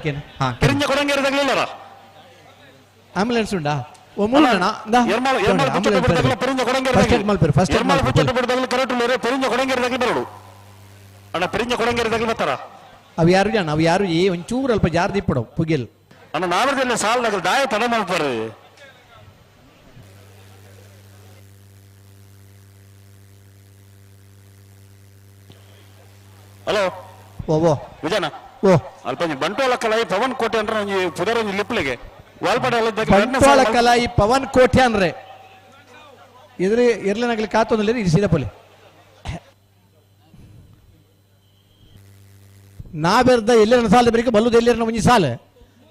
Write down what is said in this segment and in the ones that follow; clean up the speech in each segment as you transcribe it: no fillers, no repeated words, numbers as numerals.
ಕೇನ ಪಿರಿಂಜ ಕೊಡಂಗೇರಿ ತಗಲಿಲ್ಲರ ಆಂಬುಲೆನ್ಸ್ ಉಂಡಾ ಓ ಮೂಲನ ಇಂದಾ ಎರ್ಮಾಲ್ ಎರ್ಮಾಲ್ ಪುಚ್ಚಟ್ಟ ಬಿಡ್ದಾಗಲ ಪಿರಿಂಜ ಕೊಡಂಗೇರಿ ಫಸ್ಟ್ ಏಡ್ ಮಲ್ಪೇರು ಫಸ್ಟ್ ಏಡ್ ಎರ್ಮಾಲ್ ಮಲ್ಪೇರು ಪುಚ್ಚಟ್ಟ ಬಿಡ್ದಾಗಲ ಕರೆಕ್ಟ್ ಉಳ್ಳೇರು ಪಿರಿಂಜ ಕೊಡಂಗೇರಿ ತಗಲಿ ಬರೋಡು ಅಣ್ಣ ಪಿರಿಂಜ ಕೊಡಂಗೇರಿ ತಗಲಿ ಬರ್ತಾರ ಅವು ಯಾರು ಜನ ಅವು ಯಾರು ಏ ಒಂಚೂರು ಅಲ್ಪ ಜಾರ್ ದಿಪ್ಪಡು ಪುಗಿಲ್ ಅಣ್ಣ ನಾವರದಲ್ಲಿ ಸಾಲ್ ನಗಲ್ ದಾಯ ತಡ ಮಾಡ್ತಾರೆ ಹಲೋ ಓ ಓ ವಿಜಯನ ಓ ಅಲ್ಪ ಬಂಟ್ವಾಳ ಕಲಾಯಿ ಪವನ್ ಕೋಟೆ ಅಂದ್ರೆ ಒಂಜಿ ಪುದರ್ ಒಂಜಿ ಲಿಪ್ಲಿಗೆ ವಾಲ್ಪಾಡ ಬಂಟ್ವಾಳ ಕಲಾಯಿ ಪವನ್ ಕೋಟೆ ಅಂದ್ರೆ ಇದ್ರ ಇರ್ಲನಗಲಿ ಕಾತೊಂದಿಲ್ಲ ಇದು ಸೀದಾ ಪೊಲಿ ನಾವೆರ್ದ ಎಲ್ಲರನ್ನ ಸಾಲದ ಬರಿಕೆ ಬಲ್ಲುದ ಎಲ್ಲರನ್ನ ಒಂಜಿ ಸಾಲ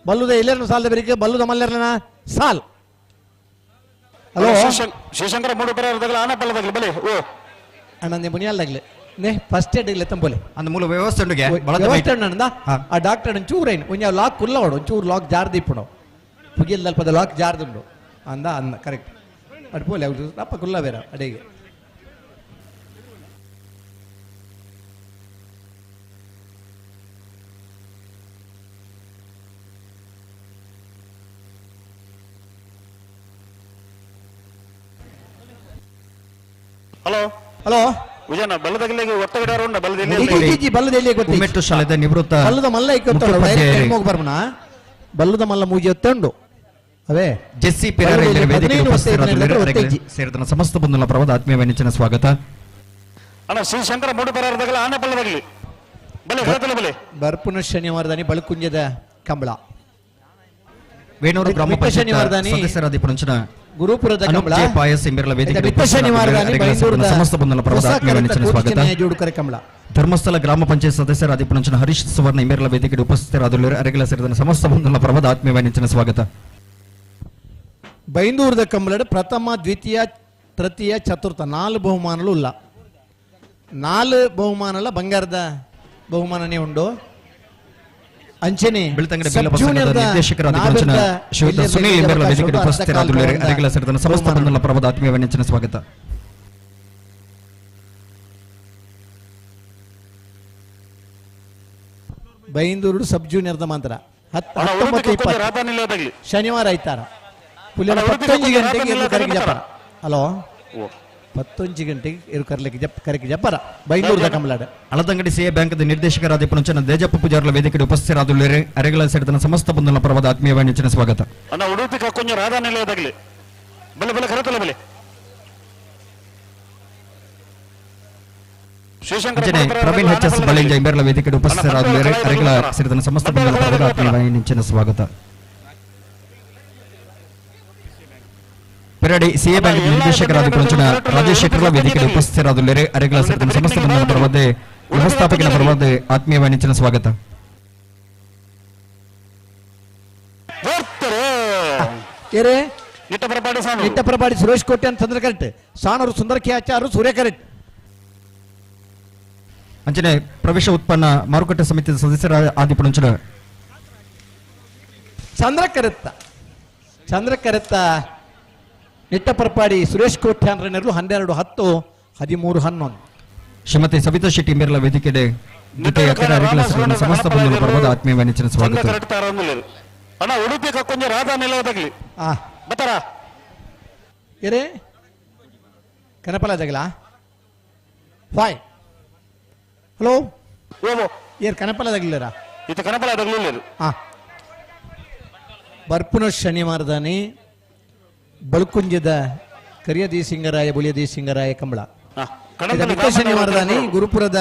ಬಲ್ಲುದ ಎಲ್ಲರನ್ನ ಸಾಲದ ಬರಿಕೆ ಬಲ್ಲುದ ಮಲ್ಲೆರ್ನ ಸಾಲ್ ಹಲೋ ಶಿವಶಂಕರ ಮೂಡು ಬರೋದಾಗಲ ಆನಪಲ್ಲದಾಗಲಿ ಬಲೆ ಓ ಅಣ್ಣ ಮುನಿಯಲ್ದಾಗ್ಲೆ ನೇ ಫಸ್ಟ್ ಏಡ್ ಲೆತ್ತಂಪೊಲೆ ಅಂದ ಮೂಲ ವ್ಯವಸ್ಥೆ ಉಂಡುಗೆ ವ್ಯವಸ್ಥೆ ಉಂಡು ಆ ಡಾಕ್ಟರ್ ಒಂಚೂರು ಏನು ಒಂಜಿ ಲಾಕ್ ಕುಲ್ಲವಡು ಒಂಚೂರು ಲಾಕ್ ಜಾರ್ದಿಪ್ಪುಡು ಪುಗಿಲ್ ಅಲ್ಪದ ಲಾಕ್ ಜಾರ್ದುಂಡು ಅಂದ ಅಂದ ಕರೆಕ್ಟ್ ಅಡ್ ಪೋಲೆ ಅವ್ರು ಅಪ್ಪ ಕುಲ್ಲ ಬೇರೆ ಅಡಿಗೆ ಹಲೋ ಹಲೋ ವಿಜಯನ ಬಲ್ಲದಗಲಿಗೆ ಒತ್ತಗಡೆ ಉಂಡ ಬಲ್ಲದ ಬಲ್ಲದ ಎಲ್ಲಿ ಗೊತ್ತು ಉಮ್ಮೆಟ್ಟು ಶಾಲೆದ ನಿವೃತ್ತ ಬಲ್ಲದ ಮಲ್ಲ ಐಕೊತ್ತೋಡು ಬರ್ಮನ ಬಲ್ಲದ ಮಲ್ಲ ಮೂಜಿ ಒತ್ತುಂಡು ಅವೇ ಜೆಸ್ಸಿ ಪೆರೇರಾ ಇಲ್ಲಿ ವೇದಿಕೆ ಉಪಸ್ಥಿತರಾಗಿದ್ದಾರೆ ಸೇರಿದ ಸಮಸ್ತ ಬಂಧುಗಳ ಪರವಾದ ಆತ್ಮೀಯ ನೆಚ್ಚಿನ ಸ್ವಾಗತ. ಅಣ್ಣ ಶ್ರೀಶಂಕರ ಮೂಡು ಬರದಾಗಲ ಆನೆ ಬಲ್ಲದಾಗಲಿ ಬಲೆ ಹೇಳತಲ್ಲ ಬಲೆ ಬರ್ಪುನ ಶನಿವಾರದಾನಿ ಬಳಕುಂಜದ ಕಂಬಳ ವೇಣೂರು ಗ್ರಾಮ ಪಂಚಾಯತ್ ಸದಸ್ಯರಾದ ಪುರಂಚನ ಗುರುಪುರದ ಕಂಬಳ ಪಾಯಸ್ ಇಂಬೆರ್ಲ ವೇದಿಕೆ ಶನಿವಾರದಾನಿ ಸಮಸ್ತ ಬಂಧುಗಳ ಪರವಾದ ಆತ್ಮೀಯ ನೆಚ್ಚಿನ ಸ್ವಾಗತ. ಕಂಬಳ ಧರ್ಮಸ್ಥಳ ಗ್ರಾಮ ಪಂಚಾಯತ್ ಸದಸ್ಯರಾದ ಪುರಂಚನ ಹರೀಶ್ ಸುವರ್ಣ ಇಂಬೆರ್ಲ ವೇದಿಕೆ ಉಪಸ್ಥಿತರಾದ ಅರೆಗಲ ಸೇರಿದ ಸಮಸ್ತ ಬಂಧುಗಳ ಪರವಾದ ಆತ್ಮೀಯ ನೆಚ್ಚಿನ ಸ್ವಾಗತ. ಬೈಂದೂರದ ಕಂಬಳಡ್ ಪ್ರಥಮ ದ್ವಿತೀಯ ತೃತೀಯ ಚತುರ್ಥ ನಾಲ್ಕು ಬಹುಮಾನಲು ಇಲ್ಲ ನಾಲ್ಕು ಬಹುಮಾನಲ ಬಂಗಾರದ ಬಹುಮಾನನೇ ಉಂಡು. ಅಂಚನೆ ಸಮಸ್ತ ಬಂಧುಗಳ ಪರವಾದ ಆತ್ಮೀಯ ನೆಚ್ಚಿನ ಸ್ವಾಗತ. ಬೈಂದೂರು ಸಬ್ ಜೂನಿಯರ್ದ ಮಾತ್ರ 19 20 ಶನಿವಾರ ಐತಾರ ಪುಲಿಯನ 11 ಗಂಟೆಗೆ ಇರು ಕರೆಗೆ ಜಪ್ಪರ. ಹಲೋ 11 ಗಂಟೆಗೆ ಇರು ಕರ್ಲಿಕ್ಕೆ ಜಪ್ ಕರೆಗೆ ಜಪ್ಪರ ಬೈಂದೂರದ ಕಂಬಳಾಡ. ಅಳದಂಗಡಿ ಸಿಎ ಬ್ಯಾಂಕ್ ನಿರ್ದೇಶಕರಾದ ಪುನಚನ ದೇಜಪ್ಪ ಪೂಜಾರ್ಲ ವೇದಿಕೆ ಉಪಸ್ಥಿತರಾದುಳ್ಳೇರೆ ಅರೆಗಳ ಸೇರಿದ ಸಮಸ್ತ ಬಂಧುಗಳ ಪರವಾದ ಆತ್ಮೀಯ ನೆಚ್ಚಿನ ಸ್ವಾಗತ. ಅಣ್ಣ ಉಡುಪಿ ಕೊಂಚ ರಾಧಾ ನಿಲಯದಾಗಲಿ ಬಲೆ ಬಲೆ ಕರೆತಲ್ಲ ಬಲೆ ಪ್ರವೀಣ್ ಎಚ್ ಎಸ್ ಬಳಿಂಜ ಇಂಬೆರ್ಲ ವೇದಿಕೆ ಉಪಸ್ಥಿತರಾದುಳ್ಳೇರೆ ಅರೆಗಳ ಸೇರಿದ ಸಮಸ್ತ ಬಂಧುಗಳ ಪರವಾದ ಆತ್ಮೀಯ ನೆಚ್ಚಿನ ಸ್ವಾಗತ. ಪೆರಡಿ ಸಿಎ ಬ್ಯಾಂಕ್ ನಿರ್ದೇಶಕರಾದ ಪುರಂಚನ ರಾಜೇಶ್ ಶೆಟ್ಟರ್ಲ ವೇದಿಕೆ ಉಪಸ್ಥಿತರಾದುಳ್ಳೇರೆ ಅರೆಗಳ ಸೇರಿದ ಸಮಸ್ತ ಬಂಧುಗಳ ಪರವಾದ ವ್ಯವಸ್ಥಾಪಕರ ಪರವಾದ ಆತ್ಮೀಯ ನೆಚ್ಚಿನ ಸ್ವಾಗತ. ನಿಟ್ಟಪ್ರಪಾಡಿ ಸುರೇಶ್ ಕೋಟೆ ಅಂತಂದ್ರೆ ಕರೆಕ್ಟ್, ಸಾನೂರು ಸುಂದರ ಕೆ ಆಚಾರು ಸೂರ್ಯ ಕರೆಕ್ಟ್. ಅಂಚನೆ ಪ್ರವೇಶ ಉತ್ಪನ್ನ ಮಾರುಕಟ್ಟೆ ಸಮಿತಿಯ ಸದಸ್ಯರ ಆದಿ ಪುರಂಚನ ಚಂದ್ರ ಕರೆತ್ತ ಚಂದ್ರ ಕರೆತ್ತ ನಿಟ್ಟಪರ್ಪಾಡಿ ಸುರೇಶ್ ಕೋಟ್ಯಾನ್ 12 10 13 11. ಶ್ರೀಮತಿ ಸವಿತಾ ಶೆಟ್ಟಿ ಮೇರ್ಲ ವೇದಿಕೆ ಸಮಸ್ತ ಬಂಧುಗಳ ಪರವಾದ ಆತ್ಮೀಯ ನೆಚ್ಚಿನ ಸ್ವಾಗತ. ಅಣ್ಣ ಉಡುಪಿ ಕೊಂಚ ರಾಧಾ ನಿಲಯದಾಗಲಿ ಬತ್ತಾರ ಏರೇ ಕನಪಲ ಜಗಲ ಫಾಯ್. ಹಲೋ ಏರ್ ಕನಪಲ ಜಗಲಿರ ಇದು ಕನಪಲ ಜಗಲಿಲ್ಲ. ಬರ್ಪುನ ಶನಿವಾರದಾನಿ ಬಳ್ಕುಂಜದ ಕರಿಯ ದೇಸಿಂಗರಾಯ ಬುಳಿಯ ದೇಸಿಂಗರಾಯ ಕಂಬಳ. ಶನಿವಾರದಾನಿ ಗುರುಪುರದ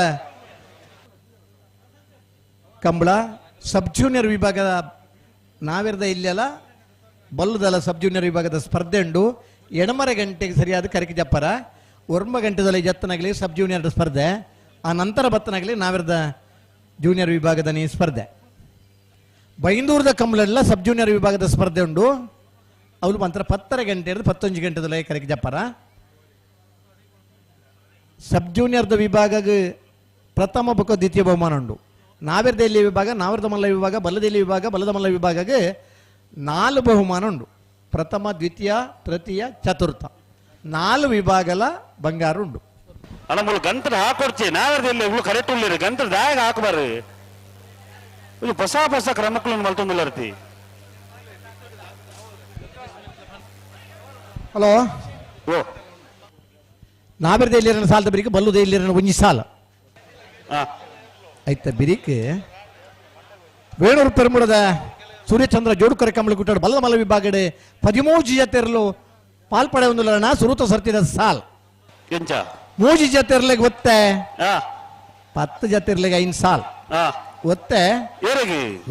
ಕಂಬಳ ಸಬ್ ಜೂನಿಯರ್ ವಿಭಾಗದ ನಾವಿರದ ಇಲ್ಲೆಲ್ಲ ಬಲ್ಲದಲ್ಲ ಸಬ್ ಜೂನಿಯರ್ ವಿಭಾಗದ ಸ್ಪರ್ಧೆ ಉಂಡು. 8:30 ಗಂಟೆಗೆ ಸರಿಯಾದ ಕರಿಕೆ ಜಪ್ಪರ 9 ಗಂಟೆದಲ್ಲಿ ಜತ್ತನಾಗಲಿ ಸಬ್ ಜೂನಿಯರ್ ಸ್ಪರ್ಧೆ, ಆ ನಂತರ ಬತ್ತನಾಗಲಿ ನಾವಿರದ ಜೂನಿಯರ್ ವಿಭಾಗದ ನೀ ಸ್ಪರ್ಧೆ. ಬೈಂದೂರದ ಕಂಬಳೆಲ್ಲ ಸಬ್ ಜೂನಿಯರ್ ವಿಭಾಗದ ಸ್ಪರ್ಧೆ ಉಂಡು. ಅವಳು ಮಂತ್ರ 10:30 ಗಂಟೆ ಹಿಡಿದು 11 ಗಂಟೆದಲ್ಲಿ ಕರೆಗೆ ಜಪ್ಪರ. ಸಬ್ ಜೂನಿಯರ್ದ ವಿಭಾಗ ಪ್ರಥಮ ಬೊಕ್ಕ ದ್ವಿತೀಯ ಬಹುಮಾನ ಉಂಡು. ನಾವಿರದೆಲ್ಲಿ ವಿಭಾಗ, ನಾವಿರದ ಮಲ್ಲ ವಿಭಾಗ, ಬಲ್ಲದೆಲ್ಲಿ ವಿಭಾಗ, ಬಲ್ಲದ ಮಲ್ಲ ವಿಭಾಗಕ್ಕೆ 4 ಬಹುಮಾನ ಉಂಡು. ಪ್ರಥಮ ದ್ವಿತೀಯ ತೃತೀಯ ಚತುರ್ಥ 4 ವಿಭಾಗಲ ಬಂಗಾರ ಉಂಡು. ಅಣ್ಣ ಮುಳು ಗಂಟದ ಹಾಕೊಡ್ತಿ ನಾವಿರದೆಲ್ಲಿ ಕರೆಕ್ಟ್ ಉಳ್ಳಿರಿ ಗಂಟದ ದಾಯಾಗ ಹಾಕಬಾರ್ರಿ. ಇದು ಹೊಸ ಹೊಸ ಕ್ರಮಗಳನ್ನು ಮಲ್ತೊಂದಿಲ್ಲ. ಹಲೋ ಓ ನಾಬೆರ್ದ ಇಲ್ಲಿರನ ಸಾಲದ ಬಿರಿಕ್ ಬಲ್ಲುದ ಇಲ್ಲಿರನ ಒಂಜಿ ಸಾಲ ಐತ ಬಿರಿಕ್ ವೇಣೂರು ಪೆರುಮುಡದ ಸೂರ್ಯಚಂದ್ರ ಜೋಡುಕರೆ ಕಂಬಳಿ ಕುಟ್ಟಾಡು ಬಲ್ಲ ಮಲ್ಲ ವಿಭಾಗಡೆ 13 ಜತೆರ್ಲು ಪಾಲ್ಪಡೆ ಒಂದುಲರಣ ಸುರುತ ಸರ್ತಿದ ಸಾಲ್ ಎಂಚ 3 ಜತೆರ್ಲೆಗ್ ಒತ್ತೆ 10 ಜತೆರ್ಲೆಗ್ 5 ಸಾಲ್ ಒತ್ತೆ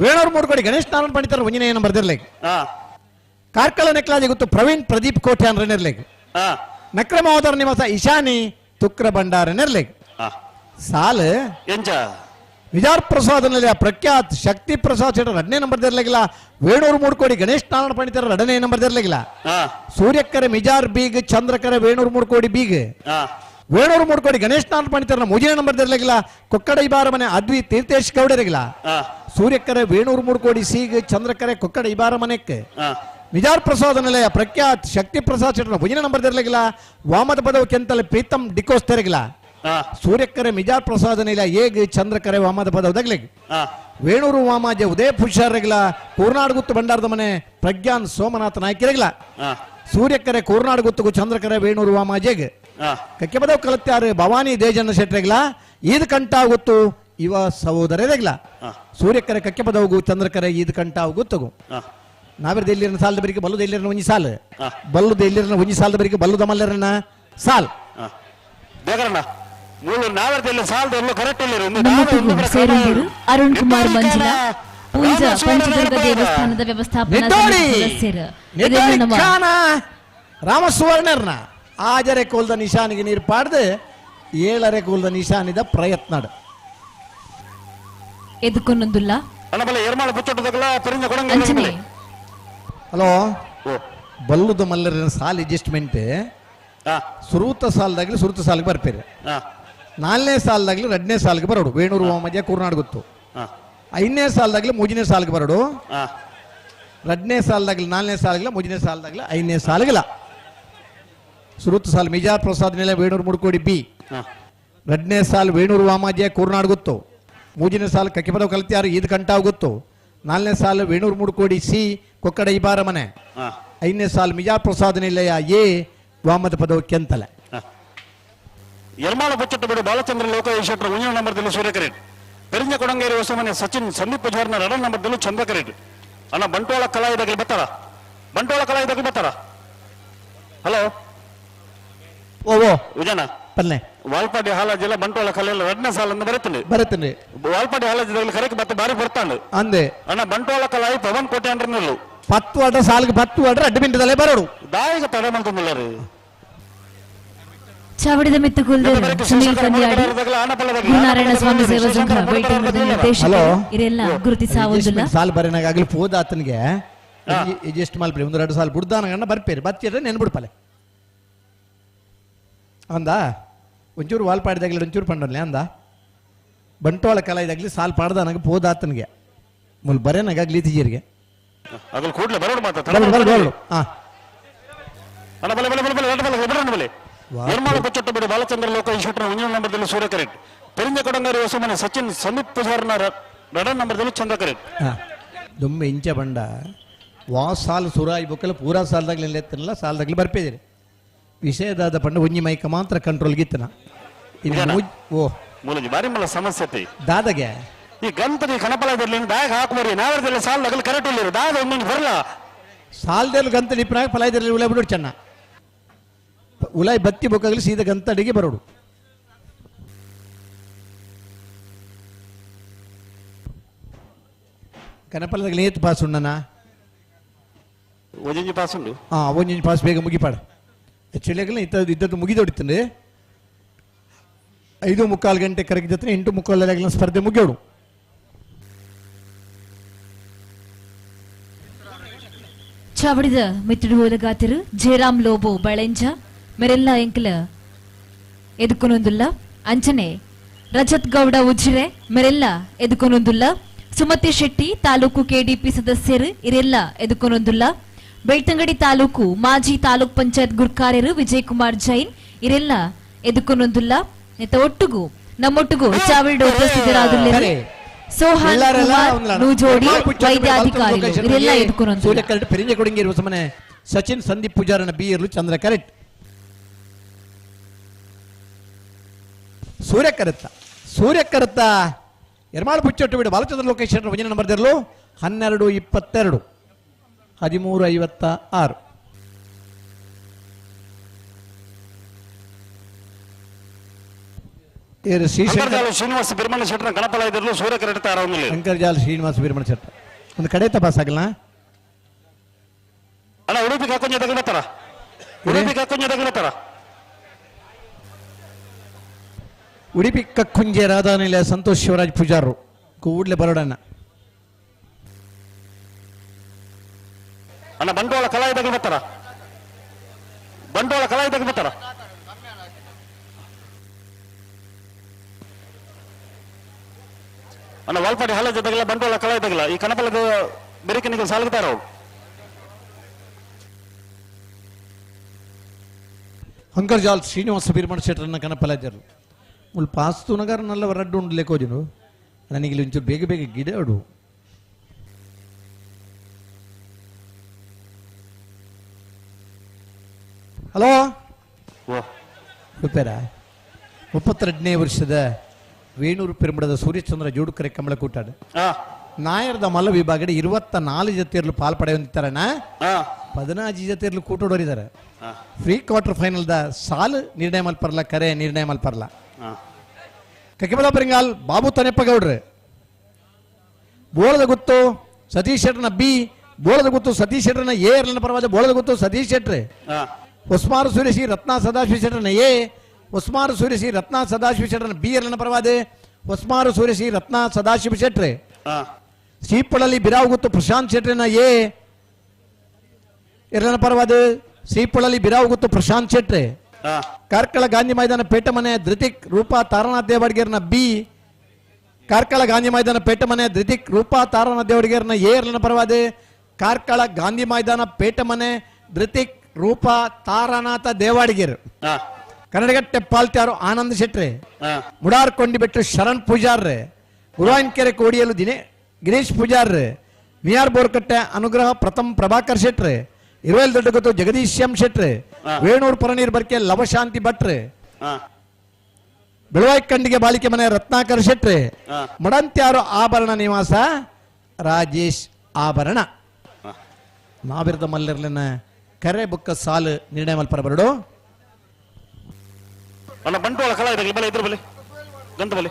ವೇಣೂರು ಮೂಡ್ಕೊಡಿ ಗಣೇಶ್ ನಾರಾಯಣ ಪಂಡಿತರ ಒಂಜಿನೇ ನಂಬರ್ ದಿರ್ಲೆಗ್ ಕಾರ್ಕಳ ನೆಕ್ಲಾಜಿ ಗೊತ್ತು ಪ್ರವೀಣ್ ಪ್ರದೀಪ್ ಕೋಟ್ಯಾನ್ ರನೆರ್ಲೆಗ್ ನಕ್ರಮೋದರ ನಿವಾಸ ಇಶಾನಿ ತುಕ್ರ ಭಂಡಾರ ನೆರ್ಲೆಗ್ ಸಾಲ್ ಎಂಚ ವಿಜಾರ್ ಪ್ರಸಾದ್ ಪ್ರಖ್ಯಾತ್ ಶಕ್ತಿ ಪ್ರಸಾದ್ ಶೆಟ್ಟರ್ 2ನೇ ನಂಬರ್ ದಿರ್ಲೆಗಿಲ್ಲ ವೇಣೂರು ಮೂಡ್ಕೋಡಿ ಗಣೇಶ್ ನಾರಾಯಣ ಪಂಡಿತರ 2ನೇ ನಂಬರ್ ದಿರ್ಲೆಗಿಲ್ಲ ಸೂರ್ಯಕ್ಕರೆ ಮಿಜಾರ್ ಬೀಗ್ ಚಂದ್ರಕರೆ ವೇಣೂರು ಮೂಡ್ಕೋಡಿ ಬೀಗ್ ವೇಣೂರು ಮೂಡ್ಕೋಡಿ ಗಣೇಶ್ ನಾರಾಯಣ ಪಂಡಿತರ 3ನೇ ನಂಬರ್ ದಿರ್ಲೆಗಿಲ್ಲ ಕೊಕ್ಕಡ ಇಬಾರ ಮನೆ ಅದ್ವಿ ತೀರ್ಥೇಶ್ ಗೌಡರಿಗಿಲ್ಲ ಸೂರ್ಯಕ್ಕರೆ ವೇಣೂರು ಮೂಡ್ಕೋಡಿ ಸೀಗ್ ಚಂದ್ರಕರೆ ಕೊಕ್ಕಡ ಇಬಾರ ಮನೆಕ್ ವಿಜಾರ್ ಪ್ರಸಾದ್ ನಿಲಯ ಪ್ರಖ್ಯಾತ್ ಶಕ್ತಿ ಪ್ರಸಾದ್ ಶೆಟ್ಟರ್ 1ನೇ ನಂಬರ್ ದಿರ್ಲೆಗಿಲ್ಲ ವಾಮದ ಪದವು ಕೆಂತಲೆ ಪ್ರೀತಮ್ ಡಿಕೋಸ್ ತೆರಗಿಲ್ಲ ಸೂರ್ಯಕ್ಕರೆ ಮಿಜಾರ್ ಪ್ರಸಾದ್ ನಿಲಯ ಏಗ್ ಚಂದ್ರಕರೆ ವಾಮದ ಪದವು ದಗ್ಲೆಗ್ ವೇಣೂರು ವಾಮಾಜೆ ಉದಯ ಪುಷಾರಗಿಲ್ಲ ಕೂರ್ನಾಡುಗುತ್ತು ಭಂಡಾರದ ಮನೆ ಪ್ರಜ್ಞಾನ್ ಸೋಮನಾಥ ನಾಯ್ಕರಿಗಿಲ್ಲ ಸೂರ್ಯಕ್ಕರೆ ಕೂರ್ನಾಡುಗುತ್ತುಗು ಚಂದ್ರಕರೆ ವೇಣೂರು ವಾಮಾಜೆಗ್ ಕಕ್ಕೆ ಪದವು ಕಲತ್ಯಾರು ಭವಾನಿ ದೇಜಣ್ಣ ಶೆಟ್ಟರಿಗಿಲ್ಲ ಈದ್ ಕಂಟಾಗುತ್ತು ಇವ ಸಹೋದರರಿಗಿಲ್ಲ ಸೂರ್ಯಕ್ಕರೆ ಕಕ್ಕೆ ಪದವುಗು ಚಂದ್ರಕರೆ ಈದ್ ಕಂಟಾಗುತ್ತಗು ನಾವೆರ್ದ ಇಲ್ಲಿರನ ಸಾಲದ ಬರಿಗೆ ಬಲ್ಲುದ ಇಲ್ಲಿರನ ಒಂಜಿ ಸಾಲ್ ಬಲ್ಲುದ ಇಲ್ಲಿರನ ಒಂಜಿ ಸಾಲದ ಬರಿಗೆ ಬಲ್ಲುದ ಮಲ್ಲರನ ಸಾಲ್ ಅರುಣ್ ಕುಮಾರ್ ಮಂಜುಳಾ ಪೂಂಜಾ ಪಂಚದುರ್ಗ ದೇವಸ್ಥಾನದ ವ್ಯವಸ್ಥಾಪನಾ ಸದಸ್ಯರು ರಾಮಸುವರ್ಣರ್ನ ಆಜರೆ ಕೋಲ್ದ ನಿಶಾನಿಗೆ ನೀರು ಪಾಡ್ದು ಏಳರೆ ಕೋಲ್ದ ನಿಶಾನಿದ ಪ್ರಯತ್ನ ಎದುಕೊನ್ನೊಂದುಲ್ಲ. ಹಲೋ ಬಲ್ಲುದ ಮಲ್ಲರಿನ ಸಾಲ್ ಅಡ್ಜಸ್ಟ್ಮೆಂಟ್ ಸುರೂತ ಸಾಲದಾಗ್ಲಿ ಸುರೂತ ಸಾಲಿಗೆ ಬರ್ಪೇರಿ 4ನೇ ಸಾಲದಾಗ್ಲಿ 2ನೇ ಸಾಲಿಗೆ ಬರೋಡು ವೇಣೂರು ವಾಮಜ ಕೂರ್ನಾಡು ಗೊತ್ತು 5ನೇ ಸಾಲದಾಗ್ಲಿ 3ನೇ ಸಾಲಿಗೆ ಬರೋಡು 2ನೇ ಸಾಲದಾಗ್ಲಿ 4ನೇ ಸಾಲಿಗಿಲ್ಲ 3ನೇ ಸಾಲದಾಗ್ಲಿ 5ನೇ ಸಾಲಿಗಿಲ್ಲ ಸುರೂತ ಸಾಲ್ ಮಿಜಾರ್ ಪ್ರಸಾದ್ ನೆಲೆ ವೇಣೂರು ಮುಡ್ಕೋಡಿ ಬಿ 2ನೇ ಸಾಲ್ ವೇಣೂರು ವಾಮಾಜೆ ಕೂರ್ನಾಡು ಗೊತ್ತು 3ನೇ ಸಾಲು ಕಕ್ಕಿಪದವು ಕಲ್ತ್ಯಾರು ಈದ್ ಕಂಟಾವ್ ಗೊತ್ತು 4ನೇ ಸಾಲು ವೇಣೂರು ಮುಡ್ಕೋಡಿ ಸಿ ಕೊಕ್ಕಡ ಇಬಾರ ಮನೆ 5ನೇ ಸಾಲು ಮಿಜಾರ್ ಪ್ರಸಾದ್ ನಿಲಯ ಎ ವಾಮದ ಪದವು ಕೆಂತಲೆ ಯರ್ಮಾಳ ಬೊಚ್ಚಟ್ಟು ಬಿಡು ಬಾಲಚಂದ್ರ ಲೋಕೇಶ್ ಒಂದನೇ ನಂಬರ್ದಲ್ಲಿ ಸೂರ್ಯಕರೇಟ್ ಪೆರಿಂಜ ಕೊಡಂಗೇರಿ ಹೊಸಮನೆ ಸಚಿನ್ ಸಂದೀಪ್ ಪೂಜಾರ್ನ 2ನೇ ನಂಬರ್ದಲ್ಲಿ ಚಂದ್ರಕರೇಟ್ ಅಣ್ಣ ಬಂಟ್ವಾಳ ಕಲಾವಿದಾಗಲಿ ಬರ್ತಾರ ಬಂಟ್ವಾಳ ಕಲಾವಿದಾಗಲಿ ಬರ್ತಾರ. ಹಲೋ ಓ ಓ ವಿಜಯಣ್ಣ ಪಲ್ಲೆ ವಾಲ್ಪಾಡಿ ಹಾಲಾಜಿಲ್ಲ ಬಂಟ್ವಾಳ ಕಲೆಲ್ಲ 2ನೇ ಸಾಲನ್ನು ಬರುತ್ತೇನೆ ಬರುತ್ತೇನೆ ವಾಲ್ಪಾಡಿ ಹಾಲಾಜಿದಾಗಲಿ ಕರೆಕ್ ಮತ್ತೆ ಬಾರಿ ಬರ್ತಾನೆ ಅಂದೆ ಅಣ್ಣ ಬಂಟ್ವಾಳ ಕಲಾಯಿ ಪವನ್ ಕೋಟೆ ಅಂದ್ರೆ ನಿಲ್ಲು 10 ವಾರ್ಡ್ ಸಾಲಿಗೆ 10 ವಾರ್ಡ್ 2 ಮಿನಿಟದಲ್ಲೇ ಬರೋಡು ದಾಯಿಗೆ ತಡೆ ಮಾಡ್ಕೊಂಡಿಲ್ಲ ರೀ. ಚಾವಡಿದ ಮಿತ್ತುಗುಲ್ದರ್ ಸುನೀಲ್ ಕನ್ಯಾಡಿ ನಾರಾಯಣ ಸ್ವಾಮಿ ಸೇವಾ ಸಂಘ ಬೈಟಂಗದ ನಿರ್ದೇಶಕರು ಇರೆಲ್ಲ ಗುರುತಿಸಾವುದಿಲ್ಲ. ಸಾಲ್ ಬರೆನಾಗಲಿ ಪೋದ ಆತನಿಗೆ ಅಡ್ಜಸ್ಟ್ ಮಲ್ಪಿ ಒಂದು 2 ಸಾಲ್ ಬುಡ್ದಾನಗಣ್ಣ ಬರ್ಪೇರಿ ಬತ್ತಿದ್ರೆ ನೆನ್ಬಿಡ್ಪಲೆ ಅಂದ ಒಂಚೂರು ವಾಲ್ಪಾಡಿದಾಗಲಿ ಒಂಚೂರು ಪಂಡನ್ಲೆ ಅಂದ ಬಂಟ್ವಾಳ ಕಲಾಯಿದಾಗಲಿ ಸಾಲ್ ಪಾಡ್ದಾನಾಗ ಪೋದ ಆತನಿಗೆ ಮುಲ್ ಬರೇನಾಗಲಿ ಇತ್ತೀಚೆಗೆ ಅಗಲ್ ಕೂಡ್ಲೆ ಬರೋಡು ಮಾತಾ ಬರೋಡು ಹಾ ಅಣ್ಣ ಬಲೆ ಬಲೆ ಬಲೆ ಬಲೆ ಎರಡು ಬಲೆ ಬರೋಣ ಬಲೆ ನಿರ್ಮಾಣ ಬೊಚ್ಚಟ್ಟು ಬಿಡು ಬಾಲಚಂದ್ರ ಲೋಕೇಶ್ ಒಂದನೇ ನಂಬರ್ದಲ್ಲಿ ಸೂರ್ಯಕರೇಟ್ ಪೆರಿಂಜ ಕೊಡಂಗಾರಿ ಹೊಸಮನೆ ಸಚಿನ್ ಸಂದೀಪ್ ಪೂಜಾರ್ನ 2ನೇ ನಂಬರ್ದಲ್ಲಿ ಚಂದ್ರಕರೇಟ್ ದೊಮ್ಮೆ ಇಂಚ ಬಂಡ ವಾ ಸಾಲ್ ಸುರಾಯಿ ಬೊಕ್ಕಲ ಪೂರಾ ಸಾಲ್ದಾಗ್ಲಿ ಎತ್ತನಲ್ಲ ಸಾಲ್ದಾಗ್ಲಿ ಬರ್ಪೇದಿರಿ ವಿಷಯದಾದ ಪಂಡ ಒಂಜಿ ಮೈಕ ಮಾತ್ರ ಕಂಟ್ರೋಲ್ ಗಿತ್ತನ ಓ ಮೂಲಂಜಿ ಬಾರಿ ಮಲ್ಲ ಸಮಸ್ಯೆ ದಾದಗೆ ಈ ಗಂತದಿ ಕಣಪಲ ಇರ್ಲಿ ದಾಗ ಹಾಕುವರಿ ನಾವರದೆಲ್ಲ ಸಾಲ್ ನಗಲು ಕರೆಕ್ಟ್ ಇಲ್ಲ ದಾದ ಒಂದೊಂದು ಬರಲ್ಲ ಸಾಲ್ದಲ್ಲಿ ಗಂತ ನಿಪ್ನಾಗ ಫಲ ಇದ್ರಲ್ಲಿ ಉಲಾಯ್ ಬಿಡು ಚೆನ್ನ ಉಲಾಯ್ ಬತ್ತಿ ಬೊಕ್ಕಾಗಲಿ ಸೀದಾ ಗಂತಡಿಗೆ ಬರೋಡು ಕನಪಲದಾಗಲಿ ಏತ್ ಪಾಸ್ ಉಣ್ಣನ ಒಂಜಿ ಪಾಸ್ ಉಂಡು ಹಾ ಒಂಜಿ ಪಾಸ್ ಬೇಗ ಮುಗಿಪಾಡ ಆ್ಯಕ್ಚುಲಿ ಇದ್ದದ್ದು ಇದ್ದದ್ದು ಮುಗಿದೊಡಿತಂದ್ರೆ 5:45 ಗಂಟೆ ಕರಗಿದ 8:45 ಸ್ಪರ್ಧೆ ಮುಗಿಯೋಡು. ಚಾವಡಿದ ಮಿತ್ರರು ಹೋದಗಾತಿರು ಜಯರಾಮ್ ಲೋಬೋ ಬಳೆಂಜ ಮೆರೆಲ್ಲ ಎಂಕಲ ಎದುಕೊನೊಂದುಲ್ಲ ಅಂಚನೆ ರಜತ್ ಗೌಡ ಉಜಿರೆ ಮೆರೆಲ್ಲ ಎದುಕೊನೊಂದುಲ್ಲ ಸುಮತಿ ಶೆಟ್ಟಿ ತಾಲೂಕು ಕೆಡಿಪಿ ಸದಸ್ಯರು ಇರೆಲ್ಲ ಎದುಕೊನೊಂದುಲ್ಲ ಬೆಳ್ತಂಗಡಿ ತಾಲೂಕು ಮಾಜಿ ತಾಲೂಕ್ ಪಂಚಾಯತ್ ಗುರ್ಕಾರ್ಯರು ವಿಜಯ್ ಕುಮಾರ್ ಜೈನ್ ಇರೆಲ್ಲ ಎದುಕೊನೊಂದುಲ್ಲ ನೆತ್ತ ಒಟ್ಟುಗು ನಮ್ಮೊಟ್ಟುಗು ಚಾವಲ್ಡ್ ಉಪಸ್ಥಿತರಾದುಲ್ಲೆರು Sohan Kumar Nujodi ವೈದ್ಯಾಧಿಕಾರಿಗಳು ಇವರೆಲ್ಲ ಎದುರ್ಕೊಂಡು ಸೂರ್ಯ ಕರೆಕ್ಟ್. ಪೆರಿಂಜ ಕೊಡಂಗೇರಿ ಹೊಸಮನೆ ಸಚಿನ್ ಸಂದೀಪ್ ಪೂಜಾರನ ಬಿ ಇರಲು ಚಂದ್ರ ಕರೆಕ್ಟ್. ಸೂರ್ಯ ಕರೆತ್ತ ಸೂರ್ಯ ಕರೆತ್ತ ಎರ್ಮಾಳು ಪುಚ್ಚೊಟ್ಟು ಬಿಡು ಬಾಲಚಂದ್ರ ಲೋಕೇಶ್ ಒಂದಿನ ನಂಬರ್ ಇರಲು 12:22 13:56. ಶ್ರೀನಿವಾಸ ಬಿರ್ಮಣ ಶೆಟ್ಟರ ಗಣಪಲ ಇದ್ರಲು ಸೂರ್ಯ ಕರೆಕ್ಟ್. ಶಂಕರ್ಜಾಲ್ ಶ್ರೀನಿವಾಸ ಬಿರ್ಮಣ ಶೆಟ್ಟರ್ ಒಂದು ಕಡೆ ತಪಾಸ್ ಆಗಲ್ಲ ಅಣ್ಣ. ಉಡುಪಿ ಕಾಕೊಂಜ ತಗೊಂಡತ್ತಾರ ಉಡುಪಿ ಕಾಕೊಂಜ ತಗೊಂಡತ್ತಾರ ಉಡುಪಿ ಕಕ್ಕುಂಜೆ ರಾಧಾನಿಲ ಸಂತೋಷ್ ಶಿವರಾಜ್ ಪೂಜಾರು ಕೂಡ್ಲೆ ಬರೋಡಣ್ಣ. ಅಣ್ಣ ಬಂಡವಾಳ ಕಲಾವಿದಾಗ ಬರ್ತಾರ ಬಂಡವಾಳ ಕಲಾವಿದಾಗ ಬರ್ತಾರ. ಅಣ್ಣ ವಾಲ್ಪಾಡಿ ಹಾಲ ಜೊತೆಗೆಲ್ಲ ಬಂಡವಾಳ ಕಲಾವಿದಾಗಲ್ಲ ಈ ಕನಪಲದ ಬೆರಿಕನಿಗೆ ಸಾಲುತ್ತಾರ ಅವ್ರು. ಹಂಕರ್ಜಾಲ್ ಶ್ರೀನಿವಾಸ ಬೀರ್ಮಣ ಶೆಟ್ಟರನ್ನ ಕನಪಲಾಜರು ಮುಲ್ ಪಾಸ್ತು ನಗರ ನಲ್ಲ ರಡ್ಡು ಉಂಡು ಲೇಕೋಜಿನು ನನಗೆ ಇಲ್ಲಿ ಒಂಚೂರು ಬೇಗ ಬೇಗ ಗಿಡ ಅಡು. ಹಲೋ ರುಪೇರ 32ನೇ ವರ್ಷದ ವೇಣೂರು ಪೆರುಮಡದ ಸೂರ್ಯಚಂದ್ರ ಜೋಡುಕರೆ ಕಮಲ ಕೂಟಾಡು ನಾಯರ್ದ ಮಲ್ಲ ವಿಭಾಗದ 24 ಜೊತೆಯರ್ಲು ಪಾಲ್ ಪಡೆಯುತ್ತಾರಣ 14 ಜೊತೆಯರ್ಲು ಕೂಟೋಡೋರಿದ್ದಾರೆ. Free quarter final the ಸಾಲು ನಿರ್ಣಯ ಮಲ್ಪರ್ಲ ಕರೆ ನಿರ್ಣಯ ಮಲ್ಪರ್ಲ. ಕಕಿಮಲ ಪರಿಂಗಾಲ್ ಬಾಬು ತನೆಪ್ಪ ಗೌಡ್ರೆ ಬೋಳದ ಗುತ್ತು ಸತೀಶ್ ಶೆಟ್ಟರ್ನ ಬಿ ಬೋಳದ ಗುತ್ತು ಸತೀಶ್ ಶೆಟ್ಟರ್ನ ಎ ಎರ್ಲನ ಪರವಾದ ಬೋಳದ ಗುತ್ತು ಸತೀಶ್ ಶೆಟ್ರೆ ಹೊಸ್ಮಾರು ಸೂರ್ಯಶ್ರೀ ರತ್ನ ಸದಾಶಿವ ಶೆಟ್ಟರ್ನ ಎ ಹೊಸ್ಮಾರು ಸೂರ್ಯಶ್ರೀ ರತ್ನ ಸದಾಶಿವ ಶೆಟ್ಟರ್ನ ಬಿ ಎರ್ಲನ ಪರವಾದೆ ಹೊಸ್ಮಾರು ಸೂರ್ಯಶ್ರೀ ರತ್ನ ಸದಾಶಿವ ಶೆಟ್ರೆ ಶ್ರೀಪಳಲಿ ಬಿರಾವ್ ಗುತ್ತು ಪ್ರಶಾಂತ್ ಶೆಟ್ರನ ಎ ಎರ್ಲನ ಪರವಾದ ಶ್ರೀಪಳಲಿ ಬಿರಾವ್ ಗುತ್ತು ಪ್ರಶಾಂತ್ ಶೆಟ್ರೆ ಕಾರ್ಕಳ ಗಾಂಧಿ ಮೈದಾನ ಪೇಟಮನೆ ಧೃತಿಕ್ ರೂಪಾ ತಾರನಾಥ್ ದೇವಡಿಗೇರ್ನ ಬಿ ಕಾರ್ಕಳ ಗಾಂಧಿ ಮೈದಾನ ಪೇಟಮನೆ ಧೃತಿಕ್ ರೂಪಾ ತಾರನಾಥ್ ದೇವಡಿಗೇರ್ನ ಎ ಎರ್ಲನ ಪರವಾದೆ ಕಾರ್ಕಳ ಗಾಂಧಿ ಮೈದಾನ ಪೇಟಮನೆ ಧೃತಿಕ್ ರೂಪಾ ತಾರನಾಥ ದೇವಾಡಿಗೇರ್ ಕನ್ನಡಗಟ್ಟೆ ಪಾಲ್ತ್ಯಾರು ಆನಂದ್ ಶೆಟ್ರೆ ಮುಡಾರ್ ಕೊಂಡಿಬೆಟ್ಟು ಶರಣ್ ಪೂಜಾರ್ರೆ ಗುರುವಾಯನಕೆರೆ ಕೋಡಿಯಲು ದಿನೇ ಗಿರೀಶ್ ಪೂಜಾರ್ರೆ we are Borkatte ಅನುಗ್ರಹ ಪ್ರಥಮ್ ಪ್ರಭಾಕರ್ ಶೆಟ್ರೆ ಇರುವೆಲ್ ದೊಡ್ಡಗೊತ್ತು ಜಗದೀಶ್ ಎಂ ಶೆಟ್ರೆ ವೇಣೂರು ಪರನೀರ್ ಬರ್ಕೆ ಲವಶಾಂತಿ ಭಟ್ರೆ ಬೆಳವಾಯಿ ಕಂಡಿಗೆ ಬಾಳಿಕೆ ಮನೆ ರತ್ನಾಕರ್ ಶೆಟ್ರೆ ಮಡಂತ್ಯಾರು ಆಭರಣ ನಿವಾಸ ರಾಜೇಶ್ ಆಭರಣ ನಾವಿರದ ಮಲ್ಲರ್ಲಿನ ಕರೆ ಬುಕ್ಕ ಸಾಲು ನಿರ್ಣಯ ಮಲ್ಪರ ಬರಡು. ಬಂಟ್ವಾಳ ಕಲಾ ಇದೆ ಬಲೆ ಇದ್ರ ಬಲೆ ಗಂಧ ಬಲೆ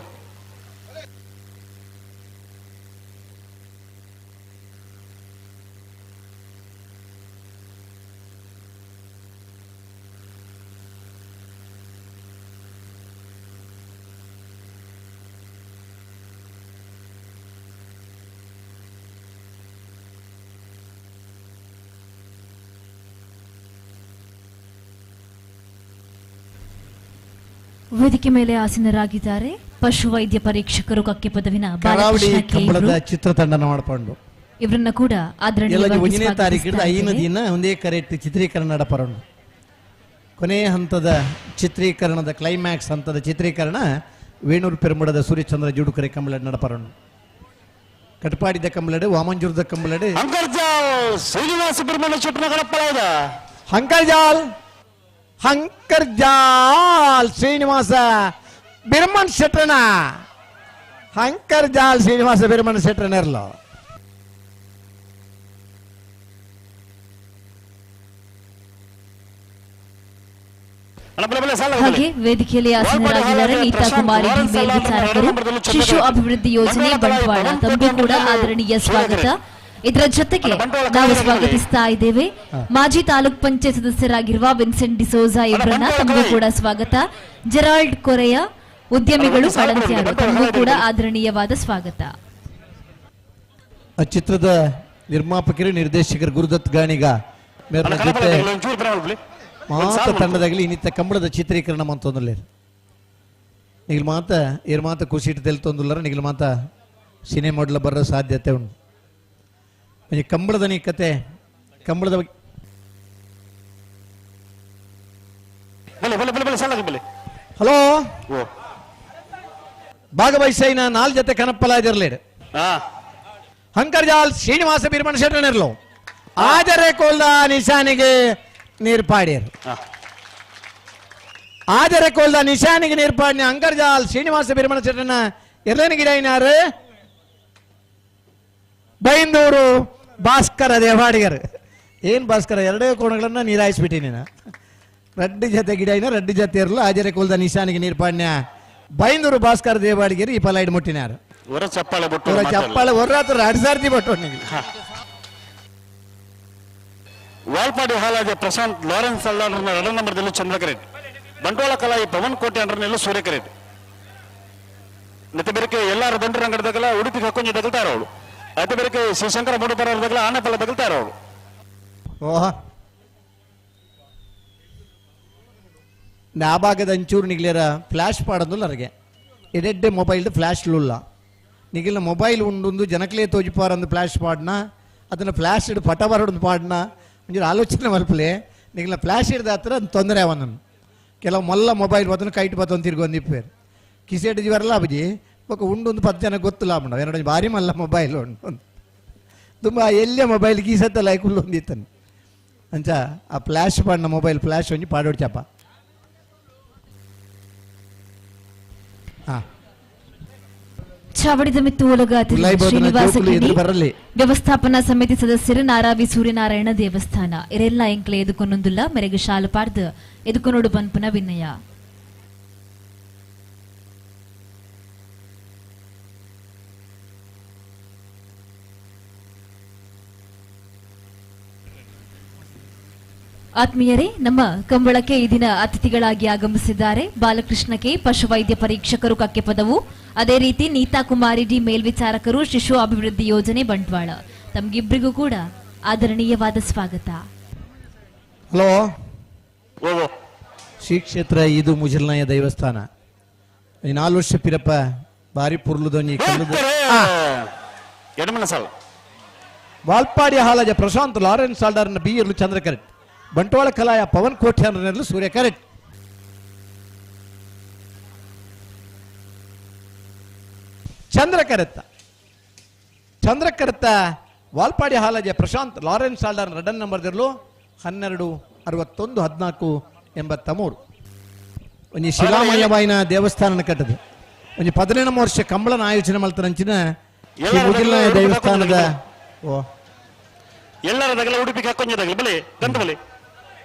ವೇದಿಕೆ ಮೇಲೆ ಆಸೀನರಾಗಿದ್ದಾರೆ ಪಶುವೈದ್ಯ ಪರೀಕ್ಷಕರು ಕಕ್ಕೆ ಪದವಿನ ಕರಾವಳಿ ಕಂಬಳದ ಚಿತ್ರತಂಡ ಮಾಡಿಕೊಂಡು ಇವರನ್ನ ಕೂಡ ಆದರಣೀಯವಾಗಿ 1ನೇ ತಾರೀಕಿಂದ 5 ದಿನ ಒಂದೇ ಕರೆಕ್ಟ್ ಚಿತ್ರೀಕರಣ ನಡಪರಣ. ಕೊನೆಯ ಹಂತದ ಚಿತ್ರೀಕರಣದ ಕ್ಲೈಮ್ಯಾಕ್ಸ್ ಹಂತದ ಚಿತ್ರೀಕರಣ ವೇಣೂರು ಪೆರುಮಡದ ಸೂರ್ಯಚಂದ್ರ ಜೋಡುಕರೆ ಕಂಬಳ ನಡಪರಣ. ಕಟಪಾಡಿದ ಕಂಬಳಡು ವಾಮಂಜೂರದ ಕಂಬಳಡು ಶ್ರೀನಿವಾಸ ಹಂಕರ್ಜಾಲ್ ಹಂಕರ್ಜಾಲ್ ಶ್ರೀನಿವಾಸ ಬಿರ್ಮನ್ ಶೆಟ್ರನ ಹಂಕರ್ಜಾಲ್ ಶ್ರೀನಿವಾಸ ಬಿರ್ಮನ್ ಶೆಟ್ರನ ಇರಲು ಹಾಗೆ ವೇದಿಕೆಯಲ್ಲಿ ಆಸೀನರಾಗಿದ್ದಾರೆ ನೀತಾ ಕುಮಾರಿ ಮೇಲ್ವಿಚಾರಕರು ಶಿಶು ಅಭಿವೃದ್ಧಿ ಯೋಜನೆ ಬಂಟ್ವಾಳ, ತಮಗೂ ಕೂಡ ಆದರಣೀಯ ಸ್ವಾಗತ. ಇದರ ಜೊತೆಗೆ ನಾವು ಸ್ವಾಗತಿಸ್ತಾ ಇದ್ದೇವೆ ಮಾಜಿ ತಾಲೂಕ್ ಪಂಚಾಯತ್ ಸದಸ್ಯರಾಗಿರುವ ವಿನ್ಸೆಂಟ್ ಡಿಸೋಜಾ ಇವರನ್ನ, ತಮಗೂ ಕೂಡ ಸ್ವಾಗತ. ಜೆರಾಲ್ಡ್ ಕೊರೆಯ ಉದ್ಯಮಿಗಳು ಮಡಂತ್ಯಾರು, ತಮಗೂ ಕೂಡ ಆದರಣೀಯವಾದ ಸ್ವಾಗತ. ಆ ಚಿತ್ರದ ನಿರ್ಮಾಪಕರು ನಿರ್ದೇಶಕರು ಗುರುದತ್ ಗಾಣಿಗ ಜೊತೆ ಮಾತ ತಂಡದಾಗಲಿ ಇನ್ನಿತ್ತ ಕಂಬಳದ ಚಿತ್ರೀಕರಣ ಮಂತೊಂದುಲ್ಲೇರು ನಿಗಲ್ ಮಾತ ಏರ್ ಮಾತ ಖುಷಿ ತೆಲ್ತೊಂದುಲ್ಲರ ನಿಗಲ್ ಮಾತ ಸಿನಿಮಾ ಬರೋ ಸಾಧ್ಯತೆ ಉಂಟು. ಒಂಜಿ ಕಂಬಳದ ನೀ ಕತೆ ಕಂಬಳದ ಬಗ್ಗೆ ಹಲೋ ಭಾಗವಹಿಸೈನ 4 ಜೊತೆ ಕನಪ್ಪಲ ಇದಿರ್ಲೇಡು. ಹಂಕರ್ಜಾಲ್ ಶ್ರೀನಿವಾಸ ಬೀರ್ಮಣ ಶೆಟ್ಟರ್ನೆರ್ಲು ಆಜರೆ ಕೋಲ್ದ ನಿಶಾನಿಗೆ ನೀರು ಪಾಡ್ಯರು. ಆಜರೆ ಕೋಲ್ದ ನಿಶಾನಿಗೆ ನೀರು ಪಾಡಿನ ಅಂಕರ್ಜಾಲ್ ಶ್ರೀನಿವಾಸ ಬೀರ್ಮಣ ಶೆಟ್ಟರ್ನ ಎಲ್ಲನ ಗಿಡೈನಾರು ಬೈಂದೂರು ಭಾಸ್ಕರ ದೇವಾಡಿಗರು. ಏನ್ ಭಾಸ್ಕರ ಎರಡೇ ಕೋಣಗಳನ್ನ ನೀರಾಯಿಸ್ಬಿಟ್ಟಿ ನೀನು. ರಡ್ಡು ಜೊತೆ ಗಿಡೈನ ರಡ್ಡು ಜೊತೆ ಇರಲು ಆಜರೆ ಕೋಲ್ದ ನಿಶಾನಿಗೆ ನೀರು ಪಾಡ್ನ್ಯ ಬೈಂದೂರು ಭಾಸ್ಕರ ದೇವಾಡಿಗರು ಈ ಫಲ ಇಡ್ ಮುಟ್ಟಿನಾರು. ಚಪ್ಪಾಳೆ ಚಪ್ಪಾಳೆ ಹೊರ್ರಾತ್ರ ಅಡ್ಸಾರ್ತಿ ಬಟ್ಟು ವಾಲ್ಪಾಡಿ ಹಾಲಾಜೆ ಪ್ರಶಾಂತ್ ಲಾರೆನ್ಸ್ ಅಲ್ಲಾಂಡ್ರನ್ನ ಎರಡನೇ ನಂಬರ್ದಲ್ಲಿ ಚಂದ್ರಕರೆಡ್. ಬಂಟ್ವಾಳ ಕಲಾಯಿ ಪವನ್ ಕೋಟೆ ಅಂಡ್ರನೆಲ್ಲ ಸೂರ್ಯಕರೆಡ್. ಮತ್ತೆ ಬೇರೆ ಎಲ್ಲಾರು ದಂಡರಂಗಡದಾಗಲ ಉಡುಪಿ ಹಕ್ಕೊಂಜಿ ತಗಲ್ತಾರ ಅವಳು. ಅದೇ ಬೇರೆ ಶ್ರೀಶಂಕರ ಮೂಡುಪರದಾಗಲ ಆನೆಪಲ್ಲ ತಗಲ್ತಾರ ಅವಳು. ಓಹ ಆ ಭಾಗದ ಅಂಚೂರು ನಿಗ್ಲೇರ ಫ್ಲಾಶ್ ಪಾಡೋದಿಲ್ಲ ಅರ್ಗೆ ಎಡೆಡ್ಡೆ ಮೊಬೈಲ್ದು ಫ್ಲಾಶ್ ಲುಲ್ಲ ನಿಗಿಲ್ಲ ಮೊಬೈಲ್ ಉಂಡೊಂದು ಜನಕ್ಲೇ ತೋಜಿಪಾರಂದು ಫ್ಲಾಶ್ ಪಾಡ್ನ ಅದನ್ನು ಫ್ಲಾಶ್ ಇಡು ಪಟ ಬರೋಡೊಂದು ಪಾಡ್ನ ಒಂಜೂರು ಆಲೋಚನೆ ಮಲ್ಪಲೆ ನಿಗಿಲ್ಲ ಫ್ಲಾಶ್ ಹಿಡ್ದ ಹತ್ರ ಅದು ತೊಂದರೆ ಅವನನ್ನು ಕೆಲವು ಮೊಲ್ಲ ಮೊಬೈಲ್ ಬತ್ತನು ಕೈಟ್ ಬತ್ತೊಂದು ತಿರ್ಗೊಂದು ಇಪ್ಪೇರು ಕಿಸೆಟ್ ಬರಲ್ಲ ಅಬಜಿ ಬೊಕ ಉಂಡೊಂದು 10 ಜನ ಗೊತ್ತಿಲ್ಲ ಆಪುಂಡು ಎರಡು ಭಾರಿ ಮಲ್ಲ ಮೊಬೈಲ್ ಉಂಟು ತುಂಬ ಎಲ್ಲೇ ಮೊಬೈಲ್ ಗೀಸತ್ತಲ್ಲ ಕುಲ್ಲೊಂದಿತ್ತನು ಅಂಚ ಆ ಫ್ಲಾಶ್ ಪಾಡ್ನ ಮೊಬೈಲ್ ಫ್ಲಾಶ್ ಒಂಜಿ ಪಾಡೋಡು ಚಪ್ಪ. ಚಾವಡಿದ ಮಿತ್ತು ಶ್ರೀನಿವಾಸ ವ್ಯವಸ್ಥಾಪನಾ ಸಮಿತಿ ಸದಸ್ಯರು ನಾರಾವಿ ಸೂರ್ಯನಾರಾಯಣ ದೇವಸ್ಥಾನ ಇರೆಲ್ಲ ಎಂಕ್ಲೆ ಎದುಕೊನೊಂದುಲ್ಲ ಮೆರೆಗೆ ಶಾಲು ಪಾಡ್ದು ಎದುಕೊನೋಡು ಪನ್ಪುನ ವಿನಯ. ಆತ್ಮೀಯರೇ, ನಮ್ಮ ಕಂಬಳಕ್ಕೆ ಈ ದಿನ ಅತಿಥಿಗಳಾಗಿ ಆಗಮಿಸಿದ್ದಾರೆ ಬಾಲಕೃಷ್ಣ ಕೆ ಪಶುವೈದ್ಯ ಪರೀಕ್ಷಕರು ಕಕ್ಕೆ ಪದವು, ಅದೇ ರೀತಿ ನೀತಾ ಕುಮಾರಿ ಡಿ ಮೇಲ್ವಿಚಾರಕರು ಶಿಶು ಅಭಿವೃದ್ಧಿ ಯೋಜನೆ ಬಂಟ್ವಾಳ. ತಮಗಿಬ್ಬರಿಗೂ ಕೂಡ ಆದರಣೀಯವಾದ ಸ್ವಾಗತ. ಹಲೋ, ಶ್ರೀ ಕ್ಷೇತ್ರ ಇದು ಮುಜಲ್ನಾಯ ದೇವಸ್ಥಾನ. 4 ವರ್ಷ ಪಿರಪ್ಪ ಬಾರಿ ಪುರ್ಲುದೊಂಜಿ ವಾಲ್ಪಾಡಿ ಹಾಲಜ ಪ್ರಶಾಂತ್ ಲಾರೆನ್ಸ್ ಆಲ್ಡರ್ನ ಬಿ ಇರ್ಲು ಚಂದ್ರಕರೆಟ್. ಬಂಟ್ವಾಳ ಕಲಾಯ ಪವನ್ ಕೋಟ್ಯಾನರನ್ನು ಸೂರ್ಯ ಕರೆಟ್. ಚಂದ್ರಕರೆತ್ತ ಚಂದ್ರಕರೆತ್ತ ವಾಲ್ಪಾಡಿ ಹಾಲಜೆ ಪ್ರಶಾಂತ್ ಲಾರೆನ್ಸ್ ಆಲ್ಡರ್ ರಡನ್ ನಂಬರ್ ದಿರ್ಲು 12 61 14 83. ಒಂಜಿ ಶಿಲಾಮಯವಾಯಿನ ದೇವಸ್ಥಾನ ಕಟ್ಟದು ಒಂಜಿ 18 ವರ್ಷ ಕಂಬಳನ ಆಯೋಜನೆ ಮಲ್ತನಂಚಿನ ಮುಗಿಲ್ನಾಯ ದೇವಸ್ಥಾನದ ಓ ಎಲ್ಲರ ದಗಲ ಉಡುಪಿ ಹಾಕೊಂಜ ದಗಲ ಬಲೆ ಗಂತ ಬಲೆ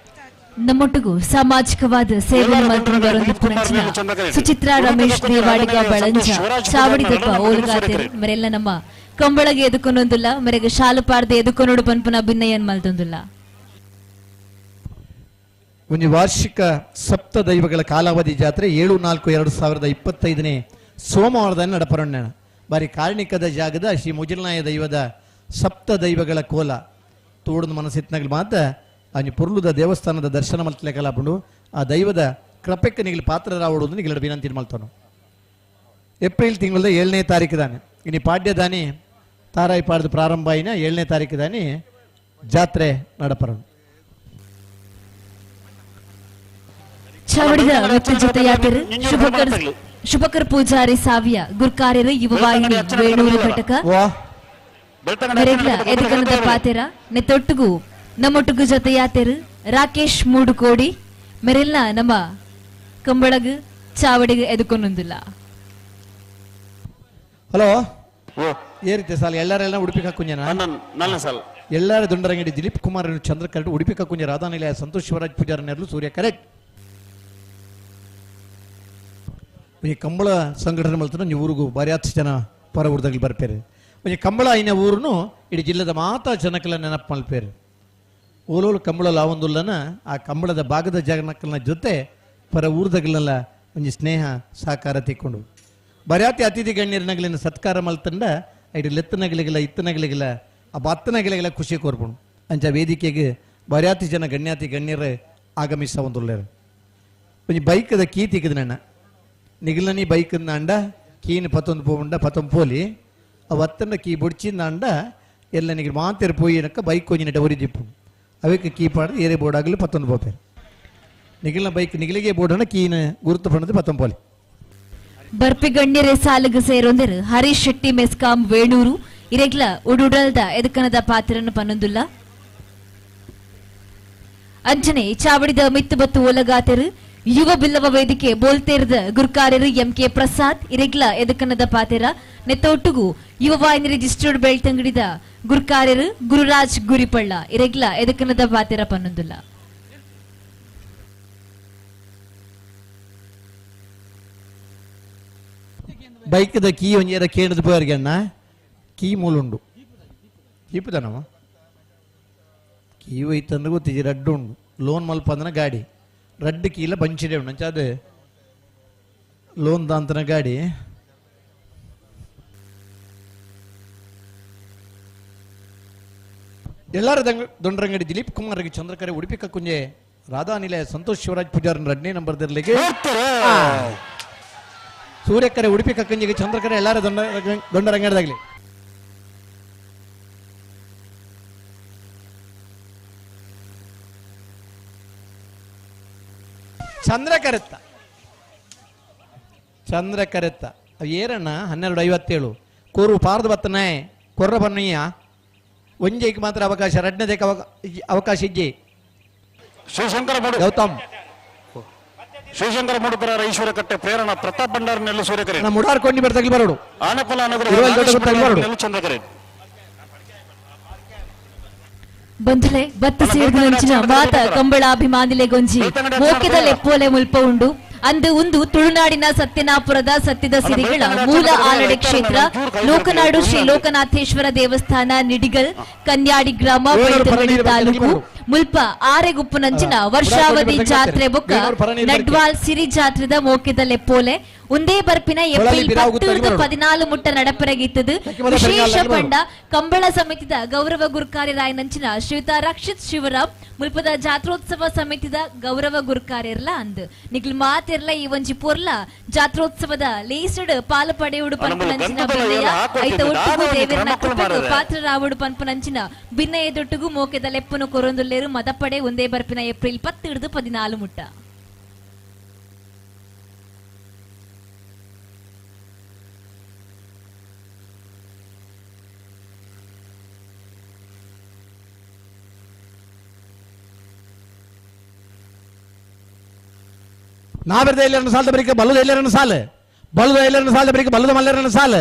ನಮ್ಮೊಟ್ಟಿಗೂ ಸಾಮಾಜಿಕವಾದ ಸೇವೆ ಸುಚಿತ್ರಾ ರಮೇಶ್ ದೇವಾಡಿಗ ಬಳಂಜ ಚಾವಡಿದಪ್ಪ ಓಲ್ಗಾತೆ ಮರೆಲ್ಲ ನಮ್ಮ ಕಂಬಳಗೆ ಎದುಕೊನೊಂದುಲ್ಲ ಮರೆಗೆ ಶಾಲು ಪಾರ್ದೆ ಎದುಕೊನೋಡು ಪನ್ಪುನ ಅಭಿನಯನ್ ಮಲ್ತೊಂದುಲ್ಲ. ಒಂದು ವಾರ್ಷಿಕ ಸಪ್ತ ದೈವಗಳ ಕಾಲಾವಧಿ ಜಾತ್ರೆ 7/4/2025 ಸೋಮವಾರದ ನಡಪರಣ್ಣ ಬಾರಿ ಕಾರ್ಣಿಕದ ಜಾಗದ ಶ್ರೀ ಮುಜಿಲ್ನಾಯ ದೈವದ ಸಪ್ತ ದೈವಗಳ ಕೋಲ ತೋಡದ ಮನಸ್ಸಿತ್ನಗಳು ಮಾತ್ರ ಅಂಜಿ ಪುರ್ಲುದ ದೇವಸ್ಥಾನದ ದರ್ಶನ ಮಲ್ತಲೆಕಲಾಪುಂಡು ಆ ದೈವದ ಕೃಪೆಕ್ಕೆ ನಿಗಲು ಪಾತ್ರರಾವಡುದು ನಿಗಲ ವಿನಂತಿ ಮಲ್ತನು. ಏಪ್ರಿಲ್ ತಿಂಗಳ 7ನೇ ತಾರೀಕು ದಾನೆ ಇನ್ನು ಪಾಡ್ಯದಾನಿ ತಾರಾಯಿ ಪಾಡ್ದು ಪ್ರಾರಂಭ అయిన 7ನೇ ತಾರೀಕು ದಾನಿ ಜಾತ್ರೆ ನಡಪರಣ. ಚಾವಡಿದ ವ್ಯಕ್ತಿ ಜೊತೆಯಾದರು ಶುಭಕರ್ ಪೂಜಾರಿ ಸಾವಿಯ ಗುರ್ಕಾರ್ಯರು ಯುವವಾಹಿನಿ ವೇಣೂರು ಘಟಕ ಎದುಕನದ ಪಾತೆರ ನೆತ್ತೊಟ್ಟುಗು ನಮ್ಮೊಟ್ಟುಗು ಜೊತೆಯಾತೆರು ರಾಕೇಶ್ ಮೂಡುಕೋಡಿ ಮೆರೆಲ್ಲ ನಮ್ಮ ಕಂಬಳಗು ಚಾವಡಿಗೆ ಎದುಕೊನೊಂದಿಲ್ಲ. ಹಲೋ, ಏ ರೀತಿ ಸಾಲ ಎಲ್ಲರೆಲ್ಲ ಉಡುಪಿ ಕಕ್ಕುಂಜನ ಎಲ್ಲರ ದುಂಡರಂಗಡಿ ದಿಲೀಪ್ ಕುಮಾರ್ ಚಂದ್ರ ಕರೆಕ್ಟ್ ಉಡುಪಿ ಕಕ್ಕುಂಜ ರಾಧಾನಿಲಯ ಸಂತೋಷ್ ಶಿವರಾಜ್ ಪೂಜಾರ ನೆರಳು ಸೂರ್ಯ ಕರೆಕ್ಟ್. ಈ ಕಂಬಳ ಸಂಘಟನೆ ಮಲ್ತನ ನೀವು ಊರಿಗೂ ಭಾರಿ ಹತ್ತು ಜನ ಪರ ಊರ್ದಾಗಲಿ ಬರ್ಪೇರು. ಒಂಜಿ ಕಂಬಳ ಐನ ಊರುನು ಇಡೀ ಜಿಲ್ಲೆದ ಮಾತಾ ಜನಕ್ಕೆಲ್ಲ ನೆನಪು ಮಲ್ಪೇರು. ಓಲೋಲು ಕಂಬಳ ಲಾವೊಂದುಲ್ಲನ ಆ ಕಂಬಳದ ಭಾಗದ ಜನಕ್ಕಲ್ನ ಜೊತೆ ಪರ ಊರ್ದಗಲೆಲ್ಲ ಒಂಜಿ ಸ್ನೇಹ ಸಹಕಾರ ತಿಕ್ಕೊಂಡು ಬರ್ಯಾತಿ ಅತಿಥಿ ಗಣ್ಯರನಗಲಿನ ಸತ್ಕಾರ ಮಲ್ತಂಡ ಐಡಿ ಲೆತ್ತನಗಲಿಗೆಲ್ಲ ಇತ್ತನಗಲಿಗೆಲ್ಲ ಆ ಬತ್ತನಗಲಿಗೆಲ್ಲ ಖುಷಿ ಕೋರ್ಪುಂಡು. ಅಂಚ ವೇದಿಕೆಗೆ ಬರ್ಯಾತಿ ಜನ ಗಣ್ಯಾತಿ ಗಣ್ಯರೇ ಆಗಮಿಸ ಒಂದುಲ್ಲೇರು. ಒಂಜಿ ಬೈಕದ ಕೀ ತಿಕ್ಕದ ನಿಗಲನಿ ಬೈಕ್ ಅಂಡ ಕೀನ್ ಪತ್ತೊಂದು ಪೋಂಡ ಪತ್ತೊಂದು ಪೋಲಿ ಅವು ಅತ್ತಂಡ ಕೀ ಬುಡ್ಚಿಂದ ಅಂಡ ಎಲ್ಲ ನಿಗಲು ಮಾತೆರು ಪೋಯಿನಕ್ಕ ಬೈಕ್ ಒಂಜಿನ ಡವರಿ ದಿಪ್ಪು ಅವಕ್ಕೆ ಕೀ ಪಾಡ್ದು ಏರೆ ಬೋರ್ಡ್ ಆಗಲಿ ಪತ್ತೊಂದು ಪೋಪೇರು. ನಿಗಲಿನ ಬೈಕ್ ನಿಗಲಿಗೆ ಬೋರ್ಡನ್ನ ಕೀನ ಗುರುತು ಪಣ್ಣದು ಪತ್ತೊಂದು ಪೋಲಿ. ಬರ್ಪಿಗಣ್ಯರೆ ಸಾಲುಗು ಸೇರೊಂದರು ಹರೀಶ್ ಶೆಟ್ಟಿ ಮೆಸ್ಕಾಂ ವೇಣೂರು ಇರೆಗ್ಲ ಉಡುಡಲ್ದ ಎದಕನದ ಪಾತ್ರನ ಪನ್ನೊಂದುಲ್ಲ. ಅಂಚನೆ ಚಾವಡಿದ ಮಿತ್ತು ಬತ್ತು ಓಲಗಾತೆರು ಯುವ ಬಿಲ್ಲವ ವೇದಿಕೆ ಬೋಲ್ತೇರದ ಗುರುಕಾರ್ಯರು ಎಂ ಕೆ ಪ್ರಸಾದ್ ಇರೆಗ್ಲ ಎದಕನದ ಪಾತೆರ ನೆತ್ತೊಟ್ಟುಗು ಯುವ ವಾಹಿನಿ ರಿಜಿಸ್ಟರ್ಡ್ ಬೆಳ್ತಂಗಡಿದ ಗುರುಕಾರ್ಯರು ಗುರುರಾಜ್ ಗುರಿಪಳ್ಳ ಇರೆಗ್ಲ ಎದಕನದ ಪಾತೆರ ಪನ್ನೊಂದುಲ್ಲ. ಬೈಕ್ದ ಕೀ ಒಂಜೇರ ಕೇಂದ್ರದ ಪೋಯರ್ಗೆ ಅಣ್ಣ ಕೀ ಮೂಲುಂಡು ಕೀಪುದನವ ಕೀ ಒಯ್ತಂದ್ರೆ ಗೊತ್ತಿಜಿ ರಡ್ಡು ಉಂಡು ಲೋನ್ ಮಲ್ಪಂದನ ಗಾಡಿ ರಡ್ಡು ಕೀಲ ಬಂಚಿಡೆ ಉಂಡು ಅಂಚ ಅದು ಲೋನ್ ದಾಂತನ ಗಾಡಿ. ಎಲ್ಲರ ದೊಂಡರಂಗಡಿ ದಿಲೀಪ್ ಕುಮಾರ್ಗೆ ಚಂದ್ರಕರೆ ಉಡುಪಿ ಕಕ್ಕುಂಜೆ ರಾಧಾ ನಿಲಯ ಸಂತೋಷ್ ಶಿವರಾಜ್ ಪೂಜಾರನ್ 2ನೇ ನಂಬರ್ ದಿರ್ಲಿಗೆ ಸೂರ್ಯಕರೆ ಉಡುಪಿ ಕಕ್ಕಂಜಿಗೆ ಚಂದ್ರಕರೆ ಎಲ್ಲಾರ ದೊಂಡರಂಗಡದಾಗಲಿ. ಚಂದ್ರಕರೆತ್ತ ಚಂದ್ರಕರೆತ್ತ ಏರಣ್ಣ 12:57 ಕೋರು ಪಾರ್ದು ಬತ್ತನೆ ಕೊರ್ರ ಬನ್ನಯ್ಯ ಒಂಜೈಕ್ ಮಾತ್ರ ಅವಕಾಶ ರಡ್ನದೇಕ ಅವಕಾಶ ಇಜ್ಜಿ. ಶಿವಶಂಕರ ಗೌತಮ್ ಶಿವಶಂಕರ ಮೂಡುಪುರ ಈಶ್ವರ ಕಟ್ಟೆ ಪ್ರೇರಣಾ ಪ್ರತಾಪ್ ಭಂಡಾರ್ ನೆಲ್ಲು ಸೂರ್ಯಕರೆ ಮುಡಾರ್ ಕೊಂಡಿ ಬರ್ತಗಲಿ ಬರೋಡು ಆನೆಪಲ ಅನುಗ್ರಹ ಚಂದ್ರಕರೆ ಬಂಧುಲೆ ಬತ್ತ ಸೇರಿದ ಮಾತ ಕಂಬಳಾಭಿಮಾನಿಲೆ ಗೊಂಜಿ ಮೋಕೆದ ಲೆಪ್ಪೋಲೆ ಮುಲ್ಪ ಉಂಡು ಅಂದು ಉಂದು ತುಳುನಾಡಿನ ಸತ್ಯನಾಪುರದ ಸತ್ಯದ ಸಿರಿಗಳ ಮೂಲ ಆಲಡೆ ಕ್ಷೇತ್ರ ಲೋಕನಾಡು ಶ್ರೀ ಲೋಕನಾಥೇಶ್ವರ ದೇವಸ್ಥಾನ ನಿಡಿಗಲ್ ಕನ್ಯಾಡಿ ಗ್ರಾಮ ಬೆಳ್ತಂಗಡಿ ತಾಲೂಕು ಮುಲ್ಪ ಆರೆಗುಪ್ಪುನಂಚಿನ ವರ್ಷಾವಧಿ ಜಾತ್ರೆ ಬೊಕ್ಕ ನಡ್ವಾಲ್ ಸಿರಿ ಜಾತ್ರೆದ ಮೋಕೆದ ಲೆಪ್ಪೋಲೆ ಒಂದೇ ಬರ್ಪಿನ ಏಪ್ರಿಲ್ 10 14 ಮುಟ್ಟ ನಡಪರಗಿತ್ತದು. ವಿಶೇಷ ಪಂಡ ಕಂಬಳ ಸಮಿತಿದ ಗೌರವ ಗುರುಕಾರ್ಯರಾಯನಂಚಿನ ಶ್ರೀಯುತ ರಕ್ಷಿತ್ ಶಿವರಾಮ್ ಮುಲ್ಪದ ಜಾತ್ರೋತ್ಸವ ಸಮಿತಿದ ಗೌರವ ಗುರುಕಾರ್ಯರ್ಲ ಅಂದ್ ನಿಗ್ಲು ಮಾತಿರ್ಲ ಈ ಒಂಜಿ ಪೊರ್ಲ ಜಾತ್ರೋತ್ಸವದ ಲೇಸಡ್ ಪಾಲು ಪಡೆಯುಡು ಪನ್ಪುನಂಚಿನ ಬಿನ್ನಯ ಐತ ಒಟ್ಟುಗು ದೇವರನ ಕೃಪೆಗು ಪಾತ್ರರಾವುಡು ಪನ್ಪುನಂಚಿನ ಬಿನ್ನಯದೊಟ್ಟುಗು ಮೋಕೆದ ಲೆಪ್ಪುನು ಕೊರೊಂದುಲ್ಲೇರು ಮದಪಡೆ ಒಂದೇ ಬರ್ಪಿನ ಏಪ್ರಿಲ್ 10 14 ಮುಟ್ಟ. ನಾವೆರ್ದ ಎಲ್ಲರನ್ನು ಸಾಲದ ಬರೀಕೆ ಬಲ್ಲದ ಎಲ್ಲರನ್ನು ಸಾಲ ಬಲ್ಲದ ಎಲ್ಲರನ್ನು ಸಾಲದ ಬರೀಕೆ ಬಲ್ಲದ ಮಲ್ಲರನ್ನು ಸಾಲ.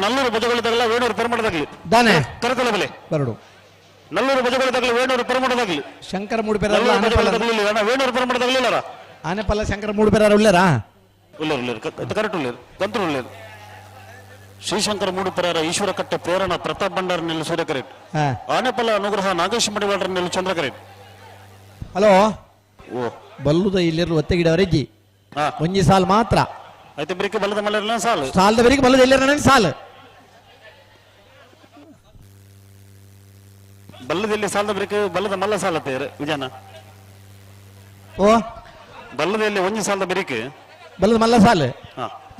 ನಲ್ಲೂರು ಬಜಗಳಿದಾಗಲ್ಲ ವೇಣೂರು ಪರಮಠದಾಗಲಿ ದಾನೆ ಕರಕಲ ಬೆಲೆ ಬರಡು ನಲ್ಲೂರು ಬಜಗಳಿದಾಗಲಿ ವೇಣೂರು ಪರಮಠದಾಗಲಿ ಶಂಕರ ಮೂಡುಪೆರ ವೇಣೂರು ಪರಮಠದಾಗಲಿ ಇಲ್ಲಾರ ಆನೆಪಲ್ಲ ಶಂಕರ ಮೂಡುಪೆರ ಉಳ್ಳಾರಾ ಉಳ್ಳಾರು ಉಳ್ಳಾರು ಕರೆಕ್ಟ್ ಉಳ್ಳಾರು ಗಂತರು ಉಳ್ಳಾರು ಶ್ರೀಶಂಕರ ಮೂಡುಪೆರ ಈಶ್ವರ ಕಟ್ಟೆ ಪ್ರೇರಣಾ ಪ್ರತಾಪ್ ಭಂಡಾರ್ ನೆಲ್ಲು ಸೂರ್ಯಕರೆ ಆನೆಪಲ್ಲ ಅನುಗ್ರಹ ನಾಗೇಶ್ ಮಡಿವಾಳರ ನೆಲ್ಲು ಚಂದ್ರಕರೆ. ಹಲೋ ಬಲ್ಲುದ ಇಲ್ಲಿರಲು ಒತ್ತೆಗಿಡವರೆಜ್ಜಿ ಒಂಜಿ ಸಾಲ್ ಮಾತ್ರ ಐತೆ ಬರೀಕೆ ಬಲ್ಲದ ಮಲ್ಲರನ್ನ ಸಾಲು ಸಾಲದ ಬರೀಕೆ ಬಲ್ಲದ ಎಲ್ಲರನ್ನ ಸಾಲು ಬಲ್ಲದಲ್ಲಿ ಸಾಲದ ಬರೀಕೆ ಬಲ್ಲದ ಮಲ್ಲ ಸಾಲತ್ತೆ ವಿಜಾನ ಓ ಬಲ್ಲದಲ್ಲಿ ಒಂಜಿ ಸಾಲದ ಬರೀಕೆ ಬಲ್ಲದ ಮಲ್ಲ ಸಾಲು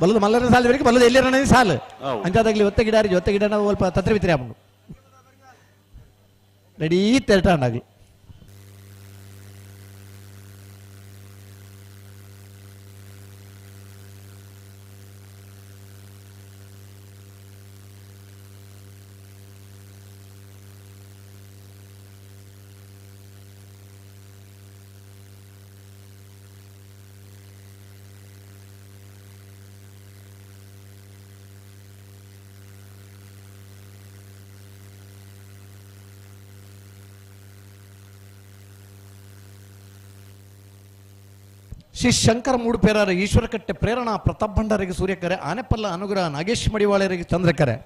ಬಲ್ಲದ ಮಲ್ಲರ ಸಾಲ ಬರೀಕೆ ಬಲ್ಲದ ಎಲ್ಲರನ್ನ ಸಾಲು ಅಂಚಾದಾಗ್ಲಿ ಒತ್ತೆಗಿಡಾರಿ ಒತ್ತೆಗಿಡ ಸ್ವಲ್ಪ ತತ್ರ ಬಿತ್ರಿ ಆಮು ರೆಡಿ ತೆರಟಾಂಡಾಗ್ಲಿ. ಶ್ರೀ ಶಂಕರ ಮೂಡುಪೇರರ ಈಶ್ವರಕಟ್ಟೆ ಪ್ರೇರಣಾ ಪ್ರತಾಪ್ ಭಂಡಾರಿಗೆ ಸೂರ್ಯಕರೆ ಆನೆಪಲ್ಲ ಅನುಗ್ರಹ ನಾಗೇಶ್ ಮಡಿವಾಳರಿಗೆ ಚಂದ್ರಕರೆ.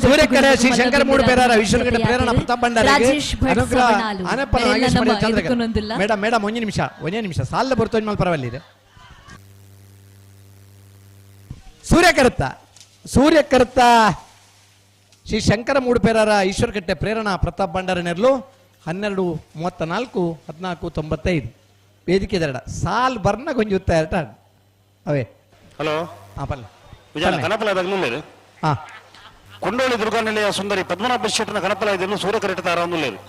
ಸೂರ್ಯಕರೆ ಶ್ರೀ ಶಂಕರ ಮೂಡುಪೇರರ ಈಶ್ವರಕಟ್ಟೆ ಪ್ರೇರಣಾ ಪ್ರತಾಪ್ ಭಂಡಾರಿಗೆ ಅನುಗ್ರಹ ಆನೆಪಲ್ಲ ನಾಗೇಶ್ ಮಡಿವಾಳ ಚಂದ್ರಕರೆ. ಮೇಡಮ್ ಮೇಡಮ್ ಒಂದೇ ನಿಮಿಷ ಒಂದೇ ನಿಮಿಷ ಸಾಲ ಬರ್ತೋ ಮೇಲೆ ಪರವಾಗಿಲ್ಲ. ಸೂರ್ಯಕರ್ತ ಸೂರ್ಯಕರ್ತ ಶ್ರೀ ಶಂಕರ ಮೂಡುಪೇರರ ಈಶ್ವರಕಟ್ಟೆ ಪ್ರೇರಣಾ ಪ್ರತಾಪ್ ಭಂಡಾರ ನೆರಳು 12:34 14:95 ವೇದಿಕೆ ದರಡ ಸಾಲ್ ಬರ್ನ ಗೊಂಜಿ ಉತ್ತ ಎರಟ ಅವೇ. ಹಲೋ ಹಾ ಪಲ್ಲ ಕನಪಲ. ಹಾ ಕೊಂಡೋಳಿ ದುರ್ಗಾನಿಲಯ ಸುಂದರಿ ಪದ್ಮನಾಭ ಶೆಟ್ಟನ ಕನಪಲ ಇದನ್ನು ಸೂರ್ಯ ಕರೆಟ ಆರಾಮುಲ್ಲೇರು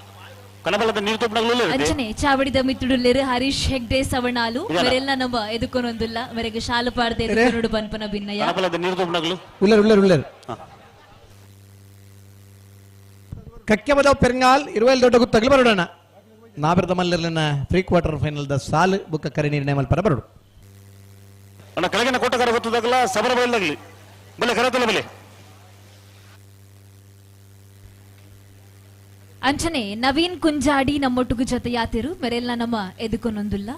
ಕನಪಲದ ನೀರು ತುಪ್ಪನಗಲುಲ್ಲೇರು. ಅಂಚನೆ ಚಾವಡಿದ ಮಿತ್ತುಡುಲ್ಲೇರು ಹರೀಶ್ ಹೆಗ್ಡೆ ಸವಣಾಲು ಮೆರೆಲ್ಲ ನಮ್ಮ ಎದುಕೊನೊಂದುಲ್ಲ ಮೆರೆಗೆ ಶಾಲು ಪಾಡದೆ ಎದುಕೊನುಡು ಬನ್ಪನ ಭಿನ್ನಯ ಕನಪಲದ ನೀರು ತುಪ್ಪನಗಲು ಉಲ್ಲರು ಉಲ್ಲರು ಉಲ್ಲರು. ಕಕ್ಕೆಬದ ಪೆರಂಗಾಲ್ ಇರುವೈಲ್ ದೊಡ್ಡ ಗುತ್ತಗಲು ಬರೋಣ ನಾಬಿರದ ಮಲ್ಲರ್ಲಿನ ಪ್ರೀ ಕ್ವಾರ್ಟರ್ ಫೈನಲ್ the ಸಾಲು ಬುಕ್ಕ ಕರೆ ನಿರ್ಣಯ ಮಲ್ಪರ ಬರೋಡು. ಅಣ್ಣ ಕೆಳಗಿನ ಕೋಟಗಾರ ಗೊತ್ತದಾಗಲ್ಲ ಸಬರ ಬಯಲಾಗಲಿ ಬಲೆ ಕರತಲ ಬಲೆ. ಅಂಚನೆ ನವೀನ್ ಕುಂಜಾಡಿ ನಮ್ಮೊಟ್ಟುಗು ಜೊತೆಯಾತಿರು ಮೆರೆಲ್ಲ ನಮ್ಮ ಎದುಕೊನೊಂದುಲ್ಲ.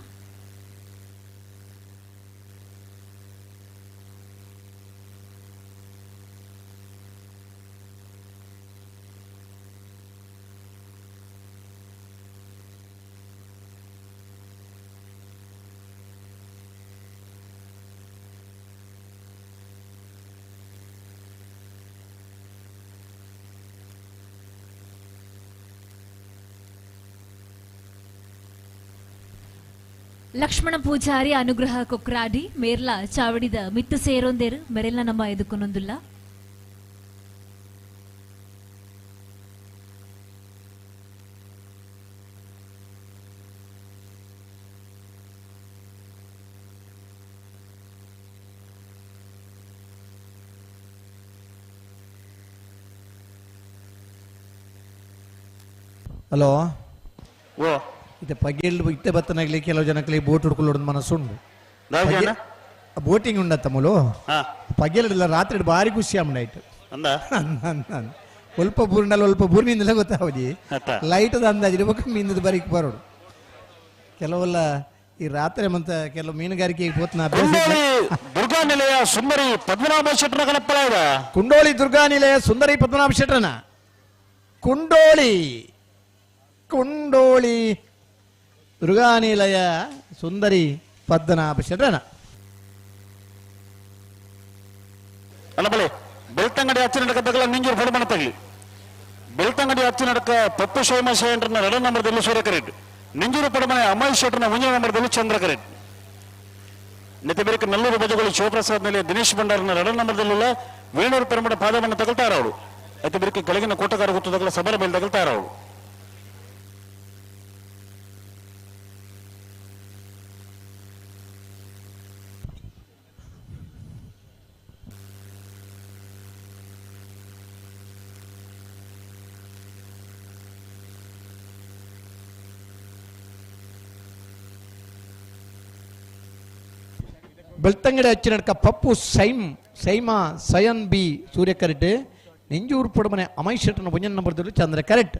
ಲಕ್ಷ್ಮಣ ಪೂಜಾರಿ ಅನುಗ್ರಹ ಕೊಕ್ರಾಡಿ ಮೇರ್ಲಾ ಚಾವಡಿದ ಮಿತ್ತು ಸೇರೊಂದೇರು ಮೆರೆಲ್ಲ ನಮ್ಮ ಎದುಕೊನೊಂದುಲ್ಲ. ಹಲೋ ಓ ಇತ್ತೆ ಪಗೆಲ್ ಇತ್ತೆ ಬತ್ತನಾಗ್ಲಿ ಕೆಲವು ಜನಕ್ಕೆ ಬೋಟ್ ಹುಡ್ಕೊಳ್ಳೋದು ಮನಸ್ಸುಂಡು ಬೋಟಿಂಗ್ ಉಂಡತ್ತ ಮೂಲು ಪಗೆಲ್ ರಾತ್ರಿ ಬಾರಿ ಖುಷಿ ಆಂಡಾಯ್ತು. ಒಲ್ಪ ಬೂರ್ನಲ್ಲ ಒಲ್ಪ ಬೂರ್ನಿಂದಲೇ ಗೊತ್ತಾವದಿ ಲೈಟ್ ಅಂದಾಜು ಇರ್ಬೇಕು ಮೀನದ ಬರೀಕ್ ಬರೋಡು. ಕೆಲವೆಲ್ಲ ಈ ರಾತ್ರಿ ಮತ್ತೆ ಕೆಲವು ಮೀನುಗಾರಿಕೆ ಪೋತ್ನ ಅಭ್ಯಾಸ. ದುರ್ಗಾ ನಿಲಯ ಸುಂದರಿ ಪದ್ಮನಾಭ ಶೆಟ್ಟರ ಕನಪ್ಪಲ. ಕುಂಡೋಳಿ ದುರ್ಗಾ ನಿಲಯ ಸುಂದರಿ ಪದ್ಮನಾಭ ಶೆಟ್ಟರನ ಕುಂಡೋಳಿ ಕುಂಡೋಳಿ ದುರ್ಗಾನಿಲಯ ಸುಂದರಿ ಪದ್ಮನಾಭ ಶೆಟ್ಟರನ. ಅಲ್ಲ ಬಲೆ ಬೆಳ್ತಂಗಡಿ ಅಚ್ಚಿ ನಡಕ ತಗಲ ನಿಂಜೂರು ಫಡಮಣ ತಗಲಿ ಬೆಳ್ತಂಗಡಿ ಅಚ್ಚಿ ನಡಕ ಪಪ್ಪು ಶೈಮ ಶೇಂಡ್ರನ ಎರಡನೇ ನಂಬರ್ದಲ್ಲಿ ಸೂರ್ಯ ಕರೆಟ್ ನಿಂಜೂರು ಪಡಮನೆ ಅಮಯ್ ಶೆಟ್ಟರ್ನ ಒಂದನೇ ನಂಬರ್ದಲ್ಲಿ ಚಂದ್ರ ಕರೆಟ್ ನೆತೆ ಬೇರೆ ನಲ್ಲೂರು ಬಜಗಳು ಶಿವಪ್ರಸಾದ್ ಮೇಲೆ ದಿನೇಶ್ ಭಂಡಾರನ ಎರಡನೇ ನಂಬರ್ದಲ್ಲಿಲ್ಲ ವೇಣೂರು ಪೆರಮಡ ಪಾದವನ್ನು ತಗಲ್ತಾರ ಅವರು. అయితే ಬೇರೆ ಕೆಳಗಿನ ಕೋಟಗಾರ ಗೊತ್ತದಾಗಲ ಸಬರ ಮೇಲೆ ತಗಲ್ತಾರ ಅವರು. ಬೆಳ್ತಂಗಡಿ ಅಚ್ಚಿನಡ್ಕ ಪಪ್ಪು ಸೈಮ್ ಸೈಮಾ ಸಯನ್ ಬಿ ಸೂರ್ಯ ಕರೆಕ್ಟ್ ನೆಂಜೂರು ಪಡಮನೆ ಅಮೈ ಶೆಟ್ಟನ ಒಂಜನ್ ನಂಬರ್ ಚಂದ್ರ ಕರೆಕ್ಟ್.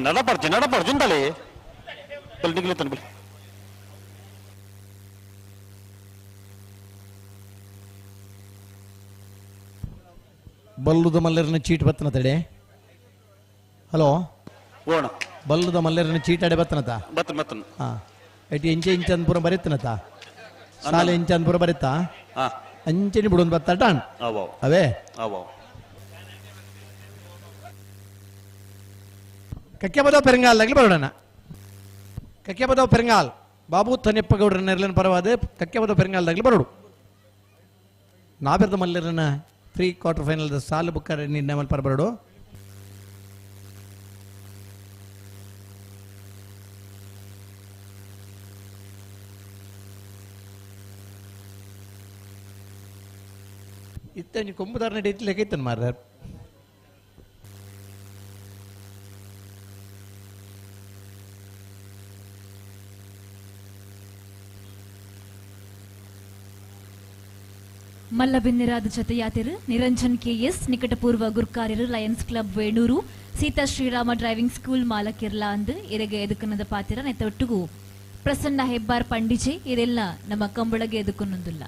ನಡಪರ್ಜಿ ನಡಪರ್ಜಿ ಉಂಟಲ್ಲಿ ಬಲಿ ಬಲ್ಲುದ ಮಲ್ಲರನ ಚೀಟ್ ಬತ್ತನ ತಡೆ. ಹಲೋ ಓಣ ಬಲ್ಲುದ ಮಲ್ಲರನ ಚೀಟ್ ಅಡೆ ಬತ್ತನತ ಬತ್ತನ ಬತ್ತನ. ಹಾ IT ಎಂಚೆ ಇಂಚನ್ಪುರ ಬರೆತ್ತನತ ಸಾಲೆ ಇಂಚನ್ಪುರ ಬರೆತ್ತಾ ಅಂಚೆನಿ ಬಿಡೊಂದು ಬತ್ತಾಟ ಅವೇ. ಕಕ್ಕೆಬದ ಪೆರಂಗಾಲ್ದಾಗಲಿ ಬರೋಣ. ಕಕ್ಕೆಬದವ್ ಪೆರಂಗಾಲ್ ಬಾಬು ತನ್ನೆಪ್ಪಗೌಡರ ನೆರಳಿನ ಪರವಾದ ಕಕ್ಕೆಬದವ್ ಪೆರಂಗಾಲ್ದಾಗಲಿ ಬರೋಡು. ನಾಬೆರ್ದ ಮಲ್ಲರನ ಪ್ರೀ ಕ್ವಾರ್ಟರ್ ಫೈನಲ್ ಸಾಲು ಬುಕ್ಕರ್ ನಿರ್ಣಯ ಪರ ಬರೋಡು. ಇತ್ತ ಕೊಂಬುದಾರನ ಇಟ್ಲಿಕ್ಕೆ ಇತ್ತನ್ ಮಾರ್ರೆ. ಮಲ್ಲಬಿನ್ನಿರಾದ ಜೊತೆಯಾತಿರು ನಿರಂಜನ್ ಕೆಎಸ್ ನಿಕಟಪೂರ್ವ ಗುರ್ಕಾರ್ಯರು Lions Club Venur Sita Srirama driving school ಮಾಲಕಿರ್ಲಾ ಅಂದು ಇರೆಗೆ ಎದುಕನದ ಪಾತಿರ ನೆತ್ತೊಟ್ಟಿಗೂ ಪ್ರಸನ್ನ ಹೆಬ್ಬಾರ್ ಪಂಡಿಜೆ ಇರೆಲ್ಲ ನಮ್ಮ ಕಂಬಳಗೆ ಎದುಕುನೊಂದುಲ್ಲ.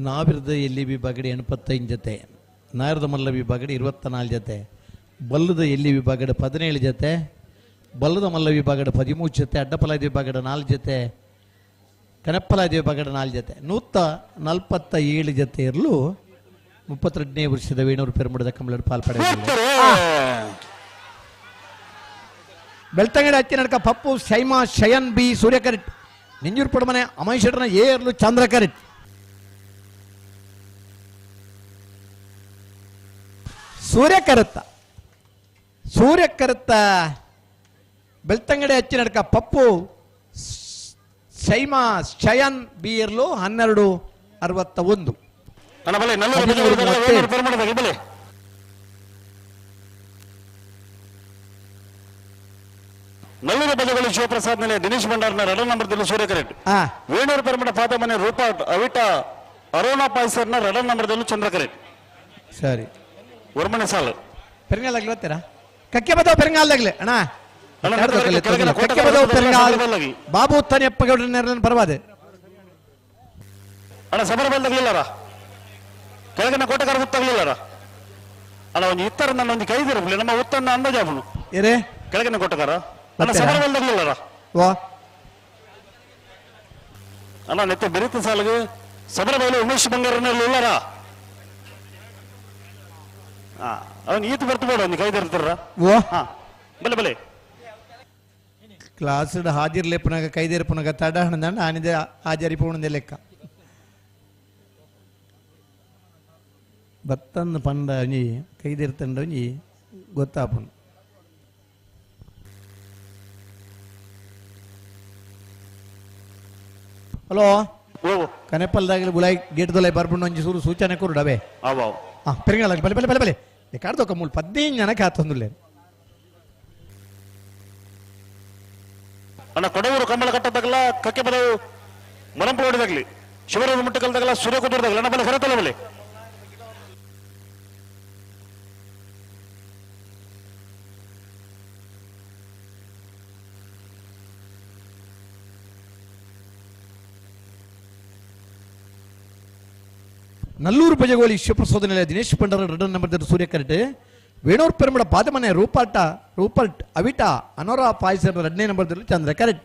ನಾವಿರದ ಎಲ್ಲಿ ವಿಭಾಗಡೆ 85 ಜೊತೆ, ನಾಯರದ ಮಲ್ಲ ವಿಭಾಗಡೆ 24 ಜೊತೆ, ಬಲ್ಲದ ಎಲ್ಲಿ ವಿಭಾಗಡೆ 17 ಜೊತೆ, ಬಲ್ಲದ ಮಲ್ಲ ವಿಭಾಗಡೆ 13 ಜೊತೆ, ಅಡ್ಡಪಲಾದ ವಿಭಾಗಡೆ 4 ಜೊತೆ, ಕನಪ್ಪಲಾದ ವಿಭಾಗಡೆ 4 ಜೊತೆ, 147 ಜೊತೆ ಇರಲು 32ನೇ ವರ್ಷದ ವೇಣೂರು ಪೆರುಮುಡದ ಕಂಬಳದ ಪಾಲ್ಪಡೆ. ಬೆಳ್ತಂಗಡಿ ಹತ್ತಿ ನಡ್ಕ ಪಪ್ಪು ಶೈಮಾ ಶಯನ್ ಬಿ ಸೂರ್ಯ ಕರೆಟ್, ನಿಂಜೂರು ಪಡಮನೆ ಅಮಯ್ ಶೆಟ್ಟರ್ನ ಎ ಇರಲು ಚಂದ್ರ ಕರೆಟ್. ಸೂರ್ಯ ಕರುತ್ತ ಸೂರ್ಯ ಕರುತ್ತ ಬೆಳ್ತಂಗಡಿ ಹಚ್ಚಿ ನಡ್ಕ ಪಪ್ಪು ಶೈಮಾ ಶಯನ್ ಬಿ ಇರಲು 12:61. ನಲ್ಲೂರು ಬಜಗಳು ಶಿವಪ್ರಸಾದ್ ಮೇಲೆ ದಿನೇಶ್ ಭಂಡಾರ್ನ ಎರಡನೇ ನಂಬರ್ದಲ್ಲಿ ಸೂರ್ಯ ಕರೆಟ್, ವೇಣೂರು ಪೆರ್ಮಡ ಪಾದಮನೆ ರೂಪಾ ಅವಿಟ ಅರೋನಾ ಪಾಯ್ಸರ್ನ ಎರಡನೇ ನಂಬರ್ದಲ್ಲೂ ಚಂದ್ರ ಕರೆಟ್. ಸರಿ, ಒರ್ಮನೆ ಸಾಲು ಪೆರಂಗಾಲ್ ಬರ್ತೀರಾ? ಕಕ್ಕೆ ಬದವ ಪೆರಂಗಾಲ್ದಾಗ್ಲೆ ಅಣ್ಣ, ಕಕ್ಕೆ ಬದವ ಪೆರಂಗಾಲ್ ಬಾಬು ತನಿಯಪ್ಪಗೌಡರ ನೆರಳನ್ನು ಪರವಾದೆ ಅಣ್ಣ. ಸಮರ ಬಂದಾಗ್ಲಿಲ್ಲಾರ ಕೆಳಗಿನ ಕೋಟೆಗಾರ ಗೊತ್ತಾಗ್ಲಿಲ್ಲಾರ ಅಣ್ಣ? ಒಂದು ಇತ್ತರ ನನ್ನ ಒಂದು ಕೈದಿರ ನಮ್ಮ ಉತ್ತನ್ನ ಅಂದಾಜಾಪನು ಏರೇ ಕೆಳಗಿನ ಕೋಟೆಗಾರ ಅಣ್ಣ ಸಮರ ಬಂದಾಗ್ಲಿಲ್ಲಾರ ವಾ ಅಣ್ಣ ನೆತ್ತೆ ಬೆರೀತ ಸಾಲಿಗೆ ಸಮರ ಬಯಲು ಉಮೇಶ್ ಬಂಗಾರನಲ್ಲಿ ಇಲ್ಲಾರ? ಅವನು ಈತ ಬರ್ತು ಬೇಡ ಒಂದು ಕೈದಿರ್ತಾರ. ಹಾ ಬಲೆ ಬಲೆ ಕ್ಲಾಸ್ ಹಾಜಿರ್ಲೆ ಪುನಗ ಕೈದೇರು ಪುನಗ ತಡ ಹಣದಂಡ ಆನಿದೆ ಹಾಜರಿ ಪೂರ್ಣದೆ ಲೆಕ್ಕ ಬತ್ತಂದು ಪಂಡ ಒಂಜಿ ಕೈದಿರ್ತಂಡ ಒಂಜಿ ಗೊತ್ತಾಪುಂಡು. ಹಲೋ, ಕನೆಪಲ್ದಾಗಲಿ ಬುಲಾಯಿ ಗೇಟ್ ದೊಲೈ ಬರ್ಬಂಡು ಒಂಜಿ ಸೂರು ಸೂಚನೆ ಕೊರುಡವೇ. ಹಾಂ ಪೆರಂಗಾಲ ಬಲೆ ಬಲೆ ಬಲೆ ಬಲೆ ಕಾಡ್ದೊಕ್ಕ ಮೂಲು 15 ಜನಕ್ಕೆ ಆತಂದುಲ್ಲೆ ಅಣ್ಣ. ಕೊಡವೂರು ಕಂಬಳ ಕಟ್ಟದಾಗಲ ಕಕ್ಕೆ ಬದವು ಮರಂಪು ಹೊಡೆದಾಗ್ಲಿ ಶಿವರೂರು ಮುಟ್ಟಕಲ್ದಾಗಲ ಸೂರ್ಯ ಕುದುರದಾಗಲ ಅಣ್ಣ ಬಲೆ ಹೊರತಲ್ಲ ಬಲೆ. ನಲ್ಲೂರು ಬಜಗೋಳಿ ಶಿವಪ್ರಸಾದ ನಿಲಯ ದಿನೇಶ್ ಪಂಡರ ಎರಡನೇ ನಂಬರ್ ಸೂರ್ಯ ಕರೆಟ್, ವೇಣೂರು ಪೆರುಮಡ ಪಾದಮನೆ ರೂಪಾಟ ರೂಪರ್ಟ್ ಅವಿಟ ಅನೋರಾ ಪಾಯ್ಸರ್ ಎರಡನೇ ನಂಬರ್ದಲ್ಲಿ ಚಂದ್ರ ಕರೆಟ್.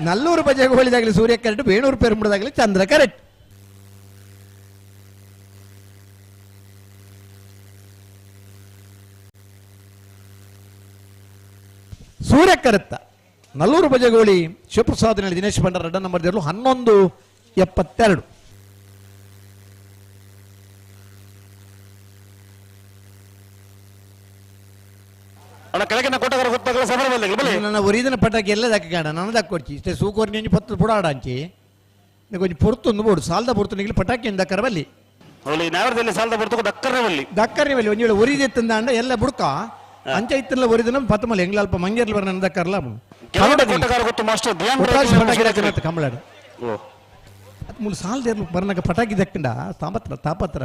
ನಲ್ಲೂರು ಬಜಗೋಳಿದಾಗಲಿ ಸೂರ್ಯ ಕರೆಟ್, ವೇಣೂರು ಪೆರುಮುಡದಾಗಲಿ ಚಂದ್ರ ಕರೆಟ್. ಸೂರ್ಯ ಕರೆತ್ತ ನಲ್ಲೂರು ಬಜಗೋಳಿ ಶಿವಪ್ರಸಾದ್ ದಿನೇಶ್ ಭಂಡಾರ ಎರಡನೇ ನಂಬರ್ 11:72. ಅಣ್ಣ ಕೆಳಗಿನ ಕೋಟೆಗಾರ ಗೊತ್ತಾಗಲ್ಲ ಸಮರ ಬಂದಾಗಲಿ ನನ್ನ ಒರಿದಿನ ಪಟಾಕಿ ಎಲ್ಲ ದಕ್ಕ ಕಾಣ ನನ್ನ ದಕ್ಕೊಡ್ಚಿ ಇಷ್ಟೇ ಸೂಕೋರ್ ನೆಂಜಿ ಪತ್ತು ಪುಡಾಡಾಂಚಿ ಕೊಂಚ ಪೊರ್ತೊಂದು ಬೋಡು ಸಾಲದ ಪೊರ್ತು ನಿಗಲಿ ಪಟಾಕಿ ದಕ್ಕರ ಬಲ್ಲಿ ನಾವರದಲ್ಲಿ ಸಾಲದ ಪೊರ್ತು ದಕ್ಕರ್ನೆ ಬಲ್ಲಿ ದಕ್ಕರ್ನೆ ಬಲ್ಲಿ ಒಂಜಿ ವೇಳೆ ಒರಿದೆತ್ತಂದ ಅಂಡ ಎಲ್ಲ ಬುಡ್ಕ ಅಂಚ ಇತ್ತಲ್ಲ ಒರಿದನ ಪತ್ತಮಲ್ಲ ಎಂಗ್ಲ ಅಲ್ಪ ಮಂಗೇರ್ಲ ಬರ ನನ್ನ ದಕ್ಕರ್ಲ ಪಟಾಕಿ ಕಂಬಳಾಡು ಅದು ಮೂಲು ಸಾಲದ ಬರ್ನಕ ಪಟಾಕಿ ದಕ್ಕಂಡ ತಾಪತ್ರ ತಾಪತ್ರ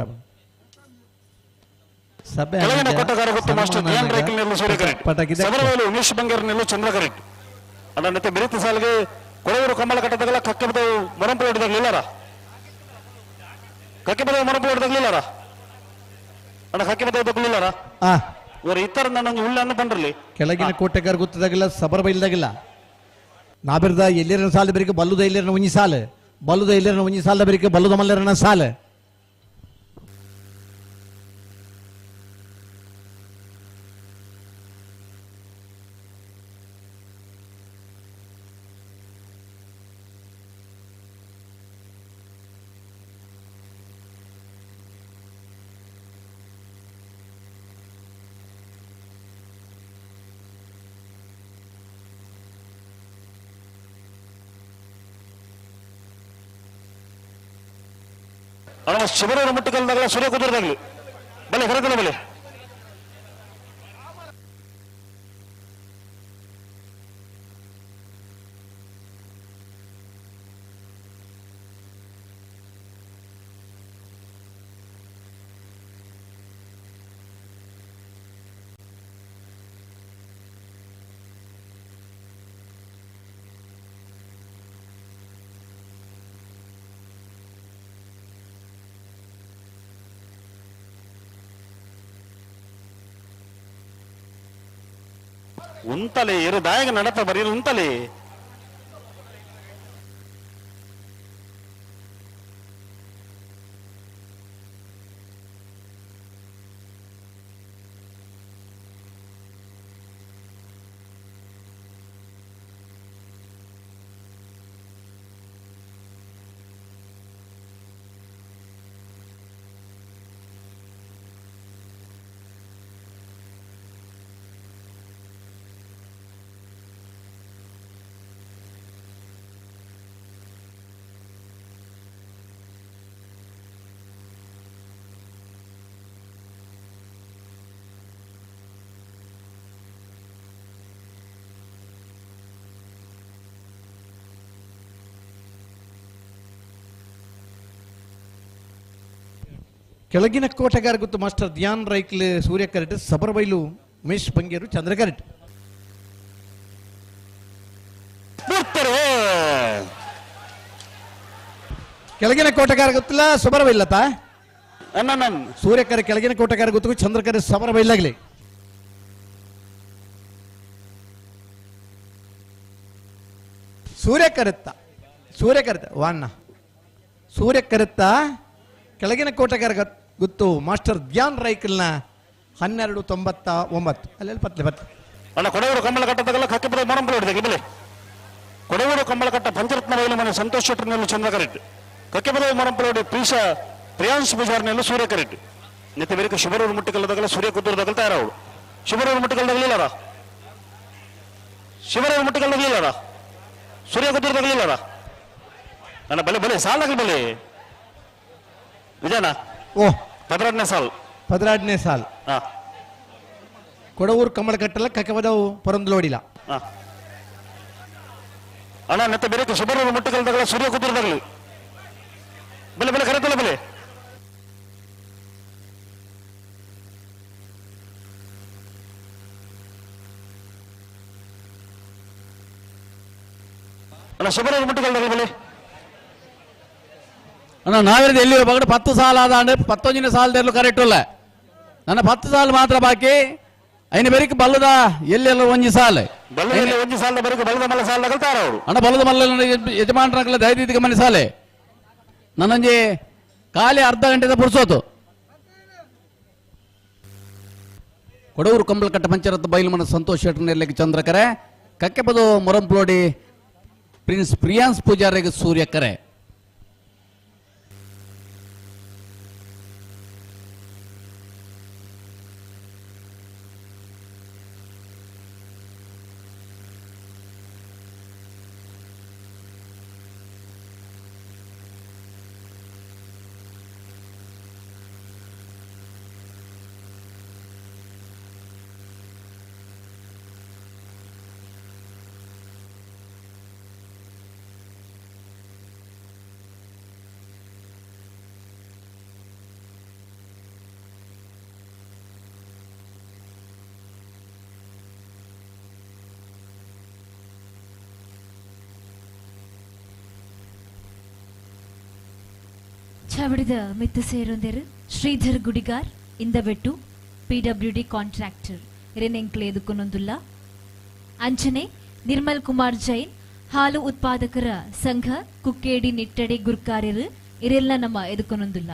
ಸಭೆ ಉಮೇಶ್ ಬಂಗಾರನೆಲ್ಲೂ ಚಂದ್ರ ಕರೆಕ್ಟ್ ಅದನ್ನತ್ತೆ ಬೆರೀತ ಸಾಲಿಗೆ ಕೊಡವರು ಕಂಬಳ ಕಟ್ಟದಾಗಲ್ಲ ಕಕ್ಕೆ ಬದವು ಮರಂಪು ಹೊಡೆದಾಗ್ಲಿಲ್ಲಾರ? ಕಕ್ಕೆ ಬದವು ಮರಂಪು ಹೊಡೆದಾಗ್ಲಿಲ್ಲಾರ ಅಣ್ಣ? ಕಕ್ಕೆ ಬದವು ದಗ್ಲಿಲ್ಲಾರ? ಇವರು ಇತರ ನನ್ನ ಉಳ್ಳನ್ನು ಬಂದ್ರಲ್ಲಿ ಕೆಳಗಿನ ಕೋಟೆಗಾರ ಗೊತ್ತದಾಗಿಲ್ಲ ಸಬರ ಬೈಲ್ದಾಗಿಲ್ಲ ನಾಬಿರ್ದ ಎಲ್ಲಿರನ ಸಾಲ ಬೆರಿಕೆ ಬಲ್ಲುದ ಎಲ್ಲಿರನ ಒಂಜಿ ಸಾಲ ಬಲ್ಲುದ ಎಲ್ಲಿರನ ಒಂಜಿ ಸಾಲ ಬೆರಿಕೆ ಬಲ್ಲುದ ಮಲ್ಲರನ ಸಾಲ. ಅಣ್ಣ ಶಿವರೂರು ಮುಟ್ಟಕಲ್ದಾಗಲ ಸೂರ್ಯ ಕುದುರದಾಗ್ಲಿ ಬಲೆ ಹೊರಗಲ ಬಲೆ. ಉಂತಲೆ ಇರು ದಾಯಗ ನಡಪ ಬರೀ ಉಂತಲೆ. ಕೆಳಗಿನ ಕೋಟೆಗಾರ ಗೊತ್ತು ಮಾಸ್ಟರ್ ಧ್ಯಾನ್ ರೈಕ್ಲ್ ಸೂರ್ಯ ಕರೆಟ್ ಸಬರಬೈಲು ಉಮೇಶ್ ಬಂಗೇರು ಚಂದ್ರ ಕರೆಟ್. ಕೆಳಗಿನ ಕೋಟೆಗಾರ ಗೊತ್ತಿಲ್ಲ ಸಬರಬೈಲತ ಸೂರ್ಯಕರೆ ಕೆಳಗಿನ ಕೋಟೆಗಾರ ಗೊತ್ತು ಚಂದ್ರಕರೆ ಸಬರಬೈಲಾಗ್ಲಿ. ಸೂರ್ಯ ಕರೆತ್ತ ಸೂರ್ಯ ಕರೆತ್ತ ವಾಣ್ಣ ಸೂರ್ಯ ಕರೆತ್ತ ಕೆಳಗಿನ ಕೋಟೆಗಾರ ಗೊತ್ತು ಮಾಸ್ಟರ್ ಧ್ಯಾನ್ ರೈಕಲ್ನ 12.99 ಅಲ್ಲೆಲ್ಲ ಪತ್ಲೆ ಪತ್ಲೆ. ಅಣ್ಣ ಕೊಡವೂರು ಕಂಬಳಕಟ್ಟದಾಗಲ್ಲ ಕಕ್ಕಿಪದ ಮೊರಂಪಲ ಹಿಡಿದ ಬೆಲೆ. ಕೊಡವೂರು ಕಂಬಳಕಟ್ಟ ಪಂಚರತ್ನ ಬೈಲು ಮನೆ ಸಂತೋಷ್ ಶೆಟ್ಟರ್ನಲ್ಲೂ ಚಂದ್ರ ಕರೆಟ್. ಕಕ್ಕಿಪದ ಮೊರಂಪಲೋಡಿ ಪ್ರೀಶ ಪ್ರಿಯಾಂಶ್ ಪೂಜಾರ್ನಲ್ಲೂ ಸೂರ್ಯ ಕರೆಟ್. ನಿತ್ಯ ಬೇರೆ ಶುಭರೂರು ಮುಟ್ಟಕಲ್ಲದಾಗಲ್ಲ ಸೂರ್ಯ ಕುದ್ದೂರದಾಗಲ್ಲ ತಯಾರವಳು. ಶುಭರೂರು ಮುಟ್ಟಕಲ್ಲದಾಗಲಿಲ್ಲಾರ ಶಿವರೂರು ಮುಟ್ಟಕಲ್ಲದಾಗಲಿಲ್ಲಾರ ಸೂರ್ಯ ಕುದ್ದೂರದಾಗಲಿಲ್ಲಾರ ನನ್ನ ಬಲೆ ಬಲೆ ಸಾಲಾಗಲಿ ಬಲೆ ನಿಜಾನ. ಓ 12ನೇ ಸಾಲ್ 12ನೇ ಸಾಲ್ ಕೊಡವೂರು ಕಮಲಕಟ್ಟಲ್ಲ ಕಕವದವು ಪೊರಂದ್ಲೋಡಿಲ್ಲ. ಅಣ್ಣ ನೆತ್ತ ಬೇರೆ ಶುಭರೂರು ಮುಟ್ಟಕಲ್ದಾಗಲ್ಲ ಸೂರ್ಯ ಕುದುರದಾಗಲಿ ಬೆಲೆ ಬೆಲೆ ಕರೆತಲ್ಲ ಬೆಲೆ. ಅಣ್ಣ ಶುಭರೂರು ಮುಟ್ಟಕಲ್ದಾಗಲಿ ಬೆಲೆ. ಅಣ್ಣ ನಾವಿರೋದು ಎಲ್ಲಿ ಬಗಡು 10 ಸಾಲ ಆದ ಅಂದ್ರೆ 19 ಸಾಲದಲ್ಲೂ ಕರೆಕ್ಟ್ ಇಲ್ಲ. ನನ್ನ 10 ಸಾಲ ಮಾತ್ರ ಬಾಕಿ. ಐನ ಬೇರಿಕೆ ಬಲ್ಲದ ಎಲ್ಲೆಲ್ಲ ಒಂಜಿ ಸಾಲ ಒಂಜಿ ಸಾಲ ಬರೀಕೆ ಬಲ್ಲದ ಮಲ್ಲ ಸಾಲ ಅವರು. ಅಣ್ಣ ಬಲ್ಲದ ಮಲ್ಲ ಯಜಮಾನರಾಗಲ್ಲ ದಯದೀದಿಗೆ ಮನೆ ಸಾಲೆ ನನ್ನೊಂಜಿ ಖಾಲಿ ಅರ್ಧ ಗಂಟೆದ ಪುರ್ಸೋತು. ಕೊಡವೂರು ಕಂಬಳಕಟ್ಟ ಪಂಚರತ್ನ ಬೈಲು ಮನ ಸಂತೋಷ್ ಶೆಟ್ಟರ್ನೆಲ್ಲಿಗೆ ಚಂದ್ರಕರೆ. ಕಕ್ಕೆಪದು ಮೊರಂಪ್ಲೋಡಿ ಪ್ರಿನ್ಸ್ ಪ್ರಿಯಾಂಶ್ ಪೂಜಾರಿಗೆ ಸೂರ್ಯಕರೆ. ಚಾವಡಿದ ಮಿತ್ತ ಸೇರೊಂದೆರು ಶ್ರೀಧರ್ ಗುಡಿಗಾರ್ ಇಂದಬೆಟ್ಟು ಪಿಡಬ್ಲ್ಯೂಡಿ ಕಾಂಟ್ರಾಕ್ಟರ್ ಇರೆನೆಂಕ್ಲೆ ಎದುಕೊನೊಂದುಲ್ಲ. ಅಂಚನೆ ನಿರ್ಮಲ್ ಕುಮಾರ್ ಜೈನ್ ಹಾಲು ಉತ್ಪಾದಕರ ಸಂಘ ಕುಕ್ಕೇಡಿ ನಿಟ್ಟಡೆ ಗುರ್ಕಾರ್ಯರು ಇರೆಲ್ಲ ನಮ್ಮ ಎದುಕೊನೊಂದುಲ್ಲ.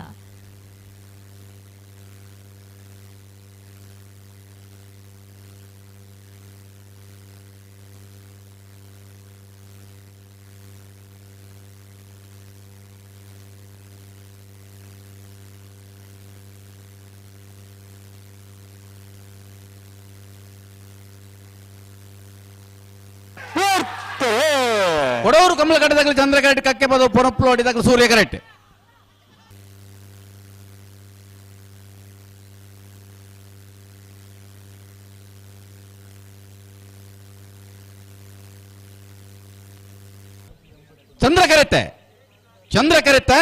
ಕೊಡವರು ಕಮಲ ಕಟ್ಟದಾಗಲಿ ಚಂದ್ರ ಕರೆಕ್ಟ್, ಕಕ್ಕೆ ಪದ ಪೊನಪ್ಲು ಹೊಡಿದಾಗಲಿ ಸೂರ್ಯ ಕರೆಕ್ಟ್. Chandra correct, Chandra correct,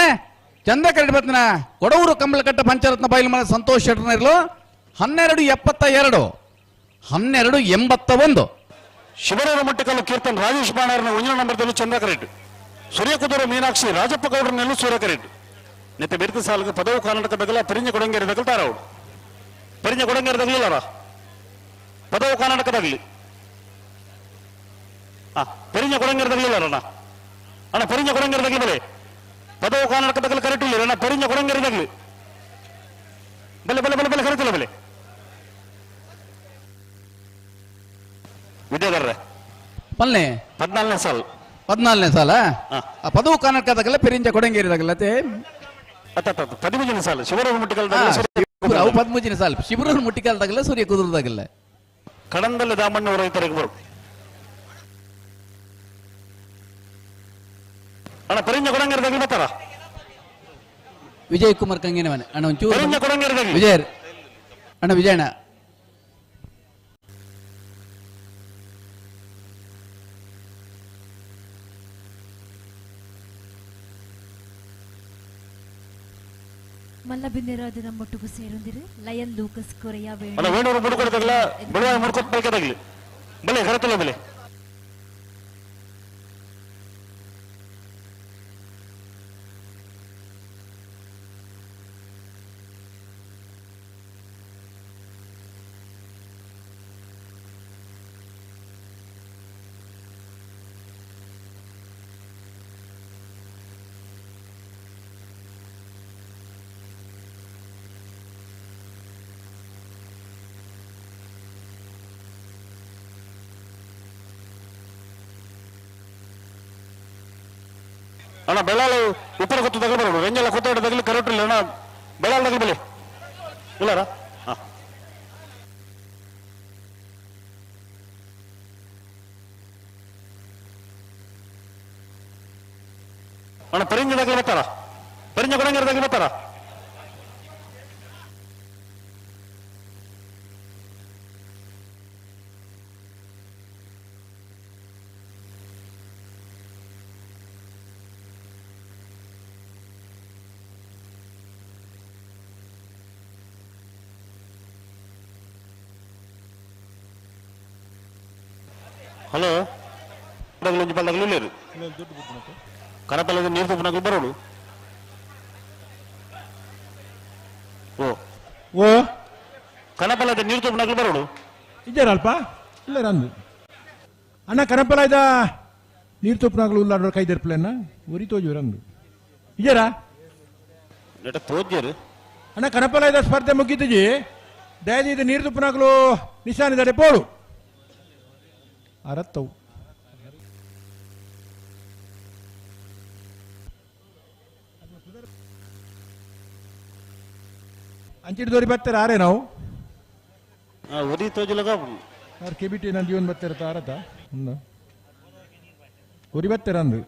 Chandra correct ಬರ್ತನ. ಕೊಡವೂರು ಕಮಲಕಟ್ಟ ಪಂಚರತ್ನ ಬೈಲು ಮನೆ ಸಂತೋಷ್ ಶೆಟ್ಟರ್ನ ಇರಲು 12.72 12.81. ಶಿವರೂರು ಮಟ್ಟಕಲ್ಲು ಕೀರ್ತನ್ ರಾಜೇಶ್ ಬಾಣಾರನ ಒಂದನೇ ನಂಬರ್ದಲ್ಲೂ ಚಂದ್ರಕರ್ ರೆಡ್ಡಿ, ಸೂರ್ಯಕುದೂರು ಮೀನಾಕ್ಷಿ ರಾಜಪ್ಪ ಗೌಡರನ್ನೆಲ್ಲೂ ಸೂರ್ಯಕರ್ ರೆಡ್ಡಿ. ನಿತ್ಯ ಬಿರುಕು ಸಾಲಿಗೆ ಪದವು ಕರ್ನಾಟಕದಾಗಲ್ಲ ಪರಿಂಜ ಕೊಡಂಗೇರಿ ತಗಲ್ತಾರ ಅವರು. ಪರಿಂಜ ಕೊಡಂಗೇರಿ ತಗಲಿಲ್ಲರ ಪದವು ಕರ್ನಾಟಕದಾಗಲಿ. ಪೆರಿಂಜ ಕೊಡಂಗರ ತಗಲಿಲ್ಲ ಅಣ್ಣ ಅಣ್ಣ ಪೆರಿಂಜ ಕೊಡಂಗರ ತಗಲಿ ಬಲೆ ಪದವು ಕಾನಡಕ ತಗಲು ಕರೆಕ್ಟ್ ಇಲ್ಲ ಅಣ್ಣ ಪೆರಿಂಜ ಕೊಡಂಗರ ತಗಲಿ ಬಲೆ ಬಲೆ ಬಲೆ ಬಲೆ ಕರೆಕ್ಟ್ ಇಲ್ಲ ಬಲೆ ವಿದ್ಯಾಧರ್ರೆ ಪಲ್ನೆ 14ನೇ ಸಾಲ್ 14ನೇ ಸಾಲ ಪದವು ಕಾನಡಕ ತಗಲ ಪೆರಿಂಜ ಕೊಡಂಗೇರಿ ತಗಲತೆ 13ನೇ ಸಾಲು ಶಿವರೂರು ಮುಟ್ಟಿಕಲ್ ಅವು 13ನೇ ಸಾಲು ಶಿವರೂರು ಮುಟ್ಟಿಕಲ್ ತಗಲ ಸೂರ್ಯ ಕುದುರು ತಗಲ ಕಡಂದಲ್ಲಿ ದಾಮಣ್ಣ ರೈತರಿಗೆ ಬರು ಅಣ್ಣ ಪರಿಂಜ ಕೊಡಂಗೇರಿ ತಗಲಿ ಬರ್ತಾರ ವಿಜಯ್ ಕುಮಾರ್ ಕಂಗಿನ ಮನೆ ಅಣ್ಣ ಒಂಚೂರು ಪರಿಂಜ ಕೊಡಂಗೇರಿ ತಗಲಿ ವಿಜಯ್ ಅಣ್ಣ ವಿಜಯಣ್ಣ ಮಲ್ಲ ಬಿಂದಿರಾದ ನಮ್ಮೊಟ್ಟಿಗೂ ಸೇರೊಂದಿರು lion Lucas Korea ಅಣ್ಣ ವೇಣೂರು ಮುಡ್ಕೊಡ ತಗಲ ಬಳುವ ಮುಡ್ಕೊಟ್ ಬಳಿಕೆ ತಗಲಿ ಬಲೆ ಕರತಲ್ಲ ಬಲೆ ಅಣ್ಣ ಬೆಳ್ಳಾಳು ಉತ್ತರ ಕೊತ್ತು ತಗಲು ಬರೋದು ವೆಂಜಲ ಕೊತ್ತೋಡ ತಗಲಿ ಕರೆಕ್ಟ್ ಇಲ್ಲ ಅಣ್ಣ ಬೆಳ್ಳಾಳು ತಗಲಿ ಬಲಿ ಇಲ್ಲಾರ ಅಣ್ಣ ಪರಿಂಜ ತಗಲಿ ಬರ್ತಾರ ಪರಿಂಜ ಕೊಡಂಗರ ತಗಲಿ ಬರ್ತಾರ ಹಲೋ ಒಂಜಿ ಪಲ್ಲಗಲು ಇಲ್ಲೇರು ಕರಪಲ್ಲದ ನೀರು ತುಪ್ಪನಗಲು ಬರೋಡು ಓ ಓ ಕನಪಲ್ಲದ ನೀರು ತುಪ್ಪನಗಲು ಬರೋಡು ಇದ್ದಾರಲ್ಪ ಇಲ್ಲ ರಂದು ಅಣ್ಣ ಕನಪಲ್ಲ ಇದ್ದ ನೀರು ತುಪ್ಪನಗಲು ಉಲ್ಲಾಡೋ ಕೈ ದರ್ಪಲೆನ್ನ ಉರಿ ತೋಜು ರಂದು ಇದ್ದಾರಾ ನೆಟ ತೋಜ್ಜರು ಅಣ್ಣ ಕನಪಲ್ಲ ಇದ್ದ ಸ್ಪರ್ಧೆ ಮುಗೀತಜಿ ದಯದೀದ ನೀರು ತುಪ್ಪನಗಲು ನಿಶಾನಿದ್ದಾರೆ ಪೋಡು ಅರತ್ತವು ಅಂಚಿಡ್ದೋರಿ ಬರ್ತಾರೆ ಆರೆ ನಾವು ಉರಿ ತೋಜಲಗ ಅವ್ರು K B T ನನ್ನ ಜೀವನ ಬರ್ತಾರೆ ಆರತ ಒಂದು ಉರಿ ಬರ್ತಾರೆ ಅಂದು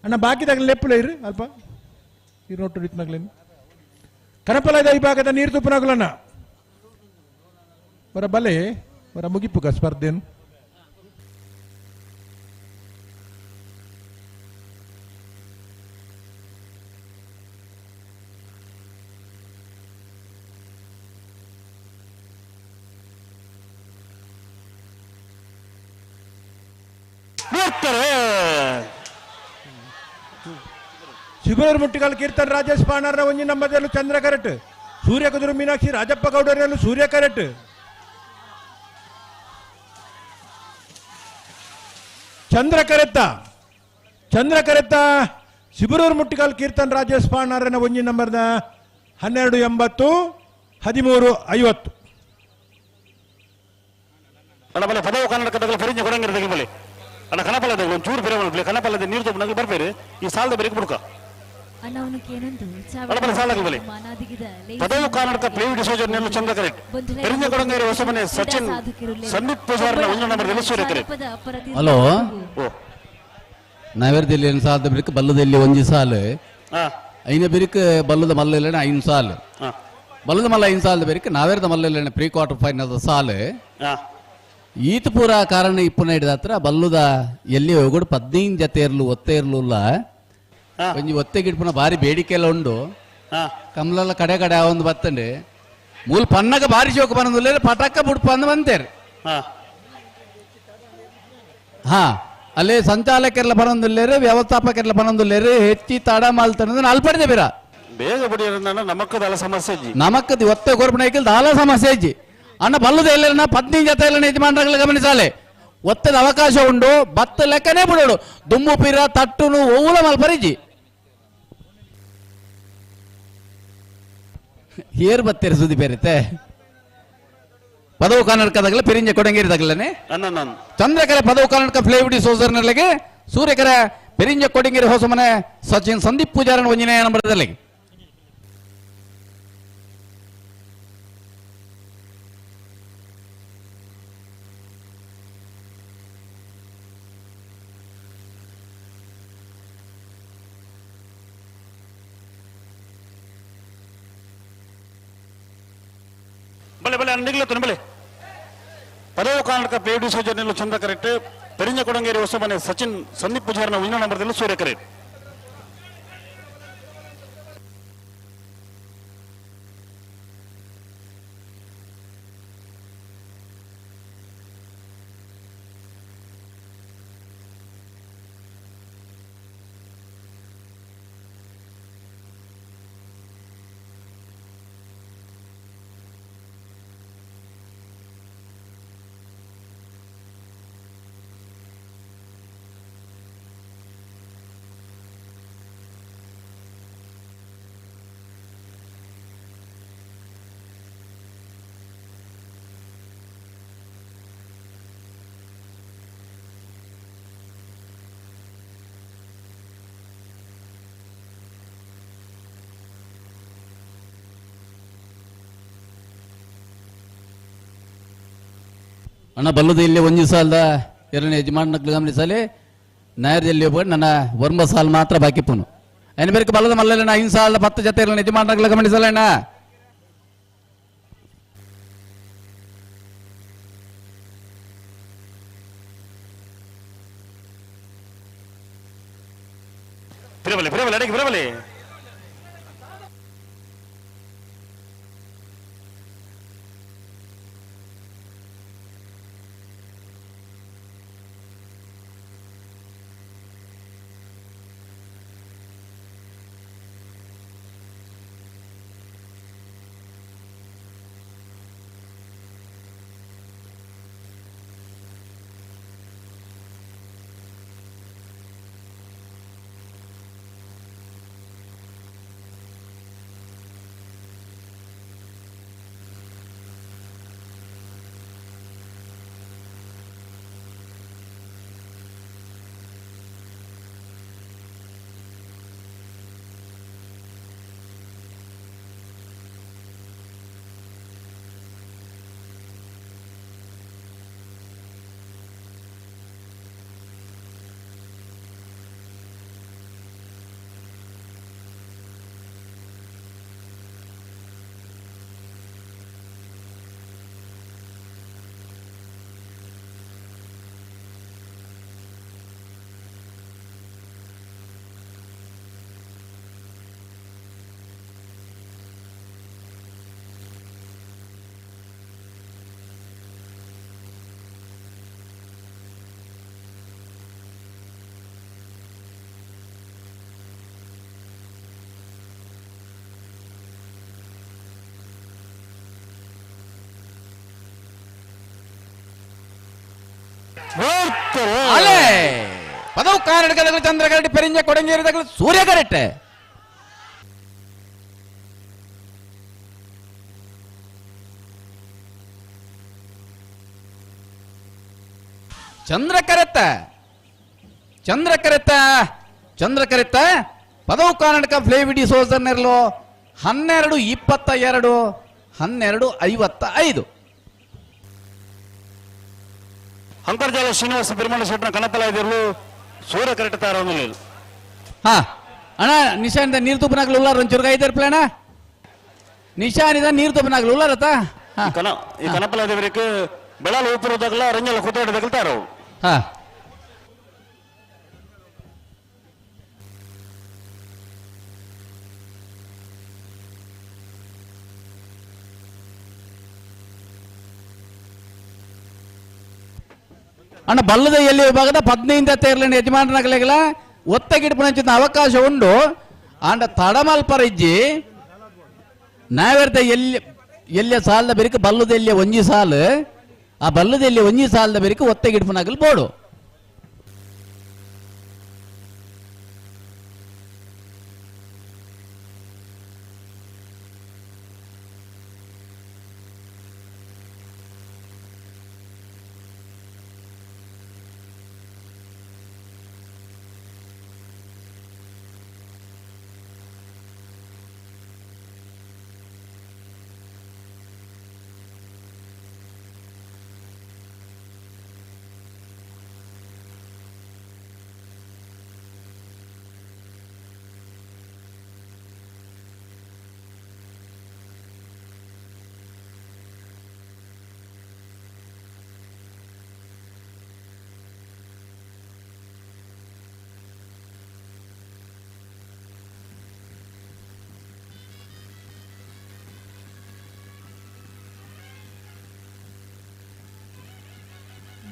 ಅಣ್ಣ ಬಾಕಿದಾಗ ಲೆಪ್ಪುಲ ಇರು ಅಲ್ಪ ಇರು ನೋಟು ಇತ್ನಾಗ್ಲೇನು ಕನಪಲ ಈ ಭಾಗದ ನೀರು ತುಪ್ಪನಾಗಲಣ್ಣ ಹೊರ ಬಲೆ ಹೊರ ಮುಗಿಪುಗ ಸ್ಪರ್ಧೆನು ಶಿಬರೂರು ಮುಟ್ಟಿಗಾಲ್ ಕೀರ್ತನ್ ರಾಜೇಶ್ ಪಾಣಾರ್ನ ಒಂಜಿ ನಮ್ಮದಲ್ಲೂ ಚಂದ್ರ ಕರೆಟ್ ಸೂರ್ಯ ಕುದುರು ಮೀನಾಕ್ಷಿ ರಾಜಪ್ಪ ಗೌಡರಲ್ಲೂ ಸೂರ್ಯ ಕರೆಟ್ ಚಂದ್ರ ಕರೆತ್ತ ಚಂದ್ರ ಕರೆತ್ತ ಶಿಬರೂರು ಮುಟ್ಟಿಗಾಲ್ ಕೀರ್ತನ್ ರಾಜೇಶ್ ಪಾಣಾರನ ಒಂಜಿ ನಂಬರ್ನ 1280 1350. ಅಣ್ಣ ಬಲೆ ಪದವು ಕನ್ನಡಕ ತಗಲು ಪರಿಂಜ ಕೊಡಂಗಿರ ತಗಲು ಬಲೆ ಅಣ್ಣ ಕನಪಲ್ಲ ತಗಲು ಒಂಚೂರು ಬೇರೆ ಬಲೆ ಕನಪಲ್ಲದ ನೀರು ತುಪ್ಪ ನಗಲು ಬರ್ಬೇರು ಈ ಸಾಲದ ಬೇರೆ ಬುಡ್ಕ ಪದವು ಕರ್ನಾಟಕ ಪ್ಲೇವಿಡ್ ಸೋಜರ್ ನೆಲ್ಲು ಚಂದ್ರ ಕರೆಕ್ಟ್ ಪೆರಿಂಜ ಕೊಡಂಗೇರಿ ಹೊಸಮನೆ ಸಚಿನ್ ಸಂದೀಪ್ ಪೂಜಾರ್ನ ಒಂದು ನಂಬರ್ ನೆಲಸೂರ್ಯ ಕರೆಕ್ಟ್. ಹಲೋ ನಾವೇರ್ದಲ್ಲಿ ಏನು ಸಾಲದ ಬಿರಿಕ್ ಬಲ್ಲದಲ್ಲಿ ಒಂಜಿ ಸಾಲು ಐನ ಬಿರಿಕ್ ಬಲ್ಲದ ಮಲ್ಲ ಇಲ್ಲ ಐದು ಸಾಲು ಬಲ್ಲದ ಮಲ್ಲ ಐದು ಸಾಲದ ಬಿರಿಕ್ ನಾವೇರ್ದ ಮಲ್ಲ ಇಲ್ಲ pre quarter final ಸಾಲು ಈತ ಪೂರ ಕಾರಣ ಇಪ್ಪನ ಹಿಡಿದ ಹತ್ರ ಬಲ್ಲದ ಎಲ್ಲಿ ಹೋಗೋಡು 15 ಜತೆ ಇರ್ಲು ಒತ್ತೆ ಇರ್ಲಿಲ್ಲ ಒಂಜಿ ಒತ್ತೆ ಗಿಡ್ಪುನ ಭಾರಿ ಬೇಡಿಕೆ ಎಲ್ಲ ಉಂಡು ಕಮಲೆಲ್ಲ ಕಡೆ ಕಡೆ ಒಂದು ಬತ್ತಂಡೆ ಮೂಲ ಪನ್ನಗ ಭಾರಿ ಶೋಕ ಬನ್ನದಿಲ್ಲ ಪಟಾಕ ಬುಡ್ಪ ಅಂದ್ ಬಂತೇರಿ ಹಾ ಅಲ್ಲಿ ಸಂಚಾಲಕರೆಲ್ಲ ಬರೋದಿಲ್ಲೇರು ವ್ಯವಸ್ಥಾಪಕರೆಲ್ಲ ಬರೋದಿಲ್ಲೇರು ಹೆಚ್ಚಿ ತಡ ಮಾಲ್ತನ ಅಲ್ಪಡಿದೆ ಬೀರ ಬೇಗ ಬಡಿ ನಮಕ್ಕದ ಸಮಸ್ಯೆ ನಮಕ್ಕದ ಒತ್ತೆ ಗೊರ್ಪಣ ದಾಲ ಸಮಸ್ಯೆ ಇಜ್ಜಿ ಅಣ್ಣ ಬಲ್ಲದ ಎಲ್ಲ 15 ಜತೆ ಎಲ್ಲ ಯಜಮಾನರುಗಳ ಗಮನಿಸಾಲೆ ಒತ್ತದ ಅವಕಾಶ ಉಂಡು ಬತ್ತ ಲೆಕ್ಕನೇ ಬಿಡೋಡು ದುಮ್ಮು ಪಿರ ತಟ್ಟುನು ಓವುಲ ಮಲ್ಪರಿಜಿ ಏರ್ ಬತ್ತೇರು ಸುದ್ದಿ ಬೇರೆತೆ ಪದವು ಕರ್ನಾಟಕದಾಗಲೇ ಪೆರಿಂಜ ಕೊಡಂಗೇರಿ ತಗಲನೆ ಚಂದ್ರಕರೆ ಪದವು ಕರ್ನಾಟಕ ಫ್ಲೇವಿಡಿ ಸೋಸರ್ನಲ್ಲಿಗೆ ಸೂರ್ಯಕರೆ ಪೆರಿಂಜ ಕೊಡಂಗೇರಿ ಹೊಸಮನೆ ಸಚಿನ್ ಸಂದೀಪ್ ಪೂಜಾರನ್ ಒಂಜಿನೇ ನಂಬರ್ದಲ್ಲಿ ಬಲೆ ಬಲೆ ನಿಗ್ಲತ್ತನ ಬಲೆ ಪದವು ಕರ್ನಾಟಕ ಪೇಡಿ ಸೋಜರ್ನೆಲ್ಲ ಚಂದ್ರ ಕರೆಕ್ಟ್ ಪೆರಿಂಜ ಕೊಡಂಗೇರಿ ಹೊಸಮನೆ ಸಚಿನ್ ಸಂದೀಪ್ ಪೂಜಾರನ ಒಂಜಿನ ನಂಬರ್ದಲ್ಲಿ ಸೂರ್ಯ ಕರೆಕ್ಟ್. ಅಣ್ಣ ಬಲ್ಲದ ಇಲ್ಲಿ ಒಂಜಿ ಸಾಲದ ಎರಡನೇ ಯಜಮಾನಕ್ಲು ಗಮನಿಸಲಿ ನಾಯರ್ದಲ್ಲಿ ಒಬ್ಬ ನನ್ನ ವರ್ಮ ಸಾಲ್ ಮಾತ್ರ ಬಾಕಿ ಪುನು ಐನ ಬೇರೆ ಬಲ್ಲದ ಮಲ್ಲಲ್ಲ ಐದು ಸಾಲದ 10 ಜೊತೆ ಇರಲಿ ಯಜಮಾನಕ್ಲು ಗಮನಿಸಲ್ಲ ಅಣ್ಣ. ಬಿರಬಲಿ ಬಿರಬಲಿ ಅಡಿಗೆ ಬಿರಬಲಿ ಅಲೆ ಪದವು ಕರ್ನಾಟಕದ ಚಂದ್ರ ಕರೆಕ್ಟ್ ಪೆರಿಂಜ ಕೊಡಂಗೇರಿ ಸೂರ್ಯ ಕರೆಕ್ಟ್. ಚಂದ್ರ ಕರೆತ್ತ ಚಂದ್ರ ಕರೆತ್ತ ಚಂದ್ರ ಕರೆತ್ತ ಪದವು ಕರ್ನಾಟಕ ಫ್ಲೇವಿಡಿ ಸೋಸರ್ನೆರ್ಲು 12 22 12 55. ಅಂತರ್ಜಾಲ ಶ್ರೀನಿವಾಸ ಬಿರ್ಮಣ ಶೆಟ್ಟನ ಕಣಪಲ ಇದಿರಲು ಸೂರ್ಯ ಕರೆಕ್ಟ್ ತಾರ. ಹಾ ಅಣ್ಣ ನಿಶಾನಿದ ನೀರು ತುಪ್ಪನಾಗ್ಲು ಉಲ್ಲಾರ ಒಂಚೂರು ಐದಾರು ಪ್ಲಾನ ನಿಶಾನಿದ ನೀರು ತುಪ್ಪನಾಗ್ಲು ಉಲ್ಲಾರತ್ತ ಈ ಕಣಪಲ ದೇವರಿಗೆ ಬೆಳಲ ಉಪ್ಪುರದಾಗಲ ರಂಜಲ ಕುತ್ತಾಡದಾಗಲ ತಾರ. ಹಾ ಅಣ್ಣ ಬಲ್ಲದ ಎಲ್ಲಿ ವಿಭಾಗದ 15 ತೇರ್ಲಿನ ಯಜಮಾನರಾಗಲಿಲ್ಲ ಒತ್ತಗಿಡ್ಪುನಂಚಿನ ಅವಕಾಶ ಉಂಡು ಆಂಡ ತಡಮಲ್ಪರ ಇಜ್ಜಿ ನಾವೆರ್ತ ಎಲ್ಲಿ ಎಲ್ಲಿಯ ಸಾಲದ ಬೆರಿಕ ಬಲ್ಲದ ಎಲ್ಲಿಯ ಒಂಜಿ ಸಾಲು ಆ ಬಲ್ಲದಲ್ಲಿ ಒಂಜಿ ಸಾಲದ ಬೆರಿಕೆ ಒತ್ತೆಗಿಡ್ಪನಾಗಲು ಬೋಡು.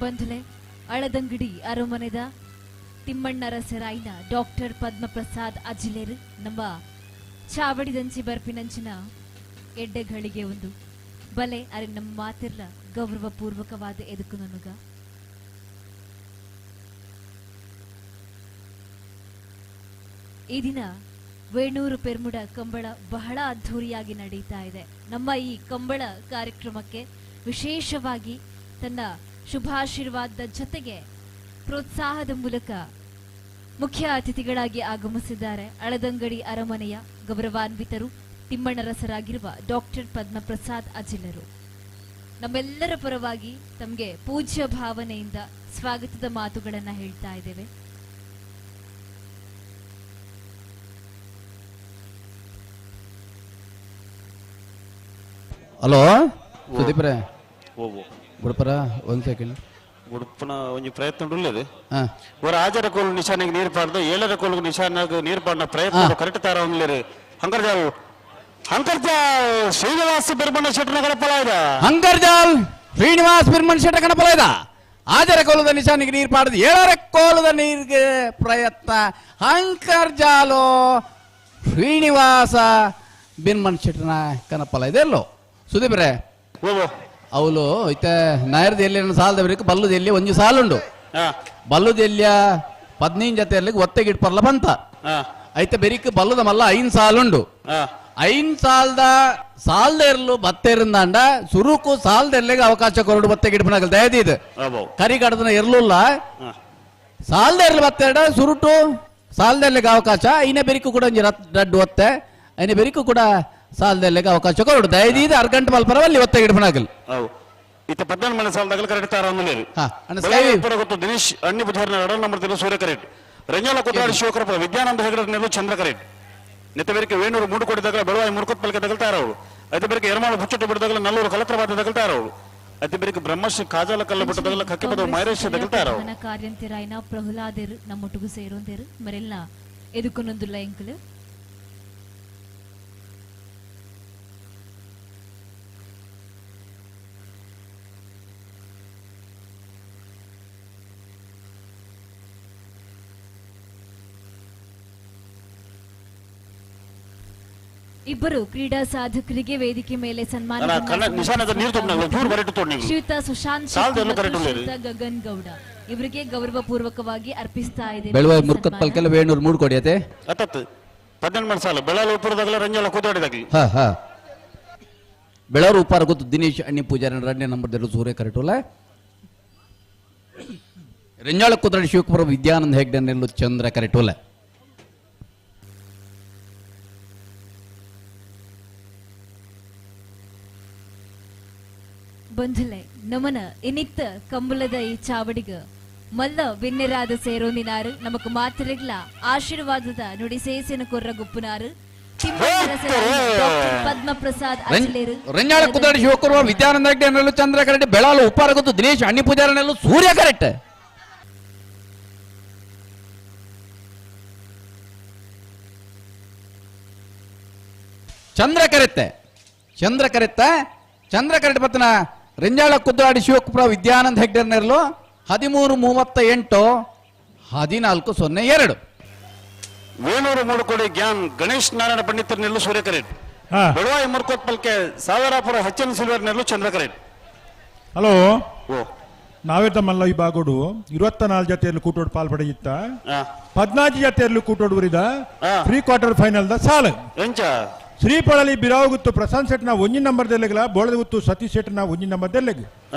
ಬಂಧುಲೆ ಅಳದಂಗಡಿ ಅರಮನೆದ ತಿಮ್ಮಣ್ಣರಸರಾಯಿನ ಡಾಕ್ಟರ್ ಪದ್ಮಪ್ರಸಾದ್ ಅಜಿಲೇರು ನಮ್ಮ ಚಾವಡಿದಂಚಿ ಬರ್ಪಿನಂಚಿನ ಎಡ್ಡೆಗಳಿಗೆ ಒಂದು ಬಲೆ ಅರೆ ನಮ್ಮ ಮಾತಿರ್ಲ ಗೌರವಪೂರ್ವಕವಾದ ಎದುಕು ನನುಗ. ಈ ದಿನ ವೇಣೂರು ಪೆರ್ಮುಡ ಕಂಬಳ ಬಹಳ ಅದ್ಧೂರಿಯಾಗಿ ನಡೀತಾ ಇದೆ. ನಮ್ಮ ಈ ಕಂಬಳ ಕಾರ್ಯಕ್ರಮಕ್ಕೆ ವಿಶೇಷವಾಗಿ ತನ್ನ ಶುಭಾಶೀರ್ವಾದದ ಜೊತೆಗೆ ಪ್ರೋತ್ಸಾಹದ ಮೂಲಕ ಮುಖ್ಯ ಅತಿಥಿಗಳಾಗಿ ಆಗಮಿಸಿದ್ದಾರೆ ಅಳದಂಗಡಿ ಅರಮನೆಯ ಗೌರವಾನ್ವಿತರು ತಿಮ್ಮಣ್ಣರಸರಾಗಿರುವ ಡಾಕ್ಟರ್ ಪದ್ಮಪ್ರಸಾದ್ ಅಜಿಲರು. ನಮ್ಮೆಲ್ಲರ ಪರವಾಗಿ ತಮಗೆ ಪೂಜ್ಯ ಭಾವನೆಯಿಂದ ಸ್ವಾಗತದ ಮಾತುಗಳನ್ನು ಹೇಳ್ತಾ ಇದ್ದೇವೆ. ಹಲೋ ಸುದೀಪ್ರೆ, ಬುಡಪರ ಒಂದು ಸೆಕೆಂಡ್. ಉಡುಪನ ಒಂಜಿ ಪ್ರಯತ್ನ ಉಳ್ಳದು ಒರ ಆಜರ ಕೋಲು ನಿಶಾನಿಗೆ ನೀರು ಪಾಡ್ದು ಏಳರ ಕೋಲು ನಿಶಾನಾಗ ನೀರು ಪಾಡಿನ ಪ್ರಯತ್ನ ಕರೆಕ್ಟ್ ತಾರ ಒಂದ್ಲೇರು. ಹಂಗರ್ಜಾಲ್ ಹಂಕರ್ಜಾಲ್ ಶ್ರೀನಿವಾಸ ಬಿರ್ಮಣ್ಣ ಶೆಟ್ಟನ ಗಣಪಲ ಇದ. ಹಂಕರ್ಜಾಲ್ ಶ್ರೀನಿವಾಸ ಬಿರ್ಮಣ್ಣ ಶೆಟ್ಟ ಗಣಪಲ ಇದ. ಆಜರ ಕೋಲದ ನಿಶಾನಿಗೆ ನೀರು ಪಾಡ್ದು ಏಳರ ಕೋಲದ ನೀರಿಗೆ ಪ್ರಯತ್ನ ಹಂಕರ್ಜಾಲು ಶ್ರೀನಿವಾಸ ಬಿರ್ಮಣ್ಣ ಶೆಟ್ಟನ ಕಣಪಲ ಇದೆ ಅಲ್ಲೋ ಸುದೀಪ್ರೆ. ಅವಳು ಇತ್ತೆ ನಾಯರ್ದ ಎಲ್ಲಿ ಸಾಲದ ಬರೀಕ್ ಬಲ್ಲದ ಎಲ್ಲಿ ಒಂಜಿ ಸಾಲುಂಡು ಬಲ್ಲದ ಎಲ್ಲಿಯ 15 ಜೊತೆ ಒತ್ತೆಗಿಟ್ಪರ್ಲ ಬಂತ ಐತೆ ಬೆರಿಕ್ ಬಲ್ಲದ ಮಲ್ಲ 5 ಸಾಲುಂಡು. 5 ಸಾಲದ ಸಾಲದ ಇರಲು ಬತ್ತೆರಂದಾಂಡ ಸುರುಕು ಸಾಲದ ಎಲ್ಲಿಗೆ ಅವಕಾಶ ಕೊರಡು ಬತ್ತೆಗಿಡ್ಪನಾಗಲ್ ದಯದೀದ್ ಕರಿ ಕಡದನ ಇರ್ಲಿಲ್ಲ ಸಾಲದ ಇರಲು ಬತ್ತೆರಡ ಸುರುಟು ಸಾಲದ ಎಲ್ಲಿಗೆ ಅವಕಾಶ ಐನೇ ಬೆರಿಕು ಕೂಡ ಒಂಜಿ ರಡ್ಡು ಒತ್ತೆ ಐನೇ ಬೆರಿಕು ಕೂಡ ಸಾಲದಲ್ಲಿಗೆ ಅವಕಾಶ ಕೊರಡು ದಯದೀದ ಅರ್ಗಂಟು ಮಲ್ಪರವಲ್ಲಿ ಒತ್ತೆಗಿಡ್ಪನಾಗಲ್. ಇತ್ತ 14 ಮನೆ ಸಾಲದಾಗಲು ಕರೆಕ್ಟ್ ತಾರ ಗೊತ್ತು ದಿನೇಶ್ ಅಣ್ಣಿ ಬುಧವಾರ ಎರಡನೇ ನಂಬರ್ ತಿರು ಸೂರ್ಯ ಕರೆಕ್ಟ್ ರಂಜಾಲ ಕುತ್ರಾಡಿ ಶಿವಕರಪ್ಪ ವಿದ್ಯಾನಂದ ಹೆಗಡೆ ನೆಲ್ಲು ಚಂದ್ರ ಕರೆಕ್ಟ್ ನೆತ್ತ ಬೇರಿಕೆ ವೇಣೂರು ಮೂಡು ಕೋಟಿ ದಗಲ ಬೆಳವಾಯಿ ಮುರುಕೊತ್ ಪಲ್ಕೆ ತಗಲ್ತಾರ ಅವರು ಐತೆ ಬೇರಿಕೆ ಎರಮಾಳು ಹುಚ್ಚಟ್ಟು ಬಿಡದಾಗಲ ನಲ್ಲೂರು ಕಲತ್ರವಾದ ತಗಲ್ತಾರ ಅವರು ಐತೆ ಬೇರಿಕೆ ಬ್ರಹ್ಮಶ್ರೀ ಕಾಜಾಲ ಕಲ್ಲ ಬಿಟ್ಟದಾಗಲ ಕಕ್ಕಿಪದ ಮೈರೇಶ್ ತಗಲ್ತಾರ ಅವರು. ಕಾರ್ಯಂತಿರಾಯ್ನ ಪ್ರಹ್ಲಾದೆರು ನಮ್ಮೊಟ್ಟಿಗೂ ಸೇರೊಂದೇರು ಮರೆಲ್ಲ ಎದುಕೊನೊಂದುಲ್ಲ ಎಂಕಲು. ಇಬ್ಬರು ಕ್ರೀಡಾ ಸಾಧಕರಿಗೆ ವೇದಿಕೆ ಮೇಲೆ ಸನ್ಮಾನ ಶ್ರೀಯುತ ಸುಶಾಂತ್ ಶೆಟ್ಟಿ ಗಗನ್ ಗೌಡ ಇವರಿಗೆ ಗೌರವಪೂರ್ವಕವಾಗಿ ಅರ್ಪಿಸ್ತಾ ಇದೆ. ಬೆಳವರು ಉಪ್ಪಾರ ಗೊತ್ತು ದಿನೇಶ್ ಅಣ್ಣಿ ಪೂಜಾರಿ ಎರಡನೇ ನಂಬರ್ ಸೂರ್ಯ ಕರೆಟೋಲ ರಂಜಾಳ ಕುದ್ರಾಡಿ ಶಿವಕುಮಾರ್ ವಿದ್ಯಾನಂದ ಹೆಗ್ಡೆ ನೆಲ್ಲು ಚಂದ್ರ ಕರೆಟೋಲ. ಬಂಧುಲೆ ನಮನ ಇನಿತ್ತ ಕಂಬಳದ ಈ ಚಾವಡಿಗ ಮಲ್ಲ ವಿನ್ನೆರಾದ ಸೇರೋನಿನಾರು ನಮಕ್ ಮಾತಿರಗ್ಲ ಆಶೀರ್ವಾದದ ನುಡಿ ಸೇಸಿನ ಕೊರ್ರ ಗುಪ್ಪುನಾರು ಪದ್ಮಪ್ರಸಾದ್ ಅಜಿಲೇರು ರಂಜಾಳ ಕುದ್ರಾಡಿ ಶಿವಕುಮಾರ್ ವಿದ್ಯಾನಂದ ಹೆಗ್ಡೆ ನೆಲ್ಲು ಚಂದ್ರ ಕರೆಕ್ಟ್ ಬೆಳಾಲು ಉಪ್ಪಾರ ಗೊತ್ತು ದಿನೇಶ್ ಅಣ್ಣಿ ಪೂಜಾರಿ ನೆಲ್ಲು ಸೂರ್ಯ ಕರೆಕ್ಟ್. ಚಂದ್ರ ಕರೆತ್ತೆ ಚಂದ್ರ ಕರೆತ್ತ ಚಂದ್ರ ಕರೆಕ್ಟ್ ಬತ್ತನ ರಂಜಾಳ ಕುದ್ರಾಡಿ ಶಿವಕುಮಾರ್ ವಿದ್ಯಾನಂದ ಹೆಗ್ಡೆ ನೆರಳು 13:38 14:02. ವೇಣೂರು ಮೂಡುಕೋಡಿ ಗ್ಯಾನ್ ಗಣೇಶ್ ನಾರಾಯಣ ಪಂಡಿತರ ನೆಲ್ಲು ಸೂರ್ಯ ಕರೆಟ್ ಬೆಳವಾಯಿ ಮುರ್ಕೋತ್ ಪಲ್ಕೆ ಸಾವಿರಾಪುರ H N silver ನೆಲ್ಲು ಚಂದ್ರ ಕರೆಟ್. ಹಲೋ ನಾವೇತ ಮಲ್ಲ ವಿಭಾಗಡು 24 ಜತೆಯಲ್ಲಿ ಕೂಟೋಡು ಪಾಲ್ಪಡೆಯಿತ್ತ 14 ಜತೆಯಲ್ಲಿ ಕೂಟೋಡು ಉರಿದ ಪ್ರೀ ಕ್ವಾರ್ಟರ್ ಫೈನಲ್ the ಸಾಲು ಶ್ರೀಪಳಲಿ ಬಿರಾವು ಗುತ್ತು ಪ್ರಶಾಂತ್ ಶೆಟ್ನ ಒಂಜಿ ನಂಬರ್ ದೆಲ್ಲೆಗ್ಲ ಬೋಳದಗುತ್ತು ಸತೀಶ್ ಶೆಟ್ನ ಒಂಜಿ ನಂಬರ್ ದೆಲ್ಲೆಗ್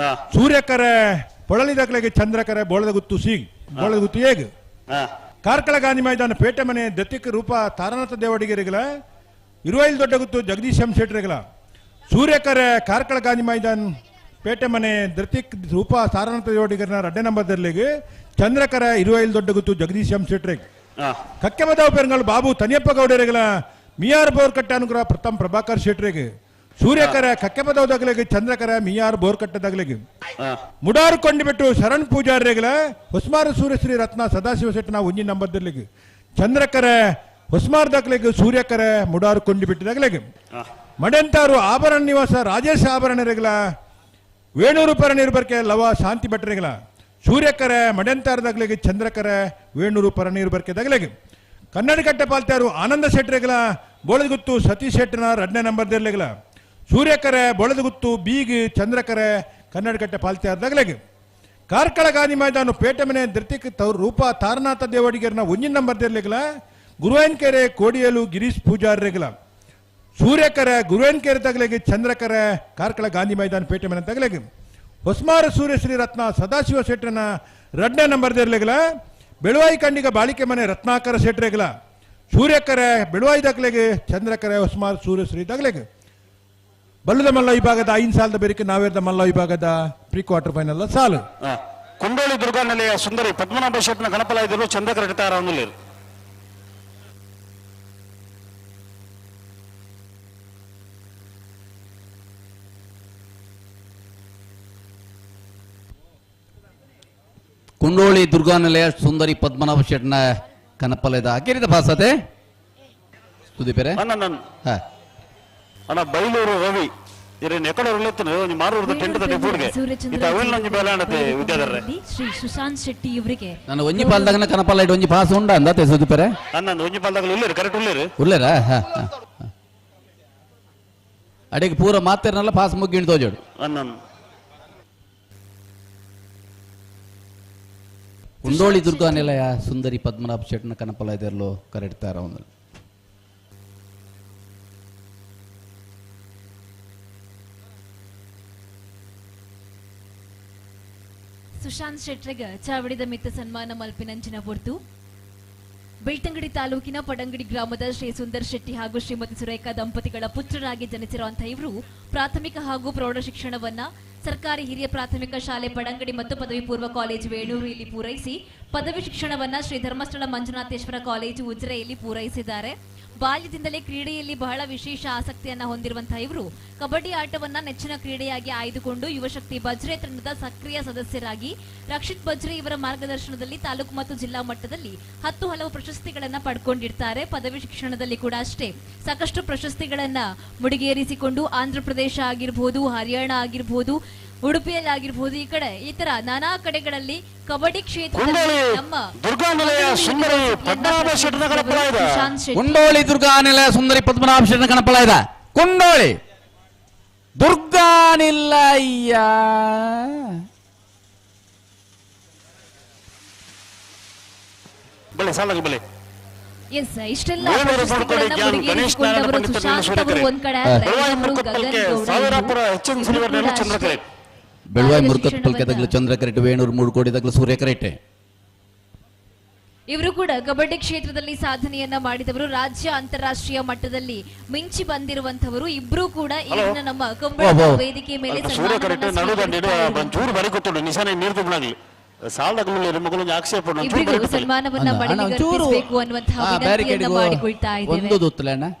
ಸೂರ್ಯಕರೆ ಪೊಳಲಿ ದಕ್ಲೆಗೆ ಚಂದ್ರಕರೆ ಬೋಳದಗುತ್ತು ಸೀಗ್ ಬೋಳದಗುತ್ತು ಹೇಗ್ ಕಾರ್ಕಳ ಗಾಂಧಿ ಮೈದಾನ ಪೇಟೆ ಮನೆ ದತ್ತಿಕ್ ರೂಪ ತಾರನಾಥ ದೇವಡಿಗೆರೆಗಳ ಇರುವೈಲ್ ದೊಡ್ಡಗುತ್ತು ಜಗದೀಶ್ ಎಂ ಶೆಟ್ರೆಗಳ ಸೂರ್ಯಕರೆ ಕಾರ್ಕಳ ಗಾಂಧಿ ಮೈದಾನ ಪೇಟೆ ಮನೆ ದೃತಿಕ್ ರೂಪ ತಾರನಾಥ ದೇವಡಿಗರನ ರಡ್ಡೆ ನಂಬರ್ ದೆಲ್ಲೆಗ್ ಚಂದ್ರಕರೆ ಇರುವೈಲ್ ದೊಡ್ಡಗುತ್ತು ಜಗದೀಶ್ ಎಂ ಶೆಟ್ರೆಗ್ ಕಕ್ಕೆಮದಾವ್ ಪೆರಂಗಲ್ ಬಾಬು ತನಿಯಪ್ಪ ಗೌಡರೆಗಳ ಮಿಯಾರ್ ಬೋರ್ಕಟ್ಟೆ ಅನುಗ್ರಹ ಪ್ರಥಮ್ ಪ್ರಭಾಕರ್ ಶೆಟ್ರೆಗೆ ಸೂರ್ಯಕರ ಕಕ್ಕೆಪದವ್ ದಗಲೆಗೆ ಚಂದ್ರಕರ ಮಿಯಾರ್ ಬೋರ್ಕಟ್ಟೆ ದಗಲೆಗೆ ಮುಡಾರು ಕೊಂಡಿಬಿಟ್ಟು ಶರಣ್ ಪೂಜಾರ್ರೆಗಳ ಹೊಸ್ಮಾರು ಸೂರ್ಯಶ್ರೀ ರತ್ನ ಸದಾಶಿವ ಶೆಟ್ಟನ ಒಂಜಿ ನಂಬರ್ ದರ್ಲಿಗೆ ಚಂದ್ರಕರ ಹೊಸ್ಮಾರ್ ದಗಲೆಗೆ ಸೂರ್ಯಕರ ಮುಡಾರು ಕೊಂಡಿಬಿಟ್ಟು ದಗಲೆಗೆ ಮಡೆಂತಾರು ಆಭರಣ ನಿವಾಸ ರಾಜೇಶ್ ಆಭರಣರೆಗಳ ವೇಣೂರು ಪರನೀರು ಬರ್ಕೆ ಲವ ಶಾಂತಿ ಭಟ್ರೆಗಳ ಸೂರ್ಯಕರ ಮಡೆಂತಾರ ದಗಲೆಗೆ ಚಂದ್ರಕರ ವೇಣೂರು ಪರನೀರು ಬರ್ಕೆ ದಗಲೆಗೆ ಕನ್ನಡಕಟ್ಟೆ ಪಾಲ್ತಾರು ಆನಂದ ಶೆಟ್ರೆಗಳ ಬೋಳದಗುತ್ತು ಸತೀಶ್ ಶೆಟ್ಟನ ರಡ್ನೇ ನಂಬರ್ ದೆರ್ಲೆಗಳ ಸೂರ್ಯಕರೆ ಬೋಳದಗುತ್ತು ಬೀಗ್ ಚಂದ್ರಕರೆ ಕನ್ನಡಕಟ್ಟೆ ಪಾಲ್ತಾರ್ ದಗಲೆಗೆ ಕಾರ್ಕಳ ಗಾಂಧಿ ಮೈದಾನ ಪೇಟೆ ಮನೆ ಧೃತಿಕ್ ರೂಪ ತಾರನಾಥ ದೇವಡಿಗೆರ್ನ ಒಂಜಿನ ನಂಬರ್ ದೆರ್ಲೆಗಳ ಗುರುವಾಯನಕೆರೆ ಕೋಡಿಯಲು ಗಿರೀಶ್ ಪೂಜಾರ್ರೆಗಳ ಸೂರ್ಯಕರೆ ಗುರುವಾಯನಕೆರೆ ತಗಲೆಗೆ ಚಂದ್ರಕರೆ ಕಾರ್ಕಳ ಗಾಂಧಿ ಮೈದಾನ ಪೇಟೆ ಮನೆ ತಗಲೆಗೆ ಹೊಸ್ಮಾರ ಸೂರ್ಯಶ್ರೀ ರತ್ನ ಸದಾಶಿವ ಶೆಟ್ಟನ ರಡ್ನೇ ನಂಬರ್ ದೆರ್ಲೆಗಳ ಬೆಳುವಾಯಿ ಕಂಡಿಗ ಬಾಳಿಕೆ ಮನೆ ರತ್ನಾಕರ ಶೆಟ್ರೆಗಳ ಸೂರ್ಯಕರೆ ಬೆಳುವಾಯಿ ದಗ್ಲೆಗೆ ಚಂದ್ರಕರೆ ಹೊಸ್ಮಾರ್ ಸೂರ್ಯಶ್ರೀ ದಗ್ಲೆಗೆ ಬಲ್ಲದ ಮಲ್ಲ ವಿಭಾಗದ 5 ಸಾಲದ ಬೇರಿಕೆ ನಾವೇರ್ದ ಮಲ್ಲ ವಿಭಾಗದ ಪ್ರೀ ಕ್ವಾರ್ಟರ್ ಫೈನಲ್ ಸಾಲು ಕುಂಡೋಳಿ ದುರ್ಗಾ ನೆಲೆಯ ಸುಂದರಿ ಪದ್ಮನಾಭ ಶೆಟ್ಟನ ಗಣಪಲಾಯದರು ಚಂದ್ರಕರ ತಾರ ಕುಂಡೋಳಿ ದುರ್ಗಾನಿಲಯ ಸುಂದರಿ ಪದ್ಮನಾಭ ಶೆಟ್ಟನ ಕನಪಲದ ಹಾಕಿರಿದ ಭಾಸತೆ ಸುದೀಪರೆ ಅಣ್ಣ ಬೈಲೂರು ರವಿ ಶ್ರೀ ಸುಶಾಂತ್ ಶೆಟ್ಟಿ ಇವರಿಗೆ ನಾನು ಒಂಜಿ ಪಾಲ್ದಾಗ ಕನಪಲ ಇಟ್ಟು ಒಂಜಿ ಭಾಸ ಉಂಡ ಅಂದತೆ ಸುದೀಪರೆ ಒಂಜಿ ಪಾಲ್ದಾಗ ಉಲ್ಲೇರು ಕರೆಕ್ಟ್ ಉಲ್ಲೇರು ಉಲ್ಲೇರಾ ಅಡಿಗೆ ಪೂರ ಮಾತೇರನಲ್ಲ ಪಾಸ್ ಮುಗ್ಗಿಂಡು ತೋಜೋಡು ಕುಂಡೋಳಿ ದುರ್ಗಾ ನಿಲಯ ಸುಂದರಿ ಪದ್ಮನಾಭ ಶೆಟ್ಟನ ಕನಪಲ ಇದೆಲ್ಲೋ ಕರೆಡ್ತಾರ ಒಂದು ಸುಶಾಂತ್ ಶೆಟ್ರೆಗ ಚಾವಡಿದ ಮಿತ್ತ ಸನ್ಮಾನ ಮಲ್ಪಿನಂಚಿನ ಪೊರ್ತು ಬೆಳ್ತಂಗಡಿ ತಾಲೂಕಿನ ಪಡಂಗಡಿ ಗ್ರಾಮದ ಶ್ರೀ ಸುಂದರ್ ಶೆಟ್ಟಿ ಹಾಗೂ ಶ್ರೀಮತಿ ಸುರೇಖಾ ದಂಪತಿಗಳ ಪುತ್ರರಾಗಿ ಜನಿಸಿರುವಂತಹ ಇವರು ಪ್ರಾಥಮಿಕ ಹಾಗೂ ಪ್ರೌಢ ಶಿಕ್ಷಣವನ್ನ ಸರ್ಕಾರಿ ಹಿರಿಯ ಪ್ರಾಥಮಿಕ ಶಾಲೆ ಪಡಂಗಡಿ ಮತ್ತು ಪದವಿ ಪೂರ್ವ ಕಾಲೇಜು ವೇಣೂರು ಇಲ್ಲಿ ಪೂರೈಸಿ ಪದವಿ ಶಿಕ್ಷಣವನ್ನ ಶ್ರೀ ಧರ್ಮಸ್ಥಳ ಮಂಜುನಾಥೇಶ್ವರ ಕಾಲೇಜು ಉಜಿರೆಯಲ್ಲಿ ಪೂರೈಸಿದ್ದಾರೆ. ಬಾಲ್ಯದಿಂದಲೇ ಕ್ರೀಡೆಯಲ್ಲಿ ಬಹಳ ವಿಶೇಷ ಆಸಕ್ತಿಯನ್ನ ಹೊಂದಿರುವಂತಹ ಇವರು ಕಬಡ್ಡಿ ಆಟವನ್ನ ನೆಚ್ಚಿನ ಕ್ರೀಡೆಯಾಗಿ ಆಯ್ದುಕೊಂಡು ಯುವಶಕ್ತಿ ಬಜ್ರೆ ತಂಡದ ಸಕ್ರಿಯ ಸದಸ್ಯರಾಗಿ ರಕ್ಷಿತ್ ಬಜ್ರೆ ಇವರ ಮಾರ್ಗದರ್ಶನದಲ್ಲಿ ತಾಲೂಕು ಮತ್ತು ಜಿಲ್ಲಾ ಮಟ್ಟದಲ್ಲಿ 10 ಹಲವು ಪ್ರಶಸ್ತಿಗಳನ್ನ ಪಡ್ಕೊಂಡಿರ್ತಾರೆ. ಪದವಿ ಶಿಕ್ಷಣದಲ್ಲಿ ಕೂಡ ಅಷ್ಟೇ ಸಾಕಷ್ಟು ಪ್ರಶಸ್ತಿಗಳನ್ನ ಮುಡಿಗೇರಿಸಿಕೊಂಡು ಆಂಧ್ರ ಪ್ರದೇಶ ಆಗಿರ್ಬೋದು, ಹರಿಯಾಣ ಆಗಿರ್ಬೋದು, ಉಡುಪಿಯಲ್ಲಿ ಆಗಿರ್ಬೋದು, ಈ ಕಡೆ ಈ ತರ ನಾನಾ ಕಡೆಗಳಲ್ಲಿ ಕಬಡ್ಡಿ ಕ್ಷೇತ್ರದಲ್ಲಿ ನಮ್ಮ ಕುಂಡೋಳಿ ದುರ್ಗಾನಿಲಯ ಸುಂದರಿ ಪದ್ಮನಾಭ ಶೆಟ್ಟನ ಕಣಪಲಾಯ್ದ ಕುಂಡೋಳಿ ದುರ್ಗಾನಿಲಯ ಇಷ್ಟೆಲ್ಲ ಪ್ರಶಸ್ತಿಗಳನ್ನ ಸುಶಾಂತ್ ಅವರು ಒಂದ್ ಕಡೆ ಬೆಳವಾಯಿ ಮುರುಕತ್ ಪಲ್ಕೆ ತಗ್ಲು ಚಂದ್ರ ಕರೆಟ್ ವೇಣೂರು 3 ಕೋಟಿ ತಗ್ಲು ಸೂರ್ಯ ಕರೆಟೆ ಇವರು ಕೂಡ ಕಬಡ್ಡಿ ಕ್ಷೇತ್ರದಲ್ಲಿ ಸಾಧನೆಯನ್ನ ಮಾಡಿದವರು. ರಾಜ್ಯ ಅಂತಾರಾಷ್ಟ್ರೀಯ ಮಟ್ಟದಲ್ಲಿ ಮಿಂಚಿ ಬಂದಿರುವಂತವರು ಇಬ್ರು ಕೂಡ ಈಗಿನ ನಮ್ಮ ಕಂಬಳ ವೇದಿಕೆ ಮೇಲೆ ಇಬ್ಬರಿಗೂ ಸನ್ಮಾನವನ್ನ ಮಡಲಿಗರ್ಪಿಸಬೇಕು ಅನ್ನುವಂತಹ ವಿನಂತಿಯನ್ನ ಮಾಡಿಕೊಳ್ತಾ ಇದ್ದೇವೆ.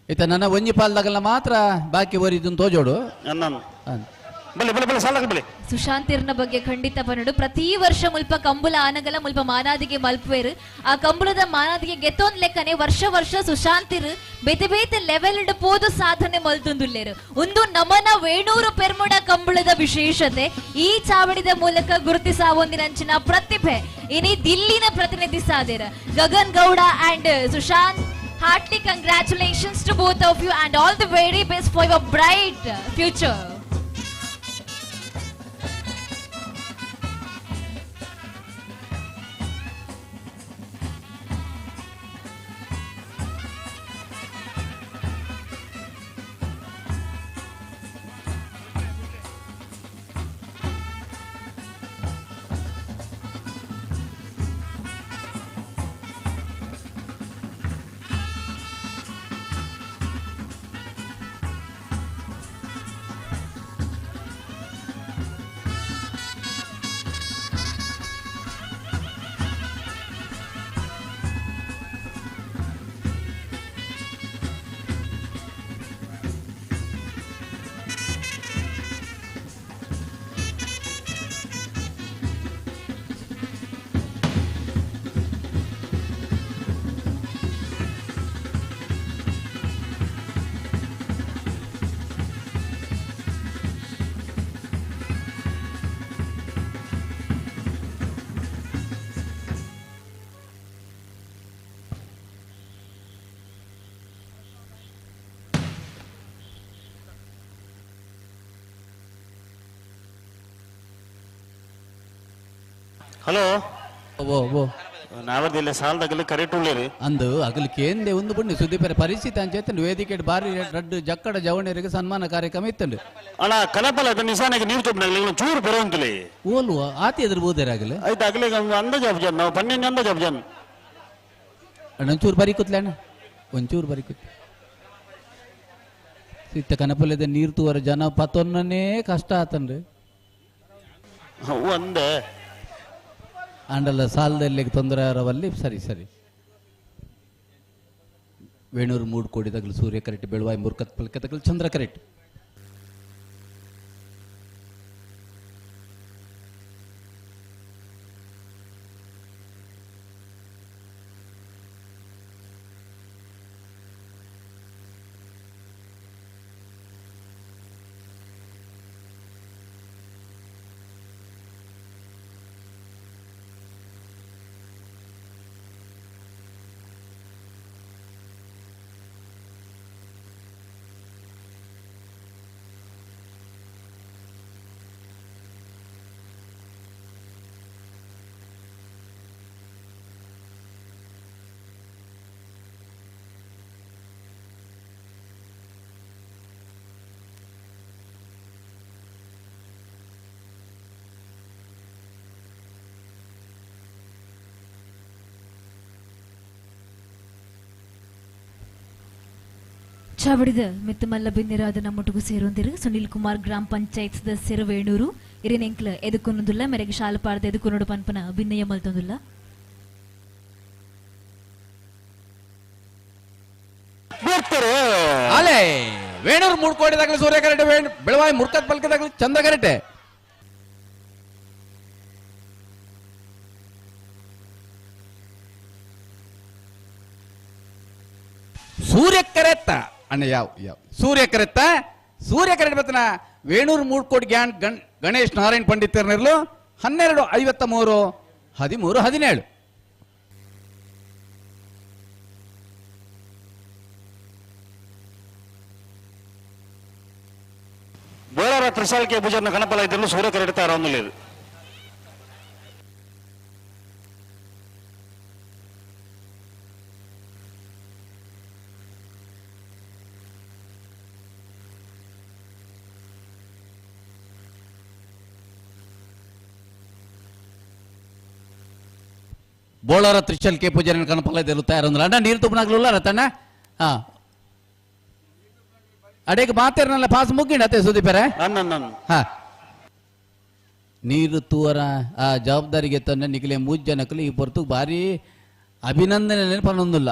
ಇತ್ತ ನನ್ನ ಒಂಜಿ ಪಾಲ್ದಾಗಲ್ಲ ಮಾತ್ರ ಬಾಕಿ ಒರಿದನ್ ತೋಜೋಡು. ಸುಶಾಂತಿರ್ನ ಬಗ್ಗೆ ಖಂಡಿತ ಬನ್ನಡು. ಪ್ರತಿ ವರ್ಷ ಮುಲ್ಪ ಕಂಬುಲ ಆನಗಲ ಮುಲ್ಪ ಮಾನಾದಿಗೆ ಮಲ್ಪುವೇರು. ಆ ಕಂಬುಲದ ಮಾನಾದಿಗೆ ಗೆತ್ತೊಂದ್ ಲೆಕ್ಕನೆ ವರ್ಷ ವರ್ಷ ಸುಶಾಂತಿರ್ ಬೇತೆ ಬೇತೆ ಲೆವೆಲ್ ಪೋದು ಸಾಧನೆ ಮಲ್ತುಂದುಲ್ಲೇರು. ಒಂದು ನಮನ ವೇಣೂರು ಪೆರ್ಮುಡ ಕಂಬುಳದ ವಿಶೇಷತೆ ಈ ಚಾವಡಿದ ಮೂಲಕ ಗುರುತಿಸಾವೊಂದಿನಂಚಿನ ಪ್ರತಿಭೆ ಇನಿ ದಿಲ್ಲಿನ ಪ್ರತಿನಿಧಿಸಾದೇರ Gagan Gowda and Sushant. Heartily congratulations to both of you and all the very best for your bright future. Hello ಓ ಓ ನಾವರ್ದಿಲ್ಲ ಸಾಲದಾಗಲಿ ಕರೆಕ್ಟ್ ಉಳ್ಳೇರಿ ಅಂದು ಅಗಲು ಕೇಂದೆ ಒಂದು ಪುಣ್ಯ ಸುದೀಪರ ಪರಿಸ್ಥಿತಿ ಅಂಚೆತ್ತಂಡು ವೇದಿಕೆ ಬಾರಿ ರಡ್ಡು ಜಕ್ಕಡ ಜವಣಿಯರಿಗೆ ಸನ್ಮಾನ ಕಾರ್ಯಕ್ರಮ ಇತ್ತಂಡು. ಅಣ್ಣ ಕಲಪಲ ನಿಶಾನೆಗೆ ನೀರು ತುಪ್ಪಿನಾಗಲಿ ಚೂರು ಬರುವಂತಲಿ ಓಲ್ವ ಆತಿ ಎದುರು ಬೋದೇರಾಗಲಿ ಆಯ್ತು ಅಗಲಿ ಅಂದಾಜು ಅಬ್ಜನ್ ನಾವು 12 ಅಂದಾಜು ಅಬ್ಜನ್. ಅಣ್ಣ ಒಂಚೂರು ಬರಿ ಕೂತ್ಲೆ ಅಣ್ಣ, ಒಂಚೂರು ಬರಿ ಕೂತ್ ಇತ್ತ ಕನಪಲ್ಲದ ನೀರು ತೂವರ ಜನ ಪತ್ತೊನ್ನನೇ ಕಷ್ಟ ಆತನ್ರಿ. ಒಂದೇ ಆಂಡಲ್ಲ ಸಾಲದಲ್ಲಿ ತೊಂದರೆ ಅವರಲ್ಲಿ ಸರಿ ಸರಿ. ವೇಣೂರು ಮೂಡು ಕೋಡಿ ತಗಲು ಸೂರ್ಯ ಕರೆಕ್ಟ್, ಬೆಳುವಾಯಿ ಮುರ್ಕತ್ ಪಲ್ಕ ತಗಲು ಚಂದ್ರ ಕರೆಕ್ಟ್. ಚಾವಡಿದ ಮಿತ್ತಮಲ್ಲ ಬಿನ್ನಿರಾದ ನಮ್ಮೊಟ್ಟಿಗೂ ಸೇರೊಂದಿರು ಸುನಿಲ್ ಕುಮಾರ್ ಗ್ರಾಮ ಪಂಚಾಯತ್ ಸದಸ್ಯರು ವೇಣೂರು ಇರಿನೆಂಕ್ಲ ಎದುಕೊನ್ನೊಂದುಲ್ಲ ಮೆರೆಗೆ ಶಾಲಪಾರ್ದ ಎದುಕೊನ್ನೋಡು ಪನ್ಪನ ಭಿನ್ನಯ ಮಲ್ತೊಂದುಲ್ಲ. ಅಲೆ ವೇಣೂರು 3 ಕೋಟಿ ದಾಖಲೆ ಸೂರ್ಯ ಕರೆಟೆ, ಬೆಳವಾಯಿ ಮುರ್ಕತ್ ಪಲ್ಕ ದಾಖಲೆ ಚಂದ್ರ ಕರೆಟೆ. ಸೂರ್ಯ ಕರೆತ್ತ ಅಣ್ಣ ಯಾವ ಯಾವ ಸೂರ್ಯ ಕರೆತ್ತ ಸೂರ್ಯ ಕರೆಟ್ ಬತ್ತನ ವೇಣೂರು 3 ಕೋಟಿ ಗ್ಯಾನ್ ಗಣೇಶ್ ನಾರಾಯಣ್ ಪಂಡಿತರ್ನಿರ್ಲು 12 53 13 17. ಬೋಳಾರ ತ್ರಿಶಾಲ್ಕೆ ಭುಜನ ಗಣಪಲ ಇದ್ದರು ಸೂರ್ಯ ಕರೆಡ್ತಾ ಇರೋದಿಲ್ಲ. ಬೋಳಾರ ತ್ರಿಶಲ್ ಕೆ ಪೂಜಾರಿನ ಕಣಪಲ್ಲ ಇದ್ದರು ತಯಾರೊಂದಿಲ್ಲ ಅಣ್ಣ ನೀರು ತುಪ್ಪನಾಗ್ಲಿಲ್ಲ ರತಣ್ಣ. ಹಾ ಅಡೇಗೆ ಮಾತೇರ್ನಲ್ಲ ಪಾಸ್ ಮುಗ್ಗಿಂಡ ಅತ್ತೆ ಸುದೀಪರೇ. ಹಾ ನೀರು ತೂವರ ಆ ಜವಾಬ್ದಾರಿಗೆ ತಂದ ನಿಖಲೆ ಮೂಜ್ ಜನಕ್ಕಲು ಈ ಹೊರತು ಭಾರಿ ಅಭಿನಂದನೆ ಪನ್ನೊಂದಿಲ್ಲ.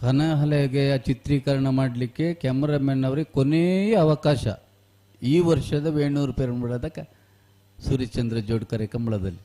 ಕನಹಲೆಗೆ ಚಿತ್ರೀಕರಣ ಮಾಡಲಿಕ್ಕೆ ಕ್ಯಾಮರಾಮನ್ ಅವರಿಗೆ ಕೊನೆಯ ಅವಕಾಶ ಈ ವರ್ಷದ ವೇಣೂರು ಪೆರುಂಬಳದ ಸೂರ್ಯಚಂದ್ರ ಜೋಡ್ಕರೆ ಕಂಬಳದಲ್ಲಿ.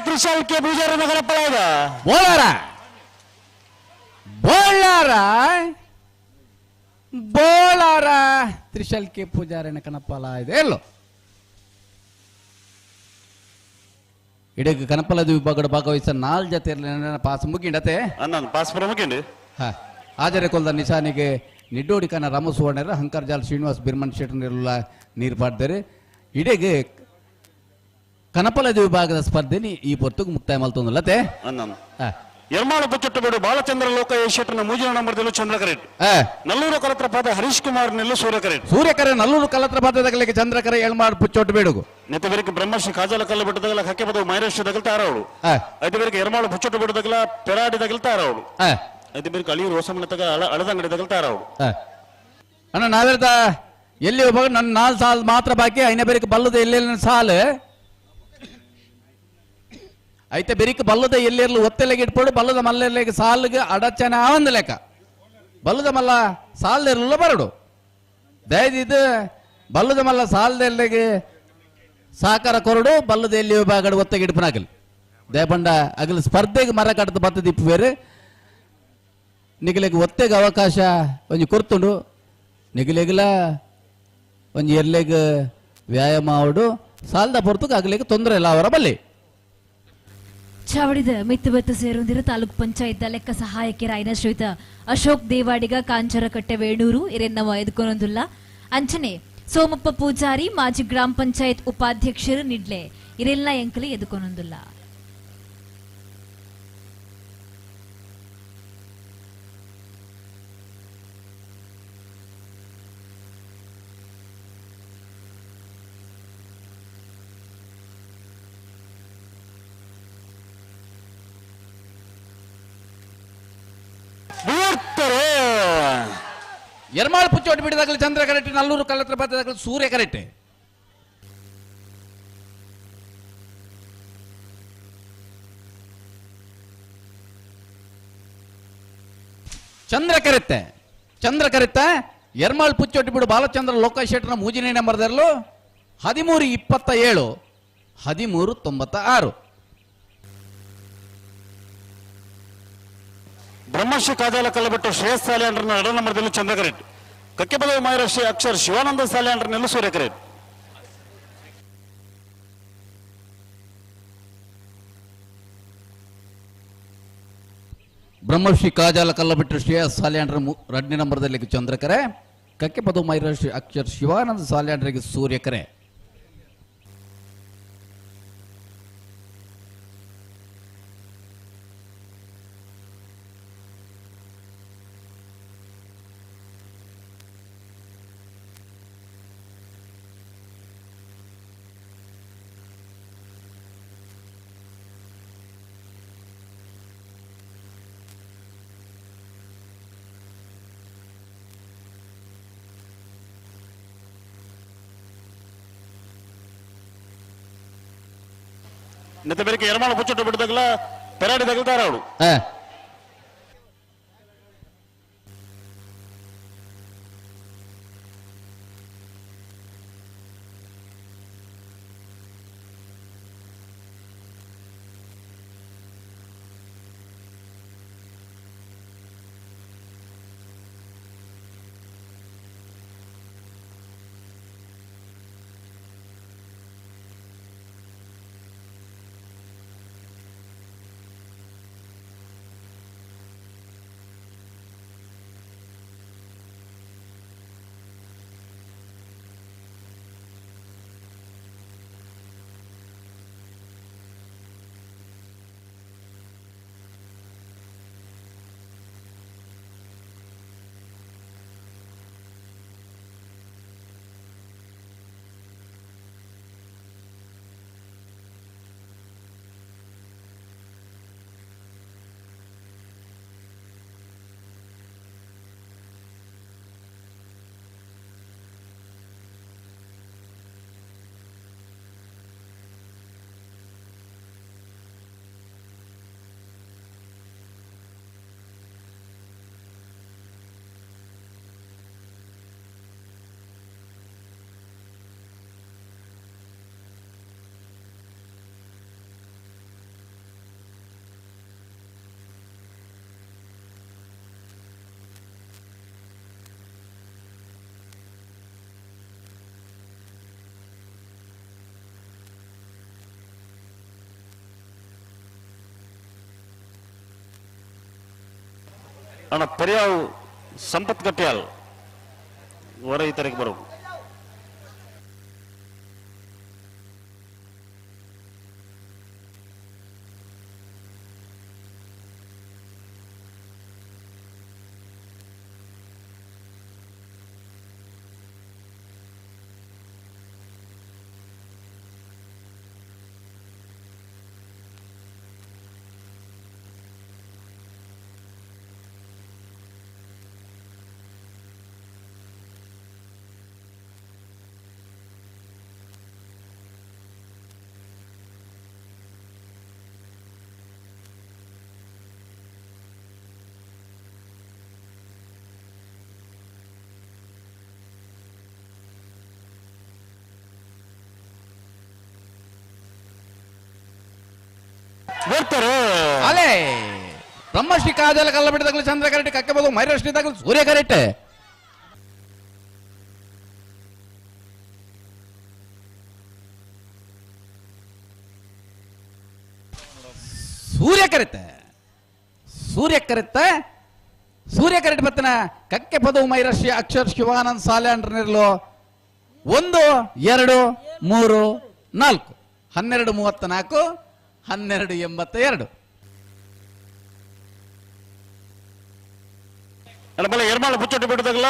ತ್ರಿಶಾಲ್ ಕೆ ಪೂಜಾರಿ ನಗರಪ್ಪಳಾದ ಬೋಳಾರ ಬೋಳಾರ ಬೋಳಾರ ತ್ರಿಶಾಲ್ ಕೆ ಪೂಜಾರಿನ ಕನಪಲ ಇದೆ ಎಲ್ಲೋ ಇಡೀ ಕನಪಲದ ವಿಭಾಗದ ಭಾಗವಹಿಸ ನಾಲ್ ಜತೆ ಪಾಸ್ ಮುಗಿಂಡತೆ ಅನ್ನ ಪಾಸ್ ಪುರ ಮುಗಿಂಡು. ಹಾ ಆಜರೆ ಕೊಲ್ದ ನಿಶಾನಿಗೆ ನಿಡ್ಡೋಡಿ ಕನ ರಾಮ ಸುವರ್ಣರ ಹಂಕರ್ಜಾಲ್ ಶ್ರೀನಿವಾಸ್ ಬಿರ್ಮನ್ ಶೆಟ್ಟನಿರಲ್ಲ ನೀರು ಪಾಡ್ದರೆ ಇಡೀ ಕನಪಲದ ವಿಭಾಗದ ಸ್ಪರ್ಧೆನಿ ಈ ಪೊರ್ತುಗ್ ಮುಕ್ತಾಯ ಮಲ್ತೊಂದುಲ್ಲತೆ. ಅನ್ನ ಎರ್ಮಾಳು ಬುಚ್ಚಟ್ಟು ಬೇಡು ಬಾಲಚಂದ್ರ ಲೋಕ ಶೆಟ್ಟನ ಮೂಜಿನ ನಂಬರ್ದಲ್ಲೂ ಚಂದ್ರಕರೆಟ್. ನಲ್ಲೂರು ಕಲತ್ರ ಪಾದ ಹರೀಶ್ ಕುಮಾರ್ ನೆಲ್ಲು ಸೂರ್ಯಕರೆಟ್. ಸೂರ್ಯಕರೆ ನಲ್ಲೂರು ಕಲತ್ರ ಪಾದದಾಗಲಿಕ್ಕೆ ಚಂದ್ರಕರೆ ಎಳ್ಮಾಡು ಪುಚ್ಚೊಟ್ಟು ಬೇಡುಗು. ನೆತ್ತ ಬೇರೆ ಬ್ರಹ್ಮಶ್ರೀ ಕಾಜಾಲ ಕಲ್ಲು ಬಿಟ್ಟದಾಗಲ ಹಕ್ಕೆ ಪದವು ಮೈರೇಶ್ ತಗಲ್ತಾರವಳು. ಐದು ಬೇರೆ ಎರ್ಮಾಳು ಬುಚ್ಚೊಟ್ಟು ಬಿಡದಾಗಲ ಪೆರಾಡಿ ತಗಲ್ತಾರವಳು. ಐದು ಬೇರೆ ಅಳಿಯೂರು ಹೊಸಮನೆ ತಗ ಅಳದಂಗಡಿ ತಗಲ್ತಾರವಳು. ಅಣ್ಣ ನಾವೆರ್ದ ಎಲ್ಲಿ ಹೋಗ ನನ್ನ 4 ಸಾಲ್ ಮಾತ್ರ ಬಾಕಿ. ಐನ ಬೇರೆ ಬಲ್ಲದ ಎಲ್ಲೆಲ್ಲ ಸಾಲು ಐತೆ ಬೆರಿಕ ಬಲ್ಲದ ಎಲ್ಲಿರ್ಲು ಒತ್ತೆಲೆಗೆ ಇಟ್ಪೋಡು ಬಲ್ಲದ ಮಲ್ಲೆಲೆಗೆ ಸಾಲಿಗೆ ಅಡಚನೆ ಆವಂದ ಲೆಕ್ಕ ಬಲ್ಲದ ಮಲ್ಲ ಸಾಲದಿರಲಿಲ್ಲ ಬರಡು ದಯದಿದ್ದು ಬಲ್ಲದ ಮಲ್ಲ ಸಾಲದೆಲ್ಲೆಗೆ ಸಾಕಾರ ಕೊರಡು ಬಲ್ಲದ ಎಲ್ಲಿ ವಿಭಾಗಡು ಒತ್ತೆಗೆ ಇಡ್ಪನಾಗಲಿ ದಯಪಂಡ ಅಗಲು ಸ್ಪರ್ಧೆಗೆ ಮರ ಕಟ್ಟದ ಬತ್ತದ ಇಪ್ಪು ಬೇರೆ ನಿಗಲಿಗೆ ಒತ್ತೆಗೆ ಅವಕಾಶ ಒಂಜಿ ಕೊರ್ತುಂಡು ನಿಗಲಿಗೆಲ ಒಂಜಿ ಎರ್ಲೆಗ್ ವ್ಯಾಯಾಮ ಆವಡು ಸಾಲದ ಪೊರ್ತುಗೆ ಅಗಲಿಗೆ ತೊಂದರೆ ಇಲ್ಲ ಅವರ ಬಲ್ಲಿ. ಚಾವಡಿದ ಮಿತ್ತಬತ್ತ ಸೇರುಂದಿರ ತಾಲೂಕ್ ಪಂಚಾಯತ್ ಲೆಕ್ಕ ಸಹಾಯಕರಾಯಿನ ಶ್ರೀಯುತ ಅಶೋಕ್ ದೇವಾಡಿಗ ಕಾಂಚರಕಟ್ಟೆ ವೇಣೂರು ಇರೆನ್ನವ ಎದುಕೊನೊಂದುಲ್ಲ. ಅಂಚನೆ ಸೋಮಪ್ಪ ಪೂಜಾರಿ ಮಾಜಿ ಗ್ರಾಮ ಪಂಚಾಯತ್ ಉಪಾಧ್ಯಕ್ಷರು ನಿಡ್ಲೆ ಇರೆಲ್ಲ ಎಂಕಲಿ ಎದುಕೊನೊಂದುಲ್ಲ. ಎರ್ಮಾಳು ಪುಚ್ಚೋಟಿ ಬಿಡಿದಾಗಲಿ ಚಂದ್ರ ಕರೆಕ್ಟ್ ನಲ್ಲೂರು ಕಲ್ಲತ್ರ ಬತ್ತದಾಗಲಿ ಸೂರ್ಯ ಕರೆಕ್ಟ್. ಚಂದ್ರ ಕರೆತ್ತೆ ಚಂದ್ರ ಕರೆತ್ತ ಎರ್ಮಾಳು ಪುಚ್ಚೋಟಿ ಬಿಡು ಬಾಲಚಂದ್ರ ಲೋಕ ಶೆಟ್ಟನ ಮೂಜಿನೇ ನಂಬರ್ದಲ್ಲೂ 13 27 13 96. ಬ್ರಹ್ಮಶ್ರೀ ಕಾಜಾಲ ಕಲ್ಲಬಿಟ್ಟು ಶ್ರೇಯಸ್ ಸಾಲ್ಯಾಂಡ್ರನ್ನ ಎರಡನೇ ನಂಬರ್ದಲ್ಲಿ ಚಂದ್ರಕರೆಟ್. ಕಕ್ಕೆಬಲವು ಮಹರ್ಷಿ ಅಕ್ಷರ್ ಶಿವಾನಂದ ಸಾಲ್ಯಾಂಡ್ರನ್ನೆಲ್ಲ ಸೂರ್ಯಕರೆಟ್. ಬ್ರಹ್ಮಶ್ರೀ ಕಾಜಾಲ ಕಲ್ಲಬಿಟ್ಟು ಶ್ರೇಯಸ್ ಸಾಲ್ಯಾಂಡ್ರ ಎರಡನೇ ನಂಬರ್ದಲ್ಲಿ ಚಂದ್ರಕರೆ, ಕಕ್ಕೆಪದವು ಮಹರ್ಷಿ ಅಕ್ಷರ್ ಶಿವಾನಂದ ಸಾಲ್ಯಾಂಡ್ರಿಗೆ ಸೂರ್ಯಕರೆ. ನೆತ್ತ ಬೇರೆ ಎರ್ಮಾಳು ಪುಚ್ಚೊಟ್ಟು ಬಿಟ್ಟದಾಗಲ ಪೆರಾಡಿ ತಗಲ್ತಾರ ಅವಳು. ಅಣ್ಣ ಪರ್ಯಾವ್ ಸಂಪತ್ ಕಟ್ಯಾಲ್ ವರ ಈ ತಾರೀಕು ಬರೋ. ಅಲೆ ಬ್ರಹ್ಮಶ್ರೀ ಕಾದಲ ಕಲ್ಲಬಿಟ್ಟ ತಗಲು ಚಂದ್ರ ಕರೆಕ್ಟ್ ಕಕ್ಕೆ ಮೈರಶ್ರೀ ತಗಲು ಸೂರ್ಯ ಕರೆಕ್ಟ್. ಸೂರ್ಯ ಕರೆತ ಸೂರ್ಯ ಕರೆತ ಸೂರ್ಯ ಕರೆಕ್ಟ್ ಬತ್ತನ ಕಕ್ಕೆ ಪದವು ಮೈರಶ್ರೀ ಅಕ್ಷರ್ ಶಿವಾನಂದ್ ಸಾಲೆ ಅಂಟ್ರನಿರ್ಲು 1 2 3 4 12 34 12 82. ಬಲ್ಲ ಎರ್ಮಾಳ ಪುಚ್ಚೊಟ್ಟಿ ಬೆಟ್ಟದಾಗಲ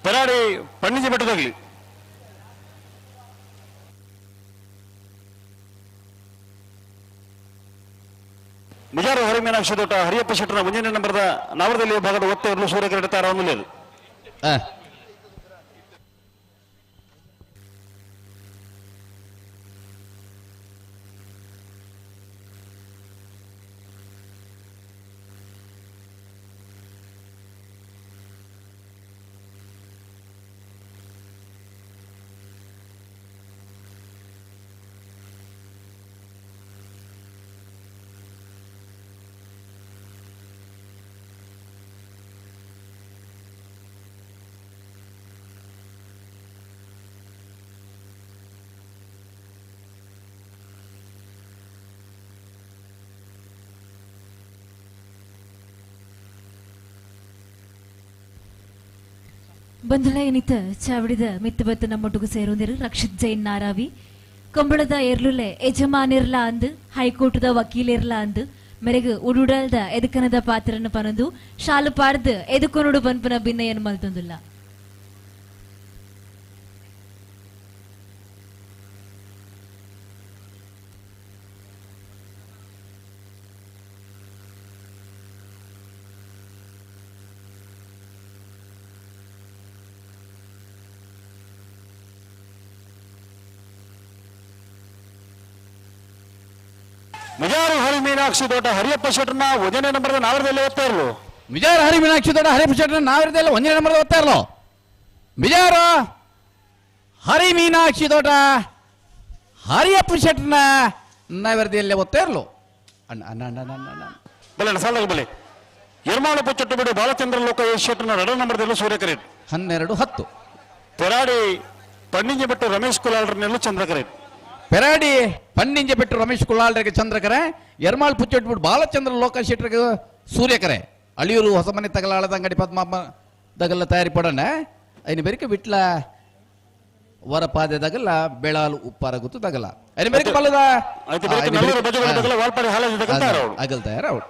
ಪೆರಾಡಿ ಪಣ್ಣಿಜಿ ಬೆಟ್ಟದಾಗಲಿ. ಮುಜಾರು ಹರಿಮೀನಾಕ್ಷಿ ದೊಡ್ಡ ಹರಿಯಪ್ಪ ಶೆಟ್ಟರ ಮುಂದಿನ ನಂಬರದ ನಾವರದಲ್ಲಿ ಭಾಗದ ಒತ್ತೆಯರು ಸೂರ್ಯ ಕರೆಕ್ಟ್ ತಾರ. ಬಂಧುಲ ಏನಿತ ಚಾವಡಿದ ಮಿತ್ತಬತ್ತ ನಮ್ಮೊಟ್ಟಿಗೆ ಸೇರುಂದಿರು ರಕ್ಷಿತ್ ಜೈನ್ ನಾರಾವಿ ಕಂಬಳದ ಎರ್ಲುಲೆ ಯಜಮಾನಿರ್ಲ ಅಂದು ಹೈಕೋರ್ಟ್ದ ವಕೀಲಿರ್ಲ ಅಂದು ಮೆರೆಗು ಉಡುಡಲ್ದ ಎದುಕನದ ಪಾತ್ರನ ಪನೊಂದು ಶಾಲು ಪಾಡ್ದು ಎದುಕೊನುಡು ಬನ್ಪನ ಭಿನ್ನಯನ್ನು ಮಲ್ತೊಂದುಲ್ಲ. ಮಿಜಾರು ಹರಿ ಮೀನಾಕ್ಷಿ ದೊಡ್ಡ ಹರಿಯಪ್ಪ ಶೆಟ್ಟರ್ನ ಒಂದನೇ ನಂಬರ್ದ ನಾವರದಲ್ಲಿ ಓದ್ತಾ ಇರಲು. ಮಿಜಾರು ಹರಿ ಮೀನಾಕ್ಷಿ ದೊಡ್ಡ ಹರಿಯಪ್ಪ ಶೆಟ್ಟರ್ನ ನಾವರದಲ್ಲಿ ಒಂದನೇ ನಂಬರ್ದ ಓದ್ತಾ ಇರಲು. ಮಿಜಾರು ಹರಿ ಮೀನಾಕ್ಷಿ ದೊಡ್ಡ ಹರಿಯಪ್ಪ ಶೆಟ್ಟರ್ನ ನಾವರದಲ್ಲಿ ಓದ್ತಾ ಇರಲು. ಅಣ್ಣ ಅಣ್ಣ ಅಣ್ಣ ಅಣ್ಣ ಅಣ್ಣ ಬಲೆ ಸಾಲಾಗ ಬಲೆ ಎರ್ಮಾಳು ಪುಚ್ಚೊಟ್ಟು ಬಿಡು ಬಾಲಚಂದ್ರ ಲೋಕ ಶೆಟ್ಟರ್ನ ಎರಡನೇ ನಂಬರ್ದಲ್ಲೂ ಸೂರ್ಯಕರೇಟ್ 12 10. ಪೆರಾಡಿ ಪಣ್ಣಿಂಜೆ ಬೆಟ್ಟು ರಮೇಶ್ ಕುಲಾಲ್ರನ್ನೆಲ್ಲೂ ಚಂದ್ರಕರೇಟ್. ಪೆರಾಡಿ ಪಣ್ಣಿಂಜೆ ಬೆಟ್ಟು ರಮೇಶ್ ಕುಲಾಲ್ರಿಗೆ ಚಂದ್ರಕರೆ, ಎರ್ಮಾಳ್ ಪುಚ್ಚೊಟ್ಟು ಬಾಲಚಂದ್ರ ಲೋಕ ಶೆಟ್ಟರಿಗೆ ಸೂರ್ಯಕರೆ. ಅಳಿಯೂರು ಹೊಸಮನೆ ತಗಲಾಳದ ಅಂಗಡಿ ಪದ್ಮ ದಗಲ್ಲ ತಯಾರಿ ಪಡೋಣ ಐನ ಬೆರಿಕೆ ವಿಟ್ಲ ವರಪಾದೆ ದಗಲ್ಲ ಬೆಳಾಲು ಉಪ್ಪಾರ ಗುತ್ತು ದಗಲ ಐನ ಬೆರಿಕೆ ಬಲ್ಲದ ಅಗಲ್ ತಯಾರ ಅವಳು.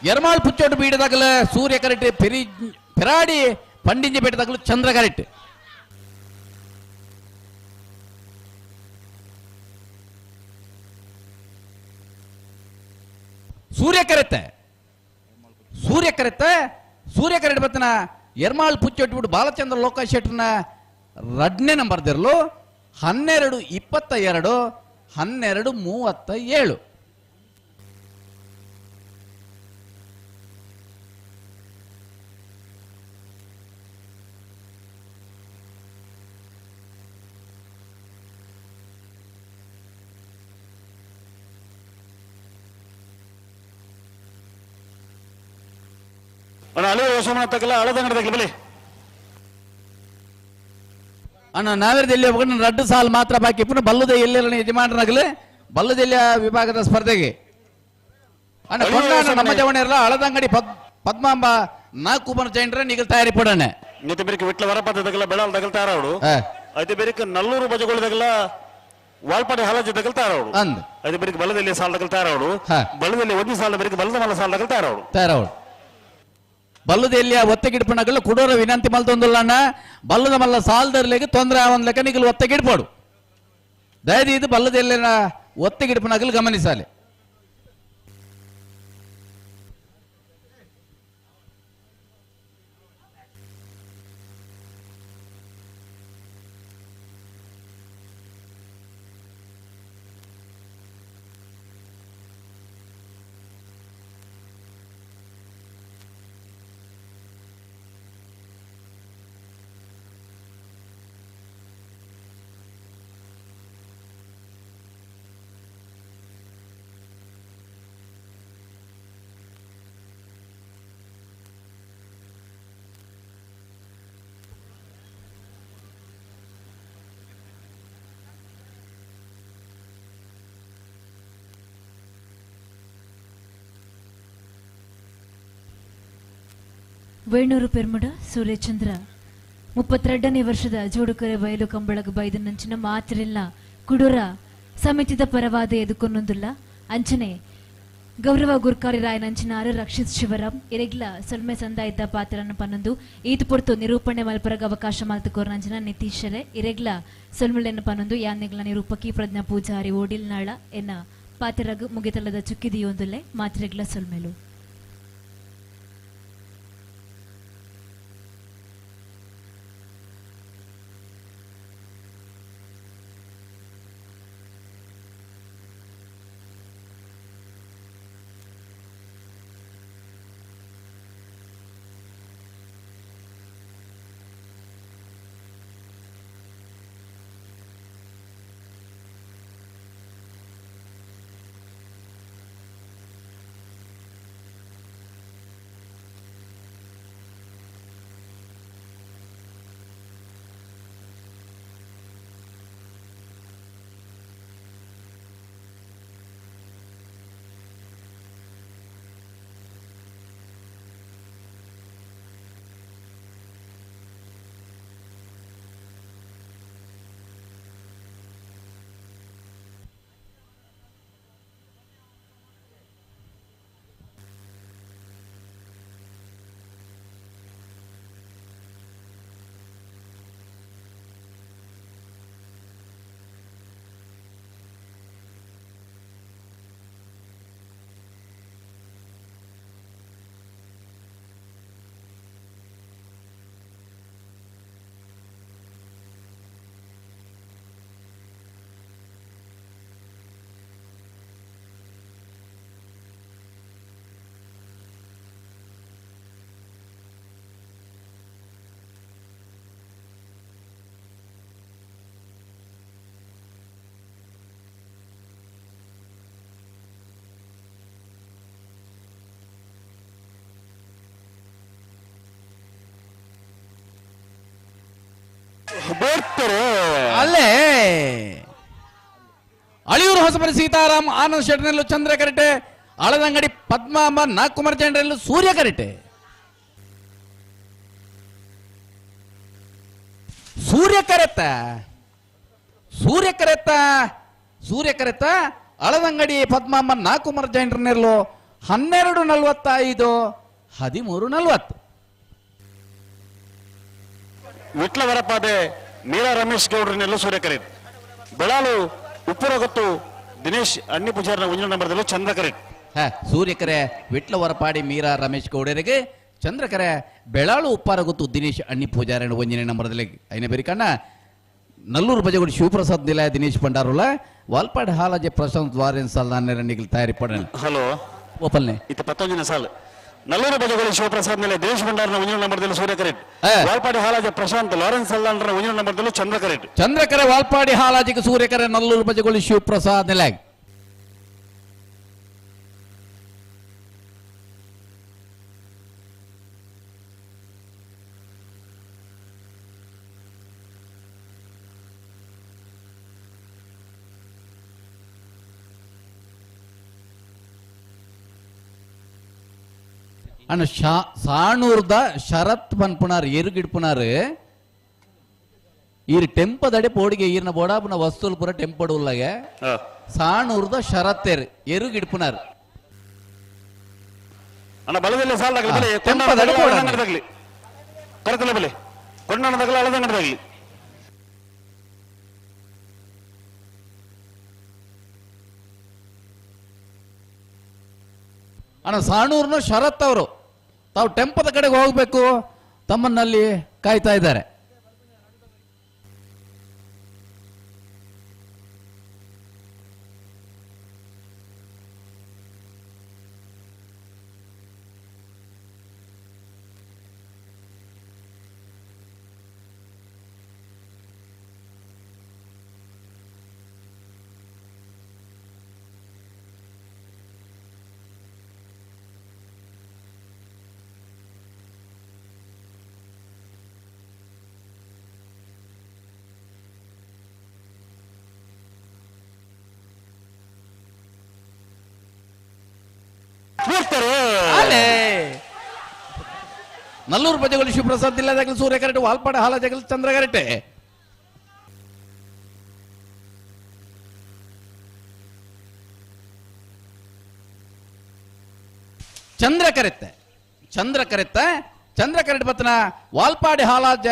Ermal ಪುಚ್ಚೋಟು ಬೀಡದಾಗಲ ಸೂರ್ಯ ಕರೆಟ್ ಪೆರಿ ಪೆರಾಡಿ ಪಂಡಿಂಜಿ ಪೇಟದಾಗಲು ಚಂದ್ರ ಕರೆಟ್ ಸೂರ್ಯ ಕರೆತ್ತೆ ಸೂರ್ಯ ಕರೆತ್ತೆ ಸೂರ್ಯ ಕರೆಟ್ ಬತ್ತನ ಎರ್ಮಾಳ್ ಪುಚ್ಚೊಟ್ಟು ಬಿಟ್ಟು ಬಾಲಚಂದ್ರ ಲೋಕ ಶೆಟ್ಟರ್ನ ರಡ್ನೇ ನಂಬರ್ ದಿರ್ಲು 12 22 12 37. ಅಣ್ಣ ನಾವೇರದಲ್ಲಿ ರಡ್ಡು ಸಾಲು ಮಾತ್ರ ಬಾಕಿ ಪುನಃ ಬಲ್ಲದ ಎಲ್ಲೆಲ್ಲ ಯಜಮಾನರಾಗಲಿ ಬಲ್ಲದೆಲ್ಲಿಯ ವಿಭಾಗದ ಸ್ಪರ್ಧೆಗೆ ಅಣ್ಣ ಕೊಂಡಾಣ ನಮ್ಮ ಜವಣಿರಲ್ಲ ಹಳದಂಗಡಿ ಪದ್ಮಾಂಬ ನಾಲ್ಕು ಬನ ಜೈನ್ರ ನೀಗಲ್ ತಯಾರಿ ಪಡಣೆ ನಿತ ಬೇರಿಕೆ ವಿಟ್ಲ ವರಪದಗಲ ಬೆಳಲ್ ದಗಲ್ತಾರ ಅವಳು ಐತೆ ಬೇರಿಕೆ ನಲ್ಲೂರು ಬಜಗೊಳದಗಲ ವಾಲ್ಪಾಡಿ ಹಲಜಿ ದಗಲ್ತಾರ ಅವಳು ಅಂದ್ ಐತೆ ಬೇರಿಕೆ ಬಲ್ಲದಲ್ಲಿ ಸಾಲ ದಗಲ್ತಾರ ಅವಳು ಬಲ್ಲದಲ್ಲಿ ಒಂದು ಸಾಲ ಬೇರಿಕೆ ಬಲ್ಲದ ಮಲ್ಲ ಸಾಲ ದಗಲ್ತಾರ ಅವಳು ತಯಾರವಳು ಬಲ್ಲದೆಲ್ಲಿಯ ಒತ್ತಗಿಡ್ಪಣಗಳು ಕುಡೋರ ವಿನಂತಿ ಮಲ್ತೊಂದುಲ್ಲಣ್ಣ ಬಲ್ಲದ ಮಲ್ಲ ಸಾಲದರ್ಲಿಗೆ ತೊಂದರೆ ಆವನ್ ಲೆಕ್ಕ ನಿಗಲು ಒತ್ತಗಿಡ್ಪೋಡು ದಯದೀದು ಬಲ್ಲದೆಲ್ಲಿನ ಒತ್ತಗಿಡ್ಪಣಗಳು ಗಮನಿಸಾಲೆ. ವೇಣೂರು ಪೆರ್ಮುಡ ಸೂರ್ಯಚಂದ್ರ 32ನೇ ವರ್ಷದ ಜೋಡುಕರೆ ಬಯಲು ಕಂಬಳಗ ಬೈದನಂಚಿನ ಮಾತ್ರಿಲ್ಲ ಕುಡೂರ ಸಮಿತಿದ ಪರವಾದ ಎದುಕೊನ್ನೊಂದುಲ್ಲ ಅಂಚನೆ ಗೌರವ ಗುರ್ಕಾರಿ ರಾಯನಂಚಿನಾರು ರಕ್ಷಿತ್ ಶಿವರಾಮ್ ಇರೆಗ್ಲ ಸೊಲ್ಮೆ ಸಂದಾಯಿದ್ದ ಪಾತ್ರನ ಪನ್ನೊಂದು ಈತು ಪೊರ್ತು ನಿರೂಪಣೆ ಮಲ್ಪರಗ ಅವಕಾಶ ಮಲ್ತುಕೋರ್ನಂಚಿನ ನಿತೀಶರೆ ಇರೆಗ್ಲ ಸೊಲ್ಮಲೆನ ಪನ್ನೊಂದು ಯಾನ್ನೆಗ್ಲ ನಿರೂಪಕಿ ಪ್ರಜ್ಞಾ ಪೂಜಾರಿ ಓಡಿಲ್ನಾಳ ಎನ್ನ ಪಾತ್ರರಗು ಮುಗಿತಲದ ಚುಕ್ಕಿದಿಯೊಂದುಲ್ಲೆ ಮಾತ್ರೆಗ್ಲ ಸೊಲ್ಮೆಲು. ಅಲ್ಲೇ ಅಳಿಯೂರು ಹೊಸಬರಿ ಸೀತಾರಾಮ್ ಆನಂದ್ ಶೆಟ್ಟನಲ್ಲೂ ಚಂದ್ರ ಕರೆಟೆ, ಅಳದಂಗಡಿ ಪದ್ಮಾಂಬ ನಾಗಕುಮಾರ್ ಚಂದ್ರಲ್ಲೂ ಸೂರ್ಯ ಕರೆಟೆ. ಸೂರ್ಯ ಕರೆತ ಸೂರ್ಯ ಕರೆತ ಸೂರ್ಯ ಕರೆತ ಅಳದಂಗಡಿ ಪದ್ಮಾಂಬ ನಾಗಕುಮಾರ್ ಜೈನ್ರನೆಲ್ಲೋ 12:45 13:40. Vitla ವರಪಾದೆ ಮೀರಾ ರಮೇಶ್ ಗೌಡ್ರನ್ನೆಲ್ಲ ಸೂರ್ಯಕರೇಟ್. ಬೆಳಾಲು ಉಪ್ಪುರಗೊತ್ತು ದಿನೇಶ್ ಅಣ್ಣಿ ಪೂಜಾರ್ನ ಒಂಜಿ ನಂಬರ್ದಲ್ಲೂ ಚಂದ್ರಕರೇಟ್. ಸೂರ್ಯಕರೆ ವಿಟ್ಲ ವರಪಾಡಿ ಮೀರಾ ರಮೇಶ್ ಗೌಡರಿಗೆ, ಚಂದ್ರಕರೆ ಬೆಳಾಳು ಉಪ್ಪಾರಗೊತ್ತು ದಿನೇಶ್ ಅಣ್ಣಿ ಪೂಜಾರನ ಒಂಜನೇ ನಂಬರ್ದಲ್ಲಿ. ಐನ ಬೇರಿಕಣ್ಣ ನಲ್ಲೂರು ಬಜಗುಡಿ ಶಿವಪ್ರಸಾದ್ ನಿಲಯ ದಿನೇಶ್ ಭಂಡಾರುಲ ವಾಲ್ಪಾಡ್ ಹಾಲಾಜೆ ಪ್ರಶಾಂತ್ ಲಾರೆನ್ಸ್ ಅಲ್ದಾನೆರಣಿಗಳು ತಯಾರಿ ಪಡಣ. ಹಲೋ ಓಪಲ್ನೆ ಇತ್ತ 19 ಸಾಲು ನಲ್ಲೂರು ಬಜಗುಡಿ ಶಿವಪ್ರಸಾದ್ ನಿಲಯ ದಿನೇಶ್ ಭಂಡಾರನ ಒಂಜನೇ ನಂಬರ್ದಲ್ಲಿ ಸೂರ್ಯಕರೇಟ್. ವಾಲ್ಪಾಡಿ ಹಾಲಾಜೆ ಪ್ರಶಾಂತ್ ಲಾರೆನ್ಸ್ ಅಲ್ದಾನರ ಒಂಜನೇ ನಂಬರ್ದಲ್ಲಿ ಚಂದ್ರಕರೇಟ್. ಚಂದ್ರಕರೆ ವಾಲ್ಪಾಡಿ ಹಾಲಾಜಿಗೆ ಸೂರ್ಯಕರೆ ನಲ್ಲೂರು ಬಜಗುಡಿ ಶಿವಪ್ರಸಾದ್ ನಿಲಯ. ಅಣ್ಣ ಸಾಣೂರ್ದ ಶರತ್ ಪನ್ಪುನಾರ್ ಎರುಗಿಡ್ಪುನಾರ್ ಈರ್ ಟೆಂಪದಡೆ ಪೋಡಿಗೆ ಈರ್ನ ಬೋಡಾಪುನ ವಸ್ತುಲು ಪೂರ ಟೆಂಪಡು ಉಳ್ಳಗೆ ಸಾಣೂರ್ದ ಶರತ್ತೇರ್ ಎರುಗಿಡ್ಪುನಾರ್. ಅಣ್ಣ ಬಲದಲ್ಲಿ ಸಾಲ ಟೆಂಪದಡೆ ತಗಲಿ ಕರಕಲ ಬಲೆ ಕೊಂಡಣ ತಗಲ ಅಳದಂಗಡ ತಗಲಿ. ಅಣ್ಣ ಸಾಣೂರ್ನ ಶರತ್ ಅವರು ತಾವು ಟೆಂಪದ ಕಡೆಗೆ ಹೋಗ್ಬೇಕು, ತಮ್ಮನ್ನಲ್ಲಿ ಕಾಯ್ತಾ ಇದ್ದಾರೆ. ನಲ್ಲೂರು ಬಜಗಳು ಶಿವಪ್ರಸಾದ್ ಇಲ್ಲದಾಗಲಿ ಸೂರ್ಯ ಕರೆಟೆ ವಾಲ್ಪಾಡ ಹಾಲ ಜಗಲ್ ಚಂದ್ರ ಕರೆಟೆ. ಚಂದ್ರ ಕರೆತ್ತೆ ಚಂದ್ರ ಕರೆತ್ತೆ ಚಂದ್ರ ಕರೆಟ್ ಬತ್ತನ ವಾಲ್ಪಾಡಿ ಹಾಲಾಜ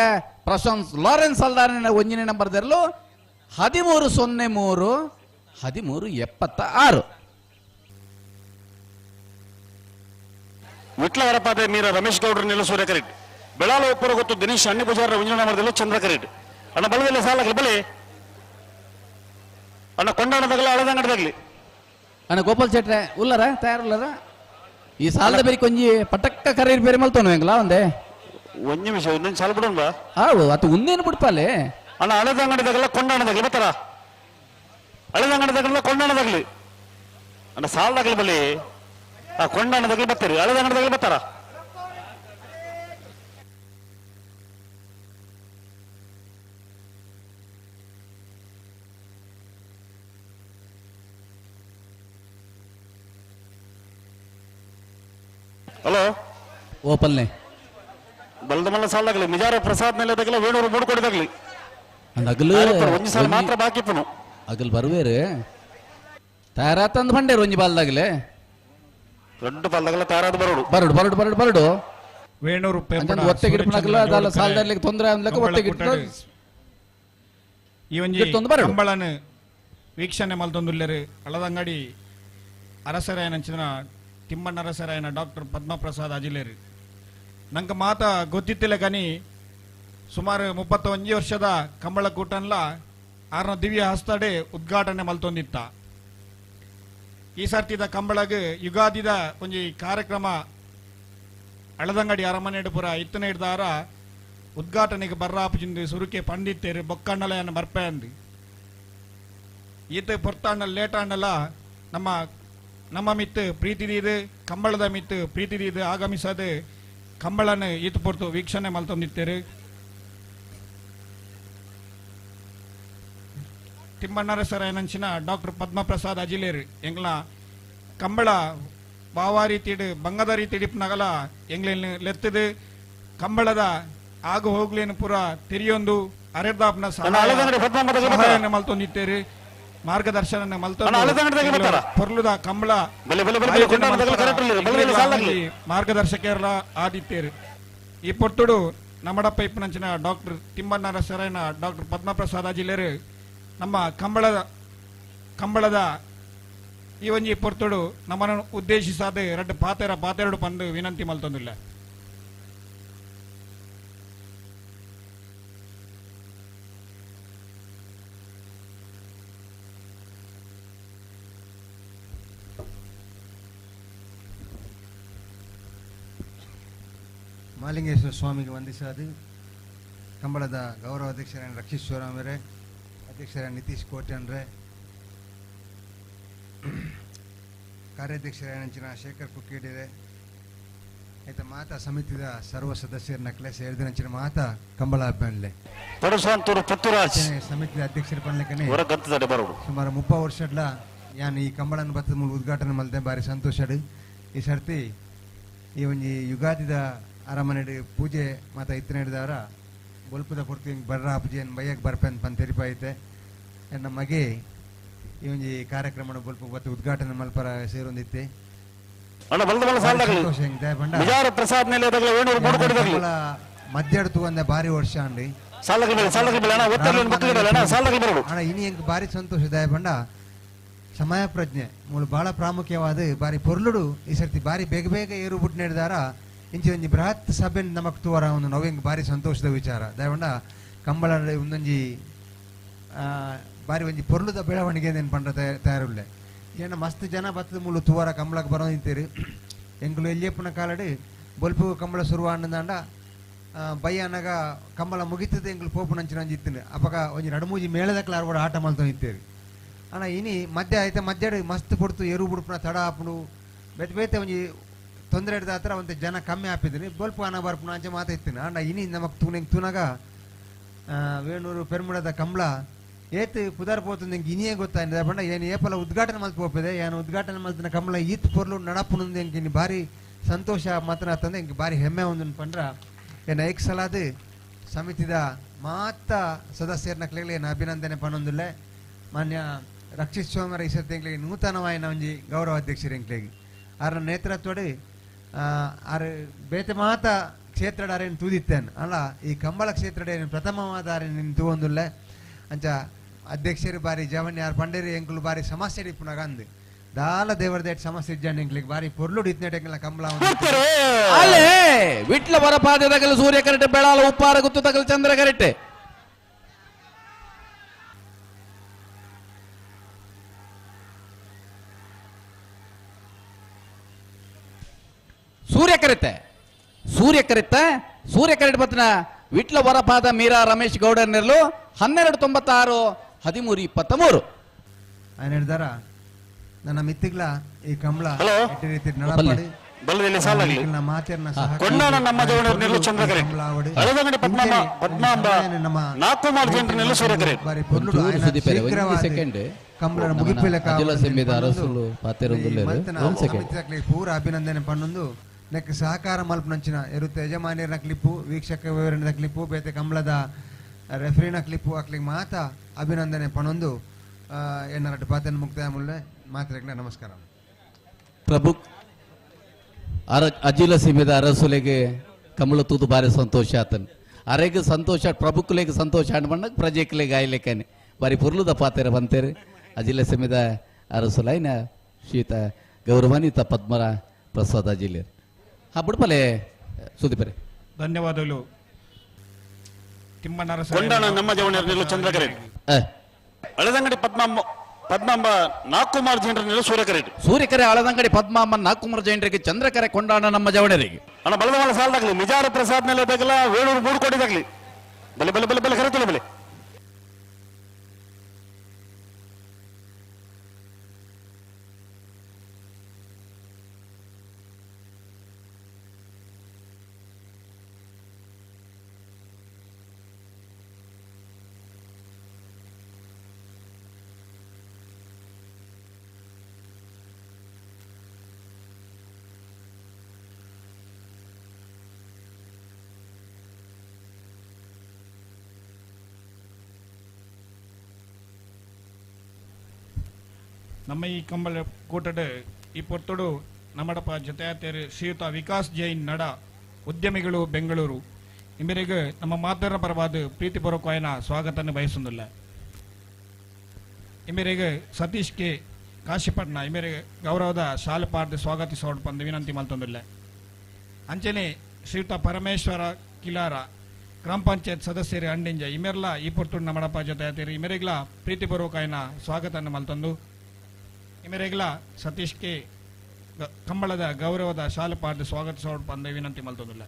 ಪ್ರಶಾಂತ್ ಲಾರೆನ್ಸ್ ಅಲ್ದಾರನ ಒಂಜನೇ ನಂಬರ್ ದೆರಲು 13:03 13:76. ವಿಟ್ಲ ವರಪಾದೆ ಮೀರಾ ರಮೇಶ್ ಗೌಡ್ರನ್ನೆಲ್ಲ ಸೂರ್ಯ ಕರೆಟ್. ಬೆಳಾಲ ಉಪ್ಪರ ಗೊತ್ತು ದಿನೇಶ್ ಅಣ್ಣಿ ಪೂಜಾರರ ಒಂಜನ ನಂಬರ್ದಲ್ಲೂ ಚಂದ್ರ ಕರೆಟ್. ಅಣ್ಣ ಬಲದಲ್ಲಿ ಸಾಲ ಬಲೆ ಅಣ್ಣ ಕೊಂಡಾಣದಾಗಲಿ ಅಳದಂಗಡದಾಗಲಿ. ಅಣ್ಣ ಗೋಪಾಲ್ ಶೆಟ್ರೆ ಉಲ್ಲರ ತಯಾರುಲ್ಲರ ಈ ಸಾಲದ ಬೇರೆ ಕೊಂಜಿ ಪಟಕ್ಕ ಕರೀರ್ ಬೇರೆ ಮಲ್ತೋನು ಹೆಂಗ್ಲಾ ಒಂದೇ ಒಂದ್ ನಿಮಿಷ ಒಂದೊಂದು ಸಾಲ ಬಿಡೋಣ ಹಾವು ಅದು ಒಂದೇನು ಬಿಡ್ಪಾಲೆ. ಅಣ್ಣ ಅಳದಂಗಡದಾಗಲ್ಲ ಕೊಂಡಾಣದಾಗಲಿ ಬತ್ತಾರ ಅಳದಂಗಡದಾಗಲ್ಲ ಕೊಂಡಾಣದಾಗಲಿ ಅಣ್ಣ ಸಾಲದಾಗಲಿ ಬಲಿ ಆ ಕೊಂಡಾಣದಾಗಲಿ ಬರ್ತೀರಿ ಅಳದಂಗಡದಾಗಲಿ ಬರ್ತಾರ. ಹಲೋ ಓಪಲ್ನೆ ಬಲದ ಮಲ್ಲ ಸಾಲದಾಗಲಿ ಮಿಜಾರ ಪ್ರಸಾದ್ ಮೇಲೆ ತಗಲ ವೇಣೂರು ಮೂಡ್ಕೊಡಿದಾಗಲಿ ಅಗಲು ಒಂಜಿ ಸಾಲ ಮಾತ್ರ ಬಾಕಿ ಇಪ್ಪನು ಅಗಲ್ ಬರುವೇರು ತಯಾರಾತಂದು ಬಂಡೇರು ಒಂಜಿ ಬಾಲ್ದಾಗಲೇ ದೊಡ್ಡ ಬಾಲ್ದಾಗಲ ತಯಾರಾದ ಬರೋಡು ಬರಡು ಬರಡು ಬರಡು ಬರಡು ವೇಣೂರು ಒತ್ತೆ ಗಿಡಪನಗಲ ಅದಲ್ಲ ಸಾಲದಲ್ಲಿ ತೊಂದರೆ ಅಂದ್ಲಕ್ಕ ಒತ್ತೆ ಗಿಡ ಈ ಒಂಜಿ ಕಂಬಳನ ವೀಕ್ಷಣೆ ಮಲ್ತೊಂದುಲ್ಲೆರು ಅಳದಂಗಡಿ ಅರಸರಾಯನಂಚಿನ ತಿಮ್ಮಣ್ಣರಸರಾಯನ ಡಾಕ್ಟರ್ ಪದ್ಮಪ್ರಸಾದ್ ಅಜಿಲೇರು. ನಂಗೆ ಮಾತ ಗೊತ್ತಿತ್ತಿಲ್ಲ ಕನಿ ಸುಮಾರು 31 ವರ್ಷದ ಕಂಬಳ ಕೂಟನ್ಲ ಆರ್ನ ದಿವ್ಯ ಹಸ್ತಡೆ ಉದ್ಘಾಟನೆ ಮಲ್ತೊಂದಿತ್ತ. ಈ ಸರ್ತಿದ ಕಂಬಳಗ್ ಯುಗಾದಿದ ಒಂಜಿ ಕಾರ್ಯಕ್ರಮ ಅಳದಂಗಡಿ ಅರಮನೆಡುಪುರ ಇತ್ತನೆ ಹಿಡ್ದಾರ ಉದ್ಘಾಟನೆಗೆ ಬರ್ರಾಪುಜಿಂದು ಸುರುಕೆ ಪಂಡಿತ್ತೇರು ಬೊಕ್ಕಣ್ಣಲಯನ್ನು ಬರ್ಪೆ ಅಂದು ಈತ ಪೊರ್ತಾಣ್ಣ ಲೇಟಾಣ್ಣಲ ನಮ್ಮ ನಮ್ಮ ಮಿತ್ತು ಪ್ರೀತಿದೀದು ಕಂಬಳದ ಮಿತ್ತು ಪ್ರೀತಿದೀದು ಆಗಮಿಸದು ಕಂಬಳನ್ನು ಈತ ಪೊರ್ತು ವೀಕ್ಷಣೆ ಮಲ್ತೊಂದಿತ್ತೇರು. ತಿಮ್ಮಣ್ಣರಸರಾಯನಂಚಿನ ಡಾಕ್ಟರ್ ಪದ್ಮಪ್ರಸಾದ್ ಅಜಿಲೇರು ಎಂಗ್ಲ ಕಂಬಳ ಬಾವಾ ರೀತಿಡು ಬಂಗದ ರೀತಿ ಇಡಿಪ್ನಗಲ ಎಂಗ್ಲೇನು ಲೆತ್ತದು ಕಂಬಳದ ಆಗು ಹೋಗ್ಲೇನು ಪೂರ ತೆರಿಯೊಂದು ಅರೆದಾಪ್ನ ಸಹಾಯ ಮಲ್ತೊಂದಿತ್ತೇರು. ಮಾರ್ಗದರ್ಶನ ಮಲ್ತೊಂದು ಪೊರ್ಲುದ ಕಂಬಳ ಮಾರ್ಗದರ್ಶಕರ ಆದಿತ್ಯರು. ಈ ಪೊರ್ತುಡು ನಮಡ ಪೈಪ್ನಂಚಿನ ಡಾಕ್ಟರ್ ತಿಮ್ಮಣ್ಣರ ಸರೈನ ಡಾಕ್ಟರ್ ಪದ್ಮಪ್ರಸಾದ್ ಅಜಿಲೇರು ನಮ್ಮ ಕಂಬಳದ ಈ ಒಂಜಿ ಪೊರ್ತುಡು ನಮ್ಮನ್ನು ಉದ್ದೇಶಿಸಾದ ರಡ್ಡು ಪಾತೆರ ಪಾತೆರಡು ಪಂದು ವಿನಂತಿ ಮಲ್ತೊಂದಿಲ್ಲ. ಮಾಲಿಂಗೇಶ್ವರ ಸ್ವಾಮಿಗೆ ವಂದಿಸಾದು ಕಂಬಳದ ಗೌರವ ಅಧ್ಯಕ್ಷರಾದ ರಕ್ಷಿತ್ ಶಿವರಾಮರೇ, ಅಧ್ಯಕ್ಷರಾದ ನಿತೀಶ್ ಕೋಟ್ಯನ್ರೇ, ಕಾರ್ಯಾಧ್ಯಕ್ಷರಾದ ಶೇಖರ್ ಕುಕ್ಕೇಡಿರೆ, ಆಯ್ತಾ ಮಾತಾ ಸಮಿತಿದ ಸರ್ವ ಸದಸ್ಯರ ನಕಲೆ ಸೇರಿದ ಮಾತಾ ಕಂಬಳ ಅಭಿಮಾನಿಲೆ ಸಮಿತಿದ ಅಧ್ಯಕ್ಷರ ಪನ್ಲೆಕನೆ ಸುಮಾರು 30 ವರ್ಷಡ್ಲ ಯಾನ್ ಈ ಕಂಬಳನ ಬತ್ತದ ಮೂಲ ಉದ್ಘಾಟನೆ ಮಲ್ತೆ ಭಾರಿ ಸಂತೋಷಡು. ಈ ಸರ್ತಿ ಈ ಒಂಜಿ ಯುಗಾದಿದ ಅರಮನೆಡು ಪೂಜೆ ಮಾತ ಇತ್ತು ನಡೆದವರ ಬೊಲ್ಪದ ಪೊರ್ತು ಬರ್ರ ಪೂಜೆ ಬೈಯಕ್ಕೆ ಬರ್ಪೆನ್ ಪನ್ ತೆರಿಪಾಯಿತೆ. ಎನ್ನ ಮಗೆ ಈ ಒಂಜಿ ಕಾರ್ಯಕ್ರಮ ಬೊಲ್ಪ ಬತ್ತು ಉದ್ಘಾಟನೆ ಮಲ್ಪರ ಸೇರೊಂದಿತ್ತೆ. ಮಧ್ಯಾಹ್ನ ತೂವಂದೆ ಭಾರಿ ವರ್ಷ ಅಂಡಿ ಅಣ್ಣ ಇನಿ ಎಂಕ್ ಭಾರಿ ಸಂತೋಷ ದಯಪಂಡ ಸಮಯ ಪ್ರಜ್ಞೆ ಮೂಲು ಬಹಳ ಪ್ರಾಮುಖ್ಯವಾದ ಬಾರಿ ಪೊರ್ಲುಡು ಈ ಸರ್ತಿ ಬಾರಿ ಬೇಗ ಬೇಗ ಏರು ಬುಟ್ ನಡೆದಾರ ಇಂಚಿ ಒಂಜಿ ಬೃಹತ್ ಸಭೆ ನಮಕ್ ತೂವರ ಒಂದು ನವೆಂಗ್ ಭಾರಿ ಸಂತೋಷದ ವಿಚಾರ. ದಯಪಂಡ ಕಂಬಳ ಒಂದೊಂಜಿ ಬಾರಿ ಒಂಜಿ ಪೊರ್ಲುದ ಬೆಳವಣಿಗೆ ಏನು ಪಂಡ ತಯಾರುಳ್ಳೆ. ಏನ ಮಸ್ತ್ ಜನ ಬತ್ತದ ಮೂಲು ತೂವರ ಕಂಬಳಕ್ಕೆ ಬರೋ ನಿಂತೀರಿ. ಎಂಕುಲು ಎಲ್ಲಿಯಪ್ಪನ ಕಾಲಡಿ ಬೊಲ್ಪು ಕಂಬಳ ಶುರು ಅನ್ನದಾಂಡ ಬಯ್ಯ ಅನ್ನಾಗ ಕಂಬಳ ಮುಗಿತದೆ ಎಂಕುಲು ಪೋಪುನಂಚಿನ ಒಂಜಿ ಇತ್ತಿನ ಅಪಗ ಒಂಜಿ ನಡುಮೂಜಿ ಮೇಳದಕ್ಲ ಆರ್ಬೋಡ ಆಟ ಮಲ್ತೊ ಇತ್ತೀರಿ. ಅಣ್ಣ ಇನಿ ಮಧ್ಯ ಆಯ್ತಾ ಮಧ್ಯಾಹ್ನ ಮಸ್ತ್ ಪೊಡ್ತು ಎರು ಬುಡ್ಪುನ ತಡ ಆಪುಡು ಬೇತೆ ಬೇತೆ ಒಂಜಿ ತೊಂದರೆ ಹಿಡ್ದ ಹತ್ರ ಒಂದು ಜನ ಕಮ್ಮಿ ಆಪಿದ್ದೀನಿ ಬೊಲ್ಪು ಅನ್ನ ಬರ್ಪುನ ಅಂಚೆ ಮಾತಾ ಇತ್ತಿನ. ಅಣ್ಣ ಇನಿ ನಮಕ್ ತೂನೆಂಗ್ ತೂನಾಗ ವೇಣೂರು ಪೆರ್ಮುಡದ ಕಂಬಳ ಏತ್ ಪುದರ್ ಪೋತುಂದು ಎಂಕ್ ಇನಿಯೇ ಗೊತ್ತಾಯ್ತು. ಪಂಡ ಏನು ಏಪಲ ಉದ್ಘಾಟನೆ ಮಲ್ತ್ ಪೋಪದೆ ಏನು ಉದ್ಘಾಟನೆ ಮಲ್ತಿನ ಕಂಬಳ ಈತ್ ಪೊರ್ಲು ನಡಪುನಂದು ಎಂಕ್ ಇನಿ ಭಾರಿ ಸಂತೋಷ ಮಾತ್ರ ತಂದೆ ಎಂಕ್ ಭಾರಿ ಹೆಮ್ಮೆ ಒಂದು ಪಂಡ್ರ ಏನ ಏಕ್ ಸಲಾದ ಸಮಿತಿದ ಮಾತ ಸದಸ್ಯರನ್ನ ಕ್ಲೇಗ್ಲೆ ಏನು ಅಭಿನಂದನೆ ಪನೊಂದುಲ್ಲೆ. ಮಾನ್ಯ ರಕ್ಷಿತ್ ಸೋಮರ ಈ ಸರ್ತಿ ಎಂಕ್ಲೆಗ್ ನೂತನವಾಯಿನ ಒಂಜಿ ಗೌರವ ಅಧ್ಯಕ್ಷರು ಎಂಕ್ಲೆಗ್ ಆರ್ನ ನೇತೃತ್ವಡ್ ಆರ್ ಬೇತೆ ಮಾತ ಕ್ಷೇತ್ರಡ್ ಆರೇನು ತೂದಿತ್ತೇನು ಅಲ್ಲ ಈ ಕಂಬಳ ಕ್ಷೇತ್ರಡ್ ಏನು ಪ್ರಥಮವಾದ ಆರೇನು ತೂವೊಂದುಲ್ಲೆ. ಅಂಚ ಅಧ್ಯಕ್ಷರು ಬಾರಿ ಜವನ್ ಯಾರು ಪಂಡೇರಿ ಎಂಕುಲು ಬಾರಿ ಸಮಸ್ಯೆ ಇಪ್ಪುನಾಗ ಅಂದು ದಾಲ ದೇವರದೇಟ್ ಸಮಸ್ಯೆ ಇಜ್ಜಾಂಡ್ ಎಂಕ್ಲೆಗ್ ಬಾರಿ ಪೊರ್ಲುಡು ಇತ್ನೆಟ್ ಎಂಕ್ಲ ಕಂಬಳ ಅಲ್ಲೇ ವಿಟ್ಲ ವರಪಾದೆ ತಗಲು ಸೂರ್ಯ ಕರೆಟೆ ಬೆಳಾಲ ಉಪ್ಪಾರ ಗುತ್ತು ತಗಲು ಚಂದ್ರ ಕರೆಟೆ. ಸೂರ್ಯ ಕರೆತೆ ಸೂರ್ಯ ಕರೆತ ಸೂರ್ಯ ಕರೆಟ್ ಬತ್ತಿನ ವಿಟ್ಲ ವರಪಾದ ಮೀರಾ ರಮೇಶ್ ಗೌಡ ನೆರಳು 12:96 13:23. ఆయన ಹೇಳ್ದಾರ ನನ್ನ ಮಿತ್ತಿಗ್ಲ ಈ ಕಂಬಳ ಪೂರ ಅಭಿನಂದನೆ ಪನ್ನೊಂದು ನೆಕ್ ಸಹಕಾರ ಮಲ್ಪನಂಚಿನ ಎರುತ್ತೆ ಯಜಮಾನಿಯರ್ನ ಕ್ಲಿಪ್ಪು ವೀಕ್ಷಕ ವಿವರಣೆದ ಕ್ಲಿಪ್ಪು ಬೇತೆ ಕಂಬಳದ ರೆಫರಿನ ಕ್ಲಿಪ್ಪು ಅಕ್ಲಿಗೆ ಮಾತ ಅಭಿನಂದನೆ ಪಣೊಂದು ಎನ್ನರಟ್ಟು ಪಾತನ ಮುಕ್ತಾಯ ಮುಲ್ಲೆ ಮಾತ್ರೆಗಳ ನಮಸ್ಕಾರ. ಪ್ರಭು ಅಜಿಲ ಸೀಮೆದ ಅರಸುಲೆಗೆ ಕಮಲ ತೂದು ಬಾರಿ ಸಂತೋಷ ಆತನು ಅರೆಗೆ ಸಂತೋಷ ಪ್ರಭುಕುಲೆಗೆ ಸಂತೋಷ ಅಣ್ಣ ಪ್ರಜೆಕ್ಲೆಗೆ ಆಯ್ಲೆಕ್ಕನೆ ಬಾರಿ ಪುರ್ಲುದ ಪಾತೆರ ಬಂತೇರಿ ಅಜಿಲ ಸೀಮೆದ ಅರಸುಲೈನ ಶೀತ ಗೌರವಾನ್ವಿತ ಪದ್ಮರ ಪ್ರಸಾದ್ ಅಜಿಲೇರ್. ಹಾ ಬುಡ್ಪಲೆ ಸುದೀಪರೆ ಧನ್ಯವಾದಗಳು. ತಿಮ್ಮಣ್ಣರ ನಮ್ಮ ಜವಣಿಯರ ಚಂದ್ರಕರೆ ಅಳದಂಗಡಿ ಪದ್ಮಾಂಬ ಪದ್ಮಾಂಬ ನಾಲ್ಕುಮಾರ್ ಜೈನರ ಸೂರ್ಯಕರೆ ಸೂರ್ಯಕರೆ ಅಳದಂಗಡಿ ಪದ್ಮಾಂಬ ನಾಲ್ಕುಮಾರ್ ಜೈನರಿಗೆ ಚಂದ್ರಕರೆ ಕೊಂಡಾಣ ನಮ್ಮ ಜವಣರಿಗೆ. ಅಣ್ಣ ಬಲದವಾಳ ಸಾಲದಾಗ್ಲಿ ಮಿಜಾರ ಪ್ರಸಾದ್ ಮೇಲೆ ಬೇಕಲ್ಲ ವೇಣೂರು 3 ಕೋಟಿದಾಗ್ಲಿ ಬಲೆ ಬಲೆ ಬಲೆ ಬಲೆ ಕರೆತಲೆ ಬಲೆ. ನಮ್ಮ ಈ ಕಂಬಳ ಕೂಟಡ್ ಈ ಪೊರ್ತುಡು ನಮ್ಮಡಪ ಜೊತೆಯಾತೇರು ಶ್ರೀಯುತ ವಿಕಾಸ್ ಜೈನ್ ನಡ ಉದ್ಯಮಿಗಳು ಬೆಂಗಳೂರು ಇಂಬರಿಗೆ ನಮ್ಮ ಮಾತರ ಪರವಾದ ಪ್ರೀತಿಪೂರ್ವಕವಾಯಿನ ಸ್ವಾಗತವನ್ನು ಬಯಸುವುದಿಲ್ಲ. ಇಂಬರಿಗೆ ಸತೀಶ್ ಕೆ ಕಾಶಿಪಟ್ನ ಇಂಬರಿಗೆ ಗೌರವದ ಶಾಲೆ ಪಾರ್ದು ಸ್ವಾಗತಿಸೋಡ್ ಪಂದು ವಿನಂತಿ ಮಲ್ತೊಂದಿಲ್ಲ. ಅಂಚನೆ ಶ್ರೀಯುತ ಪರಮೇಶ್ವರ ಕಿಲಾರ ಗ್ರಾಮ ಪಂಚಾಯತ್ ಸದಸ್ಯರು ಅಂಡಿಂಜ ಇಮೆರ್ಲ ಈ ಪೊರ್ತುಡು ನಮ್ಮಡಪ ಜೊತೆ ಆತೀರಿ ಇಮೆರಿಗ್ಲ ಪ್ರೀತಿಪೂರ್ವಕವಾಯಿನ ಸ್ವಾಗತವನ್ನು ಮಲ್ತೊಂದು ಇಮೆರಿಗ್ಲ ಸತೀಶ್ ಕೆ ಕಂಬಳದ ಗೌರವದ ಶಾಲೆ ಪಾರ್ದು ಸ್ವಾಗತಿಸೋಡ್ ಪಂದು ವಿನಂತಿ ಮಲ್ತೊಂದಿಲ್ಲ.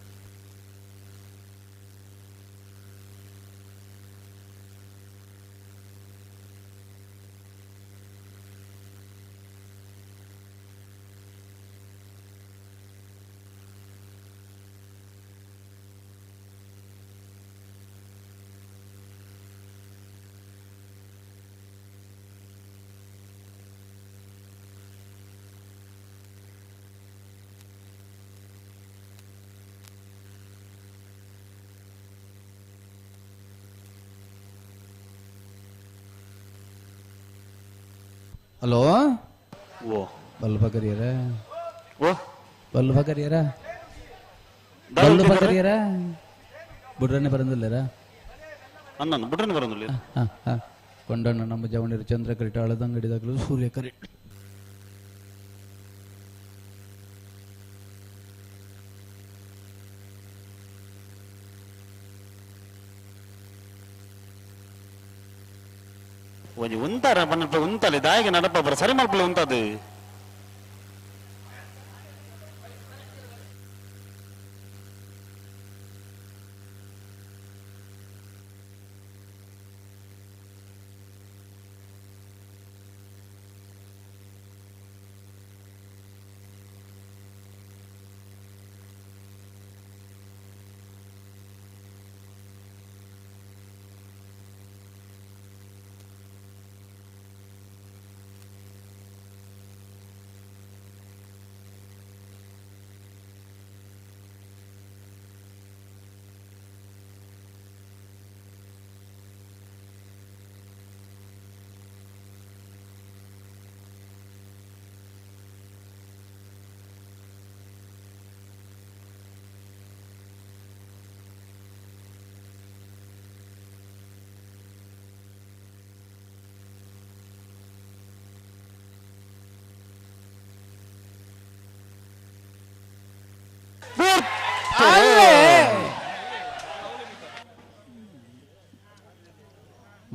ಹಲೋ ಓ ಬಲ್ಬ ಕರಿಯರ ಓ ಬಲ್ಬ ಕರಿಯರ ಬಲ್ಬ ಕರಿಯರ ಬುಡ್ರನೆ ಬರಂದಿಲ್ಲರ ಅನ್ನನ್ನು ಬುಡ್ರನೆ ಬರಂದಿಲ್ಲ. ಹಾ ಹಾ ಕೊಂಡಣ್ಣ ನಮ್ಮ ಜವಣಿರು ಚಂದ್ರ ಕರಿಟ ಅಳದಂಗಡಿದಾಗಲೂ ಸೂರ್ಯ ಕರಿ ಒಂಜಿ ಉಂತಾರ ಬನ್ನಲ್ಪ ಉಂತಲೆ ದಾಯಿಗೆ ನಡಪ ಬರ ಸರಿ ಮಲ್ಪಲೆ ಉಂತದು.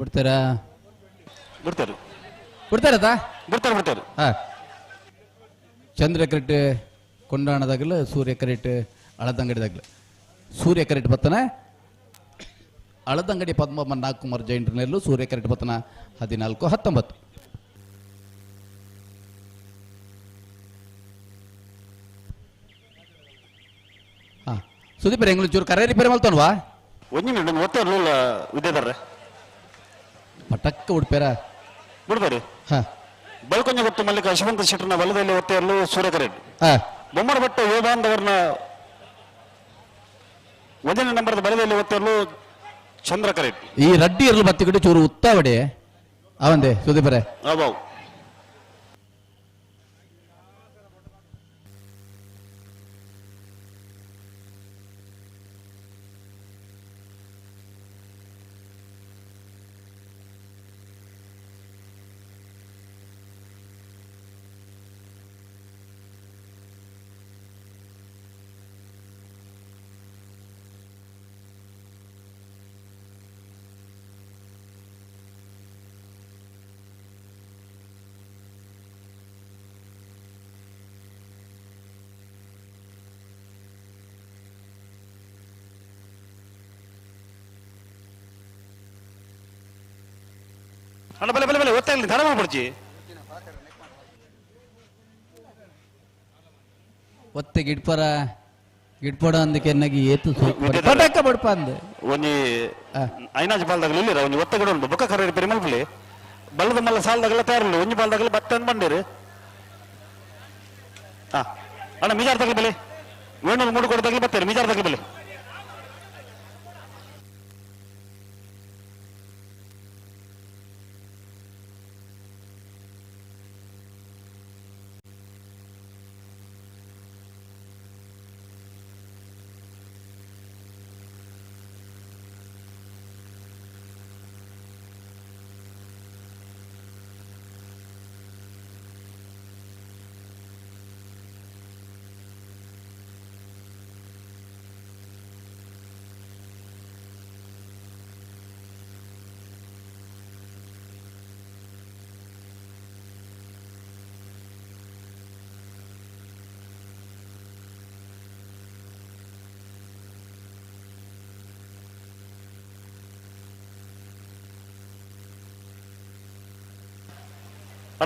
ಬಿಡ್ತಾರಾ? ಬಿಡ್ತಾರೆ. ಬಿಡ್ತಾರತಾ? ಬಿಡ್ತಾರೆ ಬಿಡ್ತಾರೆ. ಹಾ ಚಂದ್ರ ಕರೆಕ್ಟ್ ಕೊಂಡಾಣದಾಗಲ ಸೂರ್ಯ ಕರೆಕ್ಟ್ ಅಳದಂಗಡಿದಾಗಲ ಸೂರ್ಯ ಕರೆಕ್ಟ್ ಬತ್ತನ ಅಳದಂಗಡಿ ಪದ್ಮಮ್ಮ ನಾಗಕುಮಾರ್ ಜೈನ್ರನೆಲ್ಲೂ ಸೂರ್ಯ ಕರೆಕ್ಟ್ ಬತ್ತನ 14-19. ಹಾ ಸುದೀಪ್ ಎಂಗ್ಳು ಚೂರು ಕರೆ ರಿಪೇರಿ ಮಲ್ತೋನ್ವಾ? ಒಂಜಿ ಮಿನಿಟ್ ಒತ್ತಲ್ಲ ವಿದ್ಯಾಧರ್ರೆ ಪಟಕ್ಕ ಉಡ್ಪೇರ ಬಿಡ್ತಾರೆ. ಹಾ ಬಲ್ಕೊಂಜ ಗೊತ್ತು ಮಲ್ಲಿಕ ಯಶವಂತ ಶೆಟ್ಟರ್ನ ಬಲದಲ್ಲಿ ಒತ್ತೆಯಲ್ಲೂ ಸೂರ್ಯ ಕರೆಕ್ಟ್ ಹಾ ಬೊಮ್ಮರ ಭಟ್ಟ ಯೋಗಾಂಧವರ್ನ ಒಂದನೇ ನಂಬರ್ದ ಬಲದಲ್ಲಿ ಒತ್ತೆಯಲ್ಲೂ ಚಂದ್ರ ಕರೆಕ್ಟ್. ಈ ರಡ್ಡಿ ಇರಲು ಬತ್ತಿಗಿಟ್ಟು ಚೂರು ಉತ್ತಾವಡೆ ಅವಂದೆ ಸುದೀಪರೇ. ಅಬಾವ್ ಅಣ್ಣ ಬಲೆ ಬಲೆ ಬಲೆ ಒತ್ತಾಗಲಿ ಧರ ಮಾಡ್ಬಿಡ್ಚಿ ಒತ್ತೆ ಗಿಡ್ಪರ ಗಿಡ್ಪಡ ಅಂದಕ್ಕೆ ಎನ್ನಾಗಿ ಏತು ಪಟಕ್ಕ ಬಡ್ಪ ಅಂದೆ ಒಂಜಿ ಐನಾಜ್ ಬಾಲ್ದಾಗಲಿ ಇಲ್ಲಿರ ಒಂಜಿ ಒತ್ತ ಗಿಡ ಉಂಟು ಬೊಕ್ಕ ಕರ ರಿಪೇರಿ ಮಲ್ಪಲಿ ಬಲ್ಲದ ಮಲ್ಲ ಸಾಲದಾಗಲ ತಯಾರಿಲ್ಲ ಒಂಜಿ ಬಾಲ್ದಾಗಲ ಬತ್ತ ಅಂದ್ ಬಂದಿರು. ಹಾ ಅಣ್ಣ ಮಿಜಾರ್ ತಗಲಿ ಬಲೆ ವೇಣೂರು ಮೂಡು ಕೊಡದಾಗಲಿ ಬರ್ತಾರೆ ಮಿಜಾರ್ ತಗಲಿ ಬಲೆ.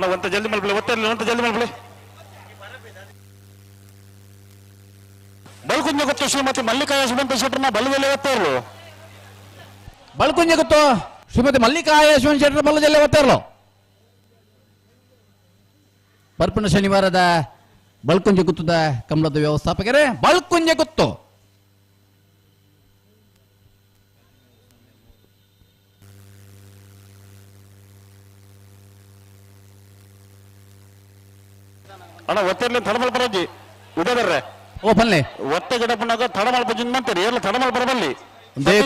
ಅಣ್ಣ ಒಂತ ಜಲ್ದಿ ಮಲ್ಪಲೆ, ಒತ್ತಲ್ಲಿ ಒಂತ ಜಲ್ದಿ ಮಲ್ಪಲೆ. ಬಲ್ಕುಂಜ ಗೊತ್ತು ಶ್ರೀಮತಿ ಮಲ್ಲಿಕಾ ಯಶವಂತ ಶೆಟ್ಟರ್ನ ಬಲದಲ್ಲಿ ಒತ್ತೇರ್ಲು. ಬಲ್ಕುಂಜ ಗೊತ್ತು ಶ್ರೀಮತಿ ಮಲ್ಲಿಕಾ ಯಶವಂತ ಶೆಟ್ಟರ್ ಬಲದಲ್ಲಿ ಒತ್ತೇರ್ಲು. ಬರ್ಪಣ ಶನಿವಾರದ ಬಲ್ಕುಂಜ ಗುತ್ತದ ಕಮಲದ ವ್ಯವಸ್ಥಾಪಕರೇ ಬಲ್ಕುಂಜ ಗುತ್ತು. ಅಣ್ಣ ಒತ್ತೇರ್ಲಿ ತಡಮಲ್ ಬರೋಜಿ ಉದಯ ಬರ್ರೆ. ಓ ಬನ್ನಿ ಒತ್ತೆ ಗಿಡಪ್ಪನಾಗ ತಡಮಲ್ ಬಜ್ಜಿನ ಅಂತಾರೆ, ಏರ್ಲ ತಡಮಲ್ ಬರಬಲ್ಲಿ.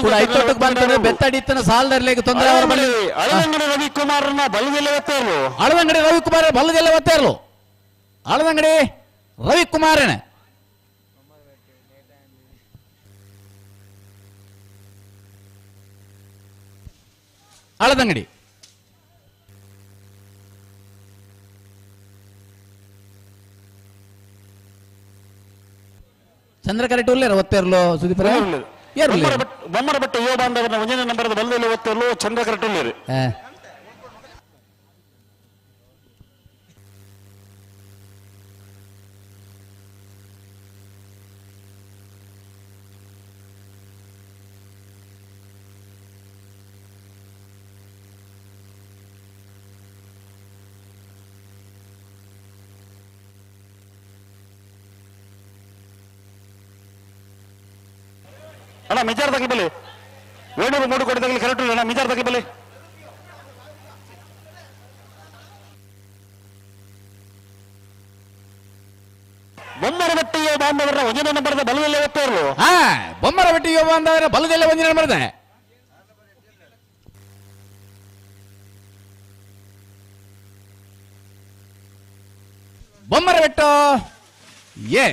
ಕೂಡ ಐತೊಟ್ಟಕ್ಕೆ ಬಂದ್ರೆ ಬೆತ್ತಡಿತ್ತನ ಸಾಲದರ್ಲಿಕ್ಕೆ ತೊಂದರೆ. ಅಳವಂಗಡಿ ರವಿಕುಮಾರ್ನ ಬಲದಲ್ಲೇ ಒತ್ತೇರ್ಲು. ಅಳವಂಗಡಿ ರವಿಕುಮಾರ್ ಬಲದಲ್ಲೇ ಒತ್ತೇರ್ಲು. ಅಳವಂಗಡಿ ರವಿಕುಮಾರನ ಅಳದಂಗಡಿ. ಚಂದ್ರಕರೆಟ್ ಉಲ್ಲೇರ ಒತ್ತೇರ್ಲು ಸುದೀಪರ. ಬೊಮ್ಮರಬೆಟ್ಟ ಯುವ ಬಾಂಧವರ ಒಂದನೇ ನಂಬರದ ಬಲದಲ್ಲಿ ಒತ್ತೇರ್ಲು ಚಂದ್ರಕರೆಟ್ ಉಲ್ಲೇರು. ಅಣ್ಣ ಮಿಜಾರ್ ತಗಲಿ ಬಲಿ, ವೇಣೂರು 3 ಕೋಟಿ ತಗಲಿ ಕರೆಕ್ಟ್. ಅಣ್ಣ ಮಿಜಾರ್ ತಗಲಿ ಬಲಿ. ಬೊಮ್ಮರಬೆಟ್ಟಿಯ ಬಾಂಧವರ ಒಂದನೇ ನಂಬರದ ಬಲದಲ್ಲೇ ಒತ್ತೇರ್ಲು. ಹಾ, ಬೊಮ್ಮರಬೆಟ್ಟಿಯ ಬಾಂಧವರ ಬಲದಲ್ಲೇ ಒಂದನೇ ನಂಬರದ. ಬೊಮ್ಮರಬೆಟ್ಟು ಎ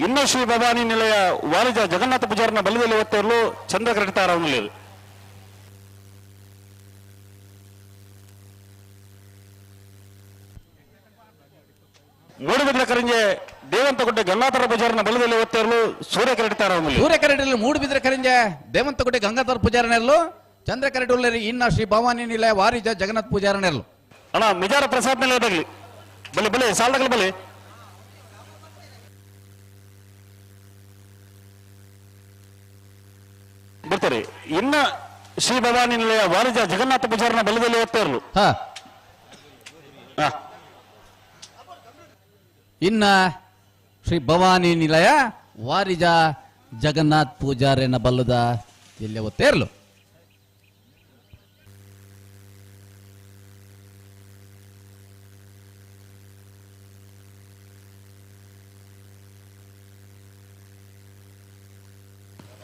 ಇನ್ನು ಶ್ರೀ ಭವಾನಿ ನಿಲಯ ವಾಣಿಜ್ಯ ಜಗನ್ನಾಥ ಪೂಜಾರನ ಬಲದಲ್ಲಿ ಒತ್ತೇರ್ಲು ಚಂದ್ರಕರೆಟ್. ಮೂಡುಬಿದ್ರೆ ಕರಿಂಜೆ ದೇವಂತಗುಡ್ಡೆ ಗಂಗಾಧರ ಪೂಜಾರನ ಬಲದಲ್ಲಿ ಒತ್ತೇರ್ಲು ಸೂರ್ಯ ಕರೆಟ್. ಸೂರ್ಯ ಕರೆಟಲ್ಲಿ ಮೂಡುಬಿದ್ರೆ ಕರಿಂಜೆ ದೇವಂತಗುಡ್ಡೆ ಗಂಗಾಧರ ಪೂಜಾರನೆರ್ಲು ಚಂದ್ರ ಕರೆಟ್. ಇನ್ನ ಶ್ರೀ ಭವಾನಿ ನಿಲಯ ವಾರಿಜ ಜಗನ್ನಾಥ ಪೂಜಾರನೆರ್ಲು. ಅಣ್ಣ ಮಿಜಾರ ಪ್ರಸಾದ್ ನಿಲಯ ಬಗ್ಲಿ ಬಲಿ ಬಲಿ ಸಾಲದಗಲಿ ಬಲಿ. ಬರ್ತಾರೆ. ಇನ್ನ ಶ್ರೀ ಭವಾನಿ ನಿಲಯ ವಾರಿಜ ಜಗನ್ನಾಥ ಪೂಜಾರನ ಬಲದಲ್ಲಿ ಒತ್ತೇರ್ಲು. ಇನ್ನ ಶ್ರೀ ಭವಾನಿ ನಿಲಯ ವಾರಿಜ ಜಗನ್ನಾಥ್ ಪೂಜಾರನ ಬಲ್ಲದ ಎಲ್ಲಿ ಒತ್ತೇರ್ಲು.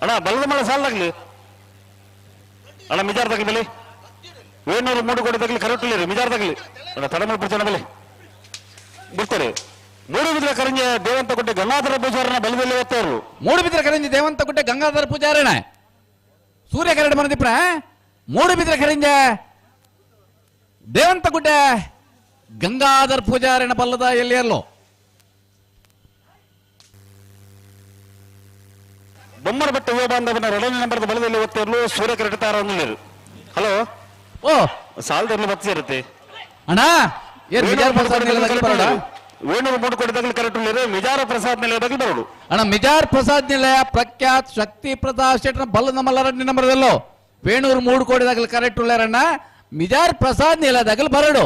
ಅಣ್ಣ ಬಲದ ಮಳೆ ಸಾಲದಾಗ್ಲಿ. ಅಣ್ಣ ಮಿಜಾರ್ ತಗಲಿ ಬಲಿ. ವೇಣೂರು 3 ಕೋಟಿ ತಗಲಿ ಕರೆಕ್ಟ್ ಇಲ್ಲ ಮಿಜಾರ್ ತಗಲಿ. ಅಣ್ಣ ತಡಮಲ್ ಪೂಜಾರನ ಬಲಿ ಬಿಡ್ತಾರೆ. ಮೂಡುಬಿದ್ರೆ ಕರಿಂಜೆ ದೇವಂತಗುಡ್ಡೆ ಗಂಗಾಧರ ಪೂಜಾರನ ಬಲದಲ್ಲಿ ಒತ್ತೇರ್ಲು. ಮೂಡುಬಿದ್ರೆ ಕರಿಂಜೆ ದೇವಂತಗುಡ್ಡೆ ಗಂಗಾಧರ ಪೂಜಾರಣ ಸೂರ್ಯ ಕರಡು ಮನದಿಪ್ರ. ಮೂಡುಬಿದ್ರೆ ಕರಿಂಜೆ ದೇವಂತಗುಡ್ಡೆ ಗಂಗಾಧರ ಪೂಜಾರಣ ಬಲ್ಲದ ಎಲ್ಲಿಯಲ್ಲೋ. ಬೊಮ್ಮರಬೆಟ್ಟ ಯುವ ಬಾಂಧವನ ಎರಡನೇ ನಂಬರದ ಬಲದಲ್ಲಿ ಒತ್ತೇರ್ಲು ಸೂರ್ಯ ಕರೆಟ್. ಹಲೋ ಓ ಸಾಲದಲ್ಲಿ ಬತ್ತಿ ಇರುತ್ತೆ ಅಣ್ಣ. ಏನ್ ಮಿಜಾರ್ ಪ್ರಸಾದ್ ನಿಲಯ ವೇಣೂರು 3 ಕೋಟಿ ತಗಲಿ ಕರೆಕ್ಟ್ ಮಿಜಾರ ಪ್ರಸಾದ್ ನಿಲಯ ಬಗ್ಗೆ ಬರೋಡು. ಅಣ್ಣ ಮಿಜಾರ್ ಪ್ರಸಾದ್ ನಿಲಯ ಪ್ರಖ್ಯಾತ್ ಶಕ್ತಿ ಪ್ರಸಾದ್ ಶೆಟ್ಟರ್ ಬಲ್ಲ ನಮ್ಮಲ್ಲ ಎರಡನೇ ನಂಬರದಲ್ಲೋ ವೇಣೂರು 3 ಕೋಟಿ ತಗಲಿ ಕರೆಕ್ಟ್ ಉಳ್ಳಾರಣ್ಣ. ಮಿಜಾರ್ ಪ್ರಸಾದ್ ನಿಲಯದಾಗಲಿ ಬರಡು.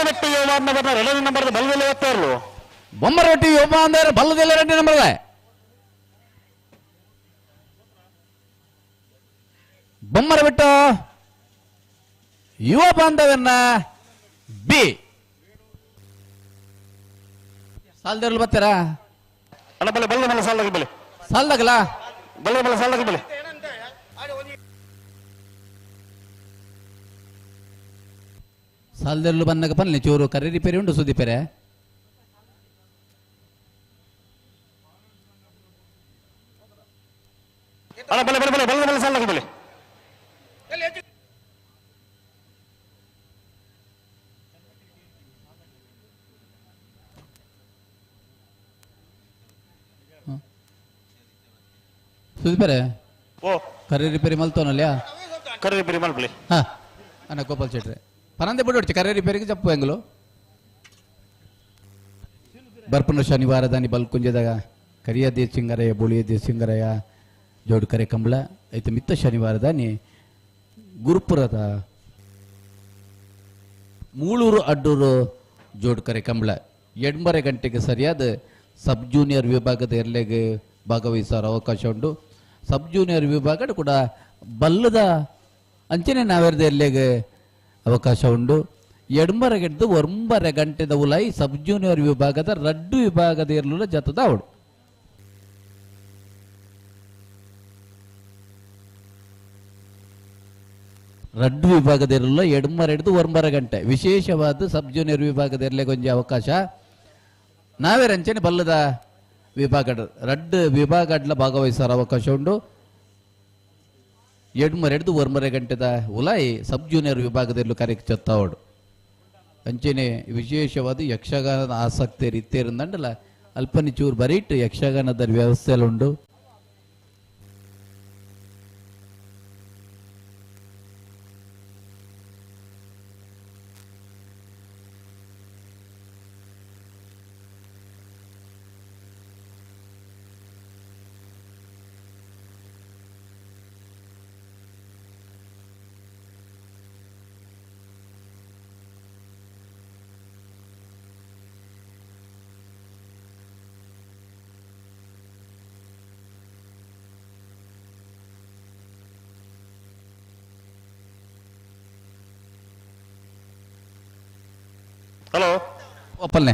ಬೊಮ್ಮರಬೆಟ್ಟು ಯುವ ಎರಡನೇ ನಂಬರ್ ಬಲ್ಲದಲ್ಲಿ ಒತ್ತಾರಲು ಬೊಮ್ಮರಬೆಟ್ಟು ಯುವ ಅಂದ್ರೆ ಬಲ್ಲದೆಲ್ಲ ಎರಡನೇ ನಂಬರ್ ಬೊಮ್ಮರಬೆಟ್ಟು ಯುವ ಬಾಂಧವನ್ನ ಬಿ ಸಾಲದವ್ರು ಬರ್ತಾರಾ ಅಲ್ಲ ಬಲ್ಲೆ ಬಲ್ಲ ಮಲ್ಲ ಸಾಲದಾಗ ಬಲ್ಲೆ ಸಾಲದಾಗಲ್ಲ ಬಲ್ಲೆ ಮಲ್ಲ ಸಾಲದಾಗ ಬಲ್ಲೆ ಸಾಲದಲ್ಲೂ ಬಂದಾಗ ಪನ್ನೆ ಚೂರು ಕರೆ ರಿಪೇರಿ ಉಂಟು ಸುದೀಪರೆ ಅಲ್ಲ ಬಲ್ಲೆ ಬಲ್ಲೆ ಬಲ್ಲೆ ಬಲ್ಲ ಮಲ್ಲ ಸಾಲದಾಗ ಬಲ್ಲೆ ಸುದೀಪರೆ ಓ ಕರೆ ರಿಪೇರಿ ಮಲ್ತೋನಲ್ಲ ಕರೆ ರಿಪೇರಿ ಮಲ್ಪಲಿ ಹಾ ಅಣ್ಣ ಗೋಪಾಲ್ ಶೆಟ್ರೆ ಪರಂದೆ ಬಿಡು ಕರೆ ರಿಪೇರಿಗೆ ಜಪ್ಪು ಹೆಂಗಲು ಬರ್ಪನ ಶನಿವಾರದಾನಿ ಬಲ್ಕುಂಜದಾಗ ಕರಿಯ ದೇಸಿಂಗರಯ್ಯ ಬುಳಿಯ ದೇಸಿಂಗರಯ್ಯ ಜೋಡು ಕರೆ ಕಂಬಳ ಐತೆ ಮಿತ್ತ ಶನಿವಾರದಾನಿ ಗುರುಪುರದ ಮೂಳೂರು ಅಡ್ಡೂರು ಜೋಡು ಕರೆ ಕಂಬಳ 8:30 ಗಂಟೆಗೆ ಸರಿಯಾದ ಸಬ್ ಜೂನಿಯರ್ ವಿಭಾಗದ ಎರ್ಲೆಗೆ ಭಾಗವಹಿಸೋ ಅವಕಾಶ ಉಂಟು. ಸಬ್ ಜೂನಿಯರ್ ವಿಭಾಗ ಕೂಡ ಬಲ್ಲದ ಅಂಚನೆ ನಾವೆರ್ದ ಎರ್ಲೆಗೆ ಅವಕಾಶ ಉಂಟು. 8:30 ಗೆಡ್ದು 9 ಗಂಟೆದ ಉಲಾಯಿ ಸಬ್ ಜೂನಿಯರ್ ವಿಭಾಗದ ರಡ್ಡು ವಿಭಾಗದ ಎರ್ಲುಲ ಜತದ ಅವಡು. ರಡ್ಡು ವಿಭಾಗದ ಇರಲ್ಲ 8:30 ಹಿಡಿದು 9 ಗಂಟೆ ವಿಶೇಷವಾದ ಸಬ್ ಜೂನಿಯರ್ ವಿಭಾಗದ ಎರ್ಲೆಗೊಂಜಿ ಅವಕಾಶ. ನಾವೇ ರಂಚನೆ ಬಲ್ಲದ ವಿಭಾಗ ರಡ್ಡು ವಿಭಾಗಡ್ಲ ಭಾಗವಹಿಸೋ ಅವಕಾಶ ಉಂಟು. 8:30 ಹಿಡಿದು 9 ಗಂಟೆದ ಉಲಾಯಿ ಸಬ್ ಜೂನಿಯರ್ ವಿಭಾಗದಲ್ಲೂ ಕಾರ್ಯಕ್ಕೆ ಚತ್ತಾವಡು. ಅಂಚೆನೆ ವಿಶೇಷವಾದ ಯಕ್ಷಗಾನದ ಆಸಕ್ತಿ ರೀತಿಯರಿಂದಂಡಲ ಅಲ್ಪನಿ ಚೂರು ಬರೀಟ್ ಯಕ್ಷಗಾನದ ವ್ಯವಸ್ಥೆ ಉಂಟು. ಹಲೋ ಒಪ್ಪಲ್ನೆ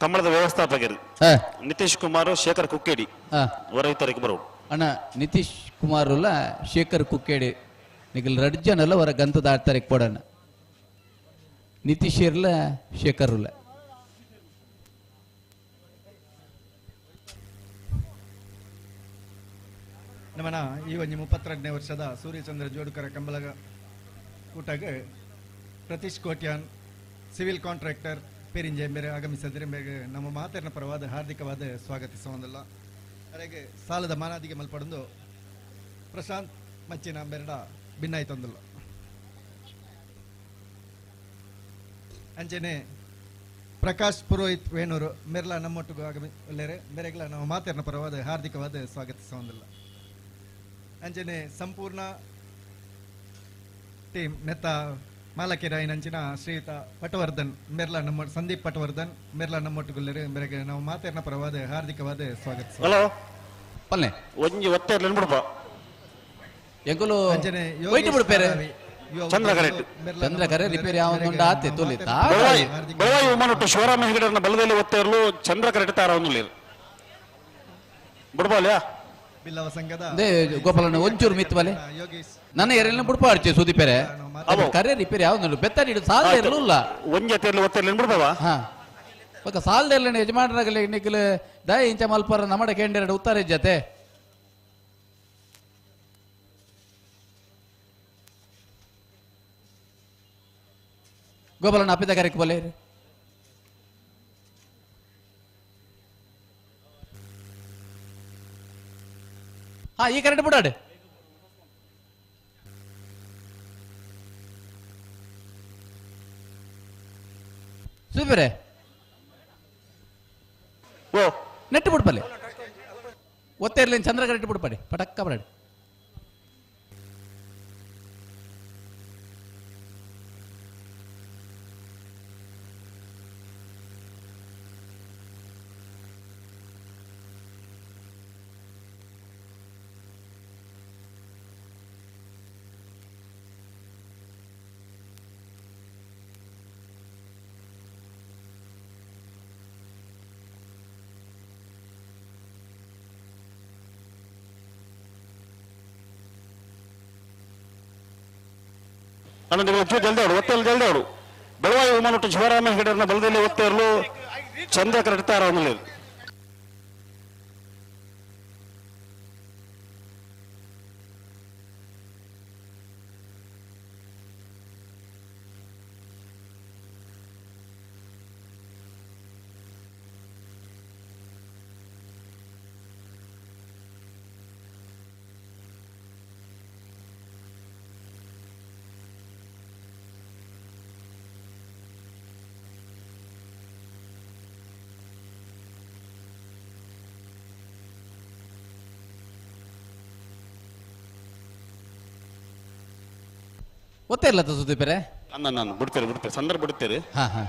ಕಂಬಳದ ವ್ಯವಸ್ಥಾಪಕರು ನಿತೀಶ್ ಕುಮಾರ್ ಶೇಖರ್ ಕುಕ್ಕೇಡಿ ರೈತರಿಗೆ ಬರೋ ಅಣ್ಣ ನಿತೀಶ್ ಕುಮಾರ್ ಅಲ್ಲ ಶೇಖರ್ ಕುಕ್ಕೇಡಿ ನಿಗಲ್ ರಡ್ ಜನ ಅಲ್ಲ ಹೊರ ಗಂತದ ಆಡ್ತಾರೆ ಕೊಡೋಣ ನಿತೀಶ್ ಇರ್ಲ ಶೇಖರ್ ಇಲ್ಲ. ನಮ್ಮನ ಈ ಒಂದು 32ನೇ ವರ್ಷದ ಸೂರ್ಯಚಂದ್ರ ಜೋಡುಕರ ಕಂಬಳ ಕೂಟಾಗ ಪ್ರತೀಶ್ ಕೋಟ್ಯಾನ್ ಸಿವಿಲ್ ಕಾಂಟ್ರಾಕ್ಟರ್ ಪೇರಿಂಜೆ ಮೇರೆ ಆಗಮಿಸಿದರೆ ಮೇರೆ ನಮ್ಮ ಮಾತೇರಿನ ಪರವಾದ ಹಾರ್ದಿಕವಾದ ಸ್ವಾಗತಿಸುವುದಿಲ್ಲ. ಅರೆಗೆ ಸಾಲದ ಮಾನಾದಿಗೆ ಮಲ್ಪಡೊಂದು ಪ್ರಶಾಂತ್ ಮಚ್ಚಿನ ಬೆರಡ ಭಿನ್ನಾಯ್ತೊಂದಿಲ್ಲ. ಅಂಚನೆ ಪ್ರಕಾಶ್ ಪುರೋಹಿತ್ ವೇಣೂರು ಮೆರ್ಲಾ ನಮ್ಮೊಟ್ಟಿಗೂ ಆಗಮಿ ಒಳ್ಳೆರೆ ಮೇರೆಗಳ ನಮ್ಮ ಮಾತೇರಿನ ಪರವಾದ ಹಾರ್ದಿಕವಾದ ಸ್ವಾಗತಿಸುವುದಿಲ್ಲ. ಅಂಚನೆ ಸಂಪೂರ್ಣ ಟೀಮ್ ನೆತ್ತ ಮಾಲಕಿರಾಯಿನಂಚಿನ ಶ್ರೀಯುತ ಪಟವರ್ಧನ್ ಮೆರ್ಲಾ ನಮ್ಮ ಸಂದೀಪ್ ಪಟವರ್ಧನ್ ಮೆರ್ಲಾ ನಮ್ಮೊಟ್ಟುಗುಲ್ಲರು ಮೇರೆಗೆ ನಾವು ಮಾತೇರಿನ ಪರವಾದ ಹಾರ್ದಿಕವಾದ ಸ್ವಾಗತ. ಹಲೋ ಪಲ್ಲೆ ಒಂಜಿ ಒತ್ತೆ ಬಿಡಪ್ಪ ಎಂಕುಲು ಅಂಚನೆ ಒಯ್ತು ಬಿಡ್ಪೇರೆ ಚಂದ್ರಕರೆ ಚಂದ್ರಕರೆ ರಿಪೇರಿ ಯಾವೊಂದು ಆತೆ ತುಲಿ ಬೆಳವಾಯಿ ಉಮಾನೊಟ್ಟು ಶಿವರಾಮ ಹೆಗಡೆಯನ್ನ ಬಲದಲ್ಲಿ ಒತ್ತೆ ಇರಲು ಚಂದ್ರಕರೆ ತಾರ ಒಂದು ಬಿಡ್ಬೋಲ್ಯಾ ಬಿಲ್ಲವ ಸಂಘದ ಗೋಪಾಲಣ್ಣ ಒಂಚೂರು ಮಿತ್ ಬಲೆ ನನ್ನ ಎರೆಲ್ಲ ಬುಡ್ಪ ಆಡ್ಚೆ ಸುದೀಪೆರೆ ಕರೆ ರಿಪೇರಿ ಯಾವ್ದು ಬೆತ್ತ ನೀಡು ಸಾಲದ ಇರಲಿಲ್ಲ ಒಂಜಿ ಎತ್ತಿರ್ಲಿ ಒತ್ತಿರ್ಲಿ ಬಿಡ್ಬವ ಹಾ ಬೊಕ ಸಾಲದ ಇರಲಿಲ್ಲ ಯಜಮಾನರಾಗಲಿ ನಿಕ್ಲು ದಯ ಇಂಚ ಮಲ್ಪರ ನಮ್ಮಡ ಕೇಂದ್ರ ಉತ್ತರ ಜತೆ ಗೋಪಾಲಣ್ಣ ಅಪ್ಪಿದ ಕರೆಕ್ ಬೋಲೆ ಹಾ ಈ ಕರೆಂಟ್ ಬಿಡಾಡು ಸೂಪರೇ ಓ ನೆಟ್ಟು ಬಿಡ್ಪಲ್ಲಿ ಒತ್ತೆ ಇರಲಿ ಚಂದ್ರ ಕರೆಂಟ್ ಬಿಡ್ಪಾಡಿ ಪಟಕ್ಕ ಬರಾಡಿ ಅಣ್ಣ ನೀವು ಚೂರು ಜಲ್ದಿ ಅವಳು ಒತ್ತೆಲ್ಲ ಜಲ್ದಿ ಅವಳು. ಬೆಳವಾಯಿ ಉಮಾನೊಟ್ಟು ಶಿವರಾಮ ಹೆಗಡೆಯವ್ರನ್ನ ಬಲದಲ್ಲಿ ಒತ್ತೆರ್ಲು ಚಂದ್ರ ಕರೆಕ್ಟಾರ ಅವನಲ್ಲಿ. ಒತ್ತೆ ಇಲ್ಲ ಸುದೀಪರೇ? ಅನ್ನ ನಾನು ಬಿಡ್ತೇನೆ ಬಿಡ್ತೇನೆ ಸಂದರ್ಭ ಬಿಡ್ತೇನೆ. ಹಾ ಹಾ.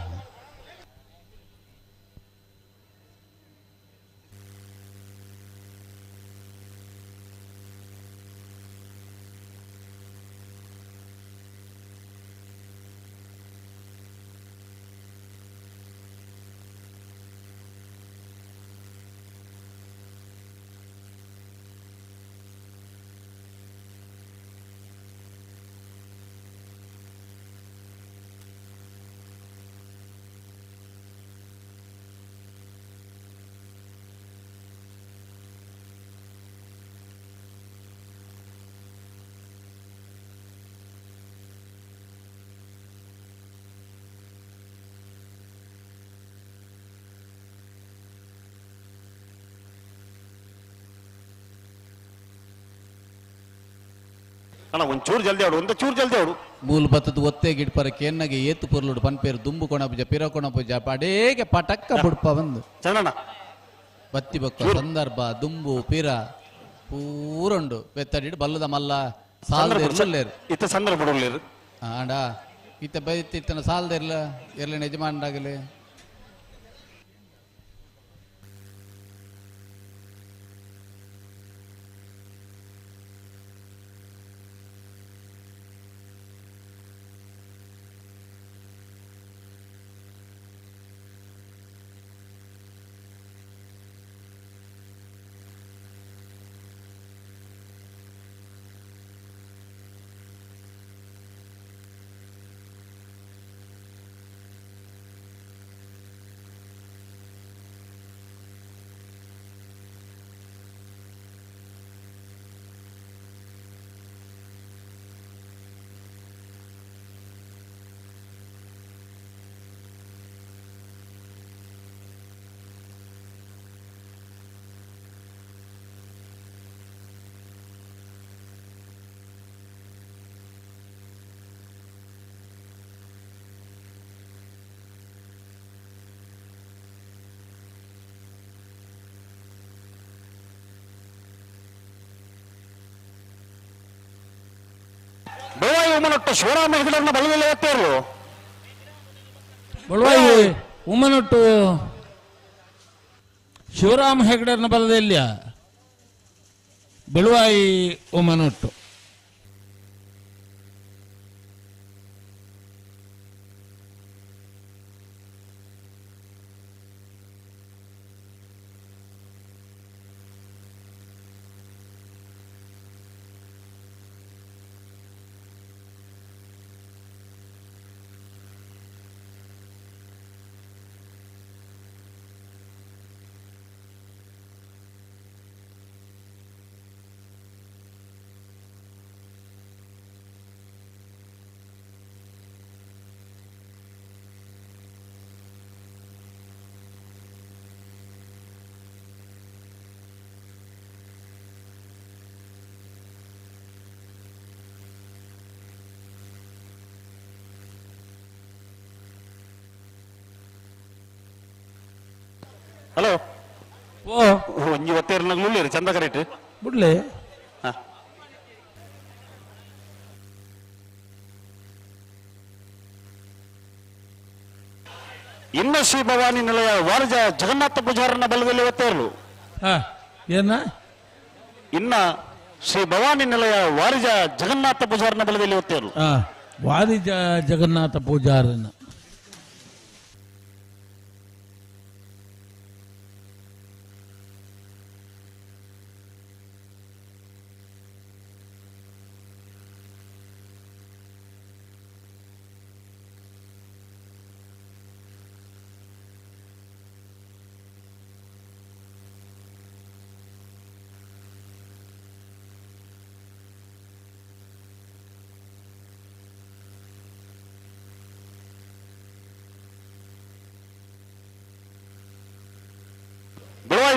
ಅಣ್ಣ ಒಂಚೂರು ಜಲ್ದಿ ಅವಳು, ಒಂದು ಚೂರು ಜಲ್ದಿ ಅವಳು. ಮೂಲ ಬತ್ತದ ಒತ್ತೆ ಗಿಡ್ಪರ ಕೇನ್ನಗೆ ಏತು ಪೊರ್ಲುಡು ಪನ್ಪೇರು ದುಂಬು ಕೊಣ ಪೂಜ ಪಿರ ಕೊಣ ಪೂಜ ಅಡೇಗೆ ಪಟಕ್ಕ ಬುಡ್ಪ ಬಂದು ಚಂದ್ರಣ್ಣ ಬತ್ತಿ ಬೊಕ್ಕ ಸಂದರ್ಭ ದುಂಬು ಪಿರ ಪೂರುಂಡು ಬೆತ್ತಡಿಡು ಬಲ್ಲದ ಮಲ್ಲ ಸಾಲದೇರ್ಲೇರು ಇತ್ತ ಸಂದರ್ಭ ಬಿಡೋಲ್ಲೇರು ಆಂಡ ಇತ್ತ ಬೈತಿ ಇತ್ತನ ಸಾಲದೇರ್ಲ ಎರ್ಲಿನ ಯಜಮಾನರಾಗಲಿ. ಬೆಳವಾಯಿ ಉಮ್ಮನೊಟ್ಟು ಶಿವರಾಮ ಹೆಗಡೆಯವ್ರನ್ನ ಬಲದಲ್ಲಿ ಒತ್ತೆರ್ಲು. ಬೆಳವಾಯಿ ಉಮ್ಮನೊಟ್ಟು ಶಿವರಾಮ ಹೆಗಡೆಯವ್ರನ್ನ ಬಲದಲ್ಲಿ ಬೆಳವಾಯಿ ಉಮ್ಮನೊಟ್ಟು. ಹಲೋ ಓ ಒಂಜಿ ಒತ್ತೇರ್ನಾಗ ಉಳ್ಳೇರು ಚಂದ ಕರೆಕ್ಟ್ ಬಿಡ್ಲಿ. ಇನ್ನ ಶ್ರೀ ಭವಾನಿ ನಿಲಯ ವಾರಜ ಜಗನ್ನಾಥ ಪೂಜಾರನ ಬಲದಲ್ಲಿ ಒತ್ತೇರ್ಲು. ಏನ ಇನ್ನ ಶ್ರೀ ಭವಾನಿ ನಿಲಯ ವಾರಿಜ ಜಗನ್ನಾಥ ಪೂಜಾರನ ಬಲದಲ್ಲಿ ಒತ್ತೇರ್ಲು. ವಾರಿಜ ಜಗನ್ನಾಥ ಪೂಜಾರನ.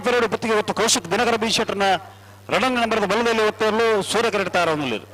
ಪೆರೋಡು ಪುತ್ತಿಗೆ ಒತ್ತು ಕೌಶಿಕ್ ದಿನಕರ ಬಿ ಶೆಟ್ಟರ್ನ ರಡನ್ ನಂಬರ್ದ ಬಲದಲ್ಲಿ ಒತ್ತೇರ್ಲು ಸೂರ್ಯಕರೆಟ್ ತಾರವನ್ನುಲ್ಲೇರು.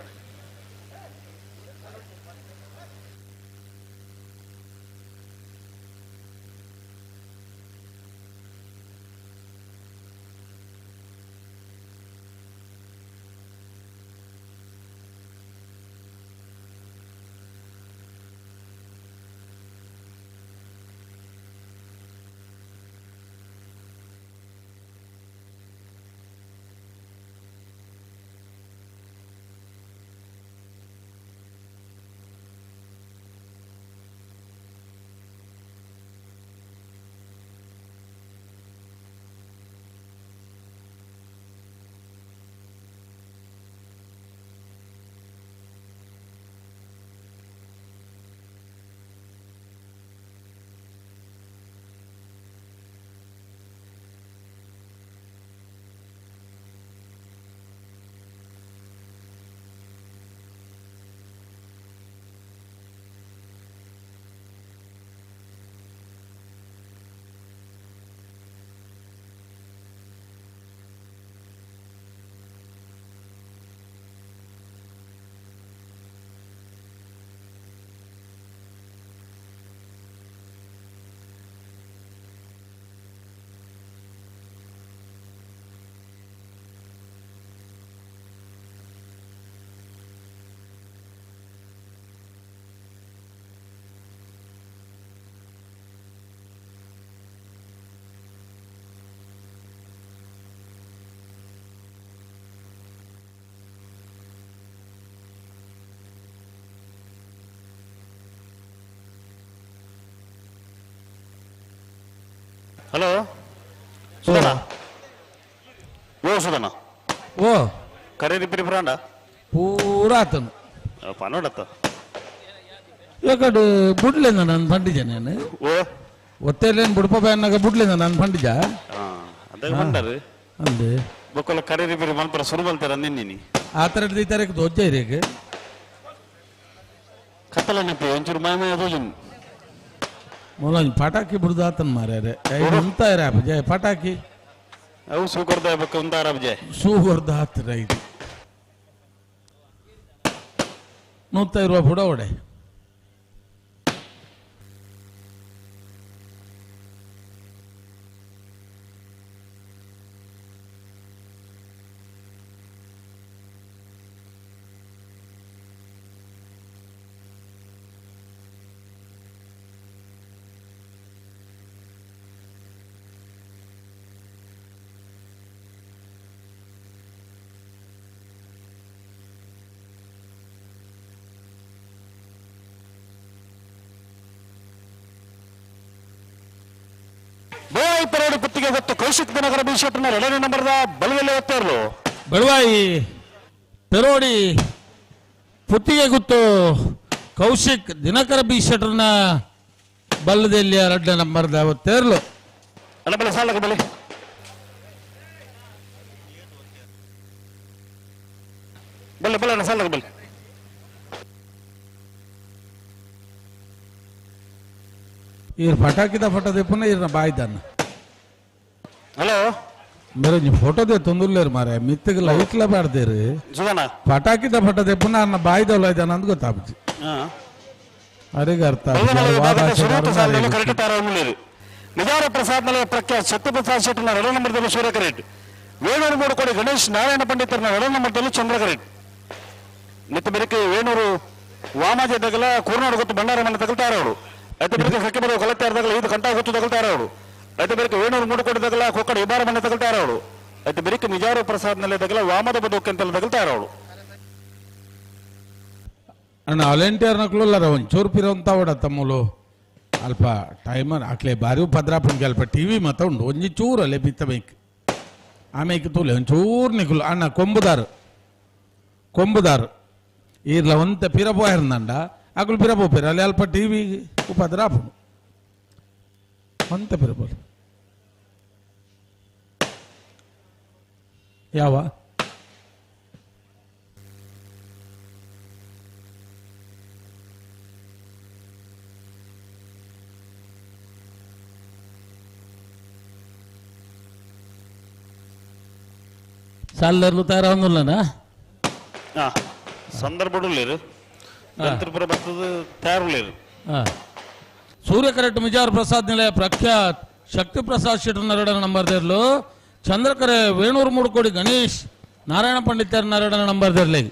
ಹಲೋ ಸುಧನ, ಓ ಸುಧನ, ಓ ಕರೆ ರಿಪೇರಿ ಬ್ರಾಂಡ ಪೂರ ಆತನು ಪನೋಡತ್ತ ಯಾಕಡೆ ಬುಡ್ಲಿಂದ ನಾನು ಪಂಡಿಜ ನಾನು ಓ ಒತ್ತೇಲೇನು ಬುಡ್ಪ ಬ್ಯಾನ್ನಾಗ ಬುಡ್ಲಿಂದ ನಾನು ಪಂಡಿಜ ಅದೇ ಬಂಡಾರು ಅಂದೆ ಬೊಕ್ಕಲ ಕರೆ ರಿಪೇರಿ ಮಲ್ಪರ ಸುರು ಬಲ್ತಾರ ನಿನ್ನಿನಿ ಆ ಥರ ಈ ತಾರೀಕು ದೊಜ್ಜ ಇರೇಗೆ ಕತ್ತಲ ನೆಪ್ಪಿ ಒಂಚೂರು ಮಾಯ ಮಾಯ ದೋಜನ್ ಮೊಲಂಜಿ ಪಟಾಕಿ ಬಿಡ್ದು ಆತನ ಮಾರ್ಯಾರೆ ಉಂತಾರ ಜಯ ಪಟಾಕಿ ಅವು ಸೂಕರ್ದ ಬೊಕ್ಕ ಉಂತಾರ ಜಯ ಸೂಗರ್ದ ಹತ್ತಿರ ಇದು ನೂತ ಇರುವ ಬುಡ ಒಡೆ ಪೆರೋಡು ಪುತ್ತಿಗೆ ಗೊತ್ತು ಕೌಶಿಕ್ ದಿನಕರ ಬಿ ಶೆಟ್ಟರ್ನ ಎರಡನೇ ನಂಬರ್ದ ಬಲದಲ್ಲಿ ಒತ್ತೇರ್ಲು ಬೆಳವಾಯಿ ಪೆರೋಡಿ ಪುತ್ತಿಗೆ ಗುತ್ತು ಕೌಶಿಕ್ ದಿನಕರ ಬಿ ಶೆಟ್ಟರ್ನ ಬಲ್ಲದಲ್ಲಿ ಎರಡನೇ ನಂಬರ್ದ ಒತ್ತೇರ್ಲು. ಅಲ್ಲ ಬಲೆ ಸಾಲಕ ಬಲೆ ಬಲ್ಲೆ ಬಲ್ಲೆ ಅಣ್ಣ ಸಾಲಕ ಬಲೆ. ಈರ್ ಪಟಾಕಿದ ಫೋಟೋ ದೆಪ್ಪನ ಈರ್ನ ಬಾಯ್ದನ್ನ. ಹಲೋ ಮೇರೆ ಫೋಟೋ they ತೊಂದುಲ್ಲೇರು ಮಾರೆ ಮಿತ್ತಗೆ ಲೈಟ್ಲ ಬಾಡ್ದೇರು ಸುಧನ ಪಟಾಕಿದ ಫೋಟೋ ದೆಪ್ಪನ ಅನ್ನ ಬಾಯ್ದವಲ್ಲ ಇದ್ದಾನ ಅಂತ ಗೊತ್ತಾಗ್ಬಿಟ್ಟು ಅರಿಗೆ ಅರ್ಥ ನಿಜಾರ ಪ್ರಸಾದ್ ಮಲೆ ಪ್ರಖ್ಯಾತ್ ಸತ್ಯಪ್ರಸಾದ್ ಶೆಟ್ಟರ್ನ ಎರಡನೇ ನಂಬರ್ದಲ್ಲಿ ಸೂರ್ಯಕರೇಟ್, ವೇಣೂರು ಮೂಡುಕೋಡಿ ಗಣೇಶ್ ನಾರಾಯಣ ಪಂಡಿತರನ್ನ ಎರಡನೇ ನಂಬರ್ದಲ್ಲಿ ಚಂದ್ರಕರೇಟ್. ನಿತ್ತ ಬೆರಕೆ ವೇಣೂರು ವಾಮಾಜೆ ತಗಲ ಕೂರ್ನಾಡು ಗೊತ್ತು ಭಂಡಾರ ಮನೆ ತಗಲ್ತಾರೆ ಅವರು. ಐತೆ ಬೆರಕೆ ಸಕ್ಕೆ ಬರುವ ಕೊಲತ್ತಾರ ತಗಲ ಇದು ಕಂಠ ಗೊತ್ತು ತಗಲ್ತಾರೆ ಅವರು. ಐತೆ ಬೆರಕೆ ವೇಣೂರು ಮೂಡುಕೋಡಿ ತಗಲ ಕೊಕ್ಕಡ ಇಬಾರ ಮನೆ ತಗಲ್ತಾರೆ ಅವರು. ಐತೆ ಬೆರಕೆ ನಿಜಾರು ಪ್ರಸಾದ್ ನೆಲೆ ತಗಲ ವಾಮದ ಬದುಕೆ ಅಂತೆಲ್ಲ ತಗಲ್ತಾರೆ ಅವರು. ಅಣ್ಣ ವಾಲಂಟಿಯರ್ ನಕ್ಲುಲ್ಲಾರ ಒಂಚೂರು ಪಿರೋಂತ ಅವಡ ತಮ್ಮಲು ಅಲ್ಪ ಟೈಮರ್ ಆಕ್ಲೆ ಬಾರಿ ಪದ್ರಾಪುನ್ಗೆ ಅಲ್ಪ ಟಿ ವಿ ಮತ್ತ ಉಂಡು ಒಂಜಿ ಚೂರು ಅಲ್ಲೇ ಬಿತ್ತ ಬೇಕು ಆಮೇಲೆ ತೂಲೆ ಒಂಚೂರು ನಿಕುಲು ಅಣ್ಣ ಕೊಂಬುದಾರು ಕೊಂಬುದಾರು ಈರ್ಲ ಒಂತ ಪಿರಪೋಯರ್ನಂಡ ಅಕುಲು ಪಿರಪೋಪಿರ ಅಲ್ಲಿ ಅಲ್ಪ ಟಿ ವಿ ಉಪದ್ರಾಪುನು ಒಂತ ಪಿರಪೋಲು ಯಾವ ಸಾಲರ್ಲು ತಯಾರಾವೊಂದುಲ್ಲನ ಸಂದರ್ಭಡುಲ್ಲೇರು ಬೆಂತರ್ಪುರ ಬರ್ತದ ತಯಾರುಲ್ಲೇರು. ಸೂರ್ಯಕರೆಟ್ ಮಿಜಾರ್ ಪ್ರಸಾದ್ ನಿಲಯ ಪ್ರಖ್ಯಾತ್ ಶಕ್ತಿ ಪ್ರಸಾದ್ ಶೆಟ್ಟರ್ ನರಡನ ನಂಬರ್ ದೇರ್ಲು. ಚಂದ್ರಕರೆ ವೇಣೂರು ಮೂಡುಕೋಡಿ ಗಣೇಶ್ ನಾರಾಯಣ ಪಂಡಿತರ್ ನರಡನ ನಂಬರ್ ದೇರ್ಲಿ.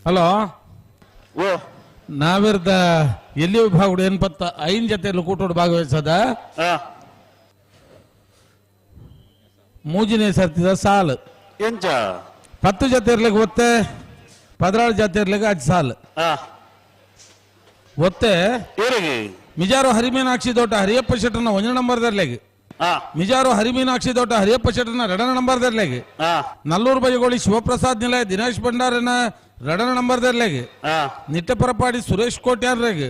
ಹಲೋ ಓ ನಾವಿರ್ದ ಎಲ್ಲಿ ವಿಭಾಗ ಏನ್ ಪತ್ತ ಐನ್ ಜೊತೆಯಲ್ಲಿ ಕೂಟೋಡು ಭಾಗವಹಿಸದ ಮೂಜಿನೇ ಸರ್ತಿದ ಸಾಲು ಎಂಚ 10 ಜೊತೆ ಇರ್ಲಿಕ್ಕೆ ಒತ್ತೆ 16 ಜೊತೆ ಇರ್ಲಿಕ್ಕೆ 5 ಸಾಲು ಒತ್ತೆ ಮಿಜಾರು ಹರಿಮೀನಾಕ್ಷಿ ದೋಟ ಹರಿಯಪ್ಪ ಶೆಟ್ಟರ್ನ 1 ನಂಬರ್ ದರ್ಲೆಗೆ. ಮಿಜಾರು ಹರಿಮೀನಾಕ್ಷಿ ದೋಟ ಹರಿಯಪ್ಪ ಶೆಟ್ಟರ್ನ 2 ನಂಬರ್ ದರ್ಲೆಗೆ. ನಲ್ಲೂರು ಬೈಗೋಳಿ ಶಿವಪ್ರಸಾದ್ ನಿಲಯ ದಿನೇಶ್ ಭಂಡಾರನ 2 ನಂಬರ್ ದರ್ಲೆಗೆ. ನಿಟ್ಟಪರಪಾಡಿ ಸುರೇಶ್ ಕೋಟ್ಯಾರ್ರೆಗೆ.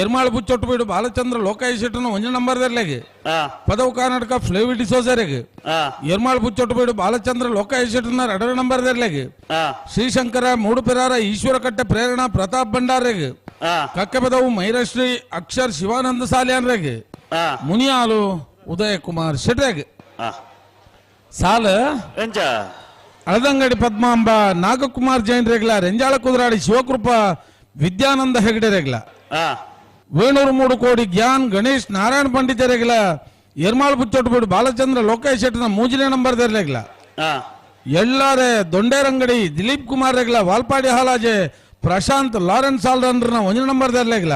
ಎರ್ಮಾಳ್ ಬುಚ್ಚೊಟ್ಟುಬೀಡು ಬಾಲಚಂದ್ರ ಲೋಕಾಯ ಶೆಟ್ಟರ್ನ 1 ನಂಬರ್ ದರ್ಲೆಗೆ. ಪದವು ಕರ್ನಾಟಕ ಫ್ಲೇವಿ ಡಿಸೋಜರೆಗೆ. ಎರ್ಮಾಳ್ ಬುಚ್ಚೊಟ್ಟುಬೀಡು ಬಾಲಚಂದ್ರ ಲೋಕಾಯ ಶೆಟ್ಟರ್ನ 2 ನಂಬರ್ ದರ್ಲೆಗೆ. ಶ್ರೀಶಂಕರ ಮೂಡುಪೆರಾರ ಈಶ್ವರಕಟ್ಟೆ ಪ್ರೇರಣಾ ಪ್ರತಾಪ್ ಭಂಡಾರೆಗೆ. ಕಕ್ಕೆಬದವು ಮೈರಶ್ರೀ ಅಕ್ಷರ್ ಶಿವಾನಂದ ಸಾಲಿಯಾನ್ರೆಗೆ. ಮುನಿಯಾಲು ಉದಯ ಕುಮಾರ್ ಶೆಟ್ರೆಗೆ. ಸಾಲ ಅಳದಂಗಡಿ ಪದ್ಮಾಂಬ ನಾಗಕುಮಾರ್ ಜೈನ್ ರೆಗ್ಲ. ರೆಂಜಾಳ ಕುದುರಾಡಿ ಶಿವಕೃಪಾ ವಿದ್ಯಾನಂದ ಹೆಗಡೆ ರೆಗ್ಲ. ವೇಣೂರು ಮೂಡುಕೋಡಿ ಜ್ಞಾನ್ ಗಣೇಶ್ ನಾರಾಯಣ ಪಂಡಿತ ರೆಗ್ಲ. ಎರ್ಮಾಳ್ ಬುಚ್ಚೊಟ್ಟುಬೀಡು ಬಾಲಚಂದ್ರ ಲೋಕೇಶ್ ಶೆಟ್ಟರ್ನ 3ನೇ ನಂಬರ್ ರೆಗ್ಲ. ಎಲ್ಲಾರೆ ದೊಂಡೇರಂಗಡಿ ದಿಲೀಪ್ ಕುಮಾರ್ ರೆಗ್ಲ. ವಾಲ್ಪಾಡಿ ಹಾಲಾಜೆ ಪ್ರಶಾಂತ್ ಲಾರೆನ್ಸ್ ಆಲ್ರನ್ರ 1 ನಂಬರ್ ರೆಗ್ಲ.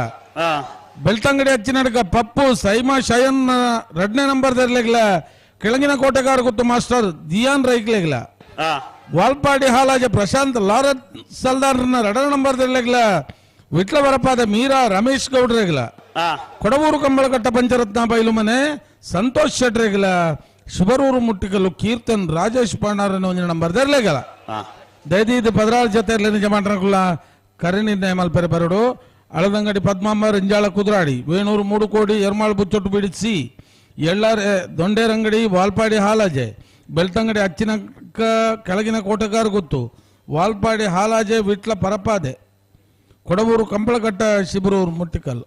ಬೆಳ್ತಂಗಡಿ ಅಚ್ಚಿನಡ್ಕ ಪಪ್ಪು ಸೈಮಾ ಶಯನ್ 2ನೇ ನಂಬರ್ ದರ್ಲೆಗ್ಲ. ಕೆಳಗಿನ ಕೋಟೆಗಾರ ಗುತ್ತು ಮಾಸ್ಟರ್ ದಿಯಾನ್ ರೈಕ್ಲೆಗ್ಲ. ವಾಲ್ಪಾಡಿ ಹಾಲಾಜೆ ಪ್ರಶಾಂತ್ ಲಾರೆನ್ಸ್ ಸಲ್ದಾರ್ನ 2 ನಂಬರ್ ದರ್ಲೆಗ್ಲ. ವಿಟ್ಲವರಪಾದ ಮೀರಾ ರಮೇಶ್ ಗೌಡ್ರೆಗ್ಲ. ಕೊಡವೂರು ಕಂಬಳಕಟ್ಟ ಪಂಚರತ್ನ ಬೈಲುಮನೆ ಸಂತೋಷ್ ಶೆಟ್ರೆಗ್ಲ. ಶುಭರೂರು ಮುಟ್ಟಿಕಲ್ಲು ಕೀರ್ತನ್ ರಾಜೇಶ್ ಪಾಂಡಾರನ 1 ನಂಬರ್ ದರ್ಲೆಗಲ. ದಯದೀದ್ 16 ಜೊತೆ ನಿಜ ಮಾಡ್ರಕುಲ್ಲ ಕರೆ ನಿರ್ಣಯ ಮಲ್ಪೆರೆ ಬರಡು. ಅಳದಂಗಡಿ ಪದ್ಮಾಂಬ ರಿಂಜಾಳ ಕುದುರಾಡಿ ವೇಣೂರು ಮೂಡುಕೋಡಿ ಎರ್ಮಾಳ್ ಬುಚ್ಚೊಟ್ಟು ಬಿಡಿಸಿ ಎಳ್ಳಾರೆ ದೊಂಡೇರಂಗಡಿ ವಾಲ್ಪಾಡಿ ಹಾಲಾಜೆ ಬೆಳ್ತಂಗಡಿ ಅಚ್ಚಿನಕ್ಕ ಕೆಳಗಿನ ಕೋಟೆಗಾರ ಗುತ್ತು ವಾಲ್ಪಾಡಿ ಹಾಲಾಜೆ ವಿಟ್ಲ ಪರಪಾದೆ ಕೊಡವೂರು ಕಂಬಳಕಟ್ಟ ಶಿಬರೂರು ಮುಟ್ಟಿಕಲ್.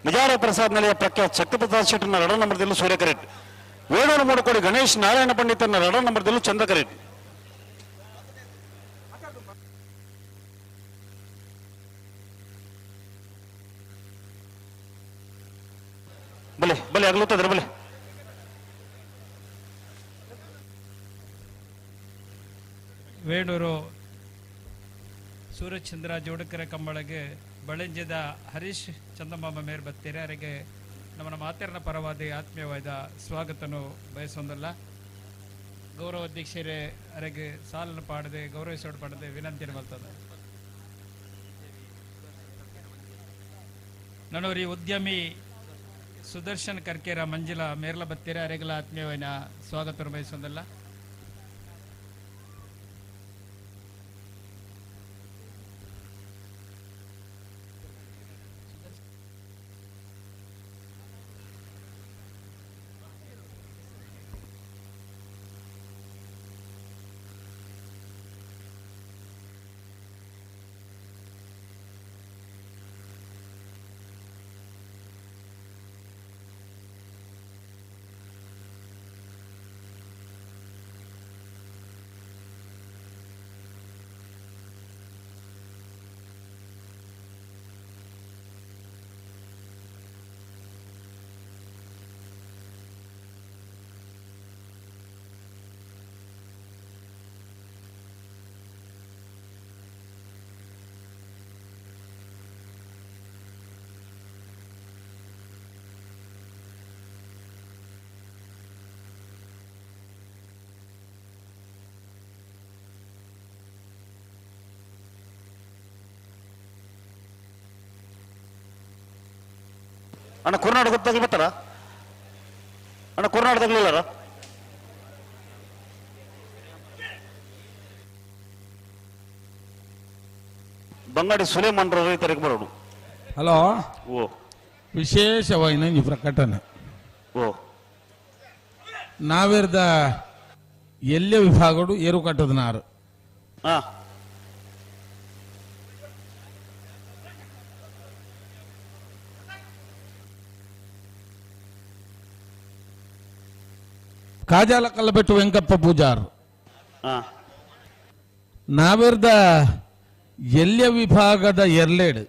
ಮಿಜಾರ ಪ್ರಸಾದ್ ನಿಲಯ ಪ್ರಖ್ಯಾತ್ ಶಕ್ತಿ ಪ್ರಸಾದ್ ಶೆಟ್ಟರ್ನ 2 ನಂಬರ್ದಲ್ಲಿ ಸೂರ್ಯಕರೆಟ್. ವೇಣೂರು ಮೂಡುಕೋಡಿ ಗಣೇಶ್ ನಾರಾಯಣ ಪಂಡಿತನ 2 ನಂಬರ್ದಲ್ಲಿ ಚಂದ್ರಕರೆಟ್. ಬಲೆ ಬಲೆ ಅಗಲುತ್ತದ್ರ ಬಲೆ. ವೇಣೂರು ಸೂರ್ಯಚಂದ್ರ ಜೋಡಕರ ಕಂಬಳಗೆ ಬಳೆಂಜದ ಹರೀಶ್ ಚಂದಮಾಮ ಮೇರ್ ಬತ್ತೀರ ಅವರಿಗೆ ನಮ್ಮ ಮಾತೆರನ ಪರವಾದ ಆತ್ಮೀಯವಾದ ಸ್ವಾಗತನು ಬಯಸೊಂದಲ್ಲ. ಗೌರವ ಅಧ್ಯಕ್ಷರೇ ಅವರಿಗೆ ಸಾಲನ್ನು ಪಾಡದೆ ಗೌರವಿಸೋಡು ಪಡದೆ ವಿನಂತಿ ಬರ್ತದೆ. ನನ್ನೋರಿ ಉದ್ಯಮಿ ಸುದರ್ಶನ್ ಕರ್ಕೇರ ಮಂಜಿಲ ಮೇರ್ಲ ಬತ್ತೀರ ಅವರಿಗೆಲ್ಲ ಆತ್ಮೀಯವಾದ ಸ್ವಾಗತ ಬಯಸೊಂದಲ್ಲ. ಅಣ್ಣ ಕೊರ್ನಾಡ ಗೊತ್ತಾಗಲಿ ಬರ್ತಾರ ಅಣ್ಣ ಕೊರ್ನಾಡದಾಗಲಿಲ್ಲಾರ ಬಂಗಾಡಿ ಸುಲೇಮಾನ್ ರೈತರಿಗೆ ಬರೋಡು. ಹಲೋ ಓ ವಿಶೇಷವಾಗಿ ಈ ಪ್ರಕಟಣೆ ಓ ನಾವೇರ್ದ ಎಲ್ಲೆ ವಿಭಾಗಡು ಏರು ಕಟ್ಟದನಾರು ಕಾಜಾಲ ಕಲ್ಲಬೆಟ್ಟು ವೆಂಕಪ್ಪ ಪೂಜಾರ್ ನಾವೇರ್ದ ಎಲ್ಯ ವಿಭಾಗದ ಎರ್ಲೇಡ್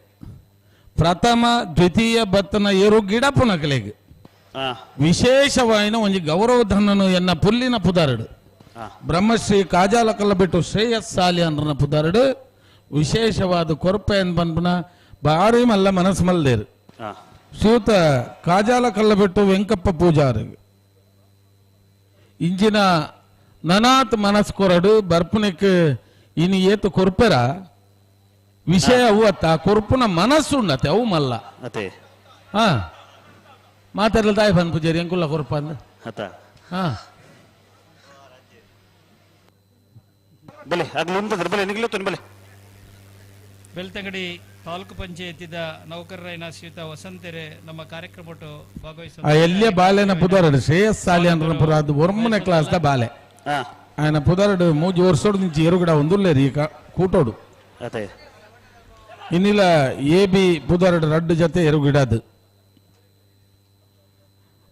ಪ್ರಥಮ ದ್ವಿತೀಯ ಬತ್ತನ ಏರು ಗಿಡಪುನಕಲೆಗ್ ವಿಶೇಷವಾಯಿನ ಒಂಜಿ ಗೌರವಧನನು ಎನ್ನ ಪುಲ್ಲಿನ ಪುದಾರಡು ಬ್ರಹ್ಮಶ್ರೀ ಕಾಜಾಲ ಕಲ್ಲಬಿಟ್ಟು ಶ್ರೇಯಸ್ ಸಾಲಿ ಅನ್ನ ಪುದಾರಡು ವಿಶೇಷವಾದ ಕೊರಪೆ ಅನ್ಪನ್ಪನ ಭಾರಿ ಮಲ್ಲ ಮನಸ್ಸು ಮಲ್ದೇರು ಶ್ರೀಯುತ ಕಾಜಾಲ ಕಲ್ಲಬಿಟ್ಟು ವೆಂಕಪ್ಪ ಪೂಜಾರು ಇಂಜಿನ ನನಾತ್ ಮನಸ್ಸು ಕೊರಡು ಬರ್ಪುನಕ್ಕೆ ಇನಿ ಏತು ಕೊರ್ಪೆರ ವಿಷಯ ಅವು ಅತ್ತ ಕೊರ್ಪುನ ಮನಸ್ಸು ಉಂಡತೆ ಅವು ಮಲ್ಲ ಅತೆ ಹಾ ಮಾತಾಡಲು ತಾಯಿ ಬಂದ್ ಪೂಜಾರಿ ಅಂಕುಲ್ಲ ಕೊರ್ಪ ಅಂದ ಅತ ಹಾ ಬಲೆ ಆಗ್ಲಿ ಉಂಟದ್ರ ಬಲೆ ನಿಗ್ಲತ್ತುನ್ ಬಲೆ. ಬೆಳ್ತಂಗಡಿ ತಾಲೂಕು ಪಂಚಾಯತಿದ ನೌಕರರಾಯನ ಶ್ರೀಯುತ ವಸಂತೆರೆ ನಮ್ಮ ಕಾರ್ಯಕ್ರಮಟ್ಟು ಭಾಗವಹಿಸ ಆ ಎಲ್ಲಿಯ ಬಾಲೆನ ಪುದರಡು ಶ್ರೇಯಸ್ ಸಾಲಿ ಅಂದ್ರೆ ಪುರ ಅದು ಒರ್ಮನೆ ಕ್ಲಾಸ್ the ಬಾಲೆ ఆయన ಪುದರಡು ಮೂಜಿ ವರ್ಷೋಡು నుంచి ಎರುಗಡ ಒಂದುಲ್ಲೇರು ಈ ಕೂಟೋಡು ಅತೆ ಇನ್ನಿಲ್ಲ ಎ ಬಿ ಪುದರಡು ರಡ್ಡು ಜೊತೆ ಎರುಗಿಡದು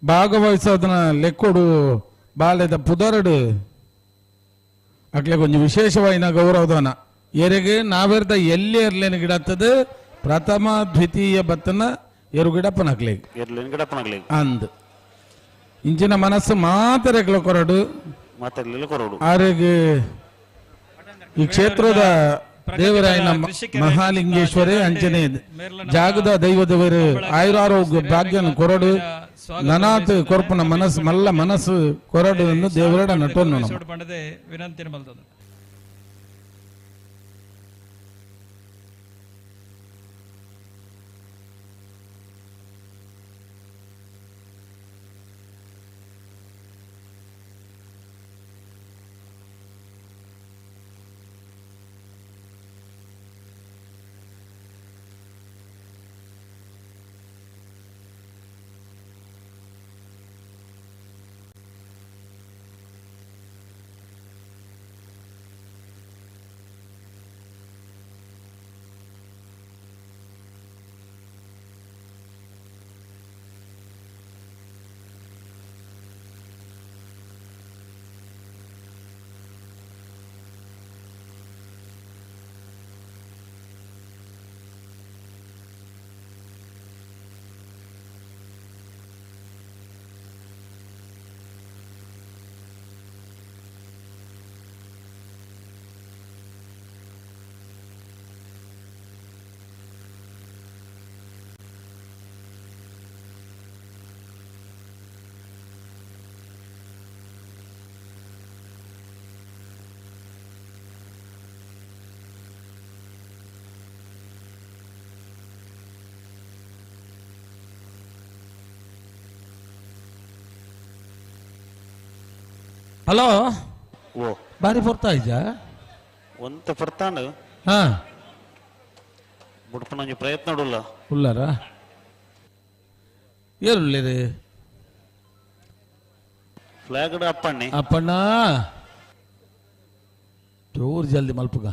ಭಾಗವಹಿಸೋದನ್ನ ಲೆಕ್ಕೋಡು ಬಾಲೆದ ಪುದರಡು ಅಟ್ಲೆ ಕೊಂಚ ವಿಶೇಷವಾಯಿನ ಗೌರವದಾನ ಎರೆಗೆ ನಾವೆರ್ದ ಎಲ್ಲಿ ಎರ್ಲೇನು ಗಿಡತ್ತದು ಪ್ರಥಮ ದ್ವಿತೀಯ ಬತ್ತನ ಎರುಗಿಡಪ್ಪನಕ್ಲೆ ಎರ್ಲೇನು ಗಿಡಪ್ಪನಕ್ಲೆ ಅಂದ್ ಇಂಚಿನ ಮನಸ್ಸು ಮಾತ್ರ ಕೊರಡು ಮಾತಾಡ್ಲಿಲ್ಲ ಕೊರಡು ಆರೆಗೆ ಈ ಕ್ಷೇತ್ರದ ದೇವರಾಯನ ಮಹಾಲಿಂಗೇಶ್ವರೇ ಅಂಚನೆ ಜಾಗದ ದೈವದೇವರು ಆಯುರಾರೋಗ್ಯ ಭಾಗ್ಯನ ಕೊರಡು ನನಾತ್ ಕೊರಪುನ ಮನಸ್ಸು ಮಲ್ಲ ಮನಸ್ಸು ಕೊರಡು ಎಂದು ದೇವರಡ ನಟೋನು ನಮ್ಮ ವಿನಂತಿ ಮಲ್ತದ. ಹಲೋ ಓ ಬಾರಿ ಪೊರ್ತಾ ಇಜ್ಜಾ ಒಂತ ಪೊರ್ತಾಂಡ್ ಹಾ ಬುಡ್ಪನ ಒಂಜಿ ಪ್ರಯತ್ನ ಉಡುಲ್ಲ ಉಲ್ಲಾರ ಏರುಳ್ಳೇರು ಫ್ಲಾಗ್ ಅಪ್ಪಣ್ಣಿ ಅಪ್ಪಣ್ಣ ಚೂರು ಜಲ್ದಿ ಮಲ್ಪುಗ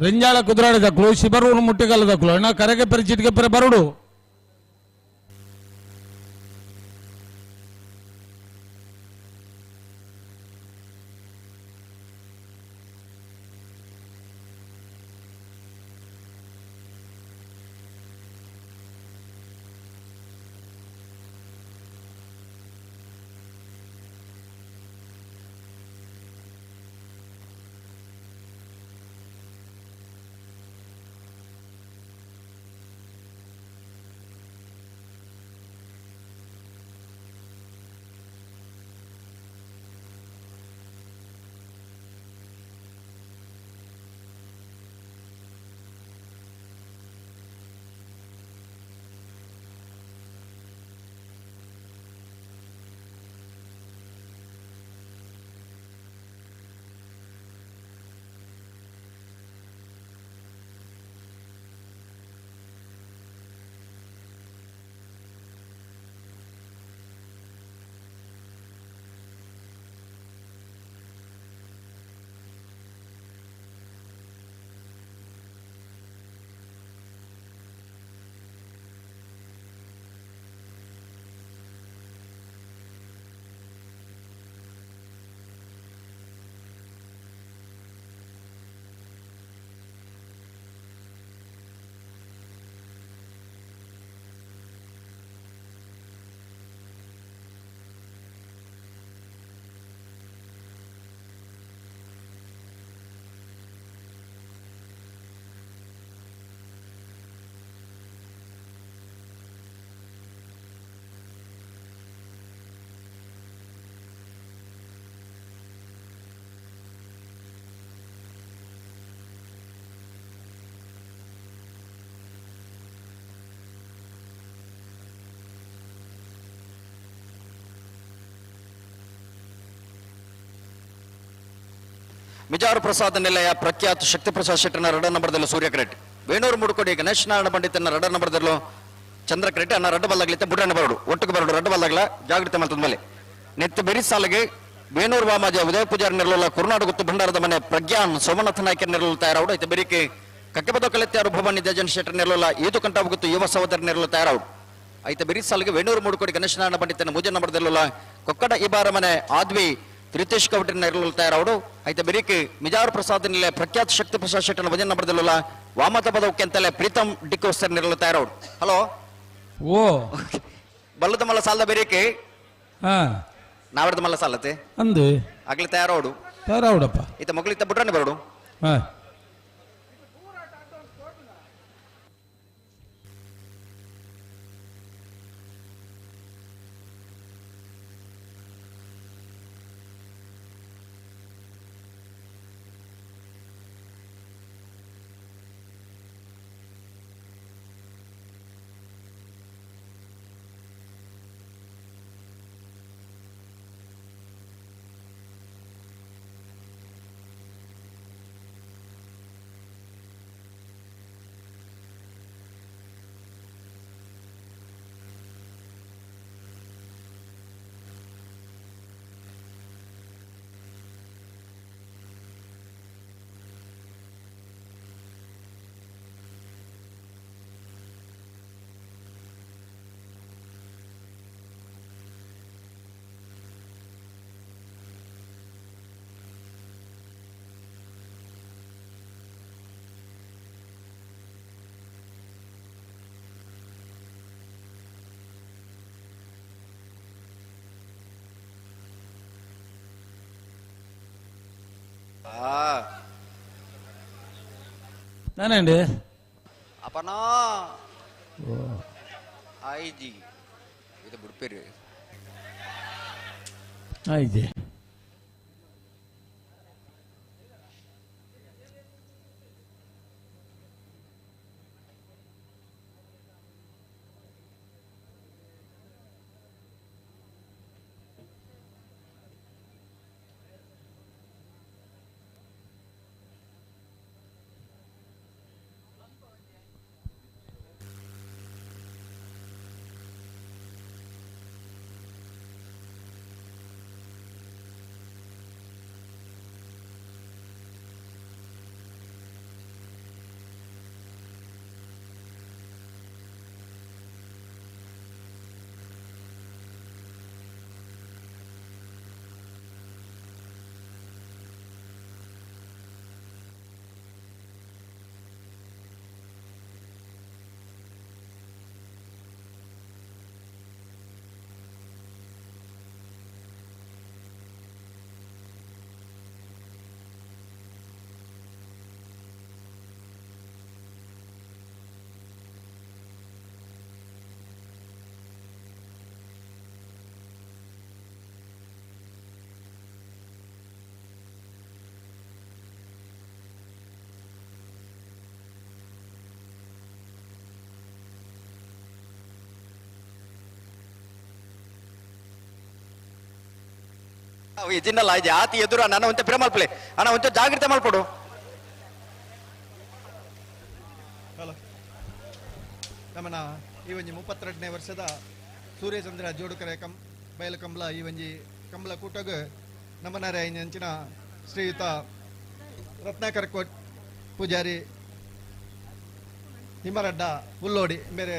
ರೆಂಜಾಳ ಕುದುರಾಡ ದಕ್ಕಲು ಶಿಬರೂರು ಮುಟ್ಟಿಗಲ್ಲ ದಕ್ಕಲು ಅಣ್ಣ ಕರೆಗೆ ಪೆರೆ ಚಿಟಿಕೆ ಪೆರೆ ಬರುಡು ಮಿಜಾರು ಪ್ರಸಾದ ನಿಲಯ ಪ್ರಖ್ಯಾತ ಶಕ್ತಿ ಪ್ರಸಾದ್ ಶೆಟ್ಟನ ರಡ ನಂಬರ್ದಲ್ಲೂ ಸೂರ್ಯ ಕ್ರೆಟ್ ವೇಣೂರು ಮುಡುಕೋಡಿ ಗಣೇಶ್ ನಾರಾಯಣ ಪಂಡಿತನ ರಡ ನಂಬರ್ದಲ್ಲೂ ಚಂದ್ರ ಕ್ರೆಟ್ ಅನ್ನ ರಡ್ಡ ಬಲ್ಲಾಗ್ಲಿತ್ತೆ ಬುಡ್ರಣ್ಣ ಬರಡು ಒಟ್ಟಿಗೆ ಬರಡು ರಡ್ಡ ಬಲ್ಲಾಗ್ಲ ಜಾಗೃತಿ ಮಾಡ್ತದ ಮೇಲೆ ನೆತ್ತ ಬೆರಿ ಸಾಲಿಗೆ ವೇಣೂರು ವಾಮಾಜ ಉದಯ ಪೂಜಾರಿ ನೆರಳುಲ್ಲ ಕುರುನಾಡು ಗುತ್ತು ಭಂಡಾರದ ಮನೆ ಪ್ರಜ್ಞಾನ್ ಸೋಮನಾಥ ನಾಯ್ಕರ್ ನೆರಳು ತಯಾರಾವುಡು ಐತೆ ಬೆರಿಕೆ ಕಕ್ಕೆಬದ ಕಲೆತ್ಯಾರು ಭವಾನಿ ದೇಜನ್ ಶೆಟ್ಟರ್ ನೆರಳುಲ್ಲ ಏದು ಕಂಟಾಬಗುತ್ತು ಯುವ ಸಹೋದರ ನೆರಳು ತಯಾರಾವುಡು ಐತೆ ಬೆರಿ ಸಾಲಿಗೆ ವೇಣೂರು ಮುಡುಕೋಡಿ ಗಣೇಶ್ ನಾರಾಯಣ ಪಂಡಿತನ ಮೂಜೆ ನಂಬರ್ದಲ್ಲೂ ಕೊಕ್ಕಡ ಇಬಾರ ಮನೆ ಆದ್ವಿ ರಿತೇಶ್ ಕವಟಿನ ನೆರಳು ತಯಾರಾವುಡು ಐತೆ ಬೆರಿಕೆ ಮಿಜಾರು ಪ್ರಸಾದ್ ನಿಲೆ ಪ್ರಖ್ಯಾತ ಶಕ್ತಿ ಪ್ರಸಾದ್ ಶೆಟ್ಟನ ಭಜನ್ ನಂಬರ್ದಲ್ಲ ವಾಮತ ಬದೌಕೆಂತಲೇ ಪ್ರೀತಮ್ ಡಿಕೋಸ್ತರ್ ನೆರಳು ತಯಾರಾವುಡು. ಹಲೋ ಓ ಬಲ್ಲದ ಮಲ್ಲ ಸಾಲದ ಬೆರಿಕೆ ಹಾ ನಾವಡ್ದ ಮಲ್ಲ ಸಾಲತೆ ಅಂದು ಆಗ್ಲಿ ತಯಾರಾವುಡು ತಯಾರಾವುಡಪ್ಪ ಈತ ಮಗಳಿತ್ತ ಬುಡ್ರನೆ ಬರಡು ಹಾ ನಾನೇಂడి ಅಪನಾ ಐಜಿ ಇದು ಬುಡ್ಪೇರಿ ಐಜಿ ಇಜಿನ್ನಲ್ಲ ಆಯ್ತು ಆತಿ ಎದುರು ನನ್ನ ಒಂಚೆ ಪಿರ ಮಲ್ಪಲೆ ಅಣ್ಣ ಒಂಚೆ ಜಾಗ್ರತೆ ಮಲ್ಪಡು. ಹಲೋ ನಮ್ಮನ ಈ ಒಂಜಿ 32ನೇ ವರ್ಷದ ಸೂರ್ಯಚಂದ್ರ ಜೋಡುಕರೆ ಕಂ ಬಯಲು ಕಂಬಳ ಈ ಒಂಜಿ ಕಂಬಳ ಕೂಟಗ್ ನಮ್ಮನಾರೆ ಅಂಚಿನ ಶ್ರೀಯುತ ರತ್ನಾಕರ್ ಕೋಟ್ ಪೂಜಾರಿ ಹಿಮರಡ್ಡ ಉಲ್ಲೋಡಿ ಮೇರೆ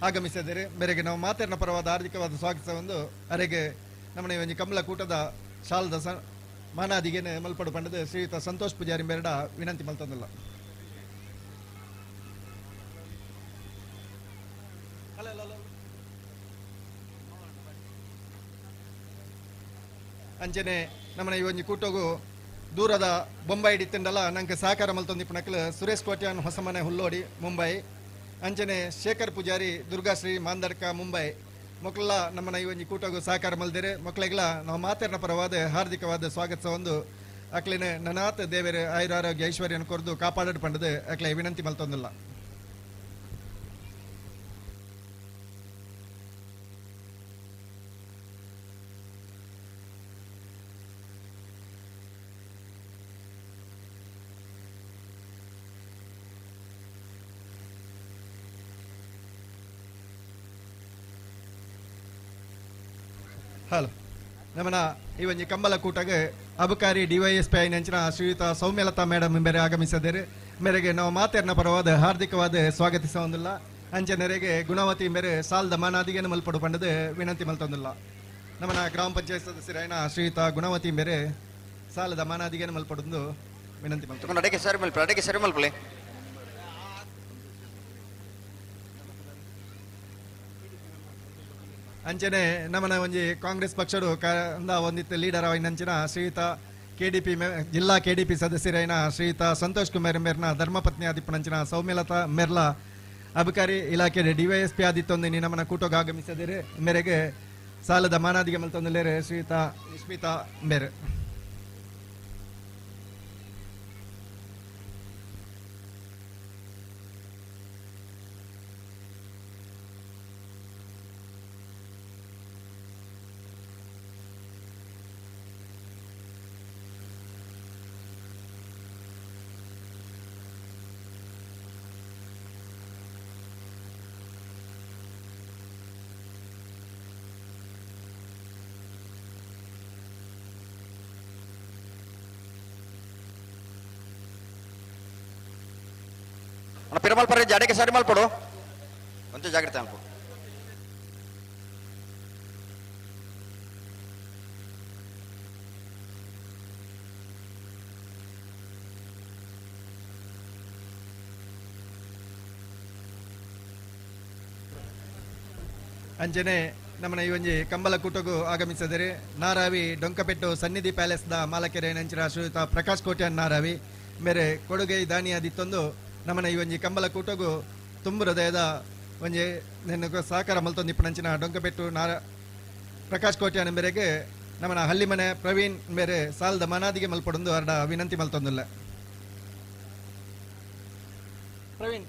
ಆಗಮಿಸಿದರೆ ಮೇರೆಗೆ ನಾವು ಮಾತೆರ್ನ ಪರವಾದ ಹಾರ್ದಿಕವಾದ ಸ್ವಾಗತವನ್ನು ಅರೆಗೆ ನಮ್ಮನೆ ಒಂಜಿ ಕಂಬಳ ಕೂಟದ ಶಾಲದ ಸ ಮಾನಾದಿಗೆನೆ ಮಲ್ಪಡು ಪಂಡದ ಶ್ರೀಯುತ ಸಂತೋಷ್ ಪೂಜಾರಿ ಮೇರಡ ವಿನಂತಿ ಮಲ್ತಂದಲ್ಲ. ಅಂಚನೆ ನಮ್ಮನೆ ಈ ಒಂಜಿ ಕೂಟಗು ದೂರದ ಬೊಂಬೈ ಡಿತ್ತಂಡಲ ನಂಗೆ ಸಹಕಾರ ಮಲ್ತೊಂದಿಪ್ಪು ನಕಲು ಸುರೇಶ್ ಕೋಟ್ಯಾನ್ ಹೊಸಮನೆ ಹುಲ್ಲೋಡಿ ಮುಂಬೈ, ಅಂಚನೆ ಶೇಖರ್ ಪೂಜಾರಿ ದುರ್ಗಾಶ್ರೀ ಮಾಂದರ್ಕ ಮುಂಬೈ ಮಕ್ಕಳ ನಮ್ಮನ ಈ ಒಂಜಿ ಕೂಟಗು ಸಹಕಾರ ಮಲ್ದಿರೆ ಮಕ್ಕಳಿಗೆಲ್ಲ ನಾವು ಮಾತೆರ್ನ ಪರವಾದ ಹಾರ್ದಿಕವಾದ ಸ್ವಾಗತವನ್ನು ಅಕ್ಲಿನ ನನಾತ್ ದೇವರ ಆಯುರಾರೋಗ್ಯ ಐಶ್ವರ್ಯನ ಕೊರದು ಕಾಪಾಡಡ್ ಪಂಡದು ಅಕ್ಲೆ ವಿನಂತಿ ಮಲ್ತೊಂದಿಲ್ಲ. ಹಲೋ ನಮ್ಮನ ಈ ಒಂಜಿ ಕಂಬಳ ಕೂಟಗೆ ಅಬಕಾರಿ ಡಿವೈಎಸ್ಪಿ ಐನಂಚಿನ ಶ್ರೀಯುತ ಸೌಮ್ಯಲತಾ ಮೇಡಮ್ ಮೇರೆ ಆಗಮಿಸಿದರೆ ಮೇರೆಗೆ ನಾವು ಮಾತೆರ್ನ ಪರವಾದ ಹಾರ್ದಿಕವಾದ ಸ್ವಾಗತಿಸೊಂದಿಲ್ಲ. ಅಂಚನೆರೆಗೆ ಗುಣವತಿ ಮೇರೆ ಸಾಲದ ಮಾನಾದಿಗೆ ಮಲ್ಪಡು ಪಂಡದು ವಿನಂತಿ ಮಲ್ತೊಂದಿಲ್ಲ. ನಮ್ಮನ ಗ್ರಾಮ ಪಂಚಾಯತ್ ಸದಸ್ಯರಾಯನ ಶ್ರೀಯುತ ಗುಣವತಿ ಮೇರೆ ಸಾಲದ ಮಾನಾದಿಗೆ ಮಲ್ಪಡೊಂದು ವಿನಂತಿ ಮಲ್ತ. ಅಡಗೆ ಸರಿ ಮಲ್ಪ ಅಡಗೆ ಸರಿ ಮಲ್ಪಲೆ. ಅಂಚನೆ ನಮ್ಮನ ಒಂಜಿ ಕಾಂಗ್ರೆಸ್ ಪಕ್ಷಡು ಒಂದಿತ್ತು ಲೀಡರ್ ಆಯಿನಂಚಿನ ಶ್ರೀಯುತ ಕೆಡಿಪಿ ಜಿಲ್ಲಾ ಕೆಡಿಪಿ ಸದಸ್ಯರೈನ ಶ್ರೀಯುತ ಸಂತೋಷ್ ಕುಮಾರ್ ಮೇರ್ನ ಧರ್ಮಪತ್ನಿ ಆದಿಪ್ಪನಂಚಿನ ಸೌಮ್ಯಲತಾ ಮೆರ್ಲಾ ಅಬಕಾರಿ ಇಲಾಖೆ ಡಿವೈಎಸ್ಪಿ ಆದಿತ್ತೊಂದು ನಮ್ಮನ ಕೂಟೋಗ ಆಗಮಿಸದಿರೆ ಮೇರೆಗೆ ಸಾಲದ ಮಾನಾದಿಗೆ ಮಲ್ತೊಂದುಲ್ಲೇರೆ ಶ್ರೀಯುತ ನಿಶ್ಮಿತಾ ಮೇರೆ. ಪಿರಮಲ್ ಪರ ಜಾಡಕ್ಕೆ ಸರಿ ಮಲ್ಪಡು ಒಂಚೂರು ಜಾಗ್ರತೆ ಅನ್ಪು. ಅಂಚನೆ ನಮ್ಮನ ಈ ಒಂಜಿ ಕಂಬಳ ಕೂಟಗು ಆಗಮಿಸಿದರೆ ನಾರಾವಿ ಡೊಂಕಪೆಟ್ಟು ಸನ್ನಿಧಿ ಪ್ಯಾಲೇಸ್ದ ಮಾಲಕೆರೆ ನಂಚಿನ ಶ್ರೀಯುತ ಪ್ರಕಾಶ್ ಕೋಟ್ಯಾನ್ ನಾರಾವಿ ಮೇರೆ ಕೊಡುಗೆ ದಾನಿಯಾದಿತ್ತೊಂದು ನಮ್ಮನ ಈ ಒಂಜಿ ಕಂಬಳ ಕೂಟಗು ತುಂಬು ಹೃದಯದ ಒಂಜಿ ನೆನ್ನ ಸಹಕಾರ ಮಲ್ತೊಂದಿಪ್ಪನಂಚಿನ ಡೊಂಕಪೆಟ್ಟು ನಾರ ಪ್ರಕಾಶ್ ಕೋಟ್ಯಾನ ಮೇರೆಗೆ ನಮ್ಮನ ಹಳ್ಳಿಮನೆ ಪ್ರವೀಣ್ ಮೇರೆ ಸಾಲದ ಮನಾದಿಗೆ ಮಲ್ಪಡೊಂದು ಅರ್ಡ ವಿನಂತಿ ಮಲ್ತೊಂದಿಲ್ಲ. ಪ್ರವೀಣ್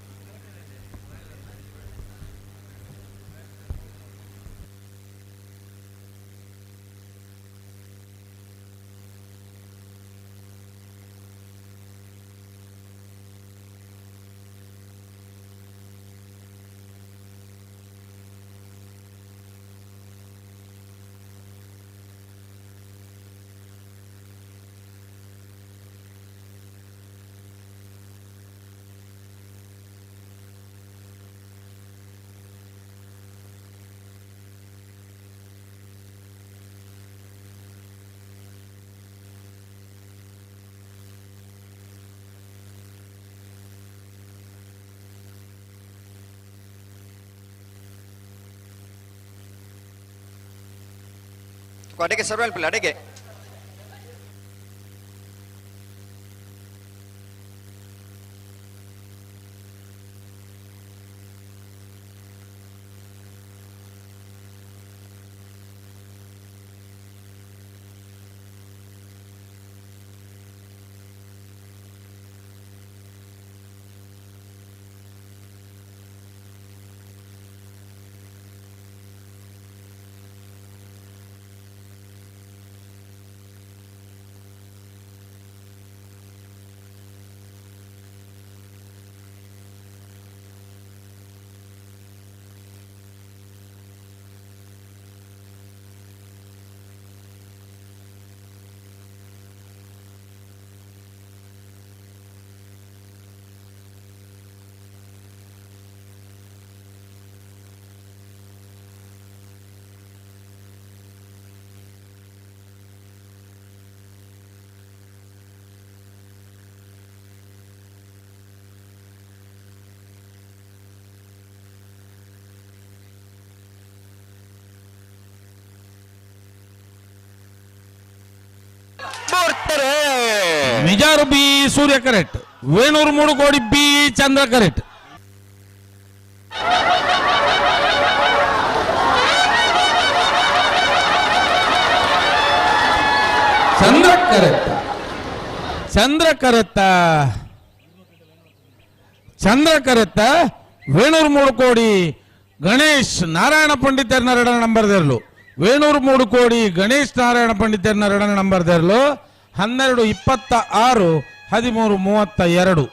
ಅಡಿಗೆ ಸರ್ವಲ್ ಅಡಿಗೆ Mijar B Surya correct, Venur Mudukodi B Chandra correct. Chandra correct, Chandra ಕರೆತ್ತ, ಚಂದ್ರ ಕರೆತ್ತ. ವೇಣೂರು ಮೂಡುಕೋಡಿ ಗಣೇಶ್ ನಾರಾಯಣ ಪಂಡಿತರ್ನ ಎರಡನೇ ನಂಬರ್ದೆರಲು. ವೇಣೂರು ಮೂಡುಕೋಡಿ ಗಣೇಶ್ ನಾರಾಯಣ ಪಂಡಿತರ್ನ ಎರಡನೇ ನಂಬರ್ದೆರಲು. 12:26, 13:32.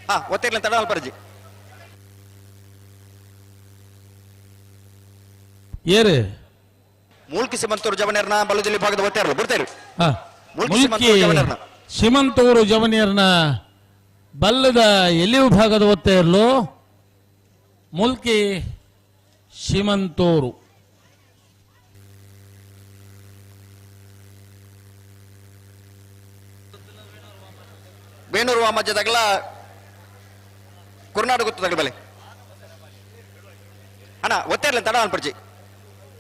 ಹಾ ಒತ್ತಿರ್ಲಿ ತಡ ಅಲ್ಪರ್ಜಿ. ಏರು ಮೂಲ್ಕಿ ಸಿಮಂತೂರು ಜವನಿಯರ್ನ ಬಲುದಿಲ್ಲಿ ಭಾಗದ ಒತ್ತೇರ್ಲು ಬಿಡ್ತೇರು. ಮೂಲ್ಕಿ ಸಿಮಂತೂರು ಜವನಿಯರ್ನ ಬಲ್ಲದ ಎಲ್ಲಿ ಭಾಗದ ಒತ್ತೇರ್ಲು ಮೂಲ್ಕಿ ಸಿಮಂತೂರು. ಬೇನೂರು ಮಧ್ಯದಾಗಲ ಕುರ್ನಾಡು ಗೊತ್ತದಾಗಲ ಬೆಲೆ ಅಣ್ಣ ಒತ್ತೇರ್ಲಿ ತಡ ಅನ್ಪರ್ಜಿ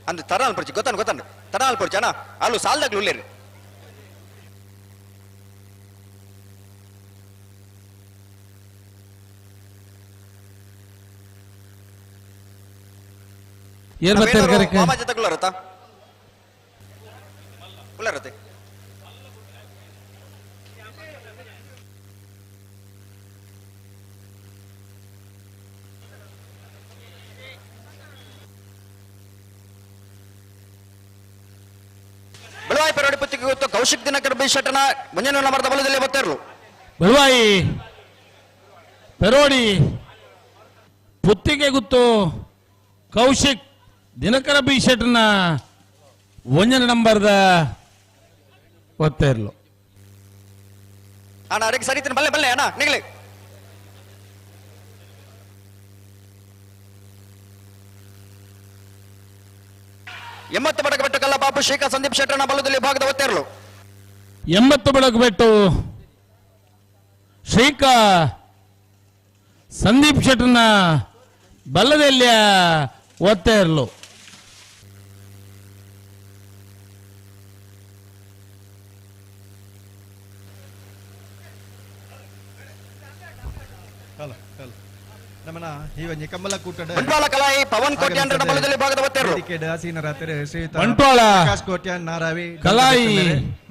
ಅಂದ್ ತರ ಅನ್ಪರ್ಜಿ ಗೊತ್ತಾನ ಗೊತ್ತಾನ ತಡ ಅನ್ಪರ್ಜಿ ಅಣ್ಣ ಅಲ್ಲೂ ಸಾಲದಾಗ್ಲು ಉಳ್ಳೇರಿ. ಉಳ್ಳರತ್ತೆ ಬೆಳವಾಯಿ ಪೆರೋಡಿ ಪುತ್ತಿಗೆ ಗೊತ್ತು ಕೌಶಿಕ್ ದಿನಕರ್ ಬಿ ಶೆಟ್ಟನ ಮುಂಜಾನೆ ನಂಬರ್ದ ಬಲದಲ್ಲಿ ಬರ್ತಾರಲು. ಬೆಳವಾಯಿ ಪೆರೋಡಿ ಪುತ್ತಿಗೆ ಗೊತ್ತು ಕೌಶಿಕ್ ದಿನಕರ ಬಿ ಶೆಟ್ಟನ ಒಂಜನ ನಂಬರ್ದ ಒತ್ತಾ ಇರ್ಲು. ಅಣ್ಣ ಅದಕ್ಕೆ ಸರಿ ಬಲ್ಲೆ ಬಲ್ಲೆ ಅಣ್ಣ ನಿಗಲಿ. 80 ಬಡಕ ಬೆಟ್ಟು ಕಲ್ಲ ಬಾಪು ಶ್ರೀಕಾ ಸಂದೀಪ್ ಶೆಟ್ಟರ್ನ ಬಲದಲ್ಲಿ ಭಾಗದ ಒತ್ತೆರಲು. 80 ಬಡಕ ಬೆಟ್ಟು ಶ್ರೀಕಾ ಸಂದೀಪ್ ಶೆಟ್ಟರ್ನ ಬಲ್ಲದಲ್ಲಿ ಒತ್ತೆರಲು. ನಮ್ಮನ ಈ ಒಂಜಿ ಕಮ್ಮಲ ಕೂಟದ ಬಂಟ್ವಾಳ ಕಲಾಯಿ ಪವನ್ ಕೋಟ್ಯಾನ್ ಬಲದಲ್ಲಿ ಭಾಗದ ಒತ್ತೆರಲು. ಶ್ರೀಯುತ ಬಂಟ್ವಾಳ ಪ್ರಕಾಶ್ ಕೋಟ್ಯಾನ್ ನಾರಾವಿ ಕಲಾಯಿ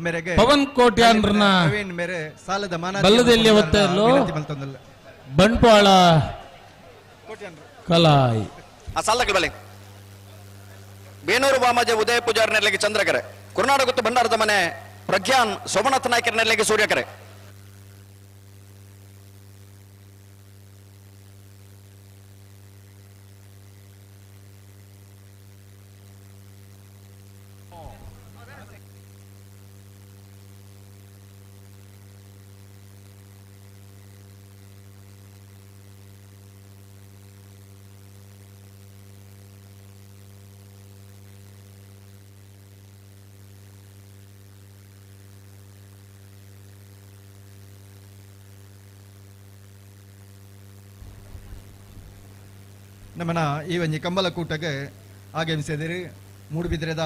ಮೇರೆಗೆ ಪವನ್ ಕೋಟ್ಯಾನ್ ಪ್ರವೀಣ್ ಮೇರೆ ಸಾಲದ ಮಾನ ಬಲ್ಲದಲ್ಲಿ ಒತ್ತೆರಲು. ಬಂಟ್ವಾಳ ಕಲಾಯಿ ಆ ಸಾಲಗಳ ಬಲೆ ಬೇನೂರು ವಾಮಜ ಉದಯ ಪೂಜಾರ್ ನೆಲೆಗೆ ಚಂದ್ರಕರೆ, ಕುರ್ನಾಡ ಗುತ್ತು ಭಂಡಾರದ ಮನೆ ಪ್ರಜ್ಞಾನ್ ಸೋಮನಾಥ ನಾಯ್ಕರ ನೆಲೆಗೆ ಸೂರ್ಯಕರೆ. ನಮ್ಮನ ಈ ಒಂಜಿ ಕಂಬಲ ಕೂಟಕ್ಕೆ ಆಗಮಿಸಿದಿರಿ ಮೂಡುಬಿದಿರೆದ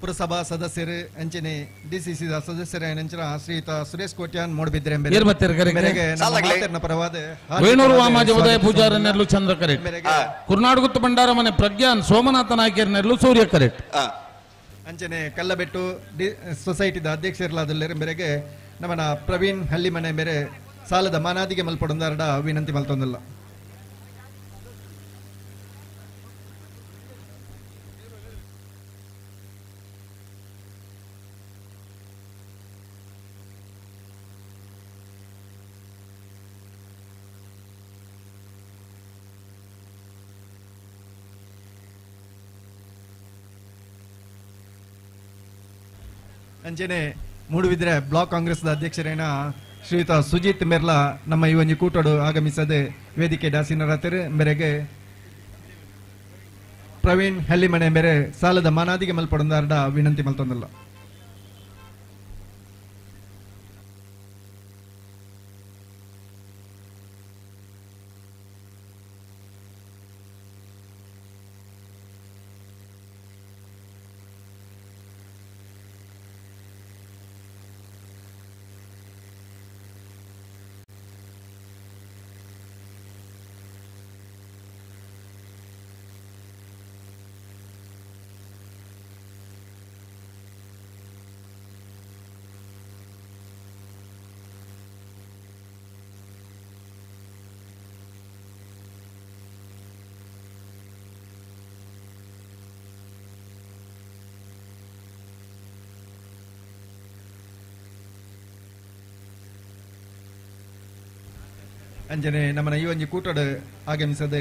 ಪುರಸಭಾ ಸದಸ್ಯರು ಅಂಚನೆ ಡಿಸಿಸಿ ಸದಸ್ಯರ ಅಂಚಿನ ಶ್ರೀಯುತ ಸುರೇಶ್ ಕೋಟ್ಯಾನ್ ಮೂಡುಬಿದಿರೆ ಮೇರೆಗೆ ನಮ್ಮ ಪರವಾದ ವೇಣೂರು ವಾಮಾಜ ಉದಯ ಪೂಜಾರ ನೆರಳು ಚಂದ್ರ ಕರೆಟ್, ಕುರ್ನಾಡುಗುತ್ತು ಭಂಡಾರ ಮನೆ ಪ್ರಜ್ಞಾನ್ ಸೋಮನಾಥ ನಾಯ್ಕರ ನೆರಳು ಸೂರ್ಯ ಕರೆಟ್, ಅಂಚನೆ ಕಲ್ಲಬೆಟ್ಟು ಸೊಸೈಟಿದ ಅಧ್ಯಕ್ಷರಲಾದ ಮೇರೆಗೆ ನಮ್ಮನ ಪ್ರವೀಣ್ ಹಳ್ಳಿಮನೆ ಮೇರೆ ಸಾಲದ ಮಾನಾದಿಗೆ ಮಲ್ಪಡೊಂದಾರಡ ವಿನಂತಿ ಮಲ್ತೊಂದಲ್ಲ. ಅಂಚನೆ ಮೂಡುಬಿದ್ರೆ ಬ್ಲಾಕ್ ಕಾಂಗ್ರೆಸ್ದ ಅಧ್ಯಕ್ಷರೇನ ಶ್ರೀಯುತ ಸುಜಿತ್ ಮೆರ್ಲಾ ನಮ್ಮ ಈ ಒಂಜಿ ಕೂಟಡು ಆಗಮಿಸದೆ ವೇದಿಕೆ ದಾಸಿನರಾತರು ಮೇರೆಗೆ ಪ್ರವೀಣ್ ಹಳ್ಳಿಮನೆ ಮೇರೆ ಸಾಲದ ಮಾನಾದಿಗೆ ಮಲ್ಪಡೊಂದಾರಡ ವಿನಂತಿ ಮಲ್ತೊಂದಲ್ಲ. ಅಂಜನೆ ನಮ್ಮನ ಈ ಒಂಜಿ ಕೂಟಡು ಆಗಮಿಸದೆ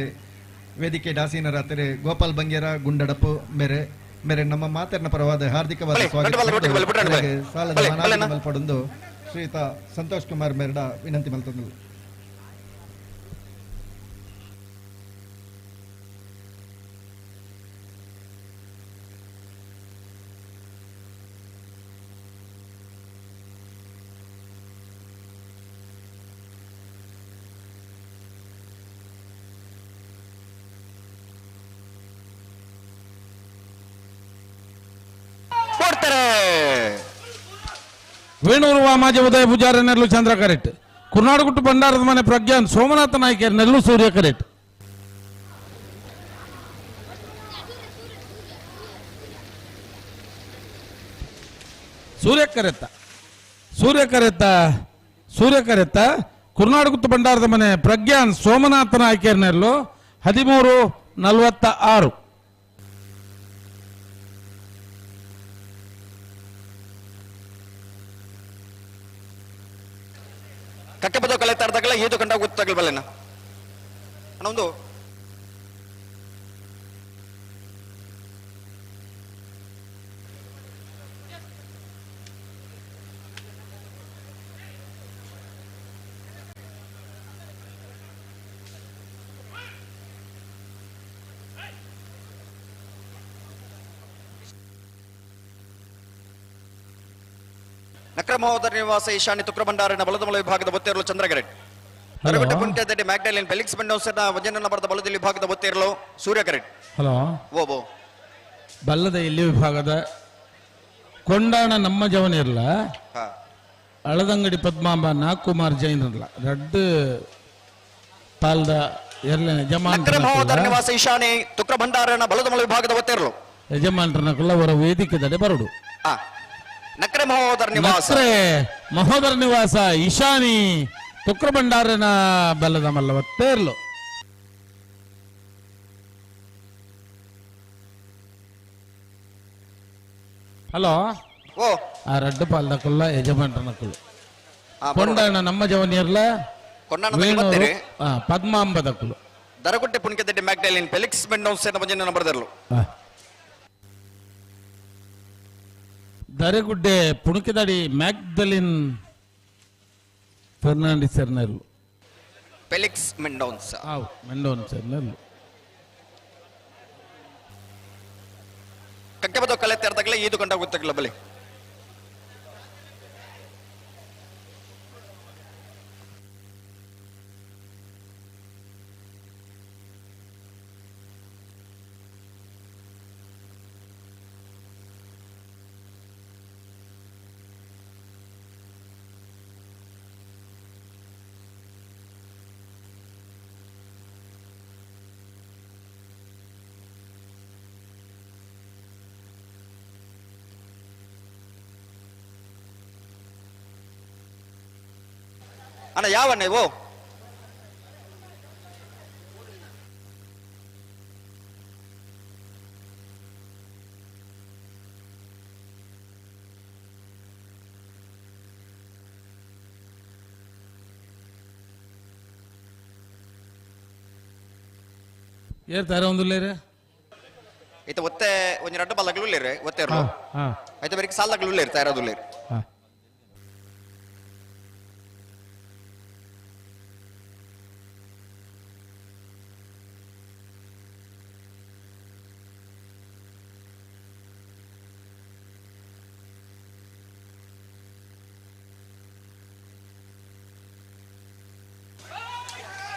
ವೇದಿಕೆ ದಾಸೀನ ರಾತ್ರಿ ಗೋಪಾಲ್ ಬಂಗೇರ ಗುಂಡಡಪ್ಪು ಮೇರೆ ಮೇರೆ ನಮ್ಮ ಮಾತರ್ನ ಪರವಾದ ಹಾರ್ದಿಕವಾದ ಸ್ವಾಗತ ಸಾಲದ ಮಾನಾದಿಗೆ ಮಲ್ಪಡೊಂದು ಶ್ರೀಯುತ ಸಂತೋಷ್ ಕುಮಾರ್ ಮೇರಡ ವಿನಂತಿ ಮಲ್ತೊಂದು. ವೇಣೂರು ವಾಮಾಜ ಉದಯ ಪೂಜಾರಿ ನೆಲ್ಲು ಚಂದ್ರ ಕರೆಕ್ಟ್, ಕುರ್ನಾಡುಗುಟ್ಟು ಭಂಡಾರದ ಮನೆ ಪ್ರಜ್ಞಾನ್ ಸೋಮನಾಥ ನಾಯ್ಕರ್ ನೆಲ್ಲು ಸೂರ್ಯ ಕರೆಕ್ಟ್. ಸೂರ್ಯ ಕರೆತ್ತ ಸೂರ್ಯ ಕರೆತ್ತ ಸೂರ್ಯ ಕರೆತ್ತ ಕುರ್ನಾಡುಗುತ್ತು ಭಂಡಾರದ ಮನೆ ಪ್ರಜ್ಞಾನ್ ಸೋಮನಾಥ ನಾಯ್ಕರ್ ನೆಲ್ಲು 13:46. ಕಕ್ಕೆ ಬದೋ ಕಲೆ ತಾರ್ದಾಗಲ ಏದು ಕಂಡ ಗೊತ್ತಾಗಲ್ ಬಲ್ಲೆನ ಒಂದು ನಕ್ರಮಹೋದರ ನಿವಾಸ ಈಶಾನ್ಯ ತುಕ್ರಭಂಡಾರಿನ ಬಲದಮಲ ವಿಭಾಗದ ಒತ್ತೇರಲು ಚಂದ್ರಗರೆಟ್. ತರಗುಟ್ಟ ಪುಂಟೆದಡಿ ಮ್ಯಾಗ್ಡಲಿನ್ ಫೆಲಿಕ್ಸ್ ಮೆಂಡೋಸನ ವಜನ ಬರದ ಬಲದಲ್ಲಿ ವಿಭಾಗದ ಒತ್ತೇರಲು ಸೂರ್ಯಗರೆಟ್. ಹಲೋ ಓಬೋ ಬಲ್ಲದ ಇಲ್ಲಿ ವಿಭಾಗದ ಕೊಂಡಾಣ ನಮ್ಮ ಜವನಿರ್ಲ ಅಳದಂಗಡಿ ಪದ್ಮಾಂಬ ನಾಗಕುಮಾರ್ ಜೈನರ್ಲ ರಡ್ಡು ಪಾಲ್ದ ಎರ್ಲೆನ ನಕ್ರಮಹೋದರ ನಿವಾಸ ಈಶಾನ್ಯ ತುಕ್ರಭಂಡಾರನ ಬಲದಮಲ ವಿಭಾಗದ ಒತ್ತೇರಲು ಯಜಮಾನರನಕುಲ್ಲ ಅವರ ವೇದಿಕೆದಡೆ ಬರಡು. ನಕ್ರೆ ಮಹೋದರ ನಿವಾಸ ಮಹೋದರ ನಿವಾಸ ಈಶಾನಿ ತುಕ್ರಭಂಡಾರನ ಬಲ್ಲದ ಮಲ್ಲವ ತೇರ್ಲು. ಹಲೋ ಓ ಆ ರಡ್ಡು ಪಾಲ್ದಕುಲ್ಲ ಯಜಮಾನರನಕುಲು ಕೊಂಡಾಣ ನಮ್ಮ ಜವನಿಯರ್ಲ ಪದ್ಮಾಂಬದಕುಲು ದರಗುಟ್ಟೆ ಪುಣ್ಕೆದಡ್ಡಿ ಮ್ಯಾಗ್ಡಲಿನ್ ಫೆಲಿಕ್ಸ್ ಮೆಂಡೋನ್ಸೆನ ವಜನ ಬರೆದರ್ಲು. ದರೆಗುಡ್ಡೆ ಪುಣಕಿದಡಿ ಮ್ಯಾಗ್ದಲಿನ್ ಫೆರ್ನಾಂಡಿಸ್ ಎರ್ನೆಲ್ಲು ಫೆಲಿಕ್ಸ್ ಮೆಂಡೋನ್ಸಾ ಮೆಂಡೋನ್ಸ್ ಎರ್ನೆಲ್ಲು. ಕಕ್ಕೆ ಬದೋ ಕಲೆ ತೆರೆದಾಗಲೇ ಈದು ಕಂಡ ಗೊತ್ತಾಗಲ್ಲ ಬಲಿ. ಅಣ್ಣ ಯಾವಣ್ಣ ಇವು ಏರ್ ತಾರ ಒಂದುಲ್ಲೇರೆ ಇತ್ತ ಒತ್ತೆ ಒಂಜಿ ರಡ್ಡ ಬಲ್ಲಗ್ಲು ಉಲ್ಲೇರು ಒತ್ತೆ ಇರ್ಲು ಆಯ್ತು ಬೇರೆ ಸಾಲಗ್ಲು ಉಲ್ಲೇರು ತಯಾರದುಲ್ಲೇರು.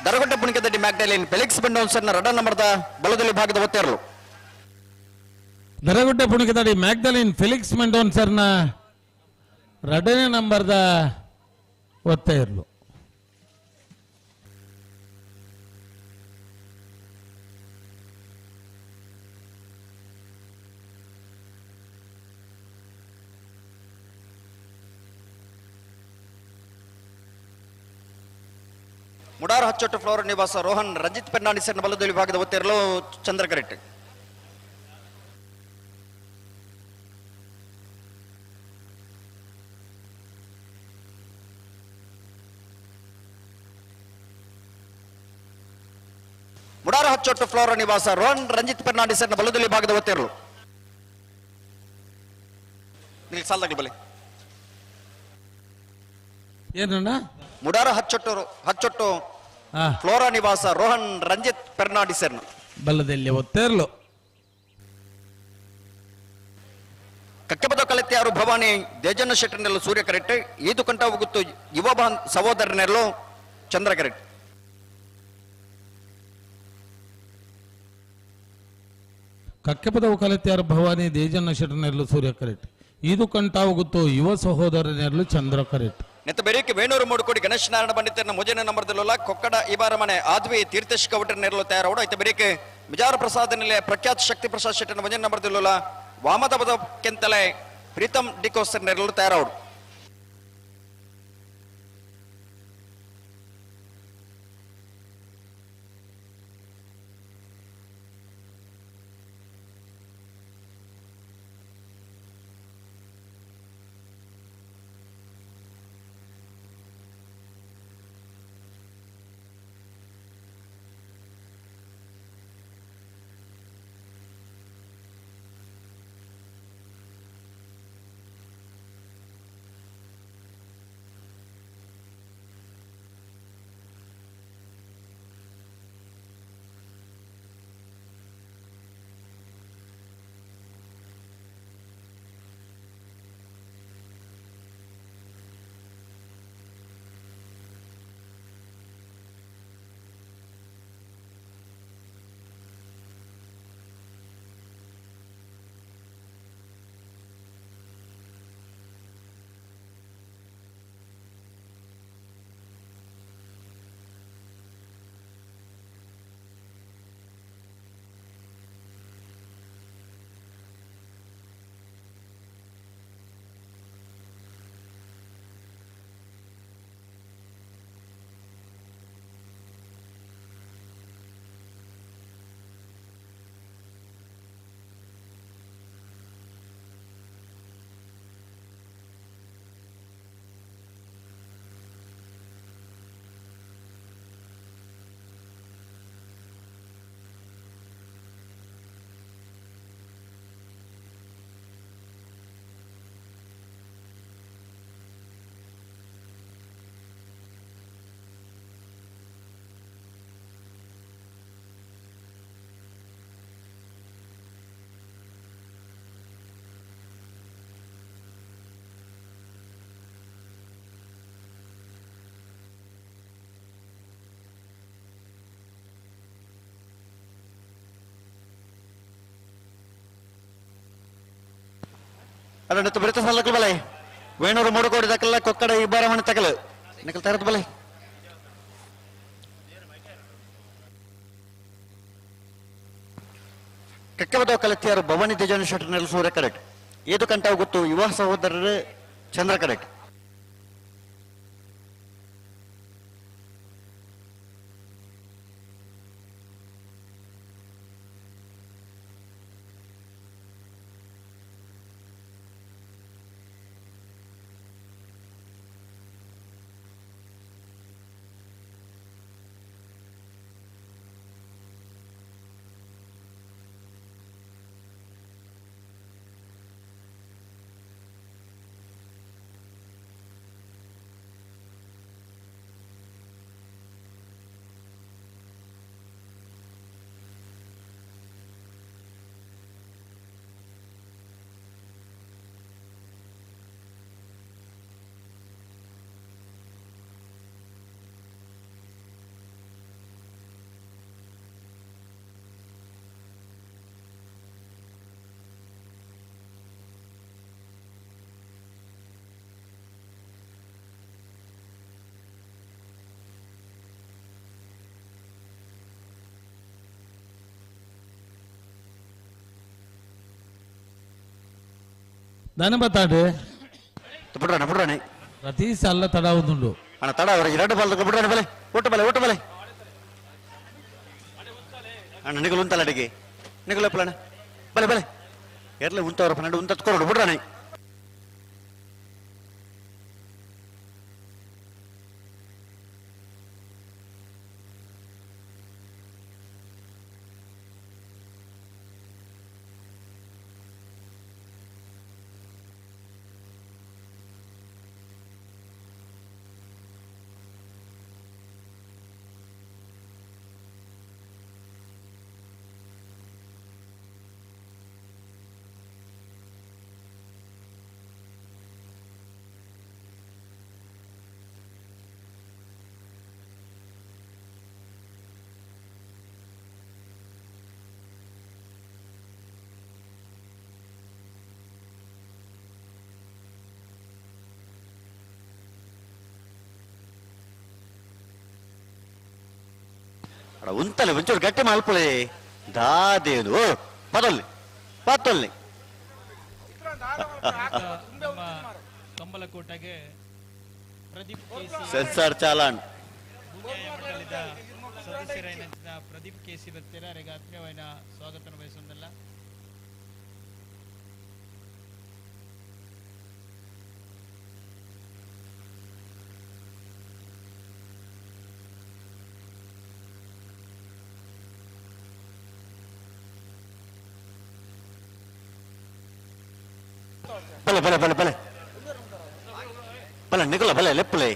ದರಗುಡ್ಡ ಪುಣಿಕದಡ್ಡಿ ಮ್ಯಾಗ್ಡಲಿನ್ ಫೆಲಿಕ್ಸ್ ಬೆಂಡೋನ್ಸನ್ನ ರಡ ನಂಬರ್ದ ಬಲದಲ್ಲಿ ಭಾಗದ ಒತ್ತೆರಲು. ದರಗುಡ್ಡ ಪುಣಿಕದಡಿ ಮ್ಯಾಗ್ಡಲಿನ್ ಫೆಲಿಕ್ಸ್ ಮೆಂಡೋನ್ಸರ್ನ ರಡನೇ ನಂಬರ್ದ ಒತ್ತೆ ಇರಲು. ಮುಡಾರ್ ಹಚ್ಚೊಟ್ಟು ಫ್ಲೋರ್ ನಿವಾಸ ರೋಹನ್ ರಂಜಿತ್ ಪೆರ್ನಾಂಡಿಸರ್ನ ಬಲದಲ್ಲಿ ಭಾಗದ ಒತ್ತೆರಲು ಚಂದ್ರಕರೆಟ್. ಮುಡಾರ ಹಚ್ಚೊಟ್ಟು ಫ್ಲೋರ್ ನಿವಾಸ ರೋಹನ್ ರಂಜಿತ್ ಪೆರ್ನಾಂಡಿಸರ್ನ ಬಲದಲ್ಲಿ ಭಾಗದ ಒತ್ತೆರಲು. ಸಾಲದಾಗಲಿ ಬಲೆ ಏನಣ್ಣ ಮುಡಾರ ಹಚ್ಚೊಟ್ಟು ಫ್ಲೋರಾ ನಿವಾಸ ರೋಹನ್ ರಂಜಿತ್ ಪೆರ್ನಾಂಡಿಸರ್ನ ಬಲ್ಲದಲ್ಲಿ ಒತ್ತೆರಲು. ಕಕ್ಕೆಬದ ಕಲೆತ್ಯಾರು ಭವಾನಿ ದೇಜನ್ನ ಶೆಟ್ಟರ್ನೆಲ್ಲೂ ಸೂರ್ಯ ಕರೆಕ್ಟ್, ಈದು ಕಂಠ ಹೋಗುತ್ತು ಯುವ ಸಹೋದರನೆಲ್ಲೂ ಚಂದ್ರ ಕರೆಕ್ಟ್. ಕಕ್ಕೆಪದವು ಕಲೆತ್ಯಾರು ಭವಾನಿ ದೇಜನ್ನ ಶೆಟ್ಟರ್ನೆಲ್ಲೂ ಸೂರ್ಯ ಕರೆಕ್ಟ್, ಈದು ಕಂಠ ಹೋಗುತ್ತು ಯುವ ಸಹೋದರನೆಲ್ಲೂ ಚಂದ್ರ ಕರೆಕ್ಟ್. ನೆತ್ತ ಬೆರೀಕೆ ವೇಣೂರು ಮೂಡುಕೋಡಿ ಗಣೇಶ್ ನಾರಾಯಣ ಪಂಡಿತರನ್ನ ಮೊಜನ ನಂಬರ್ದಲ್ಲ ಕೊಕ್ಕಡ ಇಬಾರ ಮನೆ ಆದ್ವಿ ತೀರ್ಥೇಶ್ ಕವಟರ್ನೆರಲು ತಯಾರಾವಡು. ಐತ ಬೆರೀಕೆ ಬಿಜಾರ ಪ್ರಸಾದ ನಿಲಯ ಪ್ರಖ್ಯಾತ ಶಕ್ತಿ ಪ್ರಸಾದ್ ಶೆಟ್ಟರ್ನ ಮೊಜನ ನಂಬರ್ದಲ್ಲ ವಾಮದಬದ ಕೆಂತಲೆ ಪ್ರೀತಮ್ ಡಿಕೋಸರ್ ನೆರಳು ತಯಾರಾವಡು. ಅಲ್ಲ ಬಿರುತ ಸಲ್ಲಕ್ಕಲು ಬಲೆ ವೇಣೂರು ಮೂರು ಕೋಡಿ ತಕಲ್ಲ ಕೊಕ್ಕಡ ಇಬ್ಬರ ಮನೆ ತಕಲು ನಿಕಲ್ ತರತ್ ಬಲೆ ಕಕ್ಕಬದ ಕಲತಿಯಾರು ಭವಾನಿ ತೇಜಾನು ಶೆಟ್ಟರ್ನಲ್ಲಿ ಸೂರ್ಯ ಕರೆಕ್ಟ್, ಏದು ಕಂಠ ಗೊತ್ತು ಯುವ ಸಹೋದರರು ಚಂದ್ರ ಕರೆಕ್ಟ್. ದಾನೆ ಬತ್ತಾಡು ಬುಡ್ರಾಣೆ ಬುಡ್ರಾಣೆ ಪ್ರತಿ ಸಲ ತಡ ಒಂದುಂಡು ಅಣ್ಣ ತಡ ಅವರ ಎರಡು ಬಾಲ್ ಬುಡ್ರಾಣೆ ಬಲೆ ಒಟ್ಟು ಬಲೆ ಒಟ್ಟು ಬಲೆ ಅಣ್ಣ ನಿಗಲು ಉಂತಲ್ಲ ಅಡಿಗೆ ನಿಗಲು ಅಣ್ಣ ಬಲೆ ಬಲೆ ಎರ್ಲೆ ಉಂತವರ ಪನ್ನಡು ಉಂತ ಕೊರಡು ಬುಡ್ರಾಣೆ ಉಂತಲೆ ಒಂಚೂರು ಗಟ್ಟಿ ಮಲ್ಪಳೆ ದಾದೇನು ಪದೊಲ್ಲಿ ಪತ್ತೊಲ್ಲಿ ನಮ್ಮ ಕಂಬಲಕೋಟೆಗೆ ಪ್ರದೀಪ್ ಕೆಸಿ ಸೆನ್ಸಾರ್ ಚಾಲಾನ್ ಮಂಡಳಿದ ಸದಸ್ಯರಾದ ಪ್ರದೀಪ್ ಕೆಸಿ ಬತ್ತೀರ ಅವರಿಗೆ ಆತ್ಮೀಯವಾದ ಸ್ವಾಗತ ಬಯಸುವುದಲ್ಲ. ಬಲೆ ಬಲೆ ಬಲೆ ಬಲೆ ಬಲೆ ನಿಗುಲ ಬಲೆ ಲೆಪ್ಪಲೆ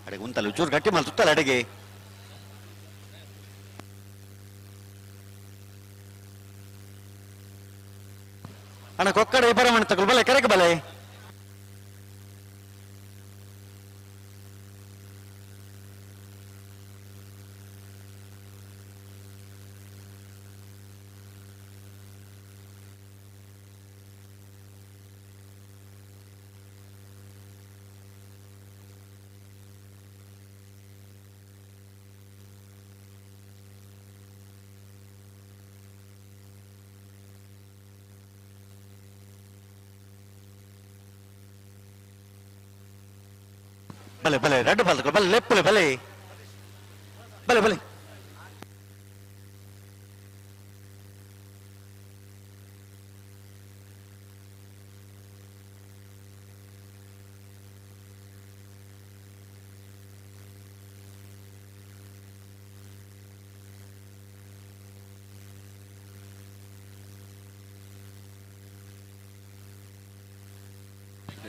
ಅಡಿಗೆ ಉಂತಲ್ಲ ಚೂರು ಗಟ್ಟಿ ಮಲ್ ತುತ್ತಲ್ಲ ಅಡಿಗೆ ಅಣ್ಣ ಕೊಕ್ಕಡ ಇಬ್ಬರ ಮಣ್ಣು ತಗೊಳ್ ಬಲೆ ಕರೆಗೆ ಬಲೆ ಬಲೆ ಬಲೆ ರಡ್ಡು ಬಲ್ ಬಲೆ ಲೆಪ್ಪಲೆ ಬಲೆ ಬಲೆ ಬಲೆ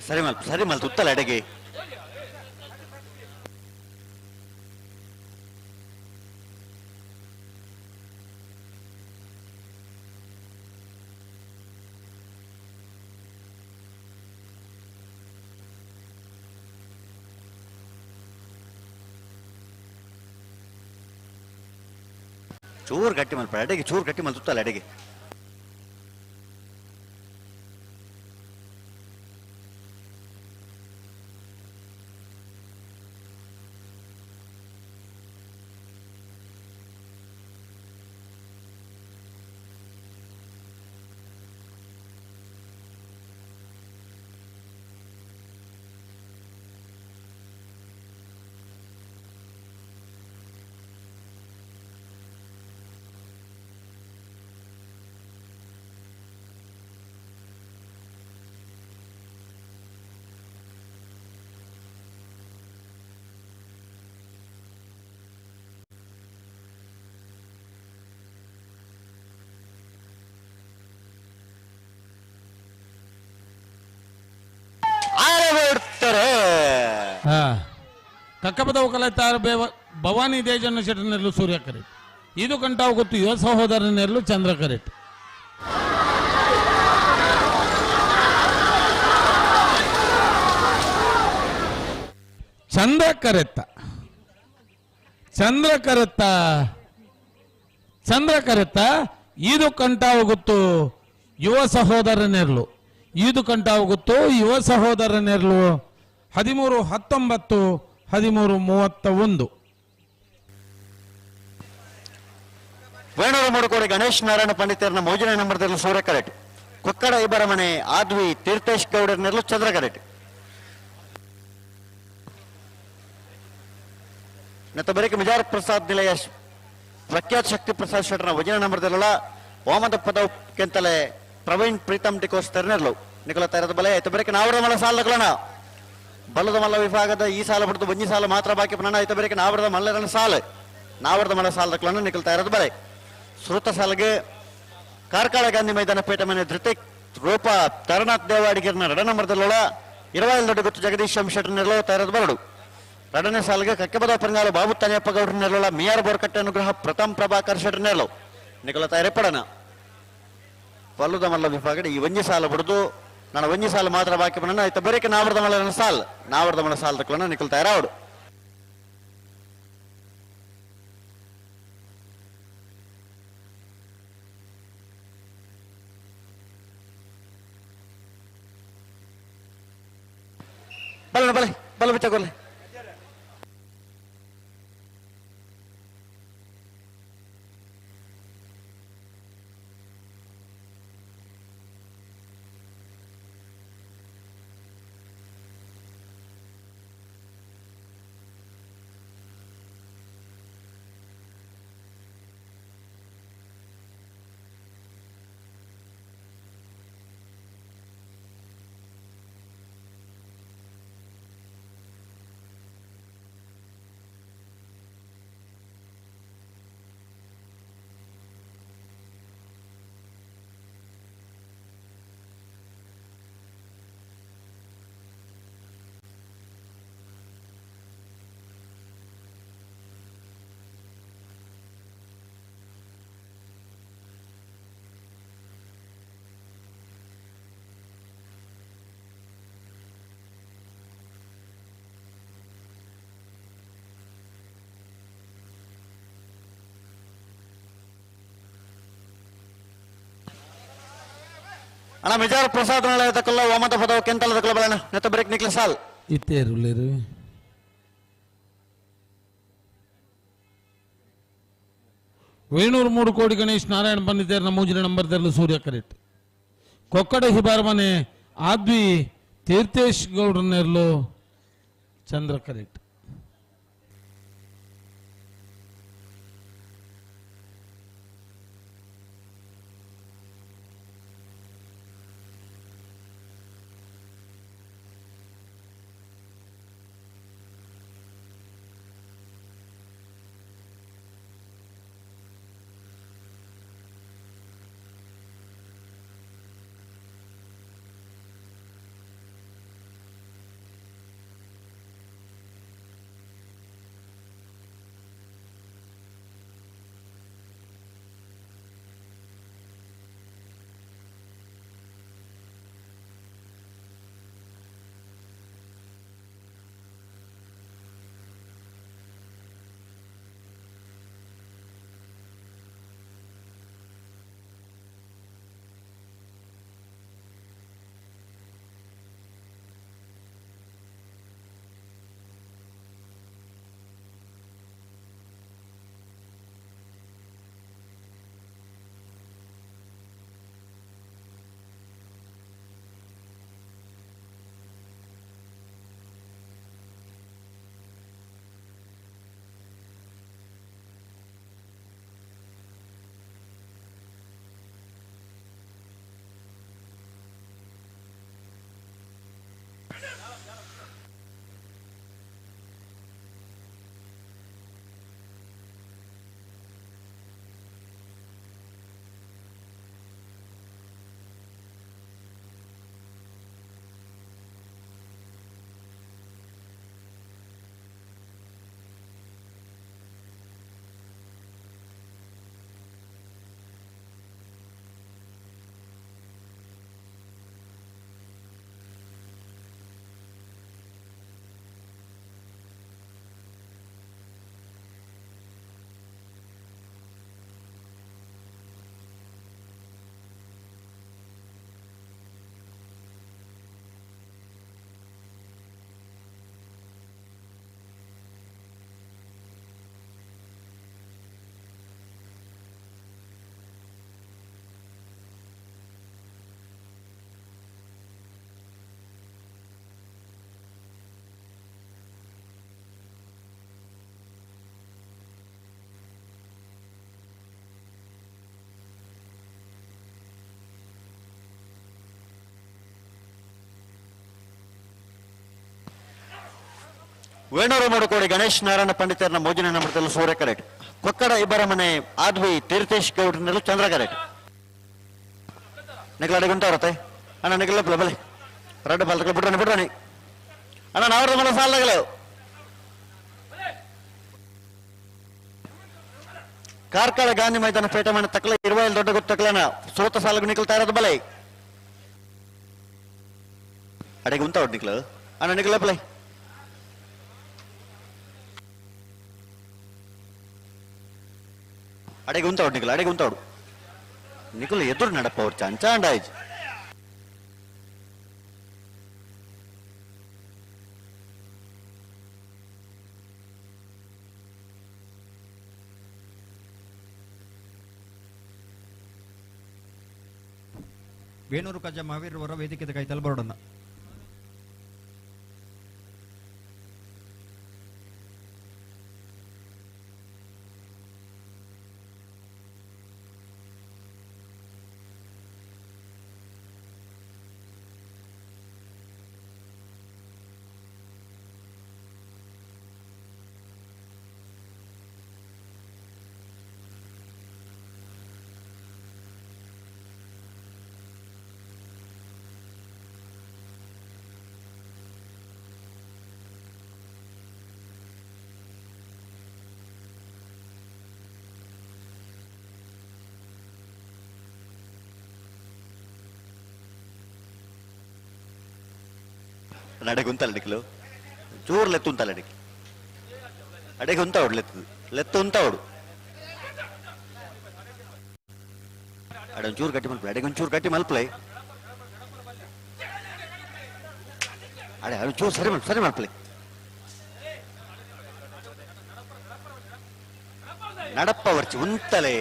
ಸರಿ ಮಲ್ ಸರಿ ಮಲ್ ತುತ್ತಲ್ಲ ಅಡಿಗೆ ಚೂರು ಗಟ್ಟಿ ಮಲ್ಪ ಅಡಿಗೆ ಚೂರು ಗಟ್ಟಿ ಮಲ್ ತುತ್ತಲ್ಲ ಅಡಿಗೆ ಕಕ್ಕಪದವು ಕಲಿತಾರ ಭವಾನಿ ದೇಜನ ಶೆಟ್ಟನೆರಲು ಸೂರ್ಯ ಕರೆಟ್ ಇದು ಕಂಟಾವು ಗೊತ್ತು ಯುವ ಸಹೋದರನೆರಲು ಚಂದ್ರ ಕರೆಟ್. ಚಂದ್ರ ಕರೆತ್ತ ಚಂದ್ರಕರತ್ತ ಚಂದ್ರಕರತ್ತ ಈದು ಕಂಟಾವು ಗೊತ್ತು ಯುವ ಸಹೋದರನೆರ್ಲು ಈದು ಕಂಟಾವು ಗೊತ್ತು ಯುವ ಸಹೋದರನೆರ್ಲು 13-19 13-31. ವೇಣೂರು ಮೂಡುಕೋಡಿ ಗಣೇಶ್ ನಾರಾಯಣ ಪಂಡಿತರನ್ನ ಮೋಜಿನ ನಂಬರ್ದಲ್ಲಿ ಸೂರ್ಯ ಕರೆಟ್ ಕೊಕ್ಕಡ ಇಬ್ಬರಮನೆ ಆದ್ವಿ ತೀರ್ಥೇಶ್ ಗೌಡರ್ನೆಲ್ಲ ಚಂದ್ರ ಕರೆಟ್ ನೆತ್ತ ಬರೀಕ ಮಿಜಾರ್ ಪ್ರಸಾದ್ ನಿಲಯ ಪ್ರಖ್ಯಾತ ಶಕ್ತಿ ಪ್ರಸಾದ್ ಶೆಟ್ಟರ್ನ ವಜನ ನಂಬರ್ದಲ್ಲ ಓಮದ ಪದವ್ ಕೆಂತಲೆ ಪ್ರವೀಣ್ ಪ್ರೀತಮ್ ಡಿಕೋಸ್ ತೆರ್ನೆರ್ಲು ನಿಕಲ ತರದ ಬಲೆ ಆಯ್ತು ಬರೀಕ ನಾವರ ಮಲ್ಲ ಸಾಲಗಳಣ ಬಲದ ಮಲ್ಲ ವಿಭಾಗದ ಈ ಸಾಲ ಬಿಡ್ದು ಒಂಜಿ ಸಾಲ ಮಾತ್ರ ಬಾಕಿ ಪ್ರಣಾಣ ಆಯ್ತು ಬರೀಕ ನಾವರದ ಮಲ್ಲರನ ಸಾಲ ನಾವರದ ಮಲ್ಲ ಸಾಲದಕ್ಲನ್ನ ನಿಕಲ್ ತಯಾರದ ಬಲೆ ಶ್ರುತ ಸಾಲಿಗೆ ಕಾರ್ಕಳ ಗಾಂಧಿ ಮೈದಾನ ಪೇಟೆ ಮನೆ ಧೃತಿಕ್ ರೂಪ ತರನಾಥ್ ದೇವಾಡಿಗರ್ನ ರಡ ನಂಬರ್ದಲ್ಲೊಳ ಇರವಾಯಿಲ್ ದೊಡ್ಡ ಗೊತ್ತು ಜಗದೀಶ್ ಶೆಟ್ಟರ್ನೆಲ್ಲೋ ತಯಾರದ ಬರಡು ಎರಡನೇ ಸಾಲಿಗೆ ಕಕ್ಕೆಬದ ಪರಂಗಾಲ ಬಾಬು ತನಿಯಪ್ಪ ಗೌಡ್ರನ್ನೆಲ್ಲ ಮಿಯಾರ್ ಬೋರ್ಕಟ್ಟೆ ಅನುಗ್ರಹ ಪ್ರಥಮ್ ಪ್ರಭಾಕರ್ ಶೆಟ್ಟರ್ನೆಲ್ಲೋ ನಿಕಲ ತಯಾರಿಪಡನ ಪಲ್ಲುದ ಮಲ್ಲ ವಿಭಾಗಡೆ ಈ ಒಂಜಿ ಸಾಲ ಬಿಡುದು ನಾನು ಒಂಜಿ ಸಾಲ ಮಾತ್ರ ಬಾಕಿ ಬಣ್ಣ ಆಯ್ತು ಬರೀಕೆ ನಾವರದ ಮಲ್ಲ ಸಾಲ್ ನಾವರದ ಮಲ್ಲ ಸಾಲ ತಕ್ಲನ ನಿಕಲ್ ತಯಾರಾವಡು ಬಲ ಬಲೆ ಬಲ ಬಿಚ್ಚಗೊಲ್ಲೆ ಅಣ್ಣ ಮಿಜಾರ್ ಪ್ರಸಾದ್ ತಕ್ಕಲ್ಲ ಓಮದ ಪದವ ಕೆಂತಲ ತಕ್ಕಲ್ಲ ಬಲಣ್ಣ ನೆತ್ತ ಬ್ರೇಕ್ ನಿಕ್ಲ ಸಾಲ್ ಇತ್ತೇರುಲೇರು ವೇಣೂರು ಮೂರು ಕೋಡಿ ಗಣೇಶ್ ನಾರಾಯಣ ಪಂಡಿತೇರ್ನ ಮೂಜಿನ ನಂಬರ್ ತೆರಲು ಸೂರ್ಯ ಕರೆಕ್ಟ್ ಕೊಕ್ಕಡ ಹಿಬಾರ್ ಮನೆ ಆದ್ವಿ ತೀರ್ಥೇಶ್ ಗೌಡ್ರನ್ನೆರ್ಲು ಚಂದ್ರ ಕರೆಕ್ಟ್. ವೇಣೂರು ಮುಡುಕೋಡಿ ಗಣೇಶ್ ನಾರಾಯಣ ಪಂಡಿತರನ್ನ ಮೋಜಿನ ನಂಬರ್ದಲ್ಲಿ ಸೂರ್ಯ ಕರೆಟ್. ಕೊಕ್ಕಡ ಇಬ್ಬರ ಮನೆ ಆದ್ವಿ ತೀರ್ಥೇಶ್ ಗೌಡ್ರನಲ್ಲೂ ಚಂದ್ರ ಕರೆಟ್. ನಿಗಲಾಡಿ ಗುಂಟಾರತ್ತೆ ಅಣ್ಣ, ನಿಗಲ ಬಲೆ ರಡ್ಡು ಬಲ್ತಗಳು ಬಿಡ್ರಾಣಿ ಬಿಡ್ರಾಣಿ ಅಣ್ಣ, ನಾವ್ರ ಮನೆ ಸಾಲಗಳು. ಕಾರ್ಕಳ ಗಾಂಧಿ ಮೈದಾನ ಪೇಟೆ ಮನೆ ತಕ್ಕಲ ಇರುವೈಲ್ ದೊಡ್ಡ ಗೊತ್ತಕ್ಲನ ಸೋತ ಸಾಲಗು ನಿಕಲ್ತಾ ಇರೋದು ಬಲೆ. ಅಡೆಗೆ ಉಂಟ ನಿಕ್ಲು ಅಣ್ಣ, ನಿಗಲ ಬಲೆ. ಅಡೆಗೆ ಉಂತಾವಡು ನಿಕಲ್, ಅಡೆಗೆ ಉಂತಾವಡು ನಿಕಲ್ ಎದುರು ನಡಪ್ಪ ಅವ್ರು ಚಂಚಾಂಡಾಯ್ತು. ವೇಣೂರು ಕಜ್ಜ ಮಹಾವೀರವರ ವೇದಿಕೆದ ಕೈ ತಲಬರೋಡನ್ನ. ನಡೆಗೆ ಉಂತಲ್ಲ ಅಡಿಕಲು ಜೋರು ಲೆತ್ತು ಉಂತಲ್ಲ ಅಡಿಕೆ ಅಡೆಗೆ ಉಂತಾವಡು ಲೆತ್ತು ಲೆತ್ತು ಉಂತಾವಡು ಅಡೆ ಒಂಚೂರು ಗಟ್ಟಿ ಮಲ್ಪಲೆ, ಅಡೆಗೆ ಒಂಚೂರು ಗಟ್ಟಿ ಮಲ್ಪಲೆ, ಅಡೆ ಒಂಚೂರು ಸರಿ ಮಲ್ಪ ಸರಿ ಮಲ್ಪಲೆ. ನಡಪ್ಪ ವರ್ಚಿ ಉಂತಲೆ.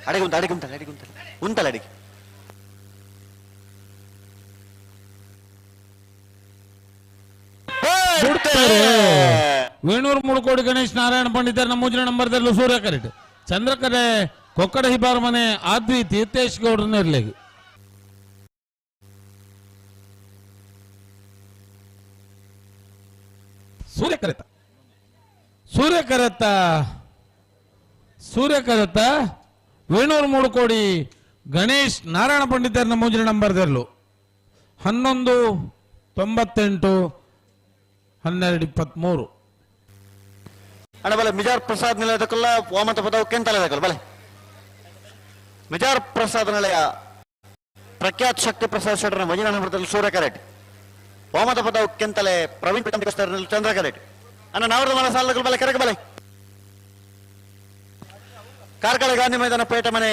ಅಡಿಗೆ ಉಂತ ಅಡಿಗೆ ಉಂತಲ್ಲ ಅಡಿಗೆ ಉಂತಲ್ಲ ಉಂತಲ್ಲ ಅಡಿಗೆ. ವೇಣೂರು ಮುಳುಕೋಡಿ ಗಣೇಶ್ ನಾರಾಯಣ ಪಂಡಿತರನ್ನ ಮೂಜನ ನಂಬರ್ದಲ್ಲೂ ಸೂರ್ಯ ಕರೆಟ್. ಚಂದ್ರಕರೆ ಕೊಕ್ಕಡ ಹಿಬಾರ್ ಮನೆ ಆದ್ವಿ ತೀರ್ಥೇಶ್ ಗೌಡ್ರನ್ನ ಇರ್ಲೇಗಿ. ಸೂರ್ಯ ಕರೆತ ಸೂರ್ಯ ಕರೆತ ಸೂರ್ಯ ಕರೆತ ವೇಣೂರು ಮುಳುಕೋಡಿ ಗಣೇಶ್ ನಾರಾಯಣ ಪಂಡಿತರನ್ನ ಮೂಜನ ನಂಬರ್ದಲ್ಲೂ 11 98 12 23. ಅಣ್ಣ ಬಲೆ ಮಿಜಾರ್ ಪ್ರಸಾದ್ ನಿಲಯದಕ್ಕೆಲ್ಲ ವಾಮಂತ ಪದವು ಕೆಂತಲದಕ್ಕಲ್ಲ ಬಲೆ ಮಿಜಾರ್ ಪ್ರಸಾದ್ ನಿಲಯ ಪ್ರಖ್ಯಾತ್ ಶಕ್ತಿ ಪ್ರಸಾದ್ ಶೆಟ್ಟರ್ನ ಮಂಜಿನ ನಂಬರ್ದಲ್ಲಿ ಸೂರ್ಯ ಕರೆಟ್. ವಾಮಂತ ಪದವು ಕೆಂತಲೆ ಪ್ರವೀಣ್ ಚಂದ್ರ ಕರೆಟ್. ಅಣ್ಣ ನಾವರದ ಮನ ಸಾಲದಕ್ಕಲ್ಲ ಬಲೆ ಕರೆಕ ಬಲೆ. ಕಾರ್ಕಳ ಗಾಂಧಿ ಮೈದಾನ ಪೇಟೆ ಮನೆ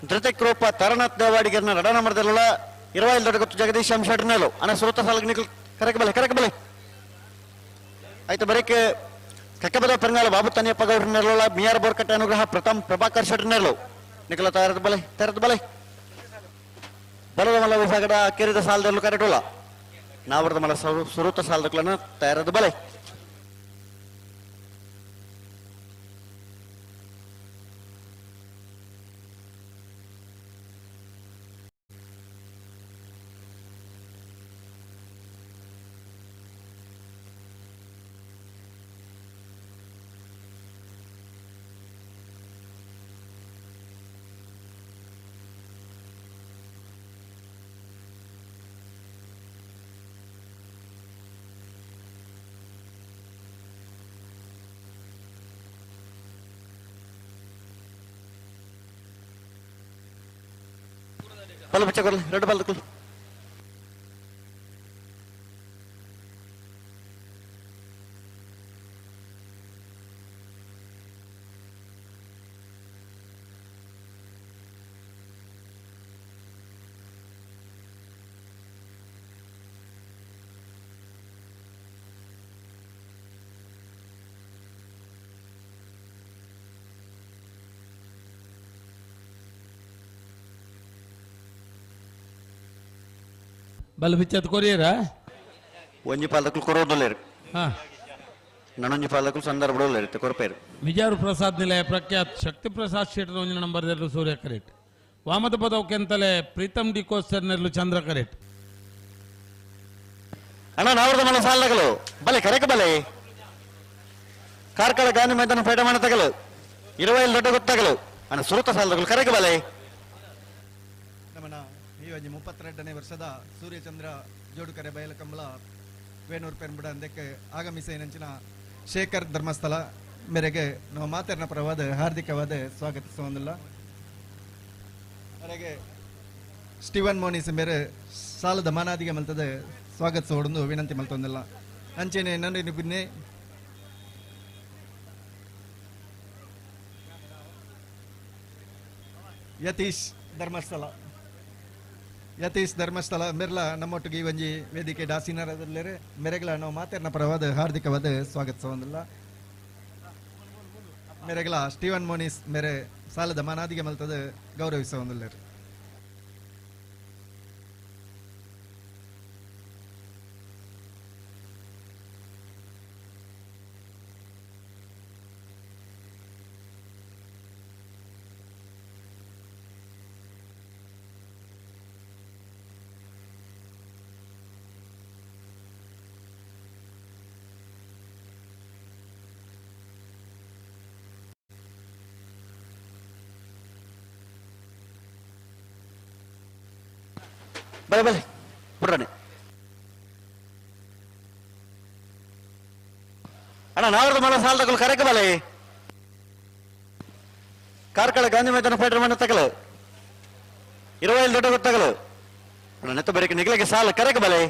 ಧೃತಿಕ್ ರೂಪ ತರನಾಥ್ ದೇವಾಡಿಗರ್ನ ರಡ ನಂಬರ್ದಲ್ಲ ಇರವೈಲ್ ದೊಡ್ಡ ಗೊತ್ತು ಜಗದೀಶ್ ಎಂ ಶೆಟ್ಟರ್ನಲ್ಲೂ ಅಣ್ಣ ಸುರತ ಸಾಲಕ್ಕೆ ನಿಖಲ್ ಕರೆಕ ಬಲೆ ಕರೆಕ ಬಲೆ. ಆಯ್ತು ಬರೀಕೆ ಕಕ್ಕಬದ ಪೆರಂಗಾಲ ಬಾಬು ತನಿಯಪ್ಪ ಗೌಡ್ರ ನೆರಳು ಮಿಯಾರ್ ಬೋರ್ಕಟ್ಟೆ ಅನುಗ್ರಹ ಪ್ರಥಮ್ ಪ್ರಭಾಕರ್ ಶೆಟ್ಟರ್ ನೆರಳು ನಿಖಲ ತಯಾರದ ಬಲೆ ತೆರೆದ ಬಲೆ. ಬಲದ ಮಲ ವಿಭಾಗದ ಕೆರಿದ ಸಾಲದಲ್ಲೂ ಕರೆಟೋಲ್ಲ ನಾವರದ ಮಲ ಸುರುತ ಸಾಲದಕ್ಕಲನ್ನು ತಯಾರದ ಬಲೆ. ಬಲ ಬಿಚ್ಚ ಕೊರ್ಲಿ ಎರಡು ಬಲ್ದಕ್ಕಲು. ಬಲ್ ಬಿಚ್ಚತ್ ಕೊರಿಯರ ಒಂಜಿ ಪಾಲದಕ್ಕಲು ಕೊರೋದಲ್ಲೇರು. ಹಾ ನನೊಂಜಿ ಪಾಲಕರು ಸಂದರ್ಭ ಇರುತ್ತೆ ಕೊರಪೇರು. ಮಿಜಾರು ಪ್ರಸಾದ್ ನಿಲಯ ಪ್ರಖ್ಯಾತ್ ಶಕ್ತಿ ಪ್ರಸಾದ್ ಶೆಟ್ಟರ್ ಒಂಜಿನ ನಂಬರ್ ದೆರ್ಲು ಸೂರ್ಯ ಕರೆಟ್. ವಾಮದ ಪದವು ಕೆಂತಲೆ ಪ್ರೀತಮ್ ಡಿ ಕೋಸ್ಟರ್ ನೆರ್ಲು ಚಂದ್ರ ಕರೆಟ್. ಅಣ್ಣ ನಾವರದ ಮಲ ಸಾಲಗಳು ಬಲೆ ಕರೆಕ ಬಲೆ ಕಾರ್ಕಳ ಗಾಂಧಿ ಮೈದಾನ ಪೇಟ ಮಾಡ ತಗಲು 20 ದೊಡ್ಡ ಗೊತ್ತಾಗಲು ಅಣ್ಣ ಸುರುತ ಸಾಲಗಳು ಕರೆಕ ಬಲೆ. ನಮ್ಮನ ಈ ಒಂಜಿ 32ನೇ ವರ್ಷದ ಸೂರ್ಯಚಂದ್ರ ಜೋಡುಕರೆ ಬಯಲಕಂಬಳ ವೇಣೂರು ಪೆರ್ಂಬುಡ ಅಂದಕ್ಕೆ ಆಗಮಿಸೈನಂಚಿನ ಶೇಖರ್ ಧರ್ಮಸ್ಥಳ ಮೇರೆಗೆ ನಮ್ಮ ಮಾತೆರ್ನ ಪರವಾದ ಹಾರ್ದಿಕವಾದ ಸ್ವಾಗತಿಸುವಂದಿಲ್ಲ. ಮೇರೆಗೆ ಸ್ಟೀವನ್ ಮೋನಿಸ್ ಮೇರೆ ಸಾಲದ ಮಾನಾದಿಗೆ ಮಲ್ತದೆ ಸ್ವಾಗತಿಸೋಡೊಂದು ವಿನಂತಿ ಮಲ್ತೊಂದಿಲ್ಲ. ಅಂಚೆನೆ ನನ್ನ ಬಿನ್ನೆ ಯತೀಶ್ ಧರ್ಮಸ್ಥಳ ಯತೀಶ್ ಧರ್ಮಸ್ಥಳ ಮೆರ್ಲ ನಮ್ಮೊಟ್ಟಿಗೆ ಈ ಒಂಜಿ ವೇದಿಕೆ ಡಾಸಿನರದಲ್ಲೇರೆ ಮೆರೆಗಳ ನಾವು ಮಾತೆರ್ನ ಪರವಾದ ಹಾರ್ದಿಕವಾದ ಸ್ವಾಗತಿಸುವಂದಿಲ್ಲ. ಮೆರೆಗಳ ಸ್ಟೀವನ್ ಮೋನಿಸ್ ಮೇರೆ ಸಾಲದ ಮಾನಾದಿಗೆ ಮಲ್ತದೆ ಗೌರವಿಸುವಂದಿಲ್ಲ. ಬಲೆ ಬಲೆ ಬಿಡ್ರಣೆ ಅಣ್ಣ ನಾವರದ ಮಲ ಸಾಲದಗಳು ಕರೆಕ ಬಲೆ ಕಾರ್ಕಳ ಗಾಂಧಿ ಮೈದಾನ ಫೈಟರ್ ಮನೆ ತಗಲು 20 ದೊಡ್ಡ ಗೊತ್ತಾಗಲು ಅಣ್ಣ ನೆತ್ತ ಬರೀಕೆ ನಿಗಲಿಗೆ ಸಾಲ ಕರೆಕ ಬಲೆ.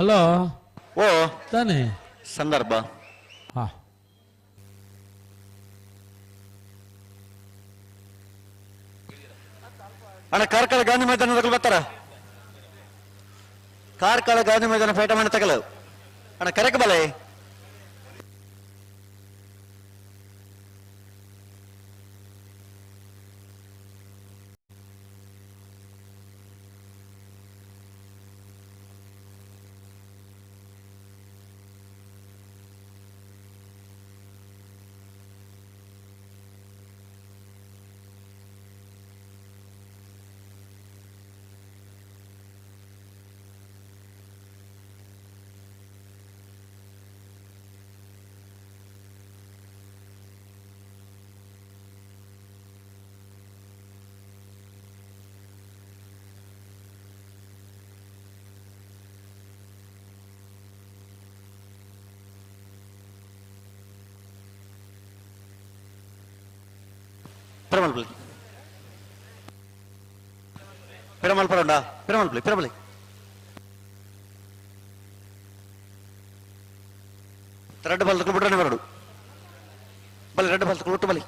Hello ಓ ತಾನೆ ಸಂದರ್ಭ. ಹಾ ಅಣ್ಣ ಕಾರ್ಕಳ ಗಾಂಧಿ ಮೈದಾನ ಬರ್ತಾರ? ಕಾರ್ಕಳ ಗಾಂಧಿ ಮೈದಾನ ಪೇಟ ಮಾಡಿ ತಗಲು ಅಣ್ಣ ಕರೆಕ್ ಬಲೆ. Piramalpalli Piramalpara Piramalpalli Piramalli red ball ಬಿಡ್ರನೆ ಬರಡು ಬಲಿ ರೆಡ್ ಬಾಲ್ ಒಟ್ಟು ಬಲಿ.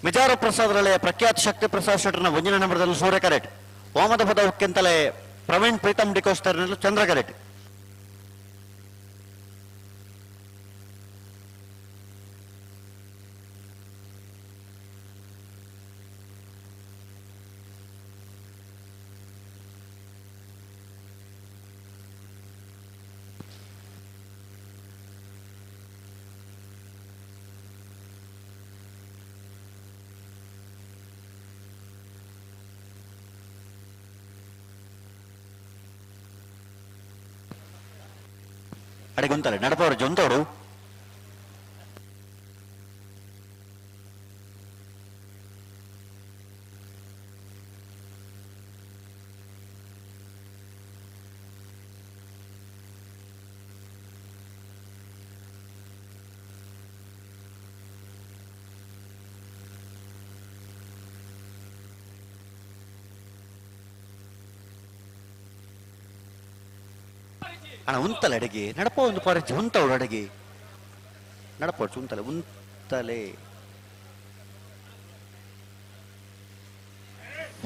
ಮಿಜಾರ ಪ್ರಸಾದ್ ರಳೆಯ ಪ್ರಖ್ಯಾತ ಶಕ್ತಿ ಪ್ರಸಾದ್ ಶೆಟ್ಟರ್ನ ಒಂದಿನ ನಂಬರದಲ್ಲಿ ಸೂರ್ಯ ಕರೆಟ್, ವಾಮದ ಪದ ಉಕ್ಕೆಂತಲೇ ಪ್ರವೀಣ್ ಪ್ರೀತಮ್ ಡಿಕೋಸ್ಟರ್ ಚಂದ್ರ ಕರೆಟ್. ಅಡಿಗೊಂತಾರೆ ನಡಪವರು ಜೊಂತೋಡು ಅಣ್ಣ ಉಂತಲೆ ಅಡಿಗೆ ನಡಪ ಒಂದು ಪಾರಜ್ಜಿ ಉಂತವಳು ಅಡಿಗೆ ನಡಪ ಉಂತಲೆ ಉಂತಲೆ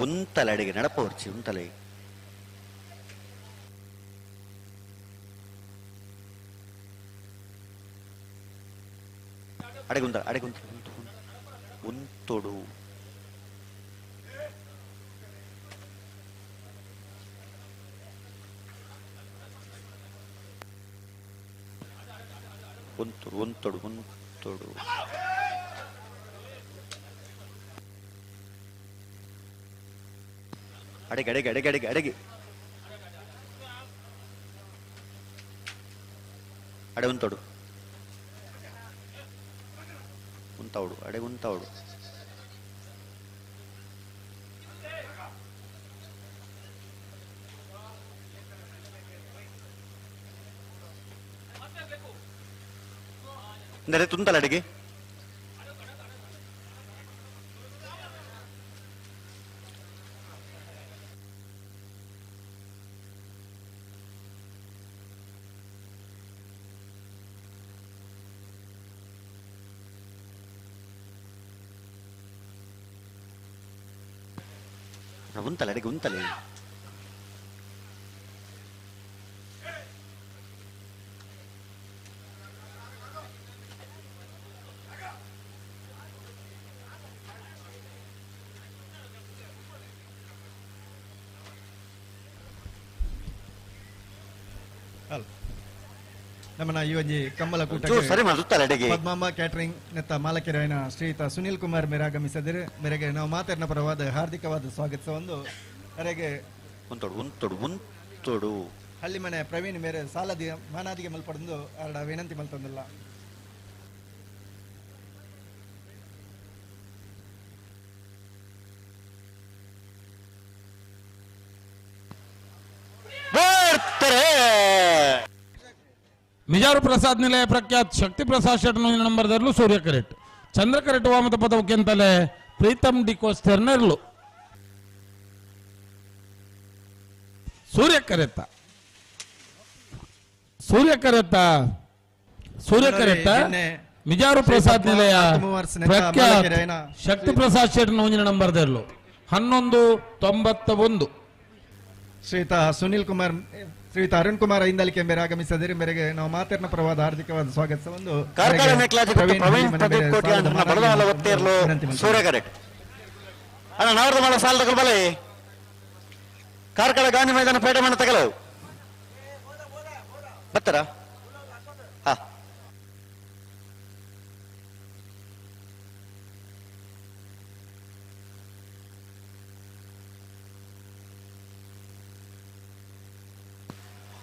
ಉಂತಲೆ ಅಡಿಗೆ ನಡಪ ಹೊರ್ಚಿ ಉಂತಲೆ. ಅಡಿಗೆ ಉಂತಲೆ ಅಡಿಗೆ ಉಂತಲೆ ಉಂತೊಡು ಉಂತೊಡು ಉಂತೊಡು ಉಂತೊಡು. ಅಡಿಗೆ ಅಡಿಗೆ ಅಡಿಗೆ ಅಡಿಗೆ ಅಡಿಗೆ ಅಡೆ ಉಂತೊಡು ಉಂತವಡು ಅಡೆ ಉಂತವಡು. ಅಂದರೆ ತುಂತಲ ಅಡಿಗೆ ಉಂತಲೆ ಅಡಿಗೆ ಉಂತಲೆ. ನಮ್ಮನ ಈ ಒಂಜಿ ಕಂಬಳ ಕೂಟ ಪದ್ಮಾಂಬ ಕ್ಯಾಟರಿಂಗ್ ನೆತ್ತ ಮಾಲಕರಾಯನ ಶ್ರೀಯುತ ಸುನಿಲ್ ಕುಮಾರ್ ಮೇರೆ ಆಗಮಿಸಿದರೆ ಮೇರೆಗೆ ನಾವು ಮಾತಾಡಿನ ಪರವಾದ ಹಾರ್ದಿಕವಾದ ಸ್ವಾಗತ ಒಂದು ಅರೆಗೆ ಉಂತೊಡು ಉಂತೊಡು ಉಂತೊಡು ಹಳ್ಳಿ ಮನೆ ಪ್ರವೀಣ್ ಮೇರೆ ಸಾಲದಿ ಮಾನಾದಿಗೆ ಮಲ್ಪಡಂದು ಅರಡ ವಿನಂತಿ ಮಲ್ತಂದಿಲ್ಲ. ಮಿಜಾರು ಪ್ರಸಾದ್ ನಿಲಯ ಪ್ರಖ್ಯಾತ್ ಶಕ್ತಿ ಪ್ರಸಾದ್ ಶೆಟ್ಟರ್ ನಂಬರ್ದಲ್ಲೂ ಸೂರ್ಯ ಕರೆಟ್, ಚಂದ್ರ ಕರೆಟ್ ವಾಮತ ಪದವಕ್ಕೆಂತಲೇ ಪ್ರೀತಮ್ ಡಿಕೋಸ್ಟರ್ನರ್ಲು ಸೂರ್ಯ ಕರೆತ ಸೂರ್ಯ ಕರೆತ ಸೂರ್ಯ ಕರೆತ ಮಿಜಾರು ಪ್ರಸಾದ್ ನಿಲಯ ಪ್ರಖ್ಯಾತ್ ಶಕ್ತಿ ಪ್ರಸಾದ್ ಶೆಟ್ಟಿ ಒಂಜಿನ ನಂಬರ್ ದೆರ್ಲು 1191. ಶ್ರೀಯುತ ಸುನಿಲ್ ಕುಮಾರ್ ಶ್ರೀಯುತ ಅರುಣ್ ಕುಮಾರ್ ಐಂದಲಿಕೆ ಮೇರೆ ಆಗಮಿಸದಿರಿ ಮೇರೆಗೆ ನಾವು ಮಾತಿನ ಪರವಾದ ಹಾರ್ದಿಕವಾದ ಸ್ವಾಗತ ಒಂದು ಪ್ರವೀಣ್ ಪ್ರದೀಪ್ ಕೋಟ್ಯಾನ್ ಬಡದಮಲ್ಲ ಒತ್ತೇರ್ಲು ಸೂರ್ಯ ಕರೆಕ್ಟ್ ಅಣ್ಣ ನಾವರ್ದ ಮಾಡ ಸಾಲ ತಗಲ್ ಬಲೆ ಕಾರ್ಕಳ ಗಾಂಧಿ ಮೈದಾನ ಪೇಟೆ ಮಣ್ಣ ತಗಲವು ಬರ್ತಾರ ಹಾ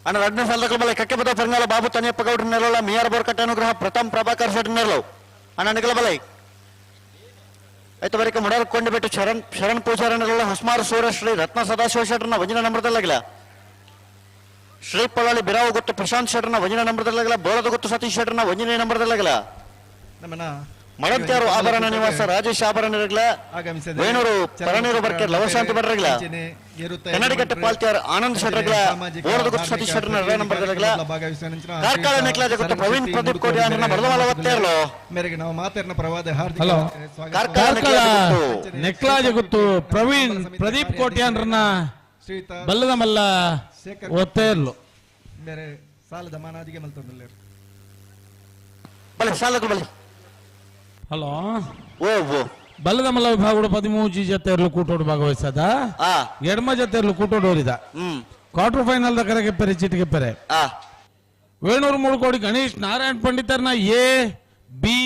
ಅಣ್ಣ ರಡ್ನೇ ಸಾಲದ ಬಲೆ ಕಕ್ಕೆ ಬದ ಪರಂಗಾಲ ಬಾಬು ತನಿಯಪ್ಪ ಗೌಡ್ರ ನೆರಳ ಮಿಯಾರ್ ಬೋರ್ಕಟ್ಟ ಅನುಗ್ರಹ ಪ್ರಥಮ್ ಪ್ರಭಾಕರ್ ಶೆಟ್ಟಿ ನೆರಳು ಅಣ್ಣ ನಿಗಲ ಬಲೆ ಆಯ್ತು ಬರೀಕ ಮುಡಾರ್ ಕೊಂಡು ಬಿಟ್ಟು ಶರಣ್ ಶರಣ್ ಪೂಜಾರ ನೆರಳ ಹೊಸ್ಮಾರ್ ಸೂರ್ಯ ಶ್ರೀ ರತ್ನ ಸದಾಶಿವ ಶೆಟ್ಟರ್ನ ವಜಿನ ನಂಬರದಲ್ಲಾಗಿಲ್ಲ ಶ್ರೀ ಪೊಳಾಳಿ ಬಿರಾವು ಗೊತ್ತು ಪ್ರಶಾಂತ್ ಶೆಟ್ಟರ್ನ ವಜಿನ ನಂಬರದಲ್ಲಾಗಿಲ್ಲ ಬೋಳದ ಗೊತ್ತು ಸತೀಶ್ ಶೆಟ್ಟರ್ನ ವಜಿನ ನಂಬರದಲ್ಲಾಗಿಲ್ಲ ಮಳಂತ್ಯಾರು ಆಭರಣ ನಿವಾಸ ರಾಜೇಶ್ ಆಭರಣ ಇರಗ್ಲ ವೇಣೂರು ಪರನೀರು ಬರ್ಕೆ ಲವಶಾಂತಿ ಭಟ್ರಗ್ಲ ಕನ್ನಡಿಕಟ್ಟೆ ಪಾಲ್ತಿಯಾರ್ ಆನಂದ್ ಶೆಟ್ರಗ್ಲ ಬೋರದ ಗೊತ್ತು ಸತೀಶ್ ಶೆಟ್ಟರ್ನ ಎರಡನೇ ನಂಬರ್ದಲ್ಲಾಗಿಲ್ಲ ಕಾರ್ಕಳ ನೆಕ್ಲಾಜ ಗೊತ್ತು ಪ್ರವೀಣ್ ಪ್ರದೀಪ್ ಕೋಟ್ಯಾನ್ ಬರದವಾಲ ಒತ್ತೇರ್ಲು ಮೇರೆಗೆ ನಾವು ಮಾತಿನ ಪರವಾದ ಹಾರ್ದಿಕ ಕಾರ್ಕಳ ನೆಕ್ಲಾಜ ಗೊತ್ತು ಪ್ರವೀಣ್ ಪ್ರದೀಪ್ ಕೋಟ್ಯಾನ್ರನ್ನ ಬಲ್ಲದ ಮಲ್ಲ ಒತ್ತೇರ್ಲು ಮೇರೆ ಸಾಲದ ಮಾನಾದಿಗೆ ಮಲ್ತೊಂದುಲ್ಲೇರು ಬಲೆ ಸಾಲದ ಬಲೆ ಹಲೋ ಬಲ್ಲದ ಮಲ್ಲ ವಿಭಾಗಡು 13 ಜತೆಯರ್ಲು ಕೂಟೋಡು ಭಾಗವಹಿಸದ ಎಡಮ ಜತೆಯರ್ಲು ಕೂಟೋಡು ಓರಿದ ಕ್ವಾರ್ಟರ್ ಫೈನಲ್ the ಕರೆಗೆ ಪೆರೆ ಚೀಟಿಗೆ ಪೆರೆ ವೇಣೂರು ಮೂಡುಕೋಡಿ ಗಣೇಶ್ ನಾರಾಯಣ್ ಪಂಡಿತರ್ನ ಎ ಬಿ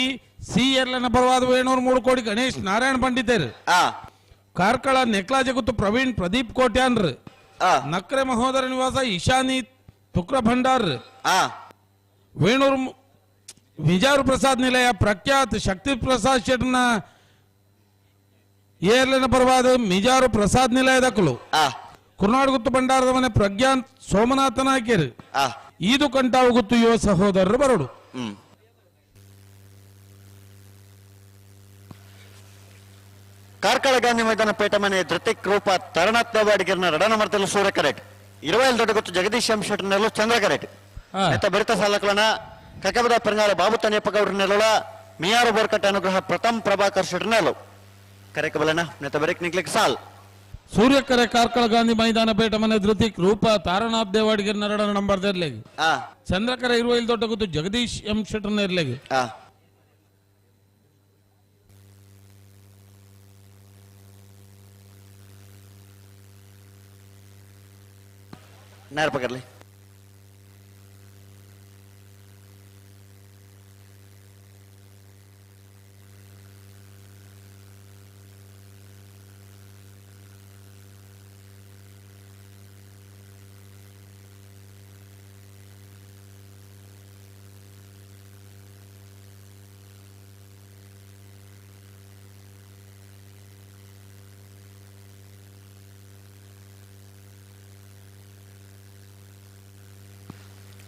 ಸಿ ಎರ್ಲನ ಪರವಾದ ವೇಣೂರು ಮೂಡುಕೋಡಿ ಗಣೇಶ್ ನಾರಾಯಣ್ ಪಂಡಿತರ್ ಕಾರ್ಕಳ ನೆಕ್ಲಾಜ ಗುತ್ತು ಪ್ರವೀಣ್ ಪ್ರದೀಪ್ ಕೋಟ್ಯಾನ್ರ್ ನಕ್ರೆ ಮಹೋದರ ನಿವಾಸ ಇಶಾನಿ ತುಕ್ರ ಭಂಡಾರ್ ವೇಣೂರು ವಿಜಾರು ಪ್ರಸಾದ್ ನಿಲಯ ಪ್ರಖ್ಯಾತ್ ಶಕ್ತಿ ಪ್ರಸಾದ್ ಶೆಟ್ನ ಏರ್ಲಿನ ಪರವಾದ ಮಿಜಾರು ಪ್ರಸಾದ್ ನಿಲಯದಕ್ಕಲು ಕುರ್ನಾಡ್ ಗುತ್ತು ಭಂಡಾರದ ಮನೆ ಪ್ರಜ್ಞಾಂತ್ ಸೋಮನಾಥನ ಹಾಕಿರಿ ಈದು ಕಂಟಾವು ಗುತ್ತು ಯುವ ಸಹೋದರರು ಬರೋಡು. ಕಾರ್ಕಳ ಗಾಂಧಿ ಮೈದಾನ ಪೇಟ ಮನೆ ಧೃತಿಕ್ ರೂಪ ತರಣಾಥ್ ದೇವಾಡಿಗರ್ನ ರಡನ ಮರ್ತಲು ಸೂರ್ಯ ಕರೆಟ್ 20 ದೊಡ್ಡ ಗೊತ್ತು ಜಗದೀಶ್ ಎಂ ಶೆಟ್ಟರ್ನೆಲ್ಲೂ ಚಂದ್ರ ಕರೆಟ್ ನೆತ್ತ ಬರಿತ ಸಾಲಕಲನ ಕಕಬದ ಪರಂಗಾಲ ಬಾಬು ತನಿಯಪ್ಪ ಗೌಡ್ರ ನೆಲೋಳ ಮಿಯಾರು ಬೋರ್ಕಟ್ಟ ಅನುಗ್ರಹ ಪ್ರಥಮ್ ಪ್ರಭಾಕರ್ ಶೆಟ್ಟರ್ನೆಲು ಕರೆಕಬಲನ ನೆತ್ತ ಬರಿಕ್ ನಿಗ್ಲಿಕ್ ಸಾಲ್ ಸೂರ್ಯಕರೆ ಕಾರ್ಕಳ ಗಾಂಧಿ ಮೈದಾನ ಪೇಟ ಮನೆ ಧೃತಿಕ್ ರೂಪ ತಾರನಾಥ್ ದೇವಾಡಿಗರ್ ನರಡನ ನಂಬರ್ ಇರ್ಲೇಗಿ ಚಂದ್ರಕರ 20 ದೊಡ್ಡ ಗೊತ್ತು ಜಗದೀಶ್ ಎಂ ಶೆಟ್ಟರ್ನ ಇರ್ಲೇಗಿ ನೇರ ಪಕಡ್ಲಿ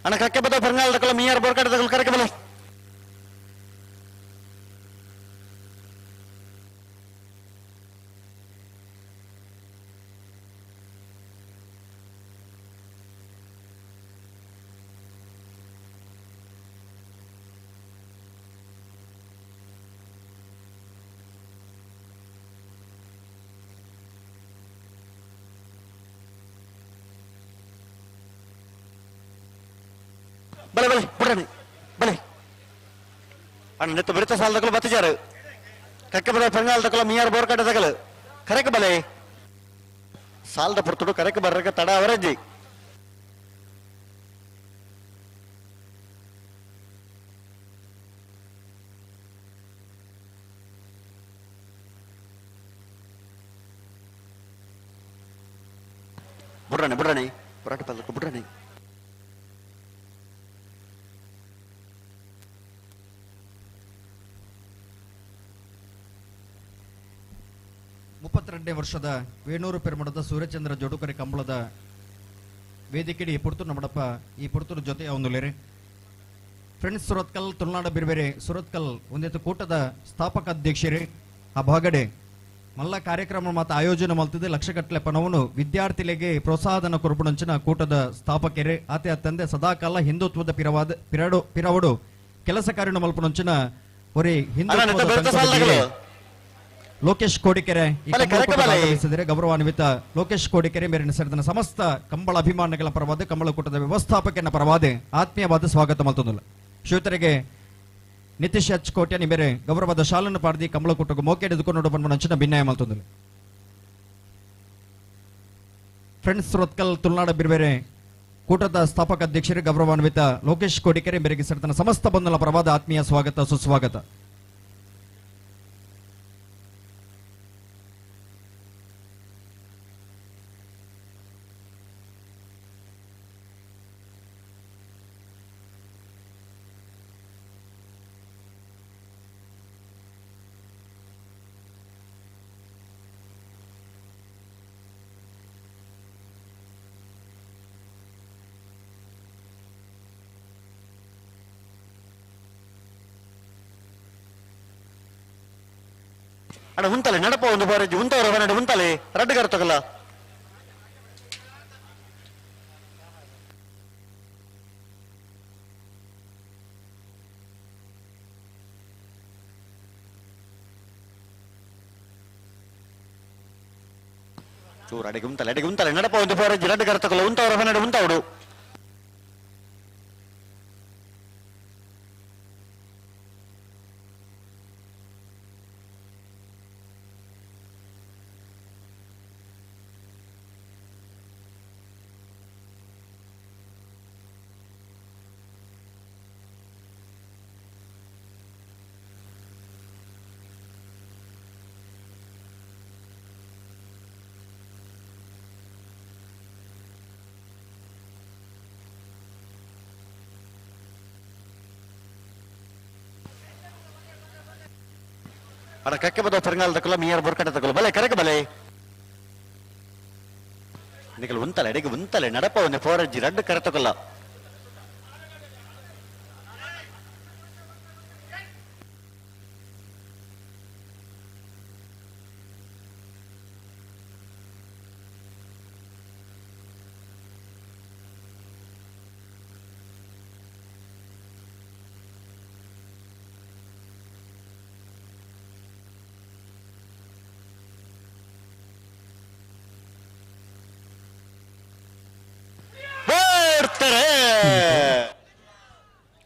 ಅಣ್ಣ ಕಕ್ಕೆ ಬದ ಪರಂಗಾಲ ತಕಲ ಮಿಯಾರ್ ಬೋರ್ಕಟ್ಟ ತಕಲ ಕರೆಕೆ ಬಲೆ ಬಲೆ ಬಲೆ ಬುಡ್ರಣಿ ಬಲೆ ಅಣ್ಣ ನೆತ್ತ ಬಿರುತ ಸಾಲ ತಕಲು ಬತ್ತಿಜಾರು ಕಕ್ಕೆ ಬಲ ಪೆಂಗಾಲ ತಕಲ ಮಿಯಾರ್ ಬೋರ್ಕಟ್ಟ ತಕಲು ಕರೆಕ ಬಲೆ ಸಾಲದ ಪುರ್ತುಡು ಕರೆಕ ಬರ್ರಕ ತಡ ಅವರಜ್ಜಿ ಬುಡ್ರಣಿ ಬುಡ್ರಣಿ ಪುರಾಟ ಪಲ್ಲಕ್ಕೆ ಬುಡ್ರಣಿ. ಮುಪ್ಪತ್ತೆರಡನೇ ವರ್ಷದ ವೇಣೂರು ಪೆರ್ಮಠದ ಸೂರ್ಯಚಂದ್ರ ಜೋಡುಕರೆ ಕಂಬಳದ ವೇದಿಕೆಡಿ ಪುರ್ತೂರು ನಮ್ಮಡಪ್ಪ ಈ ಪುರ್ತೂರು ಜೊತೆ ಅವನುಲೇರಿ ಫ್ರೆಂಡ್ಸ್ ಸುರತ್ಕಲ್ ತುಳುನಾಡ ಬಿರ್ಬೇರೆ ಸುರತ್ಕಲ್ ಒಂದಿತ್ತು ಕೂಟದ ಸ್ಥಾಪಕ ಅಧ್ಯಕ್ಷರೇ ಆ ಭಾಗಡೆ ಮಲ್ಲ ಕಾರ್ಯಕ್ರಮ ಮಾತ ಆಯೋಜನೆ ಮಲ್ತಿದೆ ಲಕ್ಷಗಟ್ಟಲೆ ಪಣವನ್ನು ವಿದ್ಯಾರ್ಥಿಗಳಿಗೆ ಪ್ರೋತ್ಸಾಹಧನ ಕೊರಪುಣಂಚಿನ ಕೂಟದ ಸ್ಥಾಪಕರೇ ಆತೆ ಅತ್ತಂದೆ ಸದಾಕಾಲ ಹಿಂದುತ್ವದ ಪಿರವಾದ ಪಿರವಡು ಕೆಲಸ ಕಾರ್ಯ ಮಲ್ಪುಣಂಚಿನ ಒರಿ ಹಿಂದುತ್ವದ ಲೋಕೇಶ್ ಕೋಡಿಕೆರೆ ಆಗಮಿಸಿದರೆ ಗೌರವಾನ್ವಿತ ಲೋಕೇಶ್ ಕೋಡಿಕೆರೆ ಮೇರಿನ ಸೇರಿದ ಸಮಸ್ತ ಕಂಬಳ ಅಭಿಮಾನಿಗಳ ಪರವಾದ ಕಂಬಳ ಕೂಟದ ವ್ಯವಸ್ಥಾಪಕನ ಪರವಾದ ಆತ್ಮೀಯವಾದ ಸ್ವಾಗತ ಮಲ್ತೊಂದುಲ್ಲ. ಶ್ರೋತರಿಗೆ ನಿತೀಶ್ ಎಚ್ ಕೋಟ್ಯಾನಿ ಮೇರೆ ಗೌರವದ ಶಾಲನ್ನು ಪಾಡ್ದಿ ಕಂಬಳ ಕೂಟకు ಮೋಕೆಡೆದುಕೊಂಡು ಪನ್ಪುನಂಚಿನ ಭಿನ್ನಾಯ ಮಲ್ತೊಂದುಲ್ಲ. ಫ್ರೆಂಡ್ಸ್ ರೊತ್ಕಲ್ ತುಳುನಾಡ ಬಿರ್ಬೇರೆ ಕೂಟದ ಸ್ಥಾಪಕ ಅಧ್ಯಕ್ಷರು ಗೌರವಾನ್ವಿತ ಲೋಕೇಶ್ ಕೋಡಿಕೆರೆ ಮೇರೆಗೆ ಸೇರಿದ ಸಮಸ್ತ ಬಂಧುಗಳ ಪರವಾದ ಆತ್ಮೀಯ ಸ್ವಾಗತ ಸುಸ್ವಾಗತ. ಅಣ್ಣ ಉಂತಲೆ ನಡಪ ಒಂದು ಬಾರಜ್ಜಿ ಉಂತವರ ಬನ್ನಡ ಉಂತಲೆ ರಡ್ಡುಗಾರ ತಗಲ ಚೂರು ಅಡಿಗೆ ಉಂತಲೆ ಅಡಿಗೆ ಉಂತಲೆ ನಡಪ ಒಂದು ಬಾರಜ್ಜಿ ರಡ್ಡುಗಾರ ತಗಲ ಉಂತವರ ಬನ್ನಡ ಉಂತವಡು ಅಡ ಕಕ್ಕೆ ಬದ ಪೆರಂಗಾಲ ತಕಲ ಮೀಯಾರ್ ಬೋರ್ಕಟ ತಕಲ ಬಲೆ ಕರೆಕ ಬಲೆ ನಿಕಲ್ ಉಂತಲೆ ಅಡಿಗೆ ಉಂತಲೆ ನಡಪ ಒಂದೆ ಫೋರಜ್ಜಿ ರಡ್ಡು ಕರೆ ತಕಲ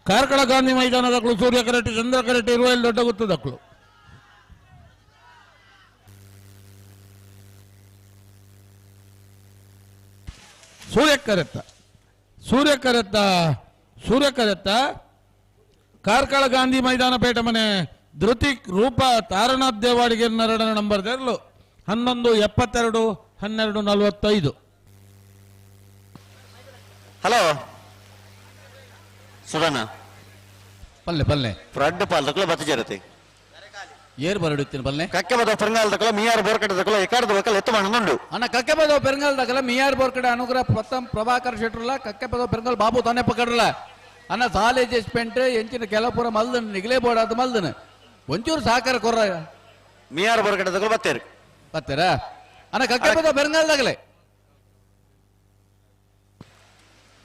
ಕಾರ್ಕಳ ಗಾಂಧಿ ಮೈದಾನದಕ್ಕಳು ಸೂರ್ಯ ಕರೆಟ್ಟಿ ಚಂದ್ರ ಕರೆಟ್ಟಿ ಇರುವ ದೊಡ್ಡ ಗುತ್ತದಕ್ಕಳು ಸೂರ್ಯ ಕರೆತ್ತ ಸೂರ್ಯ ಕರೆತ್ತ ಸೂರ್ಯ ಕರೆತ್ತ ಕಾರ್ಕಳ ಗಾಂಧಿ ಮೈದಾನ ಪೇಟೆ ಮನೆ ಧೃತಿಕ್ ರೂಪ ತಾರನಾಥ್ ದೇವಾಡಿಗೆ ನರಡನ ನಂಬರ್ ತೆರಲು 11 72 12 45. ಹಲೋ ಸುಧಾನ ಪಲ್ಲೆ ಪಲ್ಲೆ ರಡ್ಡು ಪಾಲ್ ತಕಲ ಬತ್ತ ಜರತೆ ಏರ್ ಬರಡುತ್ತೀನಿ ಪಲ್ಲೆ ಕಕ್ಕೆ ಬದ ಪೆರಂಗಾಲ ತಕಲ ಮಿಯಾರ್ ಬೋರ್ಕಡೆ ತಕಲ ಎಕಾರ್ದ ಬಕಲ ಎತ್ತು ಮಣ್ಣುಂಡು ಅಣ್ಣ ಕಕ್ಕೆ ಬದ ಪೆರಂಗಾಲ ತಕಲ ಮಿಯಾರ್ ಬೋರ್ಕಡೆ ಅನುಗ್ರಹ ಪ್ರಥಮ್ ಪ್ರಭಾಕರ್ ಶೆಟ್ರಲ್ಲ ಕಕ್ಕೆ ಬದ ಪೆರಂಗಾಲ ಬಾಬು ತಾನೇ ಪಕಡ್ರಲ್ಲ ಅಣ್ಣ ಸಾಲೇಜ್ ಸ್ಪೆಂಟ್ ಎಂಚಿನ ಕೆಲಪುರ ಮಲ್ದನ್ ನಿಗಲೇ ಬೋಡಾದ ಮಲ್ದನ್ ಒಂಚೂರು ಸಹಕಾರ ಕೊರ್ರ ಮಿಯಾರ್ ಬೋರ್ಕಡೆ ತಕಲ ಬತ್ತೇರು ಬತ್ತೀರಾ ಅಣ್ಣ ಕಕ್ಕೆ ಬದ ಪೆರಂಗಾಲ ತಕಲೆ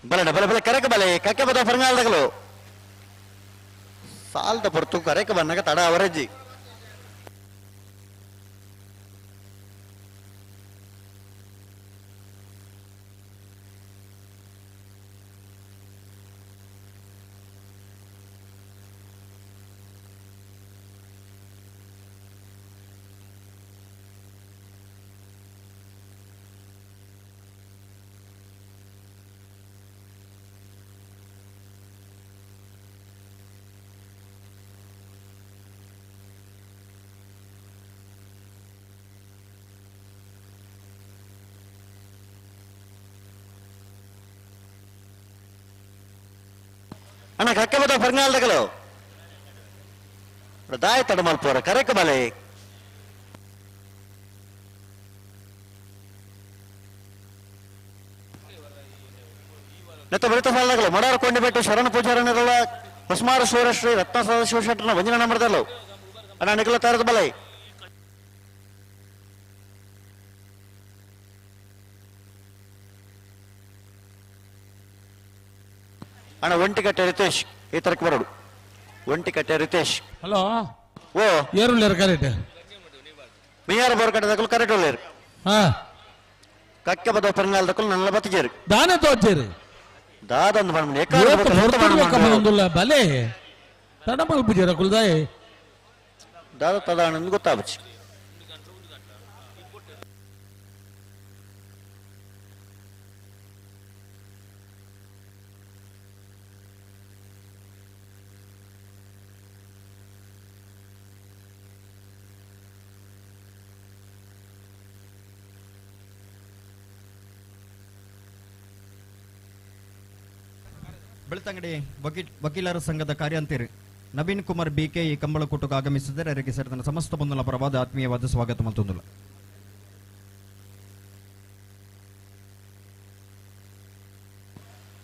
ಬಲಡ ಬಲ ಬಲ ಕರೆಕ ಬಲೆ ಕಕ್ಕೆ ಬದ ಪೆರಂಗಾಲ ತಕಲು ಸಾಲ್ದ ಪೊರ್ತು ಕರೆಕ ಬನ್ನಗ ತಡ ಅವರಜ್ಜಿ ಅಣ್ಣ ಕಕ್ಕೆ ಬದ ಪೆರಂಗಾಲ ತಕಲು ದಾಯ ತಡ ಮಲ್ಪೋರ ಕರೆಕ ಬಲೆ ನೆತ್ತ ಬೆಳಿತ ಸಾಲಗಳು ಮಡಾರ ಕೊಂಡಿಬೆಟ್ಟು ಶರಣ ಪೂಜಾರನರಲ್ಲ ಹೊಸ್ಮಾರ ಸೂರಶ್ರೀ ರತ್ನ ಸದಾಶಿವ ಶೆಟ್ಟರ್ನ ವಂಜನ ನಂಬರ್ದಲ್ಲವು ಅಣ್ಣ ನಿಖಲ ತಾರದ ಬಲೆ. ಅಣ್ಣ ಒಂಟಿಕಟ್ಟೆ ರಿತೇಶ್ ಈ ತರಕ್ಕೆ ಬರೋಡು. ಒಂಟಿಕಟ್ಟೆ ರಿತೇಶ್. ಹಲೋ. ಓ ಏರುಳ್ಳೇರು ಕರೆಕ್ಟ್. ಮಿಯಾರ ಬೋರ್ಕಟ್ಟೆ ದಕ್ಕಲು ಕರೆಕ್ಟ್ ಉಳ್ಳೇರು. ಹಾ. ಕಕ್ಕೆ ಬದ ಪೆರಂಗಾಲ ದಕ್ಕಲು ನನ್ನ ಬತ್ತಿಜೇರು. ದಾನೆ ತೋಚೇರು. ದಾದಂದು ಬಣ್ಣ ಏಕ ಬಲೆ ತಡ ಮಲ್ಪುಜೇರ ಕುಲ್ದಾಯೆ. ದಾದ ತದಾನಂದು ಗೊತ್ತಾಬಚ್ಚಿ. ಬೆಳ್ತಂಗಡಿ ವಕೀಲರ ಸಂಘದ ಕಾರ್ಯಾಂತಿರು ನವೀನ್ ಕುಮಾರ್ ಬಿಕೆ ಈ ಕಂಬಳಕೂಟಕ್ಕೆ ಆಗಮಿಸಿದರೆ ಅವರಿಗೆ ಸೇರಿದ ಸಮಸ್ತ ಬಂಧುಗಳ ಪರವಾದ ಆತ್ಮೀಯವಾದ ಸ್ವಾಗತ ಮತ್ತೊಂದಿಲ್ಲ.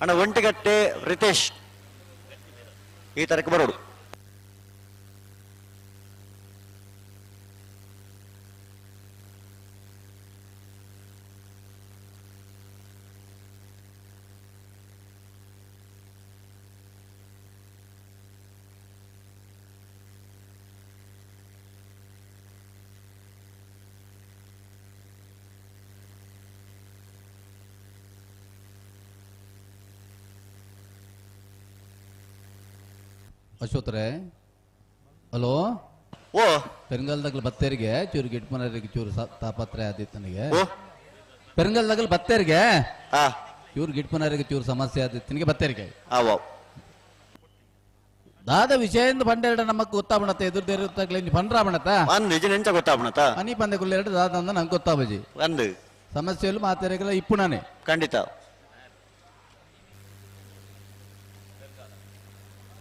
ಅಣ್ಣ ಒಂಟಿಗಟ್ಟೆ ರಿತೇಶ್ ಈ ತರಕ್ಕೆ ಬರೋಡು. ಅಶ್ವತ್ರೆ ಹಲೋ. ಓ ಪೆರಂಗಲ್ದಾಗಲ ಬತ್ತೇರಿಗೆ ಚೂರು ಗಿಟ್ಮನರಿಗೆ ಚೂರು ತಾಪತ್ರೆ ಆದಿತ್ತು ನನಗೆ. ಪೆರಂಗಲ್ದಾಗಲ ಬತ್ತೇರಿಗೆ ಚೂರು ಗಿಟ್ಮನರಿಗೆ ಚೂರು ಸಮಸ್ಯೆ ಆದಿತ್ತು ನಿನಗೆ ಬತ್ತೇರಿಗೆ. ದಾದ ವಿಷಯ ಪಂಡೆರಡ ನಮಕ್ ಗೊತ್ತಾಬಣತ್ತ ಎದುರು ಪಂಡ್ರಾಬಣತ್ತ ನಿಜ ನೆಂಚ ಗೊತ್ತಾಬಣತ್ತ ಮನಿ ಪಂದೆ ಎರಡು ದಾದ ಅಂದ ನಂಗೆ ಗೊತ್ತಾಬಜಿ ಒಂದು ಸಮಸ್ಯೆಯಲ್ಲೂ ಮಾತಾಡಲ್ಲ ಇಪ್ಪು ನಾನೇ ಖಂಡಿತ.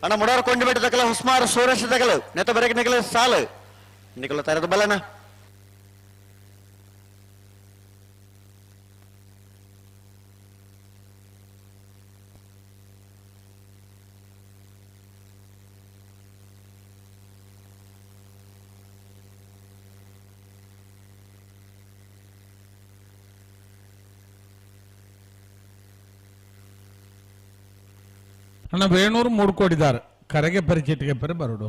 ಅಣ್ಣ ಮುಡಾರ ಕೊಂಡಿ ಬಿಟ್ಟು ತಕಲ ಹುಸ್ಮಾರ್ ಸೂರಶ್ ತಕಲು ನೆತ ಬರಕ್ಕೆ ನಿಕಲ ಸಾಲು ನಿಕಲ ತರದ ಬಲನ. ಅಣ್ಣ ವೇಣೂರು ಮೂಡ್ಕೋಡಿದ್ದಾರೆ ಕರೆಗೆ ಪರಿಚಿಟಿಗೆ ಪರಿ ಬರೋಡು.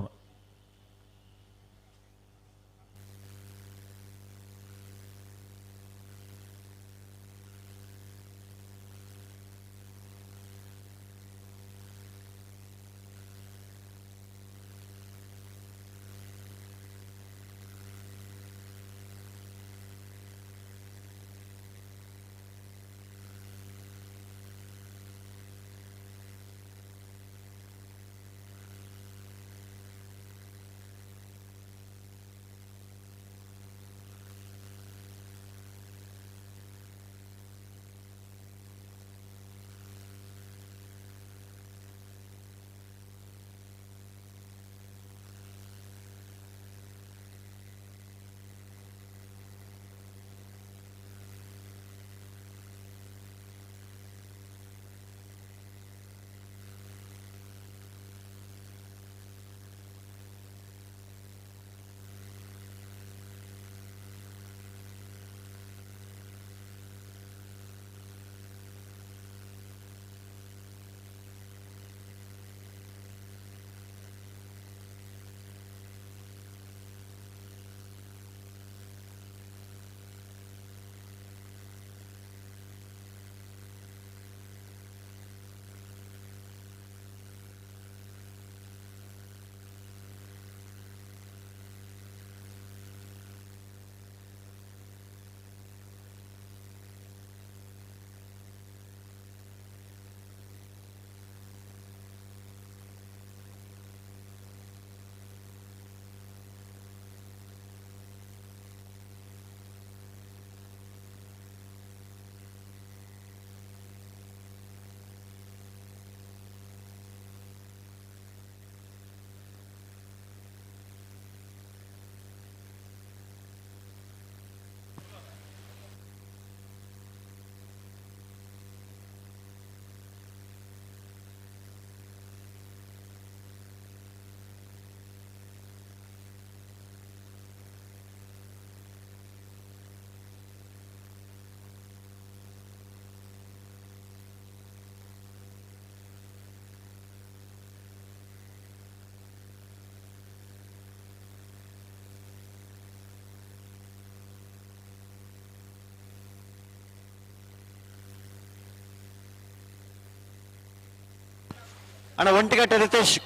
ಅಣ್ಣ ಒಂಟಿಗಟ್ಟೆ ರಿತೇಶ್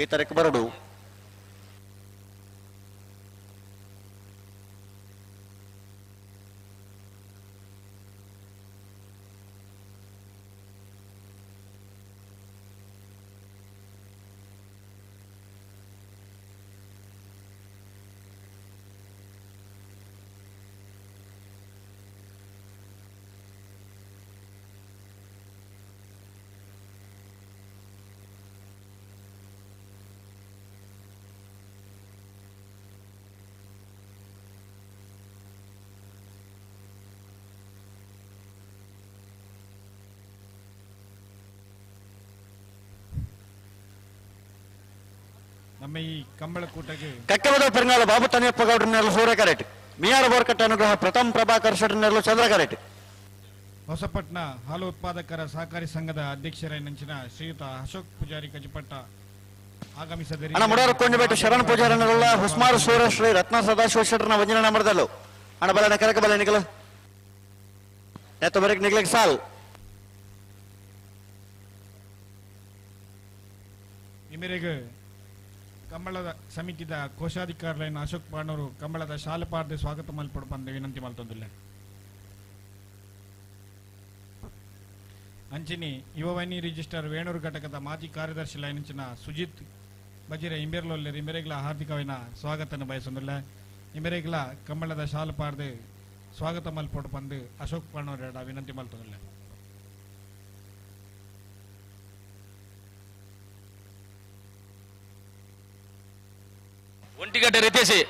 ಈ ತರಕ್ಕೆ ಬರಡು. ನಮ್ಮ ಈ ಕಂಬಳಕೂಟಗೆ ಕಕ್ಕಬದ ಪೆರಂಗಾಲ ಬಾಬು ತನಿಯಪ್ಪ ಗೌಡ್ರನ್ನೆಲ್ಲ ಸೂರ್ಯ ಕರೆಟ್, ಮಿಯಾರ ಬೋರ್ಕಟ್ಟ ಅನುಗ್ರಹ ಪ್ರಥಮ್ ಪ್ರಭಾಕರ್ ಶೆಟ್ಟರ್ನೆಲ್ಲ ಚಂದ್ರ ಕರೆಟ್. ಹೊಸಪಟ್ನ ಹಾಲು ಉತ್ಪಾದಕರ ಸಹಕಾರಿ ಸಂಘದ ಅಧ್ಯಕ್ಷರಾಗಿನ ಶ್ರೀಯುತ ಅಶೋಕ್ ಪೂಜಾರಿ ಕಜಿಪಟ್ಟ ಆಗಮಿಸದಿರಿ. ಅಣ್ಣ ಮುಡಾರ ಕೊಂಡಿಬೇಟು ಶರಣ್ ಪೂಜಾರನ್ನೆಲ್ಲ ಹುಸ್ಮಾರು ಸೂರ್ಯ ಶ್ರೀ ರತ್ನ ಸದಾಶಿವ ಶೆಟ್ಟರ್ನ ವಂಜನ ನಂಬರ್ದಲ್ಲು. ಅಣ್ಣ ಬಲನ ಕರಕ ಬಲ ನಿಗಲ ನೆತ್ತ ಬರಕ್ ನಿಗ್ಲಿಕ್ ಸಾಲ್. ಈ ಮೇರೆಗೆ ಕಂಬಳದ ಸಮಿತಿದ ಕೋಶಾಧಿಕಾರಿಗಳೈನ ಅಶೋಕ್ ಪಾಣೂರು ಕಂಬಳದ ಶಾಲೆಪಾರ್ದೆ ಸ್ವಾಗತ ಮಲ್ಪಡು ಬಂದ ವಿನಂತಿ ಮಲ್ತೊಂದಿಲ್ಲ. ಅಂಚಿನಿ ಯುವವಾಹಿನಿ ರಿಜಿಸ್ಟರ್ ವೇಣೂರು ಘಟಕದ ಮಾಜಿ ಕಾರ್ಯದರ್ಶಿ ಲೈನಂಚಿನ ಸುಜಿತ್ ಬಜಿರೆ ಇಂಬೆರ್ಲೊಲ್ಲೆರ್ ಇಂಬೆರೆಗ್ಲ ಹಾರ್ದಿಕವಿನ ಸ್ವಾಗತನ ಬಯಸೊಂದಿಲ್ಲ. ಇಂಬೆರೆಗ್ಲ ಕಂಬಳದ ಶಾಲೆಪಾರ್ದೆ ಸ್ವಾಗತ ಮಲ್ಪಡು ಬಂದು ಅಶೋಕ್ ಪಾಣೂರು ವಿನಂತಿ ಮಲ್ತೊಂದಿಲ್ಲ. ಒಂಟಿಗಡ್ಡೆ ರಿತೇಶಿ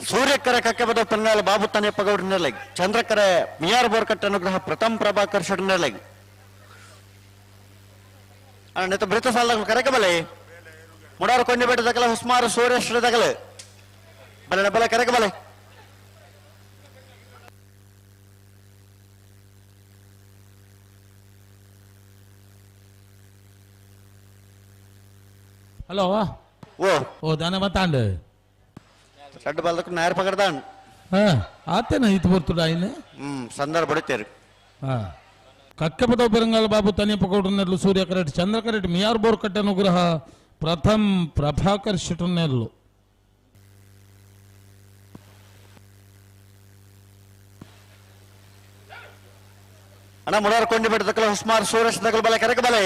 ಸೂರ್ಯಕರ ಕಕ್ಕೆಬದ ಪನ್ನಾಲ ಬಾಬು ತನೆಪ್ಪ ಗೌಡ್ರ ನೆಲೆಗ್ ಚಂದ್ರಕರ ಮಿಯಾರ್ ಬೋರ್ಕಟ್ ಅನುಗ್ರಹ ಪ್ರಥಮ್ ಪ್ರಭಾಕರ್ ಶೆಟ್ ನೆಲೆಗ್ ಅಣ್ಣ ಬ್ರಿತ ಸಾಲದಾಗ ಕರೆಕ ಬಲೆ ಮುಡಾರು ಕೊಂಡಿ ಬೆಟ್ಟದಕಲ ಹುಸ್ಮಾರು ಸೂರ್ಯಶ್ರದಗಲ ಬಲೆ ಬಲೆ ಕರೆಕ ಬಲೆ ಹಲೋ ಓ ಓ ದಾನ ಮತ್ತಾಂಡ್ ರಡ್ಡು ಬಾಲ್ದಕ್ಕೆ ನಾಯರ್ ಪಕಡ್ದಾಂಡ್ ಆತೇನ ಇತ್ತು ಬರ್ತುಡ ಆಯ್ನೆ ಸಂದರ್ಭ ಬಡಿತೇರು ಕಕ್ಕೆಪದ ಬೆರಂಗಾಲ ಬಾಬು ತನಿಯಪ್ಪ ಗೌಡ್ರನೆಲ್ಲು ಸೂರ್ಯ ಕರೆಟ್ ಚಂದ್ರ ಕರೆಟ್ ಮಿಯಾರ್ ಬೋರ್ ಕಟ್ಟೆ ಅನುಗ್ರಹ ಪ್ರಥಮ್ ಪ್ರಭಾಕರ್ ಶೆಟ್ಟರ್ನೆಲ್ಲು ಅಣ್ಣ ಮುಡಾರ್ ಕೊಂಡಿ ಬೆಟ್ಟದಕ್ಕಲ ಹುಸ್ಮಾರ್ ಸೂರ್ಯ ದಗಲ್ ಬಲೆ ಕರೆಕ ಬಲೆ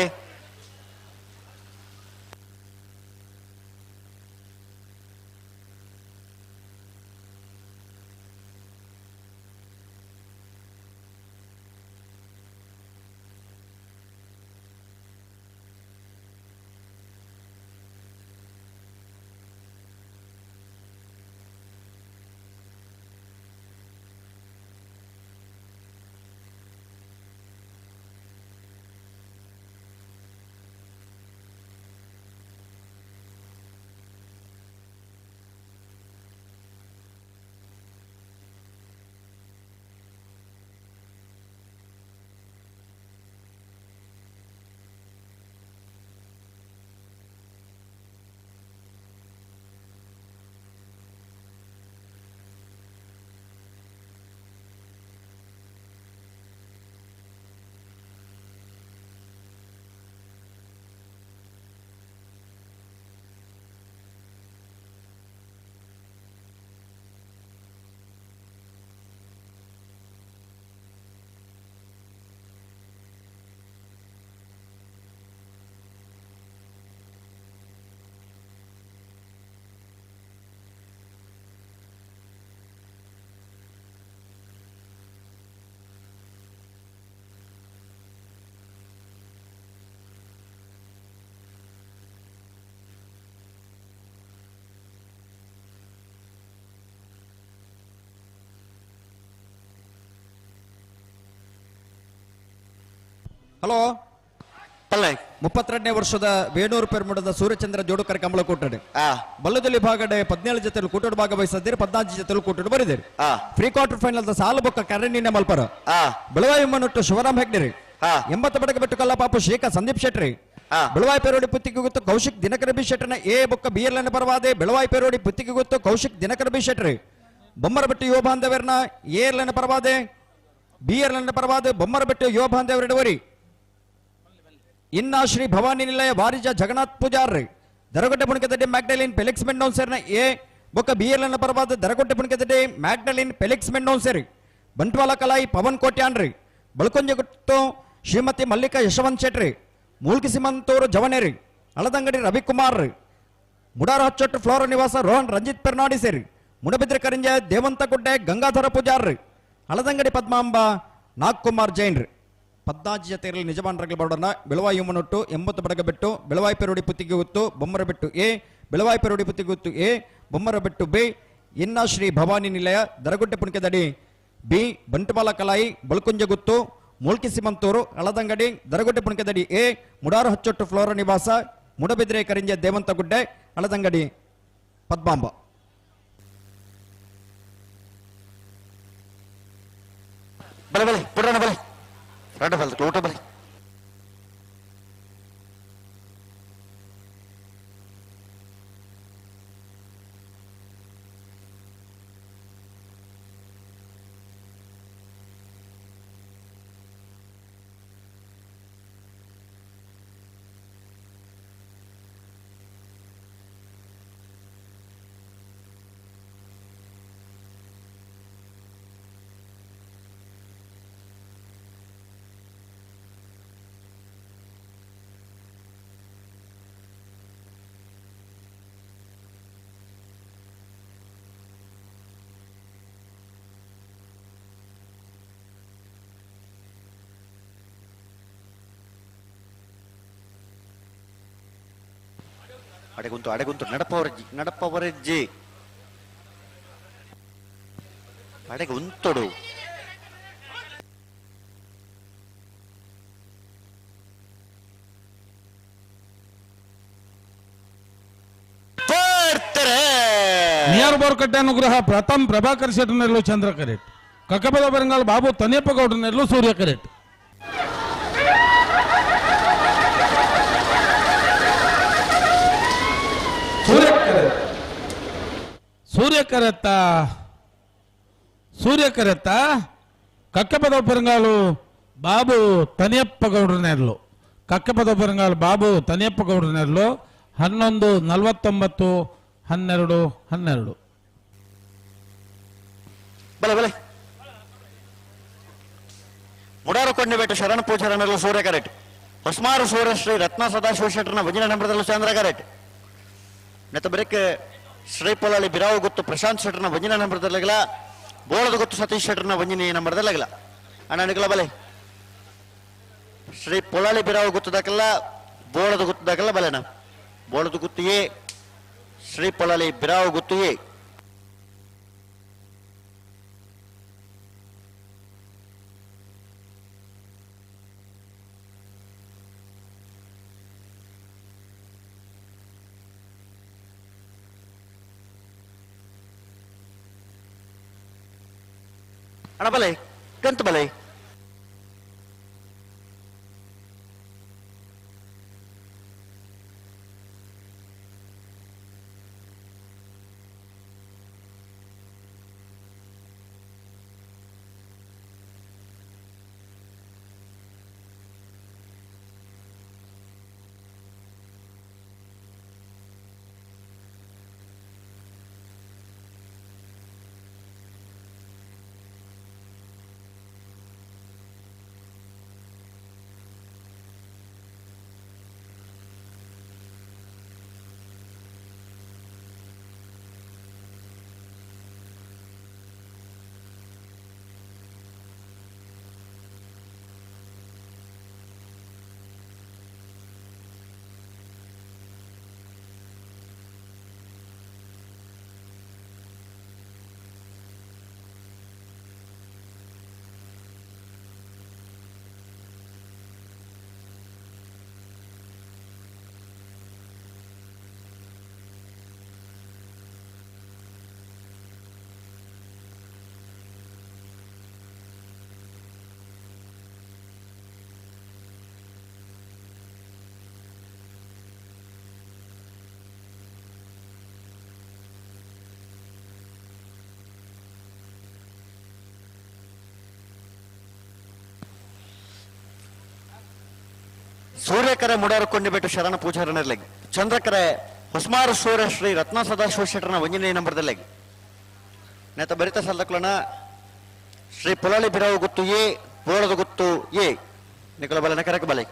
ಹಲೋ ಪಲ್ಲೆ 32ನೇ ವರ್ಷದ ವೇಣೂರು ಪೆರ್ಮುಡದ ಸೂರ್ಯಚಂದ್ರ ಜೋಡುಕರ ಕಂಬಳ ಕೂಟಡೆ ಬಲ್ಲದಲ್ಲಿ ಭಾಗಡೆ 17 ಜೊತೆಲು ಕೂಟೋಡು ಭಾಗವಹಿಸಿದ್ದೀರಿ 14 ಜೊತೆಲು ಕೂಟೋಡು ಬರಿದಿರಿ ಫ್ರೀ ಕ್ವಾರ್ಟರ್ ಫೈನಲ್ ಸಾಲು ಬೊಕ್ಕ ಕರಣಿನ ಮಲ್ಪರ ಬೆಳವಾಯಿ ಮನ್ನೊಟ್ಟು ಶಿವರಾಮ್ ಹೆಗ್ಡೆರಿ 80 ಬಡಕ ಬೆಟ್ಟು ಕಲ್ಲಪಾಪು ಶೇಖ ಸಂದೀಪ್ ಶೆಟ್ರಿ ಬೆಳವಾಯಿ ಪೇರೋಡಿ ಪುತ್ತಿಗೆ ಗೊತ್ತು ಕೌಶಿಕ್ ದಿನಕರ ಬಿ ಶೆಟ್ಟರ್ನ ಎ ಬೊಕ್ಕ ಬಿ ಎಲ್ ಎನ್ ಪರವಾದೆ ಬೆಳವಾಯಿ ಪೇರೋಡಿ ಪುತ್ತಿಗೆ ಗೊತ್ತು ಕೌಶಿಕ್ ದಿನಕರ ಬಿ ಶೆಟ್ರಿ ಬೊಮ್ಮರಬೆಟ್ಟು ಯುವ ಬಾಂಧವ್ಯರ್ನ ಎ ಎಲ್ ಎನ್ ಪರವಾದೆ ಬಿ ಎಲ್ ಎನ್ ಪರವಾದೆ ಬೊಮ್ಮರಬೆಟ್ಟು ಯುವ ಬಾಂಧವ್ಯರಿಡುವರಿ ಇನ್ನ ಶ್ರೀ ಭವಾನಿ ನಿಲಯ ವಾರಿಜ ಜಗನ್ನಾಥ್ ಪೂಜಾರ್ರಿ ದರಗೊಟ್ಟೆ ಪುಣಕದಡ್ಡಿ ಮ್ಯಾಗ್ಡಲಿನ್ ಫೆಲಿಕ್ಸ್ ಮೆಂಡೋನ್ಸರ್ನ ಎ ಬೊಕ್ಕ ಬಿ ಎಲ್ ಎನ್ ಪರವಾದ ದರಗೊಟ್ಟೆ ಪುಣಕದಡ್ಡಿ ಮ್ಯಾಗ್ಡಲಿನ್ ಫೆಲಿಕ್ಸ್ ಮೆಂಡೋನ್ಸರಿ ಬಂಟ್ವಾಳ ಕಲಾಯಿ ಪವನ್ ಕೋಟ್ಯಾನ್ರಿ ಬಳಕೊಂಜ ಗುತ್ತು ಶ್ರೀಮತಿ ಮಲ್ಲಿಕಾ ಯಶವಂತ್ ಶೆಟ್ರಿ ಮೂಲ್ಕಿ ಸಿಮಂತೂರು ಜವನೇರಿ ಅಳದಂಗಡಿ ರವಿಕುಮಾರ್ ಮುಡಾರ ಹಚ್ಚೊಟ್ಟು ಫ್ಲೋರ ನಿವಾಸ ರೋಹನ್ ರಂಜಿತ್ ಪೆರ್ನಾಡಿ ಸೇರಿ ಮುಡಬಿದ್ರೆ ಕರಿಂಜ ದೇವಂತಗುಡ್ಡೆ ಗಂಗಾಧರ ಪೂಜಾರ್ರಿ ಹಳದಂಗಡಿ ಪದ್ಮಾಂಬ ನಾಗ್ಕುಮಾರ್ ಜೈನ್ರಿ 14 ಜತೆಯಲ್ಲಿ ನಿಜಮಾನರಗಳ ಬರೋಣ ಬೆಳವಾಯಿ ಉಮ್ಮನೊಟ್ಟು 80 ಬಡಗ ಬೆಟ್ಟು ಬೆಳವಾಯಿ ಪೆರೋಡಿ ಪುತ್ತಿಗೆ ಗುತ್ತು ಬೊಮ್ಮರ ಬೆಟ್ಟು ಎ ಬೆಳವಾಯಿ ಪೆರೋಡಿ ಪುತ್ತಿಗೆ ಗುತ್ತು ಎ ಬೊಮ್ಮರ ಬೆಟ್ಟು ಬಿ ಇನ್ನ ಶ್ರೀ ಭವಾನಿ ನಿಲಯ ದರಗುಡ್ಡೆ ಪುಣಕೆದಡಿ ಬಿ ಬಂಟವಾಲ ಕಲಾಯಿ ಬಳ್ಕುಂಜ ಗುತ್ತು ಮೂಲ್ಕಿ ಸಿಮಂತೂರು ಹಳದಂಗಡಿ ದರಗುಡ್ಡೆ ಪುಣಕೆದಡಿ ಎ ಮುಡಾರು ಹಚ್ಚೊಟ್ಟು ಫ್ಲೋರ ನಿವಾಸ ಮುಡಬಿದ್ರೆ ಕರಿಂಜ ದೇವಂತಗುಡ್ಡೆ ಹಳದಂಗಡಿ ಪದ್ಮಾಂಬ. ಬಲೆ ಬಲೆ ಪುಡಣ ಬಲೆ ರಡ್ಡ ಬಲ ಊಟ ಬಲೆ ಅಡೆಗುಂತು ಅಡೆಗುಂತು ನಡಪವರಜ್ಜಿ ನಡಪವರಜ್ಜಿ. ಅಡೆಗೆ ಉಂತೊಡು. ನಿಯರ್ ಬೋರ್ಕಟ್ಟೆ ಅನುಗ್ರಹ ಪ್ರಥಮ್ ಪ್ರಭಾಕರ್ ಶೆಟ್ಟರ್ನೆಲ್ಲು ಚಂದ್ರ ಕರೆಟ್ ಕಕ್ಕಬದ ಬರಂಗಾಲ್ ಬಾಬು ತನಿಯಪ್ಪ ಗೌಡ್ರನೆಲ್ಲು ಸೂರ್ಯ ಕರೆಟ್. ಸೂರ್ಯ ಕರೆತ್ತ ಸೂರ್ಯ ಕರೆತ್ತ ಕಕ್ಕಪದ ಪೆರಂಗಾಲು ಬಾಬು ತನಿಯಪ್ಪ ಗೌಡ್ರನೆರ್ಲು ಕಕ್ಕಪದ ಪೆರಂಗಾಲು ಬಾಬು ತನಿಯಪ್ಪ ಗೌಡ್ರನೆರ್ಲು 11:49 12 12. ಬಲೆ ಬಲೆ ಮುಡಾರು ಕೊಂಡಬೇಟು ಶರಣ ಪೂಜಾರನೆಲ್ಲ ಸೂರ್ಯ ಕರೆಟ್ ಹೊಸ್ಮಾರು ಸೂರ್ಯ ಶ್ರೀ ರತ್ನ ಸದಾಶಿವ ಶೆಟ್ಟರ್ನ ಭಜನೆ ನಂಬರದಲ್ಲೂ ಚಂದ್ರ ಕರೆಟ್ ನೆತ್ತ ಬರೆಕ್ ಶ್ರೀ ಪೊಲಾಳಿ ಬಿರಾವು ಗೊತ್ತು ಪ್ರಶಾಂತ್ ಶೆಟ್ಟರ್ನ ಭಜನೆ ನಂಬರದಲ್ಲಾಗಲ ಬೋಳದ ಗೊತ್ತು ಸತೀಶ್ ಶೆಟ್ಟರ್ನ ಭಜನೆ ನಂಬರದಲ್ಲಾಗಲ ಅಣ್ಣ ನಿಕಲ ಬಲೆ ಶ್ರೀ ಪೊಲಾಳಿ ಬಿರಾವು ಗೊತ್ತದಾಕಲ್ಲ ಬೋಳದ ಗೊತ್ತದಾಕಲ್ಲ ಬಲೆನ ಬೋಳದ ಗುತ್ತಿಗೆ ಶ್ರೀ ಪೊಲಾಳಿ ಬಿರಾವು ಗುತ್ತಿಗೆ. ಅಣ್ಣ ಬಲೆ ಕಂತು ಬಲೆ ಸೂರ್ಯಕರೆ ಮುಡಾರು ಕೊಂಡಿಬಿಟ್ಟು ಶರಣ ಪೂಜಾರನರ್ಲಗಿ ಚಂದ್ರಕರೆ ಹೊಸ್ಮಾರು ಸೂರ್ಯ ಶ್ರೀ ರತ್ನ ಸದಾಶಿವ ಶೆಟ್ಟರ್ನ ಒಂಜನೇ ನಂಬರ್ದಲ್ಲಾಗಿ ನೇತ ಬರಿತ ಸಲ್ದಕ್ಲನ ಶ್ರೀ ಪುಲಾಳಿ ಬಿರಾವು ಗುತ್ತು ಎ ಬೋಳದ ಗುತ್ತು ಎ ನಿಕಲ ಬಲನ ಕರಕ ಬಲೆ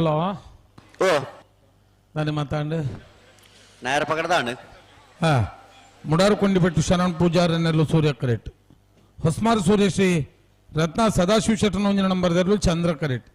ಹಲೋ ಓ ನಾನು ಮಾತಾಂಡು ನಾಯರ ಪಕಡ್ದಾಂಡು ಹಾ ಮುಡಾರು ಕೊಂಡಿಪೆಟ್ಟು ಶರಣ್ ಪೂಜಾರನೆಲ್ಲು ಸೂರ್ಯ ಕರೆಕ್ಟ್ ಹೊಸ್ಮಾರ್ ಸೂರ್ಯಶ್ರೀ ರತ್ನ ಸದಾಶಿವ ಶೆಟ್ಟನ ಒಂಜಿನ ನಂಬರ್ ದೆರ್ಲು ಚಂದ್ರ ಕರೆಕ್ಟ್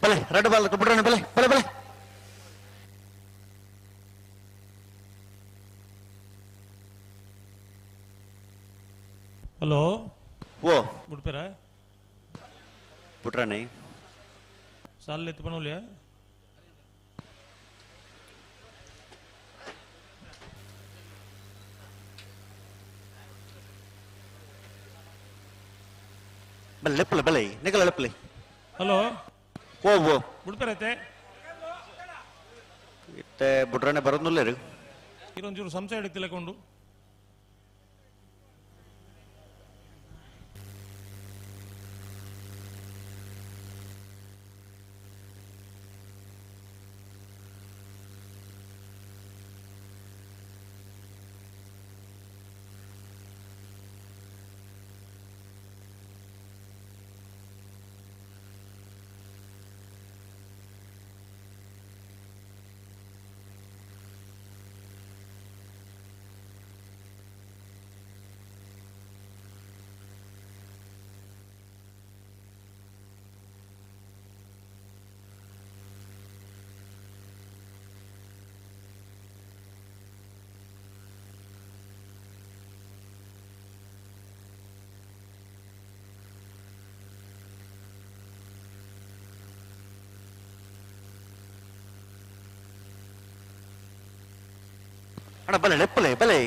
ಬಲೆ ರೆಡ್ ಬಾಲ್ ಬಿಡ್ರಣ ಬಲೆ ಬಲೆ ಬಲೆ ಹಲೋ ಓ ಬಿಡ್ಪೇರ ಬಿಟ್ರಾಣಿ ಸಾಲ ಎತ್ತು ಪನೋಲಿಯ ಬಲೆ ಲೆಪ್ಪಲೆ ಬಲೆ ನಿಗಲ ಲೆಪ್ಪಲೆ ಹಲೋ ಓ ಓ ಬಿಡ್ಪೇರೈತೆ ಇತ್ತೆ ಬುಡ್ರಾಣೆ ಬರೋದಿಲ್ಲ ರೀ ಇದೊಂಚೂರು ಸಂಶಯ ಹಿಡಿತಿಲ್ಲ ಅಣ್ಣ ಬಲೆ ಲೆಪ್ಪಲೆ ಬಲೆ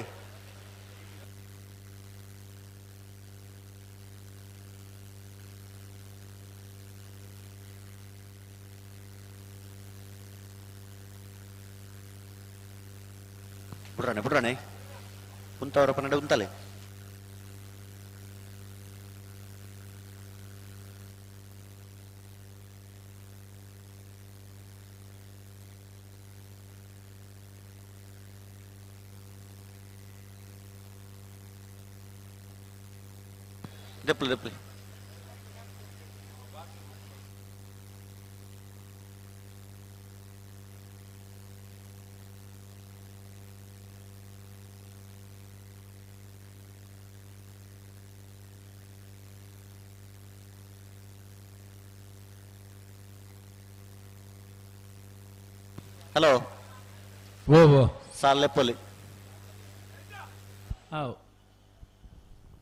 ಬಿಡ್ರಾಣೆ ಬಿಡ್ರಾಣೆ ಉಂತವರ ಪನ್ನಡ ಉಂತಲೆ ದೆಪ್ಪಲೆ ದೆಪ್ಪಲೆ ಹಲೋ ಓ ಓ ಸಾಲೆಪ್ಪಲಿ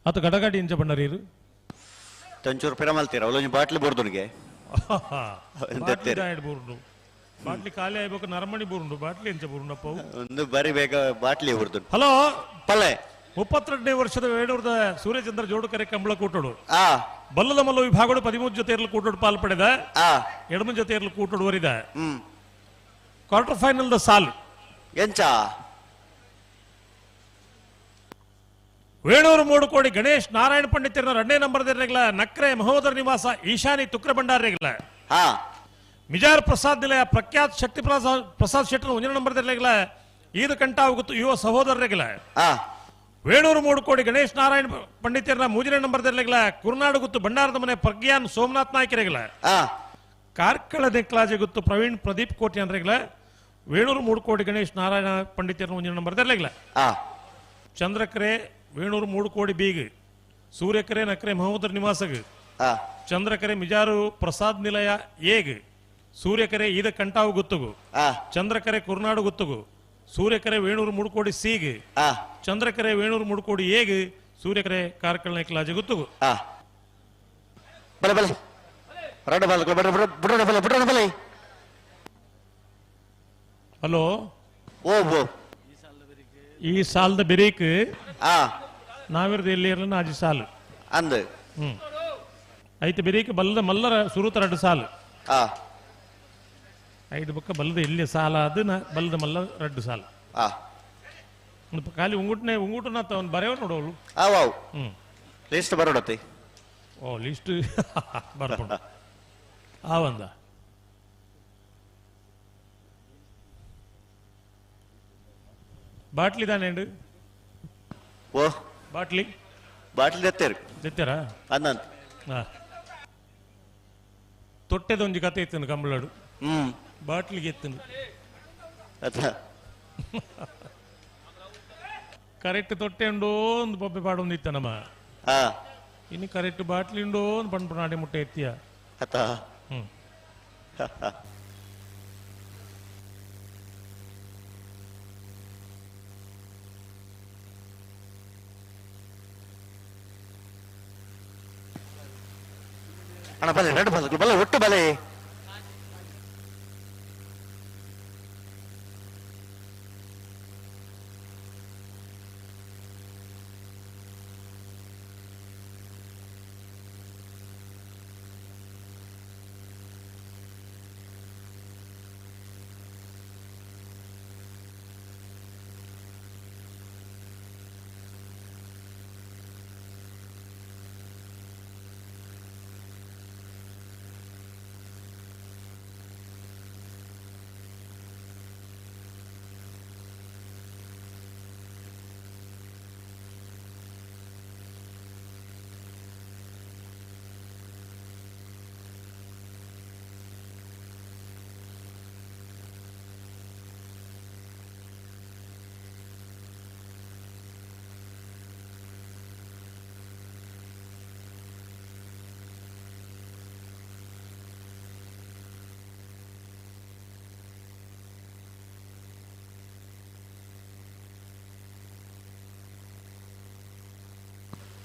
ಆತ ಗಡಗಡಿ ಇಂಚ ಬಂಡರೀರು ತಂಚೂರು ಪಿರಮಲ್ತೀರ ಅವಲೊಂಜಿ ಬಾಟ್ಲಿ ಬೋರ್ದುನಿಗೆ ಬಾಟ್ಲಿ ದಾಯಡ್ ಬೂರುಂಡು ಬಾಟ್ಲಿ ಖಾಲಿ ಆಯ್ಬೇಕು ನರಮಣಿ ಬೂರುಂಡು ಬಾಟ್ಲಿ ಎಂಚ ಬೂರುಂಡು ಅಪ್ಪ ಒಂದು ಬಾರಿ ಬೇಗ ಬಾಟ್ಲಿ ಬೂರ್ದು ಹಲೋ ಪಲ್ಲೆ 32ನೇ ವರ್ಷದ ವೇಣೂರದ ಸೂರ್ಯಚಂದ್ರ ಜೋಡುಕರೆ ಕಂಬಳ ಕೂಟೋಡು ಬಲ್ಲದ ಮಲ್ಲ ವಿಭಾಗಡು 13 ಜೊತೆಯರ್ಲು ಕೂಟೋಡು ಪಾಲ್ ಪಡೆದ ಎಡಮ ಜೊತೆಯರ್ಲು ಕೂಟೋಡು ವರಿದ ಕ್ವಾರ್ಟರ್ ಫೈನಲ್ the ಸಾಲ್ ಎಂಚ ವೇಣೂರು ಮೂಡುಕೋಡಿ ಗಣೇಶ್ ನಾರಾಯಣ ಪಂಡಿತರನ ಎರಡನೇ ನಂಬರ್ ರೆಗ್ಲ ನಕ್ರೆ ಮಹೋದರ ನಿವಾಸ ಈಶಾನಿ ತುಕ್ರ ಭಂಡಾರ ರೆಗ್ಲ ಮಿಜಾರ್ ಪ್ರಸಾದ್ ನಿಲಯ ಪ್ರಖ್ಯಾತ್ ಶಕ್ತಿ ಪ್ರಸಾದ್ ಶೆಟ್ಟರ್ ಒಂದನೇ ನಂಬರ್ ರೆಗ್ಲ ಈದು ಕಂಠಾವು ಯುವ ಸಹೋದರ ರೆಗ್ಲ ವೇಣೂರು ಮೂಡುಕೋಡಿ ಗಣೇಶ್ ನಾರಾಯಣ ಪಂಡಿತರನ ಮೂರನೇ ನಂಬರ್ ರೆಗ್ಲ ಕುರ್ನಾಡು ಗುತ್ತು ಭಂಡಾರದ ಮನೆ ಪ್ರಜ್ಞಾನ್ ಸೋಮನಾಥ್ ನಾಯ್ಕ ರೆಗ್ಲ ಕಾರ್ಕಳ ನೆಕ್ಲಾಜೆ ಗುತ್ತು ಪ್ರವೀಣ್ ಪ್ರದೀಪ್ ಕೋಟ್ಯಾನ್ ರೆಗ್ಲ ವೇಣೂರು ಮೂಡುಕೋಡಿ ಗಣೇಶ್ ನಾರಾಯಣ ಪಂಡಿತರನ ಒಂದನೇ ನಂಬರ್ ರೆಗ್ಲ ಚಂದ್ರಕರೆ ವೇಣೂರು ಮೂಡುಕೋಡಿ ಬೀಗ್ ಸೂರ್ಯಕರೆ ನಕ್ರೆ ಮಹೋದರ ನಿವಾಸಗ್ ಚಂದ್ರಕರೆ ಮಿಜಾರು ಪ್ರಸಾದ್ ನಿಲಯ ಏಗ್ ಸೂರ್ಯಕರೆ ಈದ ಕಂಠಾವು ಗುತ್ತುಗು ಚಂದ್ರಕರೆ ಕುರ್ನಾಡು ಗುತ್ತುಗು ಸೂರ್ಯಕರೆ ವೇಣೂರು ಮೂಡುಕೋಡಿ ಸೀಗ್ ಚಂದ್ರಕರೆ ವೇಣೂರು ಮೂಡುಕೋಡಿ ಏಗ್ ಸೂರ್ಯಕರೆ ಕಾರ್ಕಳ ನೆಕ್ಲಾಜೆ ಗುತ್ತುಗು ಬಲೆ ಬಲೆ ರಡ ಬಲ ಬುಡಣ ಬಲೆ ಬುಡಣ ಬಲೆ ಹಲೋ ಓ ಓ ಈ ಸಾಲದ ಬೆರೀಕ್ ನಾವಿರದ ಎಲ್ಲಿ ಇರಲಿಲ್ಲ ಆಜಿ ಸಾಲು ಅಂದ ಐತೆ ಬೆರೀಕ್ ಬಲ್ಲದ ಮಲ್ಲರ ಸುರುತ ಎರಡು ಸಾಲು ಐದು ಬಕ್ಕ ಬಲ್ಲದ ಎಲ್ಲಿ ಸಾಲ ಅದು ಬಲ್ಲದ ಮಲ್ಲ ರಡ್ಡು ಸಾಲು ಖಾಲಿ ಉಂಗುಟ್ನೆ ಉಂಗುಟನ ಅವನು ಬರೆಯೋ ನೋಡೋಳು ಲಿಸ್ಟ್ ಬರೋಡತ್ತೆ ಓ ಲಿಸ್ಟ್ ಬರ್ಕೊಂಡು ಆವಂದ ಬಾಟ್ಲಿ ದಾನೇಂಡು ಓ ಬಾಟ್ಲಿ ಬಾಟ್ಲಿ ದೆತ್ತೇರು ದೆತ್ತೇರಾ ಅಂದಂತ ತೊಟ್ಟೆದೊಂಜಿ ಕತೆ ಇತ್ತು ಕಂಬಳಾಡು ಬಾಟ್ಲಿಗೆ ಎತ್ತನು ಕರೆಕ್ಟ್ ತೊಟ್ಟೆ ಉಂಡೋ ಒಂದು ಬೊಬ್ಬೆ ಪಾಡೊಂದು ಇತ್ತ ನಮ್ಮ ಇನ್ನು ಕರೆಕ್ಟ್ ಬಾಟ್ಲಿ ಉಂಡೋ ಒಂದು ಪಂಡ್ ನಾಡಿ ಮುಟ್ಟೆ ಎತ್ತಿಯ ಅಣ್ಣ ಬಲೆ ಎರಡು ಬಲ ಬಲೆ ಒಟ್ಟು ಬಲೆ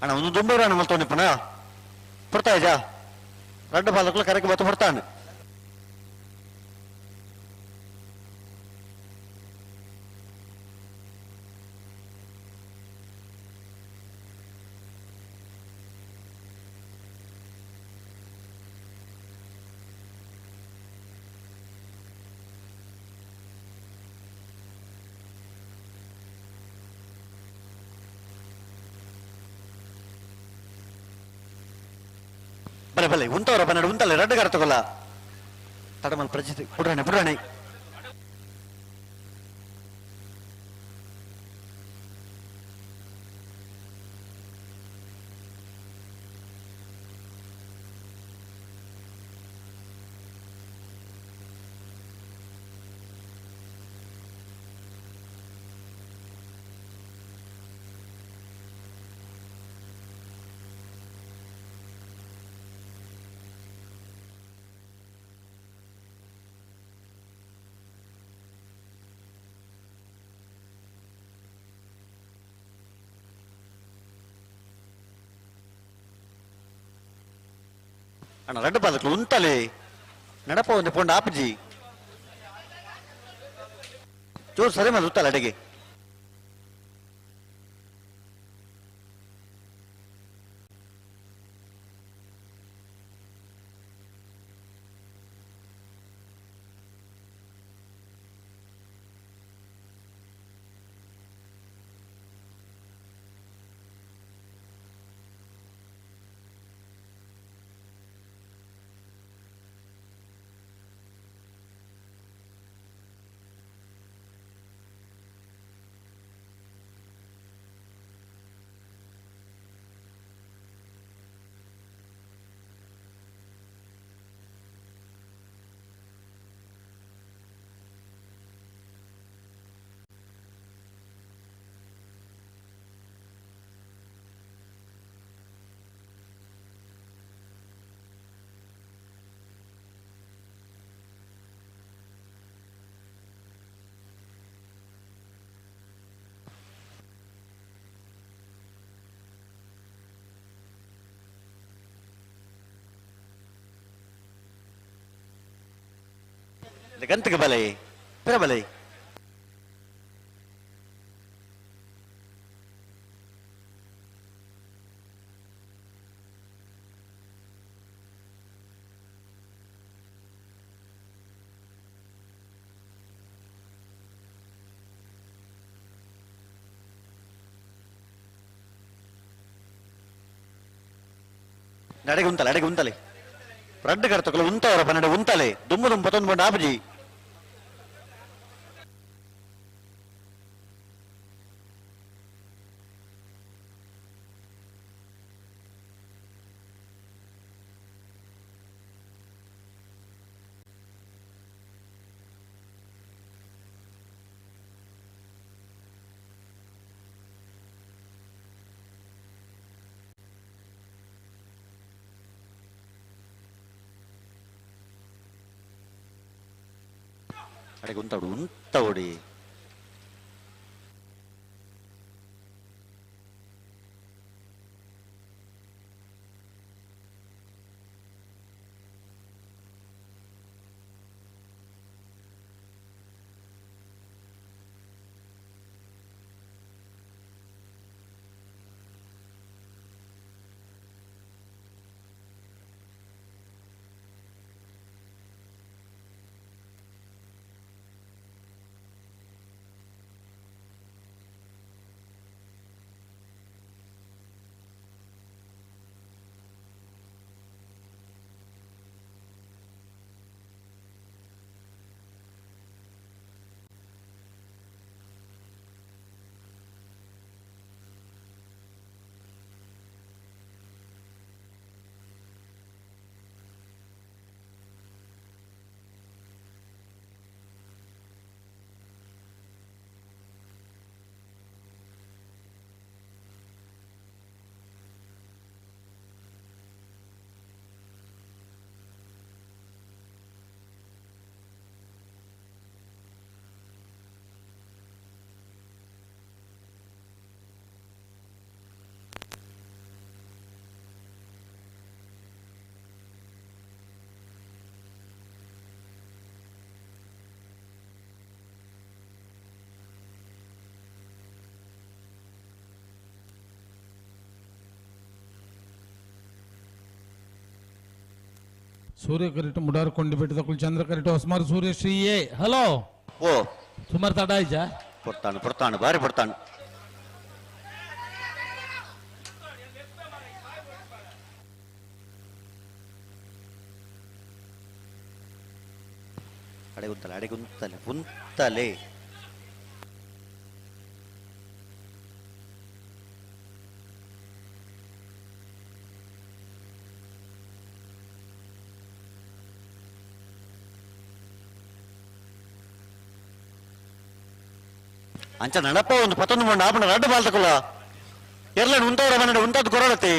ಅಣ್ಣ ಒಂದು ದುಂಬೂರ ಅಣ್ಣ ಮಲ್ತೋನಿಪ್ಪನ ಪಡ್ತಾ ರಡ್ಡು ಬಾಲಕಲು ಕರೆಗೆ ಬತ್ತು ಪಡ್ತಾನೆ ಬಲೆ ಬಲೆ ಉಂತವರ ಬನ್ನಡ ಉಂತಲ್ಲ ರಡ್ಡು ಗಾರ ತಗೊಲ್ಲ ತಡಮಲ್ ಪ್ರಜಿತಿ ಪುಡಾಣೆ ಪುಡಾಣೆ ಅಣ್ಣ ರಡ್ಡು ಬಾಲಕ್ಲು ಉಂತಲೆ ನಡಪ ಒಂದು ಪೋಂಡ ಆಪುಜಿ ಚೂರು ಸರಿ ಮಾತು ಉತ್ತಲ್ಲ ಅಡಿಗೆ ಗಂತಗೆ ಬಲೆ ಪಿರ ಬಲೆ ನಡೆಗೆ ಉಂತಲೆ ಅಡೆಗೆ ಉಂತಲೆ ರಡ್ಡು ಕರ್ತಕಲು ಉಂತವರ ಪನ್ನಡ ಉಂತಲೆ ದುಮ್ಮು ದುಂಬ ಪತ್ತೊಂದು ಬಂಡ ಆಪುಜಿ ಅಡೆಗೆ ಉಂತವಡು ಉಂತವಡಿ ಸೂರ್ಯ ಕರಿಟು ಮುಡಾರ್ ಕೊಂಡಿ ಬಿಟ್ಟದಕ್ಕೂ ಚಂದ್ರ ಕರಿಟು ಹೊಸ್ಮಾರ್ ಸೂರ್ಯ ಶ್ರೀ ಎ ಹಲೋ ಓ ಸುಮಾರು ತಡ ಆಯ್ತಾ ಪೊರ್ತಾನು ಪೊರ್ತಾನು ಬಾರಿ ಪೊರ್ತಾನು ಅಡೆ ಉಂತಲೆ ಅಡೆ ಉಂತಲೆ ಉಂತಲೆ ಅಂಚ ನಡಪ ಒಂದು ಪತ್ತೊಂದು ಮಂಡ ಆಪಣ ರಡ್ಡು ಬಾಲ್ತಕುಲ ಎರ್ಲನ್ ಉಂತವರ ಮನೆ ಉಂತದ್ದು ಕೊರಳತಿ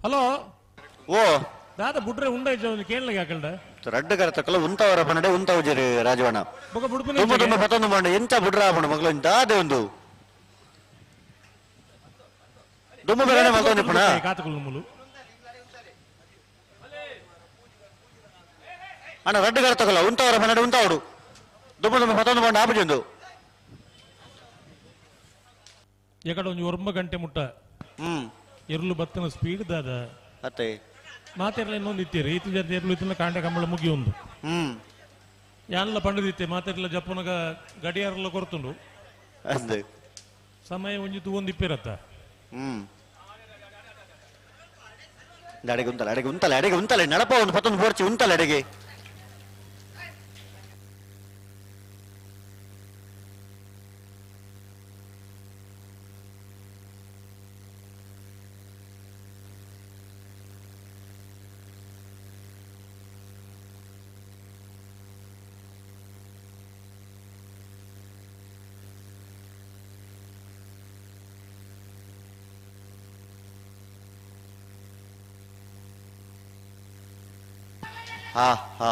ಹಲೋ ಓ ದಾದ ಬುಡ್ರೆ ಉಂಡ ಕೇಳಲಿಕ್ಕೆ ಯಾಕಲ್ಡ ರಡ್ಡು ಕರತಕ್ಕಲ್ಲ ಉಂತವರ ಪನ್ನಡೆ ಉಂತವು ಜರಿ ರಾಜವಣ್ಣ ಬೊಕ ಬುಡ್ಪುನ ತುಂಬ ತುಂಬ ಪತ್ತೊಂದು ಮಾಡ ಎಂತ ಬುಡ್ರ ಆಪಣ ಮಗಳು ದಾದೆ ಒಂದು ದುಮ್ಮು ಬೇರೆ ಮಲ್ತೊಂದು ಪುಣ ಕಾತುಕುಲು ಮುಲು ಅಣ್ಣ ರಡ್ಡು ಕರತಕ್ಕಲ್ಲ ಉಂತವರ ಪನ್ನಡೆ ಉಂತಾವಡು ದುಮ್ಮು ತುಂಬ ಪತ್ತೊಂದು ಮಾಡ ಆಪುಜೊಂದು ಎಕಡೆ ಒಂಜಿ ಒರ್ಂಬ ಗಂಟೆ ಮುಟ್ಟ ಎರ್ಲು ಬತ್ತನ ಸ್ಪೀಡ್ ದಾದ ಅತ್ತೆ ಮಾತೆರ್ಲ ಇನ್ನೊಂದು ಇತ್ತೀರಿ ಇತ್ತು ಜನ ಎರ್ಲು ಇತ್ತಿನ ಕಾಂಡೆ ಕಂಬಳ ಮುಗಿಯೊಂದು ಯಾನ್ಲ ಪಂಡದಿತ್ತೆ ಮಾತೆರ್ಲ ಜಪ್ಪುನಗ ಗಡಿಯಾರಲ್ಲ ಕೊರ್ತುಂಡು ಅಂದು ಸಮಯ ಒಂಜಿ ತೂವೊಂದು ಇಪ್ಪಿರತ್ತ ಅಡೆಗೆ ಉಂತಲ್ಲ ಅಡೆಗೆ ಉಂತಲ್ಲ ಅಡೆಗೆ ಉಂತಲ್ಲ ನಡಪ ಒಂದು ಪತ್ತೊಂದು ಬೋರ್ಚಿ ಉಂತಲ್ಲ ಅಡೆಗೆ ಹಾ ಹಾ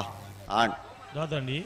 ಆಣ್ ದಾದಂಡಿ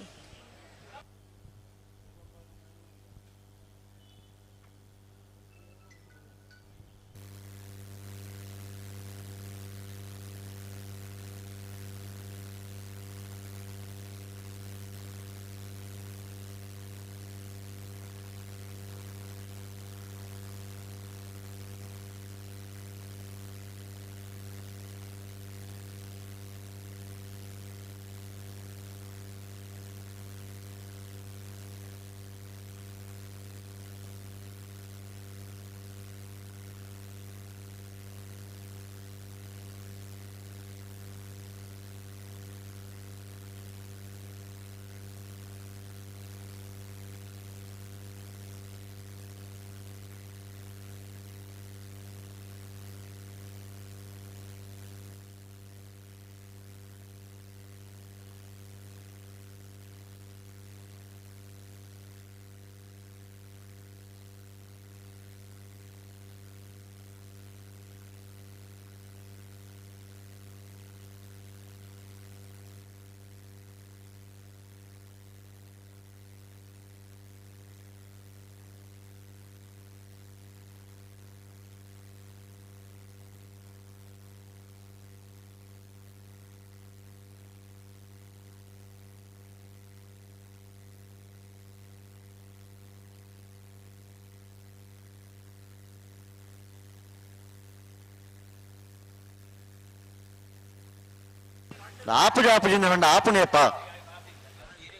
ಆಪುಜ ಆಪುಜಿಂದ ಕಂಡ ಆಪುಣಿಯಪ್ಪ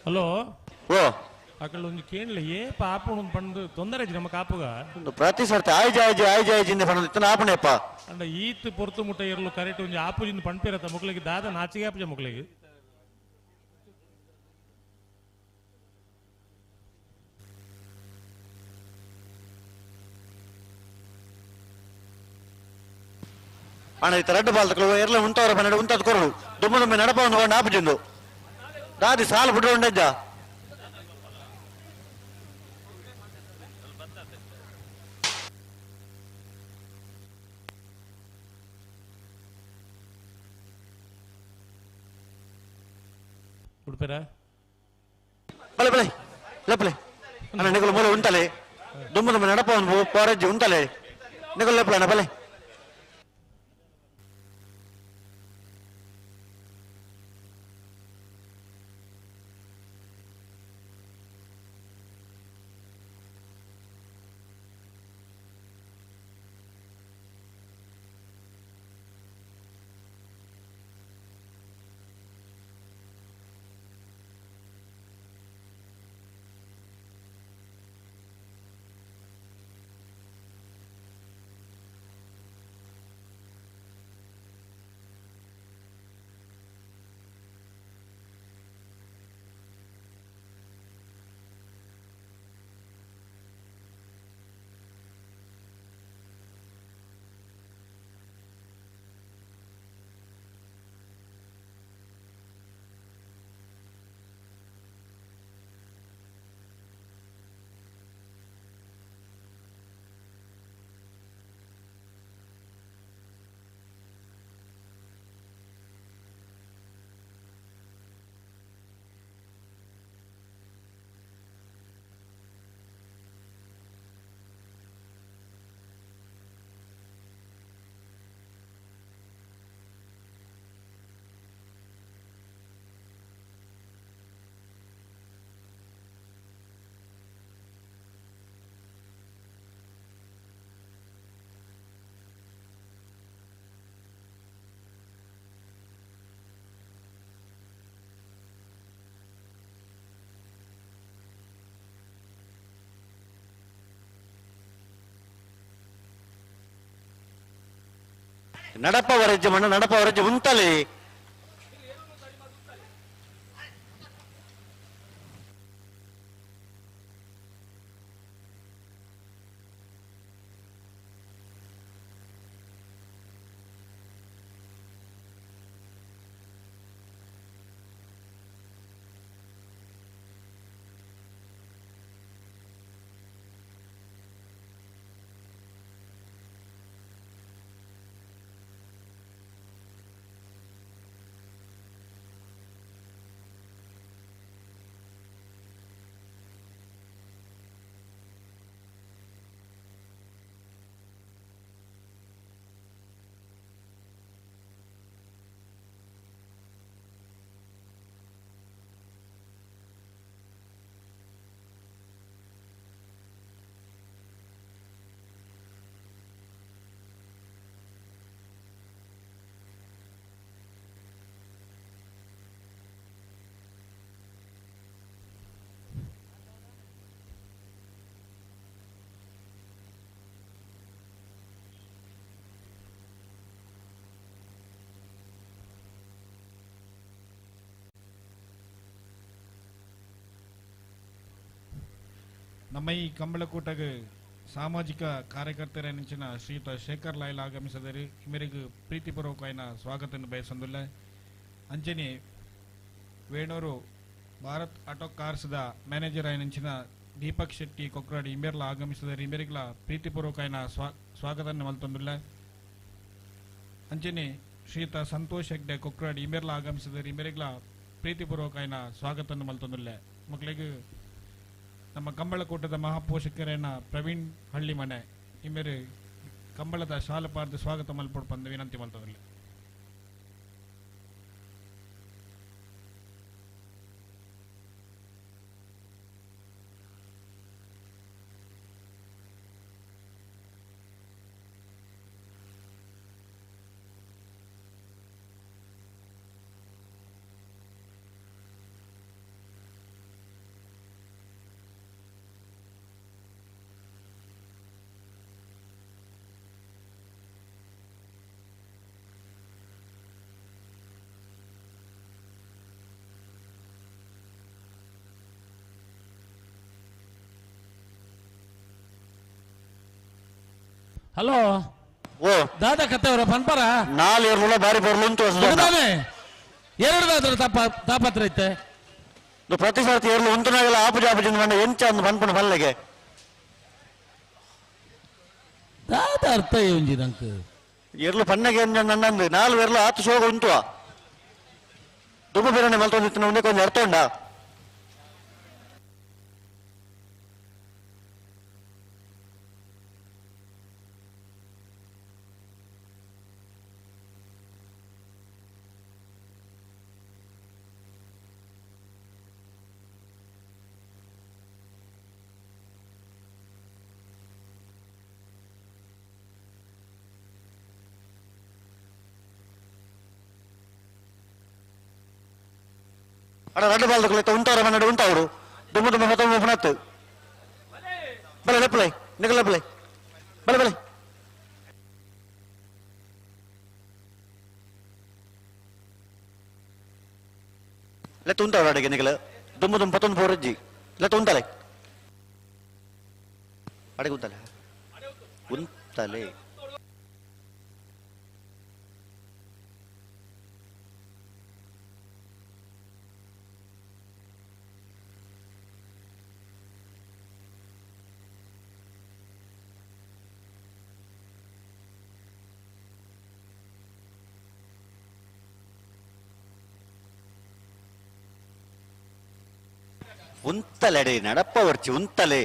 ಹಲೋ ಓ ಅಕಲ್ ಒಂಜಿ ಕೇಳಲಿ ಏ ಪಾಪುಣ ಪಂಡು ತೊಂದರೆ ಇಜ್ಜಿ ನಮ್ಮ ಕಾಪುಗ ಒಂದು ಪ್ರತಿ ಸರ್ತಿ ಆಯ್ಜ ಆಯ್ಜ ಆಯ್ಜ ಆಯ್ಜಿಂದ ಪಂಡು ಇತ್ತನ ಆಪುಣಿಯಪ್ಪ ಅಂಡ ಈತ್ ಪೊರ್ತು ಮುಟ್ಟ ಇರಲು ಕರೆಕ್ಟ್ ಒಂಜಿ ಆಪುಜಿಂದ ಪಂಡ್ಪಿರತ್ತ ಮುಕ್ಳಿಗೆ ದಾದ ನಾಚಿಗೆ ಆಪುಜ ಮುಕ್ಳಿಗೆ ಅಣ್ಣ ಇತ್ತ ರಡ್ಡು ಬಾಲ್ ತಕೊಳ್ಳುವ ಎರ್ಲ ಉಂತವರ ಪನ್ನಡ ಉಂತದ ಕೊರಡು ದುಮ್ಮ ದುಮ್ಮೆ ನಡಪ ಒಂದು ಕೊಂಡು ಆಪುಜಿಂದು ದಾದಿ ಸಾಲು ಬಿಡು ಉಂಡಜ್ಜ ಉಡುಪೇರ ಬಲೆ ಬಲೆ ಲೆಪ್ಪಲೆ ಅಣ್ಣ ನಿಗಲು ಮೂಲ ಉಂಟಲೆ ದುಮ್ಮ ದುಮ್ಮೆ ನಡಪ ಒಂದು ಪೋರಜ್ಜಿ ಉಂಟಲೆ ನಿಗಲು ಲೆಪ್ಪಲೆ ಅಣ್ಣ ಬಲೆ ನಡಪ ವರಜ್ಜೆ ಮಣ್ಣ ನಡಪ ವರಜ್ಜೆ ಉಂತಲೆ. ನಮ್ಮ ಈ ಕಂಬಳಕೂಟಗ ಸಾಮಾಜಿಕ ಕಾರ್ಯಕರ್ತರ ನೆಂಚಿನ ಶ್ರೀಯುತ ಶೇಖರ್ ಲಾಯ್ಲ ಆಗಮಿಸಿದರೆ ಇಮರಿಗೆ ಪ್ರೀತಿಪೂರ್ವಕವಾದ ಸ್ವಾಗತವನ್ನು ಬಯಸೊಂದುಲ್ಲ. ಅಂಚನೆ ವೇಣೂರು ಭಾರತ್ ಆಟೋ ಕಾರ್ಸ್ದ ಮ್ಯಾನೇಜರ್ ನೆಂಚಿನ ದೀಪಕ್ ಶೆಟ್ಟಿ ಕೊಕ್ರಾಡಿ ಇಮೆರ್ಲ ಆಗಮಿಸಿದರೆ ಇಮೆರಿಗ್ಲ ಪ್ರೀತಿಪೂರ್ವಕವಾದ ಸ್ವಾಗತವನ್ನು ಮಲ್ತೊಂದುಲ್ಲ. ಅಂಚನೆ ಶ್ರೀಯುತ ಸಂತೋಷ್ ಹೆಗ್ಡೆ ಕೊಕ್ರಾಡಿ ಇಮೆರ್ಲ ಆಗಮಿಸಿದರೆ ಇಮೆರಿಗ್ಲ ಪ್ರೀತಿಪೂರ್ವಕವಾದ ಸ್ವಾಗತವನ್ನು ಮಲ್ತೊಂದುಲ್ಲ. ಮಕ್ಕಳಿಗೆ ನಮ್ಮ ಕಂಬಳಕೂಟದ ಮಹಾಪೋಷಕರೇನ ಪ್ರವೀಣ್ ಹಳ್ಳಿಮನೆ ಇಮೇರು ಕಂಬಳದ ಶಾಲಪಾರ್ದ ಸ್ವಾಗತ ಮಲ್ಪೊಡು ಪಂದು ವಿನಂತಿ ಮಲ್ತೊಂದುಲ್ಲೆ. ಹಲೋ ಓ ದಾದಾ ಕತ್ತೆಯವರ ಪನ್ಪರ ನಾಲ್ ಏರ್ಲ ಬಾರಿ ಬರ್ಲು ಅಂತ ಎರಡು ದಾದ್ರ ತಾಪತ್ರ ಐತೆ ಪ್ರತಿ ಸರ್ತಿ ಏರ್ಲು ಉಂಟುನಾಗಲ್ಲ ಆಪುಜ ಆಪುಜ ಮಂಡ ಎಂಚ ಅಂದ್ ಪನ್ಪುಣ ಪಲ್ಲೆಗೆ ದಾದ ಅರ್ಥ ಒಂಜಿ ನಂಕ್ ಎರ್ಲು ಪನ್ನಗೆ ನನ್ನಂದು ನಾಲ್ ಎರ್ಲು ಆತು ಶೋಗ ಉಂಟುವ ದುಬ್ಬು ಬಿರಣೆ ಮಲ್ತೊಂದಿತ್ತು ಒಂದೇ ಕೊಂಚ ಅರ್ಥ ಉಂಡಾ. ಅಡ ರಡ್ಡು ಬಾಲ್ದಕ್ಲೆ ಉಂಟಾರ ಮನ್ನಡು ಉಂಟಾವರು ದುಮ್ಮ ದುಮ್ಮ ಹೊತ್ತ ಪುಣತ್ತು ಬಲೆ ಲೆಪ್ಪಲೆ ನಿಗಲ ಬಲೆ ಬಲೆ ಬಲೆ ಲೆತ್ತ ಉಂಟಾವರು ಅಡಿಗೆ ನಿಗಲ ದುಮ್ಮ ದುಮ್ಮ ಪತ್ತೊಂದು ಪೋರಜ್ಜಿ ಲೆತ್ತ ಉಂಟಾಲೆ ಅಡಿಗೆ ಉಂಟಾಲೆ ಉಂತಾಲೆ ಉಂತಲೆಡೆ ನಡಪ್ಪ ವರ್ಚಿ ಉಂತಲೆ.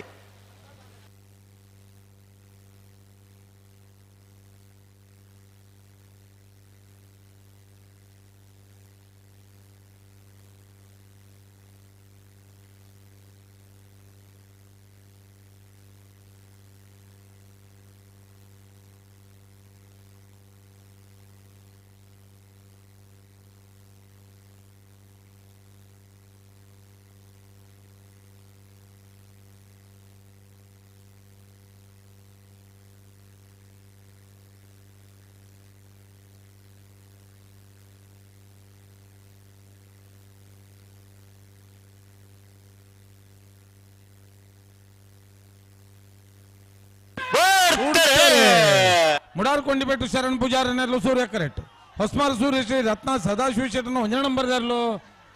ಮುಡಾರ್ ಕೊಂಡಿಬೆಟ್ಟು ಶರಣ್ ಪೂಜಾರಿ ನೆರಳು ಸೂರ್ಯ ಕರೆಕ್ಟ್. ಹೊಸ್ಮಾರ್ ಸೂರ್ಯ ಶ್ರೀ ರತ್ನ ಸದಾಶಿವ ಶೆಟ್ಟನ ಒಂಜನೇ ನಂಬರ್ ನೆರಳು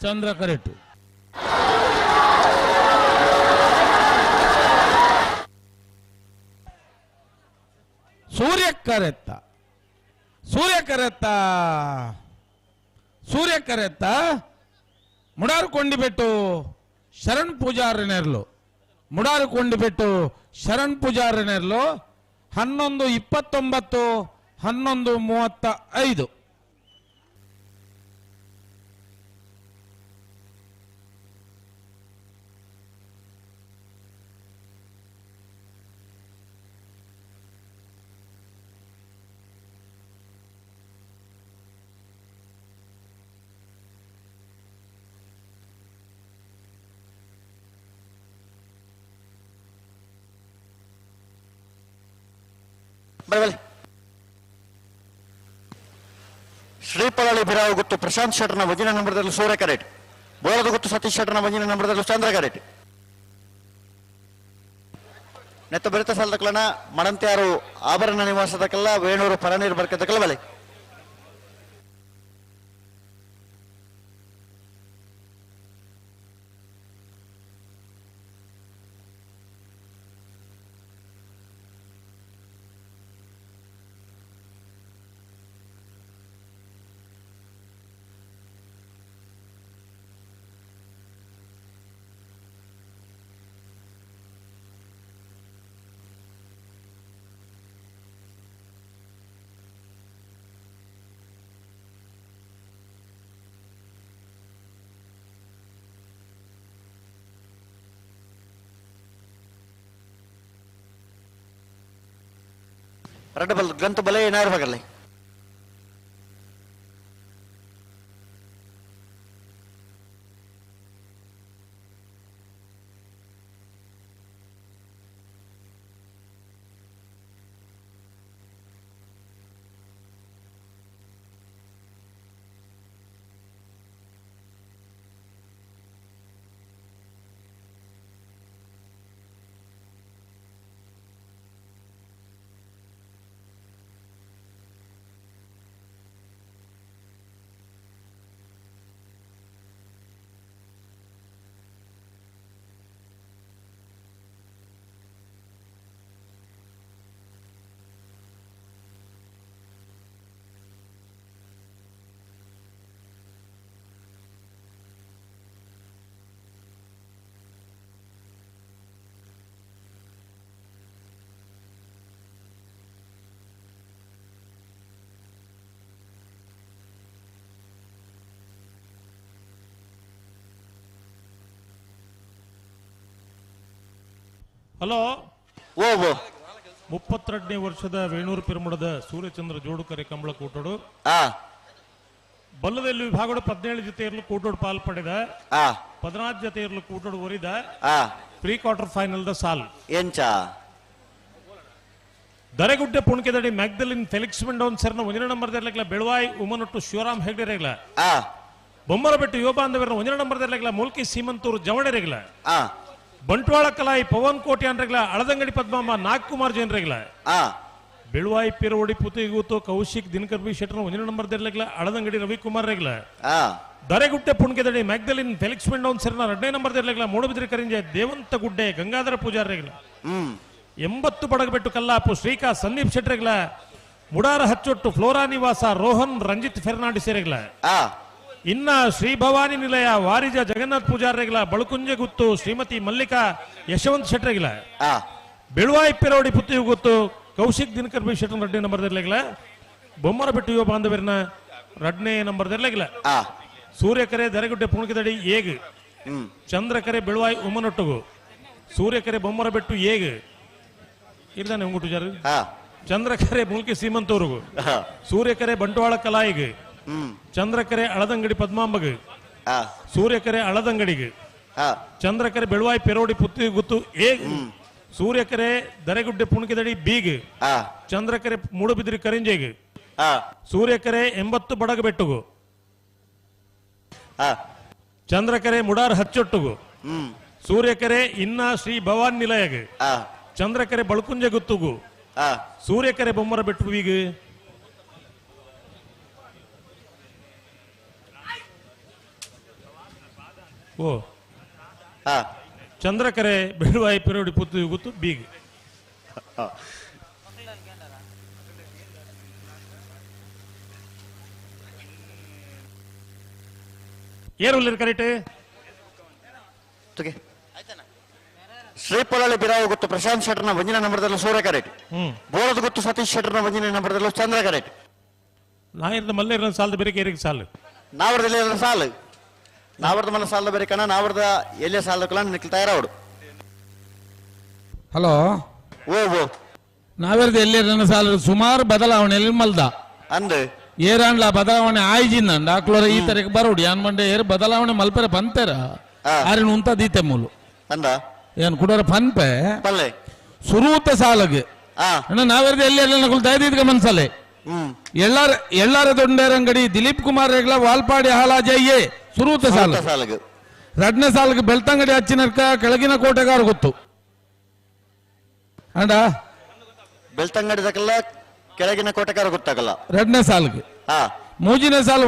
ಚಂದ್ರ ಕರೆಕ್ಟ್. ಸೂರ್ಯ ಕರೆತ್ತ ಸೂರ್ಯ ಕರೆತ್ತ ಸೂರ್ಯ ಕರೆತ್ತ ಮುಡಾರು ಕೊಂಡಿಬೆಟ್ಟು ಶರಣ್ ಪೂಜಾರಿ ನೆರಳು ಮುಡಾರು ಕೊಂಡಿಬೆಟ್ಟು ಶರಣ್ ಪೂಜಾರಿ ನೆರಳು 11:29 11:35. ಶ್ರೀಪಳಳಿ ಬಿರಾವು ಗೊತ್ತು ಪ್ರಶಾಂತ್ ಶೆಟ್ಟರ್ನ ವಜಿನ ನಂಬರ್ದಲ್ಲಿ ಸೂರ್ಯ ಕರೆಟ್. ಬೋಳದ ಗೊತ್ತು ಸತೀಶ್ ಶೆಟ್ಟರ್ನ ವಜಿನ ನಂಬರ್ದಲ್ಲಿ ಚಂದ್ರ ಕರೆಟ್. ನೆತ್ತ ಬೆರೆತ ಸಾಲದಕ್ಕಲನ ಮಡಂತ್ಯಾರು ಆಭರಣ ನಿವಾಸದಕ್ಕೆಲ್ಲ ವೇಣೂರು ಪರನೀರು ಬರ್ಕದಕ್ಕಲ್ಲ ಬಲೆ. ರಡ್ಡ ಬಲ್ ಗ್ರಂಥ ಬಲೆ ಏನಾರು ಬಗಲ್ಲ. ಹಲೋ ಓ ಓ 32ನೇ ವರ್ಷದ ವೇಣೂರು ಪಿರುಮುಡದ ಸೂರ್ಯಚಂದ್ರ ಜೋಡುಕರೆ ಕಂಬಳ ಕೂಟೋಡು ಬಲ್ಲದಲ್ಲಿ ವಿಭಾಗಡು 17 ಜೊತೆ ಇರಲು ಕೂಟೋಡು ಪಾಲ್ ಪಡೆದ 14 ಜೊತೆ ಇರಲು ಕೂಟೋಡು ಒರಿದ ಪ್ರೀ ಕ್ವಾರ್ಟರ್ ಫೈನಲ್ the ಸಾಲ್ ಎಂಚ ದರೆಗುಡ್ಡೆ ಪುಣ್ಕೆದಡಿ ಮ್ಯಾಗ್ದಲಿನ್ ಫೆಲಿಕ್ಸ್ ಮೆಂಡೋನ್ ಸರ್ನ ಒಂದನೇ ನಂಬರ್ ದರ್ಲಕ್ಲ ಬೆಳವಾಯಿ ಉಮನೊಟ್ಟು ಶಿವರಾಮ್ ಹೆಗ್ಡೆ ರೇಗ್ಲ ಬೊಮ್ಮರಬೆಟ್ಟು ಯುವ ಬಾಂಧವರ ಒಂದನೇ ನಂಬರ್ ದರ್ಲಕ್ಲ ಮೂಲ್ಕಿ ಸೀಮಂತೂರು ಜವಣೆ ರೇಗ್ಲ ಬಂಟ್ವಾಳ ಕಲಾಯಿ ಪವನ್ ಕೋಟಿ ಅನ್ರೆಗ್ಲ ಅಳದಂಗಡಿ ಪದ್ಮಮ್ಮ ನಾಗಕುಮಾರ್ ಜೈನ್ ರೇಗ್ಲ ಬೆಳುವಾಯಿ ಪಿರೋಡಿ ಪುತಿಗೂತು ಕೌಶಿಕ್ ದಿನಕರ್ ಬಿ ಶೆಟ್ಟರ್ ಒಂದನೇ ನಂಬರ್ ದರ್ಲಕ್ಲ ಅಳದಂಗಡಿ ರವಿಕುಮಾರ್ ರೇಗ್ಲ ದರೆಗುಡ್ಡೆ ಪುಣ್ಕೆದಡಿ ಮ್ಯಾಗ್ದಲಿನ್ ಫೆಲಿಕ್ಸ್ ಮೆಂಡೋನ್ ಸರ್ನ ಎರಡನೇ ನಂಬರ್ ದರ್ಲಕ್ಲ ಮೂಡಬಿದ್ರಿ ಕರಿಂಜೆ ದೇವಂತ ಗುಡ್ಡೆ ಗಂಗಾಧರ ಪೂಜಾರ್ ರೇಗ್ಲ 80 ಬಡಗಬೆಟ್ಟು ಕಲ್ಲಾಪು ಶ್ರೀಕಾ ಸಂದೀಪ್ ಶೆಟ್ರೆಗ್ಲ ಮುಡಾರ ಹಚ್ಚೊಟ್ಟು ಫ್ಲೋರಾ ನಿವಾಸ ರೋಹನ್ ರಂಜಿತ್ ಫೆರ್ನಾಂಡಿಸ್ ರೇಗ್ಲ ಇನ್ನ ಶ್ರೀ ಭವಾನಿ ನಿಲಯ ವಾರಿಜ ಜಗನ್ನಾಥ್ ಪೂಜಾರ್ರೆಗ್ಲ ಬಳುಕುಂಜೆ ಗುತ್ತು ಶ್ರೀಮತಿ ಮಲ್ಲಿಕಾ ಯಶವಂತ್ ಶೆಟ್ರೆಗ್ಲ ಬೆಳುವಾಯಿ ಪಿರೋಡಿ ಪುತ್ತಿ ಗುತ್ತು ಕೌಶಿಕ್ ದಿನಕರ್ ಬಿ ಶೆಟ್ಟರ್ ಎರಡನೇ ನಂಬರ್ ದರ್ಲೆಗ್ಲ ಬೊಮ್ಮರಬೆಟ್ಟು ಯುವ ಬಾಂಧವರಿನ ಎರಡನೇ ನಂಬರ್ ದರ್ಲೆಗ್ಲ ಸೂರ್ಯಕರೆ ದರೆಗುಡ್ಡೆ ಪುಣಕಿದಡಿ ಏಗ್ ಚಂದ್ರಕರೆ ಬೆಳುವಾಯಿ ಉಮ್ಮನೊಟ್ಟುಗು ಸೂರ್ಯಕರೆ ಬೊಮ್ಮರಬೆಟ್ಟು ಏಗ್ ಇರ್ದಾನೆ ಉಂಗುಟು ಜಾರು ಚಂದ್ರಕರೆ ಮುಲ್ಕಿ ಸೀಮಂತೂರುಗು ಸೂರ್ಯಕರೆ ಬಂಟ್ವಾಳ ಕಲಾಯಿಗೆ ಚಂದ್ರಕರೆ ಅಳದಂಗಡಿ ಪದ್ಮಾಂಬಗ್ ಸೂರ್ಯಕರೆ ಅಳದಂಗಡಿಗೆ ಚಂದ್ರಕರೆ ಬೆಳುವಾಯಿ ಪೆರೋಡಿ ಪುತ್ತಿ ಗುತ್ತು ಏಗ್ ಸೂರ್ಯಕರೆ ದರೆಗುಡ್ಡೆ ಪುಣಕಿದಡಿ ಬೀಗ್ ಚಂದ್ರಕರೆ ಮೂಡುಬಿದ್ರಿ ಕರಿಂಜೆಗ್ ಸೂರ್ಯಕರೆ 80 ಬಡಗಬೆಟ್ಟುಗು ಚಂದ್ರಕರೆ ಮುಡಾರ್ ಹಚ್ಚೊಟ್ಟುಗು ಸೂರ್ಯಕರೆ ಇನ್ನ ಶ್ರೀ ಭವಾನ್ ನಿಲಯಗ್ ಚಂದ್ರಕರೆ ಬಳ್ಕುಂಜೆ ಗುತ್ತುಗು ಸೂರ್ಯಕೆರೆ ಬೊಮ್ಮರ ಬೆಟ್ಟು ಬೀಗ ಓ ಚಂದ್ರಕರೆ ಬೆಳುವಾಯಿ ಪಿರೋಡಿ ಪುತ್ತು ಗೊತ್ತು ಬೀಗ ಏರು ಕರೆಕ್ಟ್ ಶ್ರೀಪೊಲಳಿ ಬಿರಾವು ಗೊತ್ತು ಪ್ರಶಾಂತ್ ಶೆಟ್ಟರ್ನ ಒಂಜಿನ ನಂಬರ್ದಲ್ಲೂ ಸೂರ್ಯ ಕರೆಕ್ಟ್ ಬೋಳದ ಗೊತ್ತು ಸತೀಶ್ ಶೆಟ್ಟರ್ನ ಒಂಜಿನ ನಂಬರ್ದಲ್ಲೂ ಚಂದ್ರ ಕರೆಕ್ಟ್ ನಾಯಿರ್ದ ಮಲ್ಲೇರ ಸಾಲದ ಬೇರೆ ಏರಿಗೆ ಸಾಲು ನಾವರ್ದ ಸಾಲು ನಾವರ್ದ ಮಲ್ಲ ಸಾಲದ ಬೇರೆ ಕಣ ನಾವರ್ದ ಎಲ್ಲೇ ಸಾಲದ ನಿಕ್ಲು ತಯಾರಾವಡು ಹಲೋ ಓ ಓ ನಾವೆರ್ದ ಎಲ್ಲಿ ಸಾಲ ಸುಮಾರು ಬದಲಾವಣೆ ಮಲ್ದ ಅಂದ್ ಏರಾಂಡ್ಲ ಬದಲಾವಣೆ ಆಯ್ಜಿಂದ ಆಕ್ಲೋರ ಈ ತರಕ್ಕೆ ಬರೋಡಿ ಏನ್ ಮಂಡೆ ಏರ್ ಬದಲಾವಣೆ ಮಲ್ಪೆರ ಬಂತೇರ ಆರಿನ ಉಂತ ದೀತೆ ಮೂಲು ಅಂದ ಏನ್ ಕುಡೋರ ಪನ್ಪೆ ಪಲ್ಲೆ ಸುರೂತ ಸಾಲಗೆ ಅಣ್ಣ ನಾವೆರ್ದ ಎಲ್ಲಿ ದಯದೀದ್ಗ ಮನ್ಸಲೆ ಎಲ್ಲಾರ ಎಲ್ಲಾರ ದೊಂಡೇರಂಗಡಿ ದಿಲೀಪ್ ಕುಮಾರ್ ರೇಗ್ಲ ವಾಲ್ಪಾಡಿ ಹಾಲಾಜಯ್ಯೆ ಸುರೂತ ಸಾಲ ಸಾಲಗೆ ರಡ್ನೇ ಸಾಲಗೆ ಬೆಳ್ತಂಗಡಿ ಹಚ್ಚಿನರ್ಕ ಕೆಳಗಿನ ಕೋಟೆಗಾರ ಗೊತ್ತು ಅಂಡ ಬೆಳ್ತಂಗಡಿ ದಕಲ್ಲ ಕೆಳಗಿನ ಕೋಟೆಗಾರ ಗೊತ್ತಾಗಲ್ಲ ಎರಡನೇ ಸಾಲಿಗೆ ಮೂಜಿನೇ ಸಾಲು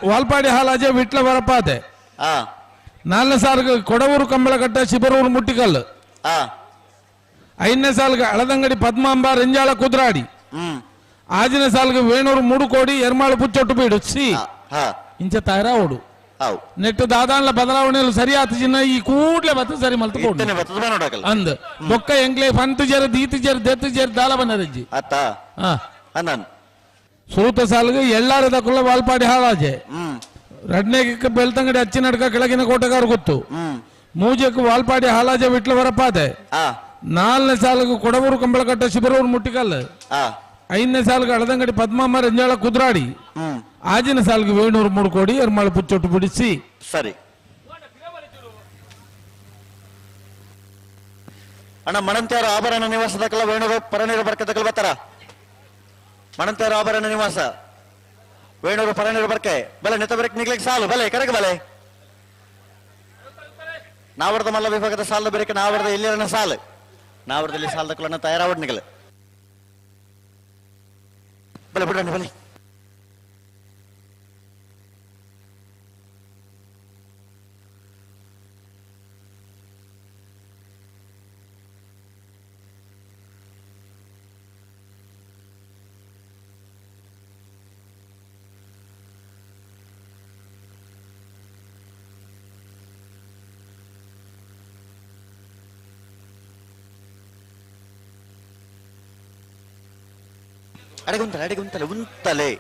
ವಾಲ್ಪಾಡಿ ಹಾಲಾಜೆ ವಿಟ್ಲ ವರಪಾತೆ ನಾಲ್ಕನೇ ಸಾಲಿಗೆ ಕೊಡವೂರು ಕಂಬಳಕಟ್ಟ ಶಿಬರೂರು ಮುಟ್ಟಿಕಲ್ಲು ಐದನೇ ಸಾಲಿಗೆ ಅಳದಂಗಡಿ ಪದ್ಮಾಂಬ ರೆಂಜಾಳ ಕುದ್ರಾಡಿ ಆಜಿನ ಸಾಲಿಗೆ ವೇಣೂರು ಮೂಡುಕೋಡಿ ಎರ್ಮಾಳು ಪುಚ್ಚೊಟ್ಟು ಬೀಡು ಸಿ ಇಂಚ ತಯಾರಾವಡು ನೆಟ್ಟು ದಾದಾನ್ಲ ಬದಲಾವಣೆಯಲ್ಲಿ ಸರಿಯಾದ ಚಿನ್ನ ಈ ಕೂಡ್ಲೆ ಬತ್ತ ಸರಿ ಮಲ್ತು ಅಂದ್ ಬೊಕ್ಕ ಎಂಕ್ಲೆ ಫಂತು ಜರ ದೀತು ಜರ ದೆತ್ತು ಜರ ದಾಲ ಬನ್ನರಜ್ಜಿ ಸೂತ ಸಾಲಿಗೆ ಎಲ್ಲಾರ ದಕ್ಕುಲ್ಲ ವಾಲ್ಪಾಡಿ ಹಾಳಾಜೆ ರಡ್ನೇ ಬೆಳ್ತಂಗಡಿ ಅಚ್ಚಿನಡ್ಕ ಕೆಳಗಿನ ಕೋಟೆಗಾರ ಗೊತ್ತು ಮೂಜಕ್ಕೆ ವಾಲ್ಪಾಡಿ ಹಾಲಾಜೆ ವಿಟ್ಲ ವರಪಾದೆ ನಾಲ್ಕನೇ ಸಾಲಿಗೆ ಕೊಡವೂರು ಕಂಬಳಕಟ್ಟ ಶಿಬರೂರು ಮುಟ್ಟಿಕಲ್ಲು ಐದನೇ ಸಾಲಿಗೆ ಅಳದಂಗಡಿ ಪದ್ಮಮ್ಮ ರಂಜಾಳ ಕುದ್ರಾಡಿ ಆಜಿನ ಸಾಲಿಗೆ ವೇಣೂರು ಮೂಡುಕೋಡಿ ಎರ್ಮಾಳು ಪುಚ್ಚೊಟ್ಟು ಬಿಡಿಸಿ ಸರಿ ಅಣ್ಣ ಮಣಂತ್ಯಾರ ಆಭರಣ ನಿವಾಸದಕ್ಕಲ್ಲ ವೇಣೂರು ಪರನೀರು ಬರ್ಕದಕ್ಕಲ್ಲ ಬರ್ತಾರ ಮಣಂತ್ಯಾರ ಆಭರಣ ನಿವಾಸ ವೇಣೂರು ಪರನೀರು ಬರ್ಕೆ ಬಲೆ ನೆತ್ತ ಬರಕ್ ನಿಗ್ಲಿಕ್ಕೆ ಸಾಲು ಬಲೆ ಕರೆಗೆ ಬಲೆ ನಾವರ್ದ ಮಲ್ಲ ವಿಭಾಗದ ಸಾಲು ಬೇರೆ ನಾವರ್ದ ಎಲ್ಲಿರನ ಸಾಲು ನಾವರ್ದಲ್ಲಿ ಸಾಲದಕ್ಕಲ್ಲ ತಯಾರಾವಡ್ ನಿಗಲ ಬಲೆ ಬಿಡಣ್ಣ ಬಲೆ ಅಡೆಗೆ ಉಂತಲೆ ಅಡೆಗೆ ಉಂತಲೆ ಉಂತಲೆ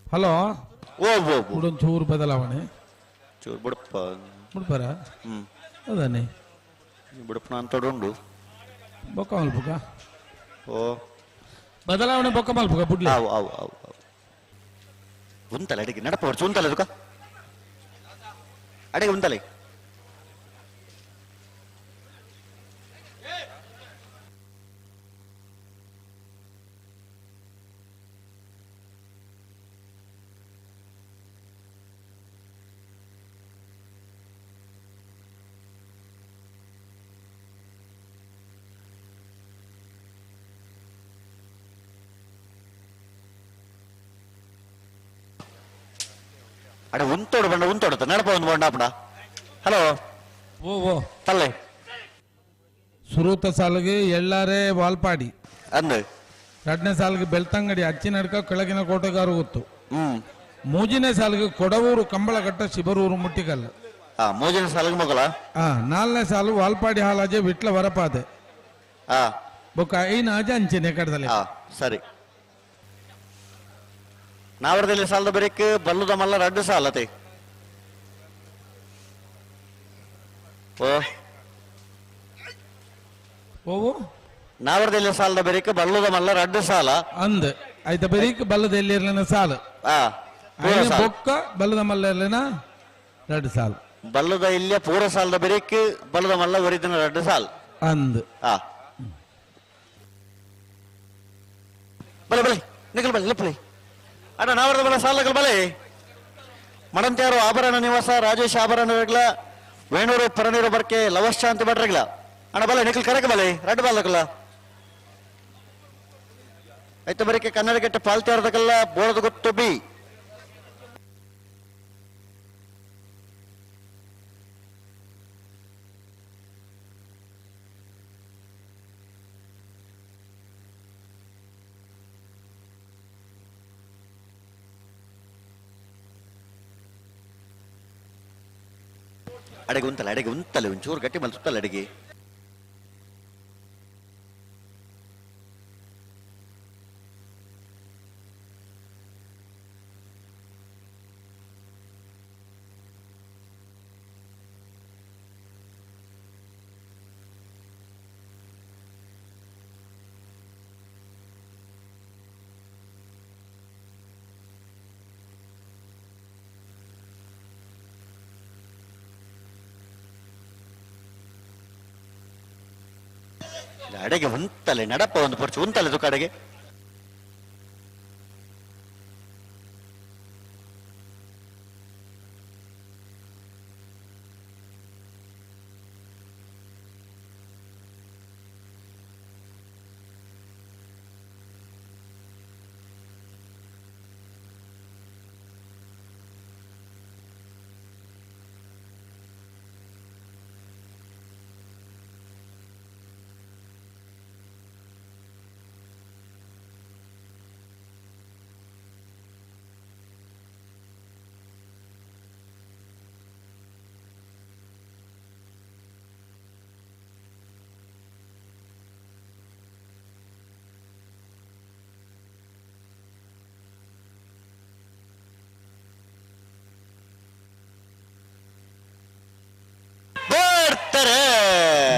ಹಲೋ ಓ ಓ ಚೂರು ಬದಲಾವಣೆ ಚೂರು ಬುಡಪ್ಪ ಬುಡ್ಪರ ಅದಾನೆ ಬುಡಪ್ಪನ ಅಂತ ಉಂಡು ಬೊಕ್ಕ ಮಲ್ಪುಕ ಓ ಬದಲಾವಣೆ ಬೊಕ್ಕ ಮಲ್ಪುಕ ಬುಡ್ಲಿ ಅವು ಅವು ಅವು ಅವು ಉಂತಲೆ ಅಡಿಗೆ ನಡಪ ಹೊಡ್ಸು ಉಂತಲೆ ಅದಕ್ಕ ಅಡಿಗೆ ಉಂತಲೆ ಅಡೆ ಉಂತೋಡು ಬಂಡ ಉಂತೋಡುತ್ತ ನಡಪ ಒಂದು ಬಂಡ ಅಪ್ಪಣ ಹಲೋ ಓ ಓ ತಲ್ಲೆ ಸುರೂತ ಸಾಲಿಗೆ ಎಳ್ಳಾರೆ ವಾಲ್ಪಾಡಿ ಅಂದ್ ಎರಡನೇ ಸಾಲಿಗೆ ಬೆಳ್ತಂಗಡಿ ಅಚ್ಚಿನಡ್ಕ ಕೆಳಗಿನ ಕೋಟೆಗಾರು ಗೊತ್ತು ಮೂಜಿನೇ ಸಾಲಿಗೆ ಕೊಡವೂರು ಕಂಬಳಘಟ್ಟ ಶಿಬರೂರು ಮುಟ್ಟಿಕಲ್ಲು ಮೂಜಿನ ಸಾಲಿಗೆ ಮೊಗಲ ನಾಲ್ಕನೇ ಸಾಲು ವಾಲ್ಪಾಡಿ ಹಾಲಾಜೆ ವಿಟ್ಲ ವರಪಾದೆ ಬೊಕ್ಕ ಐನ ಆಜೆ ಅಂಚೆನೆ ಕಡದಲೆ ಸರಿ ನಾವರದಲ್ಲಿ ಸಾಲದ ಬರೀಕ್ ಬಲ್ಲುದ ಮಲ್ಲ ರಡ್ಡು ಸಾಲತೆ ಓ ಓವು ನಾವರದಲ್ಲಿ ಸಾಲದ ಬರೀಕ್ ಬಲ್ಲುದ ಮಲ್ಲ ರಡ್ಡು ಸಾಲ ಅಂದ್ ಆಯ್ತ ಬರೀಕ್ ಬಲ್ಲದ ಎಲ್ಲಿರ್ಲಿನ ಸಾಲ ಆ ಪೂರ ಸಾಲ. ಬೊಕ್ಕ ಬಲ್ಲದ ಮಲ್ಲ ಇರ್ಲಿನ ರಡ್ಡು ಸಾಲ ಬಲ್ಲದ ಇಲ್ಲಿಯ ಪೂರ ಸಾಲದ ಬರೀಕ್ ಬಲ್ಲದ ಮಲ್ಲ ಒರಿದಿನ ರಡ್ಡು ಸಾಲ್ ಅಂದ್ ಆ ಬಲೆ ಬಲೆ ನಿಖಲ್ ಬಲೆ ಲಿಪ್ಪಲಿ ಅಣ್ಣ ನಾವರದ ಬಲ ಸಾಲಗಳು ಬಲೆ ಮಡಂತ್ಯಾರು ಆಭರಣ ನಿವಾಸ ರಾಜೇಶ್ ಆಭರಣ ರೆಗ್ಲ ವೇಣೂರು ಪರನೀರು ಬರ್ಕೆ ಲವಶಾಂತಿ ಭಟ್ರೆಗ್ಲ ಅಣ್ಣ ಬಲೆ ನಿಖಲ್ ಕರೆಕ ಬಲೆ ರಡ್ಡು ಬಾಲಕಲ್ಲ ಆಯ್ತು ಬರೀಕೆ ಕನ್ನಡ ಕೆಟ್ಟ ಪಾಲ್ತ್ಯಾರದಕಲ್ಲ ಬೋಳದ ಗೊತ್ತು ಬಿ ಅಡಿಗೆ ಉಂತಲ್ಲ ಅಡಿಗೆ ಉಂತಲ್ಲ ಒಂಚೂರು ಗಟ್ಟಿ ಮಲ್ಸುತ್ತಲ್ಲ ಅಡಿಗೆ ಅಡೆಗೆ ಉಂತಲೆ ನಡಪ ಒಂದು ಪರ್ಚು ಉಂತಲೆ ತುಕ್ಕ ಅಡೆಗೆ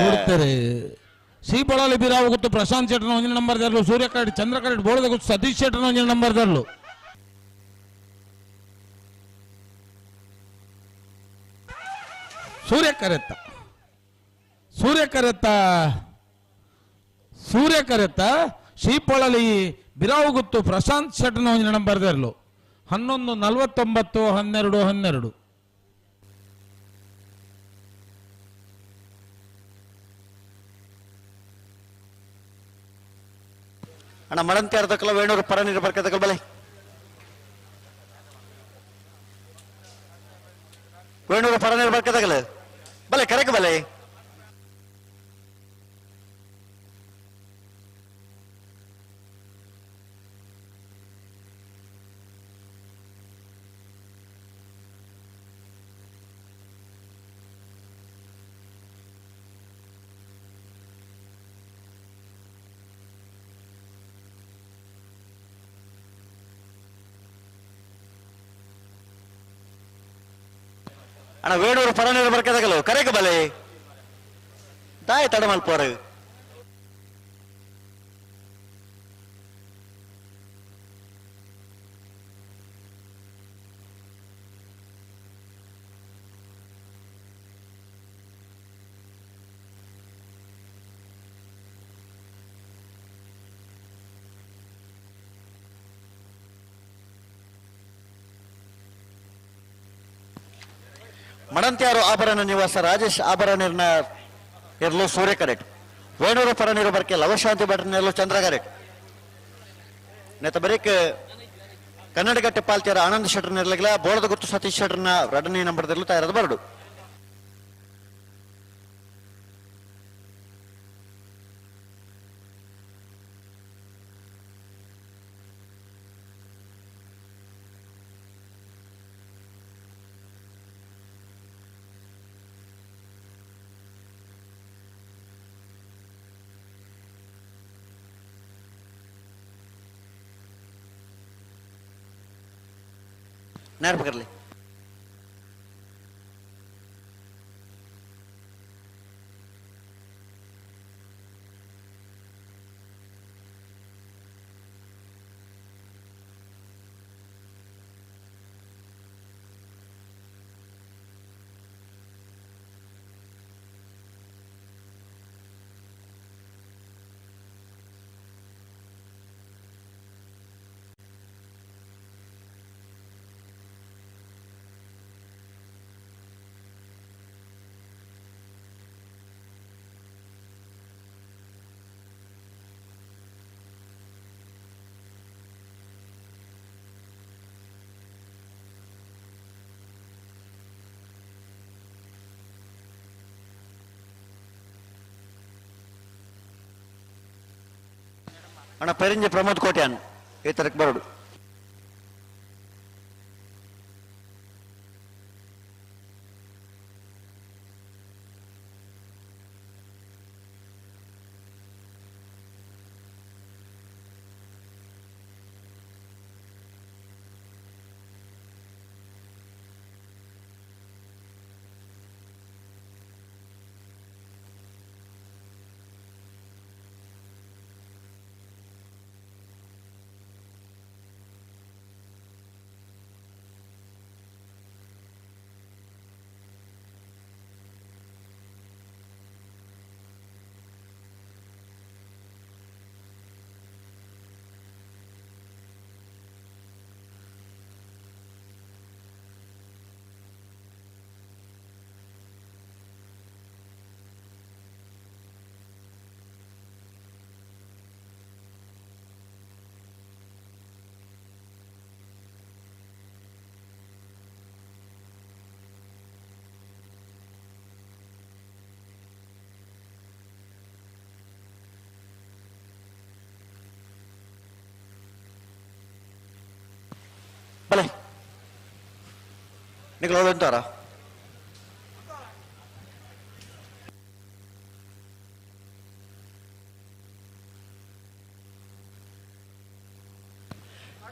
ಕೊಡ್ತಾರೆ ಸಿ ಬೊಳಾಲಿ ಬಿರಾವು ಗೊತ್ತು ಪ್ರಶಾಂತ್ ಶೆಟ್ಟರ್ ಒಂದಿನ ನಂಬರ್ ದರ್ಲು ಸೂರ್ಯ ಕರಡ್ ಚಂದ್ರ ಕರಡ್ ಬೋಳದ ಗೊತ್ತು ಸತೀಶ್ ಶೆಟ್ಟರ್ ಒಂದಿನ ನಂಬರ್ ದರ್ಲು ಸೂರ್ಯ ಕರೆತ್ತ ಸೂರ್ಯ ಕರೆತ್ತ ಸೂರ್ಯ ಕರೆತ್ತ ಶ್ರೀಪೊಳಲಿ ಬಿರಾವು ಗೊತ್ತು ಪ್ರಶಾಂತ್ ಶೆಟ್ಟರ್ ಒಂದಿನ ನಂಬರ್ ದರ್ಲು 11:49 12 12. ಅಣ್ಣ ಮಡಂತಿ ಅರ್ಧಕ್ಕಲ್ಲ ವೇಣೂರು ಪರ ನೀರು ಬರ್ಕದಕ್ಕಲ್ಲ ಬಲೆ ವೇಣೂರು ಪರ ನೀರು ಬರ್ಕದಕ್ಕಲ್ಲ ಬಲೆ ಕರೆಕ್ ಬಲೆ ಅಣ್ಣ ವೇಣೂರು ಪರ ನೀರು ಬರ್ಕದಕ್ಕಲ್ಲ ಕರೆಕ್ ಬಲೆ ತಾಯಿ ತಡ ಮಲ್ಪೋರು ಮಡಂತ್ಯಾರು ಆಭರಣ ನಿವಾಸ ರಾಜೇಶ್ ಆಭರಣ ಇರಲು ಸೂರ್ಯ ಕರೆಕ್ಟ್ ವೇಣೂರು ಪರ ನೀರು ಬರ್ಕೆ ಲವಶಾಂತಿ ಭಟ್ರನೆಲ್ಲೂ ಚಂದ್ರ ಕರೆಕ್ಟ್ ನೇತ ಬರೀಕ್ ಕನ್ನಡಗಟ್ಟೆ ಪಾಲ್ತಿಯರ ಆನಂದ್ ಶೆಟ್ಟರ್ ನಿರ್ಲಗ್ಲ ಬೋಳದ ಗುತ್ತು ಸತೀಶ್ ಶೆಟ್ಟರ್ನ ಎರಡನೇ ನಂಬರ್ದಲ್ಲೂ ತಯಾರದ ಬರಡು ನೇರ ಪಕಡ್ಲಿ. ಅಣ್ಣ ಪೆರಿಂಜೆ ಪ್ರಮೋದ್ ಕೋಟ್ಯಾನ್ ಈ ತರಕ್ ಬರೋಡು. ಬಲೆ ನಿಖಲ್ ಅಂತಾರ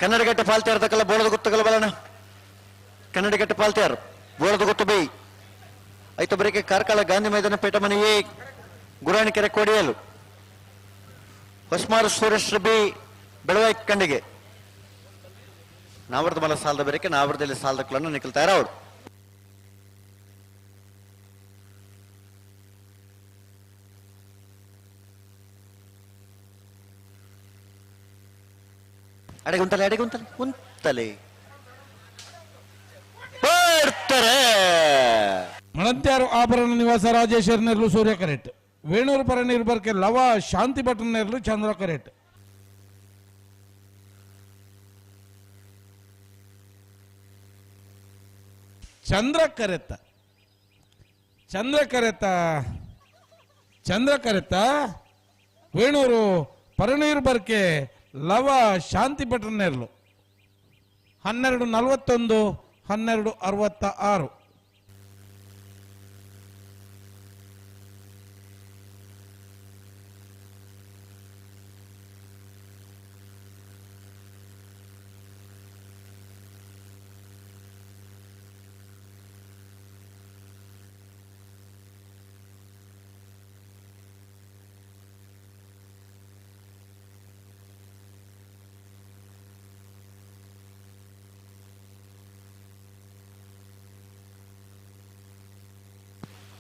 ಕನ್ನಡಗಟ್ಟೆ ಪಾಲ್ತಿಯಾರ ತಕ್ಕಲ್ಲ ಬೋಳದ ಗೊತ್ತಗಲ್ಲ ಬಲಣ ಕನ್ನಡಗಟ್ಟೆ ಪಾಲ್ತಿಯಾರ್ ಬೋಳದ ಗೊತ್ತು ಬೈ ಐತ ಬರೀಕೆ ಕಾರ್ಕಳ ಗಾಂಧಿ ಮೈದಾನ ಪೇಟ ಮನೆ ಎ ಗುರಾಣಿಕೆರೆ ಕೋಡಿಯಲು ಹೊಸ್ಮಾರು ಸುರೇಶ್ ಬಿ ಬೆಳವಾಯಿ ಕಂಡಿಗೆ ನಾವರ್ದ ಮಲ ಸಾಲದ ಬೇರೆಕೆ ನಾವರ್ದಲ್ಲಿ ಸಾಲದ ಕುಲನ್ನು ನಿಖಲ್ ಅವರು ಅಡೆಗೆ ಉಂಟಲೆ ಅಡೆಗೆ ಉಂಟಲೆ ಉಂಟಲೆ ಬರ್ತಾರೆ. ಮಣಂತ್ಯಾರು ಆಭರಣ ನಿವಾಸ ರಾಜೇಶ್ವರ ನೆರ್ಲು ಸೂರ್ಯ ಕರೆಟ್ ವೇಣೂರು ಪರ ನಿರ್ಬರ್ಕೆ ಲವ ಶಾಂತಿ ಭಟ್ಟ ನೆರ್ಲು ಚಂದ್ರ ಕರೆಟ್. ಚಂದ್ರ ಕರೆತ ಚಂದ್ರ ಕರೆತ ಚಂದ್ರ ಕರೆತ ವೇಣೂರು ಪರನೀರ್ ಬರ್ಕೆ ಲವ ಶಾಂತಿ ಭಟ್ರ ನೆರ್ಲು 12:41 12:66.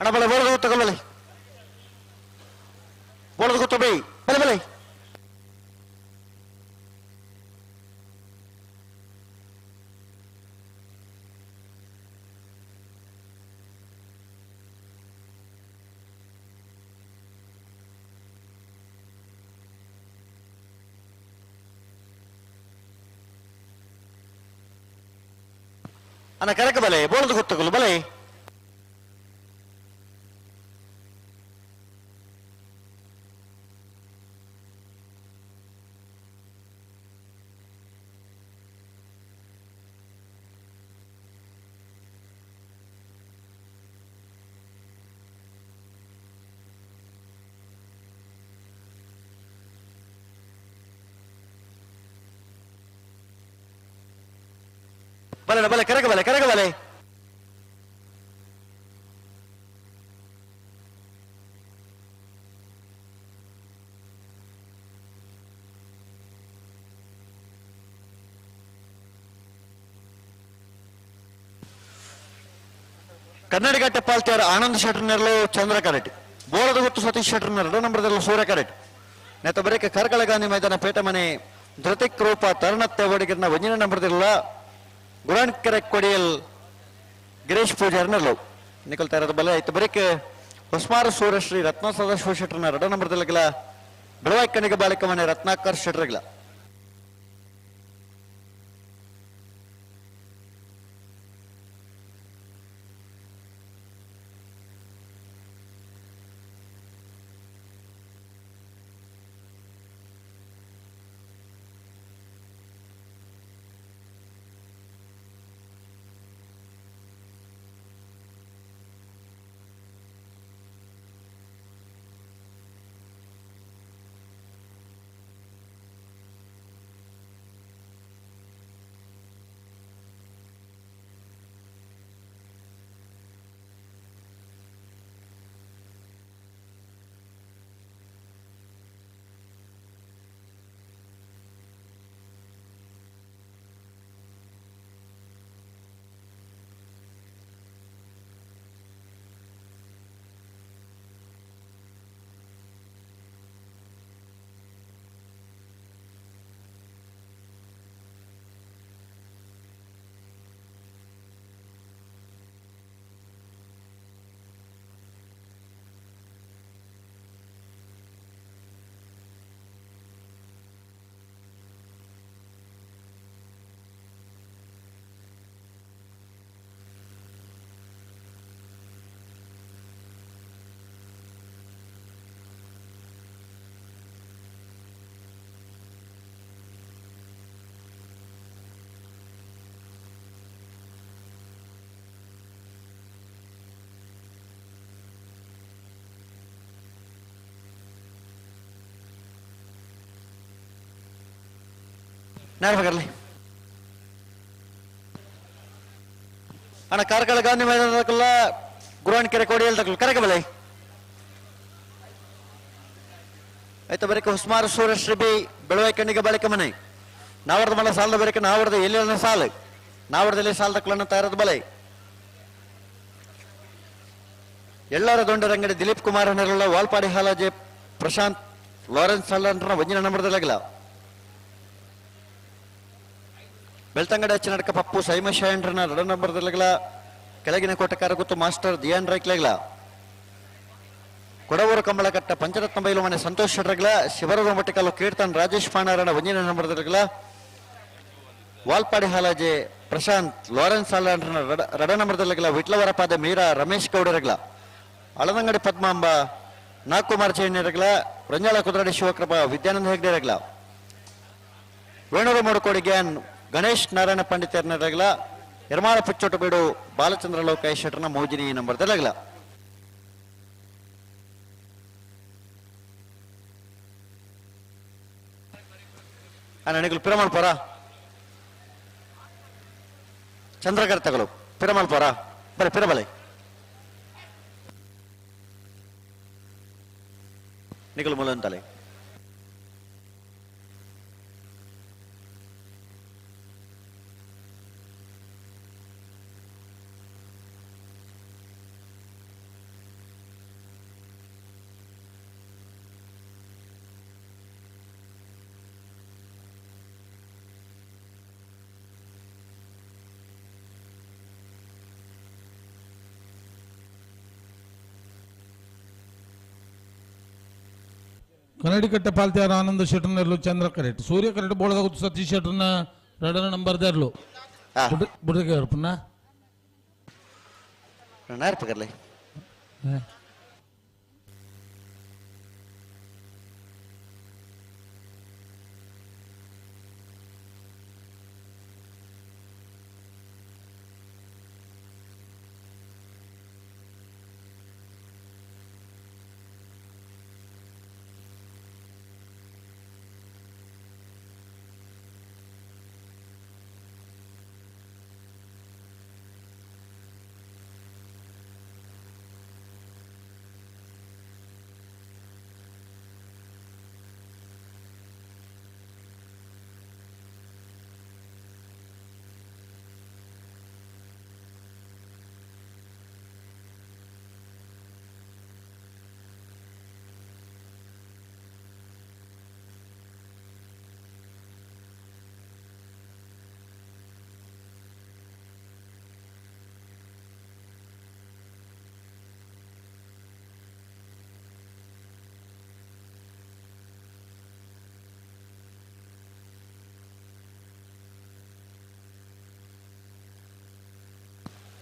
ಅಣ್ಣ ಬಲೆ ಬೋಳದ ಗೊತ್ತು ಬಲೆ ಬೋಳದ ಗೊತ್ತು ಬೈ ಬಲೆ ಬಲೆ ಅಣ್ಣ ಕರಕ ಬಲೆ ಬೋಳದ ಗೊತ್ತುಗಳು ಬಲೆ ಬಲೆ ಬಲೆ ಕರಗ ಬಲೆ ಕರಗ ಬಲೆ ಕನ್ನಡಿಗ ಟೆಪ್ಪಾಲ್ತಿಯವರು ಆನಂದ್ ಶೆಟ್ಟರ್ನೆರಳು ಚಂದ್ರ ಕರೆಟ್ ಬೋಳದ ಗುತ್ತು ಸತೀಶ್ ಶೆಟ್ಟರ್ನೆರಡು ನಂಬರ್ದಲ್ಲೂ ಸೂರ್ಯ ಕರೆಟ್ ನೆತ್ತ ಬರೇಕ ಕಾರ್ಕಳ ಗಾಂಧಿ ಮೈದಾನ ಪೇಟಮನೆ ಧೃತಿಕ್ ರೂಪ ತರುಣತ್ತೆ ಒಡಿಗಿರ್ನ ಒಂಜಿನ ನಂಬರ್ದಿಲ್ಲ ಗುರಾಣ್ಕೆರೆ ಕೊಡಿಯಲ್ ಗಿರೀಶ್ ಪೂಜಾರ್ನೆರಳು ನಿಕಲ್ ತಯಾರದ ಬಲೆ ಆಯ್ತು ಬರೇಕ ಹೊಸ್ಮಾರು ಸೂರ್ಯಶ್ರೀ ರತ್ನ ಸದಾಶಿವ ಶೆಟ್ಟರ್ನ ಎರಡು ನಂಬರ್ದಲ್ಲಿಗಲ ಬೆಳವಾಯಿ ಕಣಿಗೆ ಬಾಳಿಕ ಮನೆ ರತ್ನಾಕರ್ ಶೆಟ್ಟರ್ಗಿಲ್ಲ ನೇರವಾಗಿರಲಿ ಅಣ್ಣ ಕಾರ್ಕಳ ಗಾಂಧಿ ಮೈದಾನದಲ್ಲ ಗುರುವಾಣಕೆರೆ ಕೋಡಿಯಲ್ಲಿ ತಕಲು ಕರೆಗೆ ಬಲೆ ಆಯ್ತು ಬರೀಕ ಹುಸ್ಮಾರು ಸೂರ್ಯಶ್ರೀ ಬಿ ಬೆಳವಾಯಿ ಕಣ್ಣಿಗೆ ಬಾಳಿಕ ಮನೆ ನಾವರ್ದ ಮಲ ಸಾಲದ ಬರೀಕ ನಾವರ್ದ ಎಲ್ಲಿ ಸಾಲು ನಾವರ್ದಲ್ಲಿ ಸಾಲದ ಕುಲನ್ನ ತಯಾರದ ಬಲೆ ಎಲ್ಲರ ದೊಂಡರಂಗಡಿ ದಿಲೀಪ್ ಕುಮಾರ್ ನೆರಳ ವಾಲ್ಪಾಡಿ ಹಾಲಾಜೆ ಪ್ರಶಾಂತ್ ಲಾರೆನ್ಸ್ ಹಲ್ಲನ್ರ ಒಂಜಿನ ನಂಬರ್ದಲ್ಲಾಗಿಲ್ಲ ಬೆಳ್ತಂಗಡಿ ಅಚ್ಚನಡ್ಕ ಪಪ್ಪು ಸೈಮ ಶಯನ್ರನ ರಡ ನಂಬರ್ದಲ್ಲಾಗಿಲ್ಲ ಕೆಳಗಿನ ಕೋಟೆಕಾರ ಗೊತ್ತು ಮಾಸ್ಟರ್ ದಿಯಾನ್ ರೈಕ್ಲಾಗಿಲ್ಲ ಕೊಡವೂರು ಕಂಬಳಕಟ್ಟ ಪಂಚರತ್ನ ಬೈಲು ಮನೆ ಸಂತೋಷ್ ಶೆಟ್ರಗ್ಲ ಶಿವರದ ಮಟ್ಟಿಕಾಲು ಕೀರ್ತನ್ ರಾಜೇಶ್ ಪಾಣಾರಣ ಒಂಜಿನ ನಂಬರ್ದಲ್ಲಾಗಿಲ್ಲ ವಾಲ್ಪಾಡಿ ಹಾಲಾಜೆ ಪ್ರಶಾಂತ್ ಲಾರೆನ್ಸ್ ಹಾಲನ್ರನ ರಡ ನಂಬರ್ದಲ್ಲಾಗಿಲ್ಲ ವಿಟ್ಲವರಪಾದ ಮೀರಾ ರಮೇಶ್ ಗೌಡರಗ್ಲ ಅಳದಂಗಡಿ ಪದ್ಮಾಂಬ ನಾಗಕುಮಾರ್ ಚೈನ್ಯರಗ್ಲ ರಂಜಾಳ ಕುದ್ರಾಡಿ ಶಿವಕೃಪಾ ವಿದ್ಯಾನಂದ ಹೆಗ್ಡೆರಗ್ಲ ವೇಣೂರು ಮುಡುಕೋಡಿ ಗ್ಯಾನ್ ಗಣೇಶ್ ನಾರಾಯಣ ಪಂಡಿತರನರಗ್ಲ ಯರ್ಮಾಳ ಪುಚ್ಚೋಟು ಬೀಡು ಬಾಲಚಂದ್ರ ಲೋಕಾಯ ಶೆಟ್ಟರ್ನ ಮೋಜಿನಿ ನಂಬರ್ದಲ್ಲಾಗಲ ನನಗೆ ಪಿರಮಲ್ಪುರ ಚಂದ್ರಕರ್ ತಗಲು ಪಿರಮಲ್ಪುರ ಬರೀ ಪಿರಬಲೆ ನಿಗಲು ಮೂಲಂತಲೆ ಕನ್ನಡಿಕಟ್ಟೆ ಪಾಲ್ತಿಯಾರ ಆನಂದ ಶೆಟ್ಟರ್ನೆರ್ಲು ಚಂದ್ರ ಕರೆಕ್ಟ್ ಸೂರ್ಯ ಕರೆಕ್ಟ್ ಬೋಳದ ಸತೀಶ್ ಶೆಟ್ಟರ್ನ ಎರಡನೇ ನಂಬರ್ ದೇರ್ಲು ಬುಡ್ರಿಗೆ ಪುನಃ ನೇರ್ಪಕರ್ಲಿ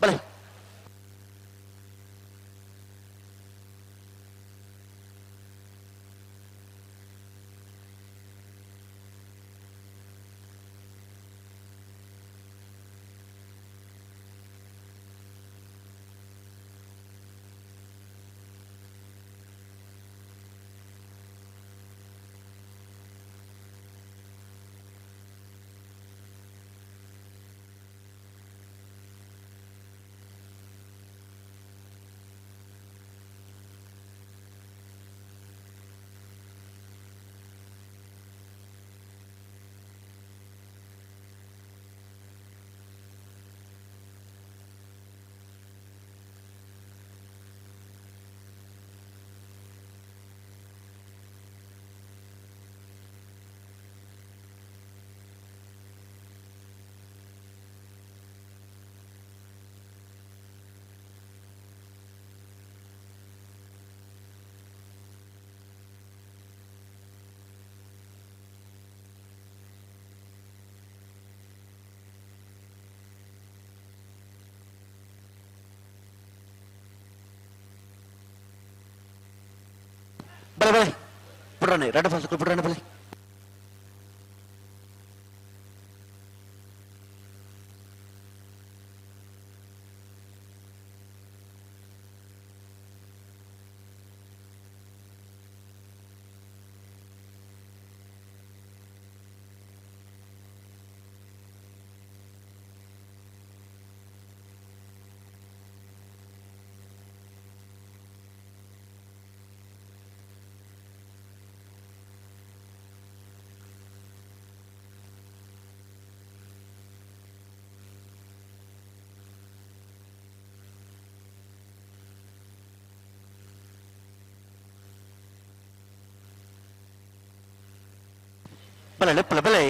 ಬಲೆ ಬಲೆ ಬಲೆ ಪುಡ್ರಾಣಿ ರಡ್ಡ ಫಾಲ್ಸ್ ಪುಡ್ರಾಣಿ ಬಲೆ ಬಲೆ ಲೆಪ್ಪಲೆ ಬಲೆ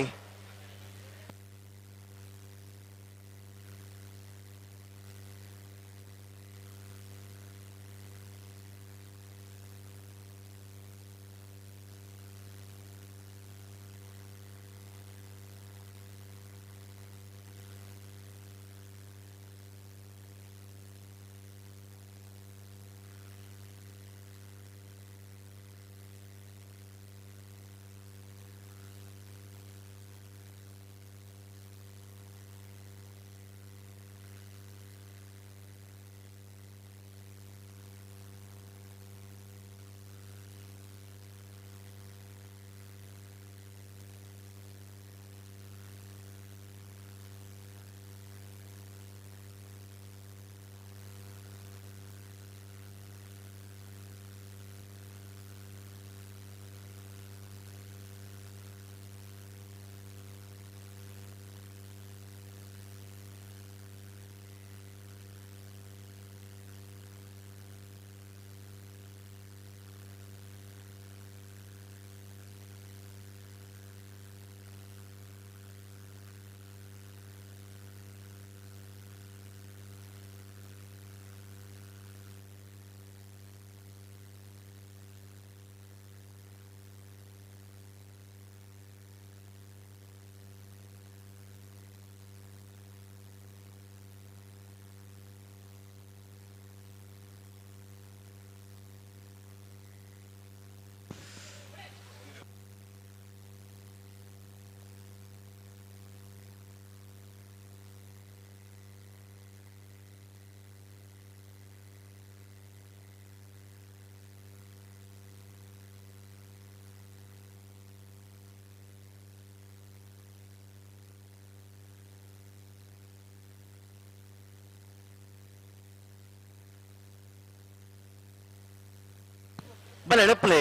ಬಲೆ ಎಳಪ್ಲೆ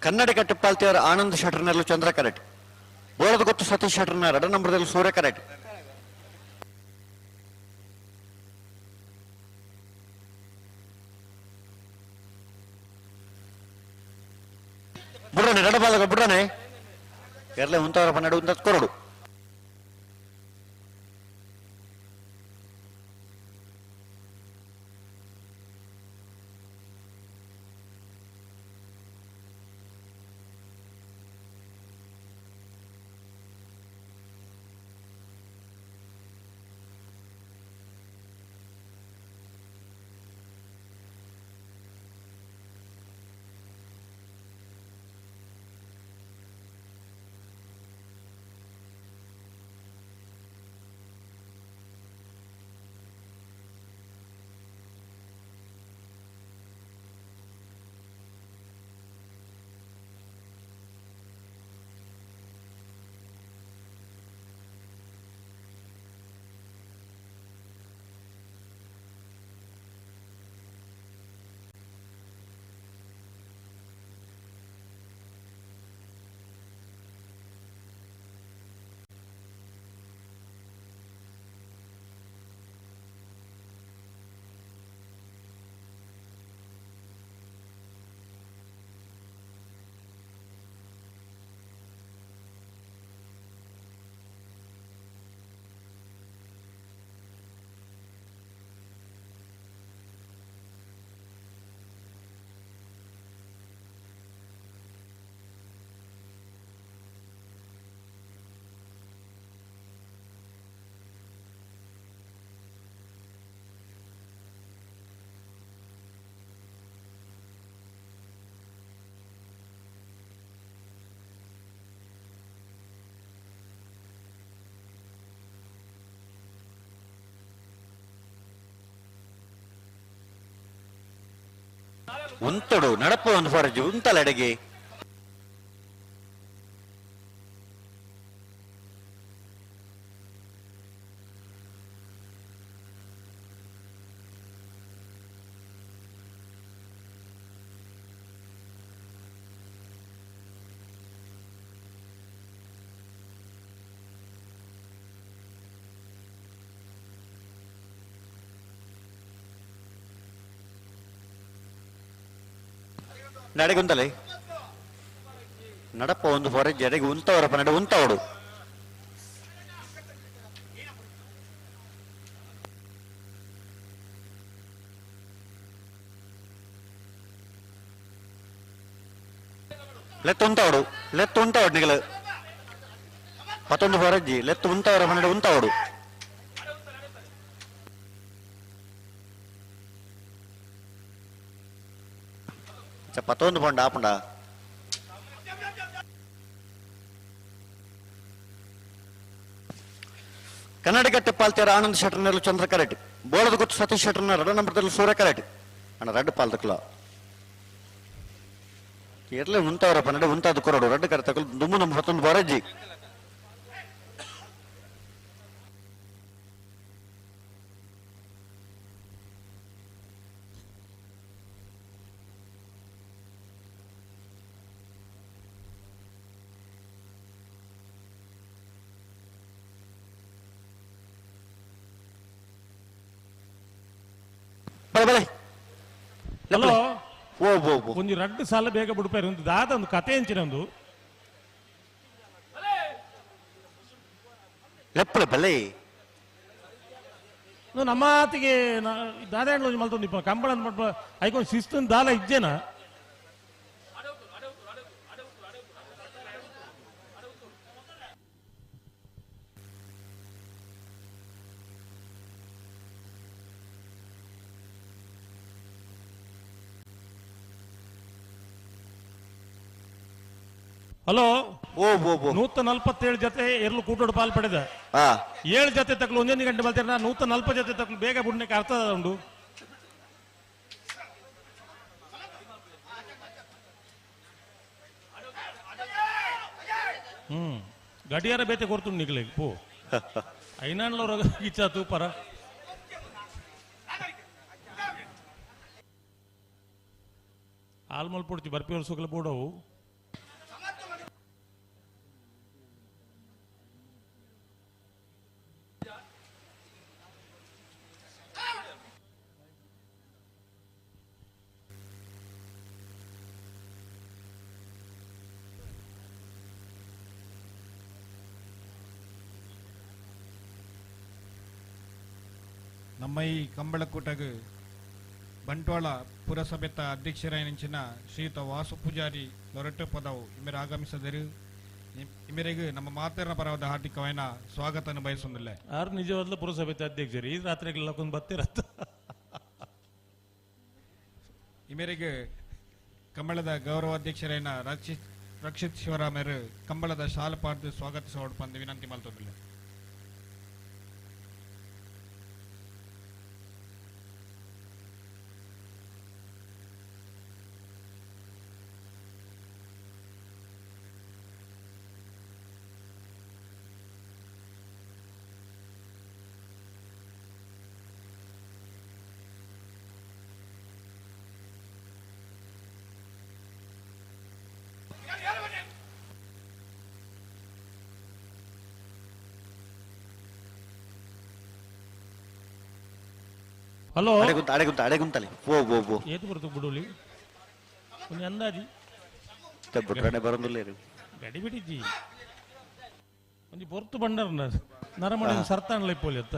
ಕನ್ನಡ ಕಟ್ಟಪಾಲ್ತಿಯವರ ಆನಂದ್ ಶಟರ್ನಲ್ಲೂ ಚಂದ್ರ ಕರೆಟ್ ಬೋಳದ ಗೊತ್ತು ಸತೀಶ್ ಶಟರ್ನ ಎರಡ ನಂಬರ್ದಲ್ಲಿ ಸೂರ್ಯ ಕರೆಟ್ ಬುಡ್ರನೆ ರಡ ಬಾಲಕ ಬುಡ್ರನೆ ಎರಲೆ ಉಂತವರ ಪನ್ನಡು ಉಂತ ಕೊರಡು ಉಂತಡು ನಡಪ ಒಂದು ಫಾರಜಿ ಉಂತಲ ಅಡಗೆ ನಡೆಗುಂತಲೆ ನಡಪ ಒಂದು ಹೊರಗೆ ಎಡೆಗೆ ಉಂತವರಪ್ಪ ನಡೆ ಉಂತವಡು ಲೆತ್ತು ಉಂತವಡು ಲೆತ್ತು ಉಂತವಡು ನಿಗಲು ಪತ್ತೊಂದು ಹೊರಜ್ಜಿ ಲೆತ್ತು ಉಂತವರಪ್ಪ ನಡೆ ಉಂತವಡು ಪತ್ತೊಂದು ಪಂಡ ಆಪುಂಡ ಕನ್ನಡಗಟ್ಟೆ ಪಾಲ್ತೇರ ಆನಂದ್ ಶೆಟ್ಟರ್ನಲ್ಲಿ ಚಂದ್ರ ಕರೆಟ್ ಬೋಳದ ಗೊತ್ತು ಸತೀಶ್ ಶೆಟ್ಟರ್ನ ರಡ ನಂಬರ್ದಲ್ಲಿ ಸೂರ್ಯ ಕರೆಟ್ ಅಣ್ಣ ರಡ್ಡು ಪಾಲ್ತಕ್ಲ ಕೇರಳ ಉಂತವರಪ್ಪ ನಡೆ ಉಂತಾದ ಕೊರಡು ರಡ್ಡು ಕರೆ ತಕಲು ದುಮ್ಮು ನಮ್ಮ ಹತ್ತೊಂದು ಬರಜ್ಜಿ ಹಲೋ ಒಂಜಿ ರಡ್ಡು ಸಾಲ ಬೇಗ ಬಿಡ್ಪಾರ ಒಂದು ದಾದ ಒಂದು ಕತೆ ಎಂಚಿನ ಒಂದು ಲೆಪ್ಪಳೆ ಬಲೆ ನಮ್ಮಾತಿಗೆ ದಾದ ಮಲ್ತೊಂದು ಇಪ್ಪ ಕಂಬಳ ಮಲ್ಪ ಐಕೊಂದು ಶಿಸ್ತುನ್ ದಾಲ ಇಜ್ಜೇನ ಹಲೋ 147 ಜೊತೆ ಎರಲು ಕೂಟೋಡು ಪಾಲ್ ಪಡೆದ 7 ಜೊತೆ ತಕ್ಕಲು 1 ಗಂಟೆ ಬರ್ತಾರೆ 140 ಜೊತೆ ತಕ್ಕಲು ಬೇಗ ಬುಡ್ನಕ್ಕೆ ಅರ್ಥ ಉಂಟು. ಗಡಿಯಾರ ಬೇತೆ ಕೊಡ್ತು ನಿಗ್ಲೆ ಪೋ ಐನಾನ್ಲ ಗಿಚ್ಚ ತೂಪರ ಆಲ್ಮಲ್ ಪೊಡ್ಚಿ ಬರ್ಪಿ ವರ್ಷಗಳ ಬೋಡವು. ನಮ್ಮ ಈ ಕಂಬಳಕೂಟಗ್ ಬಂಟ್ವಾಳ ಪುರಸಭೆತ ಅಧ್ಯಕ್ಷರಾಯನಿಂಚಿನ ಶ್ರೀಯುತ ವಾಸು ಪೂಜಾರಿ ಲೊರೆಟೊ ಪದವು ಇಮೇರೆ ಆಗಮಿಸದರು. ಇಮೇರೆಗೆ ನಮ್ಮ ಮಾತೆರ ಪರವಾದ ಹಾರ್ದಿಕವಾಯಿನ ಸ್ವಾಗತವನ್ನು ಬಯಸುವುದಿಲ್ಲ. ಆರು ನಿಜವಾದ ಪುರಸಭೆತ ಅಧ್ಯಕ್ಷರು ಈ ರಾತ್ರಿಗೆಲ್ಲ ಕೊಂದು ಬತ್ತಿರತ್ತ. ಇಮೇರೆಗೆ ಕಂಬಳದ ಗೌರವಾಧ್ಯಕ್ಷರಾಯನ ರಕ್ಷಿತ್ ಶಿವರಾಮರು ಕಂಬಳದ ಶಾಲಪಾರ್ದು ಸ್ವಾಗತಿಸುವ ಪಂದು ವಿನಂತಿ ಮಲ್ತೊಂದಿಲ್ಲ. ಹಲೋ ಅಡೆಗುಂತಲೆ ಓ ಓ ಓ ಏತು ಬರ್ತದೆ ಬಿಡೋಲಿ ಒಂದು ಅಂದಾಜಿ ಬಿಟ್ರೆ ಬರೋದಿಲ್ಲ ಗಡಿ ಬಿಡಿಜಿ ಒಂಜಿ ಪೊರ್ತು ಬಂಡರ್ ನರಮಣಿ ಸರ್ತಾಣಲ ಇಪ್ಪೋಲಿ ಅತ್ತ.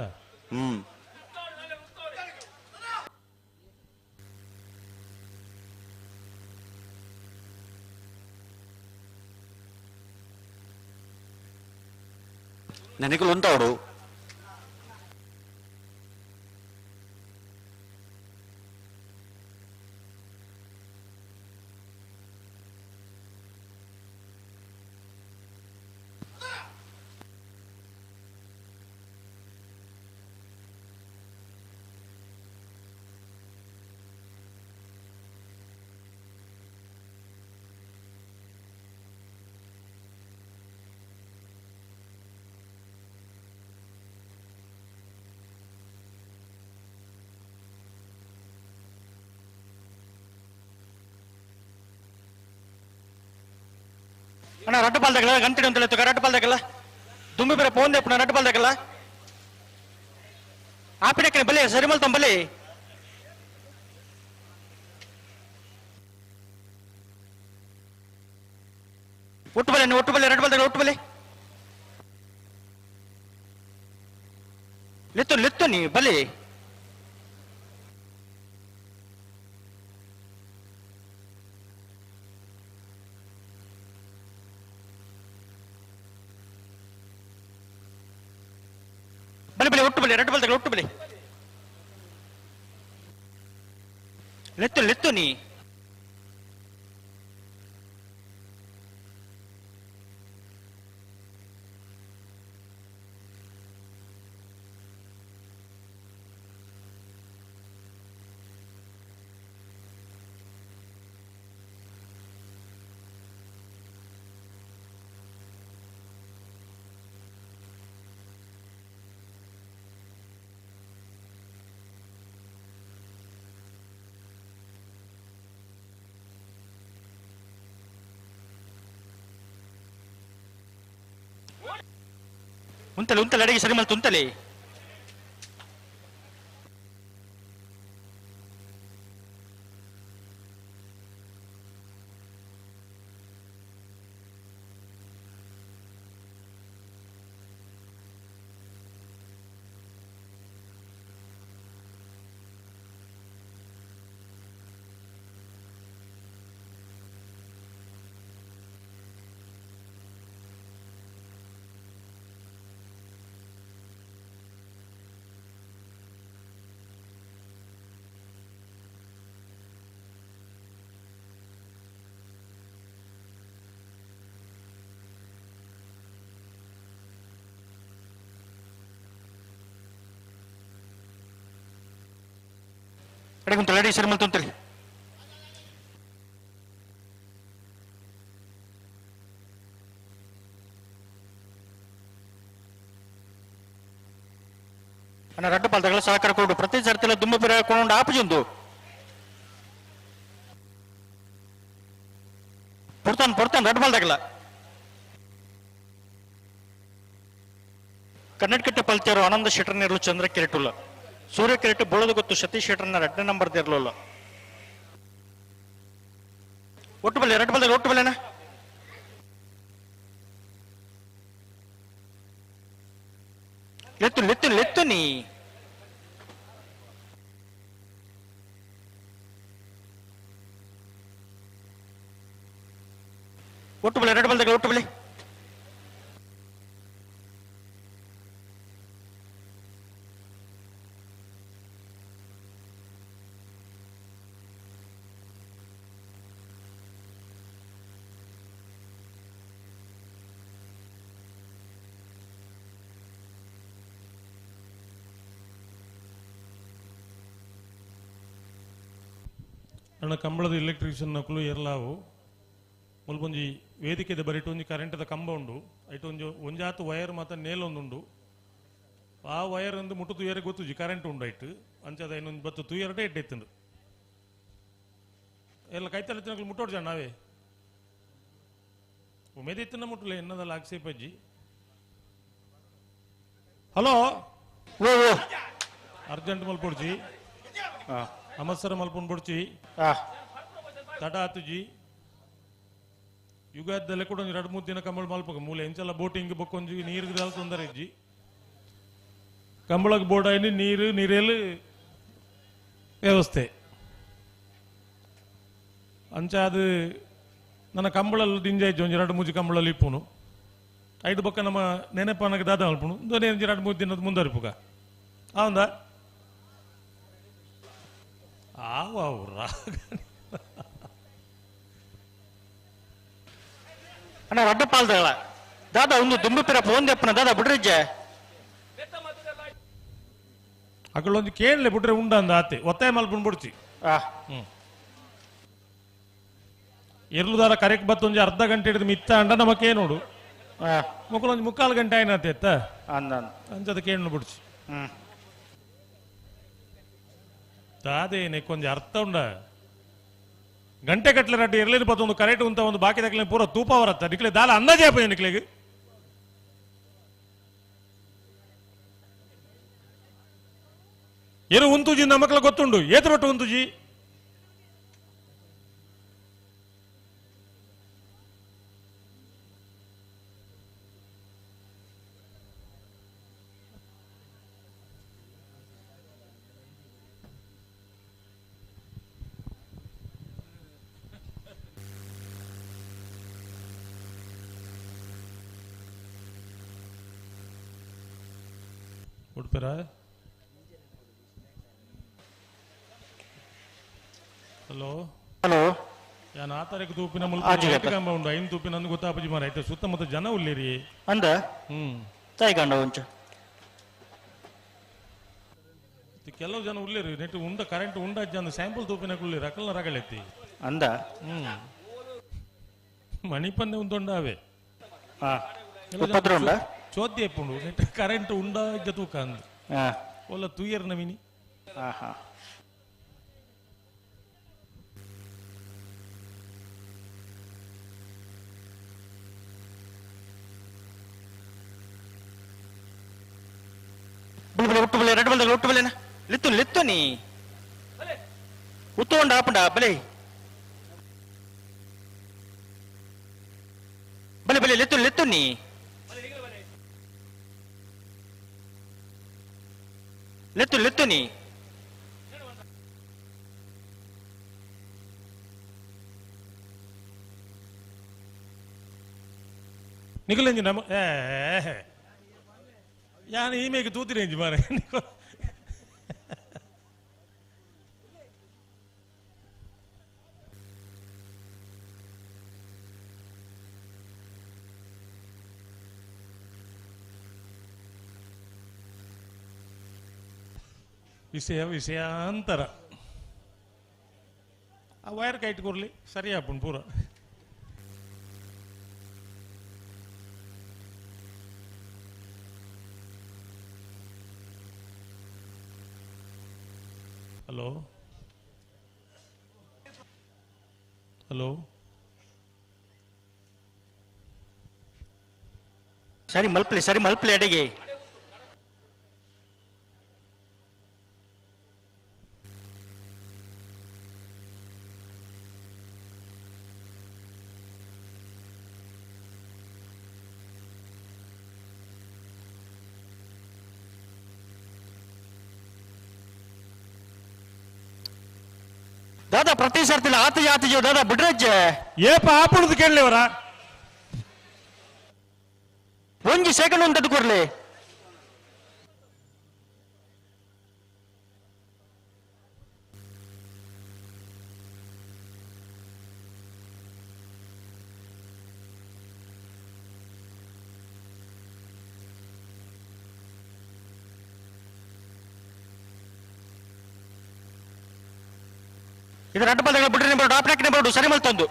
ನನಗೆ ಉಂಟವಡು ಅಣ್ಣ ರಡ್ಡು ಪಾಲ್ದಾಗಲ್ಲ ಗಂಟೆ ಅಂತ ರಡ್ಡು ಪಾಲ್ದಾಗಲ್ಲ ದುಂಬಿ ಬೇರೆ ಫೋನ್ ದೇಪುಣ ರಡ್ಡು ಪಾಲ್ದಾಗಲ್ಲ ಆಪಿಡಕ್ಕೆ ಬಲಿ ಸರಿಮಲ್ ತಂಬಲಿ ಒಟ್ಟು ಬಲೆ ಒಟ್ಟು ಬಲೆ ರಡ್ಡು ಪಾಲ್ದಾಗಲ್ಲ ಒಟ್ಟು ಬಲೆ ಲೆತ್ತು ಲೆತ್ತು ನೀ ಬಲಿ ಬಲಿ ಬಲಿ ಒಟ್ಟು ಬಲಿ ರಡ್ಡು ಬಲ್ದಾಗ ಒಟ್ಟು ಬಲಿ ಲೆತ್ತು ಲೆತ್ತು ನೀ ಉಂತಲೆ ಉಂತಲೆ ಅಡಿಗೆ ಸರಿ ಮಲ್ತು ಉಂತಲೆ ಅಡಿಗೆ ಉಂತಲೆ ಅಡಿಗೆ ಸರಿ ಮಲ್ತು ಉಂತಲೆ ಅಣ್ಣ ರಡ್ಡು ಪಾಲ್ದಾಗಲ ಸಹಕಾರ ಕೊಡು ಪ್ರತಿ ಸರ್ತಿಲ ದುಂಬು ಬೇರೆ ಕೊಂಡು ಆಪುಜೊಂದು ಪೊರ್ತಾನ್ ಪೊರ್ತಾನ್ ರಡ್ಡು ಪಾಲ್ದಾಗಲ ಕನ್ನಡಕಟ್ಟೆ ಪಲ್ತಿಯರು ಆನಂದ ಶೆಟ್ಟರ್ನಿರಲು ಚಂದ್ರ ಕಿರೀಟುಲ್ಲ ಸೂರ್ಯ ಕಿರೀಟ ಬೋಳದ ಗೊತ್ತು ಸತೀಶ್ ಶೆಟ್ಟರ್ನ ಎರಡನೇ ನಂಬರ್ ಇರಲಿಲ್ಲ ಒಟ್ಟು ಬಲೆ ಎರಡು ಬಲ್ದಾಗ ಒಟ್ಟು ಬಲೆನಾ ಲೆತ್ತು ಲೆತ್ತು ಲೆತ್ತು ನೀ ಒಟ್ಟು ಬಲೆ ಎರಡು ಬಲ್ದಾಗ ಒಟ್ಟು ಬಲೆ ಅಣ್ಣ ಕಂಬಳದ ಎಲೆಕ್ಟ್ರಿಷಿಯನ್ ನಕಲು ಎರ್ಲಾವು ಮುಲ್ಪೊಂಜಿ ವೇದಿಕೆದ ಬರಿಟು ಒಂಜಿ ಕರೆಂಟದ ಕಂಬ ಉಂಡು ಐಟು ಒಂಜಿ ಒಂಜಾತು ವೈರ್ ಮಾತ ನೇಲೊಂದುಂಡು ಆ ವೈರ್ ಒಂದು ಮುಟ್ಟು ತುಯರೆ ಗೊತ್ತುಜಿ ಕರೆಂಟ್ ಉಂಡು ಐಟ್ ಅಂಚದ ಇನ್ನೊಂದು ಬತ್ತು ತುಯರಟೆ ಎಡ್ಡೆತ್ತುಂಡು ಎಲ್ಲ ಕೈತಲೆ ತಿನ್ನಕಲು ಮುಟ್ಟೋಡು ಜನ ನಾವೇ ಉಮೇದಿತ್ತಿನ ಮುಟ್ಟಲೆ ಎನ್ನದಲ್ಲ ಆಕ್ಷೇಪಜ್ಜಿ ಹಲೋ ಅರ್ಜೆಂಟ್ ಮಲ್ಪೊಡ್ಜಿ ಅಮಸರ ಮಲ್ಪೊಂಡು ಬೊಡ್ಚಿ ತಡ ಆತುಜಿ ಯುಗಾದಲ್ಲೇ ಕೂಡ ಒಂಜಿ 2-3 ದಿನ ಕಂಬಳ ಮಲ್ಪಕ ಮೂಲೆ ಎಂಚಲ ಬೋಟಿಂಗ್ ಬೊಕ್ಕೊಂಜಿ ನೀರಿಗೆ ದಾಲ್ ತೊಂದರೆ ಇಜ್ಜಿ ಕಂಬಳಕ್ಕೆ ಬೋರ್ಡ್ ಆಯ್ನಿ ನೀರು ನೀರೇಲು ವ್ಯವಸ್ಥೆ ಅಂಚ ಅದು ನನ್ನ ಕಂಬಳಲ್ಲಿ ದಿಂಜಾಯ್ತು ಒಂಜಿ 2-3 ಕಂಬಳಲ್ಲಿ ಇಪ್ಪುನು ಐದು ಬೊಕ್ಕ ನಮ್ಮ ನೆನಪನಕ್ಕೆ ದಾದ ಮಲ್ಪುನು ಒಂಜಿ 2-3 ದಿನದ ಮುಂದರಿಪುಗ ಆವಂದ ಆವು ರಾಗ ಅಣ್ಣ ರಡ್ಡು ಪಾಲ್ದಗಳ ದಾದಾ ಒಂದು ದುಂಬು ಪಿರ ಫೋನ್ ದೆಪ್ಪನ ದಾದಾ ಬಿಡ್ರಿಜ್ಜೆ ಅಕ್ಕಳೊಂದು ಕೇಳಲೆ ಬಿಟ್ರೆ ಉಂಡ ಅಂದ ಆತೆ ಒತ್ತಾಯ ಮಲ್ಪುಂಡು ಬಿಡ್ಚಿ ಎರ್ಲುದಾರ ಕರೆಕ್ಟ್ ಬತ್ತು ಒಂಜಿ ಅರ್ಧ ಗಂಟೆ ಹಿಡಿದು ಮಿತ್ತ ಅಂಡ ನಮಕೇ ನೋಡು ಮೊಕ್ಕಳೊಂದು 3/4 ಗಂಟೆ ಆಯ್ನಾತೆ ಎತ್ತ ಅಂಚದ ಕೇಳು ಬಿಡ್ಚಿ ದಾದೇನೆ ಕೊಂಜ ಅರ್ಥ ಉಂಡ ಗಂಟೆ ಕಟ್ಲೆ ರಡ್ಡು ಎರಲೇನು ಪತ್ತೊಂದು ಕರೆಕ್ಟ್ ಉಂತ ಒಂದು ಬಾಕಿ ದಕ್ಲೆ ಪೂರ ತೂಪ ಬರತ್ತ ನಿಕ್ಲೆ ದಾಲ ಅಂದಾಜೆ ಆಪುಜಿ ನಿಕ್ಲೆಗ್ ಏನು ಉಂತುಜಿ ನಮಕ್ಲ ಗೊತ್ತುಂಡು ಏತು ಬಟ್ಟು ಉಂತುಜಿ ಉಡುಪಿರ ಹಲೋ ಹಲೋ ಯಾನ್ ಆ ತಾರೀಕು ತೂಪಿನ ಆಜಿ ಮುಲ್ಪ ಗಂಟೆ. ಕಂಬ ಉಂಡು ಐನ್ ತೂಪಿನ ಅಂದ್ ಗೊತ್ತಾಪುಜಿ ಮಾರ ಐತೆ ಸುತ್ತಮುತ್ತ ಜನ ಉಲ್ಲಿರಿ ಅಂದ ಹ್ಮ್ ತಾಯಿಗಂಡ ಒಂಚ ಇತ್ತೆ ಕೆಲವು ಜನ ಉಲ್ಲಿರಿ ನೆಟ್ ಉಂಡ ಕರೆಂಟ್ ಉಂಡ ಜನ ಸ್ಯಾಂಪಲ್ ತೂಪಿನ ಕುಳ್ಳಿರಿ ಅಕಲ್ನ ರಗಳೆತ್ತಿ ಅಂದ ಹ್ಮ್ ಮಣಿಪಂದೆ ಉಂದೊಂಡಾವೆ ಹಾ ಉಪದ್ರ ಉಂಡ ಚೋದ್ಯ ಇಪ್ಪುಂಡು ನೆಟ್ ಕರೆಂಟ್ ಉಂಡ ಇದ್ದ ತೂಕ ಅಂದ್ ಹಾ ಒಲ್ಲ ತೂಯರ್ ನವಿನಿ ಹಾ ಹಾ ಬುಲ್ ಬಲೆ ಒಟ್ಟು ಬಲೆ ಎರಡು ಬಲ್ದಾಗ ಒಟ್ಟು ಬಲೆನ ಲಿತ್ತು ಲಿತ್ತು ನೀ ಉತ್ತು ಉಂಡ ಆಪುಂಡ ಬಲೆ ಬಲೆ ಬಲೆ ಲಿತ್ತು ಲಿತ್ತು ನೀ ಲಿತ್ತು ಲಿತ್ತು ನೀ ನಿಖಿಲಂಜಿ ನಮ್ಮ ಏ ಯಾನ್ ಈಮೇಗೆ ತೂತಿರೇಂಜಿ ಮಾರೆ ವಿಷಯ ವಿಷಯಾಂತರ ಆ ವೈರ್ ಕೈಟ್ ಕೊರ್ಲಿ ಸರಿ ಆಪುಂಡು ಪೂರ ಹಲೋ ಹಲೋ ಸರಿ ಮಲ್ಪಲಿ ಸರಿ ಮಲ್ಪಲಿ ಅಡಿಗೆ ದಾದಾ ಪ್ರತಿ ಸರ್ತಿಲ ಆತ ಜಾತಿ ದಾದಾ ಬಿಡ್ರಜ್ಜೆ ಏಪ ಆಪುಣದು ಕೇಳಲಿವರ ಒಂಜಿ ಸೆಕೆಂಡ್ ಒಂದು ಕೊರ್ಲಿ ಇದು ರಡ್ಡು ಬಲ್ದಾಗ ಬಿಡ್ರಿ ಬರೋಡು ಆಪ್ನಾಕಿನ ಬರೋಡು ಸರಿ ಮಲ್ತೊಂದು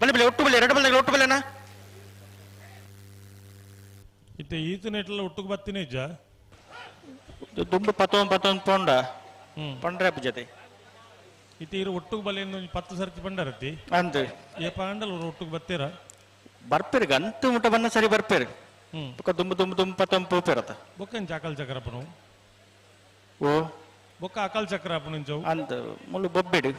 ಬಲೆ ಬಲೆ ಒಟ್ಟು ಬಲೆ ಎರಡು ಬಲ್ದಾಗ ಒಟ್ಟು ಬಲೆನಾ ಇತ್ತೆ ಈತನೆಟ್ಲ ಒಟ್ಟುಗು ಬತ್ತಿನ ಇಜ್ಜ ದುಂಬು ಪತ್ತೊಂದು ಪತ್ತೊಂದು ಪೊಂಡ ಪಂಡ್ರೆ ಜೊತೆ ಇತ್ತೆ ಇರು ಒಟ್ಟುಗು ಬಲೆ ಒಂಜಿ 10 ಸರ್ತಿ ಪಂಡರತಿ ಅಂದ್ ಏ ಪಾಂಡಲ್ ಒಟ್ಟುಗು ಬತ್ತೀರ ಬರ್ಪೇರು ಗಂತು ಮುಟ್ಟ ಬನ್ನ ಸರಿ ಬರ್ಪೇರು ಬೊಕ್ಕ ದುಂಬು ದುಂಬು ದುಂಬು ಪತ್ತೊಂದು ಪೋಪೇರತ್ತ ಬೊಕ್ಕಂಚ ಅಕಲ್ ಚಕ್ರಪ್ಪನು ಓ ಬೊಕ್ಕ ಅಕಲ್ ಚಕ್ರಪ್ಪನು ಇಂಚವು ಅಂದ್ ಮುಳ್ಳು ಬೊಬ್ಬಿಡು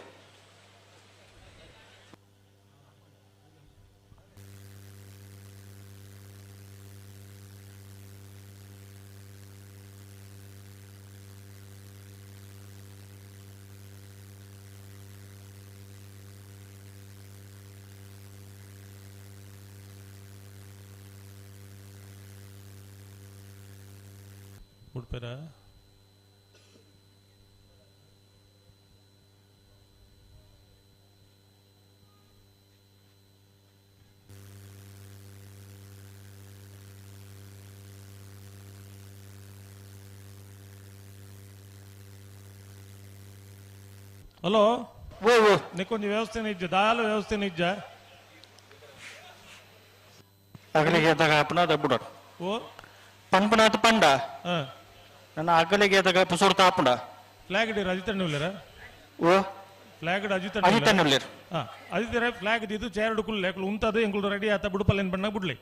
ಉಡ್ಪೇರ ಹಲೋ ಓ ಓ ನಿಕ್ಕೊಂಜಿ ವ್ಯವಸ್ಥೆ ನಿಜ್ಜ ದಾಲ ವ್ಯವಸ್ಥೆ ನಿಜ್ಜ ಅಗಲಿಗೆ ಅಪನಾದ ಬುಡರ್ ಓ ಪಂಪನಾಥ ಪಂಡ ನನ್ನ ಅಗಲಿಗೆ ಅದಗ ಪುಸುರ್ತ ಆಪುಂಡ ಫ್ಲಾಗ್ ಇಡಿ ಅಜಿತ್ ಅಣ್ಣ ಓ ಫ್ಲಾಗ್ ಅಜಿತ್ ಅಜಿತ್ ಅಣ್ಣ ಉಲ್ಲೇರ್ ಅಜಿತ್ ಫ್ಲಾಗ್ ಇದ್ದು ಚೇರ್ ಡುಕುಲ್ ಉಂತದು ಎಂಕುಲು ರೆಡಿ ಆತ ಬುಡುಪಲ್ ಏನ್ ಬಣ್ಣ ಬುಡ್ಲಿ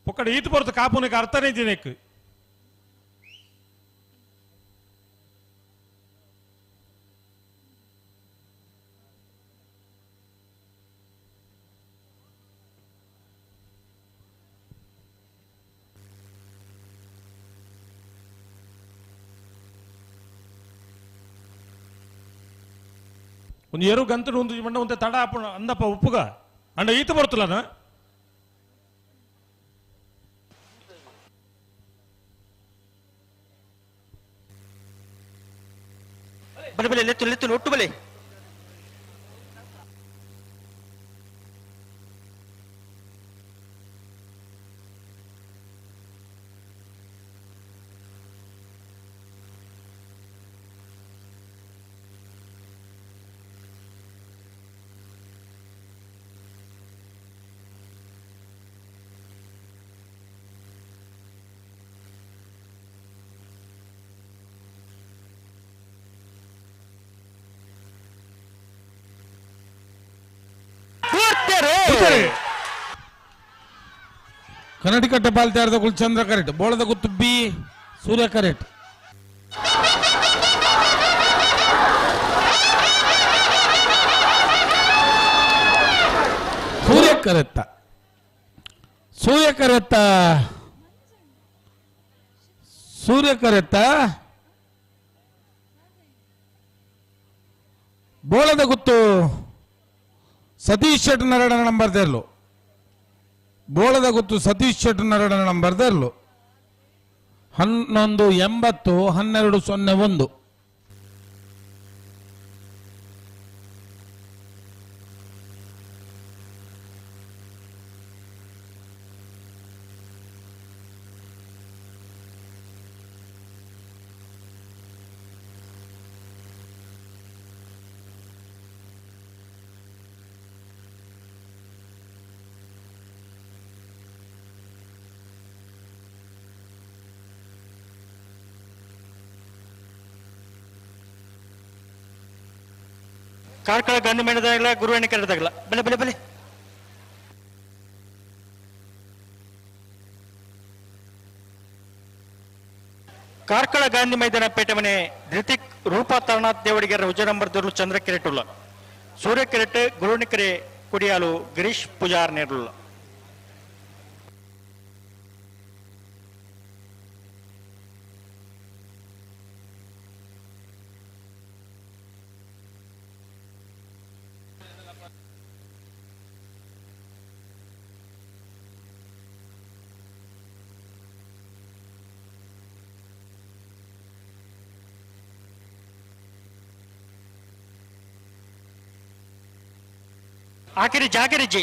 ಪೊಕ್ಕಡೆ ಈತ ಬರುತ್ತೆ ಕಾಪುನಕ್ಕೆ ಅರ್ಥನೇ ದಿನಕ್ಕೆ ಒಂದು ಎರು ಗಂತಡು ಒಂದು ಮಂಡ ಒಂದು ತಡ ಅಂದಪ್ಪ ಉಪ್ಪುಗ ಅಂಡ ಈತ ಬರ್ತಲ್ಲ ಬಲೆ ಬಲೆ ಲೆತ್ತು ಲೆತ್ತು ಒಟ್ಟು ಬಲೆ ಕನ್ನಡಿಕಟ್ಟೆ ಪಾಲ್ತಾರದ ಚಂದ್ರ ಕರೆಕ್ಟ್ ಬೋಳದ ಗುತ್ತು ಬಿ ಸೂರ್ಯ ಕರೆಕ್ಟ್ ಸೂರ್ಯ ಕರೆತ್ತ ಸೂರ್ಯ ಕರೆತ್ತ ಸೂರ್ಯ ಕರೆತ್ತ ಬೋಳದ ಗುತ್ತು ಸತೀಶ್ ಶೆಟ್ ನರಡ ನಂಬರ್ ತೆರಲು ಬೋಳದ ಗುತ್ತು ಸತೀಶ್ ಶೆಟ್ ನರಡ ನಂಬರ್ ತೆರಲು 11 80 12 0 1 ಕಾರ್ಕಳ ಗಾಂಧಿ ಮೇಳದಾಗಲ ಗುರುವಾಣಿ ಕರೆದಾಗಲ ಬಲೆ ಬಲೆ ಬಲೆ ಕಾರ್ಕಳ ಗಾಂಧಿ ಮೈದಾನ ಪೇಟೆ ಮನೆ ಧೃತಿಕ್ ರೂಪಾ ತಾರನಾಥ್ ದೇವಡಿಗೆರ ಉಜ ನಂಬರ್ ದೊರ್ಲು ಚಂದ್ರ ಕೆರೆಟುಲ್ಲ ಸೂರ್ಯ ಕೆರೆಟ್ ಗುರುಣಿಕೆರೆ ಕುಡಿಯಾಲು ಗಿರೀಶ್ ಪೂಜಾರ್ ನೇರುಲ್ಲ. ಆಕಿರಿ ಜಾಕಿರಿಜಿ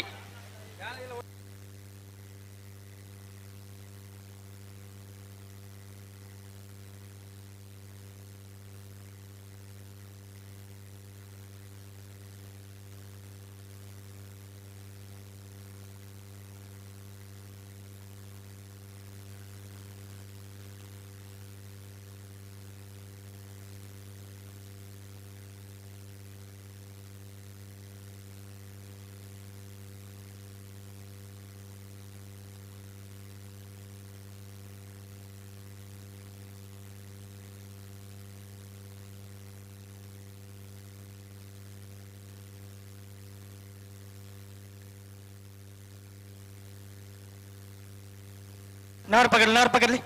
ನಾರ್ ಪಕಡ್ಲಿ ನಾರ್ ಪಕಡ್ಲಿ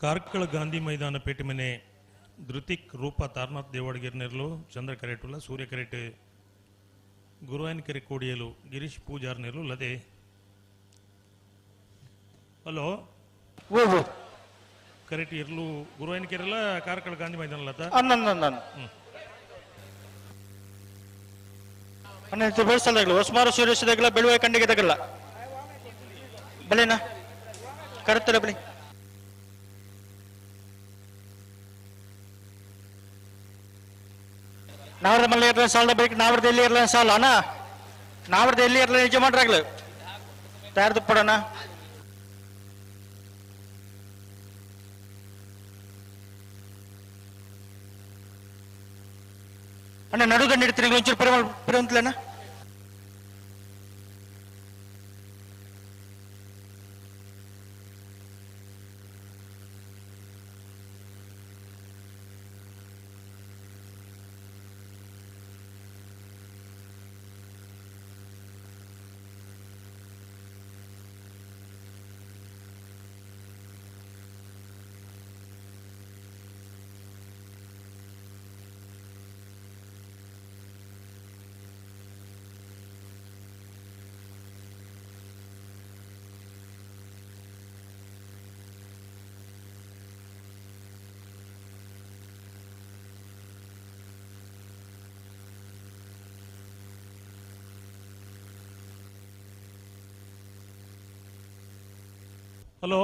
ಕಾರ್ಕಳ ಗಾಂಧಿ ಮೈದಾನ ಪೇಟೆ ಮನೆ ಧೃತಿಕ್ ರೂಪ ತಾರನಾಥ್ ದೇವಾಡಿಗರ್ ನೆರಳು ಚಂದ್ರ ಕರೇಟುಲ್ಲ ಸೂರ್ಯ ಕರೇಟ್ ಗುರುವಾಯನಕೆರೆ ಕೋಡಿಯಲು ಗಿರೀಶ್ ಪೂಜಾರ್ ನೆರಳು ಲದೆ ಹಲೋ ಕರೆಕ್ಟ್ ಇರ್ಲು ಗುರುವಾಯನಕೆರೆಲ್ಲ ಕಾರ್ಕಳ ಗಾಂಧಿ ಮೈದಾನ ಲತ ಹೊಸ್ಮಾರು ಸೂರ್ಯಸದಾಗಲ ಬೆಳುವೆ ಕಂಡಿಗೆ ತಗಲ್ಲ ಬೆಲೆನಾ ಕರೆಕ್ಟ್ ಬಳಿ ನಾವ್ರದ ಮಲ್ಲ ಇರ್ಲ ಸಾಲ ಬೇಕು ನಾವ್ರದ ಎಲ್ಲಿ ಇರ್ಲ ಸಾಲ ಅಣ್ಣ ನಾವ್ರದ ಎಲ್ಲಿ ಇರ್ಲ ನಿಜ ಮಾಡ್ರಾಗ್ಲು ತಯಾರ್ದು ಪಡೋಣ ಅಣ್ಣ ನಡುಗಂಡು ಇಡ್ತೀನಿ ಒಂಚೂರು ಪರಿಮಳ ಪರಿವಂತಲೇನ ಹಲೋ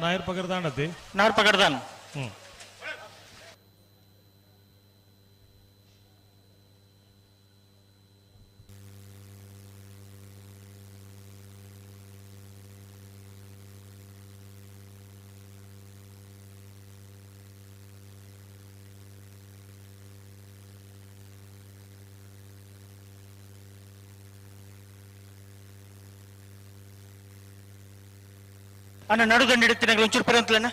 ನಾಯರ್ ಪಗರ್ದಾನ್ ಅತಿ ನಾಯರ್ ಪಗರ್ದಾನ್. ಅಣ್ಣ ನಡುದಂಡು ಇಡ್ತೀನಿ ಒಂಚೂರು ಪರಂತಲಣ್ಣ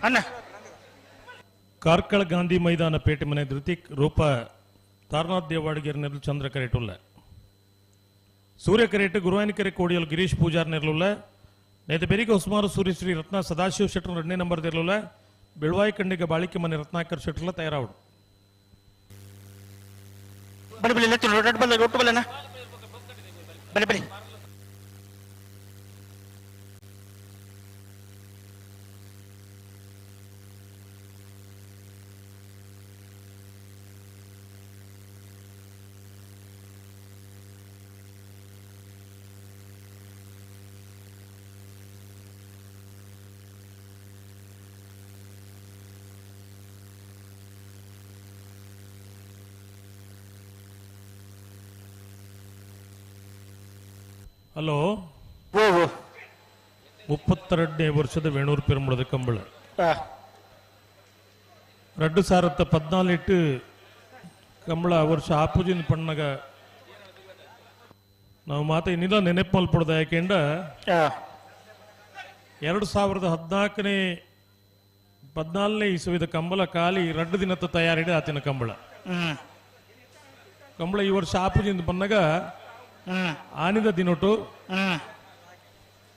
ಅಣ್ಣ. ಕಾರ್ಕಳ ಗಾಂಧಿ ಮೈದಾನ ಪೇಟೆ ಮನೆ ಧೃತಿಕ್ ರೂಪ ತಾರನಾಥ್ ದೇವಾಡಿಗರ್ ನೆರಳು ಚಂದ್ರ ಕರೇಟುಲ್ಲ ಸೂರ್ಯ ಕರೇಟ್ ಗುರುವಾಯನಕೆರೆ ಕೋಡಿಯಲ್ ಗಿರೀಶ್ ಪೂಜಾರ್ ನೆರಳುಲ್ಲ ನೇತ ಬೆರಿಗೆ ಹೊಸಮಾರು ಸೂರ್ಯ ಶ್ರೀ ರತ್ನ ಸದಾಶಿವ ಶೆಟ್ಟರ್ ಎರಡನೇ ನಂಬರ್ ಇರಲಿಲ್ಲ ಬೆಳುವಾಯಿ ಕಂಡಿಗೆ ಬಾಳಿಕೆ ಮನೆ ರತ್ನಾಕರ್ ಶೆಟ್ಟರ್ಲ ತಯಾರಾವಡು. ಬಲಿ ಬಲಿ ಎತ್ತು ರೆಡ್ ಬಲ್ಲ ಒಟ್ಟು ಬಲ್ಲನ ಬಲಿ ಬಲಿ ಹಲೋ 32ನೇ ವರ್ಷದ ವೇಣೂರು ಪೆರುಂಬಳದ ಕಂಬಳ 2014 ಕಂಬಳ ವರ್ಷ ಆಪುಜಿನ ಪಣ್ಣಗ ನಾವು ಮಾತ ಇನ್ನಿಲ್ಲ ನೆನಪು ಮಲ್ಪಡದ ಯಾಕೆಂಡ 2014ನೇ 14ನೇ ಇಸುವಿದ ಕಂಬಳ ಖಾಲಿ 2 ದಿನದ ತಯಾರಿಡೆ ಆತಿನ ಕಂಬಳ ಕಂಬಳ ಈ ವರ್ಷ ಆಪುಜಿನ ಪಣ್ಣಗ ಆನಿದ ದಿನೊಟು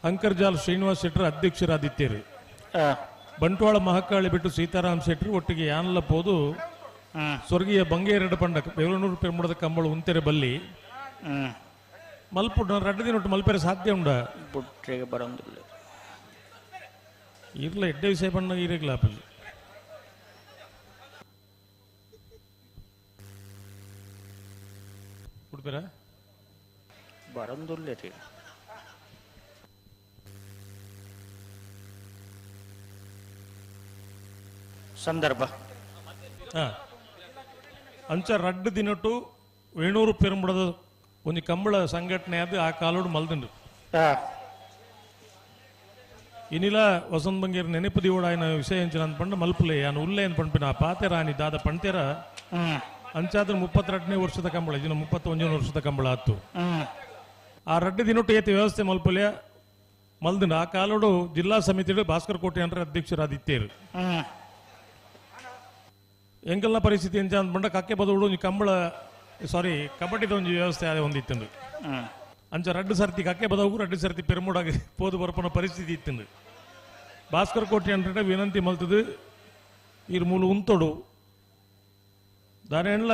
ಅಂಕರ್ಜಾಲ್ ಶ್ರೀನಿವಾಸ್ ಶೆಟ್ಟರ್ ಅಧ್ಯಕ್ಷರಾದಿತ್ಯರು ಬಂಟ್ವಾಳ ಮಹಾಕಾಳಿ ಬಿಟ್ಟು ಸೀತಾರಾಮ್ ಶೆಟ್ಟರು ಒಟ್ಟಿಗೆ ಯಾನಲ ಪೋದು ಸ್ವರ್ಗೀಯ ಬಂಗೇರಡ ಪಂಡ ಬೆಂಗಳೂರು ಪೆರುಮುಡದ ಕಂಬಳ ಉಂತೆರೆ ಬಲ್ಲಿ ಮಲ್ಪುಡ್ 2 ದಿನೊಟ್ಟು ಮಲ್ಪೆರೆ ಸಾಧ್ಯ ಉಂಡ ಇರ್ಲ ಎಡ್ಡೆ ವಿಷಯ ಬಣ್ಣ ಇರಗ್ಲ ಅಪ್ಪಜಿ ಉಡ್ಪೇರ ಬರಂದುಲ್ಲೆ ಸಂದರ್ಭ ಅಂಚ 2 ದಿನಟು ವೇಣೂರು ಪೆರುಂಬುಡದ ಒಂದು ಕಂಬಳ ಸಂಘಟನೆ ಅದು ಆ ಕಾಲೋಡು ಮಲ್ದಂಡು ಇನಿಲ ವಸಂತ ಬಂಗೇರ್ ನೆನಪು ದಿವಡಾಯನ ವಿಷಯ ಎಂಚಿನ ಅಂದ್ಪಂಡು ಮಲ್ಪುಲೆ ಯಾನು ಉಲ್ಲೆ ಅನ್ಪಂಪಿನ ಪಾತೆರ ಆನಿ ದಾದ ಪಂತೇರ ಅಂಚಾದ್ರೆ 32ನೇ ವರ್ಷದ ಕಂಬಳ ಇನ್ನು 31 ವರ್ಷದ ಕಂಬಳ ಆತು ಆ 2 ದಿನೊಟ್ಟು ಏತಿ ವ್ಯವಸ್ಥೆ ಮಲ್ಪುಲೆ ಮಲ್ದಿನ ಆ ಕಾಲೋಡು ಜಿಲ್ಲಾ ಸಮಿತಿಡು ಭಾಸ್ಕರ್ ಕೋಟೆ ಅಂದ್ರೆ ಅಧ್ಯಕ್ಷರಾದಿತ್ತೇರು. ಎಂಕಲ್ನ ಪರಿಸ್ಥಿತಿ ಎಂಚ ಅಂದ್ಬಂಡ ಕಕ್ಕೆ ಬದಲು ಒಂಜಿ ಕಂಬಳ ಸಾರಿ ಕಬಡ್ಡಿದ ಒಂಜಿ ವ್ಯವಸ್ಥೆ ಆದ ಒಂದಿತ್ತಂದು. ಅಂಚ ರಡ್ಡು ಸರ್ತಿ ಕಕ್ಕೆ ಬದವು ರಡ್ಡು ಸರ್ತಿ ಪೆರುಮುಡಾಗಿ ಪೋದು ಬರ್ಪನ ಪರಿಸ್ಥಿತಿ ಇತ್ತಂದು. ಭಾಸ್ಕರ್ ಕೋಟೆ ಅಂದ್ರೆ ವಿನಂತಿ ಮಲ್ತದು ಇರ್ ಮೂಲು ಉಂತೋಡು ದಾನೆಂಡ್ಲ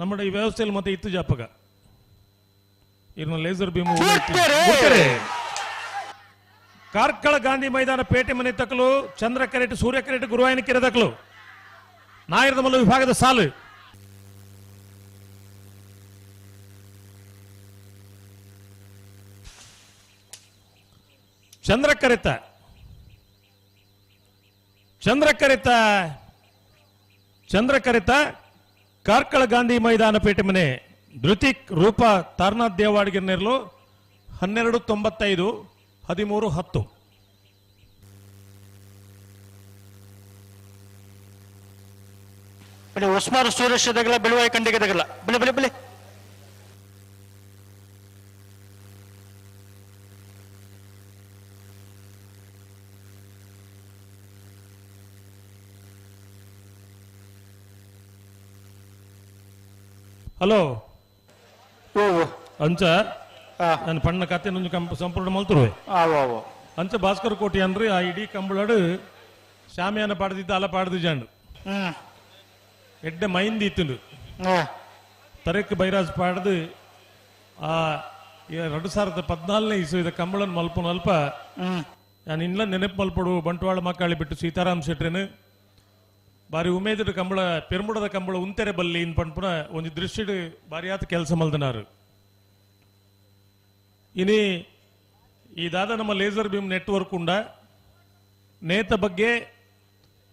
ನಮ್ಮ ಈ ವ್ಯವಸ್ಥೆಯಲ್ಲಿ ಮತ್ತೆ ಇತ್ತು ಜಾಪಕ ಇರ್ನ ಲೇಸರ್ ಬೀಮ್ ಕಾರ್ಕಳ ಗಾಂಧಿ ಮೈದಾನ ಪೇಟೆ ಮನೆ ತಕಲು ಚಂದ್ರ ಕರೆಟ್ ಸೂರ್ಯ ಕರೆಟ್ ಗುರುವಾಯನ ಕೆರೆ ತಕಲು ನಾಯರದ ಮಲ್ಲ ವಿಭಾಗದ ಸಾಲು ಚಂದ್ರ ಕರೆತ ಚಂದ್ರ ಕರೆತ ಚಂದ್ರ ಕರೆತ ಕಾರ್ಕಳ ಗಾಂಧಿ ಮೈದಾನ ಪೇಟೆ ಮನೆ ಧೃತಿಕ್ ರೂಪಾ ತಾರನಾಥ್ ದೇವಾಡಿಗೆ ನೆರಳು 12.95 13.10. ಉಸ್ಮಾನ್ ಸೂರ್ಯ ದಗಲ ಬೆಳುವಾಯಿ ಕಂಡಿಗೆ ದಗಲ ಬಿಳಿ ಬಿಳಿ ಬಿಳಿ ಹಲೋ ಅಂಚ ನಾನು ಪಣ್ಣ ಕತೆ ನಂಜು ಸಂಪೂರ್ಣ ಮಲ್ತುರುವೆ ಅಂಚ ಭಾಸ್ಕರ್ ಕೋಟಿ ಅಂದ್ರೆ ಆ ಇಡೀ ಕಂಬಳಡು ಶಾಮಿಯಾನ ಪಾಡ್ದಿದ್ದ ಅಲ ಪಾಡ್ದು ಜಾಂಡು ಎಡ್ಡೆ ಮೈಂದಿ ಇತ್ತು ತರಕ್ ಬೈರಾಜ್ ಪಾಡ್ದು ಆ 2014ನೇ ಇಸುವಿದ ಕಂಬಳನ್ ಮಲ್ಪನ ಅಲ್ಪ ನಾನು ಇಲ್ಲ ನೆನಪು ಮಲ್ಪಡು ಬಂಟ್ವಾಳ ಮಕ್ಕಳಿ ಬಿಟ್ಟು ಸೀತಾರಾಮ್ ಶೆಟ್ರಿನ ಬಾರಿ ಉಮೇದಿಡು ಕಂಬಳ ಪೆರುಮುಡದ ಕಂಬಳ ಉಂತೆರೆ ಬಲ್ಲಿ ಇನ್ ಪನ್ಪುನ ಒಂಜಿ ದೃಷ್ಟಿಡು ಬಾರಿ ಆತ ಕೆಲಸ ಮಲ್ದನಾರು. ಇನಿ ಈ ದಾದ ನಮ್ಮ ಲೇಸರ್ ಬೀಮ್ ನೆಟ್ವರ್ಕ್ ಉಂಡ ನೇತ ಬಗ್ಗೆ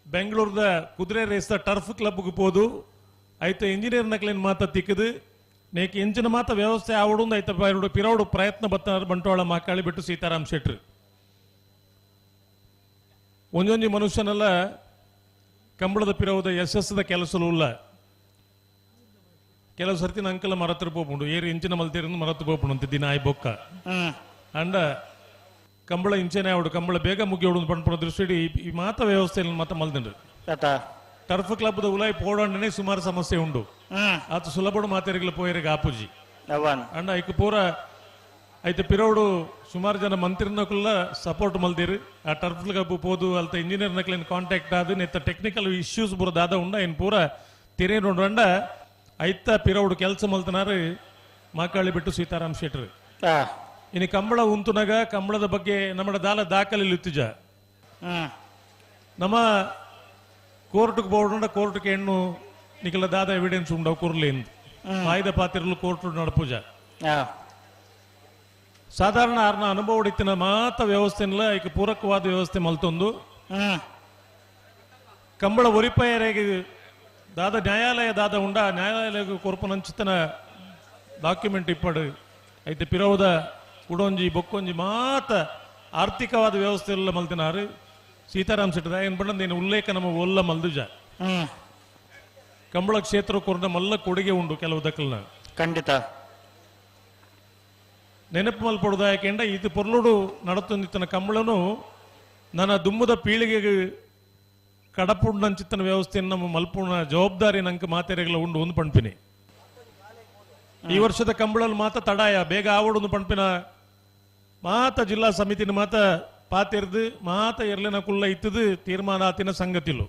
ಬೆಂಗಳೂರದ ಕುದುರೆ ರೇಸ್ದ ಟರ್ಫ್ ಕ್ಲಬ್ಗೆ ಪೋದು ಐತ ಇಂಜಿನಿಯರ್ ನಕ್ಲೇನ್ ಮಾತ ತಿಕ್ಕದು ನೇಕ್ ಇಂಚಿನ ಮಾತ ವ್ಯವಸ್ಥೆ ಆವಡು ಐತ ಪಿರೌಡು ಪ್ರಯತ್ನ ಬತ್ತನಾರು ಬಂಟ್ವಾಳ ಮಾಕಾಳಿ ಬಿಟ್ಟು ಸೀತಾರಾಮ್ ಶೆಟ್ರು. ಒಂಜೊಂಜಿ ಮನುಷ್ಯನೆಲ್ಲ ಕಂಬಳದ ಪಿರವುದ ಯಶಸ್ಸದ ಕೆಲಸಲು ಇಲ್ಲ. ಕೆಲವು ಸರ್ತಿ ಅಂಕಲ ಮರತ್ರ ಪೋಪುಂಡು ಏರು ಇಂಚಿನ ಮಲ್ತೇರಿಂದ ಮರத்து ಪೋಪುಂಡು ಅಂತ ದಿನ ಆಯ್ ಬೊಕ್ಕ ಅಂಡ ಕಂಬಳ ಇಂಚನೆ ಅವಡು ಕಂಬಳ ಬೇಗ ಮುಗಿಯೋಡು ಪನ್ಪುನ ದೃಷ್ಟಿ ಈ ಮಾತ ವ್ಯವಸ್ಥೆಯಲ್ಲಿ ಮಾತ ಮಲ್ದಿಂಡ್ರು. ಟರ್ಫ್ ಕ್ಲಬ್ ಉಲಾಯಿ ಪೋಡಂಡನೆ ಸುಮಾರು ಸಮಸ್ಯೆ ಉಂಡು ಆತ ಸುಲಭಡು ಮಾತೆರಿಗಲ ಪೋಯರಿಗೆ ಆಪುಜಿ ಅಂಡ ಐಕ್ ಪೂರ ಐತೆ ಪಿರೋಡು ಸುಮಾರು ಜನ ಮಂತ್ರಿನಕುಲ್ಲ ಸಪೋರ್ಟ್ ಮಲ್ದಿರು ಆ ಟರ್ಫ್ ಕ್ಲಬ್ ಪೋದು ಅಲ್ತ ಇಂಜಿನಿಯರ್ ನಕ್ಲಿನ ಕಾಂಟ್ಯಾಕ್ಟ್ ಆದ ನೆತ್ತ ಟೆಕ್ನಿಕಲ್ ಇಶ್ಯೂಸ್ ಪೂರ ದಾದ ಉಂಡ ಇನ್ ಪೂರ ತಿರೇನು ಅಂಡ ಐತ ಪಿರೌಡು ಕೆಲಸ ಮಲ್ತನಾರು ಮಾಕಾಳಿ ಬಿಟ್ಟು ಸೀತಾರಾಮ್ ಶೆಟ್ರು. ಇನ್ನು ಕಂಬಳ ಉಂತುನಾಗ ಕಂಬಳದ ಬಗ್ಗೆ ನಮ್ಮ ದಾಲ ದಾಖಲೆ ಇತ್ತುಜ ನಮ್ಮ ಕೋರ್ಟ್ಗೆ ಬೋರ್ಡ್ ಕೋರ್ಟ್ಗೆ ಹೆಣ್ಣು ನಿಖಲ ದಾದ ಎವಿಡೆನ್ಸ್ ಉಂಡವು ಕುರ್ಲಿ ಆಯ್ದ ಪಾತಿರಲು ಕೋರ್ಟ್ ನಡಪೂಜ ಸಾಧಾರಣ ಆರ್ನ ಅನುಭವ ಇತ್ತಿನ ಮಾತ ವ್ಯವಸ್ಥೆನಲ್ಲ ಈಗ ಪೂರಕವಾದ ವ್ಯವಸ್ಥೆ ಮಲ್ತೊಂದು ಕಂಬಳ ಒರಿಪಯರಿಗೆ ದಾದ ನ್ಯಾಯಾಲಯ ದಾದ ಉಂಡ ನ್ಯಾಯಾಲಯ ಕೊರ್ಪುನಂಚಿತನ ಡಾಕ್ಯುಮೆಂಟ್ ಇಪ್ಪಡು ಐತೆ ಪಿರೌದ ಕುಡೊಂಜಿ ಬೊಕ್ಕೊಂಜಿ ಮಾತ ಆರ್ಥಿಕವಾದ ವ್ಯವಸ್ಥೆ ಎಲ್ಲ ಮಲ್ತಿನಾರು ಸೀತಾರಾಮ್ ಶೆಟ್ಟದ ಏನ್ ಬಣ್ಣ ನೀನು ಉಲ್ಲೇಖ ನಮ್ಮ ಒಲ್ಲ ಮಲ್ದುಜ ಕಂಬಳ ಕ್ಷೇತ್ರ ಕೊರ್ನ ಮಲ್ಲ ಕೊಡುಗೆ ಉಂಡು ಕೆಲವು ದಕ್ಕಲ್ನ ಖಂಡಿತ ನೆನಪು ಮಲ್ಪಡುದ ಯಾಕೆಂಡ ಇದು ಪೊರ್ಲುಡು ನಡತೊಂದಿತ್ತನ ಕಂಬಳನು ನನ್ನ ದುಮ್ಮದ ಪೀಳಿಗೆಗೆ ಕಡಪುಂಡಂಚಿತ್ತನ ವ್ಯವಸ್ಥೆಯನ್ನು ನಮ್ಮ ಮಲ್ಪುಣ ಜವಾಬ್ದಾರಿ ನಂಗೆ ಮಾತೆರೆಗಳ ಉಂಡು ಒಂದು ಪಣ್ಪಿನಿ. ಈ ವರ್ಷದ ಕಂಬಳಲ್ಲಿ ಮಾತ ತಡಾಯ ಬೇಗ ಆವಡು ಪಣ್ಪಿನ ಮಾತ ಜಿಲ್ಲಾ ಸಮಿತಿನ ಮಾತ ಪಾತೆರ್ದು ಮಾತ ಎರ್ಲೆನ ಕುಲ್ಲ ಇತ್ತದು ತೀರ್ಮಾನ ಆತಿನ ಸಂಗತಿಲು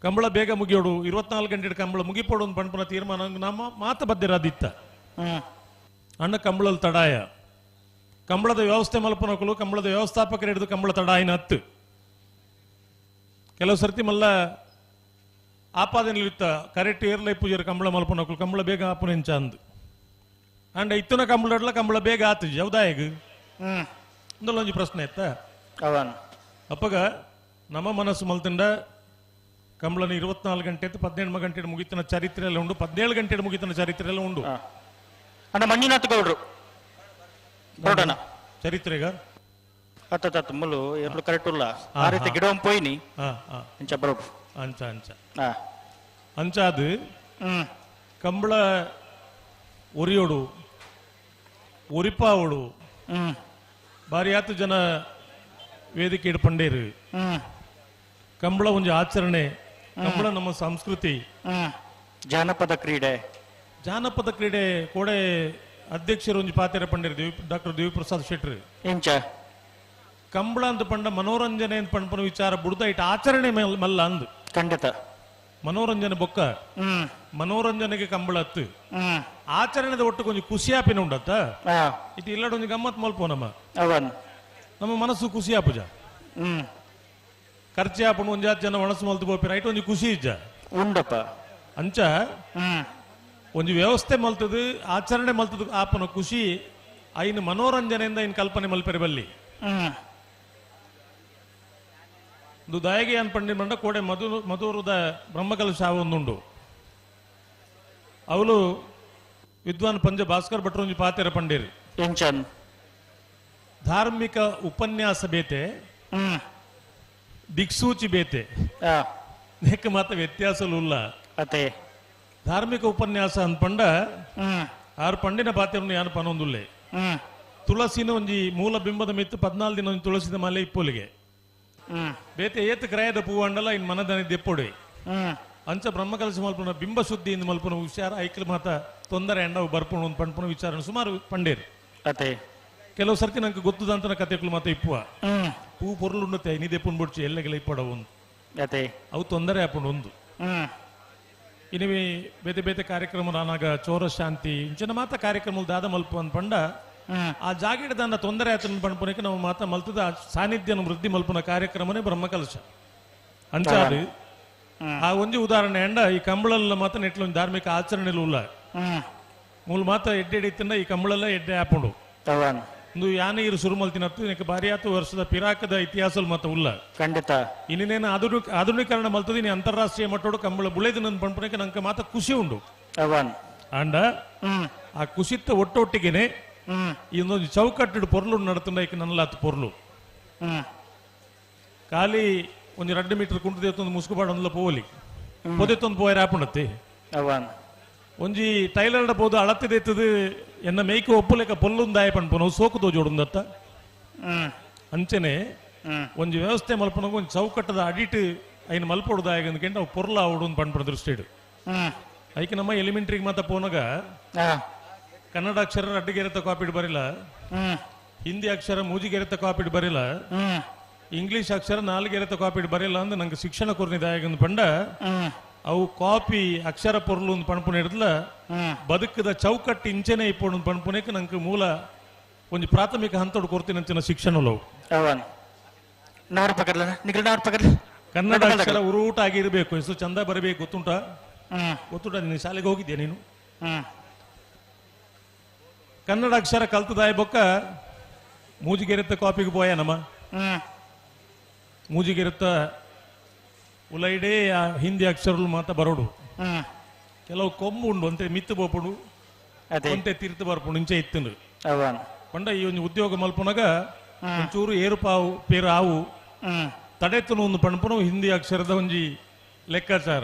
ಕಂಬಳ ಬೇಗ ಮುಗಿಯೋಡು 24 ಗಂಟೆ ಕಂಬಳ ಮುಗಿಪೋಡು ಒಂದು ಪಣ್ಪುನ ತೀರ್ಮಾನ ನಮ್ಮ ಮಾತ ಬದ್ದಿರಾದಿತ್ತ ಅಣ್ಣ ಕಂಬಳಲ್ಲಿ ತಡಾಯ ಕಂಬಳದ ವ್ಯವಸ್ಥೆ ಮಲ್ಪನಕಲು ಕಂಬಳದ ವ್ಯವಸ್ಥಾಪಕರು ಹಿಡಿದು ಕಂಬಳ ತಡಾಯಿನ ಹತ್ತು ಕೆಲವು ಸರ್ತಿ ಮಲ್ಲ ಆಪಾದನೆಲಿತ್ತ ಕರೆಕ್ಟ್ ಏರ್ಲೈ ಪೂಜಾರಿ ಕಂಬಳ ಮಲ್ಪನಕಲು ಕಂಬಳ ಬೇಗ ಆಪುನೆಂಚ ಅಂದು ಅಂಡ ಇತ್ತನ ಕಂಬಳ ಕಂಬಳ ಬೇಗ ಆತು ಯಾವ್ದಾಯಗ ಒಂದೊಂದು ಪ್ರಶ್ನೆ ಇತ್ತ ಅಪ್ಪಗ ನಮ್ಮ ಮನಸ್ಸು ಮಲ್ತಂಡ ಕಂಬಳನ 24 ಗಂಟೆ 18 ಗಂಟೆ ಮುಗಿತನ ಚರಿತ್ರೆ ಎಲ್ಲ ಉಂಡು 17 ಗಂಟೆ ಮುಗಿತನ ಚರಿತ್ರೆ ಎಲ್ಲ ಉಂಡು. ಅಣ್ಣ ಮಂಜುನಾಥ್ ಗೌಡ್ರು ಚರಿತ್ರೆಗ ಅತ್ತ ಮುಲ್ಲು ಎರ್ಲು ಕರೆಕ್ಟ್ ಉಲ್ಲ ಆ ರೀತಿ ಗಿಡ ಪೋಯಿನಿ ಅಂಚ ಬರೋಡು ಅಂಚ ಅಂಚ ಅಂಚ ಅದು ಕಂಬಳ ಒರಿಯೋಡು ಒರಿಪಾವಡು ಬಾರಿಯಾತು ಜನ ವೇದಿಕೆ ಪಂಡೇರು ಕಂಬಳ ಒಂಜಿ ಆಚರಣೆ, ಕಂಬಳ ನಮ್ಮ ಸಂಸ್ಕೃತಿ, ಜಾನಪದ ಕ್ರೀಡೆ, ಜಾನಪದ ಕ್ರೀಡೆ ಕೋಡೆ ಅಧ್ಯಕ್ಷರು ಒಂಜಿ ಪಾತೆರ ಪಂಡೇರು ಡಾಕ್ಟರ್ ದೇವಿಪ್ರಸಾದ್ ಶೆಟ್ರು. ಎಂಚ ಕಂಬಳ ಅಂತ ಪಂಡ ಮನೋರಂಜನೆ ಅಂತ ಪಂಪನ ವಿಚಾರ ಬುಡ್ದ ಇಟ್ಟು ಆಚರಣೆ ಮಲ್ಲ ಅಂದು. ಖಂಡಿತ ಮನೋರಂಜನೆ ಬೊಕ್ಕ ಮನೋರಂಜನೆಗೆ ಕಂಬಳ ಹತ್ತು ಆಚರಣೆದ ಒಟ್ಟು ಕೊಂಚ ಖುಷಿಯಾಪಿನ ಉಂಡತ್ತ ಇದು ಇಲ್ಲಡ ಒಂಜಿ ಗಮ್ಮತ್ ಮಲ್ಪೋ ನಮ್ಮ ನಮ್ಮ ಮನಸ್ಸು ಖುಷಿ ಆಪುಜ ಖರ್ಚಿ ಆಪುಂಡು ಒಂಜಾತ್ ಜನ ಒಣಸು ಮಲ್ತು ಪೋಪಿ ರೈಟ್ ಒಂಜಿ ಖುಷಿ ಇಜ್ಜ ಉಂಡಪ್ಪ. ಅಂಚ ಒಂಜಿ ವ್ಯವಸ್ಥೆ ಮಲ್ತದು ಆಚರಣೆ ಮಲ್ತದ ಆಪನ ಖುಷಿ ಐನು ಮನೋರಂಜನೆಯಿಂದ ಇನ್ ಕಲ್ಪನೆ ಮಲ್ಪೆರೆ ಬಲ್ಲಿ. ದಾಯಗೆ ಅನ್ ಪಂಡಿ ಮಂಡ ಕೋಡೆ ಮಧುರದ ಬ್ರಹ್ಮಕಲಶ ಒಂದುಂಡು. ಅವಳು ವಿದ್ವಾನ್ ಪಂಜ ಭಾಸ್ಕರ್ ಭಟ್ರು ಒಂಜಿ ಪಾತೆರ ಪಂಡೇರು. ಧಾರ್ಮಿಕ ಉಪನ್ಯಾಸ ಬೇತೆ, ದಿಕ್ಸೂಚಿ ಬೇತೆ, ಮಾತ ವ್ಯತ್ಯಾಸಲು ಅತೆ. ಧಾರ್ಮಿಕ ಉಪನ್ಯಾಸ ಅನ್ಪಂಡ ಆರು ಪಂಡಿನ ಪಾತೆರನ್ನು ಯಾನು ಪನೊಂದುಲ್ಲೆ. ತುಳಸಿನ ಒಂಜಿ ಮೂಲ ಬಿಂಬದ ಮಿತ್ತು 14 ದಿನ ಒಂಜಿ ತುಳಸಿದ ಮಾಲೆ ಇಪ್ಪೊಲಿಗೆ ಬೇತೆ ಏತ್ ಕ್ರಯದ ಪೂವಂಡಲ ಇನ್ ಮನದನಿ ದೆಪ್ಪೊಡೆ ಅಂಚ ಬ್ರಹ್ಮಕಲಶ ಮಲ್ಪುನ ಬಿಂಬ ಶುದ್ಧಿ ಇಂದ ಮಲ್ಪುನ ವಿಚಾರ ಐಕ್ಲ ಮಾತ ತೊಂದರೆ ಎಂಡವು ಬರ್ಪುಣ ಒಂದು ಪಂಡ್ಪುನ ವಿಚಾರ ಸುಮಾರು ಪಂಡೇರು. ಅತೆ ಕೆಲವು ಸರ್ತಿ ನಂಗೆ ಗೊತ್ತದಂತನ ಕತೆಗಳು ಮಾತ ಇಪ್ಪುವ ಪೂ ಪೊರ್ಲುಂಡುತ್ತೆ ನೀ ದೆಪ್ಪುನ್ ಬೊಡ್ಚಿ ಎಲ್ಲಗೆಲ್ಲ ಇಪ್ಪಡ ಒಂದು ಅತೆ ಅವು ತೊಂದರೆ ಆಪುಂಡು ಒಂದು. ಇನಿವೆ ಬೇತೆ ಬೇತೆ ಕಾರ್ಯಕ್ರಮ ನಾನಾಗ ಚೋರ ಶಾಂತಿ ಇಂಚಿನ ಮಾತ ಕಾರ್ಯಕ್ರಮ ದಾದ ಮಲ್ಪ ಅಂದ್ ಪಂಡ ಆ ಜಾಗಿಡ ದಾನ ತೊಂದರೆ ಆತನ ಪಂಡ್ಪುನಕ್ಕೆ ನಾವು ಮಾತ ಮಲ್ತದ ಸಾನ್ನಿಧ್ಯನ ವೃದ್ಧಿ ಮಲ್ಪುನ ಕಾರ್ಯಕ್ರಮನೇ ಬ್ರಹ್ಮಕಲಶ ಅಂಚ. ಅದು ಆ ಒಂಜಿ ಉದಾಹರಣೆ ಅಂಡ ಈ ಕಂಬಳಲ್ಲ ಮಾತ ನೆಟ್ಲೊಂದು ಧಾರ್ಮಿಕ ಆಚರಣೆಲು ಉಲ್ಲ ಮೂಲ ಮಾತ ಎಡ್ಡೆ ಎಡಿತಂಡ ಈ ಕಂಬಳೆಲ್ಲ ಎಡ್ಡೆ ಆಪುಂಡು. ಒಂದು ಯಾನೆ ಇರು ಸುರು ಮಲ್ತಿನತ್ತು ಇದಕ್ಕೆ ಬಾರಿಯಾತು ವರ್ಷದ ಪಿರಾಕದ ಇತಿಹಾಸ ಮಾತ ಉಲ್ಲ. ಖಂಡಿತ ಇನ್ನೇನು ಆಧುನೀಕರಣ ಮಲ್ತದ ಇನ್ನು ಅಂತಾರಾಷ್ಟ್ರೀಯ ಮಟ್ಟೋಡು ಕಂಬಳ ಬುಳೆದು ನನ್ನ ಪಂಡ್ಪುನಕ್ಕೆ ನಂಗೆ ಮಾತ ಖುಷಿ ಉಂಡು. ಅಂಡ ಆ ಖುಷಿತ್ತ ಒಟ್ಟೊಟ್ಟಿಗೆನೆ ಇನ್ನೊಂದು ಚೌಕಟ್ಟು ಪೊರ್ಲು ನಡತಂಡ ಇಕ್ಕ ನನ್ನಲಾತು ಪೊರ್ಲು ಖಾಲಿ ಒಂದು 2 ಮೀಟರ್ ಕುಂಟದ ಮುಸುಕುಬಾಡ ಒಂದ್ಲ ಪೋಲಿ ಪೊದೆತ್ತೊಂದು ಪೋಯರ್ ಆಪುಂಡತ್ತಿ ಒಂಜಿ ಟೈಲರ್ಡ ಪೋದು ಅಳತ್ತಿದೆತ್ತದು ಎನ್ನ ಮೇಯ್ಕ ಒಪ್ಪುಲೆಕ ಪೊಲ್ಲುಂದಾಯ ಪನ್ಪುನ ಸೋಕು ತೋಜೋಡುಂದತ್ತ. ಅಂಚನೆ ಒಂಜಿ ವ್ಯವಸ್ಥೆ ಮಲ್ಪನಗ ಒಂಜಿ ಚೌಕಟ್ಟದ ಅಡಿಟ್ ಐನ್ ಮಲ್ಪೊಡುದಾಯ ಅಂದ್ಕೊಂಡು ಅವು ಪೊರ್ಲ ಆವಡು ಒಂದು ಪನ್ಪುನ ದೃಷ್ಟಿಡು. ಐಕೆ ನಮ್ಮ ಎಲಿಮೆಂಟ್ರಿಗೆ ಮಾತ ಪೋನಗ ಕನ್ನಡ ಅಕ್ಷರ ಅಡ್ಡಗೆರೆತ ಕಾಪಿಡ್ ಬರಿಲ್ಲ, ಹಿಂದಿ ಅಕ್ಷರ ಮೂಜಿಗೆರೆತ ಕಾಪಿಡ್ ಬರಿಲ್ಲ, ಇಂಗ್ಲಿಷ್ ಅಕ್ಷರ ನಾಲ್ಗೆರೆತ ಕಾಪಿಡ್ ಬರಿಲ್ಲ ಅಂದ್ರೆ ನಂಗೆ ಶಿಕ್ಷಣ ಕೊರ್ನಿದಾಯ ಪಂಡ ಅವು ಕಾಪಿ ಅಕ್ಷರ ಪೊರ್ಲು ಒಂದು ಪಣಪುನ ಹಿಡಿದ್ಲ ಬದುಕದ ಚೌಕಟ್ಟು ಇಂಚೆನೆ ಇಪ್ಪೊಂಡು ಪಣಪುನಕ್ಕೆ ನಂಗೆ ಮೂಲ ಒಂಜಿ ಪ್ರಾಥಮಿಕ ಹಂತೋಡು ಕೊರ್ತಿನಂಚಿನ ಶಿಕ್ಷಣ ಕನ್ನಡ ಅಕ್ಷರ ಉರುಟ ಆಗಿರ್ಬೇಕು, ಎಷ್ಟು ಚಂದ ಬರಬೇಕು ಗೊತ್ತುಂಟ ಗೊತ್ತುಂಟ ನೀನು ಶಾಲೆಗೆ ಹೋಗಿದ್ಯಾ ನೀನು? ಕನ್ನಡ ಅಕ್ಷರ ಕಲ್ತದಾಯ ಬೊಕ್ಕ ಮೂಜಿಗೆರೆತ್ತ ಕಾಪಿಗೆ ಪೋಯ ನಮ್ಮ ಮೂಜಿಗೆರೆತ್ತ ಉಲೈಡೇ ಆ ಹಿಂದಿ ಅಕ್ಷರలు ಮಾತ ಬರೋಡು ಕೆಲವು ಕೊಂಬು ಉಂಡು ಅಂತೆ ಮಿತ್ತು ಬೋಪುಡು ಅಂತೆ ತೀರ್ಥ ಬರ್ಪುಂಡು ಇಂಚೆ ಇತ್ತಂಡು ಪಂಡ ಈ ಒಂದು ಉದ್ಯೋಗ ಮಲ್ಪುನಗ ಒಂಚೂರು ಏರುಪಾವು ಪೇರು ಆವು ತಡೆತನು ಒಂದು ಪಣಪುನು ಹಿಂದಿ ಅಕ್ಷರದ ಒಂಜಿ ಲೆಕ್ಕಾಚಾರ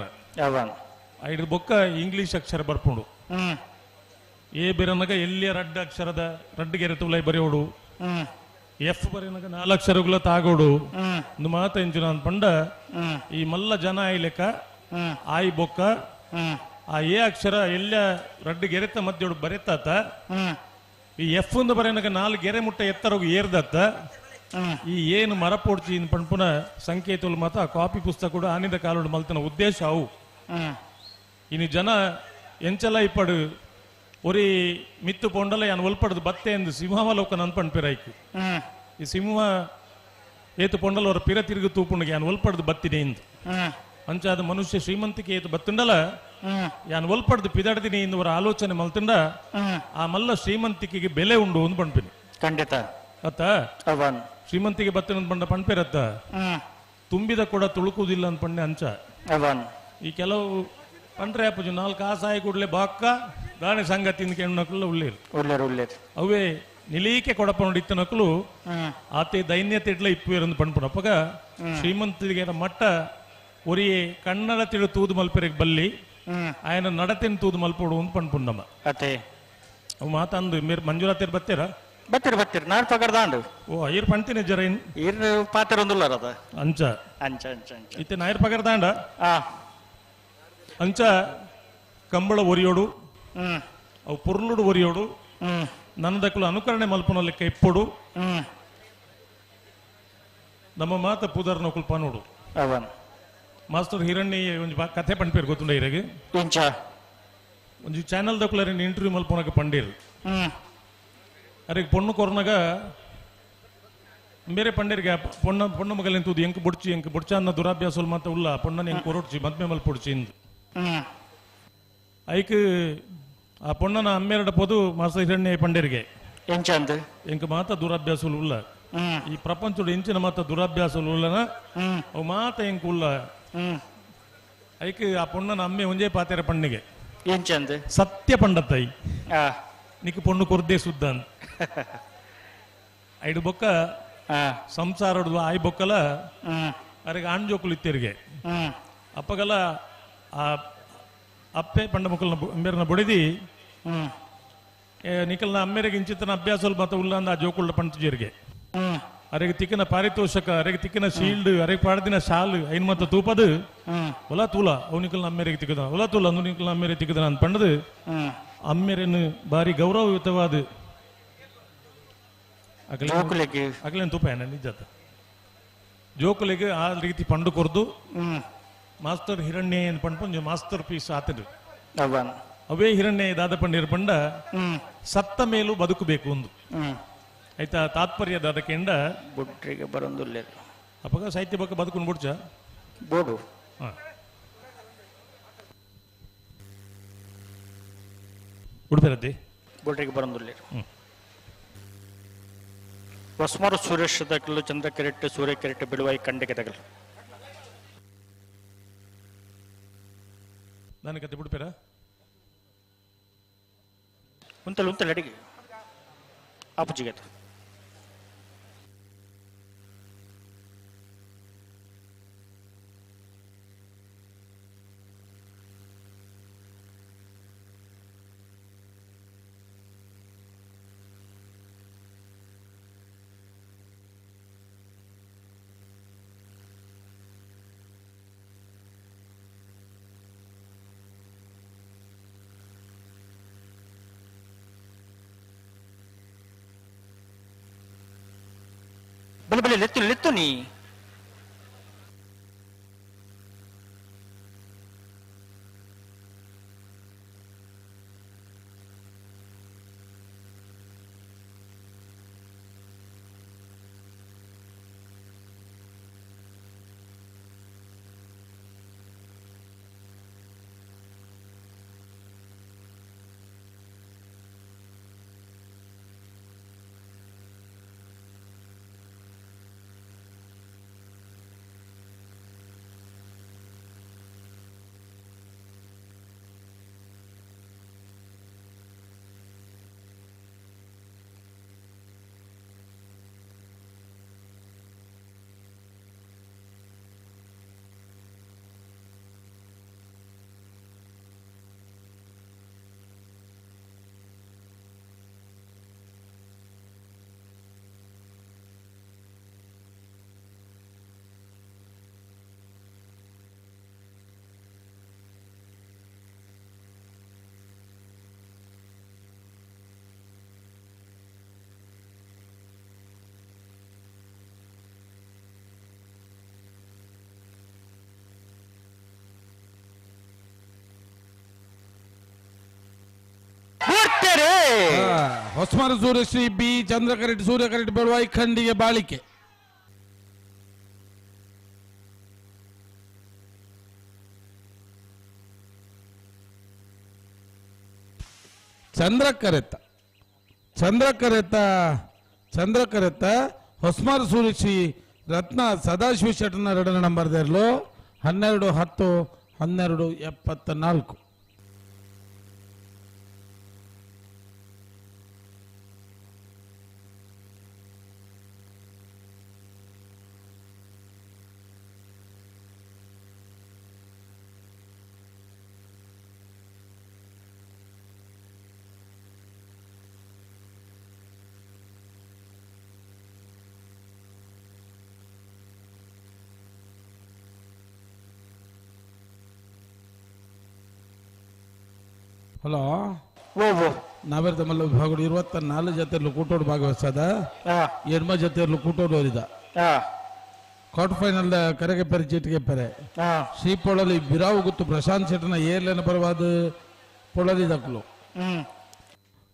ಐದು ಬೊಕ್ಕ ಇಂಗ್ಲಿಷ್ ಅಕ್ಷರ ಬರ್ಪುಂಡು ಎ ಬೆರನಗ ಎಲ್ಲಿಯ ರಡ್ಡ ಅಕ್ಷರದ ರಡ್ಡುಗೆರೆ ತುಲೈ ಬರೆಯೋಡು ಎಫ್ ಬರೆಯನಗ 4 ಅಕ್ಷರಗಳ ತಾಗೋಡು ಒಂದು ಮಾತ ಇಂಚಿನ ಪಂಡ ಈ ಮಲ್ಲ ಜನ ಆಯ್ಲೆಕ್ಕ ಆಯ್ ಬೊಕ್ಕ ಆ ಎ ಅಕ್ಷರ ಎಲ್ಲ ರಡ್ಡು ಗೆರೆತ ಮಧ್ಯೋಡು ಬರೆತಾತ ಈ ಎಫ್ ಒಂದು ಬರೆಯನಗ 4 ಗೆರೆ ಮುಟ್ಟ ಎತ್ತರೋಗು ಏರ್ದತ್ತ ಈ ಏನು ಮರಪೋಡ್ಚಿ ಇನ್ ಪಣ್ಪುನ ಸಂಕೇತలు ಮಾತ ಕಾಪಿ ಪುಸ್ತಕ ಕೂಡ ಆನಿದ ಕಾಲೋಡು ಮಲ್ತನ ಉದ್ದೇಶ ಅವು. ಇನ್ನು ಜನ ಎಂಚಲ ಇಪ್ಪಡು ಒರಿ ಮಿತ್ತು ಪೋಂಡಲ ಯಾನ್ ಒಲ್ಪಡದು ಬತ್ತೆ ಎಂದು ಸಿಂಹವಲೋಕನ ಅನ್ಪಣ್ಪಿರಾಯ್ಕು ಈ ಸಿಂಹ ಏತು ಪೊಂಡಲ ಅವರ ಪಿರ ತಿರುಗು ತೂಪುಂಡಿಗೆ ಯಾನ್ ಒಲ್ಪಡದು ಬತ್ತಿನಿ ಇಂದು ಅಂಚಾದ ಮನುಷ್ಯ ಶ್ರೀಮಂತಿಕೆ ಏತು ಬತ್ತುಂಡಲ ಯಾನ್ ಒಲ್ಪಡದು ಪಿದಾಡ್ದಿನಿ ಇಂದು ಅವರ ಆಲೋಚನೆ ಮಲ್ತುಂಡ ಆ ಮಲ್ಲ ಶ್ರೀಮಂತಿಕೆಗೆ ಬೆಲೆ ಉಂಡು ಅಂದ್ ಪಣ್ಪಿನಿ. ಖಂಡಿತ ಅತ್ತ ಶ್ರೀಮಂತಿಗೆ ಬತ್ತಿನ ಪಂಡ ಪಣ್ಪಿರತ್ತ ತುಂಬಿದ ಕೂಡ ತುಳುಕುವುದಿಲ್ಲ ಅಂದ್ ಪಂಡೆ ಅಂಚ. ಈ ಕೆಲವು ಪಂಡ್ರೆ ಅಪ್ಪಜು 4 ಆಸಾಯ ಕೂಡಲೇ ಬಾಕ್ಕ ದಾಣಿ ಸಂಗತಿ ಕೆಣ್ಣಕ್ಳು ಉಳ್ಳೇರು ಉಳ್ಳೇರು ಉಳ್ಳೇರು ಅವೇ ನಿಲೀಕೆ ಕೊಡಪ ಇತ್ತನಕ್ಲು ಆತೆ ದೈನ್ಯತೆ ಇಡ್ಲ ಇಪ್ಪುವೇರಂದು ಪಣ್ಪುನ ಅಪ್ಪಗ ಶ್ರೀಮಂತಿಗೆ ಮಟ್ಟ ಒರಿಯೇ ಕನ್ನಡ ತಿಳು ತೂದು ಮಲ್ಪೆರೆಗ್ ಬಲ್ಲಿ ಆಯನ ನಡತೆನ್ ತೂದು ಮಲ್ಪೋಡು ಅಂತ ಪಣ್ಪುಂಡಮ್ಮ. ಅತೆ ಅವು ಮಾತಂದು ಮೇರ್ ಮಂಜುನಾಥೇರ್ ಬತ್ತೀರಾ? ಬತ್ತಿರ್ ಬತ್ತಿರ್ ನಾರ್ ಪಗರ್ದಾಂಡು ಓ ಐರ್ ಪಂತಿನ ಜರೈನ್ ಇರ್ ಪಾತ್ರ ಒಂದುಲ್ಲಾರ ಅದ ಅಂಚ ಅಂಚ ಅಂಚ ಅಂಚ ಇತ್ತೆ ನಾಯರ್ ಪಗರ್ದಾಂಡ ಅಂಚ ಕಂಬಳ ಒರಿಯೋಡು ಅವು ಪೊರ್ಲುಡು ಒರಿಯೋಡು ನನ್ನದಕ್ಕಲು ಅನುಕರಣೆ ಮಲ್ಪುನ ಲೆಕ್ಕ ಇಪ್ಪೊಡು ನಮ್ಮ ಮಾತ ಪೂದಾರ್ ನೊಕುಲು ಪನೋಡು ಮಾಸ್ಟರ್ ಹಿರಣ್ಯ ಒಂಜಿ ಕಥೆ ಪಂಡ್ಪೇರು ಗೊತ್ತುಂಡ ಇರಗೆ ಇಂಚ ಒಂಜಿ ಚಾನೆಲ್ ದಕ್ಕುಲರ ಇಂಟರ್ವ್ಯೂ ಮಲ್ಪುನಗ ಪಂಡೀರು ಅರೆಗ್ ಪೊಣ್ಣು ಕೊರ್ನಗ ಬೇರೆ ಪಂಡೀರಿಗೆ ಪೊಣ್ಣ ಪೊಣ್ಣು ಮಗಲೆನ್ ತೂದು ಎಂಕ್ ಬೊಡ್ಚಿ ಎಂಕ್ ಬೊಡ್ಚ ಅನ್ನ ದುರಾಭ್ಯಾಸ ಮಾತ ಉಲ್ಲ ಪೊಣ್ಣನ ಎಂಕ್ ಕೊರೊಡ್ಚಿ ಮದ್ಮೆ ಮಲ್ಪೊಡ್ಚಿ ಇಂದು ಐಕ್ ಆ ಪೊಣ್ಣನ ಅಮ್ಮೇರಡ ಪೋದು ಮಾಸ್ಟರ್ ಹಿರಣ್ಯ ಪಂಡೀರಿಗೆ ಎಂಚ ಅಂದ್ ಎಂಕ್ ಮಾತ ದುರಾಭ್ಯಾಸలు ಉಲ್ಲ ಈ ಪ್ರಪಂಚದ ಇಂಚಿನ ಮಾತ ದುರಾಭ್ಯಾಸలు ಉಲ್ಲನ ಅವು ಮಾತ ಎಂಕ್ ಉಲ್ಲ ಐಕ್ ಆ ಪೊಣ್ಣನ ಅಮ್ಮೆ ಒಂಜೇ ಪಾತೆರ ಪಣ್ಣಿಗೆ ಎಂಚಂದ್ ಸತ್ಯ ಪಂಡತ್ತೈ ನಿಕ್ ಪೊಣ್ಣು ಕೊರ್ದೆ ಸುದ್ದಾನ್ ಐಡು ಬೊಕ್ಕ ಸಂಸಾರಡು ಆಯ್ ಬೊಕ್ಕಲ ಅರೆಗೆ ಆಣ್ಜೋಕುಲು ಇತ್ತೆರಿಗೆ ಅಪ್ಪಗಲ ಆ ಅಪ್ಪೆ ಪಂಡ ಮಕ್ಕಳನ್ನ ಅಮ್ಮೇರನ ಬೊಡಿದಿ ನಿಕಲ್ನ ಅಮ್ಮೇರಿಗೆ ಇಂಚಿತನ ಅಭ್ಯಾಸలు ಮಾತ ಉಲ್ಲ ಅಂದ ಆ ಜೋಕುಳ್ಳ ಪಂಚಜೀರಿಗೆ ಅರೆಗೆ ತಿಕ್ಕಿನ ಪಾರಿತೋಷಕ ಅರೆಗೆ ತಿಕ್ಕಿನ ಶೀಲ್ಡ್ ಅರೆಗೆ ಪಾಡ್ದಿನ ಶಾಲ್ ಐನ್ ಮತ್ತ ತೂಪದು ಒಲ ತೂಲ ಅವು ನಿಕಲ್ನ ಅಮ್ಮೇರಿಗೆ ತಿಕ್ಕದ ಒಲ ತೂಲ ಅಂದು ನಿಕಲ್ನ ಅಮ್ಮೇರಿಗೆ ತಿಕ್ಕದ ಅಂತ ಪಂಡದು ಅಮ್ಮೇರೇನು ಭಾರಿ ಗೌರವಯುತವಾದ ಅಗಲೇನು ತೂಪ ಏನ ನಿಜಾತ ಜೋಕುಲಿಗೆ ಆ ರೀತಿ ಪಂಡು ಕೊರ್ದು ಮಾಸ್ಟರ್ ಹಿರಣ್ಯ ಏನು ಪಂಡ್ಪಂಜು ಮಾಸ್ಟರ್ ಪೀಸ್ ಆತದು ಅವೇ ಹಿರಣ್ಯ ದಾದ ಪಂಡಿರ ಪಂಡ ಸತ್ತ ಮೇಲೂ ಬದುಕಬೇಕು ಒಂದು ಆಯ್ತಾ ತಾತ್ಪರ್ಯ ದಾದಕೆಂಡ ಬುಡ್ರಿಗೆ ಬರೊಂದುಲ್ಲೆ ಅಪ್ಪಗ ಸಾಹಿತ್ಯ ಬಕ್ಕ ಬದುಕೊಂಡು ಬುಡ್ಚ ಬೋಡು ಉಡುಪಿರದ್ದಿ ಬುಡ್ರಿಗೆ ಬರೊಂದುಲ್ಲೆ ಹೊಸ್ಮರು ಸುರೇಶ್ ದಗಲು ಚಂದ್ರ ಕೆರೆಟ್ ಸೂರ್ಯ ಕೆರೆಟ್ ಬಿಳುವಾಯಿ ಕಂಡಿಗೆ ದಗಲು ನಾನು ಕತೆ ಬಿಡ್ಪೇರ ಉಂತಲ್ ಉಂತಲ್ ಅಡಿಗೆ ಆಪುಜಿಗೆ ಬಲೆ ಬಲೆ ಲೆತ್ತು ಲೆತ್ತು ನೀ ಹೊಸ್ಮರ ಸೂರ್ಯಶ್ರೀ ಬಿ ಚಂದ್ರಕರೆಟ್ ಸೂರ್ಯಕರೆಟ್ ಬೆಳುವಾಯಿ ಖಂಡಿಗೆ ಬಾಳಿಕೆ ಚಂದ್ರಕರೆತ್ತ ಚಂದ್ರಕರೆತ್ತ ಚಂದ್ರಕರೆತ್ತ ಹೊಸ್ಮಾರ ಸೂರ್ಯಶ್ರೀ ರತ್ನ ಸದಾಶಿವ ಶೆಟ್ಟನ ಎರಡನೇ ನಂಬರ್ ದೇರ್ಲು 12 10 12 74. ಹಲೋ ಓ ಓ ನಾವೇರ್ದ ಮಲ್ಲ ವಿಭಾಗಡು 24 ಜೊತೆಯಲ್ಲೂ ಕೂಟೋಡು ಭಾಗವಹಿಸದ ಎಡ್ಮ ಜೊತೆಯಲ್ಲೂ ಕೂಟೋಡು ಓದಿದ ಕ್ವಾರ್ಟರ್ ಫೈನಲ್ ಕರೆಗೆ ಪೆರೆ ಚೀಟಿಗೆ ಪೆರೆ ಶ್ರೀಪೊಳಲಿ ಬಿರಾವು ಗುತ್ತು ಪ್ರಶಾಂತ್ ಶೆಟ್ಟನ ಏರ್ಲೆನ ಪರವಾದ ಪೊಳಲಿ ದಕ್ಕಲು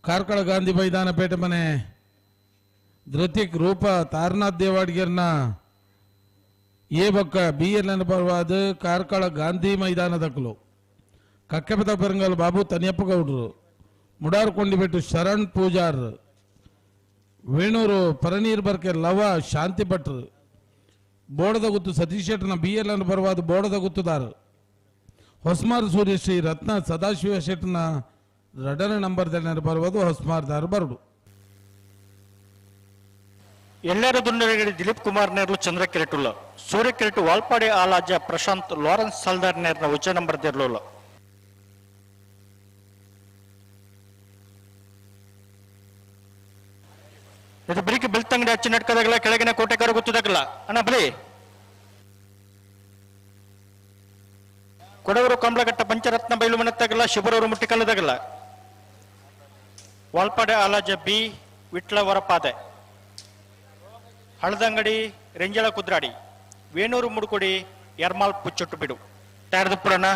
ಕಾರ್ಕಳ ಗಾಂಧಿ ಮೈದಾನ ಪೇಟೆ ಮನೆ ಧೃತಿಕ್ ರೂಪ ತಾರನಾಥ್ ದೇವಾಡಿಗೆರ್ನ ಎ ಬೊಕ್ಕ ಬಿ ಎಲ್ ಪರವಾದ ಕಾರ್ಕಳ ಗಾಂಧಿ ಮೈದಾನ ದಕ್ಕಲು ಕಕ್ಕೆಪದ ಪೆರಂಗಲ್ ಬಾಬು ತನಿಯಪ್ಪ ಗೌಡ್ರು ಮುಡಾರ್ಕೊಂಡಿಬೆಟ್ಟು ಶರಣ್ ಪೂಜಾರ್ ವೇಣೂರು ಪರನೀರ್ ಬರ್ಕೆ ಲವ ಶಾಂತಿ ಭಟ್ರು ಬೋಡದ ಗುತ್ತು ಸತೀಶ್ ಶೆಟ್ಟನ ಬಿ ಎಲ್ ಅನ್ನು ಪರವಾದ ಬೋಡದ ಗುತ್ತುದಾರ ಹೊಸ್ಮಾರ್ ಸೂರ್ಯಶ್ರೀ ರತ್ನ ಸದಾಶಿವ ಶೆಟ್ಟನ ರಡನ ನಂಬರ್ ದಣ್ಣನ ಪರವಾದ ಹೊಸ್ಮಾರ್ದಾರ ಬರಡು ಎಲ್ಲರ ದುಂಡರಗಡಿ ದಿಲೀಪ್ ಕುಮಾರ್ ನೇರ್ಲು ಚಂದ್ರ ಕಿರೆಟುಲ್ಲ ಸೂರ್ಯ ಕಿರೆಟು ವಾಲ್ಪಾಡಿ ಆಲಾಜ ಪ್ರಶಾಂತ್ ಲಾರೆನ್ಸ್ ಸಲ್ದಾರ್ ನೇರ್ನ ಉಚ್ಚ ನಂಬರ್ ದೇರ್ಲುಲ್ಲ ಇದು ಬಿರಿಕಿ ಬೆಳ್ತಂಗಡಿ ಅಚ್ಚು ನಟ್ಕದಾಗಲ ಕೆಳಗಿನ ಕೋಟೆಕಾರು ಗೊತ್ತದಾಗಲ್ಲ ಅಣ್ಣ ಬಲಿ ಕೊಡವರು ಕಂಬಳಘಟ್ಟ ಪಂಚರತ್ನ ಬೈಲು ಮನತ್ತಾಗಲ್ಲ ಶಿವರವರು ಮುಟ್ಟಿಕಲ್ಲದಾಗಲ್ಲ ವಾಲ್ಪಾಡೆ ಆಲಾಜ ಬಿ ವಿಟ್ಲ ವರಪಾದೆ ಹಳದಂಗಡಿ ರೆಂಜಳ ಕುದ್ರಾಡಿ ವೇಣೂರು ಮುಡುಕೊಡಿ ಎರ್ಮಾಲ್ ಪುಚ್ಚೊಟ್ಟು ಬಿಡು ತಯಾರದಪ್ಪುರಣ್ಣ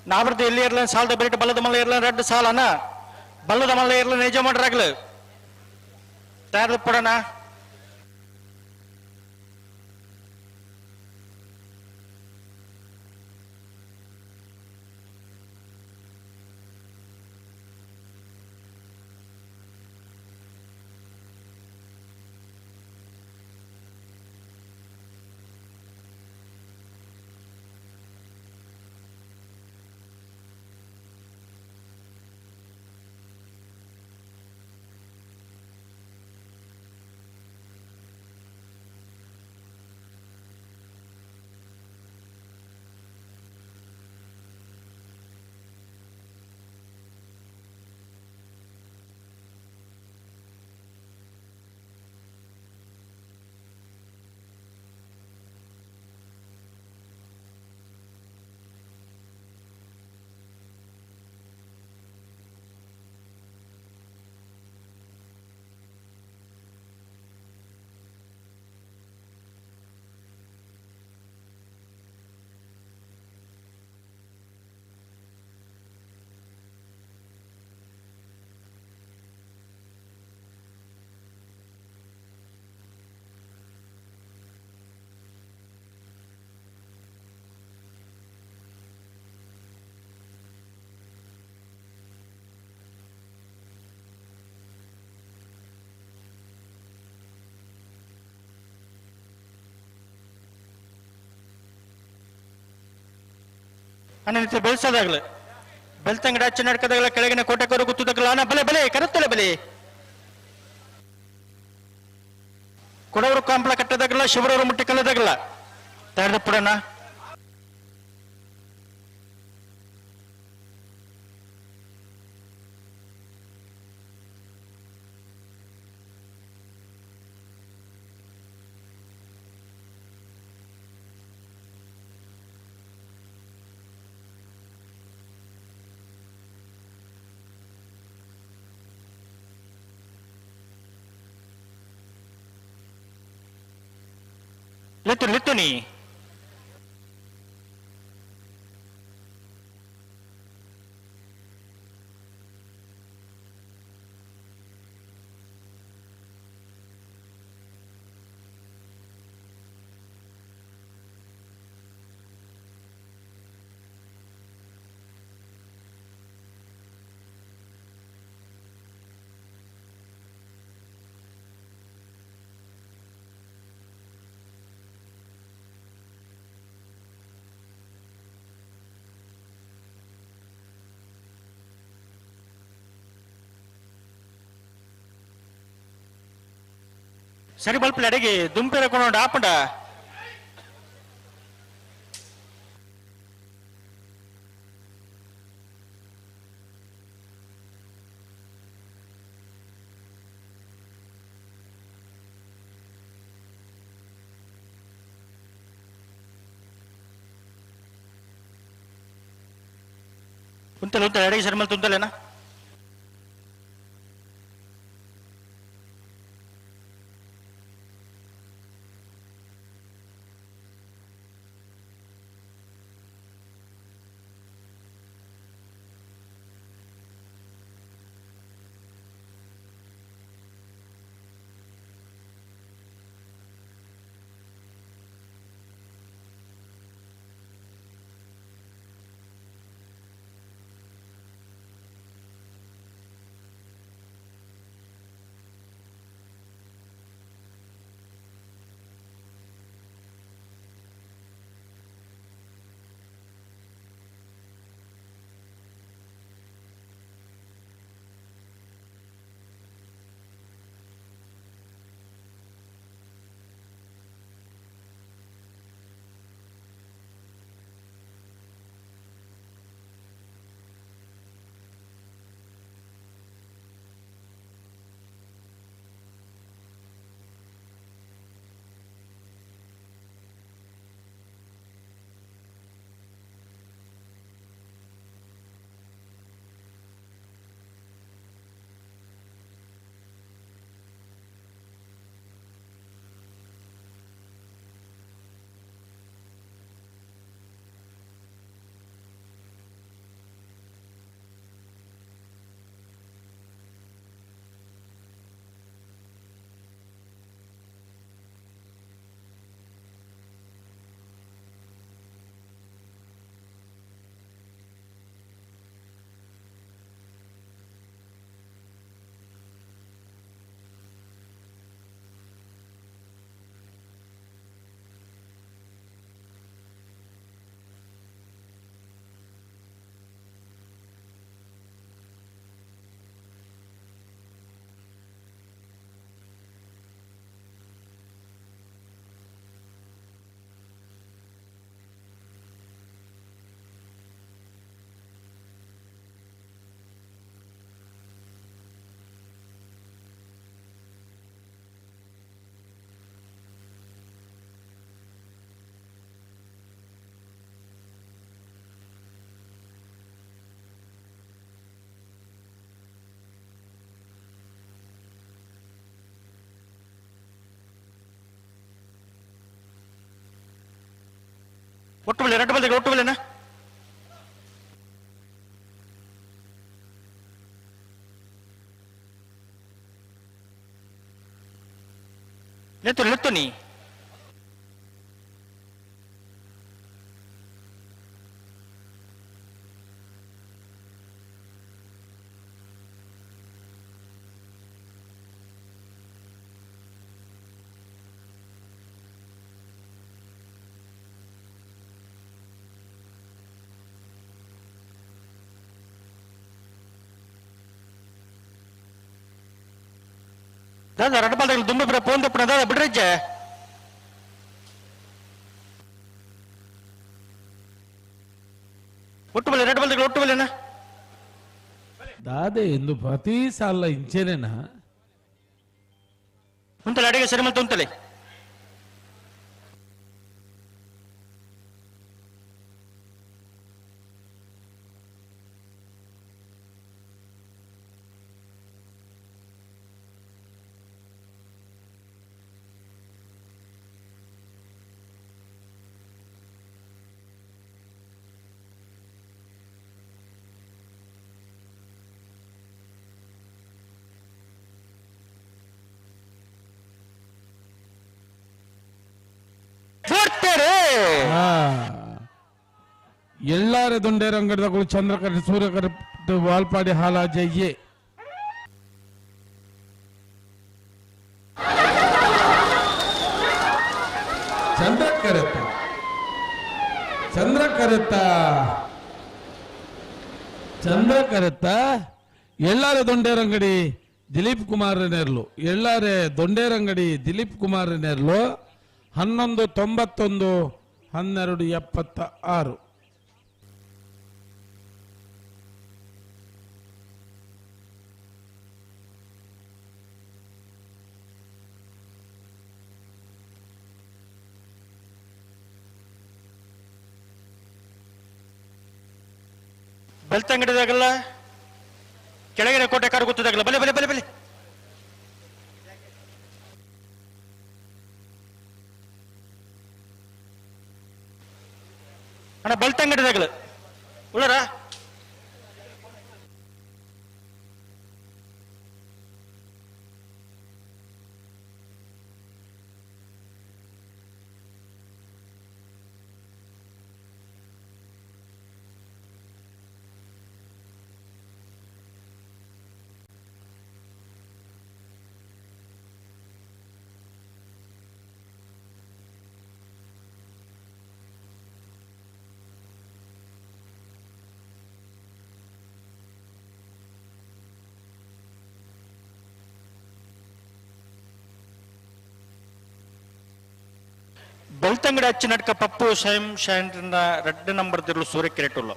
ನಾವರ್ದು ಎಲ್ಲಿ ಇರ್ಲ ಸಾಲದ ಬೆರಟು ಬಲ್ಲದ ಮಲ್ಲ ಇರ್ಲ ರಡ್ಡು ಸಾಲನ ಬಲ್ಲದ ಮಲ್ಲ ಇರ್ಲ ನಿಜ ಮಾಡ್ರಾಗ್ಲು ತಯಾರದಪ್ಪುರಣ್ಣ ಅಣ್ಣ ಬೆಳ್ಸೋದಾಗ್ಲೆ ಬೆಳ್ತಂಗಡಿ ಅಚ್ಚ ನಡ್ಕದಾಗಲ ಕೆಳಗಿನ ಕೋಟೆಕೋರು ಗುತ್ತದಾಗಲ ಅಣ್ಣ ಬಲೆ ಬಲೆ ಕರುತ್ತಲೆ ಬಲೆ ಕೊಡವರು ಕಾಂಪ್ಲ ಕಟ್ಟದಾಗಲ್ಲ ಶಿವರವರು ಮುಟ್ಟಿ ಕಲ್ಲದಾಗಲ್ಲ ತಯಾರದಪ್ಪುಡಣ್ಣ ಲಿತ್ತು ಲಿತ್ತು ನೀ ಸರಿ ಬಲ್ಪಲೆ ಅಡಿಗೆ ದುಂಪೆರ ಕೊಂಡು ಆಪಂಡ ಉಂತಲೆ ಉಂತಲೆ ಅಡಿಗೆ ಶರ್ಮಲ್ ತುಂತಲೇನಾ ಒಟ್ಟು ಬಲೆ ಎರಡು ಬಲ್ದಿಗೆ ಒಟ್ಟು ಬಲೆನಾ ಲೆತ್ತು ಲೆತ್ತು ನೀ ದಾದಾ ರಡ್ಡು ಬಾಲ್ದಾಗ ದುಂಬು ಬಿಡ ಪೋನ್ ದಪ್ಪಣ ದಾದಾ ಬಿಡ್ರಜ್ಜೆ ಒಟ್ಟು ಬಲೆ ರಡ್ಡು ಬಾಲ್ದಾಗ ಒಟ್ಟು ಬಲೆನಾ ದಾದೆ ಎಂದು ಪ್ರತಿ ಸಾಲ ಇಂಚೇನೇನಾ ಉಂತಲೆ ಅಡಿಗೆ ಸರಿ ಮಲ್ತು ಉಂತಲೆ ಎಲ್ಲಾರೆ ದೊಂಡೇರಂಗಡದಗಳು ಚಂದ್ರಕರ ಸೂರ್ಯಕರ ವಾಲ್ಪಾಡಿ ಹಾಲಾಜಯ್ಯೆ ಚಂದ್ರಕರತ್ತ ಚಂದ್ರಕರತ್ತ ಚಂದ್ರಕರತ್ತ ಎಲ್ಲಾರೆ ದೊಂಡೇರಂಗಡಿ ದಿಲೀಪ್ ಕುಮಾರ್ ನೇರ್ಲು ಎಲ್ಲಾರೆ ದೊಂಡೇರಂಗಡಿ ದಿಲೀಪ್ ಕುಮಾರ್ ನೇರ್ಲು 11:91 12:76. ಬೆಳ್ತಂಗಡಿದಾಗಲ್ಲ ಕೆಳಗಿನ ಕೋಟೆ ಕಾರು ಗೊತ್ತದಾಗಲ್ಲ ಬಲೆ ಬಲೆ ಬಲೆ ಬಲೆ ಅಣ್ಣ ಬೆಳ್ತಂಗಡಿದಾಗಲ ಉಳ್ಳರ ಬೆಳ್ತಂಗಡಿ ಅಚ್ಚಿನಡ್ಕ ಪಪ್ಪು ಶೈಮ್ ಶೈನ್ರ ರೆಡ್ ನಂಬರ್ ದಿರ್ಲು ಸೂರ್ಯ ಕಿರೇಟುಲ್ಲು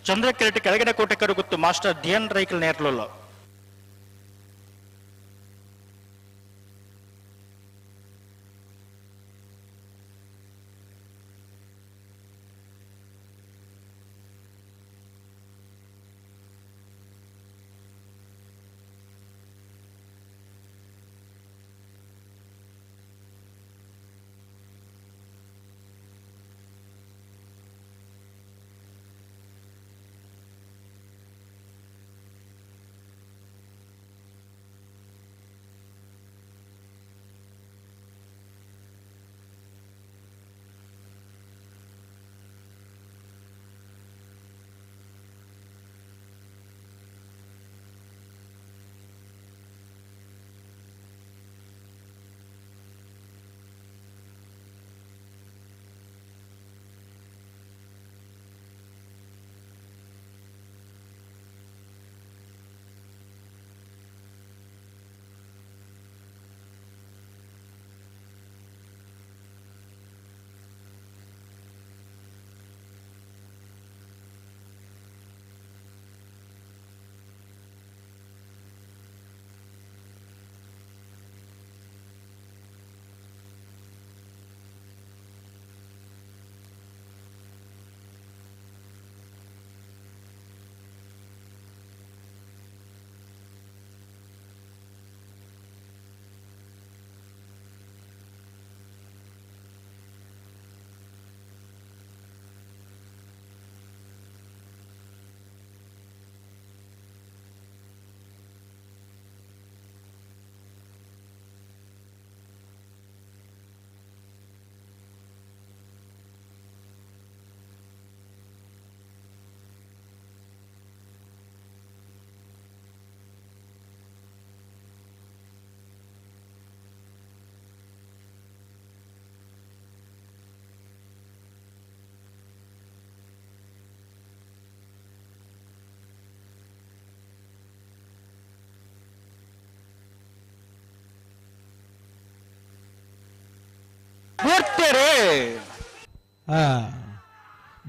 ಚಂದ್ರ ಕಿರೇಟ್ ಕೆಳಗಿನ ಕೋಟೆ ಕರುಗುತ್ತು ಮಾಸ್ಟರ್ ಧಿಯನ್ ರೈಕಲ್ ನೇರ್ಲುಲ್ಲು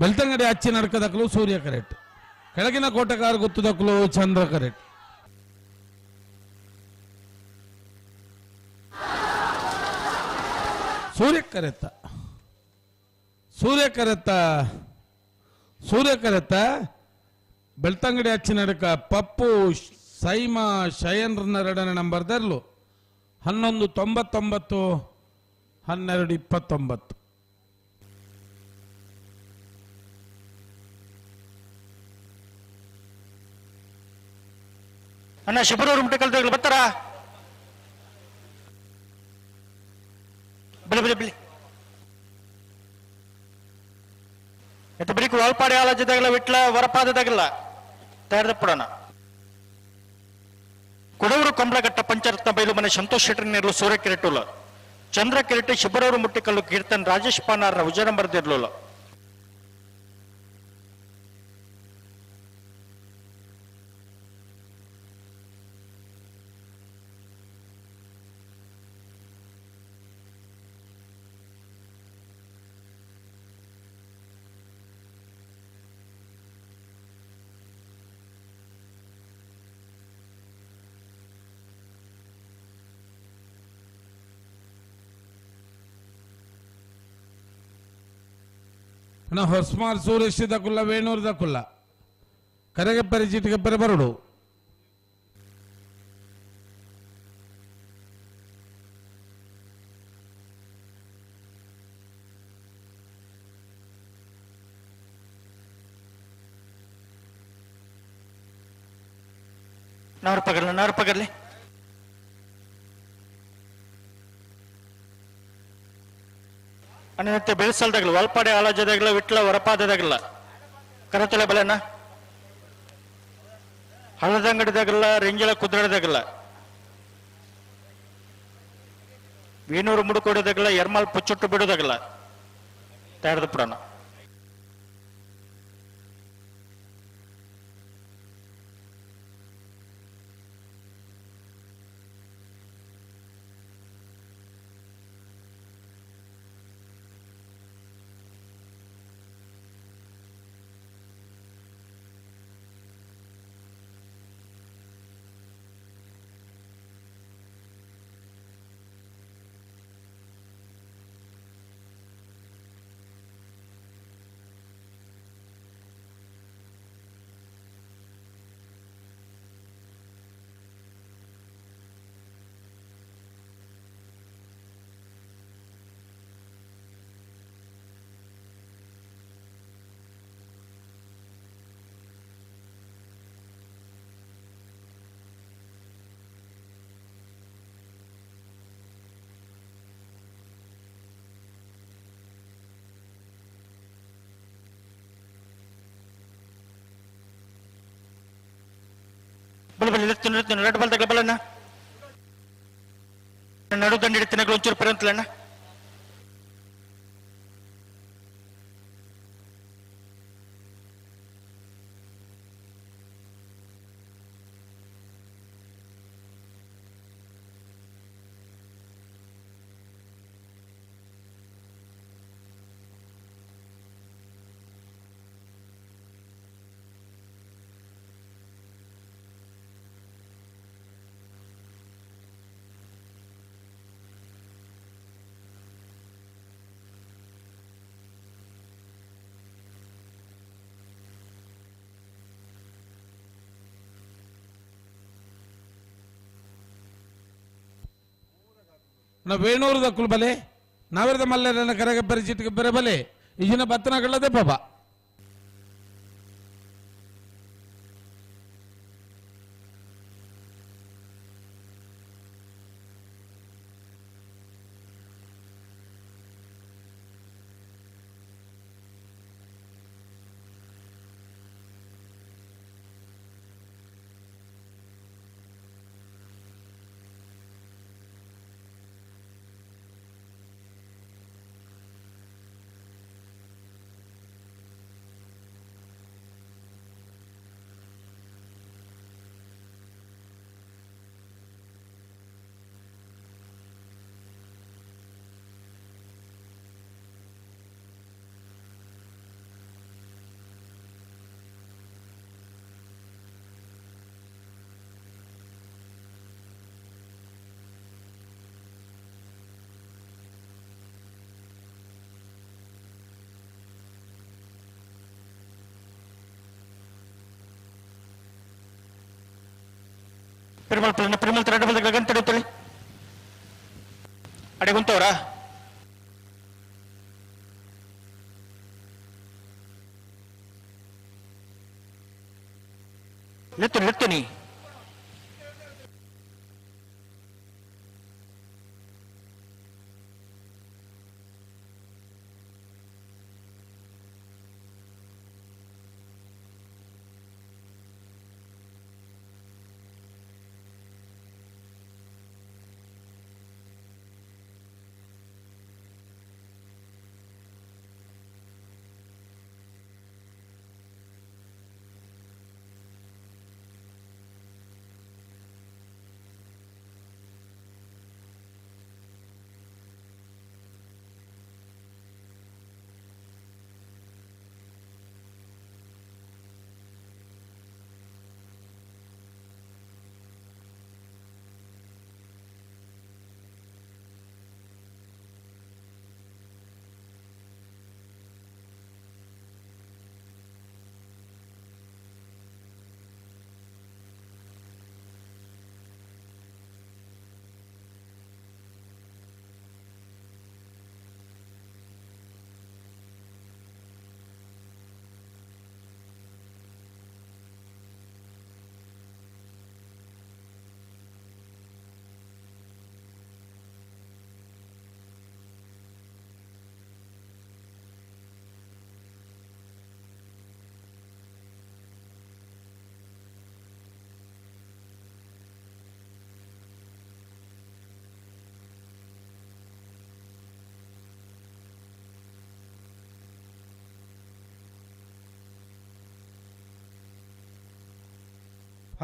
ಬೆಳ್ತಂಗಡಿ ಅಚ್ಚಿ ನಡ್ಕದಕ್ಕಲು ಸೂರ್ಯ ಕರೆಕ್ಟ್, ಕೆಳಗಿನ ಕೋಟೆಗಾರ ಗೊತ್ತದಕ್ಕಲು ಚಂದ್ರ ಕರೆಕ್ಟ್. ಸೂರ್ಯ ಕರೆತ್ತ ಸೂರ್ಯ ಕರೆತ್ತ ಸೂರ್ಯ ಕರೆತ್ತ ಬೆಳ್ತಂಗಡಿ ಅಚ್ಚಿ ನಡಕ ಪಪ್ಪು ಸೈಮಾ ಶಯನ್ರನ್ನ ಎರಡನೇ ನಂಬರ್ ದರ್ಲು 11:99 12:29. ಅಣ್ಣ ಶಿಬರೂರು ಮುಟ್ಟೆ ಬರ್ತಾರಾ? ಬಿಳಿ ಬಿಳಿ ಬಿಳಿ ಎತ್ತ ಬಿಡಿಕು ವಾಲ್ಪಾಡಿ ಆಲೋಚದಾಗಲ್ಲ ವಿಟ್ಲ ವರಪಾದದಾಗಲ್ಲ ತಯಾರದಪ್ಪಡೋಣ. ಕೊಡವರು ಕಂಬಳಘಟ್ಟ ಪಂಚರತ್ನ ಬೈಲು ಮನೆ ಸಂತೋಷ್ ಶೆಟ್ಟರ್ ನೇರಲು ಸೂರ್ಯ ಕಿರೆಟುಲ ಚಂದ್ರ ಕಿರೆಟಿ ಶಿಬರೂರು ಮುಟ್ಟಿಕಲ್ಲು ಕೀರ್ತನ್ ರಾಜೇಶ್ ಪಾನಾರ್ನ ವಿಜಯ ಬರೆದಿರ್ಲಿಲ್ಲ. ಹೊಸ್ಮಾರ್ ಸೂರೇಶ್ ದಕುಲ್ಲ ವೇಣೂರ್ ದಕುಲ್ಲ ಕರಗೆಪ್ಪರೆ ಚೀಟಿಗೆಪ್ಪರೆ ಬರಡು. ನಾರು ಪಗರ್ಲೆ, ನಾರು ಪಗರ್ಲೆ. ಅಣ್ಣನತ್ತೆ ಬೆಳೆಸಲ್ದಾಗಲ್ಲ, ಒಲ್ಪಾಡೆ ಆಲೋಚದಾಗಲ್ಲ, ವಿಟ್ಲ ಹೊರಪಾದದಾಗಲ್ಲ, ಕರತಲೆ ಬಲೆನ ಹಳ್ಳದಂಗಡಿದಾಗಲ್ಲ, ರೆಂಜಲ ಕುದ್ರದಾಗಲ್ಲ, ವೀನೂರು ಮುಡುಕೋಡದಾಗಲ್ಲ, ಎರ್ಮಾಲ್ ಪುಚ್ಚುಟ್ಟು ಬಿಡೋದಾಗಲ್ಲ, ತಯಾರದ ಪುಡೋಣ. ಬಲ ಬಲ ಎತ್ತು ನಿಲ್ತು ರೆಡ್ ಬಲ್ ತಗಲ ಬಲಣ್ಣ ನಡು ದಂಡ ಹಿಡಿತಿನ ಒಂಚೂರು ಪರಂತಲಣ್ಣ. ನಾ ವೇಣೂರು ದಕ್ಕುಲು ಬಲೆ ನಾವೆರದ ಮಲ್ಲೆರನ ಕರಗೆ ಪರಿಚಿಟ್ಟಿಗೆ ಬರೆ ಬಲೆ ಈಗಿನ ಬತ್ತನಗಳದೇ ಪಾಪ. ಪೆರುಮಲ್ ಪೆರುಮಲ್ ತರಡು ಬಲ್ದ ಗಗನ್ ತಡೆಯುತ್ತಳಿ ಅಡೆ ಗುಂತವ್ರಾ. ಲೆತ್ತು ಲೆತ್ತು ನೀ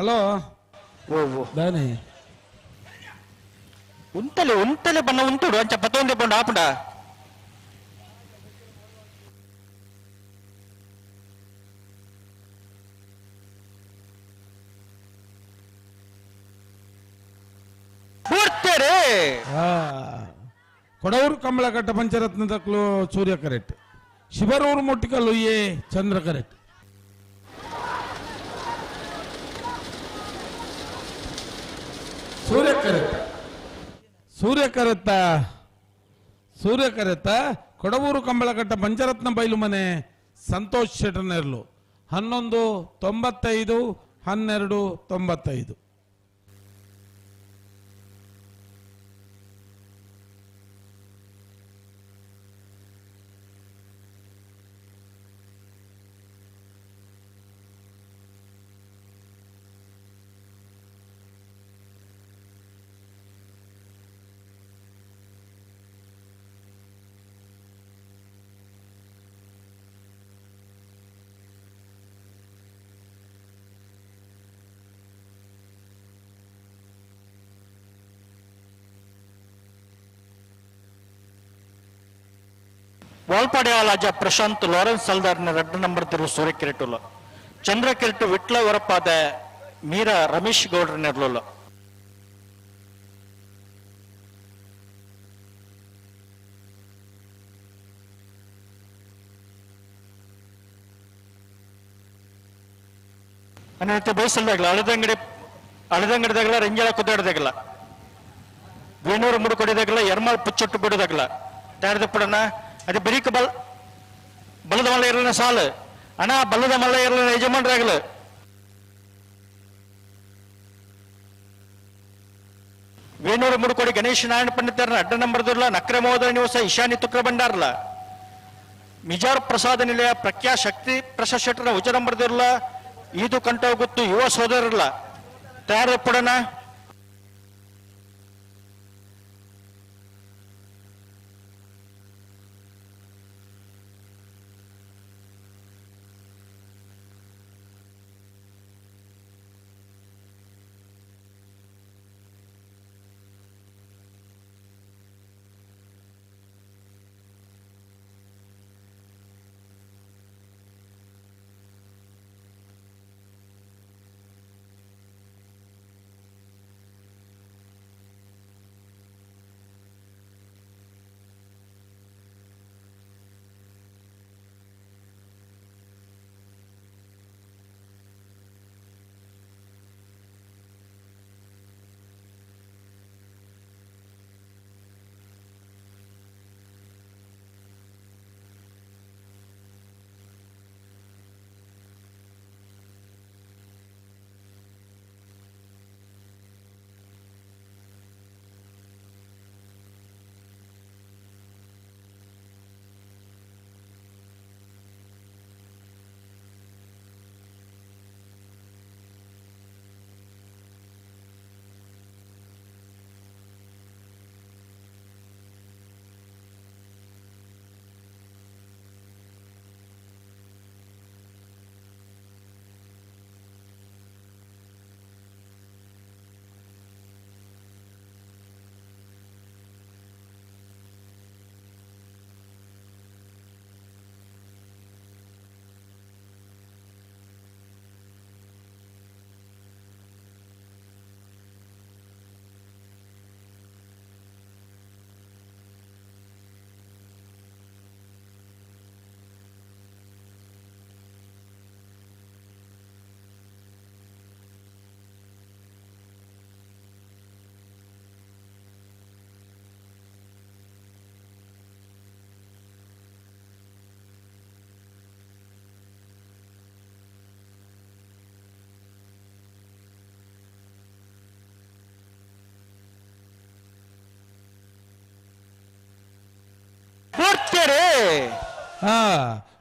ಹಲೋ ದಾನೆ ಉಂತಲೆ ಉಂತಲೆ ಬಣ್ಣ ಉಂಟುಡು ಅಂಚ ಪತ್ತೊಂದೆ ಬಣ್ಣ ಆಪುಂಡ ಕೊಡವೂರು ಕಮಲಘಟ್ಟ ಪಂಚರತ್ನ ದಕ್ಲು ಸೂರ್ಯ ಕರೆಕ್ಟ್ ಶಿಬರೂರು ಮೊಟ್ಟಿಕಲ್ಲು ಎ ಚಂದ್ರ ಕರೆಕ್ಟ್ ಸೂರ್ಯ ಕರೆಕ್ಟ್ ಸೂರ್ಯ ಕರೆತ್ತ ಸೂರ್ಯ ಕರೆತ್ತ ಕೊಡವೂರು ಕಂಬಳಘಟ್ಟ ಪಂಚರತ್ನ ಬೈಲು ಮನೆ ಸಂತೋಷ್ ಶೆಟ್ಟನೆರ್ಲು 11:95 12:95. ವಾಲ್ಪಾಡೆ ರಾಜ ಪ್ರಶಾಂತ್ ಲಾರೆನ್ಸ್ ಸಲ್ದಾರ್ನ ರಡ್ಡು ನಂಬರ್ ತಿರು ಸೂರ್ಯ ಕಿರೀಟುಲ್ಲ ಚಂದ್ರ ಕಿರೀಟು ವಿಟ್ಲ ವರಪಾದ ಮೀರಾ ರಮೇಶ್ ಗೌಡ್ರ ನೆರ್ಲುಲ್ಲ. ಅನ್ನತ್ತೆ ಬಯಸಲ್ದಾಗಲ ಅಳದಂಗಡಿ ಅಳದಂಗಡಿದಾಗಲ ರಂಜಾಳ ಕುದ್ದಾಡದಾಗಲ ವೇಣೂರು ಮುಡುಕೊಡಿದಾಗಲ ಎರ್ಮಾಳ್ ಪುಚ್ಚೊಟ್ಟು ಬಿಡೋದಾಗಲ ತಯಾರದಪ್ಪಡನ ಅದು ಬೆರಿಕ ಬಲ್ ಬಲದ ಮಲ್ಲ ಇರಲಿನ ಸಾಲು ಅಣ್ಣ ಬಲ್ಲದ ಮಲ್ಲ ಇರಲಿನ ಯಜಮಾನರಾಗಲು ವೇಣೂರು ಮುಡುಕೋಡಿ ಗಣೇಶ ನಾರಾಯಣ ಪಂಡಿತರನ್ನ ಅಡ್ಡ ನಂಬರ್ ದುರ್ಲ ನಕ್ರೆ ಮಹೋದಯ ನಿವಾಸ ಈಶಾನ್ಯ ತುಕ್ರ ಭಂಡಾರ್ಲ ಮಿಜಾರ್ ಪ್ರಸಾದ ನಿಲಯ ಪ್ರಖ್ಯಾ ಶಕ್ತಿ ಪ್ರಸಾದ್ ಶೆಟ್ಟರ ಉಚ ನಂಬರ್ ದುರ್ಲ ಈದು ಕಂಠ ಗೊತ್ತು ಯುವ ಸೋದರಲ್ಲ ತಯಾರಪ್ಪಡನ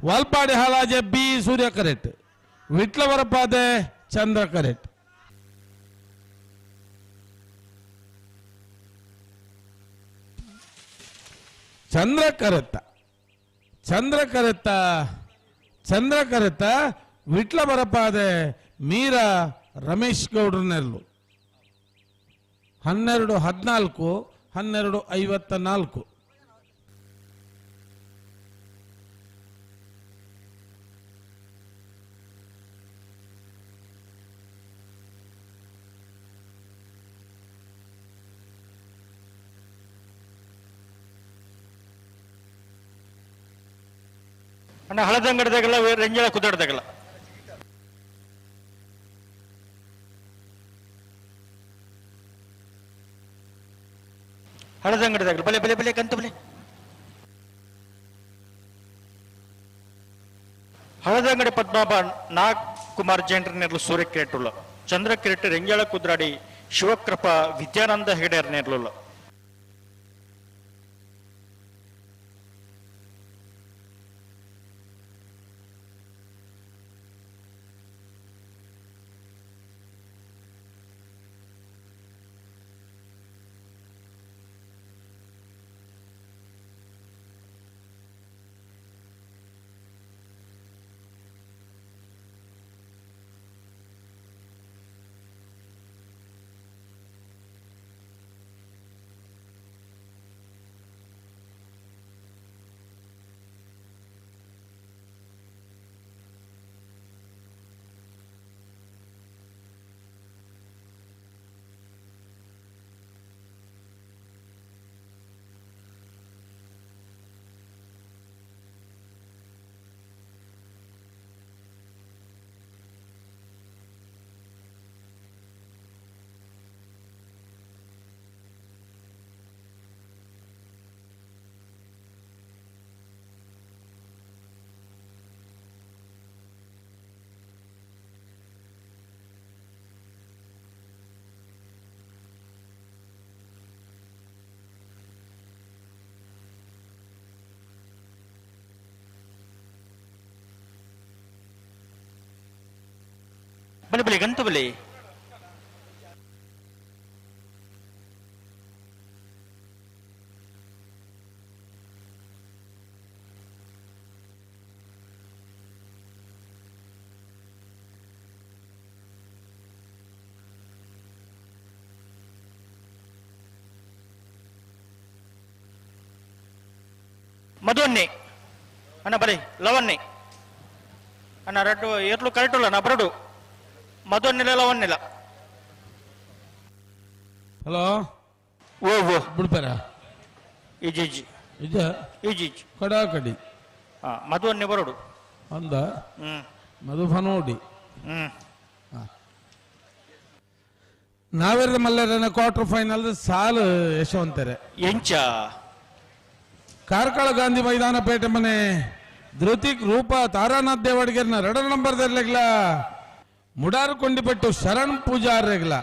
ವಾಲ್ಪಾಡಿ ಹಾಲಾಜೆ ಬಿ ಸೂರ್ಯ ಕರೆಕ್ಟ್, ವಿಟ್ಲವರಪಾದೆ ಚಂದ್ರ ಕರೆಕ್ಟ್. ಚಂದ್ರ ಕರೆತ್ತ ಚಂದ್ರ ಕರೆತ್ತ ಚಂದ್ರ ಕರೆತ್ತ ವಿಟ್ಲ ಬರಪಾದೆ ಮೀರಾ ರಮೇಶ್ ಗೌಡ್ರನೆರ್ಲು 12:14 12:54. ಅಣ್ಣ ಹಳದಂಗಡದಾಗಲ್ಲ ರಂಜಳ ಕುದಾಡ್ದಾಗಲ್ಲ. ಹಳದಂಗಡದಾಗಲ್ಲ ಬಲೆ ಬಲೆ ಬಲೆ ಕಂತ ಬಲೆ. ಹಳದಂಗಡಿ ಪದ್ಮನಾಭ ನಾಗ್ ಕುಮಾರ್ ಜೈನ್ರನ್ನೆರ್ಲು ಸೂರ್ಯ ಕಿರೇಟುಳ್ಳ ಚಂದ್ರ ಕಿರೇಟ್ ರೆಂಜಾಳ ಕುದ್ರಾಡಿ ಶಿವಕೃಪಾ ವಿದ್ಯಾನಂದ ಹೆಗಡೆಯರ್ನೆರ್ಲುಳ್ಳ. ಬಲೆ ಬಲೆ ಗಂತು ಬಲೆ. ಮಧುವನ್ನೇ ಅಣ್ಣ ಬಲೆ ಲವನ್ನೇ ಅಣ್ಣ ರಡ್ಡು ಎರ್ಲು ಕರೆಕ್ಟ್ ಅಲ್ಲ ನಾ ಬರಡು ಮಧುವನ್ನಿಲ್ಲ ಲವನ್ನಿಲ್ಲ. ಹಲೋ ಓ ಓ ಬಿಡ್ಪಾರ ಇಜಿ ಇಜಿ ಇಜ ಇಜಿ ಇಜಿ ಕಡಾಕಡಿ ಹಾ ಮಧುವನ್ನೇ ಬರಡು ಅಂದ ಮಧು ಫನೋಡಿ ನಾವೆಲ್ಲ ಮಲ್ಲರನ ಕ್ವಾರ್ಟರ್ ಫೈನಲ್ ಸಾಲು ಯಶವಂತರೆ ಎಂಚ ಕಾರ್ಕಳ ಗಾಂಧಿ ಮೈದಾನ ಪೇಟೆ ಮನೆ ಧೃತಿಕ್ ರೂಪಾ ತಾರಾನಾಥ್ ದೇವಡಿಗೆರ್ನ ಎರಡರ ನಂಬರ್ ದರ್ಲೆಗ್ಲ ಮುಡಾರು ಕೊಂಡಿಪಟ್ಟು ಶರಣ್ ಪೂಜಾರ್ರೆಗ್ಲ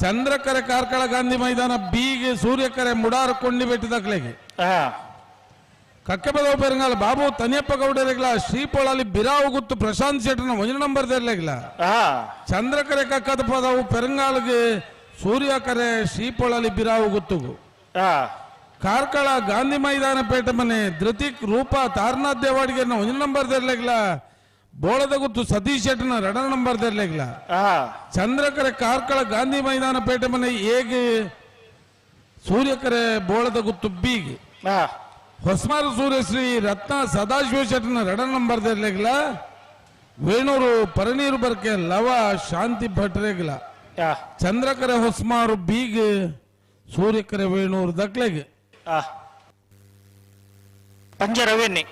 ಚಂದ್ರಕರೆ ಕಾರ್ಕಳ ಗಾಂಧಿ ಮೈದಾನ ಬೀಗೆ ಸೂರ್ಯಕರೆ ಮುಡಾರು ಕೊಂಡಿಪೆಟ್ಟು ದಕ್ಲೆಗೆ ಕಕ್ಕೆಬದವ ಪೆರಂಗಾಲ ಬಾಬು ತನಿಯಪ್ಪ ಗೌಡರೆಗ್ಲ ಶ್ರೀಪೊಳಲಿ ಬಿರಾವು ಗುತ್ತು ಪ್ರಶಾಂತ್ ಶೆಟ್ಟರ್ನ ಒಂಜ ನಂಬರ್ ದರ್ಲೆಗ್ಲ ಚಂದ್ರಕರೆ ಕಕ್ಕದ ಪದವು ಪೆರಂಗಾಲ್ಗೆ ಸೂರ್ಯಕರೆ ಶ್ರೀಪೊಳಲಿ ಬಿರಾವು ಗುತ್ತುಗು ಕಾರ್ಕಳ ಗಾಂಧಿ ಮೈದಾನ ಪೇಟೆ ಮನೆ ಧೃತಿಕ್ ರೂಪಾ ತಾರನಾಥ್ ದೇವಾಡಿಗೆರ್ನ ಒಂಜ ನಂಬರ್ ದರ್ಲೆಗ್ಲ ಬೋಳದ ಗುತ್ತು ಸತೀಶ್ ಶೆಟ್ಟರ್ನ ಎರಡರ ನಂಬರ್ ದರ್ಲೆಗ್ಲ ಚಂದ್ರಕರೆ ಕಾರ್ಕಳ ಗಾಂಧಿ ಮೈದಾನ ಪೇಟೆ ಮನೆ ಏಗೆ ಸೂರ್ಯಕರೆ ಬೋಳದ ಗುತ್ತು ಬೀಗೆ ಹೊಸ್ಮಾರು ಸೂರ್ಯಶ್ರೀ ರತ್ನ ಸದಾಶಿವ ಶೆಟ್ಟರ್ನ ಎರಡರ ನಂಬರ್ ದರ್ಲೆಗ್ಲ ವೇಣೂರು ಪರನೀರು ಬರ್ಕೆ ಲವ ಶಾಂತಿ ಭಟ್ರೆಗ್ಲ ಚಂದ್ರಕರೆ ಹೊಸ್ಮಾರು ಬೀಗೆ ಸೂರ್ಯಕರೆ ವೇಣೂರು ದಕ್ಲೆಗೆ ಪಂಜ ರವಿಯನ್ನೇ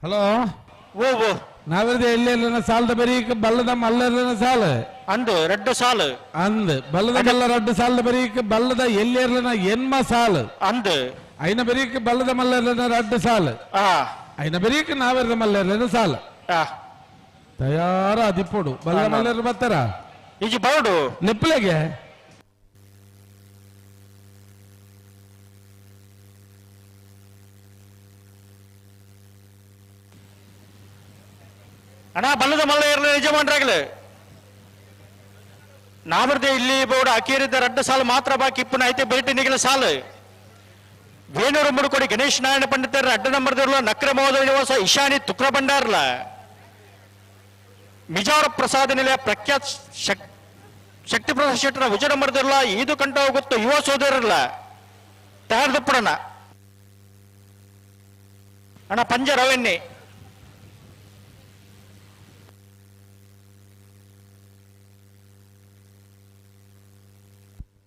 ಹಲೋ ಓ ಓ ನಾವೆರ್ದ ಎಲ್ಯರ್ಲೆನ ಸಾಲದ ಬರೀಕ್ ಬಲ್ಲದ ಮಲ್ಲರ್ಲೆನ ಸಾಲು ಅಂದು ರಡ್ಡು ಸಾಲು ಅಂದ್ ಬಲ್ಲದ ಮಲ್ಲ ರಡ್ಡು ಸಾಲದ ಬರೀಕ್ ಬಲ್ಲದ ಎಲ್ಯರ್ಲೆನ ಎನ್ಮ ಸಾಲು ಅಂದು ಐನ ಬರೀಕ್ ಬಲ್ಲದ ಮಲ್ಲರ್ಲೆನ ರಡ್ಡು ಸಾಲು ಐನ ಬರೀಕ್ ನಾವೆರ್ದ ಮಲ್ಲರ್ಲೆನ ಸಾಲು ತಯಾರ ಅದಿಪ್ಪೊಡು ಬಲ್ಲದ ಮಲ್ಲರ್ ಬತ್ತಾರ ಈಜಿ ಬೌಡು ನೆಪ್ಪಲೆಗೆ ಅಣ್ಣ ಬಲ್ಲದ ಮಲ್ಲ ಇರಲಿ ಯಜಮಾನ್ರಾಗಲಿ ನಾವರ್ದೆ ಇಲ್ಲಿ ಬೋರ್ಡ್ ಅಕೀರಿದ್ದ ರಡ್ಡ ಸಾಲು ಮಾತ್ರ ಬಾಕಿ ಇಪ್ಪುನ ಐತೆ ಬೇಟಿನಿಗಿನ ಸಾಲು ವೇಣೂರು ಮುಡುಕೋಡಿ ಗಣೇಶ್ ನಾರಾಯಣ ಪಂಡಿತರ ಅಡ್ಡ ನಂಬರ್ದಿರಲ ನಕ್ರ ಮಹೋದಯ ನಿವಾಸ ಇಶಾನಿ ತುಕ್ರ ಭಂಡಾರ್ಲ ಮಿಜಾರ ಪ್ರಸಾದ ನಿಲಯ ಪ್ರಖ್ಯಾತ್ ಶಕ್ತಿ ಪ್ರಸಾದ್ ಶೆಟ್ಟರ ವಿಜಯ ನಂಬರ್ದಿರಲ ಈದು ಕಂಠ ಹೋಗುತ್ತ ಯುವ ಸೋದರಲ್ಲ ತಯಾರದಪ್ಪಡಣ್ಣ ಅಣ್ಣ ಪಂಜ ರವೆನ್ನಿ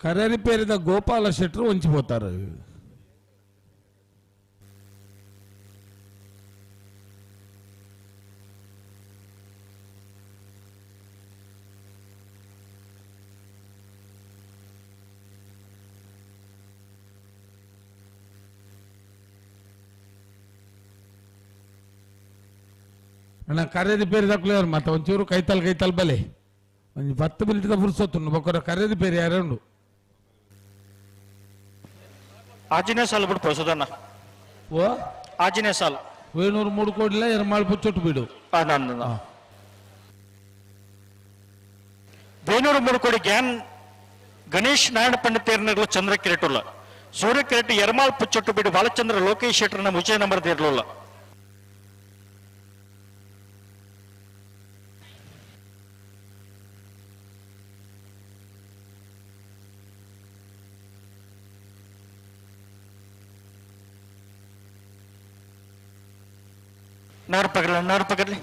ಕರರಿ ಪೇರಿದ ಗೋಪಾಲ ಶೆಟ್ಟರು ಹೊಂಚಿపోతారు. ಅಣ್ಣ ಕರೆದಿ ಪೇರಿ ದಕ್ಕಲೇರು ಮತ್ತೆ ಒಂಚೂರು ಕೈತಲ್ ಕೈತಲ್ ಬಲೆ ಒಂದು 10 ಮಿನಿಟ್ದ ಪುರ್ಸೊತ್ತುಂಡು ಬೊಕ್ಕರ ಕರೆದಿ ಪೇರಿ ಯಾರೇ ಉಂಡು. ಆಜಿನೇ ಸಾಲು ಬಿಡು ಪ್ರಸೋದಣ್ಣ. ಓ ಆಜಿನೇ ಸಾಲು ವೇಣೂರು 3 ಕೋಡಿಲ ಎರ್ಮಾಳ್ ಪುಚ್ಚೊಟ್ಟು ಬಿಡು. ವೇಣೂರು 3 ಕೋಡಿ ಗ್ಯಾನ್ ಗಣೇಶ್ ನಾರಾಯಣ ಪಂಡಿತೇರ್ನಗಳು ಚಂದ್ರ ಕಿರೀಟುಲ್ಲ ಸೂರ್ಯ ಕಿರೀಟ ಎರ್ಮಾಳ್ ಪುಚ್ಚೊಟ್ಟು ಬಿಡು ಬಾಲಚಂದ್ರ ಲೋಕೇಶ್ ಶೆಟ್ಟರ್ನ ವಿಜಯ ನಂಬರ್ ಇರಲಿಲ್ಲ. नार पकड़ ले, नार पकड़ ले।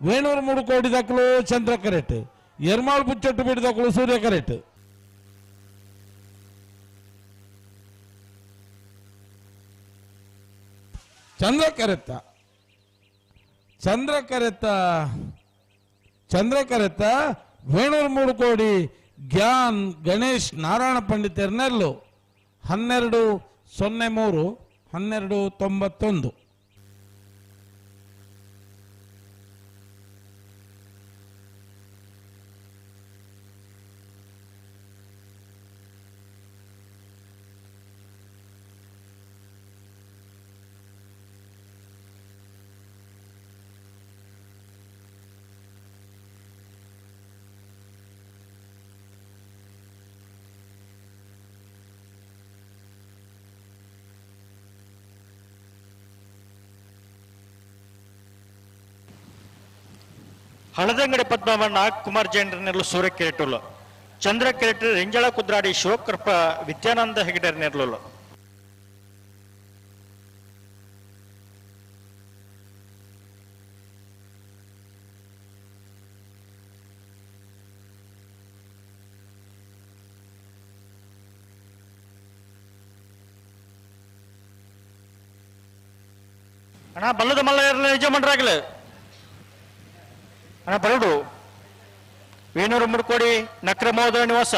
ವೇಣೂರು 3 ಕೋಟಿ ದಕ್ಕಲು ಚಂದ್ರ ಕರೆಟ್, ಎರ್ಮಾಳ್ ಪುಚ್ಚೊಟ್ಟು ಬೀಡು ದಕ್ಕಲು ಸೂರ್ಯ ಕರೆಟ್. ಚಂದ್ರ ಕರೆತ್ತ ಚಂದ್ರ ಕರೆತ್ತ ಚಂದ್ರ ಕರೆತ್ತ ವೇಣೂರು 3 ಕೋಡಿ ಗ್ಯಾನ್ ಗಣೇಶ್ ನಾರಾಯಣ ಪಂಡಿತರ್ನೆಲ್ಲು 12:03 12-91. Haladangadi ಪದ್ಮವನ್ನ ಕುಮಾರ್ ಜೈನರನೆಲ್ಲ ಸೂರ್ಯ ಕಿರೀಟುಲು ಚಂದ್ರ ಕಿರೀಟ ರಿಂಜಳ ಕುದ್ರಾಡಿ ಶಿವಕೃಪ ವಿದ್ಯಾನಂದ ಹೆಗಡೆರ್ನೆರ್ಲುಲು. ಅಣ್ಣ ಬಲ್ಲದ ಮಲ್ಲ ಯಜಮಾನರಾಗಲಿ ಅಣ್ಣ ಬರಡು ವೇಣೂರು ಮುಡ್ಕೋಡಿ ನಕ್ರ ಮಹೋದಯ ನಿವಾಸ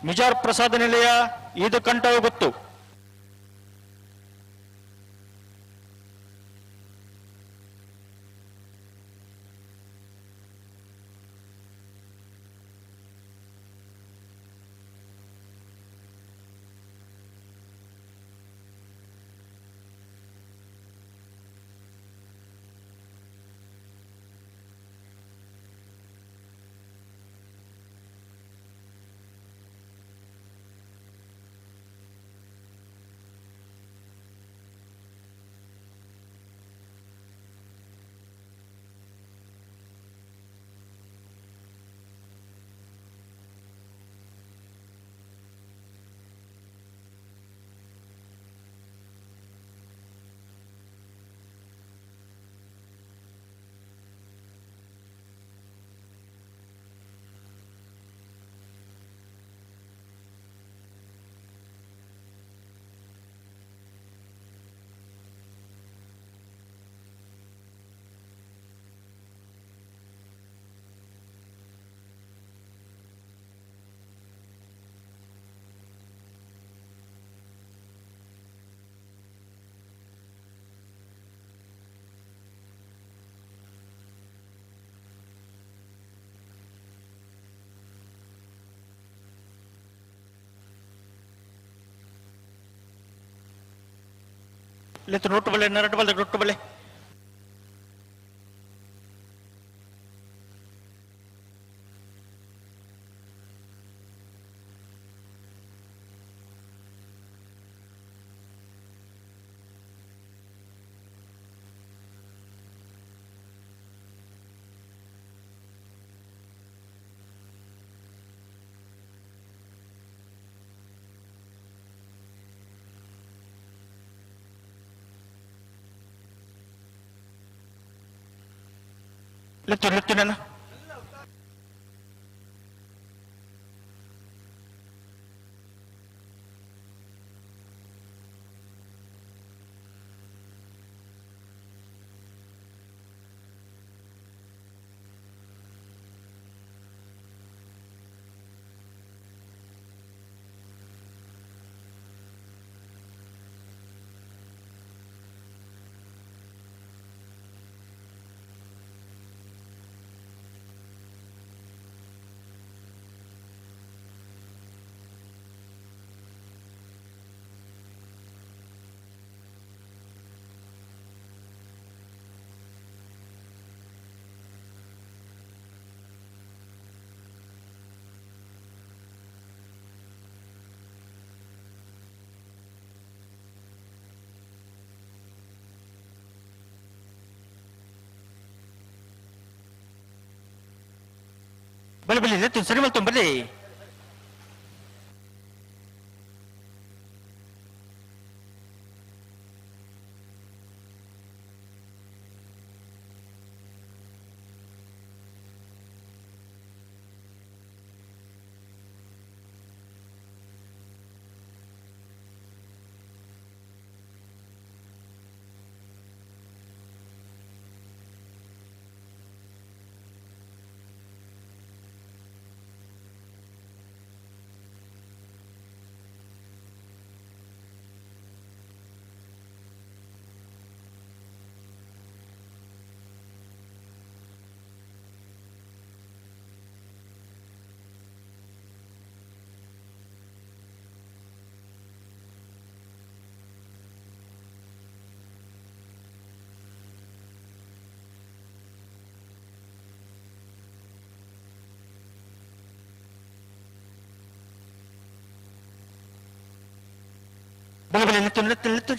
ಮಿಜಾರ್ ಪ್ರಸಾದ ನಿಲಯ ಇದು ಕಂಠವು ಗೊತ್ತು. ಲೆತ್ತು ನೊಟ್ಟು ಬಲ್ಲೆ ನರಟು ಬಲ್ಲೆ ನೊಟ್ಟು ಬಲ್ಲೆ ಲೆತ್ತು ಲೆತ್ತು ನನ್ನ ಬಲಿ ಬಲಿ ಲೆತ್ತು ಸರಿ ಮಲ್ತು ಬಲಿ ಬಲೆ ಬಲೆ ನಿತ್ತು ನಿತ್ತು ನಿತ್ತು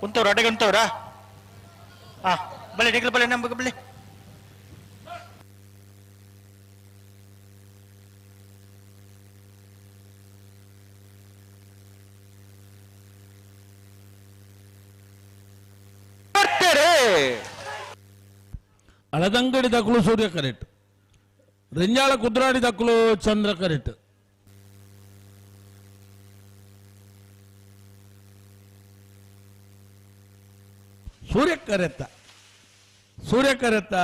ಉಂತವ್ರ ಅಡೆಗೆ ಉಂತವ್ರಾ? ಹಾ ಬಲೆ ಡಿಗ್ಲು ಬಲೆ ನಮಗೆ ಬಲೆ. ಅಳದಂಗಡಿ ದಕ್ಕಲು ಸೂರ್ಯ ಕರೆಕ್ಟ್, ರಿಂಜಾಳ ಕುದ್ರಾಡಿ ದಕ್ಕಲು ಚಂದ್ರ ಕರೆಕ್ಟ್. ಸೂರ್ಯ ಕರೆತ್ತ ಸೂರ್ಯ ಕರೆತ್ತ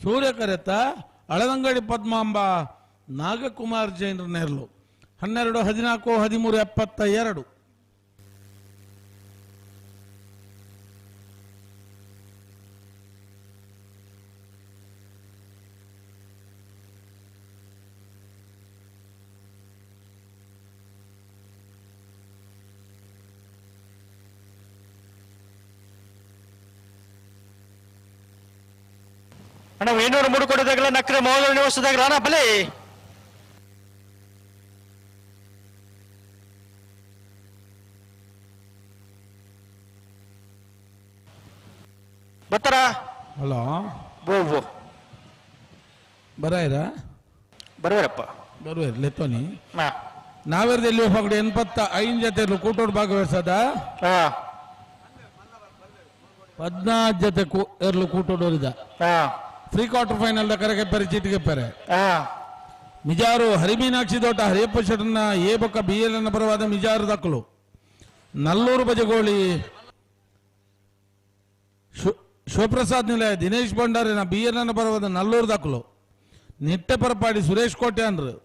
ಸೂರ್ಯ ಕರೆತ್ತ ಅಳದಂಗಡಿ ಪದ್ಮಾಂಬ ನಾಗಕುಮಾರ್ ಜೈನರ ನೆರಳು 12 14 13 72. ಅಣ್ಣ ವೇಣೂರು ಮೂಡುಕೊಡದಾಗಲ ನಕ್ರೆ ಮೋದಲ ನಿವಾಸದಾಗಲ ಅಣ್ಣ ಬಲೆ. ಬರ್ತಾರ? ಹಲೋ ಬೋ ಬೋ ಬರಾಯಿರ ಬರುವರಪ್ಪ ಬರುವೇರ್ ಲೆತ್ತೋನಿ. ನಾವೇರ್ದಲ್ಲಿ ಒಬ್ಬ 85 ಜೊತೆ ಕೂಟೋಡ್ ಭಾಗವಹಿಸದ 14 ಜೊತೆ ಎರ್ಲು ಕೂಟೋಡೋರಿದ. ಪ್ರೀ ಕ್ವಾರ್ಟರ್ ಫೈನಲ್ ಕರೆಗೆ ಪೆರೆ ಚೀಟಿಗೆ ಪೆರೆ ಮಿಜಾರು ಹರಿಮೀನಾಕ್ಷಿ ದೋಟ ಹರಿಯಪ್ಪ ಶೆಟ್ಟನ ಎ ಬೊಕ್ಕ ಬಿ ಎಲ್ ಎನ್ನ ಪರವಾದ ಮಿಜಾರು ದಕ್ಕಲು ನಲ್ಲೂರು ಬಜಗೋಳಿ ಶಿವಪ್ರಸಾದ್ ನಿಲಯ ದಿನೇಶ್ ಭಂಡಾರಿನ ಬಿ ಎಲ್ ಎನ್ನ ಪರವಾದ ನಲ್ಲೂರು ದಕ್ಕಲು ನಿಟ್ಟೆ ಪರಪಾಡಿ ಸುರೇಶ್ ಕೋಟ್ಯಾನ್ರು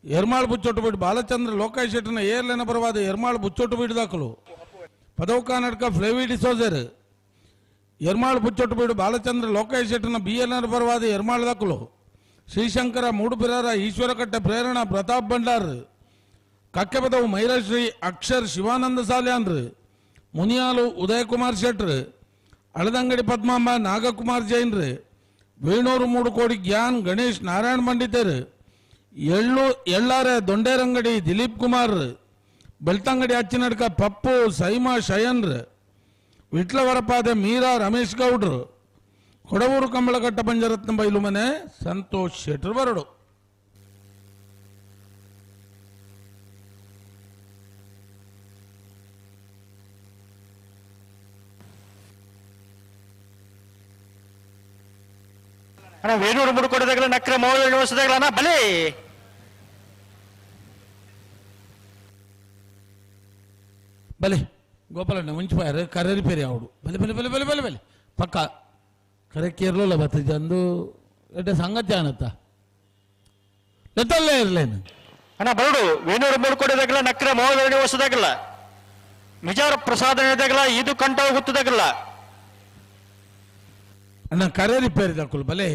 ಎರ್ಮಾಳ್ ಬುಚ್ಚೊಟ್ಟು ಬಾಲಚಂದ್ರ ಲೋಕಾಯ್ ಶೆಟ್ಟನ ಎ ಎಲ್ ಎನ್ನ ಪರವಾದ ಎರ್ಮಾಳ್ ಬುಚ್ಚೊಟ್ಟು ಬೀಡು ದಾಖಲು ಪದವು ಕರ್ನಾಟಕ ಫ್ಲೇವಿ ಡಿಸೋಜರ್ ಎರ್ಮಾಳ್ ಬುಚ್ಚೊಟ್ಟು ಬಾಲಚಂದ್ರ ಲೋಕಾಯ್ ಶೆಟ್ಟನ ಬಿ ಎಲ್ ಎನ್ ಪರವಾದ ಎರ್ಮಾಳ್ ದಾಖಲು ಶ್ರೀಶಂಕರ ಮೂಡುಬಿರಾರ ಈಶ್ವರಕಟ್ಟೆ ಪ್ರೇರಣಾ ಪ್ರತಾಪ್ ಭಂಡಾರ್ ಕಕ್ಕೆಪದವು ಮೈರಶ್ರೀ ಅಕ್ಷರ್ ಶಿವಾನಂದ ಸಾಲ್ಯಾನ್ರು ಮುನಿಯಾಲು ಉದಯಕುಮಾರ್ ಶೆಟ್ರು ಅಳದಂಗಡಿ ಪದ್ಮಾಂಬ ನಾಗಕುಮಾರ್ ಜೈನ್ರು ವೇಣೂರು ಮೂಡುಕೋಡಿ ಗ್ಯಾನ್ ಗಣೇಶ್ ನಾರಾಯಣ ಪಂಡಿತರು ಎಳ್ಳು ಎಳ್ಳಾರೆ ದೊಂಡೇರಂಗಡಿ ದಿಲೀಪ್ ಕುಮಾರ್ ಬೆಳ್ತಂಗಡಿ ಅಚ್ಚಿನಡ್ಕ ಪಪ್ಪು ಸೈಮಾ ಶಯನ್ರು ವಿಟ್ಲವರಪಾದೆ ಮೀರಾ ರಮೇಶ್ ಗೌಡ್ರು ಕೊಡವೂರು ಕಂಬಳಘಟ್ಟ ಪಂಜರತ್ನ ಬೈಲು ಮನೆ ಸಂತೋಷ್ ಶೆಟ್ರು ಬರಡು. ಅಣ್ಣ ವೇಣೂರು ಮೂಡುಕೊಡದಾಗಲ ನಕ್ರೆ ಮೋದಲ ನಿವಾಸದಾಗಲ ಅಣ್ಣ ಬಲೆ. ಬಲೆ ಗೋಪಾಲಣ್ಣ ಮುಂಚಿಪಾಯರು ಕರೆ ರಿಪೇರಿ ಅವಡು ಬಲೆ ಬಲೆ ಬಲೆ ಬಲೆ ಬಲೆ ಬಲೆ ಪಕ್ಕ ಕರೆ ಕೇರಳ ಬತ್ತಿದ್ದ ಅಂದು ಎಡ್ಡೆ ಸಂಗತಿ ಆನತ್ತ ಲೆತ್ತಲ್ಲೇ ಇರಲೇನು. ಅಣ್ಣ ಬರಡು ವೇಣೂರು ಮೂಡುಕೊಡದಾಗಲ ನಕ್ರೆ ಮೋದಲ ನಿವಾಸದಾಗಲ ಮಿಜಾರ ಪ್ರಸಾದ ದಾಗಲ ಇದು ಕಂಠ ಗೊತ್ತದಾಗಲ್ಲ. ಅಣ್ಣ ಕರೆ ರಿಪೇರಿ ದಾಕುಲು ಬಲೆ.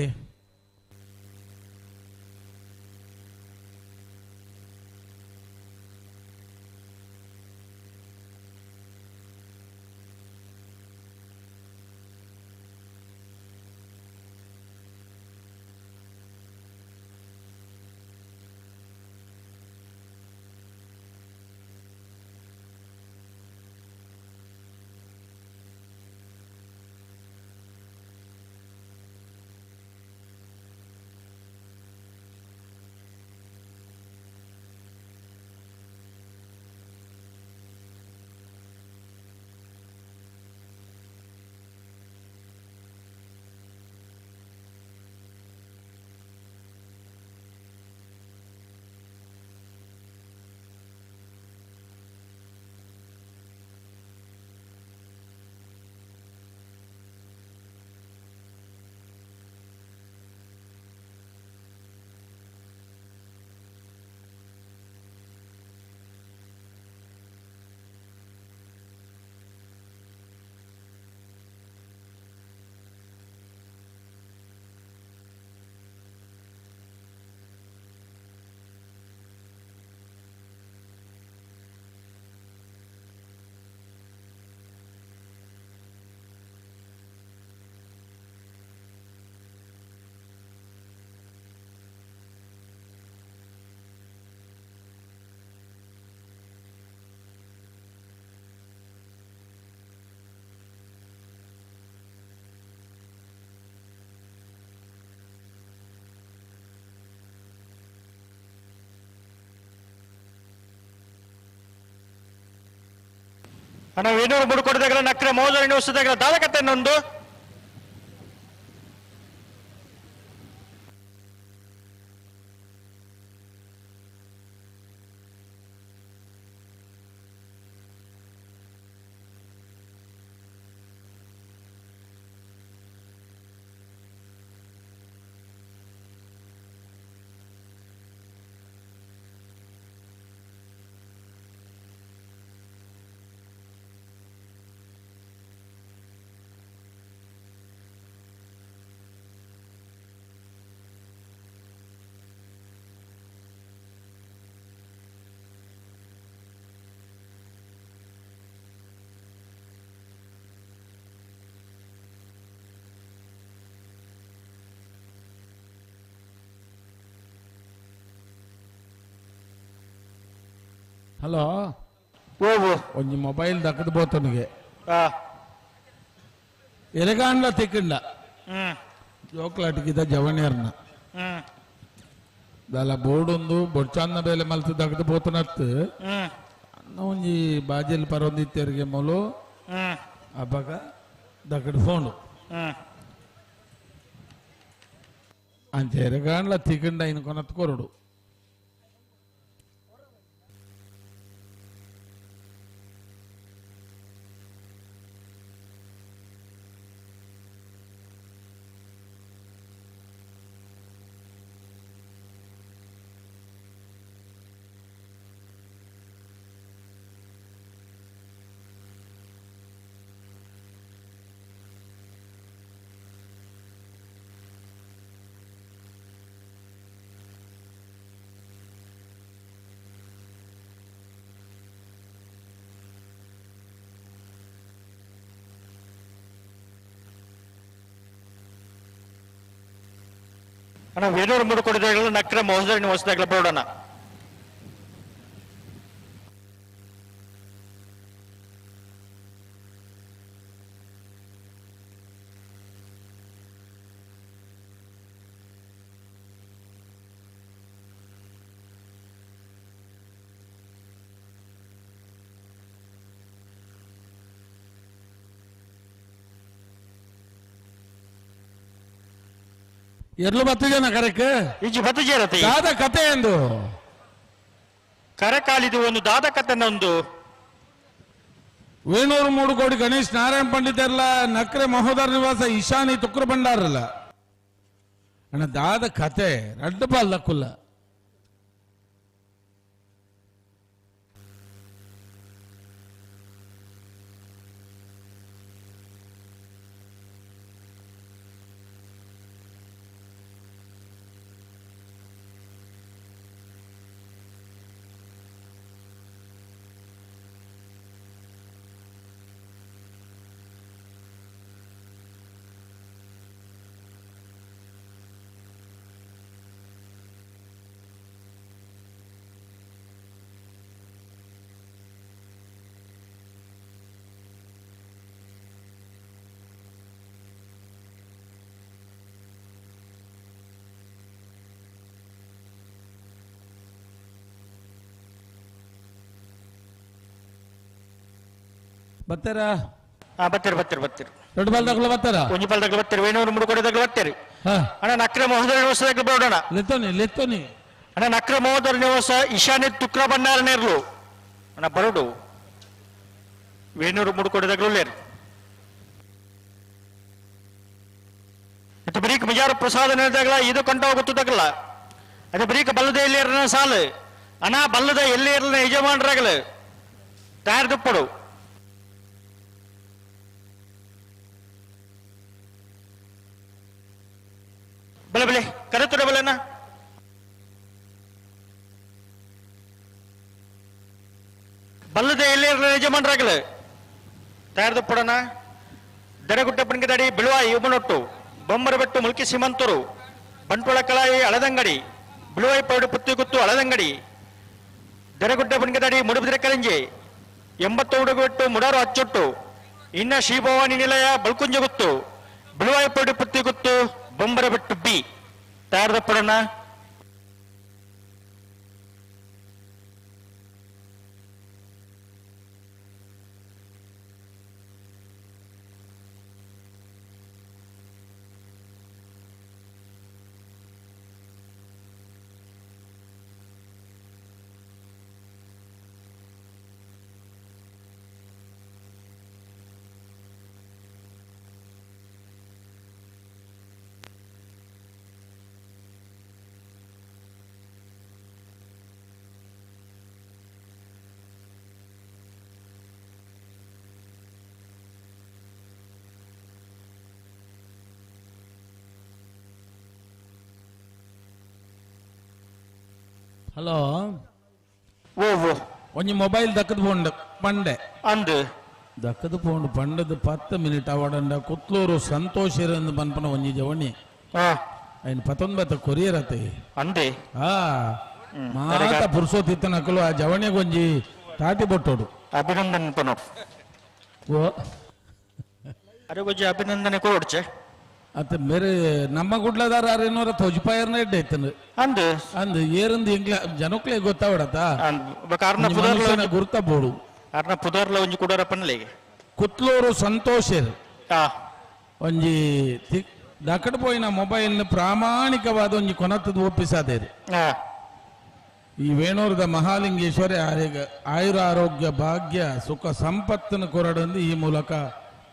ಅಣ್ಣ ವೇಣೂರು ಮುಡುಕೊಡದಾಗಲ ನಕ್ರೆ ಮೋದರ ನಿವಾಸದಾಗಲ ದಾದ ಕತೆ ನೊಂದು. ಹಲೋ ಒಂಜಿ ಮೊಬೈಲ್ ದಕ್ಕದ ಬೋತನಿಗೆ ಎಲೆಗಾಂಡ್ಲ ತಿಕ್ಕಂಡ ಜೋಕ್ಲಾಟಿಗಿದ್ದ ಜವಣಿಯರ್ನ ದಾಲ ಬೋರ್ಡೊಂದು ಬೊಡ್ಚಾನ್ನ ಬೇಲೆ ಮಲ್ತು ದಕ್ಕದ ಬೋತನತ್ತು ಒಂಜಿ ಬಾಜೆಲ್ ಪರೊಂದಿತ್ತೆರಿಗೆ ಮೊಲು ಅಬ್ಬಗ ದಕ್ಕಡ ಫೋನು ಅಂಚೆ ಎರೆಗಾಂಡ್ಲ ತಿಕ್ಕಂಡ ಇನ್ ಕೊನತ್ ಕೊರಡು. ಅಣ್ಣ ವೇಣೂರು ಮುಡುಕೊಡಿದಾಗಲ ನಕ್ರೆ ಮಹೋದರ ನಿವಾಸದಾಗಲ ಬೋರ್ಡಣ್ಣ. ಎರ್ಲು ಬತ್ತು ಜನ ಕರೆಕ್ ಈಜಿ ಬತ್ತು ಜೇರತಿ ದಾದ ಕತೆ ಎಂದು ಕರಕಾಲಿದು ಒಂದು ದಾದ ಕತೆನೊಂದು. ವೇಣೂರು ಮೂಡುಕೋಡಿ ಗಣೇಶ್ ನಾರಾಯಣ ಪಂಡಿತರ್ಲ ನಕ್ರೆ ಮಹೋದರ ನಿವಾಸ ಈಶಾನಿ ತುಕ್ರ ಭಂಡಾರಲ್ಲ ಅಣ್ಣ ದಾದ ಕತೆ ರಡ್ಡು ಬಾಲ್ ದಕ್ಕುಲ್ಲ. ಬತ್ತಾರ? ಬತ್ತೀರಿ ಬತ್ತೀರಿ ಬತ್ತೀರಿ. ದೊಡ್ಡ ಬಾಲ್ದಾಗ್ಲ ಬತ್ತಾರ? ಒಂಜಿ ಬಾಲ್ದಾಗ್ಲ ಬತ್ತೀರಿ, ವೇಣೂರು ಮುಡುಕೊಡಿದಾಗ್ಲ ಬತ್ತೀರಿ. ಅಣ್ಣ ನಕ್ರೆ ಮಹೋದರ ನಿವಾಸದಾಗ್ಲ ಬರೋಣ. ಲೆತ್ತೋನಿ ಲೆತ್ತೋನಿ. ಅಣ್ಣ ನಕ್ರೆ ಮಹೋದರ ನಿವಾಸ ಈಶಾನ್ಯ ತುಕ್ರ ಭಂಡಾರ ನೇರ್ಲು ಅಣ್ಣ ಬರೋಡು ವೇಣೂರು ಮುಡುಕೊಡಿದಾಗ್ಲೂ ಲೇರು. ಇದು ಬರೀಕ್ ಬಿಜಾರ ಪ್ರಸಾದ ನೇರ್ದಾಗ್ಲ ಇದು ಕಂಠ ಗೊತ್ತದಾಗಲ್ಲ. ಅದೇ ಬರೀಕ್ ಬಲ್ಲದ ಎಲ್ಲಿ ಇರನ ಸಾಲು ಅಣ್ಣ ಬಲ್ಲದ ಎಲ್ಲಿ ಇರಲಿನ ಯಜಮಾನರಾಗಲು ತಯಾರಿದುಪ್ಪಡು. ಬಲೆ ಬಲೆ ಕರೆತುಡ ಬಲೆನಾ. ಬಲ್ಲದ ಎಲ್ಲಿ ಇರಲಿನ ಯಜಮಾನರಾಗಲು ತಯಾರಿದುಪ್ಪಡಣ. ದರಗುಟ್ಟೆ ಪಣಿಕದಡಿ ಬಿಳುವಾಯಿ ಉಮನೊಟ್ಟು ಬೊಮ್ಮರಬೆಟ್ಟು ಮುಲ್ಕಿ ಸೀಮಂತೂರು ಬಂಟ್ವಾಳ ಕಳಾಯಿ ಹಳದಂಗಡಿ ಬಿಳುವಾಯಿ ಪೌಡು ಪುತ್ತಿಗುತ್ತು ಹಳದಂಗಡಿ ದರಗುಡ್ಡೆ ಪಣಿಕದಡಿ ಮುಡುಬಿದ್ರೆ ಕರಂಜಿ 80 ಮುಡಾರು ಅಚ್ಚೊಟ್ಟು ಇನ್ನ ಶ್ರೀಭವಾನಿ ನಿಲಯ ಬಲ್ಕುಂಜಗುತ್ತು ಬಿಳುವಾಯಿ ಪೌಡು ಪುತ್ತಿಗುತ್ತು ಬೊಂಬರಬೆಟ್ಟು ಬಿ ತಯಾರದಪ್ಪಡಣ. ಹಲೋ ಓ ಓ ಒಂಜಿ ಮೊಬೈಲ್ ದಕ್ಕದ ಪೋಂಡು ಪಂಡೆ ಅಂದು ದಕ್ಕದ ಪೋಂಡು ಪಂಡದ 10 ಮಿನಿಟ್ ಅವಡಂಡ ಕುತ್ಲೂರು ಸಂತೋಷ್ ಇರಂದು ಪನ್ಪನ ಒಂಜಿ ಜವಣಿ ಐನ್ 19 ಕೊರಿಯರ್ ಅತೆ ಅಂದೆ ಆ ಮಾತ ಪುರ್ಸೋತಿತ್ತ ನಕಲು ಆ ಜವಣಿಗೆ ಒಂಜಿ ತಾಟಿ ಬೊಟ್ಟೋಡು ಅಭಿನಂದನೆ ಪನೋ ಓ ಅರೆ ಒಂಜಿ ಅಭಿನಂದನೆ ಕೊಡ್ಚೆ ಅತ್ತ ಮೇರೆ ನಮ್ಮ ಗುಡ್ಲದಾರ ಆರೇನೋರ ತೊಜಪಾಯರ್ನ ಎಡ್ಡೆ ಇತ್ತನು ಅಂದು ಅಂದು ಏರಂದು ಎಂಗ್ಲ ಜನಕ್ಲೆ ಗೊತ್ತಾವಡತ ಅರ್ನ ಪುದರ್ಲ ಗುರ್ತ ಬೋಡು ಅರ್ನ ಪುದರ್ಲ ಒಂಜಿ ಕುಡರ ಪನ್ಲೆಗೆ ಕುತ್ಲೂರು ಸಂತೋಷರ್ ಒಂಜಿ ದಕಡ ಪೋಯಿನ ಮೊಬೈಲ್ ಪ್ರಾಮಾಣಿಕವಾದ ಒಂಜಿ ಕೊನತ್ತದ ಒಪ್ಪಿಸಾದೇರು ಈ ವೇಣೂರದ ಮಹಾಲಿಂಗೇಶ್ವರಿ ಆಯುರ ಆರೋಗ್ಯ ಭಾಗ್ಯ ಸುಖ ಸಂಪತ್ತನ್ನು ಕೊರಡಂದು ಈ ಮೂಲಕ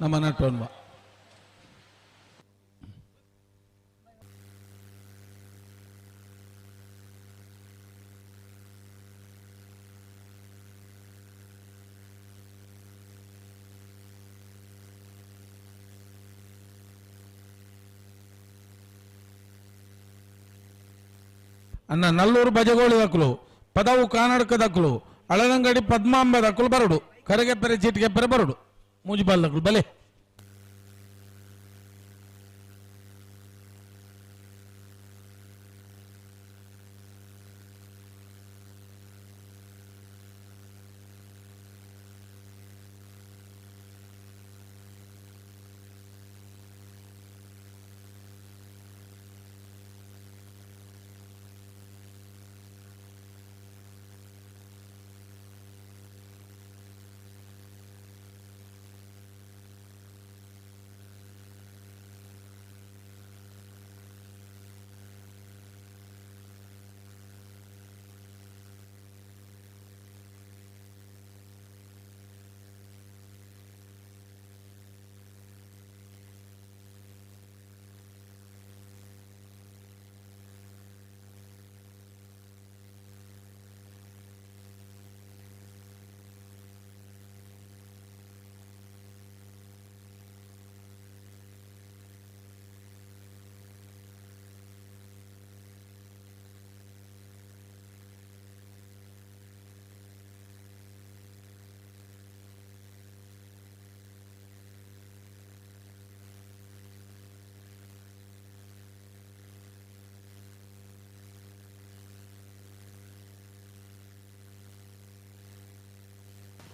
ನಮ್ಮ ನಟೋನ್ವ ಅನ್ನ ನಲ್ಲೂರು ಬಜಗೋಳಿ ದಕ್ಕಲು ಪದವು ಕಾನಡ್ಕ ದಕ್ಕಲು ಅಳದಂಗಡಿ ಪದ್ಮಾಂಬ ದಕ್ಕಲು ಬರಡು ಕರಗೆಪ್ಪರೆ ಚೀಟಿಗೆಪ್ಪರೆ ಬರಡು ಮೂಜಿಬಾಲ್ ದಕ್ಕಲು ಬಲೆ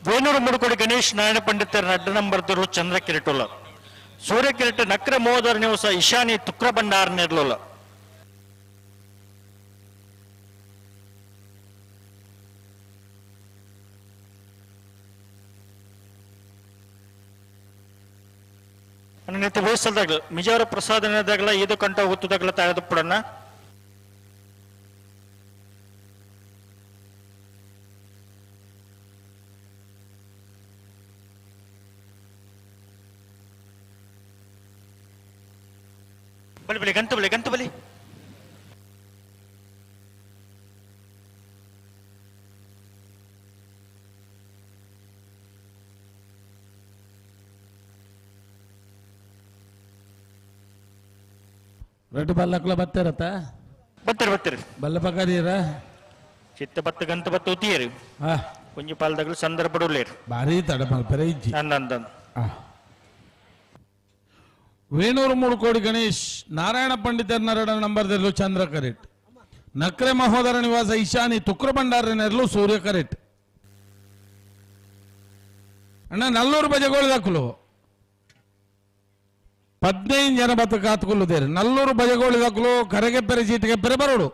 ವೇಣೂರು ಮುಡುಕೋಡಿ ಗಣೇಶ್ ನಾರಾಯಣ ಪಂಡಿತರ ನಡ್ಡ ನಂಬರ್ ತಿರು ಚಂದ್ರ ಕಿರೀಟುಲ್ಲ ಸೂರ್ಯ ಕಿರೀಟ ನಕ್ರ ಮೋದರ್ ನಿವಸ ಇಶಾನಿ ತುಕ್ರ ಭಂಡಾರ ನಿರ್ಲುಲ್ಲ ವೇಸಲ್ದಾಗ್ಲ ಮಿಜಾರ ಪ್ರಸಾದನದಾಗ್ಲ ಇದು ಕಂಠ ಹುತ್ತದಾಗ್ಲ ತಾಯದಪ್ಪಡನ್ನ ಬಲಿ ಬಲಿ ಗಂತು ಬಲಿ ಗಂತು ಬಲಿ ರೆಡ್ ಬಲ್ಲಕ್ಲ ಬತ್ತಿರತ್ತ ಬತ್ತಿರ ಬತ್ತಿರ ಬಲ್ಲ ಪಕ್ಕದೀರ ಚಿತ್ತ ಬತ್ತ ಗಂತ ಬತ್ತ ಉತಿಯರು ಒಂಜಿ ಪಾಲ್ದಾಗಲು ಸಂದರ್ಭ ಉಳ್ಳೇರು ಭಾರಿ ತಡ ಮಲ್ಪರೆ ಇಜ್ಜಿ ಅಂದ ವೇಣೂರು ಮೂಡುಕೋಡಿ ಗಣೇಶ್ ನಾರಾಯಣ ಪಂಡಿತರ ನರಡ ನಂಬರ್ ದೆಲ್ಲು ಚಂದ್ರ ಕರೆಟ್ ನಕ್ರೆ ಮಹೋದರ ನಿವಾಸ ಈಶಾನಿ ತುಕ್ರ ಭಂಡಾರ ನೆರಳು ಸೂರ್ಯ ಕರೆಟ್ ಅಣ್ಣ ನಲ್ಲೂರು ಬಜಗೋಳಿ ದಕ್ಕಲು 15 ಜನ ಬತ್ತ ಕಾತುಕೊಳ್ಳುತ್ತೇವೆ ನಲ್ಲೂರು ಬಜಗೋಳಿ ದಕ್ಕಲು ಕರೆಗೆಪ್ಪೆರೆ ಚೀಟಿಗೆಪ್ಪೆರೆ ಬರೋಡು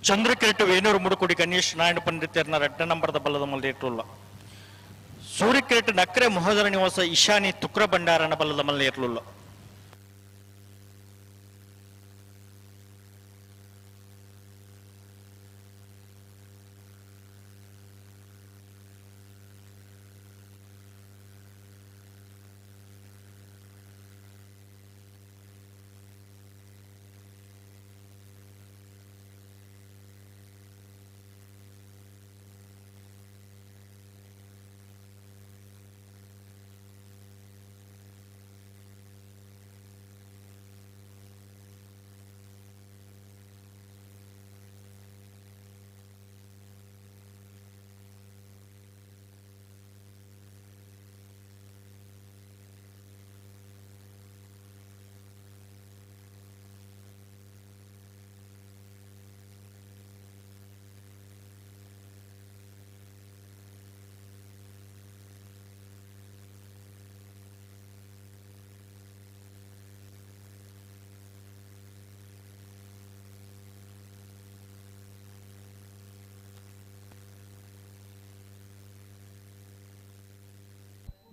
ಚಂದ್ರಕಿರೀಟ ವೇಣೂರು ಮುಡುಕುಡಿ ಗಣೇಶ್ ನಾರಾಯಣ ಪಂಡಿತರ್ನ ರಡ್ಡ ನಂಬರ್ದ ಬಲ್ಲದ ಮಲ್ಲೇಟ್ಲುಲ್ಲ. ಸೂರ್ಯಕಿರೀಟ ನಕ್ರೆ ಮಹೋದರ ನಿವಾಸ ಈಶಾನಿ ತುಕ್ರ ಭಂಡಾರನ ಬಲ್ಲದ ಮಲ್ಲೇಟ್ಲುಲ್ಲ.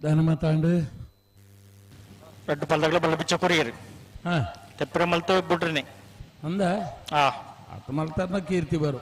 ದಾನ ಮಾತಾಂಡು ರಡ್ಡು ಪಲ್ದಗಳ ಬಲ್ಲ ಬಿಚ್ಚ ಕೊರಿಯರು ತೆಪ್ಪರ ಮಲ್ತ ಬಿಡ್ರಿನಿ ಅಂದ ಅಟ್ ಮಲ್ತಾರನ ಕೀರ್ತಿ ಬರು.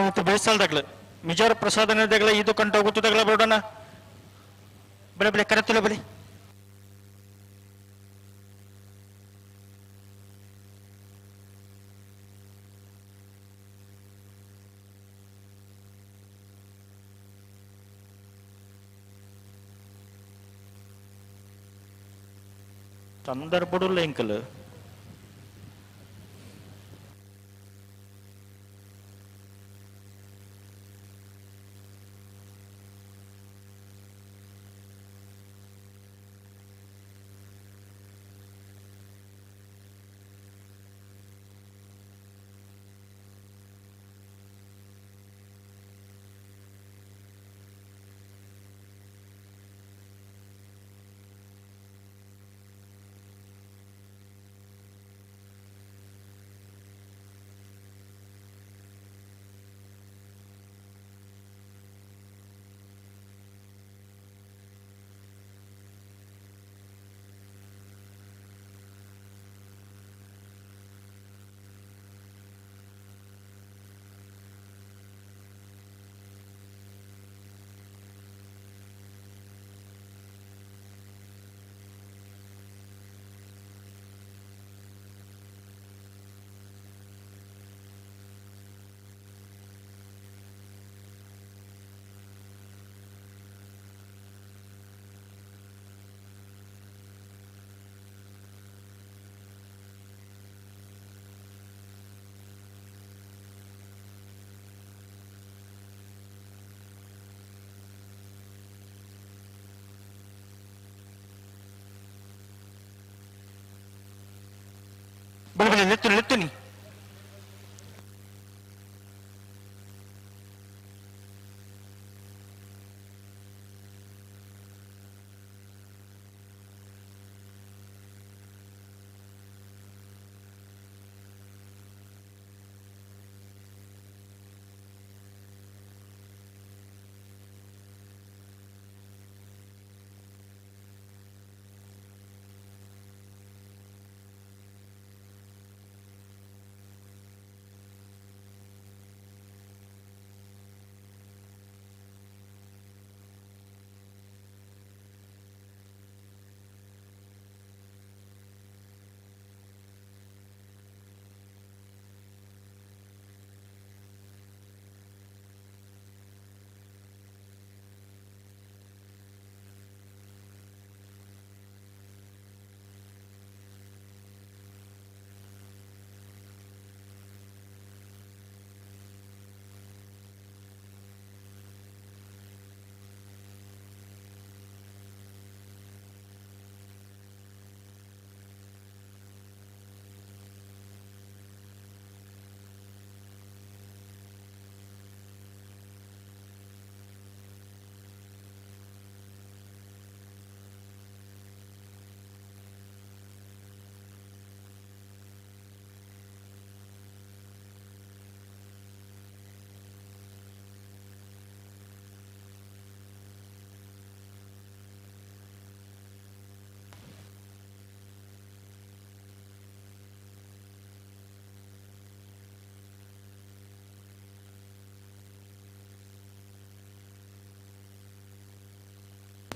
ಮತ್ತು ಬೇಸಲ್ದಾಗ್ಲ ಮಿಜಾರ ಪ್ರಸಾದನದಾಗಲ ಇದು ಕಂಟ ಗೊತ್ತದಾಗಲ ಬರೋಣ ಬೆಳೆ ಬೆಳೆ ಕರೆತಲೆ ಬೆಳೆ ಸಂದರ್ಭ ಎಂಕಲ್ ಬಲೆ ಬಲೆ ಲೆತ್ತು ಲೆತ್ತುನಿ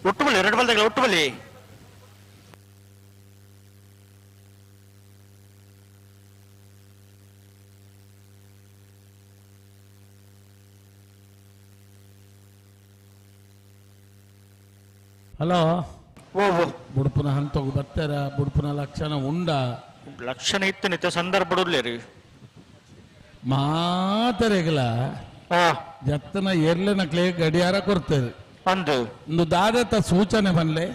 ಒಟ್ಟು ಬಲ್ಲಿ ಎರಡು ಬಲ್ದಾಗಲ ಒಟ್ಟು ಬಲ್ಲಿ. ಹಲೋ ಬುಡುಪುನ ಹಂತೋಗಿ ಬರ್ತಾರ ಬುಡುಪುನ ಲಕ್ಷಣ ಉಂಡ ಲಕ್ಷಣ ಇತ್ತು ನಿತ್ಯ ಸಂದರ್ಭ ರೀ ಮಾತರೆಗಲ ಜತ್ತನ ಎರ್ಲೆನಕ್ಲೆ ಗಡಿಯಾರ ಕೊಡ್ತೇವೆ ಅಂದು ಒಂದು ದಾದತ ಸೂಚನೆ ಬನ್ಲೆ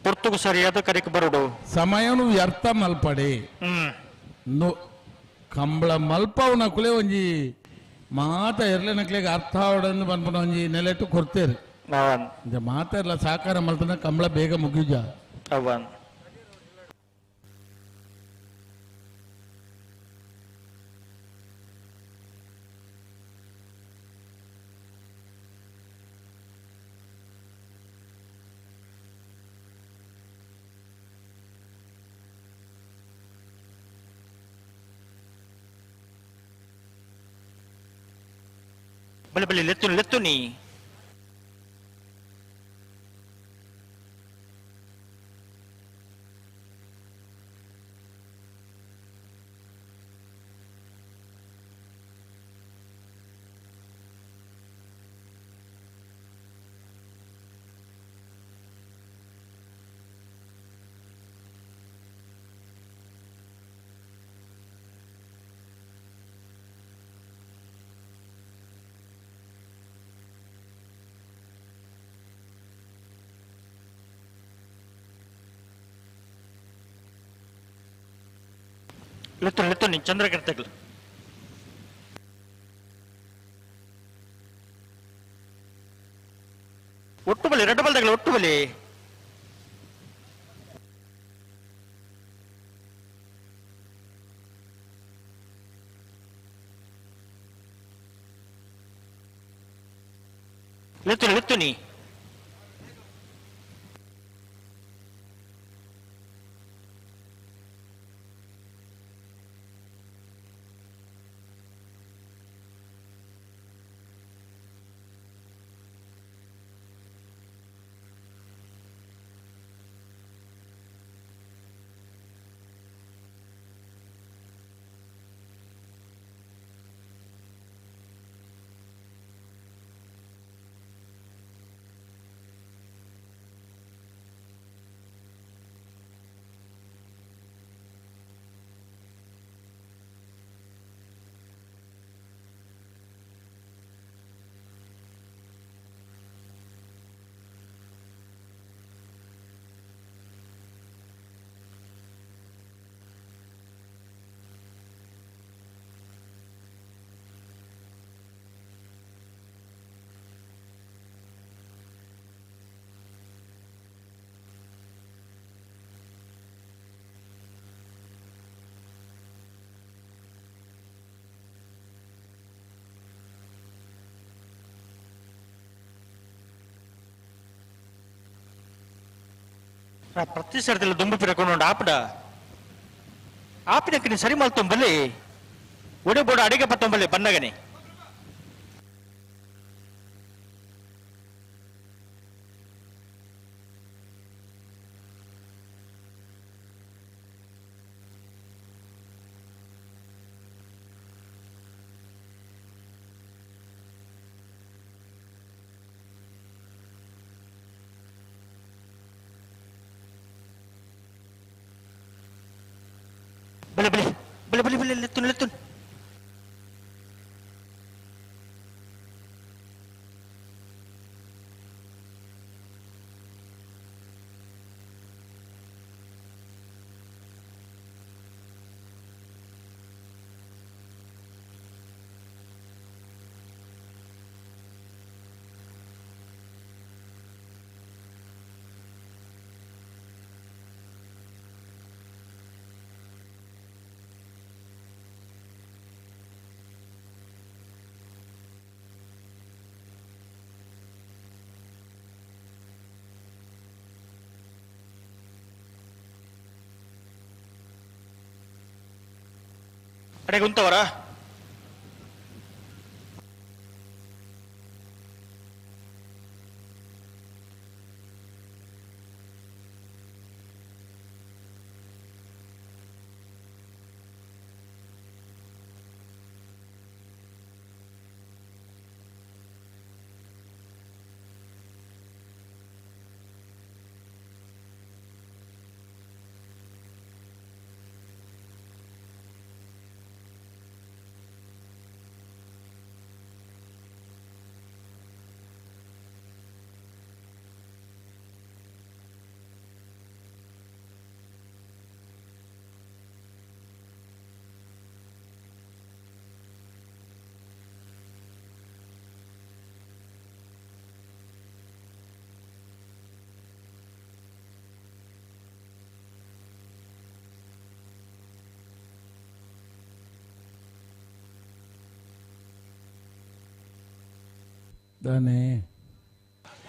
ಪುರ್ತುಗು ಸರಿಯಾದ ಕರೆಕ್ ಬರುಡು ಸಮಯನು ವ್ಯರ್ಥ ಮಲ್ಪಡಿ ಕಂಬಳ ಮಲ್ಪವನ ಕುಲೆ ಒಂಜಿ ಮಾತ ಎರ್ಲೆನಕ್ಲೆಗೆ ಅರ್ಥ ಆವಡಂದು ಬಂದ್ಬಿಡ ಒಂಜಿ ನೆಲೆಟ್ಟು ಕೊಡ್ತೇವೆ ಮಾತೆಲ್ಲ ಸಾಕಾರ ಮಲ್ತನ ಕಂಬಳ ಬೇಗ ಮುಗಿಜ ಅವನ್ ಬಲೆ ಬಲೆ ಲೆತ್ತು ಲೆತ್ತು ನೀ ಲೆತ್ತು ಲೆತ್ತು ನೀ ಚಂದ್ರಕರ್ತಗ್ಲು ಒಟ್ಟು ಬಲಿ ಎರಡು ಬಲ್ದಾಗಲ ಒಟ್ಟು ಬಲಿ. ಲೆತ್ತು ಲೆತ್ತು ನೀ ಪ್ರತಿ ಸರ್ತಿಲ್ಲ ದುಂಬು ಪಿರಕೊಂಡು ಆಪಡ ಆಪಿನಕ್ಕೆ ಸರಿ ಮಲ್ತೊಂಬಲ್ಲಿ ಒಡೆ ಬೋಡ ಅಡಿಗೆ ಪತ್ತೊಂಬಲ್ಲಿ ಬನ್ನಗನೆ ಬಲೆ ಬಲೆ ಬಲೆ ಬಲೆ ಬಲೆ ಲೆತ್ತುನ್ ಲೆತ್ತುನ್ ಅಡೆ ಗುಂತವರ ದಾನೆ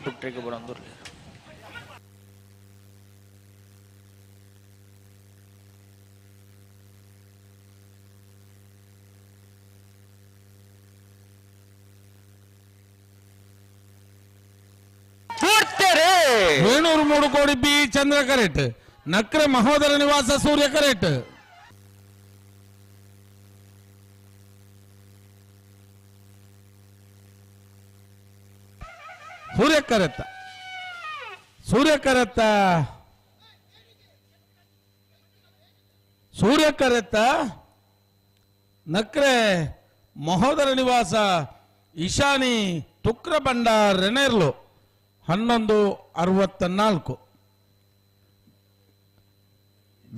ಬುಟ್ರಿಗೆ ಬರಂದುರ್ಲಿ ವೇಣೂರು 3 ಕೋಡಿ ಬಿ ಚಂದ್ರ ಕರೆಟ್ ನಕ್ರೆ ಮಹೋದರ ನಿವಾಸ ಸೂರ್ಯ ಕರೆಟ್ ಸೂರ್ಯ ಕರೆತ್ತ ಸೂರ್ಯ ಕರೆತ್ತ ಸೂರ್ಯ ಕರೆತ್ತ ನಕ್ರೆ ಮಹೋದರ ನಿವಾಸ ಈಶಾನಿ ತುಕ್ರ ಬಂಡಾರ್ ರೆನೆರ್ಲು 11:64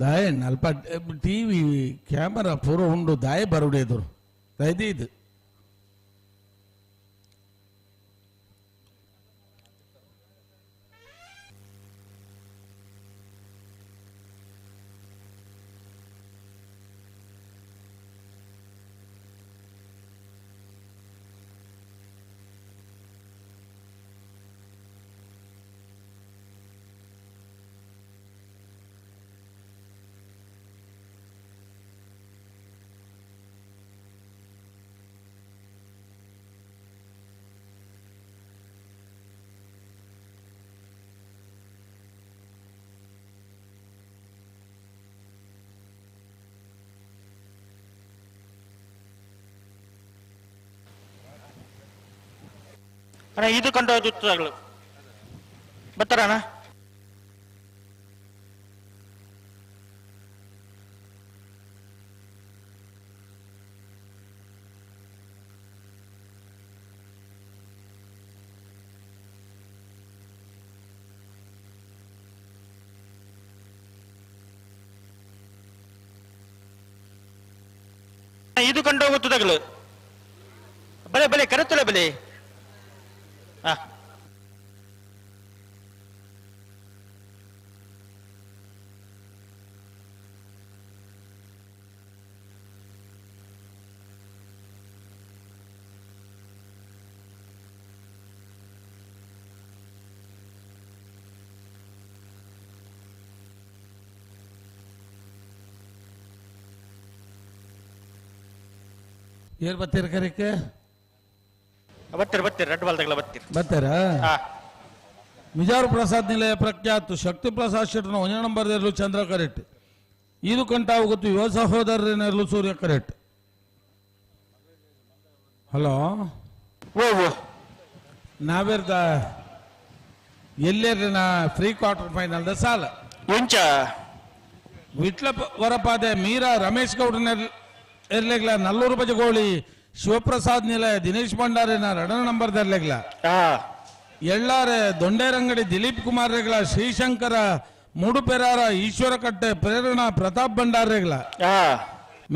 ದಾಯ ಅಲ್ಪ ಟಿವಿ ಕ್ಯಾಮರಾ ಪೂರ ಉಂಡು ದಾಯ ಬರುಡೆದರು ದಯದೀದು ಅಣ್ಣ ಇದು ಕಂಡು ಹೋಗುತ್ತಾಗಲು ಬರ್ತಾರಣ್ಣ. ಇದು ಕಂಡು ಹೋಗುತ್ತದಾಗಲು ಬಲೆ ಬಲೆ ಕರೆತಲೆ ಬಲೆ. ಏರ್ ಬತ್ತೀರ ಕರೆಕ್ಕೆ? ಬತ್ತೀರಿ ಬತ್ತೀರಿ ರೆಡ್ ಬಾಲ್ದಾಗಲ ಬತ್ತೀರಿ. ಬರ್ತಾರಾ? ಮಿಜಾರು ಪ್ರಸಾದ್ ನಿಲಯ ಪ್ರಖ್ಯಾತ ಶಕ್ತಿ ಪ್ರಸಾದ್ ಶೆಟ್ಟನ ಒಂದೇ ನಂಬರ್ ಇರಲು ಚಂದ್ರ ಕರೆಕ್ಟ್ ಇದು ಕಂಟಾವು ಗೊತ್ತು ಯುವ ಸಹೋದರನೇರ್ಲು ಸೂರ್ಯ ಕರೆಕ್ಟ್. ಹಲೋ ನಾವೇರ್ದ ಎಲ್ಲೇರ್ನ ಫ್ರೀ ಕ್ವಾರ್ಟರ್ ಫೈನಲ್ the ಸಾಲ ಎಂಚ ವಿಟ್ಲ ವರಪಾದೆ ಮೀರಾ ರಮೇಶ್ ಗೌಡನ ಎರ್ಲೆಗ್ಲ ನಲ್ಲೂರು ಬಜಗೋಳಿ ಶಿವಪ್ರಸಾದ್ ನಿಲಯ ದಿನೇಶ್ ಭಂಡಾರಿನ ಎರಡನೇ ನಂಬರ್ ದರ್ಲೆಗ್ಲ ಎಳ್ಳಾರೆ ದೊಂಡೇರಂಗಡಿ ದಿಲೀಪ್ ಕುಮಾರ್ ರೇಗ್ಲ ಶ್ರೀಶಂಕರ ಮೂಡುಪೆರಾರ ಈಶ್ವರಕಟ್ಟೆ ಪ್ರೇರಣಾ ಪ್ರತಾಪ್ ಭಂಡಾರ್ ರೇಗ್ಲ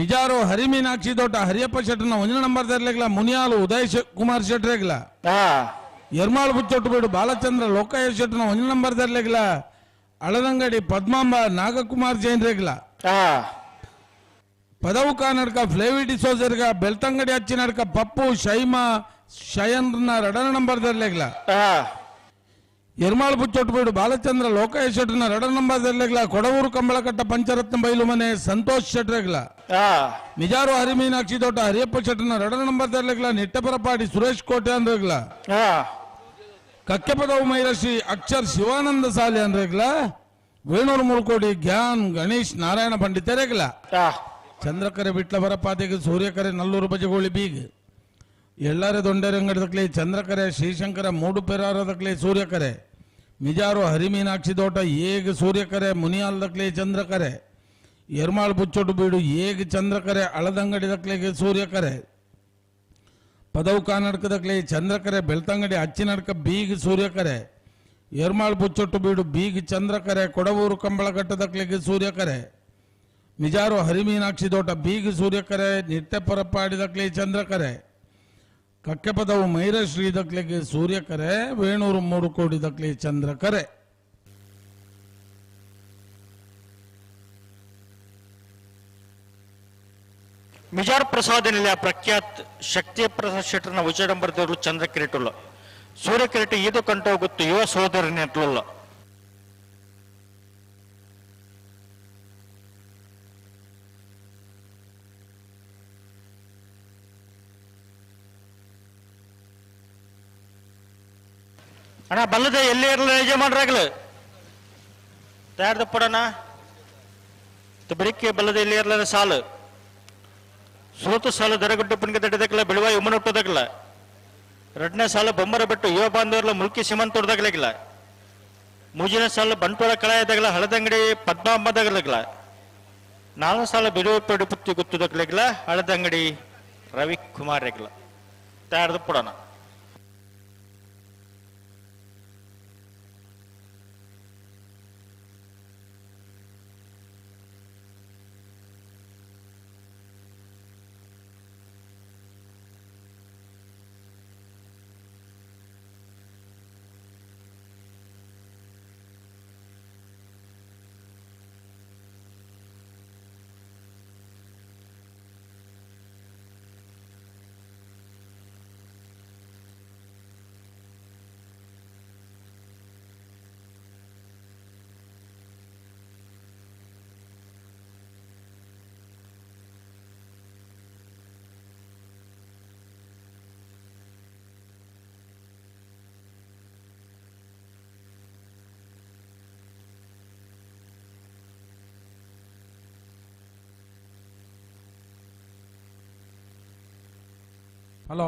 ಮಿಜಾರು ಹರಿಮೀನಾಕ್ಷಿ ದೊಡ್ಡ ಹರಿಯಪ್ಪ ಶೆಟ್ಟನ ಒಂದನೇ ನಂಬರ್ ದರ್ಲೆಗ್ಲ ಮುನಿಯಾಲು ಉದಯ್ ಕುಮಾರ್ ಶೆಟ್ ರೇಗ್ಲ ಎರ್ಮಾಳ್ ಬುಚ್ಚೊಟ್ಟುಬೇಡು ಬಾಲಚಂದ್ರ ಲೋಕಯ್ಯ ಶೆಟ್ಟನ ಒಂದನೇ ನಂಬರ್ ದರ್ಲೆಗ್ಲ ಅಳದಂಗಡಿ ಪದ್ಮಾಂಬ ನಾಗಕುಮಾರ್ ಜೈನ್ ರೇಗ್ಲ ಪದವು ಕಾನಡ್ಕ ಫ್ಲೇವಿ ಡಿಸೋಜರ್ಗ ಬೆಳ್ತಂಗಡಿ ಅಚ್ಚಿನಡ್ಕ ಪಪ್ಪು ಶೈಮಾ ಶಯನ್ನ ಎರಡನೇ ನಂಬರ್ ದರ್ಲೆಗ್ಲ ಎರ್ಮಾಳ್ ಬುಚ್ಚೊಟ್ಟುಬೇಡು ಬಾಲಚಂದ್ರ ಲೋಕಯ್ಯ ಶೆಟ್ಟನ ಎರಡನೇ ನಂಬರ್ ದರ್ಲೆಗ್ಲ ಕೊಡವೂರು ಕಂಬಳಕಟ್ಟ ಪಂಚರತ್ನ ಬೈಲು ಮನೆ ಸಂತೋಷ್ ಶೆಟ್ರೆಗ್ಲ ನಿಜಾರು ಹರಿಮೀನಾಕ್ಷಿ ದೊಡ್ಡ ಹರಿಯಪ್ಪ ಶೆಟ್ಟನ ಎರಡನೇ ನಂಬರ್ ದರ್ಲೆಗ್ಲ ನಿಟ್ಟಪರಪಾಡಿ ಸುರೇಶ್ ಕೋಟೆ ಅಂದ್ರೆಗ್ಲ ಕಕ್ಕೆಪದವು ಮೈರಶ್ರೀ ಅಕ್ಷರ್ ಶಿವಾನಂದ ಸಾಲಿ ಅಂದ್ರೆಗ್ಲ ವೇಣೂರು ಮುಳ್ಕೋಡಿ ಜ್ಞಾನ್ ಗಣೇಶ್ ನಾರಾಯಣ ಪಂಡಿತರೆಗ್ಲ ಚಂದ್ರಕರೆ ಬಿಟ್ಲ ಬರಪಾತೆಗೆ ಸೂರ್ಯಕರೆ ನಲ್ಲೂರು ಬಜಗೋಳಿ ಬೀಗ್ ಎಲ್ಲಾರೆ ದೊಂಡೆರಂಗಡದಕ್ಲೆ ಚಂದ್ರಕರೆ ಶ್ರೀಶಂಕರ ಮೂಡುಪೆರಾರದಕ್ಲೆ ಸೂರ್ಯಕರೆ ಮಿಜಾರು ಹರಿಮೀನಾಕ್ಷಿ ದೋಟ ಏಗ್ ಸೂರ್ಯಕರೆ ಮುನಿಯಾಲ್ದಕ್ಲೆ ಚಂದ್ರಕರೆ ಎರ್ಮಾಳ್ ಬುಚ್ಚೊಟ್ಟು ಬೀಡು ಏಗ್ ಚಂದ್ರಕರೆ ಅಳದಂಗಡಿದಕ್ಲೆಗೆ ಸೂರ್ಯಕರೆ ಪದವು ಕಾನಡ್ಕದಕ್ಲೆ ಚಂದ್ರಕರೆ ಬೆಳ್ತಂಗಡಿ ಅಚ್ಚಿನಡ್ಕ ಬೀಗ್ ಸೂರ್ಯಕರೆ ಎರ್ಮಾಳ್ ಬುಚ್ಚೊಟ್ಟು ಬೀಡು ಬೀಗ್ ಚಂದ್ರಕರೆ ಕೊಡವೂರು ಕಂಬಳಘಟ್ಟದಕ್ಲೆಗೆ ಸೂರ್ಯಕರೆ ಮಿಜಾರು ಹರಿಮೀನಾಕ್ಷಿ ದೋಟ ಬೀಗ್ ಸೂರ್ಯಕರೆ ನಿಟ್ಟೆಪರಪಾಡಿದಕ್ಲೆ ಚಂದ್ರಕರೆ ಕಕ್ಕೆಪದವು ಮೈರಶ್ರೀ ದಕ್ಲೆಗೆ ಸೂರ್ಯಕರೆ ವೇಣೂರು 3 ಕೋಡಿ ದಕ್ಲೆ ಚಂದ್ರಕರೆ. ಮಿಜಾರ್ ಪ್ರಸಾದ್ ನಿಲಯ ಪ್ರಖ್ಯಾತ್ ಶಕ್ತಿ ಪ್ರಸಾದ್ ಶೆಟ್ಟರ್ನ ವಿಜಯ ನಂಬರ್ ದೇವರು ಚಂದ್ರ ಕಿರೀಟುಲ್ಲ ಸೂರ್ಯಕಿರೀಟ ಈದು ಕಂಠ ಗೊತ್ತು ಯುವ ಸೋದರನಟ್ಲುಲ್ಲ. ಅಣ್ಣ ಬಲ್ಲದೆ ಎಲ್ಲಿ ಇರಲ್ಲ ಯಜಮಾನ್ರಾಗ್ಲು ತಯಾರ್ದಪ್ಪಡಣ ಬೆಳಿಗ್ಗೆ ಬಲ್ಲದೆ ಎಲ್ಲಿ ಇರಲ್ಲ ಸಾಲು ಸುರತು ಸಾಲು ದರಗುಡ್ಡ ಪುಣ್ಗೆ ದಡ್ಡದಕ್ಕಲ್ಲ ಬೆಳುವಾಯಿ ಉಮ್ಮನೊಟ್ಟದಕ್ಕಲ್ಲ ಎರಡನೇ ಸಾಲು ಬೊಮ್ಮರ ಬೆಟ್ಟು ಯುವ ಬಾಂಧವರ್ಲ ಮುಲ್ಕಿ ಸಿಮಂತೋಡ್ದಾಗಲಿಲ್ಲ ಮೂಜಿನ ಸಾಲು ಬಂಟ್ವಾಳ ಕಳಾಯದಾಗಲ ಹಳದಂಗಡಿ ಪದ್ಮಾಂಬದಾಗಲಿಲ್ಲ ನಾಲ್ಕನೇ ಸಾಲು ಬಿಡುವ ಪೆಡು ಪುತ್ತಿ ಗುತ್ತದಕ್ಕಲಿಲ್ಲ ಹಳದಂಗಡಿ ರವಿಕುಮಾರ್ ಎಗ್ಲ ತಯಾರ್ದಪ್ಪಡಣ. ಹಲೋ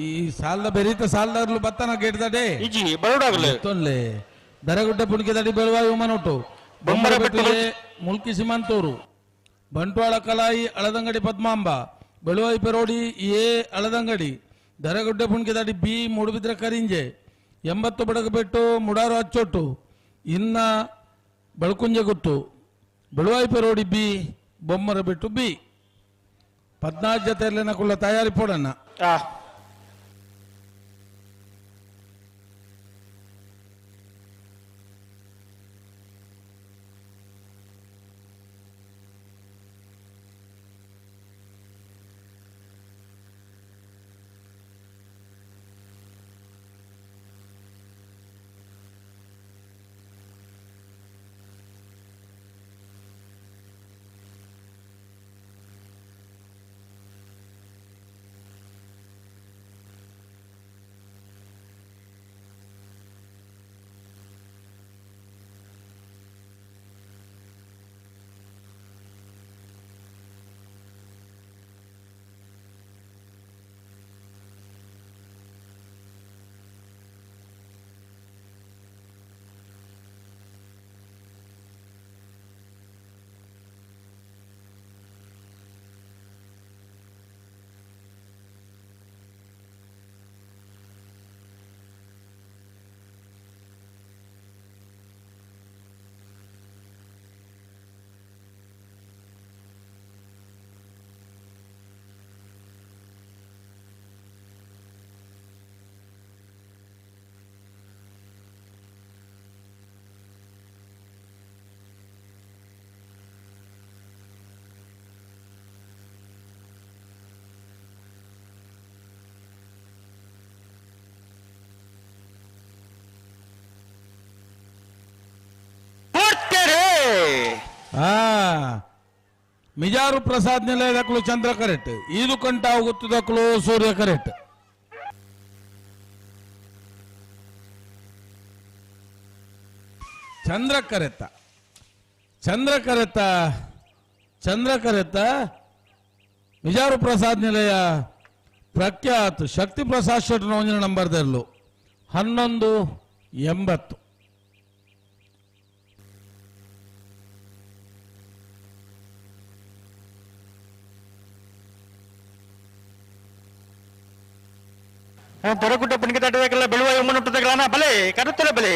ಈ ಸಾಲದ ಬೆರೀತ ಸಾಲದಾರ್ಲು ಬತ್ತನ ಗೇಟ್ದಡೆ ಇಜಿ ಬರೋಡಾಗಲೆ ತೊನ್ಲೆ ದರಗುಡ್ಡ ಪುಣಿಕೆದಡಿ ಬೆಳವಾಯಿ ಉಮನೊಟ್ಟು ಬೊಮ್ಮರ ಬೆಟ್ಟಿಗೆ ಮುಲ್ಕಿ ಸಿಮಂತೂರು ಬಂಟ್ವಾಳ ಕಲಾಯಿ ಅಳದಂಗಡಿ ಪದ್ಮಾಂಬ ಬೆಳುವಾಯಿ ಪೆರೋಡಿ ಎ ಅಳದಂಗಡಿ ದರಗುಡ್ಡ ಪುಣಿಕೆದಡಿ ಬಿ ಮೂಡುಬಿದ್ರ ಕರಿಂಜೆ 80 ಬಡಗಬೆಟ್ಟು ಮುಡಾರು ಅಚ್ಚೊಟ್ಟು ಇನ್ನ ಬೆಳಕುಂಜೆ ಗುತ್ತು ಬೆಳುವಾಯಿ ಪೆರೋಡಿ ಬಿ ಬೊಮ್ಮರ ಬೆಟ್ಟು ಬಿ 14 ಜೊತೆಯಲ್ಲಿ ಕುಳ್ಳ ತಯಾರಿ ಪೋಡಣ್ಣ. ಮಿಜಾರು ಪ್ರಸಾದ್ ನಿಲಯದಕ್ಕಳು ಚಂದ್ರ ಕರೆಕ್ಟ್, ಈದು ಕಂಠ ಗೊತ್ತದಕ್ಕಳು ಸೂರ್ಯ ಕರೆಕ್ಟ್. ಚಂದ್ರ ಕರೆತ್ತ ಚಂದ್ರ ಕರೆತ್ತ ಚಂದ್ರ ಕರೆತ್ತ ಮಿಜಾರು ಪ್ರಸಾದ್ ನಿಲಯ ಪ್ರಖ್ಯಾತ್ ಶಕ್ತಿ ಪ್ರಸಾದ್ ಶೆಟ್ಟಿ ನೋಂದಿನ ನಂಬರ್ದಲ್ಲೂ 1180. ದೊರಗುಡ್ಡ ಪುಣ್ಗೆ ತಟ್ಟಬೇಕಲ್ಲ ಬೆಳುವ ಮುನ್ನುಟ್ಟದಲ್ಲ ಬಲೆ ಕರುತ್ತಲ ಬಲೆ.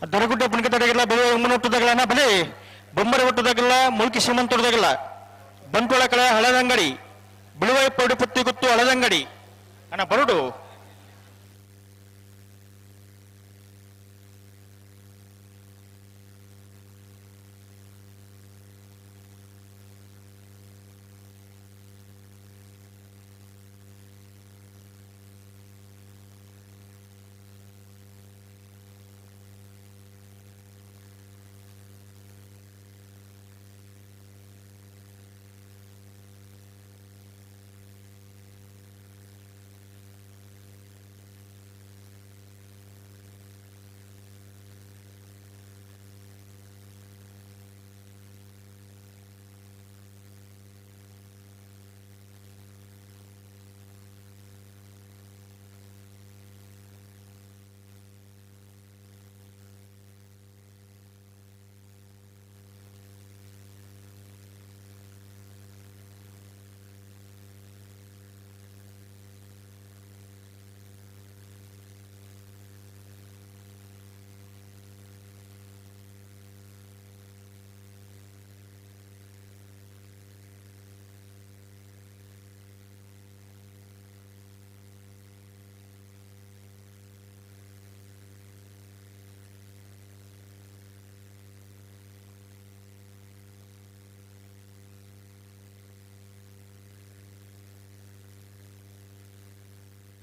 ದೊರಗುಡ್ಡೆ ಪುಣ್ಕತಡಗಿಲ್ಲ ಬೆಳೆ ಉಮ್ಮನೊಟ್ಟುದಗಲನ ಬಲೆ ಬೊಮ್ಮರ ಒಟ್ಟುದಗಲ್ಲ ಮುಲ್ಕಿ ಶ್ರೀಮಂತೊಡದಗಲ್ಲ ಬಂಟ್ವಾಳ ಕಳೆ ಹಳದಂಗಡಿ ಬಿಳುವೈ ಪೌಡಿ ಪುತ್ತಿ ಗುತ್ತು ಹಳದಂಗಡಿ ಅಣ್ಣ ಬರುಡು.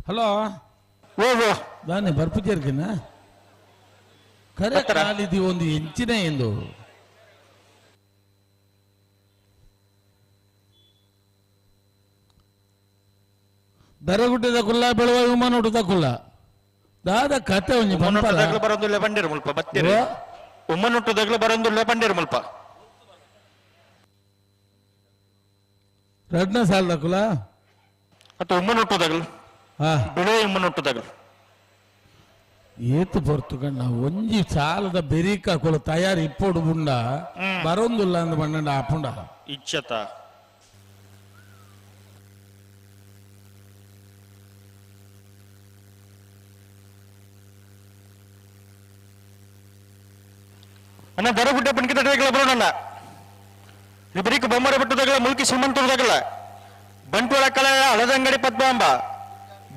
ಹಲೋ ಓ ದಾನೆ ಬರ್ಪುಜರ್ಗಿನ ಕರೆ ಕಾಲಿದಿ ಒಂದು ಎಂಚಿನ ಎಂದು ದರಗುಡ್ಡದ ಕುಲ್ಲ ಬೆಳುವ ವಿಮಾನ ಕುಲ್ಲ ದಾದ ಕತೆ ಒಂಜಿ ಉಮ್ಮನೊಟ್ಟುದಗ್ಲ ಬರೋದಿಲ್ಲ ಬಂಡಿರು ಮುಲ್ಪ ಬತ್ತೀರಿ. ಉಮ್ಮನೊಟ್ಟುದಗ್ಲ ಬರೋದಿಲ್ಲ ಬಂಡಿರು ಮುಲ್ಪ ರಡ್ನ ಸಾಲದ ಕುಲ ಅಥವಾ ಉಮ್ಮನೊಟ್ಟುದಗ್ಲ ಬಿಳೆ ಉಮ್ಮನೊಟ್ಟುದಗ್ಲ ಏತು ಪೊರ್ತುಕಣ್ಣ ಒಂಜಿ ಸಾಲದ ಬೆರಿಕ ಕುಲ ತಯಾರಿ ಇಪ್ಪೊಡು ಬುಂಡ ಬರೋಂದುಲ್ಲ ಅಂದ್ ಬಣ್ಣಂಡ ಆಪುಂಡ ಇಚ್ಛತ ಅಣ್ಣ ದರಗುಡ್ಡೆ ಪಣಿಕೆ ತಡೆಗಳ ಬರೋಣ ಇಬ್ಬರಿಗೂ ಬೊಮ್ಮರ ಬಿಟ್ಟುದಗಳ ಮುಲ್ಕಿ ಶ್ರೀಮಂತುದಗಳ ಬಂಟ್ವಾಳ ಕಳ ಹಳದಂಗಡಿ ಪದ್ಮಾಂಬ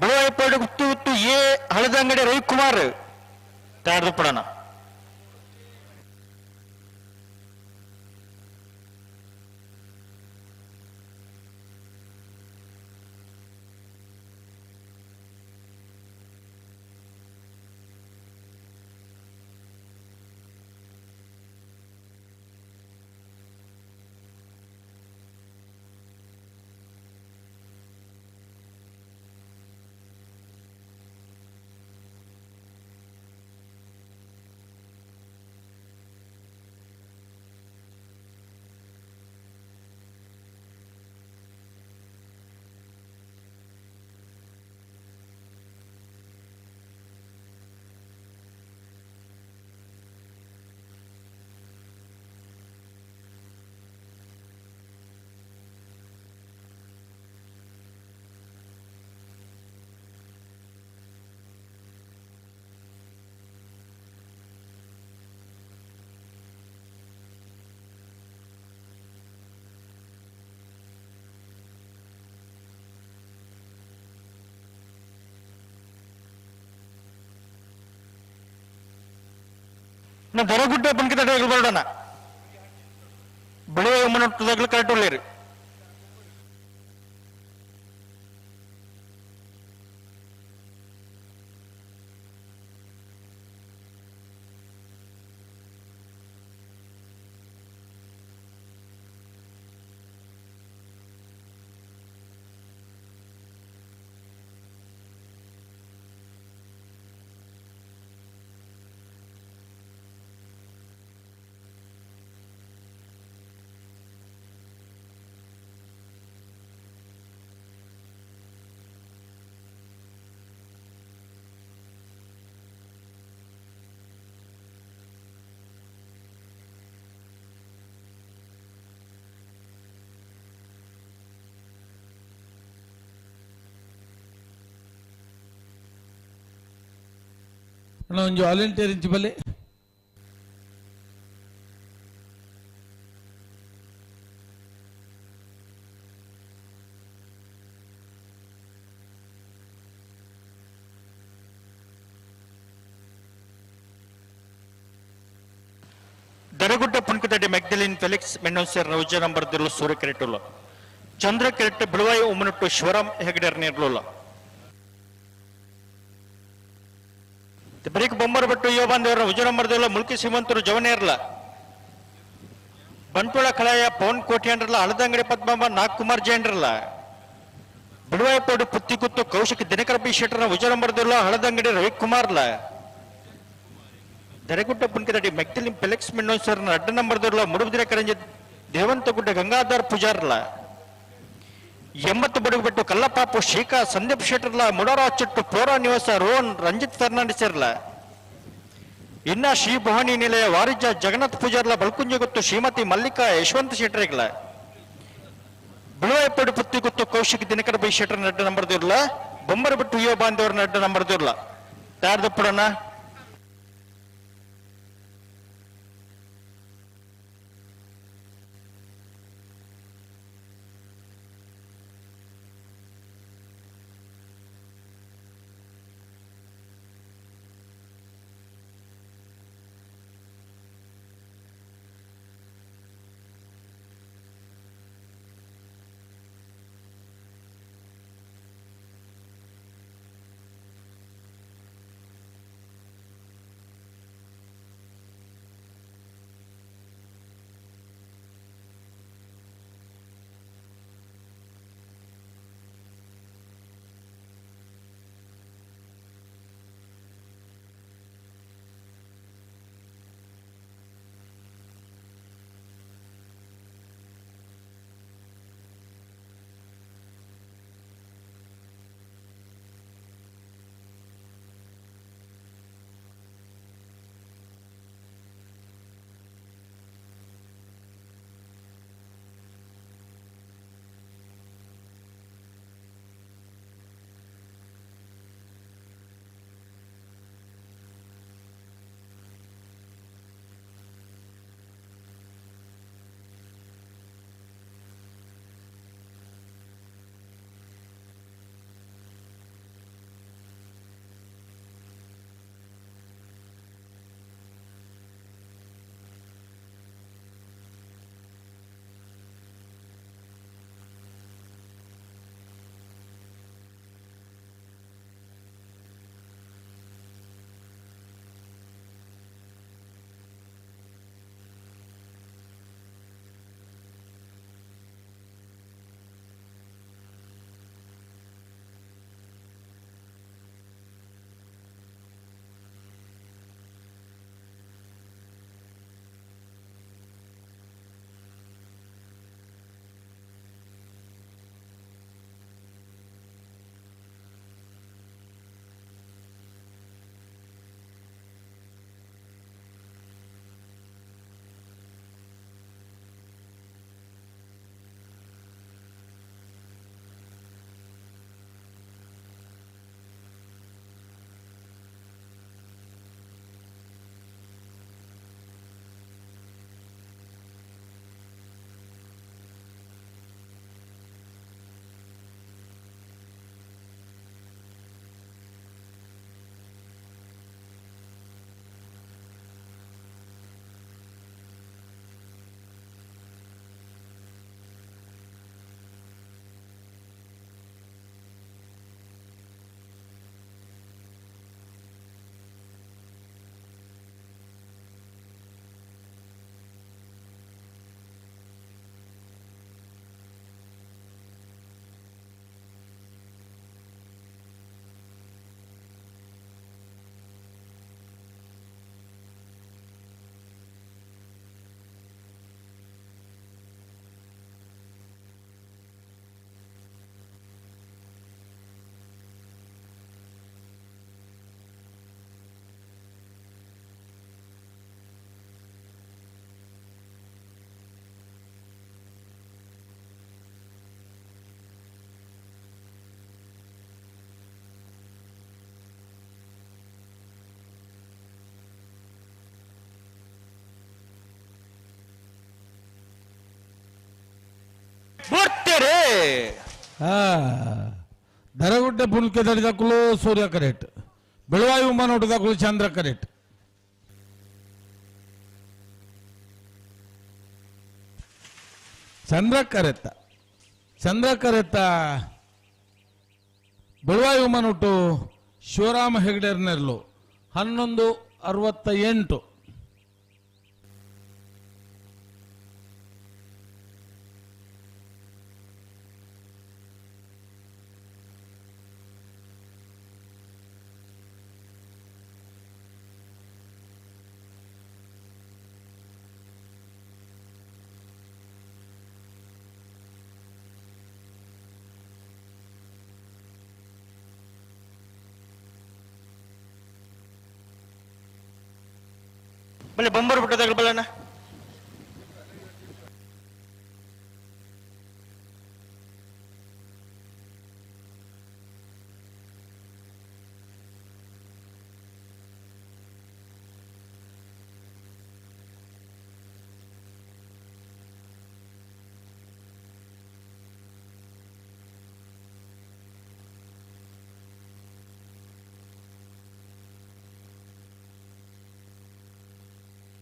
ಬಿಳುವೈಪಾಡು ಗುತ್ತು ಗುತ್ತು ಎ ಹಳದಂಗಡಿ ರವಿಕುಮಾರ್ ತಯಾರು ಪಡೋಣ. ದರಗುಡ್ಡೆ ಪಣಿಕೆ ತಡೆಗಳ ಬರೋಣ ಬಿಳೆ ಉಮ್ಮನೊಟ್ಟುದಗ್ಲ ಕರೆಕ್ಟ್ ಒಳ್ಳೇರು. ಅಣ್ಣ ಒಂಜಿ ವಾಲಂಟಿಯರ್ ಇಂಚಿ ಬಲ್ಲೆ. ದರಗುಡ್ಡ Punkadadi Magdalene Felix ಮೆಂಡೋನ್ಸರ್ ಉಜ್ಜ number Dillu ಸೂರ್ಯ ಕೆರೆಟುಲ್ಲ. ಚಂದ್ರ ಕೆರೆಟ್ ಬಿಳುವಾಯಿ ಉಮ್ಮನಟ್ಟು ಶಿವರಾಮ್ ಹೆಗಡೆರ್ ನೀರ್ಲುಲ್ಲ. ಬರೀಕ್ ಬೊಮ್ಮರ್ ಬಟ್ಟು ಯೋ ಬಾಂಧವರ ಉಜ್ಜ ನಂಬರ್ ದಿಲ್ಲು ಮುಲ್ಕಿ ಶ್ರೀಮಂತರು ಜವನೇರ್ಲ. ಬಂಟ್ವಾಳ ಕಳಾಯ ಪವನ್ ಕೋಟ್ಯಾಂಡ್ರಲ್ಲ ಹಳದಂಗಡಿ ಪದ್ಮಮ್ಮ ನಾಗಕುಮಾರ್ ಜೈನ್ರಲ್ಲ. ಬಿಳುವಾಯಿಪೋಡು ಪುತ್ತಿಗುತ್ತು ಕೌಶಿಕ್ ದಿನಕರ ಬಿ ಶೆಟ್ಟರ್ನ ಉಜ್ಜ ನಂಬರ್ ದಿಲ್ಲು ಹಳದಂಗಡಿ ರವಿಕುಮಾರ್ಲ. ದರಗುಡ್ಡ ಪುಣ್ಕದಡಿ ಮೆಗ್ದಲಿನ್ ಫೆಲಿಕ್ಸ್ ಮೆಂಡೋನ್ಸರ್ನ ಅಡ್ಡ ನಂಬರ್ ದಿಲ್ಲು ಮುಡುಬಿದಿರೆ ಕರಂಜಿ ದೇವಂತಗುಡ್ಡ ಗಂಗಾಧರ್ ಪೂಜಾರ್ಲ. 80 ಬಡುಗು ಬಿಟ್ಟು ಕಲ್ಲಪಾಪು ಶೀಕಾ ಸಂದೀಪ್ ಶೆಟ್ಟರ್ಲ ಮುಡಾರ ಚುಟ್ಟು ಪೋರಾ ನಿವಾಸ ರೋಹನ್ ರಂಜಿತ್ ಫರ್ನಾಂಡಿಸ್ ಇರ್ಲ. ಇನ್ನ ಶ್ರೀ ಭವಾನಿ ನಿಲಯ ವಾರಿಜ ಜಗನ್ನಾಥ್ ಪೂಜಾರ್ಲ ಬಲ್ಕುಂಜಗುತ್ತು ಶ್ರೀಮತಿ ಮಲ್ಲಿಕಾ ಯಶವಂತ ಶೆಟ್ಟರ್ಗಳ. ಬಿಳುವಾಯಿಪೋಡು ಪುತ್ತಿಗುತ್ತು ಕೌಶಿಕ್ ದಿನಕರ ಬೈ ಶೆಟ್ಟರ್ ನಡ್ಡ ನಂಬರ್ ದಿರ್ಲ. ಬೊಮ್ಮರ ಬಿಟ್ಟು ಯೋ ಬಾಂಧವರ ನಡ್ಡ ನಂಬರ್ ದಿರ್ಲ. ತಯಾರ್ದಪ್ಪಡಣ್ಣ. ಬರ್ತೀರಿ. ದರಗುಡ್ಡೆ ಪುಲ್ಕೆ ದಡಿದಕ್ಕಲು ಸೂರ್ಯ ಕರೆಕ್ಟ್, ಬೆಳವಾಯಿ ಉಮ್ಮನೋಟದಕ್ಕಲು ಚಂದ್ರ ಕರೆಕ್ಟ್. ಚಂದ್ರಕರೆತ್ತ ಚಂದ್ರಕರೆತ್ತ ಬೆಳವಾಯಿ ಉಮ್ಮನೊಟ್ಟು ಶಿವರಾಮ ಹೆಗಡೆರ್ನೆರ್ಲು 11:68. ಬಲೆ ಬೊಂಬರ್ ಬಿಟ್ಟದಾಗ ಬಲ್ಲಣ್ಣ.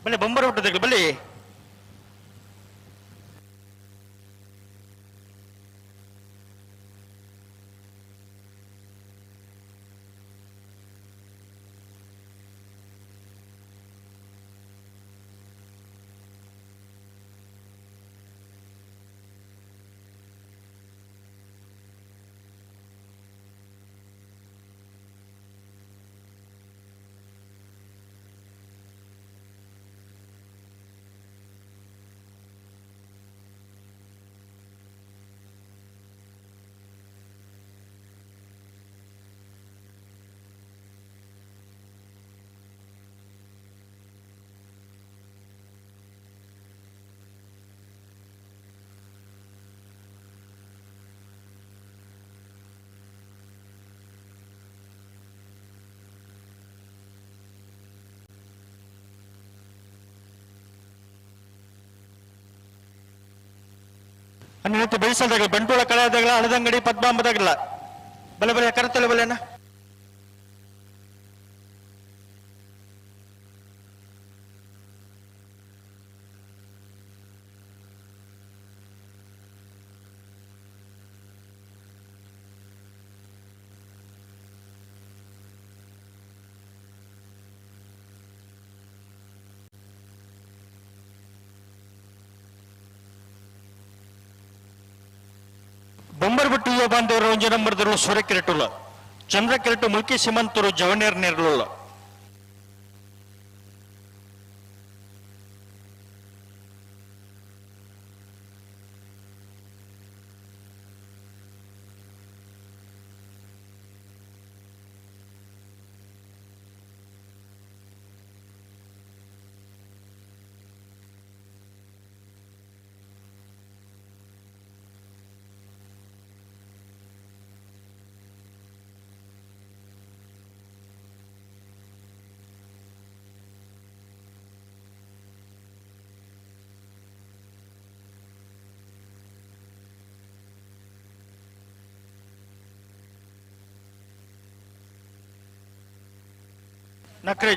ಬಲೆ ಬೊಂಬರ್ ಬಿಟ್ಟದಾಗ ಬಲಿ. ಅನ್ನಿತ್ತು ಬೆಳೆಸಲ್ದಾಗಲ ಬಂಟೋಳ ಕಳೆಯದಾಗಲ ಹಳದಂಗಡಿ ಪದ್ಮಾಂಬದಾಗಲ ಬಲೆ ಬಲೆ ಕರತಲೆ ಬಲೆನ. ಬೊಂಬರ್ ಬಿಟ್ಟು ಬಾಂಧವರು ಒಂಜಿ ನಂಬರ್ದರು ಸೂರ್ಯ ಕಿರಟುಲ್ಲ ಚಂದ್ರ ಕಿರಟು ಮುಲ್ಕಿ ಸಿಮಂತರು ಜವನೇರ್ ನೇರ್ಲುಲ್ಲ. ನಕ್ರೆ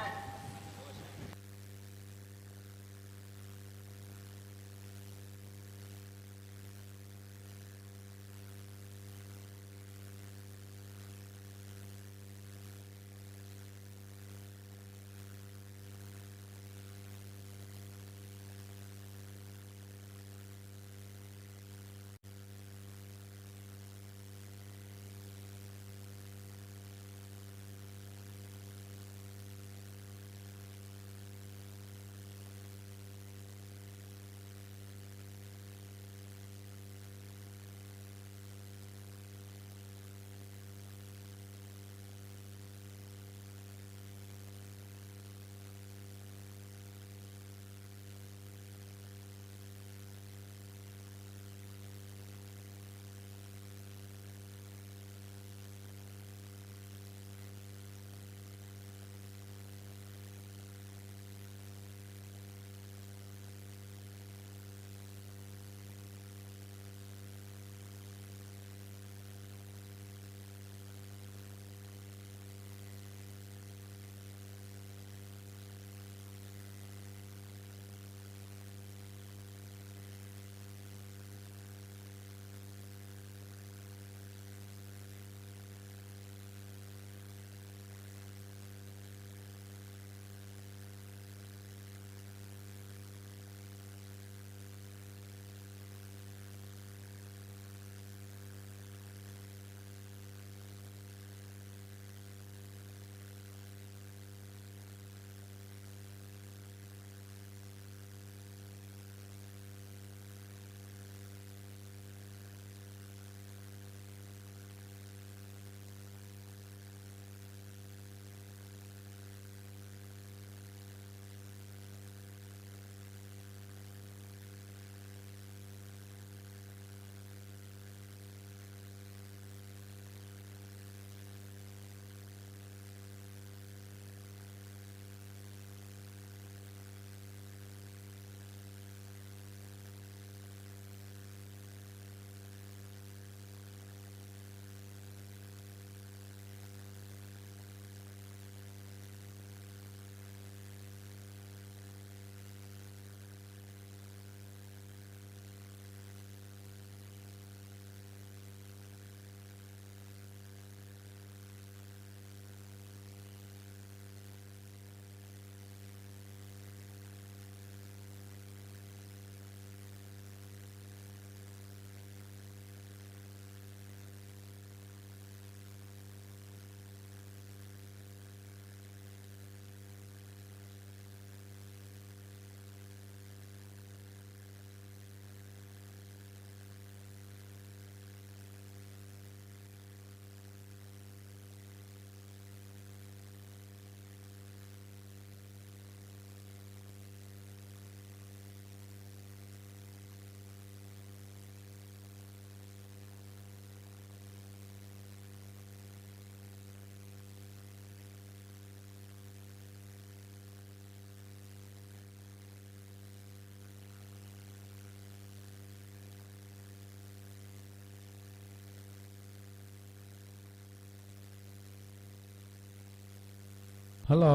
ಹಲೋ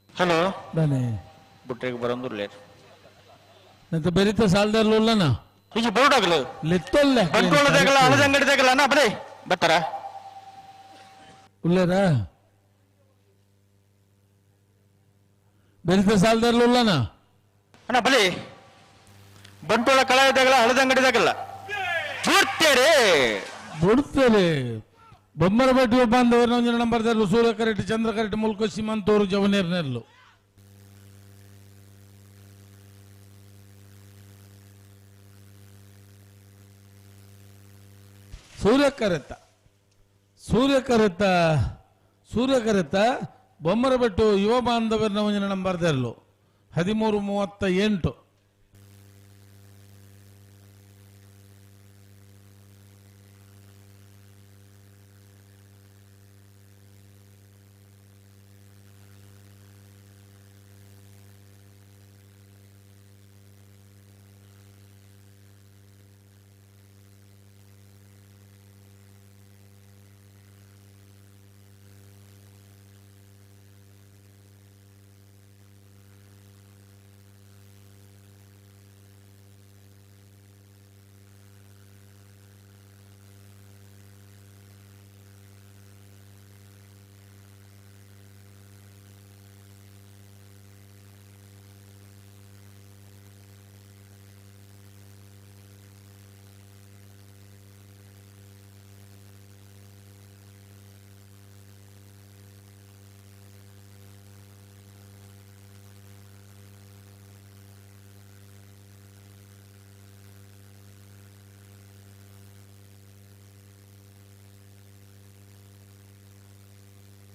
ಹಲೋ ದಾನೆ ಬುಟ್ರೆಗ್ ಬರಂದುಲ್ಲೇರ್ ನಂತ ಬೆರಿತ ಸಾಲ್ದಾರ್ಲು ಉಲ್ಲನ ಈಜಿ ಬೋರ್ಡಾಗ್ಲು ಲೆತ್ತೊಲ್ಲೆ ಬಂಟ್ವಾಳದಾಗಲ ಹಳದಂಗಡಿದಾಗಲ ಅಣ್ಣ ಬರೇ ಬತ್ತಾರ ಉಲ್ಲೇರಾ ಬೆರಿತ ಸಾಲ್ದಾರ್ಲು ಉಲ್ಲನ ಅಣ್ಣ ಬಲಿ ಬಂಟ್ವಾಳ ಕಳಾಯದಾಗಲ ಹಳದಂಗಡಿದಾಗಲ್ಲ ಬಿಡ್ತೇರೆ ಬಿಡ್ತೇರೆ ಬೊಮ್ಮರ ಬಟ್ಟಿ ಬಾಂಧವರು ನಂಬರ್ ಸೂರ್ಯ ಕರೆಟ್ ಚಂದ್ರ ಕರೆಟ್ ಮುಲ್ಕ ಸೀಮಂತೋರು ಜವನೇರ್ ನೆರ್ಲು ಸೂರ್ಯ ಕರೆತ ಸೂರ್ಯ ಕರೆತ ಸೂರ್ಯ ಕರೆತ ಬೊಮ್ಮರಬೆಟ್ಟು ಯುವ ಬಾಂಧವರ ನಂಬರ್ ದೆರ್ಲು 13:38.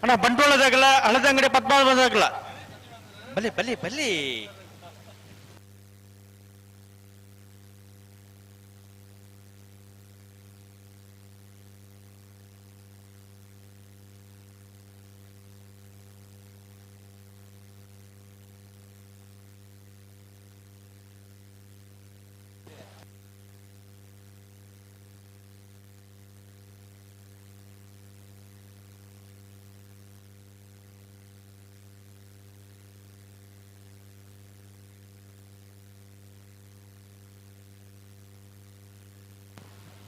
ಅಣ್ಣ ಬಂಟ್ವಾಳದಾಗಲ್ಲ ಹಳದಂಗಡಿ ಪದ್ಮನಾಭದಾಗಲ್ಲ ಬಲಿ ಬಲಿ ಬಲಿ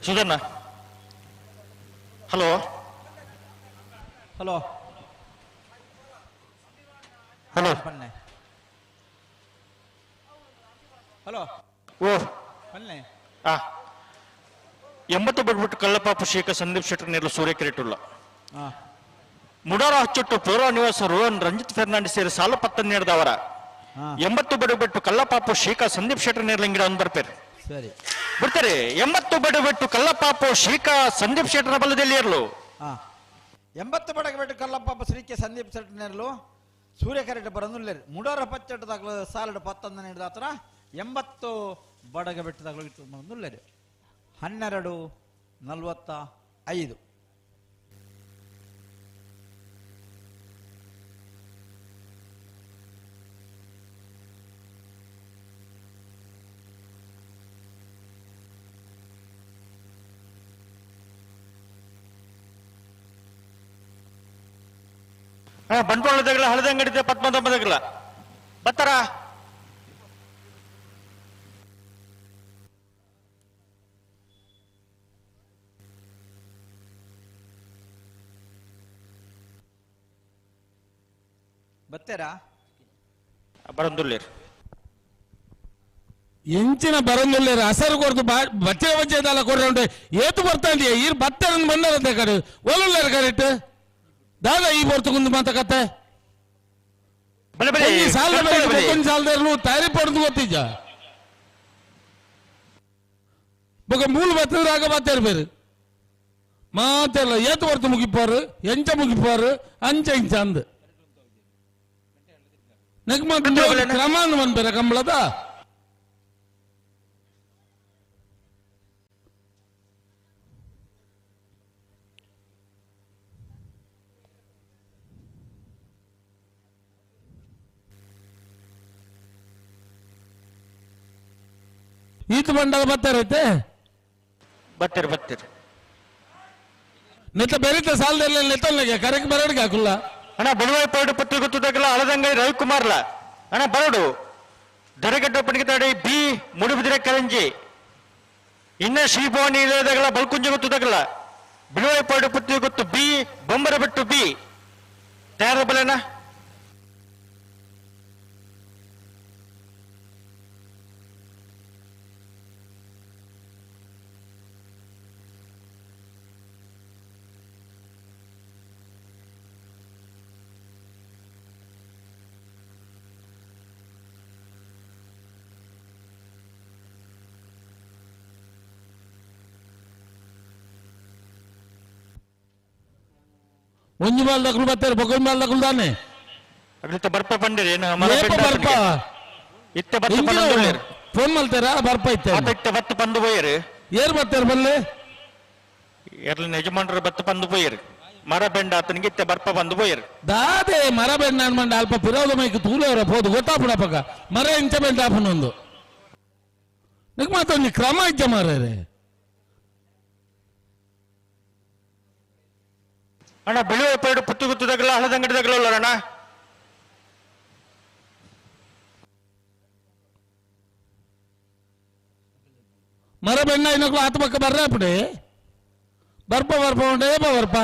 ಸುಧಣ್ಣ ಹಲೋ ಹಲೋ ಹಲೋ ಪನ್ನೆ ಹಲೋ ಓ ಪನ್ನೆ ಆ 80 ಬಿಟ್ಬಿಟ್ಟು ಕಳ್ಳಪಾಪು ಶೇಖ ಸಂದೀಪ್ ಶೆಟ್ಟರ್ ನೇರಲು ಸೂರ್ಯ ಕಿರೀಟುಲ್ಲ ಮುಡಾರ ಹಚ್ಚೊಟ್ಟು ಪೂರ್ವ ನಿವಾಸ ರೋಹನ್ ರಂಜಿತ್ ಫೆರ್ನಾಂಡಿಸ್ ಸೇರಿ ಸಾಲು ಪತ್ತನ್ನೇಡ್ದವರ 80 ಬಡು ಬಿಟ್ಟು ಕಳ್ಳಪಾಪು ಶೇಖ ಸಂದೀಪ್ ಶೆಟ್ಟರ್ ನೇರ್ಲಿಂಗಿಡ ಒಂದು ಬರ್ಪೇರು ಸರಿ ಬಿಡ್ತಾರೆ 80 ಬಡು ಬಿಟ್ಟು ಕಲ್ಲಪಾಪು ಶ್ರೀಕಾ ಸಂದೀಪ್ ಶೆಟ್ಟರ ಬಲದಲ್ಲಿ ಇರಲು 80 ಬಡಗ ಬಿಟ್ಟು ಕಲ್ಲಪಾಪ ಶ್ರೀಕೆ ಸಂದೀಪ್ ಶೆಟ್ಟರ್ನೇರ್ಲು ಸೂರ್ಯ ಕರೆಟ್ ಬರಂದುಲ್ಲೇರು ಮುಡಾರ ಪಚ್ಚಟ್ಟದಾಗಲು ಸಾಲಡು ಪತ್ತೊಂದನೇ ಹಿಡ್ದಾತ್ರ 80 ಬಡಗ ಬೆಟ್ಟದಾಗಲು ಬಂದುಲ್ಲೇರು 12:45. ಬಂಟ್ವಾಳದಾಗಲ ಹಳದಂಗಡಿ ಪದ್ಮನಾಭದಾಗಲ ಬತ್ತಾರ ಬತ್ತೇರಾ ಬರಂದುಲ್ಲೇರು ಎಂಚಿನ ಬರಂದುಲ್ಲೇರು ಹಸರು ಕೊಡ್ದು ಬಚ್ಚೆ ಬಚ್ಚೆದಲ್ಲ ಕೊಡ್ರೆ ಉಂಟು ಏತು ಬರ್ತಾಂಡಿ ಈರ್ ಬತ್ತೆರನ್ನು ಬಂದರಂತೆ ಕಡೆ ಒಲುಲ್ಲೇರು ಕರೆಕ್ಟ್ ದಾದಾ ಈ ಬರ್ತುಂದು ಮಾತ ಕತೆ ಸಾಲದ ತಯಾರಿ ಪಡೆದು ಗೊತ್ತಿದ್ದ ಬೊಕ ಮೂಲ ಬತ್ತದ್ರ ಆಗ ಬತ್ತೇರು ಬೇರು ಮಾತೆಲ್ಲ ಏತು ಬರ್ತು ಮುಗಿಪಾರು ಎಂಚ ಮುಗಿಪಾರು ಅಂಚ ಇಂಚ ಅಂದ್ ನೆಕ್ ಮಾತ್ರ ಕ್ರಮಾನ್ ಬಂದ್ಬೇರ ಕಂಬಳದ ಈತ ಬಂಡಾಗ ಬರ್ತಾರೈತೆ ಬರ್ತೀರಿ ಬರ್ತೀರಿ ನೆತ್ತ ಬೆರಿತ ಸಾಲದಲ್ಲಿ ನೆತ್ತಲ್ನಾಗೆ ಕರೆಕ್ ಬರೋಡಿಗೆ ಹಾಕುಲ್ಲ. ಅಣ್ಣ ಬಿಳುವಾಯಿ ಪರಡು ಪುತ್ರಿ ಗೊತ್ತದಾಗಲ ಅಳದಂಗೈ ರವಿಕುಮಾರ್ಲ ಅಣ್ಣ ಬರಡು ದರಗಡ್ಡ ಪಣಿಗೆ ಬಿ ಮುಡುಬಿದಿರೆ ಕರಂಜಿ ಇನ್ನ ಶ್ರೀಭವಾನಿ ಇಲ್ಲದಾಗಲ ಬಲ್ಕುಂಜ ಗೊತ್ತದಾಗಲ ಬಿಳುವಾಯಿ ಪರಡು ಪುತ್ರಿ ಗೊತ್ತು ಬಿ ಬೊಂಬರಬೆಟ್ಟು ಬಿ ತಯಾರ ಬಲನ ಒಂಜಿ ಬಾಲ್ ದಕ್ಕಲು ಬತ್ತಾರೆ ಬೊಕೊಂಜಿ ಬಾಲ್ ದಕ್ಕಲು ತಾನೆ ಅಗ್ಲಿತ್ತ ಬರ್ಪ ಬಂದಿರಿ ಏಪ ಬರ್ಪ ಇತ್ತೆ ಬತ್ತ ಬಂದು ಫೋನ್ ಮಾಡ್ತಾರಾ ಬರ್ಪ ಇತ್ತೆ ಇತ್ತೆ ಬತ್ತ ಬಂದು ಪೋಯರು ಏರ್ ಬತ್ತಾರೆ ಬಲ್ಲೆ ಎರ್ಲಿನ ಯಜಮಾನರು ಬತ್ತ ಬಂದು ಪೋಯರು ಮರ ಬೆಂಡ ಆತನಿಗೆ ಇತ್ತೆ ಬರ್ಪ ಬಂದು ಪೋಯರು ದಾದೆ ಮರ ಬೆಂಡ ಅನ್ಮಂಡ ಅಲ್ಪ ಪಿರೋದ ಮೈಕ್ ತೂಲವರ ಪೋದು ಗೊತ್ತಾಪುಡ ಪಕ್ಕ ಮರ ಇಂಚ ಬೆಂಡ ಆಪನೊಂದು ನಿಕ್ ಮಾತೊಂಜಿ ಕ್ರಮ ಇಜ್ಜ ಮಾರ್ರೆ ಅಣ್ಣ ಬಿಳುವ ಪೇಡು ಪುತ್ತು ಗುತ್ತದಾಗಲ ಹಳದಂಗಡಿದಾಗಲ ಅಣ್ಣ ಮರ ಬೆಣ್ಣ ಇನ್ನೊಕ್ಳು ಆತ ಪಕ್ಕ ಬರ್ರ ಅಪ್ಪಡೆ ಬರ್ಪ ಬರ್ಪ ಉಂಡ ಏಪ ಬರ್ಪ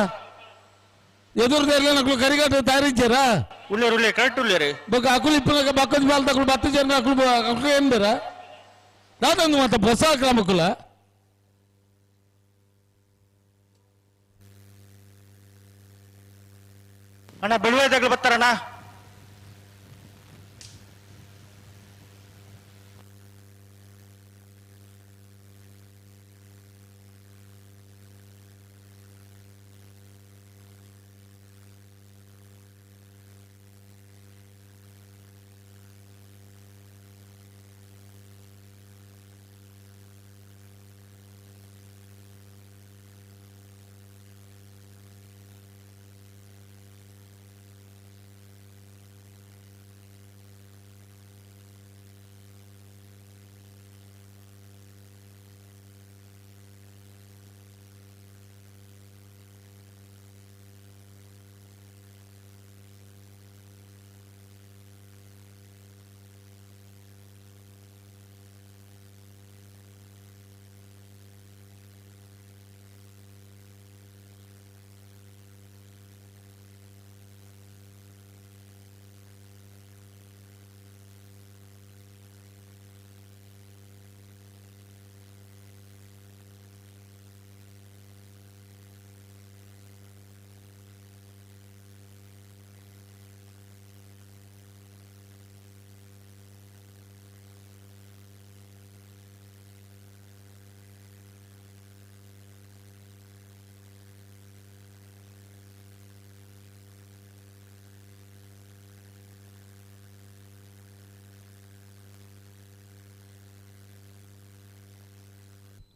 ಎದುರುದ ನಕ್ಳು ಕರಿಗಟ್ಟ ತಯಾರಿಚ್ಚಾರಾ ಉಳ್ಳೇರು ಉಳ್ಳೇರು ಕರೆಕ್ಟ್ ಉಳ್ಳೇರು ಬೊಕ್ಕ ಅಕುಲು ಇಪ್ಪನಕ ಬಕ್ಕದ ಬಾಲ್ ತಕುಲು ಬತ್ತು ಜನ ಅಕುಲು ಅಕುಲು ಏನ್ ಬೇರ ದಾದಂದು ಮಾತ ಹೊಸ ಕ್ರಮಕುಲ ಅಣ್ಣ ಬಿಳುವೆದಾಗಲು ಬರ್ತಾರಣ್ಣ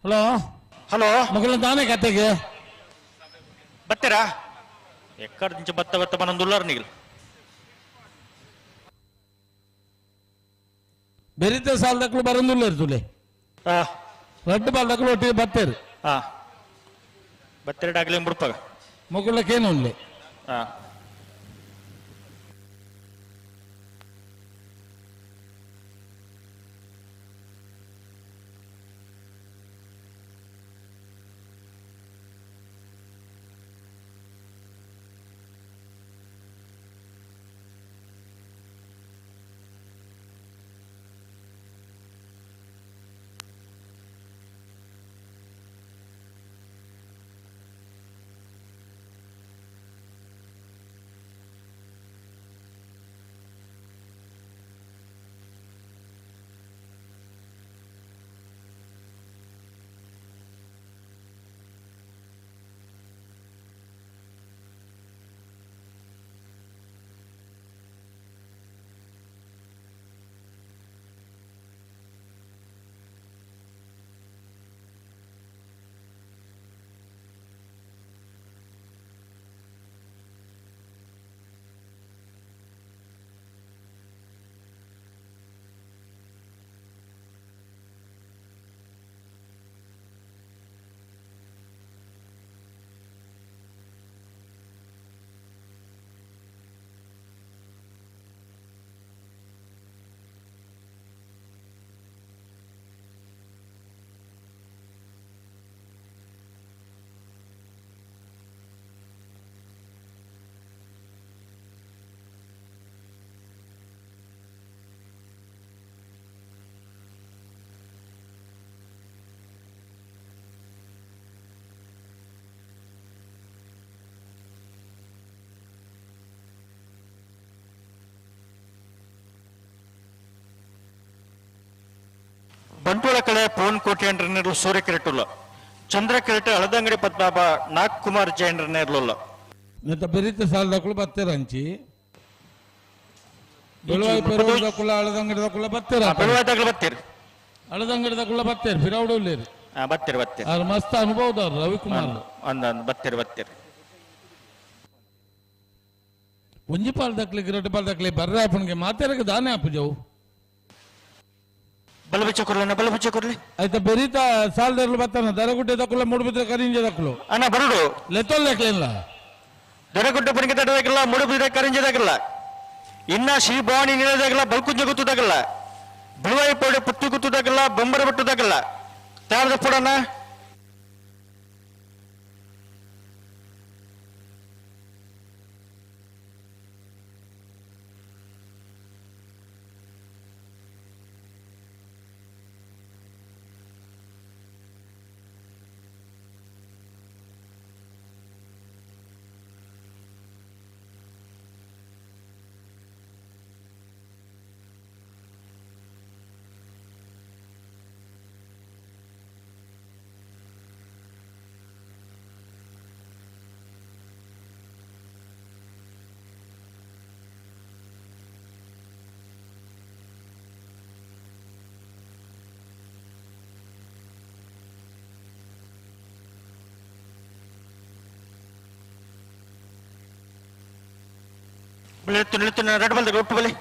ಹಲೋ ಹಲೋ ಮಗಳ ತಾನೇ ಕತೆಗೆ ಬತ್ತೀರಾ ಎಕ್ಕಡ నుంచి ಬತ್ತ ಬತ್ತ ಬನೊಂದುಲ್ಲಾರ ನೀಗಲ್ ಬೆರಿತ ಸಾಲದಕ್ಕಲು ಬರಂದುಲ್ಲ ಇರ್ತುಲೆ ರಡ್ಡು ಬಾಲ್ದಕ್ಕಲು ಒಟ್ಟಿಗೆ ಬತ್ತೇರು ಹಾ ಬತ್ತೆರಡು ಬುಡ್ಪಾಗ ಮೊಗುಳಕ್ಕೇನು ಉಂಡ್ಲೆ ಹಾ ಬಂಟ್ವಾಳ ಕಳೆ ಪವನ್ ಕೋಟ್ಯಾಂಡ್ರನೇರ್ಲು ಸೂರ್ಯ ಕಿರೀಟುಲ್ಲ ಚಂದ್ರ ಕಿರೀಟ ಅಳದಂಗಡಿ ಪದ್ಮನಾಭ ನಾಗ್ ಕುಮಾರ್ ಜೈನ್ರನೇರ್ಲುಲ್ಲ ನೆತ್ತ ಬೆರಿತ ಸಾಲದಕ್ಕಳು ಬತ್ತೆರಂಚಿ ಬೆಳುವಾಯಿ ಪೆರುವುದಕ್ಕುള്ള ಅಳದಂಗಡಿದಕ್ಕುള്ള ಬತ್ತೆರ ಬೆಳುವಾಯ್ದಾಗ್ಲು ಬತ್ತೀರಿ ಅಳದಂಗಡಿದಕ್ಕುള്ള ಬತ್ತೇರಿ ಫಿರೌಡಲ್ಲಿ ಬತ್ತೀರಿ ಬತ್ತೀರಿ ಅವ್ರು ಮಸ್ತ್ ಅನುಭವದವ್ರು ರವಿಕುಮಾರ್ ಅಂದ ಬತ್ತೀರಿ ಬತ್ತೀರಿ ಒಂಜಿ ಪಾಲ್ ದಕ್ಲಿ ಗಿರಟು ಪಾಲ್ ದಕ್ಲಿ ಬರ್ರೆ ಅಪ್ಪನಿಗೆ ಮಾತೆರಗೆ ದಾನೆ ಅಪ್ಪಜವು ಬಲಬಿಚ್ಚ ಕೊರ್ಲಿ ಬಲಬಿಚ್ಚ ಕೊರ್ಲಿ ಆಯ್ತಾ ಬೆರಿತ ಸಾಲದರ್ಲು ಬತ್ತಾನ ದರಗುಡ್ಡೆ ದಕ್ಕುಲ ಮೂಡುಬಿದ್ರೆ ಕರಿಂಜೆ ದಕ್ಕಲು ಅಣ್ಣ ಬರುಡು ಲೆತ್ತೊಲ್ ದಕ್ಲಿಲ್ಲ ದರಗುಡ್ಡೆ ಪಣಿಗೆ ತಡದಾಗಿಲ್ಲ ಮೂಡುಬಿದ್ರೆ ಕರಿಂಜದಾಗಿಲ್ಲ ಇನ್ನ ಶ್ರೀ ಭವಾನಿ ನಿಲದಾಗಿಲ್ಲ ಬಲ್ಕುಂಜ ಗುತ್ತದಾಗಿಲ್ಲ ಬಿಳುವಾಯಿ ಪೌಡೆ ಪುತ್ತಿ ಗುತ್ತದಾಗಿಲ್ಲ ಬೊಂಬರ ಬಿಟ್ಟದಾಗಿಲ್ಲ ತಾರದ ಪುಡಣ್ಣ ನಿಲ್ತು ನಿಲ್ತು ರೆಡ್ ಬಲ್ದ ಒಟ್ಟು ಬಲಿ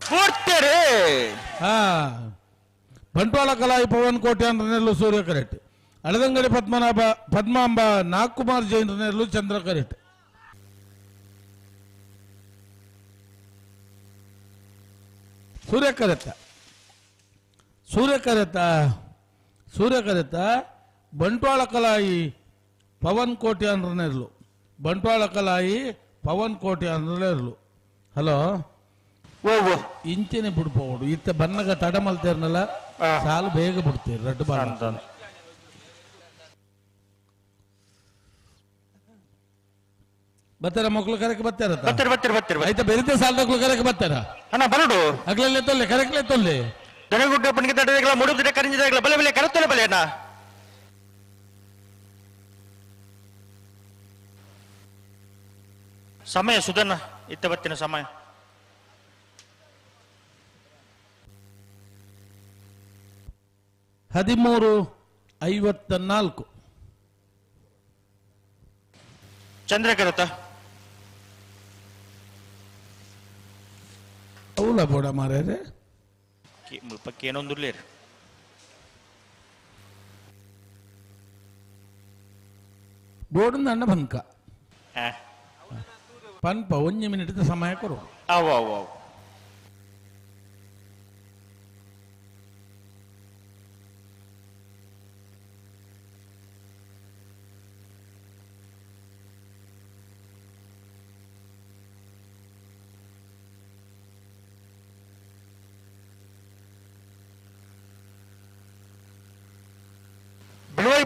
ಪೂರ್ತಿರಿ ಹಾ ಬಂಟ್ವಾಳ ಕಲಾಯಿ ಪವನ್ ಕೋಟ್ಯಾನ್ರನೆಲ್ಲು ಸೂರ್ಯ ಕರೆಕ್ಟ್ ಅಳದಂಗಡಿ ಪದ್ಮನಾಭ ಪದ್ಮಾಂಬ ನಾಗ್ಕುಮಾರ್ ಜೈನ್ರನೆಲ್ಲು ಚಂದ್ರ ಕರೆಕ್ಟ್ ಸೂರ್ಯ ಕರೆತ್ತ ಸೂರ್ಯ ಕರೆತ್ತ ಸೂರ್ಯ ಕರೆತ್ತ ಬಂಟ್ವಾಳ ಕಲಾಯಿ ಪವನ್ ಕೋಟ್ಯಾನ್ರನೆಲ್ಲು ಬಂಟ್ವಾಳ ಕಲಾಯಿ ಪವನ್ ಕೋಟ್ಯಾನ್ರನೆಲ್ಲು ಹಲೋ ಇಂಚೆನೆ ಬಿಡ್ಬೋದು ಇತ್ತ ಬನ್ನಗ ತಡ ಮಲ್ತೇರ್ನಲ್ಲ ಸಾಲು ಬೇಗ ಬಿಡ್ತೀರಿ ರಡ್ಡು ಬಾಳ ಬರ್ತಾರ ಮಕ್ಳು ಕರೆಕ್ ಬರ್ತಾರ ಬರ್ತಾರೆ ಬರ್ತಾರೆ ಬರ್ತಾರೆ ಆಯ್ತಾ ಬೆರಿತೆ ಸಾಲದಕ್ಳು ಕರೆಕ್ ಬರ್ತಾರ ಅಣ್ಣ ಬರಡು ಅಗ್ಲಲ್ಲೇ ತೊಲ್ಲೆ ಕರೆಕ್ಲೆ ತೊಲ್ಲೆ ದನಗುಡ್ಡ ಪಣಿಗೆ ತಡದಾಗಿಲ್ಲ ಮೂಡುಬಿದ್ರೆ ಕರಿಂಜದಾಗಿಲ್ಲ ಬಲೆ ಬಲೆ ಕರತ್ತೊಲೆ ಬಲೆ ಅಣ್ಣ ಸಮಯ ಸುಧನ್ನ ಇತ್ತ ಬತ್ತಿನ ಸಮಯ 13:54 ಚಂದ್ರ ಕರತ ಅವಲ ಬೋಡ ಮಾರ್ರೆ ಮುಲ್ಪಕ್ಕೆ ಏನೊಂದುರ್ಲೇರಿ ಬೋರ್ಡ್ ಅಣ್ಣ ಬಂಕ ಪನ್ಪ ಒಂಜಿ ಮಿನಿಟ್ ಸಮಯ ಕೊರು ಅವು ಅವು ಅವು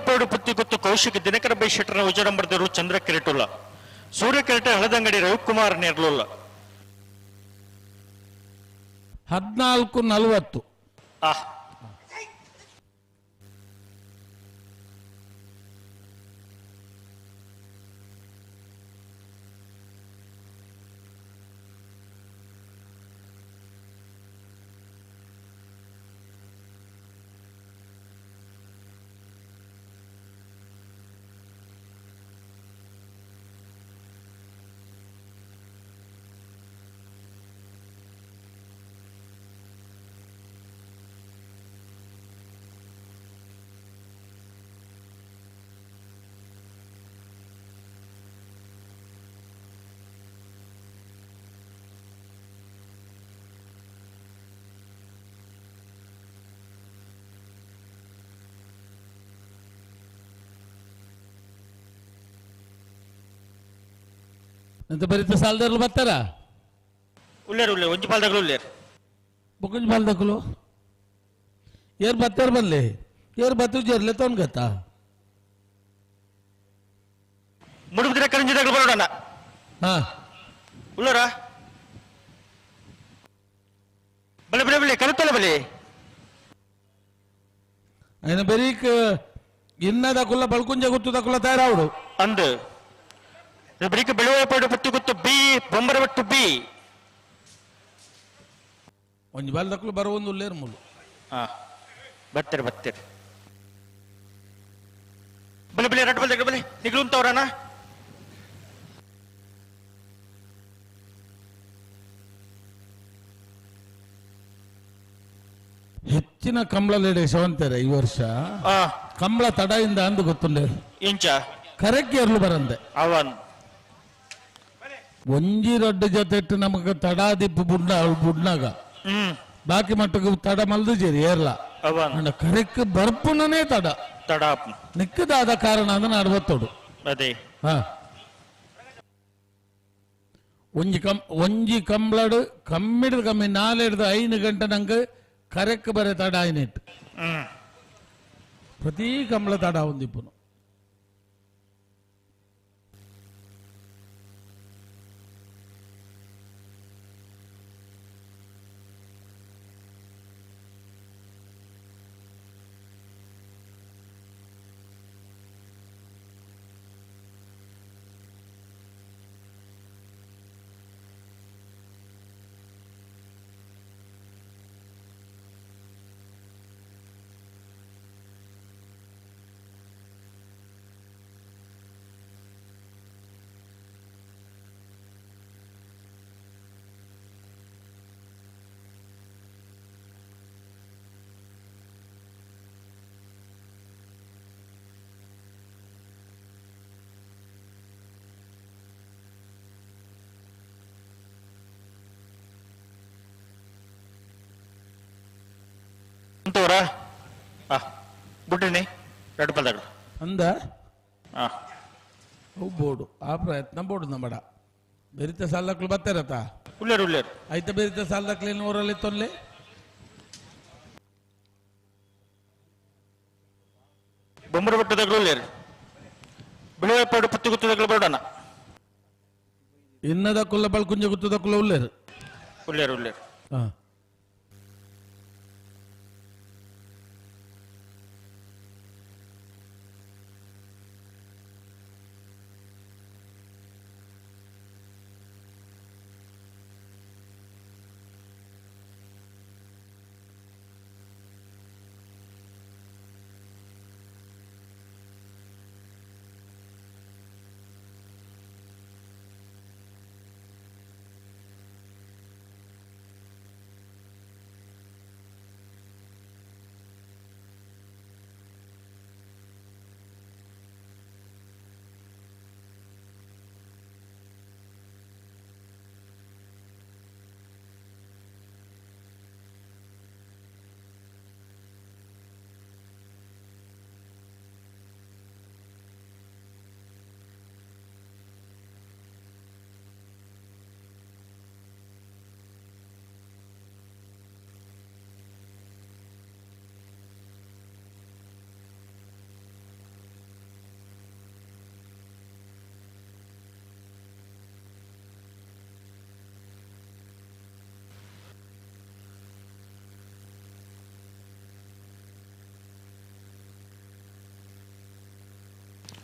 ಬೆಳುವಾಯಪೇಡು ಪುತ್ತಿಗುತ್ತು ಕೌಶಿಕ್ ದಿನಕರ ಬೈ ಶೆಟ್ಟರ್ನ ಉಜಡಂಬರ್ದರು ಚಂದ್ರ ಕಿರೀಟುಲ್ಲ ಸೂರ್ಯ ಕಿರೀಟ ಹಳದಂಗಡಿ ರವಿಕುಮಾರ್ ನೇರ್ಲುಲ್ಲ 14:40. ಎಂತ ಬರೀತ ಸಾಲದಾರರು ಬರ್ತಾರ ಉಳ್ಳೇರು ಉಳ್ಳೇರು ಒಂಜಿ ಪಾಲ್ದಗಳು ಉಳ್ಳೇರು ಬೊಕ್ಕಂಜಿ ಪಾಲ್ದಕ್ಕಲು ಏರ್ ಬತ್ತಾರ ಬರ್ಲಿ ಏರ್ ಬತ್ತು ಜರ್ಲೆ ತೊನ್ ಗತ್ತಾ ಮುಡುಬಿದ್ರೆ ಕರಂಜಿದಾಗಲು ಬರೋಣ ಹಾ ಉಳ್ಳಾರ ಬಲೆ ಬಲೆ ಬಲೆ ಕರುತ್ತಲ್ಲ ಬಲೆ ఆయన బెరీక్ ఇన్నదకుల్ల బల్కుంజ గుర్తుదకుల్ల తయారావుడు ಅಂದು ಬರೀಕ್ ಬೆಳುವಾಯಪೇಡು ಪುತ್ತಿಗುತ್ತು ಬಿ ಬೊಂಬರಬಟ್ಟು ಬಿ ಒಂಜಿ ಬಾಲ್ದಕ್ಕಲು ಬರುವೊಂದು ಉಲ್ಲೇರು ಮೂಲು ಬರ್ತೀರಿ ಬರ್ತೀರಿ ಬಲೆ ಬಲೆ ರಡ್ ಬಲೆ ಬಲೆ ನಿಗ್ಲುಂತವ್ರಣ್ಣ ಹೆಚ್ಚಿನ ಕಂಬಳ ಲೇಡೆ ಶವಂತಾರೆ ಈ ವರ್ಷ ಕಂಬಳ ತಡ ಇಂದ ಅಂದು ಗೊತ್ತುಂಡೆ ಇಂಚ ಕರೆಕ್ಟ್ ಎರ್ಲು ಬರಂದೆ ಅವನ್ ಒಂಜಿ ರಡ್ಡು ಜೊತೆ ಇಟ್ಟು ನಮಗ ತಡಾದಿಪ್ಪು ಬುಡ್ನ ಬುಡ್ನಾಗ ಬಾಕಿ ಮಟ್ಟಕ್ಕೆ ತಡ ಮಲ್ದು ಜೇರಿ ಏರ್ಲ ಅವನ್ ಕರೆಕ್ಟ್ ಬರ್ಪುನನೇ ತಡ ತಡ ನಿಕ್ಕದಾದ ಕಾರಣ ಅಂದ್ರೆ ನಡವತ್ತೋಡು ಅದೇ ಹಾ ಒಂಜಿ ಕಂ ಒಂಜಿ ಕಂಬ್ಳಡು ಕಮ್ಮಿಡ್ದು ಕಮ್ಮಿ ನಾಲೆಡ್ದು 5 ಗಂಟೆ ನಂಗೆ ಕರೆಕ್ಟ್ ಬರೆ ತಡ ಆಯ್ನಿಟ್ಟು ಪ್ರತಿ ಕಂಬಳ ತಡ ಒಂದಿಪ್ಪುನು ಅಂತವರ ಬುಡ್ಡಿನಿ ಎರಡು ಪದಗಳು ಅಂದ ಅವು ಬೋರ್ಡು ಆ ಪ್ರಯತ್ನ ಬೋರ್ಡು ನಮ್ಮಡ ಬೆರಿತ ಸಾಲಕ್ಲು ಬರ್ತಾರತ ಉಳ್ಳೇರು ಉಳ್ಳೇರು ಐತ ಬೆರಿತ ಸಾಲಕ್ಲೇನು ಊರಲ್ಲಿ ತೊನ್ಲೆ ಬೊಂಬರ ಬೆಟ್ಟದಗಳು ಉಳ್ಳೇರು ಬಿಳಿಯಪಾಡು ಪತ್ತಿ ಗುತ್ತದಗಳು ಬೇಡಣ ಇನ್ನದ ಕುಲ್ಲ ಬಳ್ಕುಂಜ ಗುತ್ತದ ಕುಲ್ಲ ಉಳ್ಳೇರು ಉಳ್ಳೇರು ಉಳ್ಳೇರು ಹಾ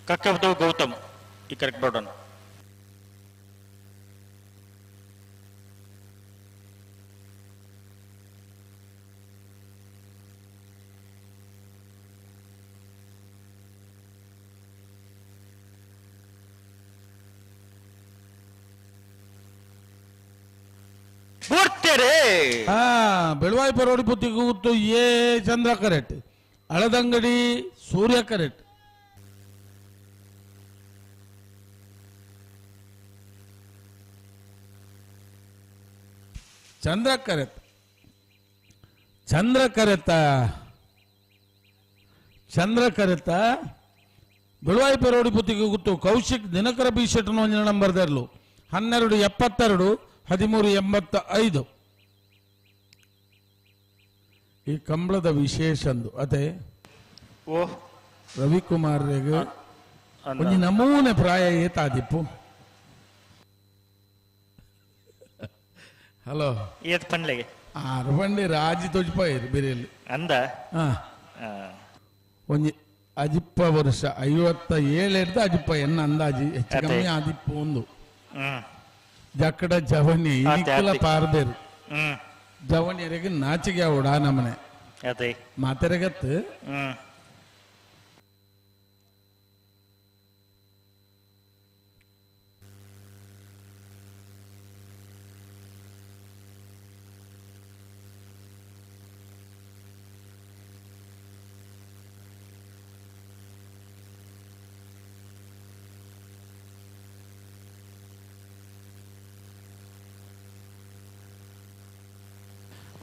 ಕಕ್ಕಬದು ಗೌತಮ್ ಈ ಕರೆಕ್ಟ್ ಬರೋಣ. Belvai Parodi Puttige A Chandra correct, Aladangady Surya correct. Chandra correct, Chandra ಕರೆತ, ಚಂದ್ರ ಕರೆತ. ಬೆಳವಾಯಿ ಪರೋಡಿ ಪುತ್ತಿಗೆ ಗೊತ್ತು ಕೌಶಿಕ್ ದಿನಕರ ಬಿ ಶೆಟ್ಟನ ಒಂದಿನ ನಂಬರ್ ದರ್ಲು 12 72 13 85. ಈ ಕಂಬಳದ ವಿಶೇಷ ಅಂದು ಅದೇ ಓ ರವಿಕುಮಾರ್ ಒಂಜಿ ನಮೂನೆ ಪ್ರಾಯ ಏತಾದಿಪ್ಪು. ಹಲೋ ಏತ್ ಪಂಡ್ಲೆಗೆ ಆರು ಪಂಡಿ ರಾಜಿ ತೊಜಿಪಾಯಿರು ಬಿರಿಯಲ್ಲಿ ಅಂದ ಒಂಜಿ ಅಜಿಪ್ಪ ವರ್ಷ 57 ಹಿಡ್ದು ಅಜಿಪ್ಪ ಎನ್ನ ಅಂದಾಜಿ ಹೆಚ್ಚು ಕಮ್ಮಿ ಆದಿಪ್ಪು ಒಂದು ಜಕ್ಕಡ ಜವನಿ ಇಕ್ಕಲ ಪಾರ್ಬೇರು ಜವನಿಯರಿಗೆ ನಾಚಿಗೆ ಅವಡ ನಮ್ಮನೆ ಮಾತೆರಗತ್ತು.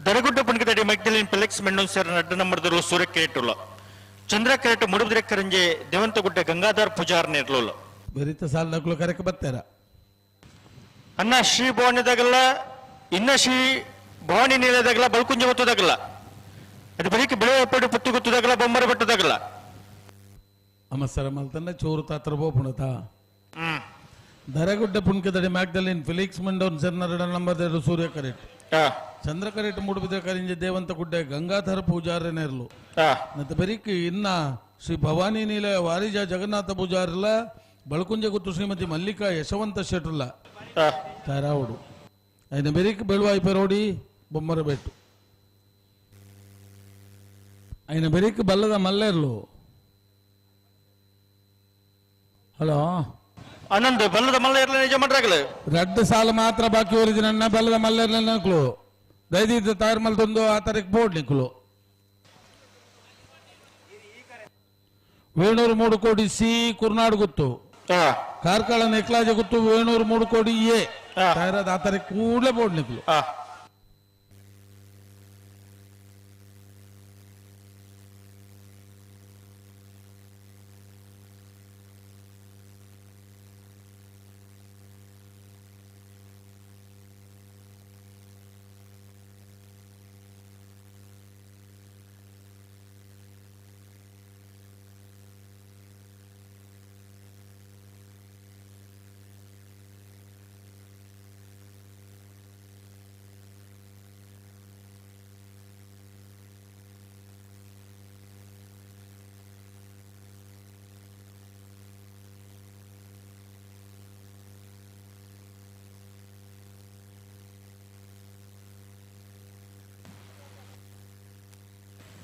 ದರಗುಡ್ಡ ಪುಣ್ಕದಡಿ ಮಗ್ದಲಿನ್ ಫೆಲಿಕ್ಸ್ ಮೆಂಡೋನ್ ಸೇರ್ ನಡ್ಡ ನಂಬರ್ದರು ಸೂರ್ಯ ಕೆರೆಟುಲ್ಲ ಚಂದ್ರ ಕೆರೆಟು ಮುಡುಬಿದ್ರೆ ಕರಂಜೆ ದೇವಂತಗುಡ್ಡೆ ಗಂಗಾಧರ್ ಪೂಜಾರ್ ನೇರ್ಲುಲ್ಲ ಬರಿತ ಸಾಲದಕ್ಲು ಕರೆಕ ಬರ್ತಾರ. ಅನ್ನ ಶ್ರೀ ಭವಾನಿದಾಗಲ್ಲ ಇನ್ನ ಶ್ರೀ ಭವಾನಿ ನೀಲದಾಗಲ್ಲ ಬಲ್ಕುಂಜ ಗೊತ್ತದಾಗಲ್ಲ ಅದು ಬರೀಕೆ ಬೆಳೆ ಪಡು ಪುತ್ತು ಗೊತ್ತದಾಗಲ್ಲ ಬೊಮ್ಮರ ಬೆಟ್ಟದಾಗಲ್ಲ ಅಮಸರ ಮಲ್ತಂಡ ಚೋರು ತಾತ್ರ ಬೋಪುಣತ ದರಗುಡ್ಡ ಪುಣ್ಕದಡಿ ಮ್ಯಾಗ್ದಲಿನ್ ಫೆಲಿಕ್ಸ್ ಮೆಂಡೋನ್ ಸೇರ್ ನಡ್ಡ ನಂಬರ್ ಸೂರ್ಯ ಕರೆಟ್ ಚಂದ್ರ ಕರೆಟ್ ಮೂಡುಬಿದ್ರೆ ಕರಿಂಜೆ ದೇವಂತ ಗುಡ್ಡೆ ಗಂಗಾಧರ ಪೂಜಾರಿ ನೇರ್ಲು ಮತ್ತೆ ಬೆರಿಕ್ ಇನ್ನ ಶ್ರೀ ಭವಾನಿ ನೀಲ ವಾರಿಜ ಜಗನ್ನಾಥ ಪೂಜಾರಿಲ್ಲ ಬಳಕುಂಜ ಗುತ್ತು ಶ್ರೀಮತಿ ಮಲ್ಲಿಕಾ ಯಶವಂತ ಶೆಟ್ರುಲ್ಲ ತಾರಾವುಡು ಐನ ಬೆರಿಕ್ ಬೆಳುವಾಯಿ ಪೆರೋಡಿ ಬೊಮ್ಮರ ಬೆಟ್ಟು ಐನ ಬೆರಿಕ್ ಬಲ್ಲದ ಮಲ್ಲೇರ್ಲು. ಹಲೋ ಆನಂದ್ ಬಲ್ಲದ ಮಲ್ಲೇರ್ಲ ನಿಜ ಮಾಡ್ರಾಗಲು ರಡ್ಡು ಸಾಲ ಮಾತ್ರ ಬಾಕಿ ಒರಿಜಿನ ಬಲ್ಲದ ಮಲ್ಲೇರ್ಲ ನಕ್ಲು ದಯದೀತ ತಯಾರು ಮಲ್ತೊಂದು ಆ ತಾರೀಕು ಬೋರ್ಡ್ ನಿಕ್ಲು. ವೇಣೂರು 3 ಕೋಟಿ ಸಿ ಕುರ್ನಾಡು ಗುತ್ತು, ಕಾರ್ಕಳ ನೆಕ್ಲಾಜ ಗುತ್ತು ವೇಣೂರು 3 ಕೋಟಿ ಎ ತಯಾರಾದ ಆ ತಾರೀಕು ಕೂಡಲೇ ಬೋರ್ಡ್ ನಿಕ್ಲು.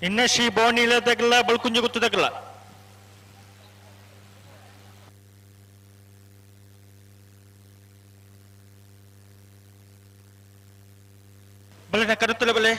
ಇನ್ನ ಶ್ರೀ ಭವಾನಿ ಇಲ್ಲದಾಗಲ್ಲ ಬಳ್ಕುಂಜ ಗೊತ್ತದಾಗಲ್ಲ ಬಲೆ ಕರುತ್ತಲೆ ಬಲೆ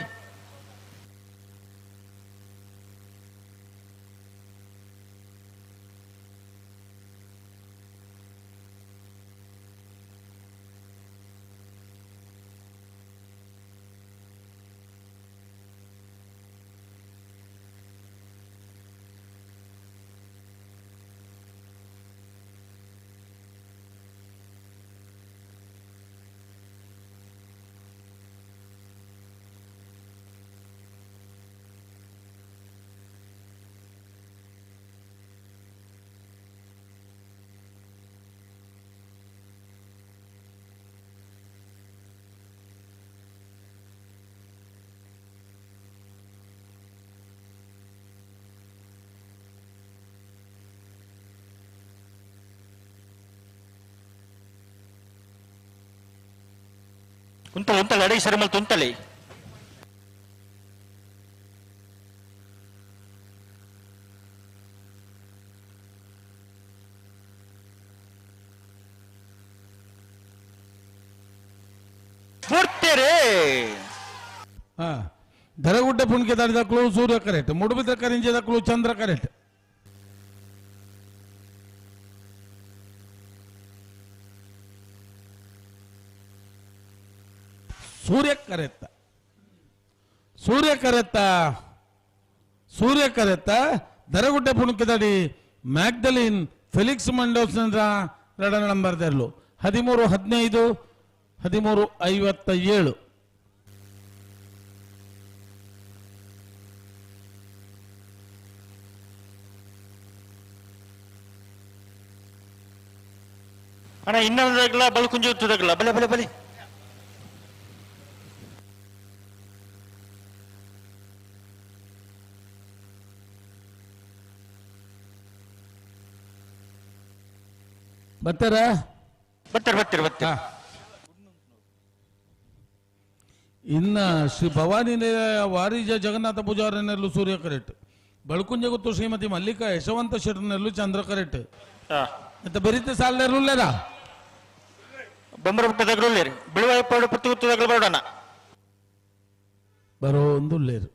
ಉಂತಲಿ ಉಂತಲಿ ಅಡಿಗೆ ಸರಿ ಮಲ್ತು ಉಂತಲಿ. ಧರಗುಡ್ಡೆ ಪುಣ್ಕೆ ದಾಡಿದಕ್ಳು ಸೂರ್ಯ ಕರೆಕ್ಟ್, ಮುಡುಬಿದ್ರ ಕರಿಂಜದಕ್ಳು ಚಂದ್ರ ಕರೆಕ್ಟ್. ಸೂರ್ಯ ಕರೆತ್ತ, ಸೂರ್ಯ ಕರೆತ್ತ, ಸೂರ್ಯ ಕರೆತ್ತ. ಧರಗುಡ್ಡೆ ಪುಣ್ಕೆದಾಡಿ ಮ್ಯಾಗ್ದಲಿನ್ ಫೆಲಿಕ್ಸ್ ಮಂಡೋಸ್ನ ಎರಡನೇ ನಂಬರ್ ದೆರ್ಲು 13 15 13 57. ಅಣ್ಣ ಇನ್ನೊಂದಾಗಲ ಬಲ್ಕುಂಜಿ ತುದಗಲ ಬಲೆ ಬಲೆ ಬಲೆ. ಬರ್ತಾರ ಬರ್ತಾರೆ ಬರ್ತಾರೆ ಬರ್ತಾರೆ. ಇನ್ನ ಶ್ರೀ ಭವಾನಿ ವಾರಿಜ ಜಗನ್ನಾಥ ಪೂಜಾರನೆಲ್ಲೂ ಸೂರ್ಯ ಕರೆಕ್ಟ್, ಬಳ್ಕುಂಜ ಗೊತ್ತು ಶ್ರೀಮತಿ ಮಲ್ಲಿಕಾ ಯಶವಂತ ಶೆಟ್ಟರ್ನೆಲ್ಲೂ ಚಂದ್ರ ಕರೆಕ್ಟ್. ಅಂತ ಬೆರೀತೆ ಸಾಲನೇರುಲ್ಲೇರ ಬೊಂಬರ ಬಿಟ್ಟದಾಗಲೂ ಬಿಳುವಾಯ ಪೌಡ ಪುತ್ತಿ ಗುತ್ತದಾಗಲೂ ಬರೋಣ ಬರೋ ಒಂದು ಲೇರು.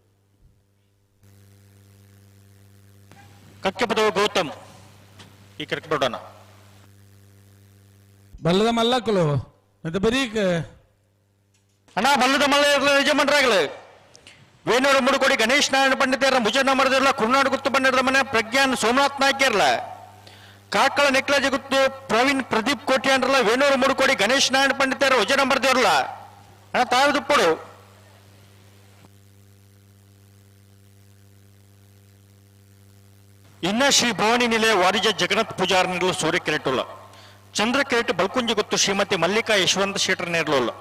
ಕಕ್ಕೆ ಪದವು ಗೌತಮ್ ಈ ಕರೆಕ್ಟ್ ಬರೋಣ. ಬಲ್ಲದ ಮಲ್ಲಕ್ಕಲು ಮತ್ತೆ ಬರೀಕ್ ಅಣ್ಣ ಬಲ್ಲದ ಮಲ್ಲ ಯಜಮಾನರಾಗಲು ವೇಣೂರು ಮುಡುಕೋಡಿ ಗಣೇಶ್ ನಾರಾಯಣ ಪಂಡಿತರ ಮುಜನ ಮರದಿರಲ್ಲ ಕುರುನಾಡು ಗುತ್ತು ಬಂಡಿರದ ಮನೆ ಪ್ರಜ್ಞಾನ್ ಸೋಮನಾಥ್ ನಾಯ್ಕರ್ಲ ಕಾಕಳ ನೆಕ್ಲಾಜಿ ಗುತ್ತು ಪ್ರವೀಣ್ ಪ್ರದೀಪ್ ಕೋಟ್ಯಾನ್ರಲ್ಲ ವೇಣೂರು ಮುಡುಕೋಡಿ ಗಣೇಶ್ ನಾರಾಯಣ ಪಂಡಿತರ ವಜನ ಮರದಿರಲ್ಲ ಅಣ್ಣ ತಾವು ದುಪ್ಪಡು. ಇನ್ನ ಶ್ರೀ ಭವಾನಿ ನಿಲಯ ವಾರಿಜ ಜಗನ್ನಾಥ್ ಪೂಜಾರ್ ನೀಡಲು ಸೂರ್ಯ ಕೆರೆಟುಲ್ಲ ಚಂದ್ರ ಕೆರೆಟ್ ಬಲ್ಕುಂಜಿ ಗೊತ್ತು ಶ್ರೀಮತಿ ಮಲ್ಲಿಕಾ ಯಶವಂತ ಶೆಟ್ಟರ್ ನೇರ್ಲೋಲ್ಲ.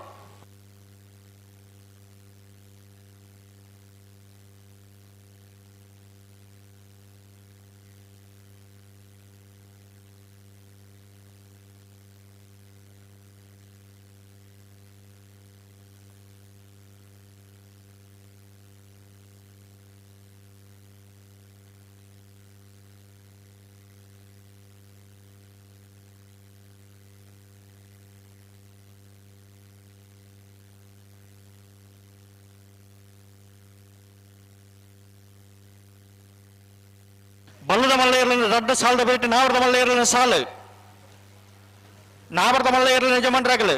ಬಲ್ಲದ ಮಲ್ಲ ದೊಡ್ಡ ಸಾಲದ ಬೇಟೆ ನಾವರದ ಮಲ್ಲ ಇರಲಿನ ಸಾಲು ನಾವರದ ಮಲ್ಲ ಇರಲಿನ ಯಜಮಾನರಾಗಲು.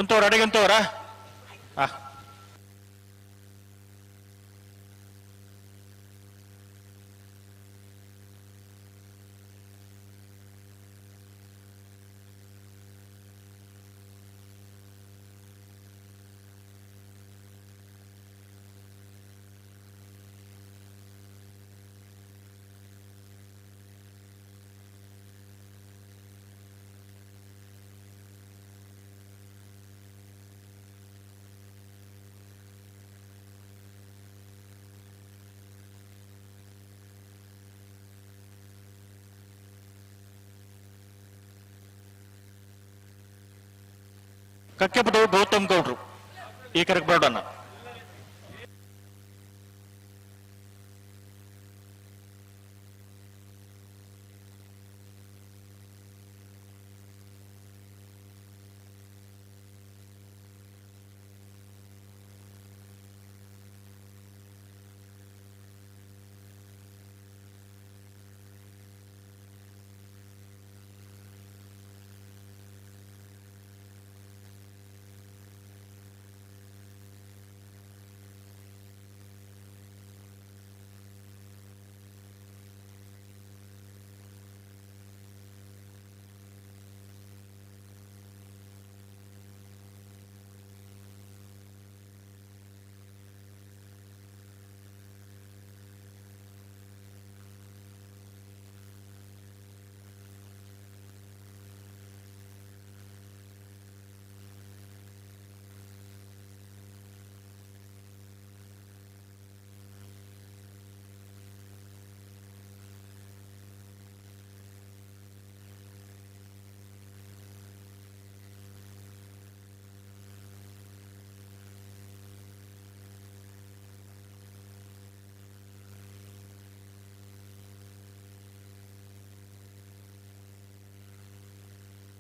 ಉಂತವ್ರ ಅಡಿಗೆ ಉಂತವ್ರ. ಕಕ್ಕೆಪದವು ಗೌತಮ್ ಗೌಡ್ರು ಈ ಕರೆಗೆ ಬರೋಣ.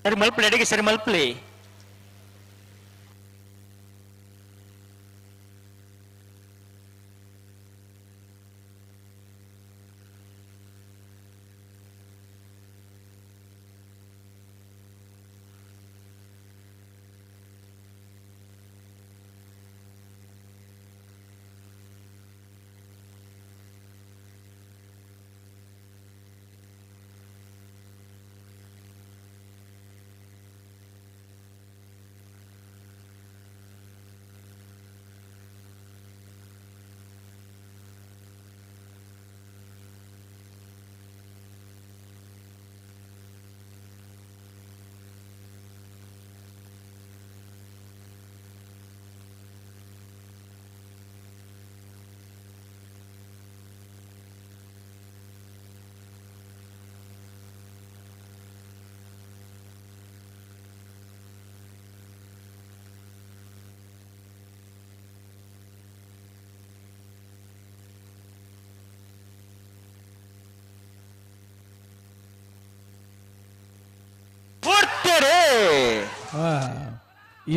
ಸರಿ ಮಲ್ಪಲಿ ಅಡಿಗೆ ಸರಿ ಮಲ್ಪಲಿ.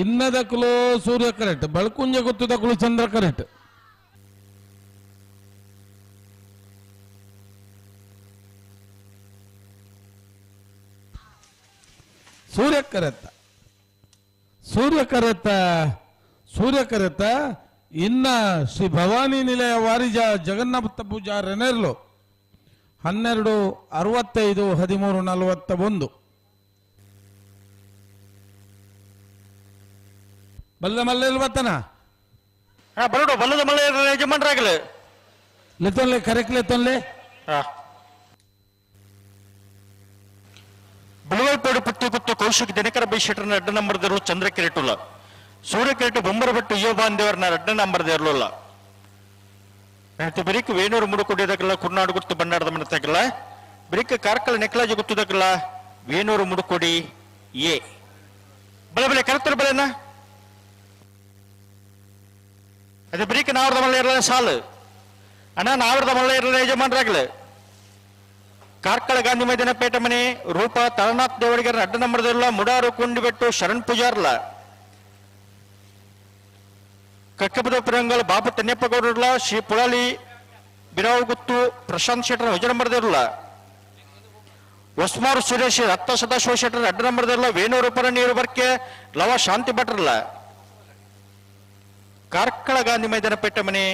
ಇನ್ನದಕ್ಕಲು ಸೂರ್ಯ ಕರೆಕ್ಟ್, ಬಳಕುಂಜ ಗೊತ್ತದಕ್ಕಲು ಚಂದ್ರ ಕರೆಕ್ಟ್. ಸೂರ್ಯ ಕರೆತ್ತ, ಸೂರ್ಯ ಕರೆತ್ತ, ಸೂರ್ಯ ಕರೆತ್ತ. ಇನ್ನ ಶ್ರೀ ಭವಾನಿ ನಿಲಯ ವಾರಿಜ ಜಗನ್ನಾಥ ಪೂಜಾ ರೆನೆರ್ಲು 12 65 13 41. ಬಲ್ಲದ ಮಲ್ಲೆಲ್ ಬತ್ತನ ಬರಡು ಬಲ್ಲದ ಮಲ್ಲೆ ಯಜಮಾನ್ರಾಗಲಿ ಲೆತ್ತೊನ್ಲೆ ಕರೆಕ್ಟ್ ಲೆತ್ತೊನ್ಲೆ. ಬಿಳುವಲ್ಪೇಡು ಪುಟ್ಟಿ ಗುತ್ತು ಕೌಶಿಕ್ ದಿನಕರ ಬೈ ಶೆಟ್ಟರ್ನ ಅಡ್ಡ ನಂಬರ್ ದೇವರು ಚಂದ್ರ ಕಿರೀಟುಲ್ಲ, ಸೂರ್ಯ ಕಿರೀಟ ಬೊಂಬರಬೆಟ್ಟು ಯುವಬಾನ್ ದೇವರನ್ನ ಅಡ್ಡ ನಂಬರ್ ದೇವರಲ್ಲ. ಬಿರಿಕ್ ವೇಣೂರು ಮುಡುಕೊಡಿದಕ್ಕೆಲ್ಲ ಕುರ್ನಾಡು ಗುರ್ತು ಬಣ್ಣಾಡದ ಮನತಕ್ಕಲ್ಲ, ಬಿರಿಕ್ ಕಾರ್ಕಳ ನೆಕ್ಲಾಜಿ ಗುತ್ತದಕ್ಕೆಲ್ಲ ವೇಣೂರು ಮುಡುಕೊಡಿ ಎ ಬಲೆ ಬಲೆ ಕರೆಕ್ಟ್ ಬಲೆನಾ. ಅದು ಬಿರಿಕ್ ನಾವರದ ಮಲ್ಲ ಇರಲ್ಲ ಸಾಲು ಅಣ್ಣ, ನಾವರದ ಮಲ್ಲ ಇರಲ್ಲ ಯಜಮಾನ್ರಾಗ್ಲಿ. ಕಾರ್ಕಳ ಗಾಂಧಿ ಮೈದಾನ ಪೇಟೆ ಮನೆ ರೂಪ ತಾರನಾಥ್ ದೇವಡಿಗರ ಅಡ್ಡ ನಂಬರ್ದಿರಲ್ಲ, ಮುಡಾರು ಕುಂಡಿಬೆಟ್ಟು ಶರಣ್ ಪೂಜಾರ್ಲ, ಕಕ್ಕಬದ ಪಿರಂಗಲ್ ಬಾಬು ತನ್ಯಪ್ಪ ಗೌಡರ್ಲ, ಶ್ರೀ ಪುಳಾಲಿ ಬಿರಾವುಗುತ್ತು ಪ್ರಶಾಂತ್ ಶೆಟ್ಟರ್ ಹೊಜ ನಂಬರ್ದಿರಲ್ಲ, ಹೊಸ್ಮಾರು ಸುರೇಶ್ ರಕ್ತ ಸದಾಶಿವ ಶೆಟ್ಟರ್ ಅಡ್ಡ ನಂಬರ್ದಿರಲ್ಲ, ವೇಣೂರು ಪರ ನೀರು ಬರ್ಕೆ ಲವ ಶಾಂತಿ ಭಟ್ರಲ್ಲ. ಕಾರ್ಕಳ ಗಾಂಧಿ ಮೈದಾನ ಪೇಟೆ ಮನೆ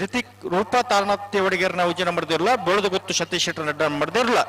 ರಿತಿಕ್ ರೂಪಾ ತಾರನಾಥ್ ದೇವಡಿಗರನ್ನ ಉಜ್ಜನ ಮಾಡಿದಿರಲ್ಲ, ಬೋಳದ ಗುತ್ತು ಸತೀಶ್ ಶೆಟ್ಟರ್ ಅಡ್ಡ ಮಾಡಿದಿರಲ್ಲ.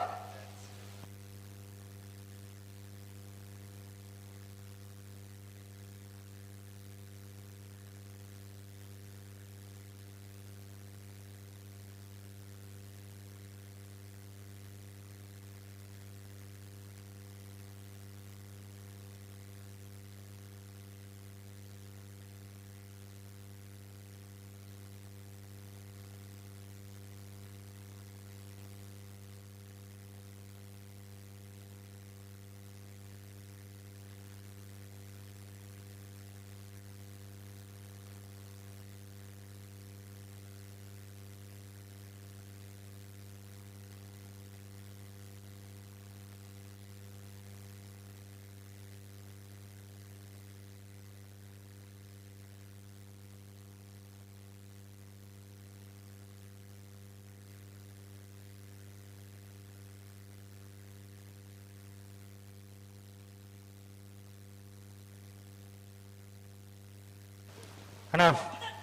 ಅಣ್ಣ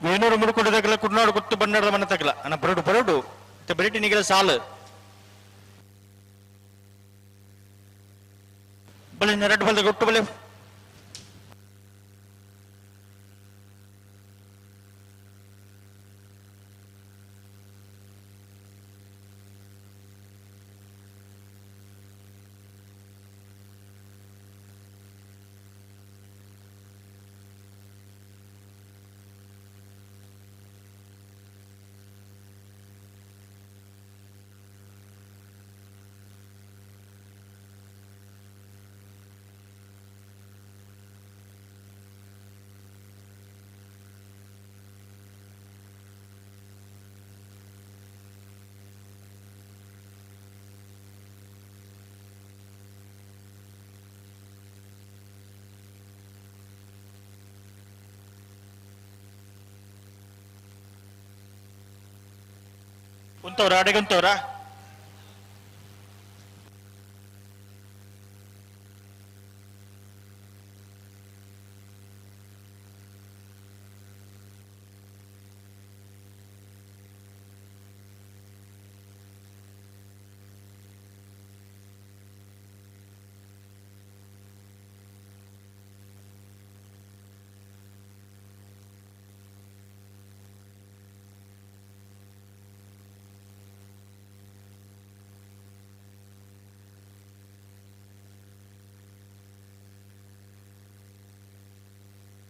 ವೇಣೂರು ಮುಡುಕೊಂಡಿದಾಗಲ ಕುಡ್ನಾಡು ಗುತ್ತು ಬಣ್ಣದ ಮನೆ ತಗಲ ಅಣ್ಣ ಬರಡು ಬರಡು ಬರೀಟಿ ನಿಗಲ ಸಾಲು ಬಲೆ ನೆರಡು ಬಲ್ದ ಗೊಟ್ಟು ಬಲೆ. ಉಂತವ್ರ ಅಡೆಗುಂತವ್ರ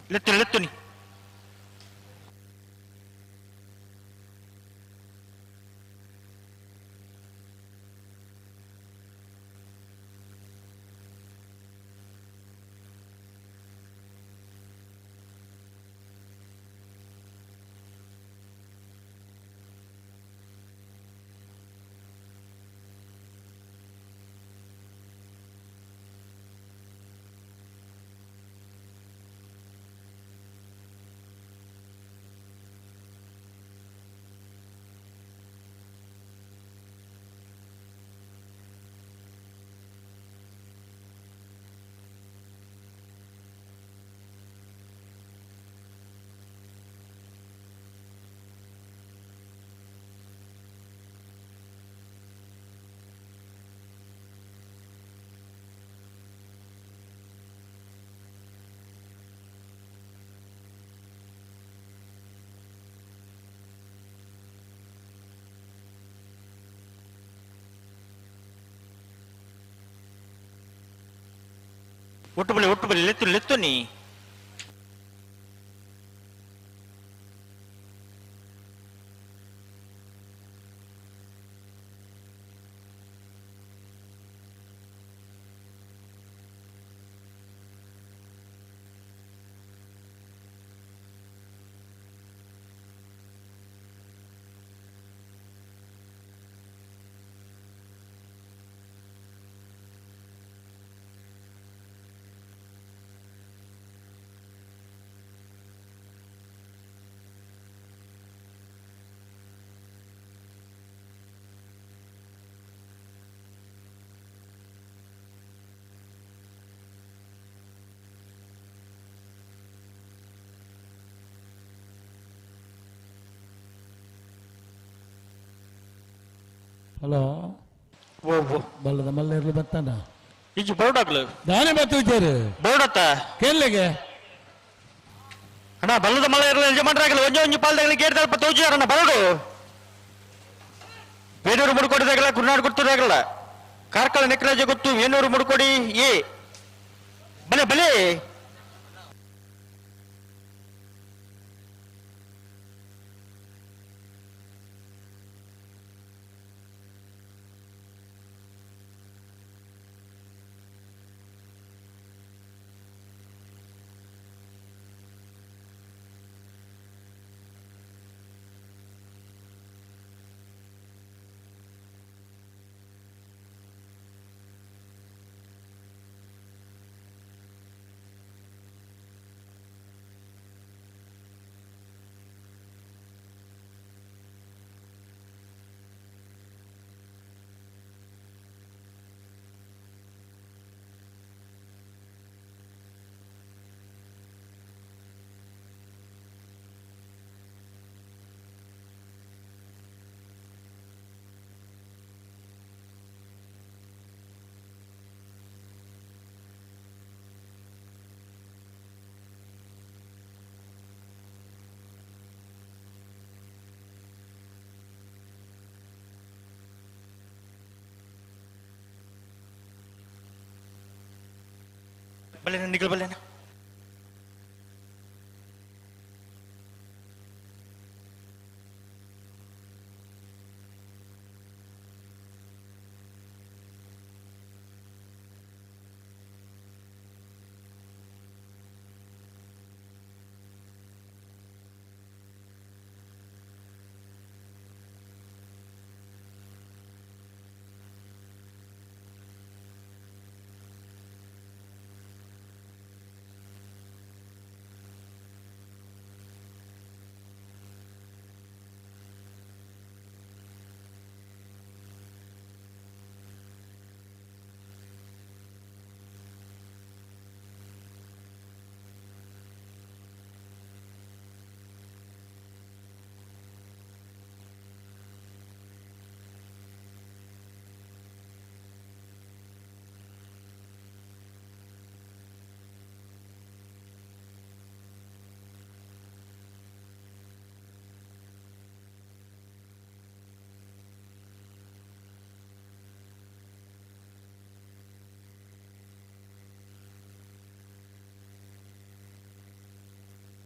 ಲೆತ್ತು ಲೆತ್ತುನಿ ಒಟ್ಟು ಬಲಿ ಒಟ್ಟು ಬಲಿ ಲೆತ್ತು ಲೆತ್ತುನಿ ಹಲೋ ಬಲ್ಲದ ಮಲ್ಲೇರ್ಲು ಬತ್ತಾನ ಈಜು ಬೋರ್ಡ್ ಆಗ್ಲು ದಾನೆ ಬತ್ತು ಬೋರ್ಡ್ ಅತ್ತ ಕೇಳ್ಲಿಗೆ ಅಣ್ಣ ಬಲ್ಲದ ಮಳೆ ಇರಲಿ ಯಜಮಾನ್ರಾಗಲಿ ಒಂಜೆ ಒಂಜಿ ಪಾಲ್ದಾಗಲಿ ಗೇಟ್ ತಲ್ಪ ತೋಜಿಯಾರಣ್ಣ ಬರಡು ವೇಣೂರು ಮುಡುಕೊಡಿದಾಗಲ್ಲ ಗುರುನಾಡು ಗುರ್ತದಾಗಲ್ಲ ಕಾರ್ಕಳ ನೆಕ್ಕರಾಜ ಗೊತ್ತು ವೇಣೂರು ಮುಡುಕೊಡಿ ಎ ಬಲೆ ಬಲೆ ಬಲ್ಲೆನ ನಿಗಲ್ ಬಲ್ಲೆನ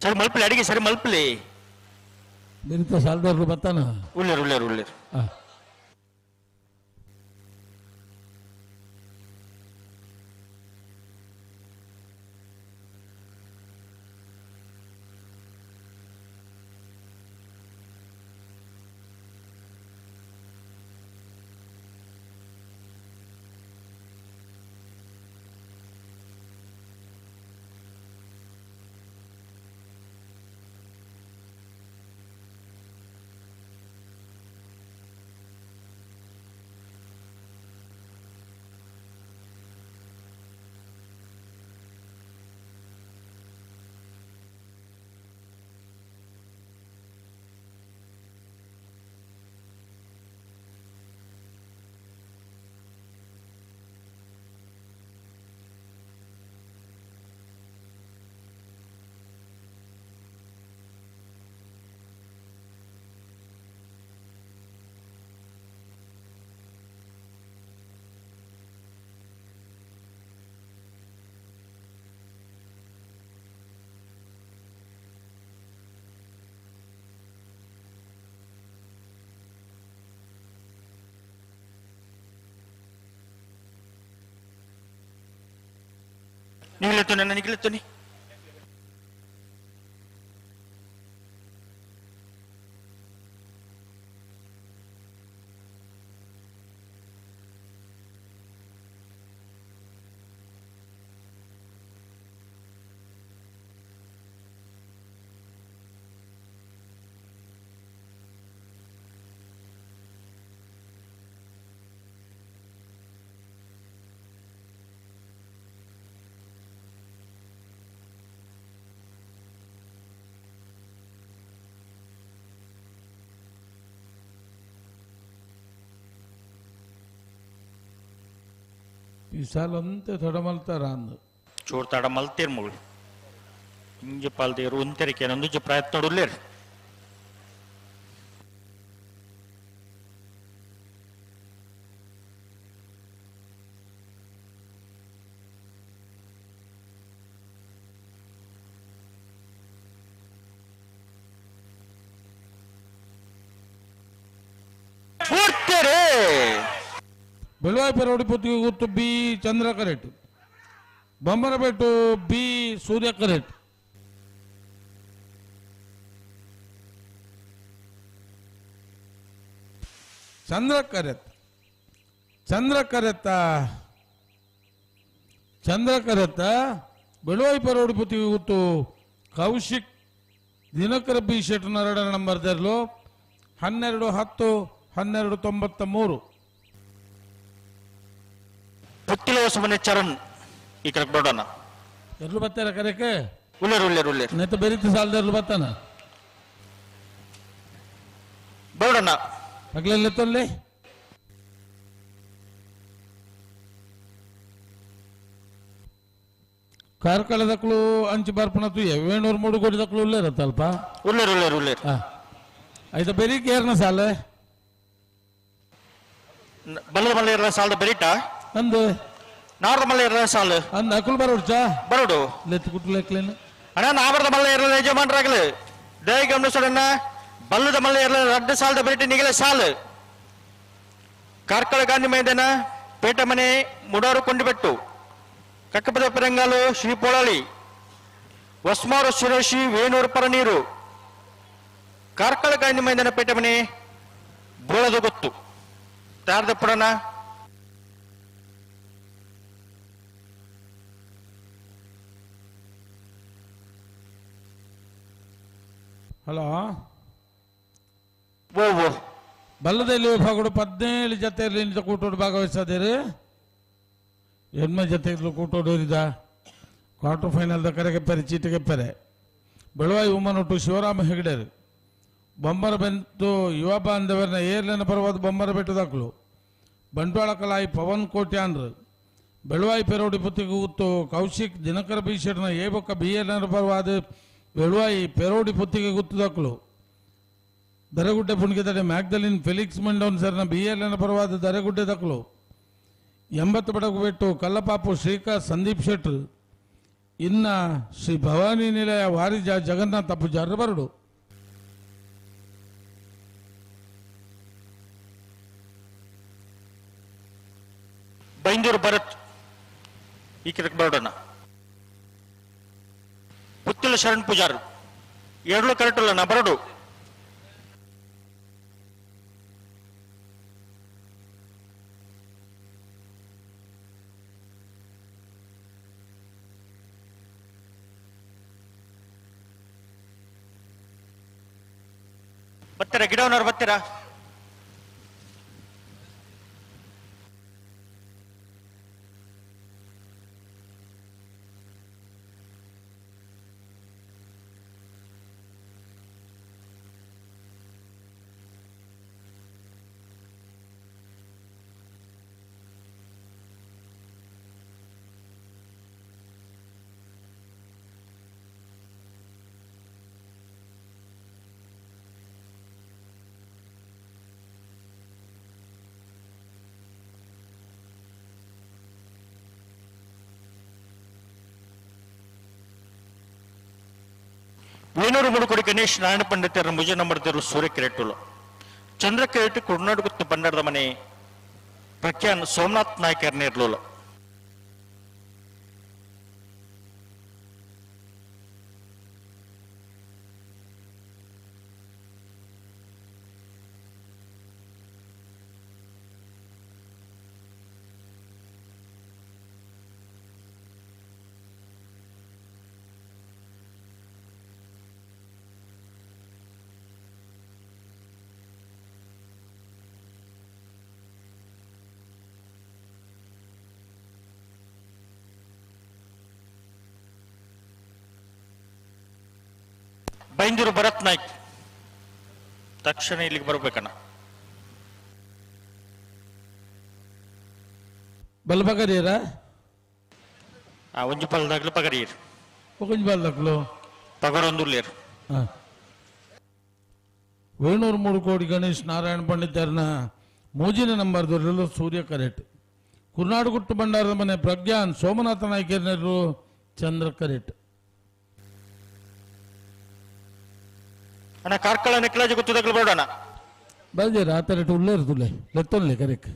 ಸರಿ ಮಲ್ಪಲಿ ಅಡಿಗೆ ಸರಿ ಮಲ್ಪಲಿ ಬಿರಿತ ಸಾಲದಾರರು ಬರ್ತಾನ ಉಳ್ಳೇರು ಉಳ್ಳೇರು ಉಳ್ಳೇರು ನಿಗ್ಲೆತ್ತೋನಿ ಅಣ್ಣ ನಿಗ್ಲೆತ್ತೋನಿ ಈ ಸಾಲ ಅಂತೆ ತಡ ಅಂದು ಚೂರು ತಡ ಮಲ್ತೀರ್ ಮುಳು ಇಂಜಿ ಪಾಲ್ದೀರು ಉಂತೆರಿಕೆ ನಂದುಜಿ ಪ್ರಯತ್ನ ಉಲ್ಲೇರ್ ಬೆಳವಾಯಿ ಪೆರೋಡಿ ಪೊತ್ತಿಗೆ ಗುತ್ತು ಬಿ ಚಂದ್ರ ಕರೆಟ್ ಬೊಮ್ಮರಪೇಟು ಬಿ ಸೂರ್ಯ ಕರೆಟ್ ಚಂದ್ರ ಕರೆತ್ ಚಂದ್ರ ಕರೆತ್ತ ಚಂದ್ರ ಕರೆತ್ತ ಬೆಳವಾಯಿ ಪರೋಡಿ ಪೊತ್ತಿಗೆ ಗುತ್ತು ಕೌಶಿಕ್ ದಿನಕರ ಬಿ ಶೆಟ್ನ ಎರಡರ ನಂಬರ್ ದರ್ಲು 12 10 12 93 ಪುತ್ತಿಲ ಹೊಸಮನೆ ಚರಣ್ ಈ ಕಡೆ ಬರೋಣ ಎರ್ಲು ಬರ್ತಾರ ಕರೆಕ್ಕೆ ಉಳ್ಳೇರು ಉಳ್ಳೇರು ಉಳ್ಳೇರು ನೆತ್ತ ಬೆರಿತ ಸಾಲದ ಎರ್ಲು ಬರ್ತಾನ ಬರೋಣ ಅಗ್ಲೆಲ್ಲ ತೊಲ್ಲೆ ಕಾರ್ಕಳದಕ್ಳು ಅಂಚು ಬರ್ಪಣ ತುಯ್ಯ ವೇಣೂರು ಮೂಡು ಕೋಟಿ ಉಳ್ಳೇರತ್ತಲ್ಪ ಉಳ್ಳೇರು ಉಳ್ಳೇರು ಉಳ್ಳೇರು ಆಯ್ತಾ ಬೆರಿಕೆ ಏರ್ನ ಸಾಲ ಬಲ್ಲದ ಮಲ್ಲ ಇರಲ್ಲ ಸಾಲದ ಬೆರಿಟ ಅಂದು ನಾರದ ಮಲ್ಲ ಇರಲ್ಲ ಸಾಲು ಅಂದ್ ಅಕುಲ್ ಬರೋಡ್ಚಾ ಬರೋಡು ಲೆತ್ತು ಕುಟ್ಲೆಕ್ಲೇನು ಅಣ್ಣ ನಾವರದ ಮಲ್ಲ ಇರಲ್ಲ ಯಜಮಾನ್ರಾಗ್ಲು ದಯ ಗಮನಿಸೋಣ ಬಲ್ಲದ ಮಲ್ಲ ಇರಲ್ಲ ರಡ್ಡ ಸಾಲದ ಬೆರಿಟ ನಿಗಲ ಸಾಲು ಕಾರ್ಕಳ ಗಾಂಧಿ ಮೈದಾನ ಪೇಟಮನೆ ಮುಡಾರು ಕೊಂಡಿಬೆಟ್ಟು ಕಕ್ಕಪದ ಪೆರಂಗಾಲು ಶ್ರೀ ಪೋಳಾಳಿ ವಸ್ಮಾರು ಶಿರೋಶಿ ವೇಣೂರು ಪರನೀರು ಕಾರ್ಕಳ ಗಾಂಧಿ ಮೈದಾನ ಪೇಟಮನೆ ಬೋಳದ ಗೊತ್ತು ತಾರದ ಪುಡಣ ಹಲೋ ಓ ಓ ಬಲ್ಲದಲ್ಲಿ ವಿಭಾಗಡು 17 ಜತೆಯಲ್ಲಿ ನಿಂತ ಕೂಟೋಡು ಭಾಗವಹಿಸದಿರಿ ಎಣ್ಮ ಜತೆ ಕೂಟೋಡು ಇದ್ದ ಕ್ವಾರ್ಟರ್ ಫೈನಲ್ದ ಕರೆಗೆಪ್ಪರೆ ಚೀಟಿಗೆಪ್ಪರೆ ಬೆಳವಾಯಿ ಉಮ್ಮನೊಟ್ಟು ಶಿವರಾಮ ಹೆಗಡೆರು ಬೊಮ್ಮರ ಬೆಂತು ಯುವ ಬಾಂಧವರನ್ನ ಏರ್ಲೆನ ಪರ್ವತ ಬೊಮ್ಮರ ಬೆಟ್ಟದಾಕ್ಲು ಬಂಟ್ವಾಳ ಕಲಾಯಿ ಪವನ್ ಕೋಟ್ಯಾನ್ರು ಬೆಳವಾಯಿ ಪೆರೋಡಿ ಪುತ್ತಿಗೆ ಉತ್ತು ಕೌಶಿಕ್ ದಿನಕರ ಬೀಶರ್ನ ಎ ಬೊಕ್ಕ ಬಿ ಎಲ್ ಪರವಾದ ಬೆಳವಾಯಿ ಪೆರೋಡಿ ಪುತ್ತಿಗೆ ಗುತ್ತುದಾಕ್ಲು ದರಗುಡ್ಡೆ ಪುಣ್ಗಿದಡೆ ಮ್ಯಾಗ್ದಲಿನ್ ಫೆಲಿಕ್ಸ್ ಮಂಡೋನ್ ಸರ್ನ ಬಿ ಎಲ್ ಎನ್ ಪರವಾದ ದರಗುಡ್ಡೆ ದಕ್ಲು 80 ಬಡಗು ಬೆಟ್ಟು ಕಲ್ಲಪಾಪು ಶ್ರೀಕಾ ಸಂದೀಪ್ ಶೆಟ್ರು ಇನ್ನ ಶ್ರೀ ಭವಾನಿ ನಿಲಯ ವಾರಿಜ ಜಗನ್ನಾಥ ಪೂಜಾರ ಬರಡು. ಬೈಂದೂರು ಭರತ್ ಈ ಕಿರಕ್ ಬರೋಣ. ಪುತ್ತಿಲ ಶರಣ್ ಪೂಜಾರ್ ಎರಡು ಕರೆಕ್ಟ್ ಬರಡು. ಬರ್ತೀರಾ ಗಿಡವನವ್ರು ಬರ್ತೀರಾ? ವೇಣೂರು ಮುಡುಕೊಡಿ ಗಣೇಶ್ ನಾರಾಯಣ ಪಂಡಿತರ ಮುಜೆ ನಂಬರ್ದರು ಸೂರ್ಯ ಕಿರೇಟುಲು ಚಂದ್ರ ಕಿರೇಟು ಕುರ್ನಾಡುಗುತ್ತು ಬಂಡಾರದ ಮನೆ ಪ್ರಖ್ಯಾನ್ ಸೋಮನಾಥ್ ನಾಯ್ಕರ್ ನೇರ್ಲುಲು. ಬೈಂದೂರು ಭರತ್ ನಾಯ್ಕ್ ತಕ್ಷಣ ಇಲ್ಲಿಗೆ ಬರ್ಬೇಕಣ್ಣ. ಬಲ್ಬಗರೀರ ಒಂಜಿ ಪಲ್ದಾಗ್ಲು ಪಗರೀರ್ ಒಂಜಿ ಪಲ್ದಾಗ್ಲು ಪಗರೊಂದುಲ್ಲೇರ್. ವೇಣೂರು ಮೂಡುಕೋಡಿ ಗಣೇಶ್ ನಾರಾಯಣ ಪಂಡಿತರ್ನ ಮೂಜಿನ ನಂಬರ್ ದೊರಲು ಸೂರ್ಯ ಕರೆಟ್. ಕುರ್ನಾಡುಗುಟ್ಟು ಭಂಡಾರದ ಮನೆ ಪ್ರಜ್ಞಾನ್ ಸೋಮನಾಥ ನಾಯ್ಕರ್ನರು ಚಂದ್ರ ಕರೆಟ್. ಅಣ್ಣ ಕಾರ್ಕಳ ನೆಕ್ಲಾಜಿ ಗೊತ್ತದಾಗಲು ಬೇಡಣ್ಣ. ಬಲ್ಜೇರ ಆ ಥರ ಉಳ್ಳೇರು ತುಲೆ ಲೆತ್ತೊನ್ಲೆ ಕರೆಕ್.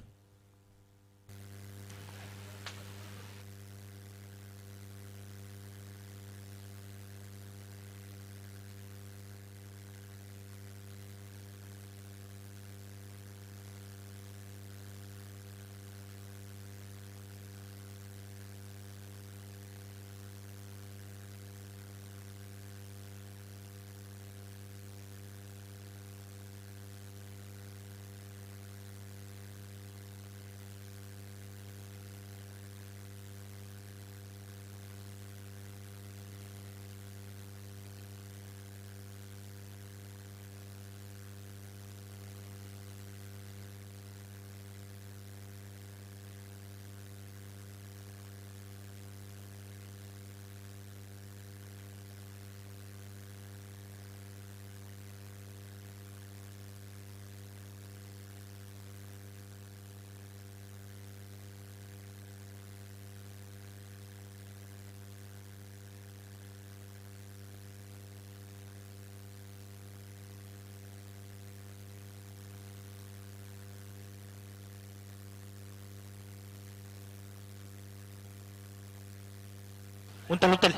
ಉಂತಲ್ ಉಂತಲ್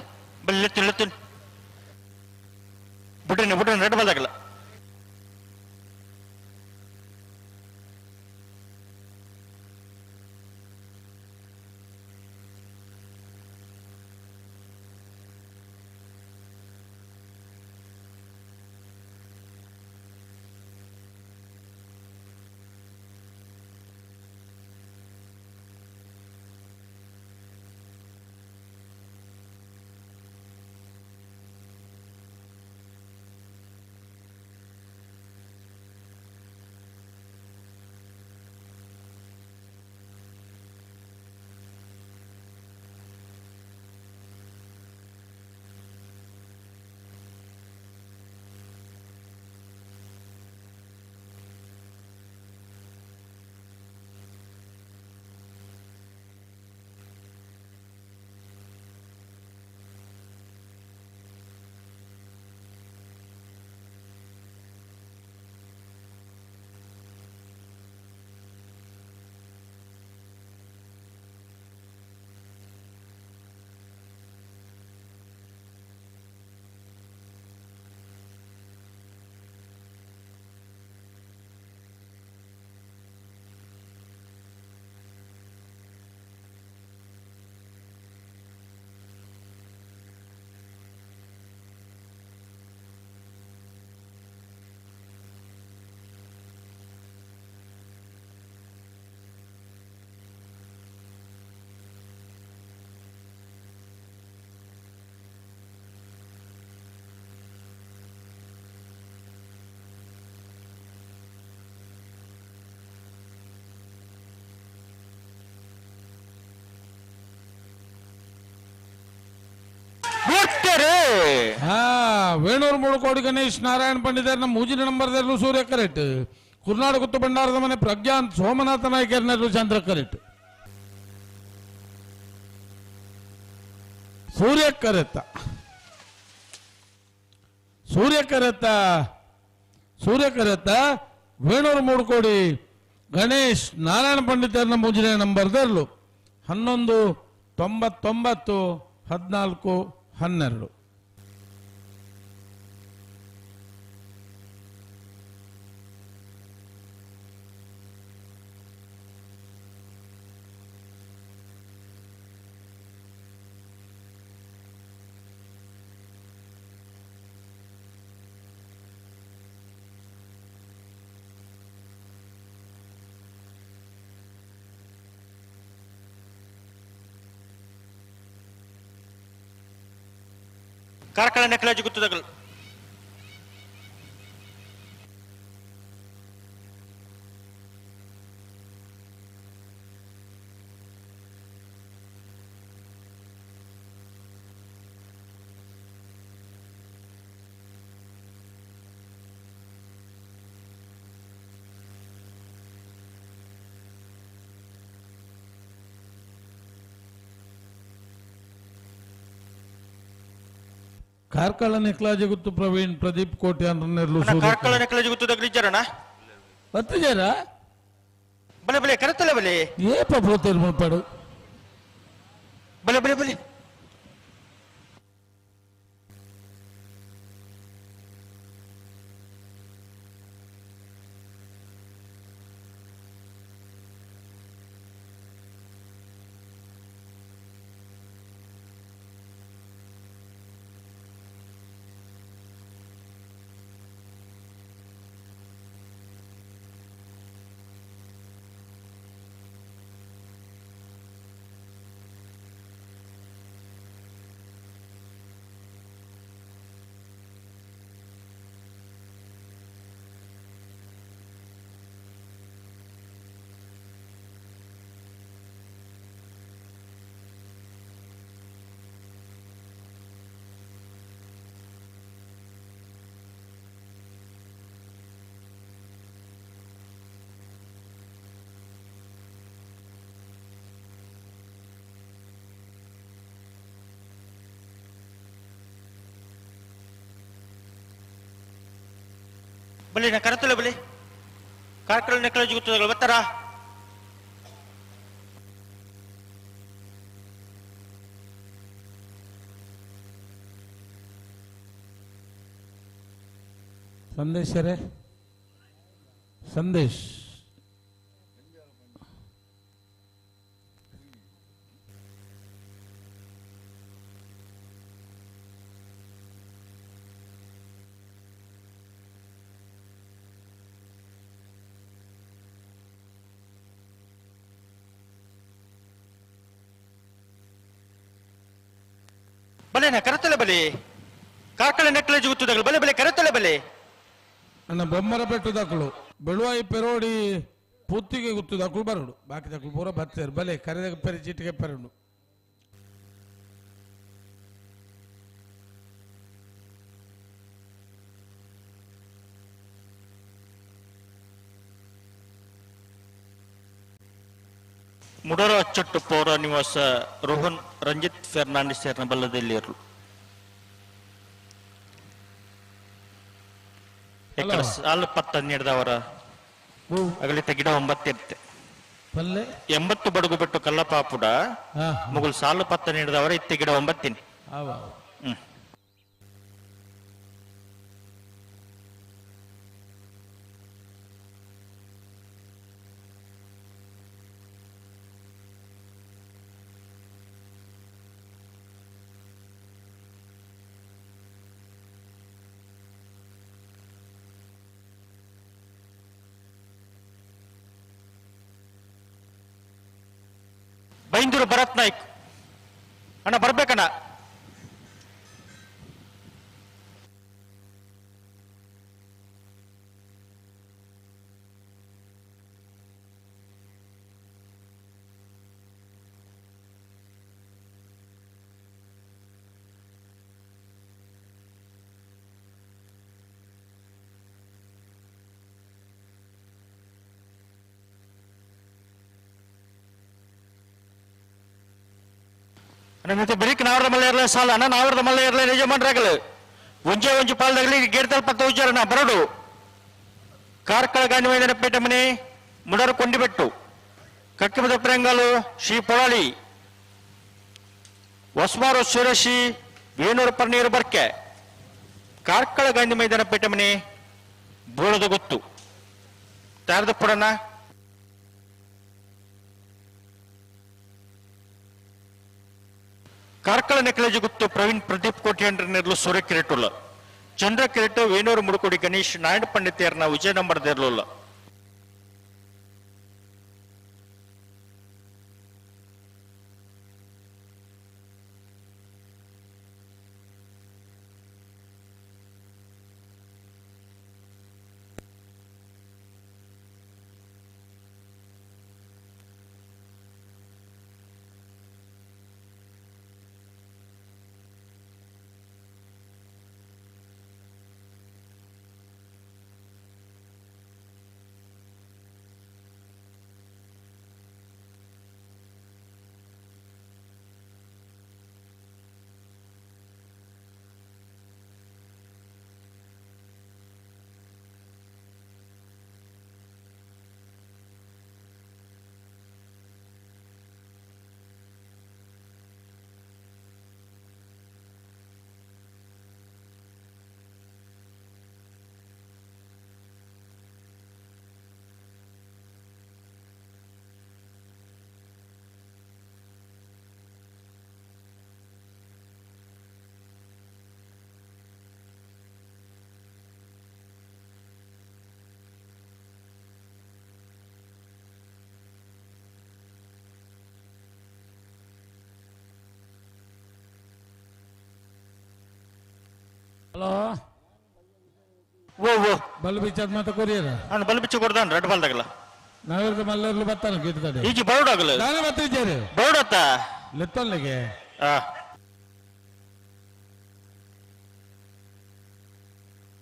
ಬಲ್ಲೆತ್ತು ಲೆತ್ತು ಬುಡ್ರನೆ ಬುಡ್ರನೆ ರೆಡ್ ಬಲ್ದಾಗಲ್ಲ. ಹಾ ವೇಣೂರು ಮುಳುಕೋಡಿ ಗಣೇಶ್ ನಾರಾಯಣ ಪಂಡಿತರ್ನ ಮೂಜಿನ ನಂಬರ್ ದರ್ಲು ಸೂರ್ಯ ಕರೆಕ್ಟ್. ಕುರ್ನಾಡು ಗುತ್ತು ಭಂಡಾರದ ಮನೆ ಪ್ರಜ್ಞಾಂತ್ ಸೋಮನಾಥ ನಾಯ್ಕರ್ನರ್ಲು ಚಂದ್ರ ಕರೆಕ್ಟ್. ಸೂರ್ಯ ಕರೆತ್ತ ಸೂರ್ಯ ಕರೆತ್ತ ಸೂರ್ಯ ಕರೆತ್ತ ವೇಣೂರು ಮೂಡುಕೋಡಿ ಗಣೇಶ್ ನಾರಾಯಣ ಪಂಡಿತರ್ನ ಮೂಜಿನ ನಂಬರ್ ದರ್ಲು 11 99 14 12. ಕಾರ್ಕಳ ನೆಕ್ಲಾಜಿ ಗುತ್ತದಗಲ್ ಕಾರ್ಕಳ ನೆಕ್ಲಾಜಿ ಗುತ್ತು ಪ್ರವೀಣ್ ಪ್ರದೀಪ್ ಕೋಟಿ ನೆರ್ಲು ಕಾರ್ಕಳ ನೆಕ್ಲಾಜಿ ಗುತ್ತದಗಲ್ ಇಜ್ಜರಣ ಬತ್ತಿಜಾರ ಬಲೆ ಬಲೆ ಕರೆತಲೆ ಬಲೆ ಏಪ ಪೋತೇರು ಮುಲ್ಪಾಡು ಬಲೆ ಬಲೆ ಬಲೆ ಬಲೆ ನಾ ಕರೆತಲೆ ಬಲೆ ಕಾರ್ಕಳ ನೆಕ್ಲಾಜಿ ಗುತ್ತದಗಲ್ ಬತ್ತಾರ ಸಂದೇಶರೇ ಸಂದೇಶ್ ಬಲೆ ನಾ ಕರೆತಲೆ ಬಲೆ ಕಾರ್ಕಳ ನೆಕ್ಲಾಜಿ ಗುತ್ತದಗಲ್ ಬಲೆ ಬಲೆ ಕರೆತಲೆ ಬಲೆ ನನ್ನ ಬೊಮ್ಮರ ಪೆಟ್ಟು ದಕ್ಕಳು ಬೆಳುವಾಯಿ ಪೆರೋಡಿ ಪುತ್ತಿಗೆ ಗುತ್ತು ದಕ್ಕಳು ಬರಡು ಬಾಕಿ ದಕ್ಕಳು ಪೂರ ಬತ್ತೇರು ಬಲೆ ಕರೆದ ಪೆರಿ ಚೀಟಿಗೆ ಪೆರಡು. ಮುಡರ ಅಚ್ಚೊಟ್ಟು ಪೌರ ನಿವಾಸ ರೋಹನ್ ರಂಜಿತ್ ಫೆರ್ನಾಂಡಿಸ್ ಸೇರ್ನ ಬಲ್ಲದಲ್ಲಿ ಸಾಲು 10 ಅಗಲಿತ ಗಿಡ 9 ಇರುತ್ತೆ. 80 ಬಡಗು ಬಿಟ್ಟು ಕಲ್ಲಪಾಪುಡ ಮುಗುಲ್ ಸಾಲು 10 ಇತ್ತೆ ಗಿಡ 9. ಬೈಂದೂರು ಭರತ್ ನಾಯ್ಕ್ ಅಣ್ಣ ಬರ್ಬೇಕಣ್ಣ. ಅಣ್ಣ ಬಿರಿಕ್ ನಾವರದ ಮಲ್ಲ ಇರಲ ಸಾಲ ಅಣ್ಣ ನಾವರದ ಮಲ್ಲ ಇರಲ ಯಜಮಾನ್ರಾಗಲು ಒಂಜೆ ಒಂಜಿ ಪಾಲ್ದಾಗಲಿ ಗೇರ್ದಲ್ ಪತ್ತ ಉಜ್ಜಾರಣ್ಣ ಬರಡು ಕಾರ್ಕಳ ಗಾಂಧಿ ಮೈದಾನ ಪೇಟೆ ಮನೆ ಮುಡರು ಕೊಂಡಿಬೆಟ್ಟು ಕಕ್ಕಿಮದ ಪ್ರಂಗಾಲು ಶ್ರೀ ಪೊಳಾಳಿ ಹೊಸ್ಮಾರು ಸುರೇಶಿ ವೇಣೂರು ಪನ್ನೀರು ಬರ್ಕೆ ಕಾರ್ಕಳ ಗಾಂಧಿ ಮೈದಾನ ಪೇಟೆ ಮನೆ ಬೋಳದ ಗೊತ್ತು ತಾರದ ಪುಡಣ್ಣ. ಕಾರ್ಕಳ ನೆಕ್ಲೇಜು ಗುತ್ತು ಪ್ರವೀಣ್ ಪ್ರದೀಪ್ ಕೋಟ್ಯಾಂಡ್ರನೆರ್ಲು ಸೂರ್ಯ ಕಿರೀಟುಲ್ಲ ಚಂದ್ರ ಕಿರೀಟ ವೇಣೂರು ಮುಡುಕೋಡಿ ಗಣೇಶ್ ನಾರಾಯಣ ಪಂಡಿತೇರ್ನ ವಿಜಯ ನಂಬರ್ ದೇರ್ಲುಲ್ಲ. ಹಲೋ ಓ ಓ ಬಲ್ ಬಿಚ್ಚದ್ ಮತ್ತೆ ಕೊರಿಯರ ನಾನು ಬಲ್ ಬಿಚ್ಚು ಕೊಡ್ದಾನ ರೆಡ್ ಬಾಲ್ದಾಗಲ್ಲ ನಾವಿರ್ದ ಮಲ್ಲರ್ಲು ಬರ್ತಾನೆ ಗೀತದೆ ಈಜಿ ಬರೋಡ್ ಆಗಲ್ಲ ನಾನೇ ಮತ್ತೆ ಇದ್ದಾರೆ ಬರೋಡತ್ತ ಲೆತ್ತಲ್ಲಿಗೆ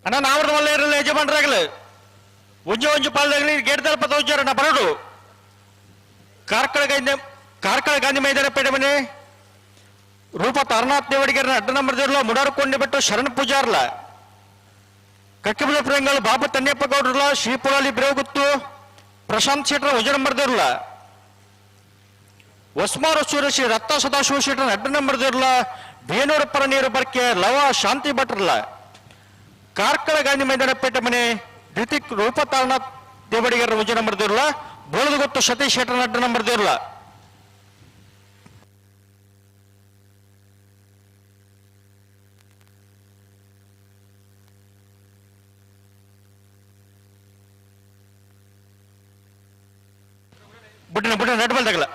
ಅಣ್ಣ ನಾವ್ರದ ಮಲ್ಲ ಇರಲ್ಲ ಯಜಮಾನ್ರಾಗಲ ಒಂಜೆ ಒಂಜಿ ಪಾಲ್ದಾಗಲಿ ಗೇಟ್ ತಲುಪ ತೋಜಾರಣ್ಣ ಬರೋಡು ಕಾರ್ಕಳ ಗಾಂಧಿ ಕಾರ್ಕಳ ಗಾಂಧಿ ಮೈದಾನ ಪೇಟೆ ಮನೆ ರೂಪ ತಾರನಾಥ್ ದೇವಡಿಗೆರನ ಅಡ್ಡ ನಂಬರ್ ದೇರ್ಲ ಮುಡಾರು ಬಿಟ್ಟು ಶರಣ ಪೂಜಾರ್ಲ ಕಕ್ಕಿಬಲ ಪ್ರೇಂಗಲ್ ಬಾಬು ತನ್ನಿಯಪ್ಪ ಗೌಡ್ರಲ ಶ್ರೀಪುಳಾಲಿ ಬ್ರೇವಗುತ್ತು ಪ್ರಶಾಂತ್ ಶೆಟ್ರ ವಜ ನಂಬರ್ ದೇರ್ಲ ಹೊಸ್ಮಾರು ಸೂರ್ಯ ಶ್ರೀ ರತ್ನ ಸದಾಶಿವ ಶೆಟ್ರನ ಅಡ್ಡ ನಂಬರ್ ದೇರ್ಲ ಬೇನೂರು ಪರನೀರು ಬರ್ಕೆ ಲವ ಶಾಂತಿ ಭಟ್ರಲ ಕಾರ್ಕಳ ಗಾಂಧಿ ಮೈದಾನ ಪೇಟೆ ಮನೆ ರಿತಿಕ್ ರೂಪ ತಾರನಾಥ್ ದೇವಡಿಗೆರನ ವಜ ನಂಬರ್ ದೇರ್ಲ ಬೋಳದಗೊತ್ತು ಸತೀಶ್ ಶೆಟ್ರನ ಅಡ್ಡ ನಂಬರ್ ದೇರ್ಲ. ಬುಡ್ಡಿನ ಬುಡ್ಡಿನ ರೆಡ್ ಬಾಲ್ ತಗಲ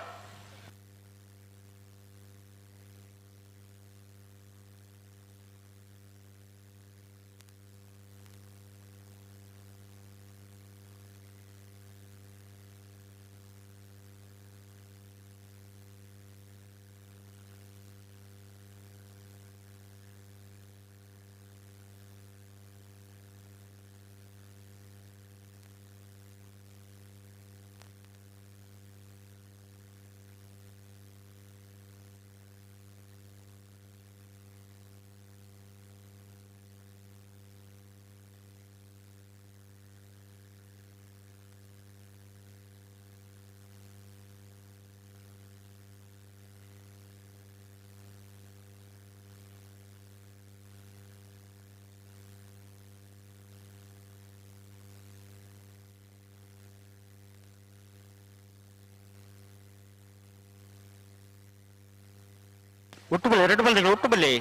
ಒಟ್ಟು ಬಲ್ಲಿ ಎರಡು ಬಲ್ಲಿ ಒಟ್ಟು ಬಲ್ಲಿ.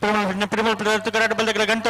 ಪಿರಿಮಲ್ ಬಲ್ದಗಳ ಗಂಟು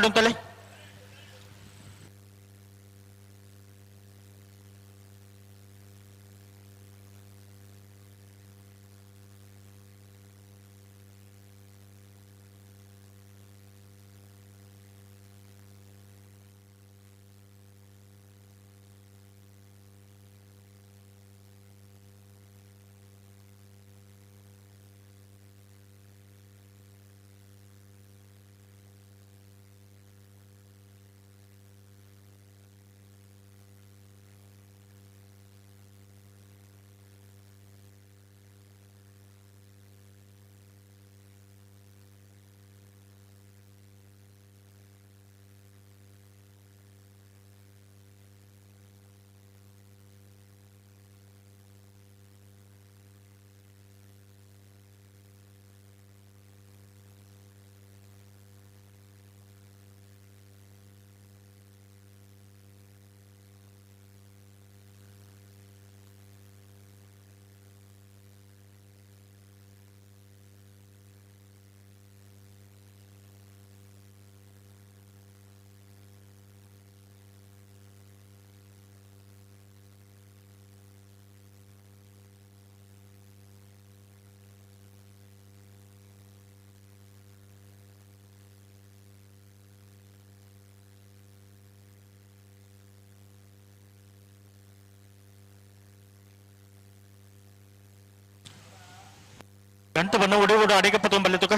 ಗಂಟು ಬಣ್ಣ ಉಡಿ ಉಡು ಅಡಿಗೆ ಪತ್ತೊಂಬಲ್ಲಿ ತುಕ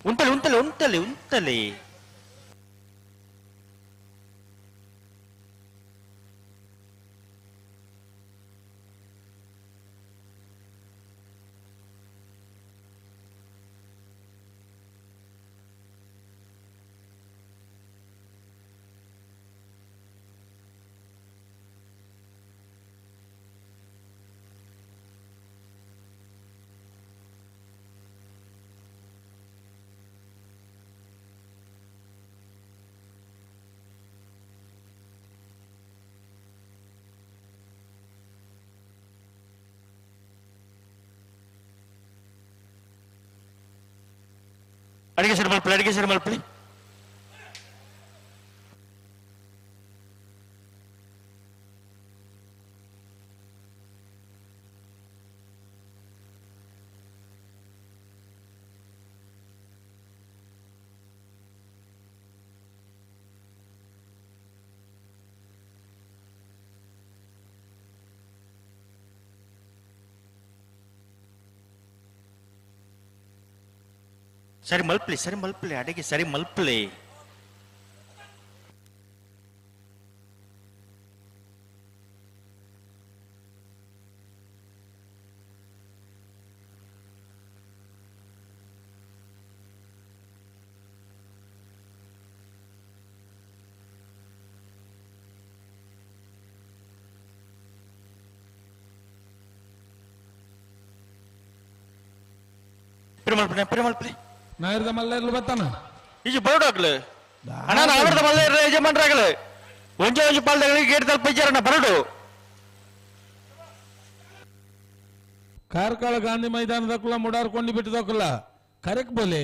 ಉಂಟಲಿ ಉಂಟಲಿ ಉಂಟಲಿ ಉಂಟಲಿ ಅಡಿಗೆ ಸರಿ ಮಲ್ಪಲಿ ಅಡಿಗೆ ಸರಿ ಮಲ್ಪಲಿ ಸರಿ ಮಲ್ಪಲಿ ಸರಿ ಮಲ್ಪಲಿ ಅಡಿಗೆ ಸರಿ ಮಲ್ಪಲಿ ಪಿರಮಲ್ಪನೆ ಪಿರಮಲ್ಪಲಿ ನಾಯರ್ದ ಮಲ್ಲೇರ್ಲು ಬತ್ತಾನ ಈಜು ಬರಡು ಅಣ್ಣ ನಾವರ್ದ ಮಲ್ಲೇರ್ಲ ಯಜಮಾನ್ರಾಗಲು ಒಂಜೆ ಒಂಜಿ ಪಾಲ್ದಗಳಿಗೆ ಗೇಟ್ ತಲುಪ ಇಜ್ಜಾರಣ್ಣ ಬರಡು ಕಾರ್ಕಳ ಗಾಂಧಿ ಮೈದಾನದಕ್ಕಲ್ಲ ಮುಡಾರ್ಕೊಂಡು ಬಿಟ್ಟದಕ್ಕಲ್ಲ ಕರೆಕ್ಟ್ ಬೋಲೆ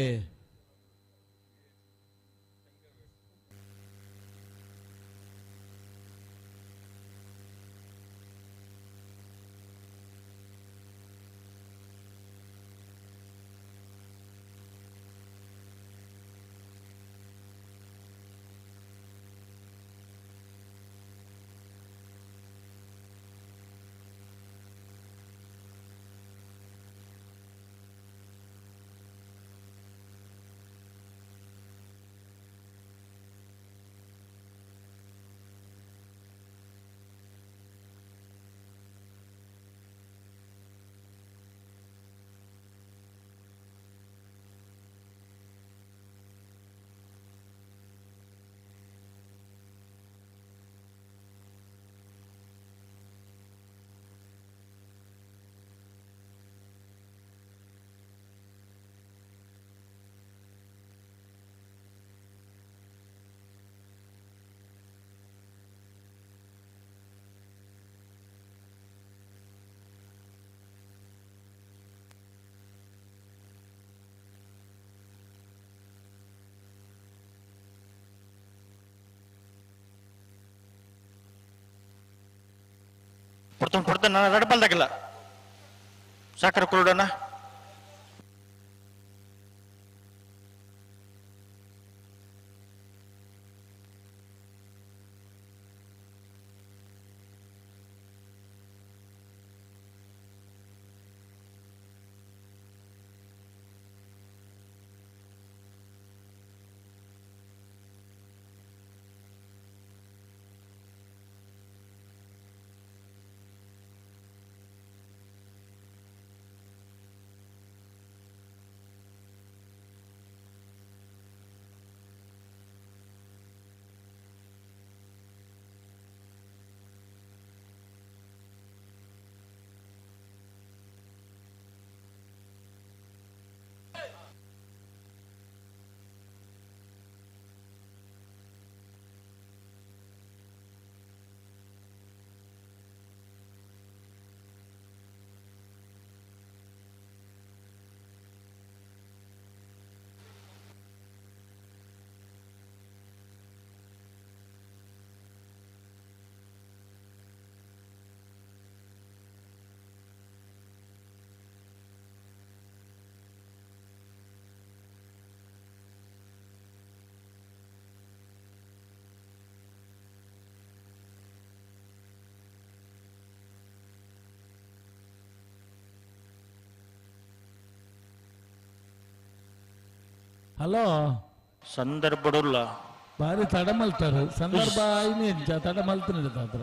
ಪೊರ್ತುಂಡು ಪೊರ್ತುಂಡು ನನ್ನ ರಡ್ಬಲ್ದಾಗಲ್ಲ ಸಾಕರ ಕುರುಡನ ಹಲೋ ಸಂದರ್ಭಡುಲ್ಲ ಬಾರಿ ತಡ ಮಲ್ತಾರೆ ಸಂದರ್ಭ ಐನೇ ತಡ ಮಲ್ತಿನ ತಾತ್ರ.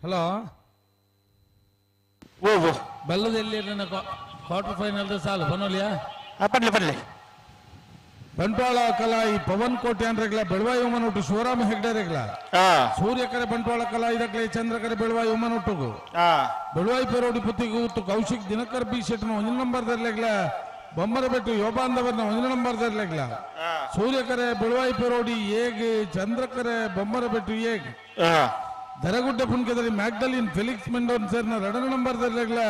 ಹಲೋ ಓ ಓ ಬಲ್ಲದಲ್ಲಿ ನನ್ನ ಕ್ವಾರ್ಟರ್ ಫೈನಲ್ ಸಾಲು ಬನ್ನೋಲಿಯಾ? ಬನ್ನಿ ಬನ್ನಿ. ಬಂಟ್ವಾಳ ಕಲಾಯಿ ಪವನ್ ಕೋಟೆ ಅನ್ರೆಗ್ಲ ಬೆಳವಾಯಿ ಉಮ್ಮನೊಟ್ಟು ಶಿವರಾಮ ಹೆಗ್ಡೆ ರೆಗ್ಲ ಸೂರ್ಯಕರೆ ಬಂಟ್ವಾಳ ಕಲಾಯಿ ದಕ್ಲೆ ಚಂದ್ರಕರೆ ಬೆಳವಾಯಿ ಉಮ್ಮನೊಟ್ಟುಗು ಬೆಳವಾಯಿ ಪೆರೋಡಿ ಪುತ್ತಿಗೆ ಉತ್ತು ಕೌಶಿಕ್ ದಿನಕರ್ ಬಿ ಶೆಟ್ಟನ ಒಂಜಿ ನಂಬರ್ ದರ್ಲೆಗ್ಲ ಬೊಮ್ಮರಬೆಟ್ಟು ಯೋಬಾಂದವರ್ನ ಒಂಜಿ ನಂಬರ್ ದರ್ಲೆಗ್ಲ ಸೂರ್ಯಕರೆ ಬೆಳವಾಯಿ ಪೆರೋಡಿ ಏಗ್ ಚಂದ್ರಕರೆ ಬೊಮ್ಮರಬೆಟ್ಟು ಏಗ್ ದರಗುಡ್ಡೆ ಪುನ್ಕೆದರಿ ಮ್ಯಾಗ್ಡಲಿನ್ ಫೆಲಿಕ್ಸ್ ಮೆಂಡೋನ್ ಸೇರ್ನ ಎರಡನೇ ನಂಬರ್ ದರ್ಲೆಗ್ಲ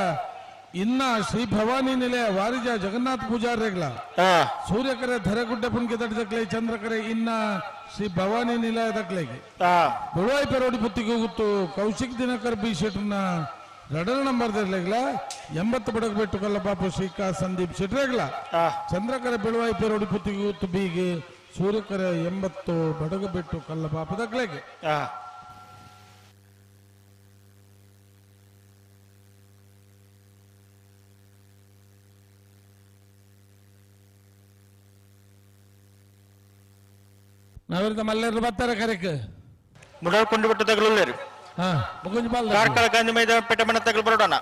ಇನ್ನ ಶ್ರೀ ಭವಾನಿ ನಿಲಯ ವಾರಿಜ ಜಗನ್ನಾಥ್ ಪೂಜಾರ್ ರೆಗ್ಲ ಸೂರ್ಯಕರೆ ಧರಗುಡ್ಡೆ ಪುನ್ಕೆ ದಕ್ಲೆ ಚಂದ್ರಕರೆ ಇನ್ನ ಶ್ರೀ ಭವಾನಿ ನಿಲಯ ದಕ್ಲೆಗೆ ಬೆಳವಾಯಿ ಪೆರೋಡಿ ಪುತ್ತಿಗೆ ಗುತ್ತು ಕೌಶಿಕ್ ದಿನಕರ್ ಬಿ ಶೆಟ್ನ ಎರಡನೇ ನಂಬರ್ ದರ್ಲೆಗ್ಲ 80 ಬಡಗಬೆಟ್ಟು ಕಲ್ಲಪಾಪು ಶ್ರೀಕಾ ಸಂದೀಪ್ ಶೆಟ್ರೆಗ್ಲ ಚಂದ್ರಕರೆ ಬೆಳವಾಯಿ ಪೆರೋಡಿ ಪುತ್ತಿಗೆ ಗುತ್ತು ಬೀಗೆ ಸೂರ್ಯಕರೆ 80 ಬಡಗಬೆಟ್ಟು ಕಲ್ಲಪಾಪು ದಕ್ಲೆಗೆ. ನಾವಿರ್ತ ಮಲ್ಲೇರು ಬರ್ತಾರೆ ಕರೆಕ್ ಮುಡಾಡ್ಕೊಂಡು ಬಿಟ್ಟು ತಗಲುಲ್ಲೇರು ಕಾರ್ಕಳ ಗಾಂಧಿ ಮೈದಾನ ಪೇಟೆ ಮನೆ ತಗಲು ಬರೋಣ.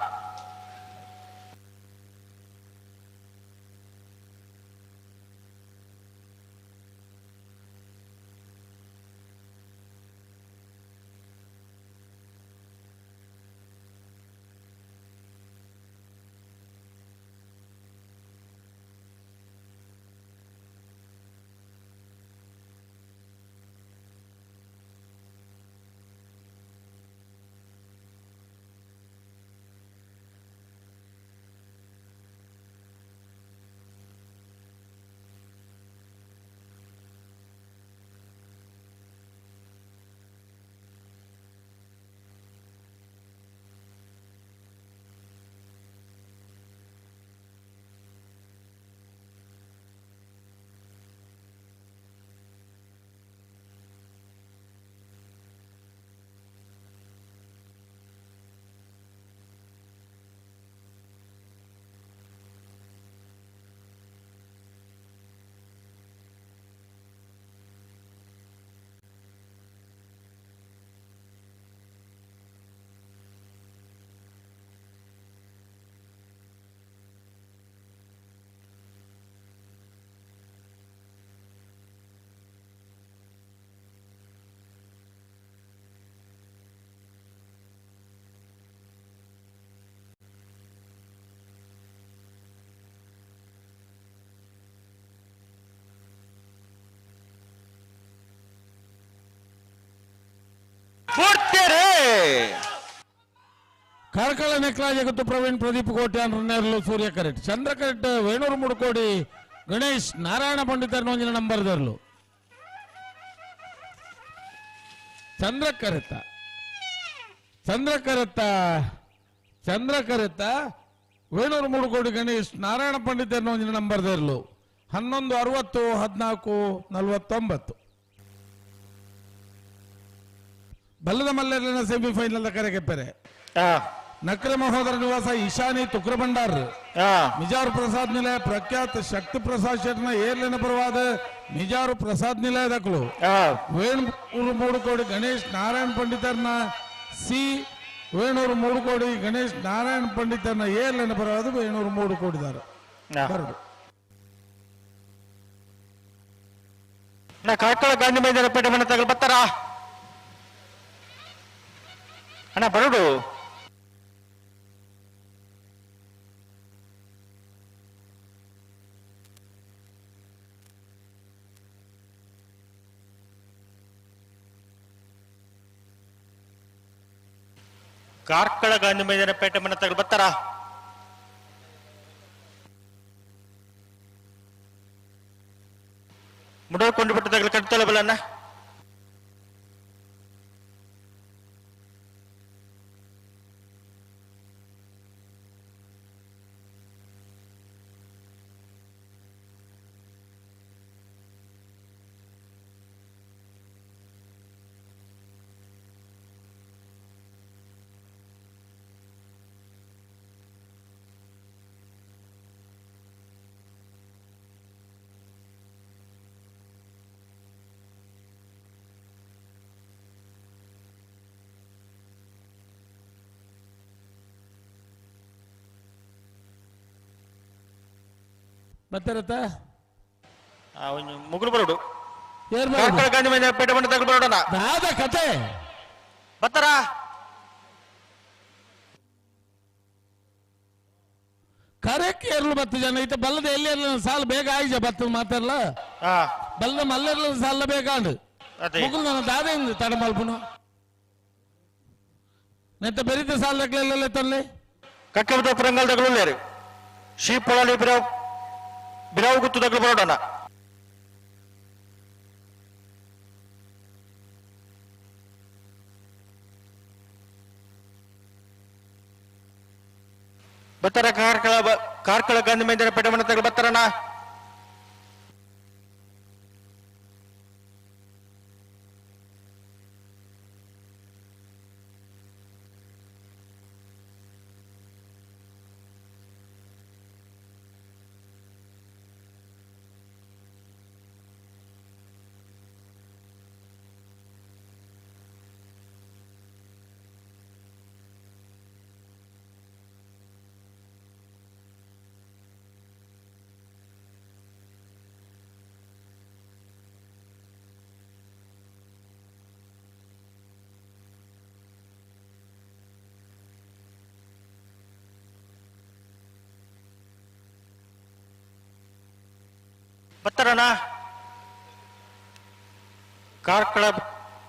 ಕಾರ್ಕಳ ನೆಕ್ಲಾಜ ಗೊತ್ತು ಪ್ರವೀಣ್ ಪ್ರದೀಪ್ ಕೋಟ್ಯಾನ್ ನೇರ್ಲು ಸೂರ್ಯ ಕರೆಕ್ಟ್ ಚಂದ್ರ ಕರೆಕ್ಟ್ ವೇಣೂರು ಮುಡುಕೋಡಿ ಗಣೇಶ್ ನಾರಾಯಣ ಪಂಡಿತರ್ನ ಒಂಜಿನ ನಂಬರ್ ದರ್ಲು ಚಂದ್ರಕರತ್ತ ಚಂದ್ರಕರತ್ತ ಚಂದ್ರಕರತ್ತ ವೇಣೂರು ಮೂಡುಕೋಡಿ ಗಣೇಶ್ ನಾರಾಯಣ ಪಂಡಿತರ್ನ ಒಂಜಿನ ನಂಬರ್ ದರ್ಲು 11 60 14 49. ಬಲ್ಲದ ಮಲ್ಲರ್ನ ಸೆಮಿಫೈನಲ್ ಕರೆಗೆಪ್ಪರೆ ನಕ್ರ ಮಹೋದರ ನಿವಾಸ ಈಶಾನಿ ತುಕ್ರಭಂಡಾರ್ ಮಿಜಾರು ಪ್ರಸಾದ್ ನಿಲಯ ಪ್ರಖ್ಯಾತ ಶಕ್ತಿ ಪ್ರಸಾದ್ ಶೆಟ್ನ ಏರ್ಲಿನ ಪರವಾದ ಮಿಜಾರು ಪ್ರಸಾದ್ ನಿಲಯ ದಕ್ಕಲು ವೇಣೂರು ಮೂಡುಕೋಡಿ ಗಣೇಶ್ ನಾರಾಯಣ ಪಂಡಿತರ್ನ ಸಿ ವೇಣೂರು ಮೂಡುಕೋಡಿ ಗಣೇಶ್ ನಾರಾಯಣ ಪಂಡಿತರ್ನ ಏರ್ಲಿನ ಪರವಾದ ವೇಣೂರು ಮೂಡುಕೋಡಿದಾರ ಬರಡು. ಕಾರ್ಕಳ ಗಾಂಧಿ ಮೈದಾನ ಪೇಟೆ ಮನೆ ತಗಲು ಬರ್ತಾರಾ ಅಣ್ಣ ಬರಡು. ಕಾರ್ಕಳ ಗಾಂಧಿ ಮೈದಾನ ಪೇಟೆ ಮನೆ ತಗಲು ಬರ್ತಾರಾ? ಮುಡೋಕೊಂಡು ಬಿಟ್ಟು ತಗಲು ಕಟ್ತಲ್ಲ ಬಲಣ್ಣ. ಬತ್ತಾರತ್ತ ಮುಗುಳು ಬರೋಡು ಕಾರ್ಕಳ ಗಾಂಧಿ ಮೈದಾನ ಪೇಟೆ ಮನೆ ತಗಲು ಬರೋಣ ದಾದ ಕತೆ ಬರ್ತಾರಾ? ಕರೆಕ್ ಏರ್ಲು ಬತ್ತು ಜನ ಇತ್ತ ಬಲ್ಲದ ಎಲ್ಲಿ ಇರ್ಲ ಸಾಲ ಬೇಗ ಆಯ್ಜ ಬತ್ತು ಮಾತಾಡಲ ಬಲ್ಲದ ಮಲ್ಲೆರ್ಲ ಸಾಲ ಬೇಕಾಂಡು ಮುಗುಳು ನನ್ನ ದಾದ ತಡ ಮಲ್ಪುನು ನೆತ್ತ ಬೆರಿತ ಸಾಲ ಲೆಕ್ಕಲೆಲ್ಲ ತನ್ಲೆ ಕಕ್ಕಬದ ಪುರಂಗಲ್ ತಗಲು ಶ್ರೀ ಪೊಳಲಿ ಬಿರಾವ್ ಬಿರಾವ್ ಗುತ್ತು ತಗಲು ಬರೋಣ. ಬತ್ತರ ಕಾರ್ಕಳ ಕಾರ್ಕಳ ಗಾಂಧಿ ಮೈದಾನ ಪೇಟೆ ಮನೆ ತಗಲು ಬತ್ತಾರಣ್ಣ? ಬತ್ತಾರಣ್ಣ? ಕಾರ್ಕಳ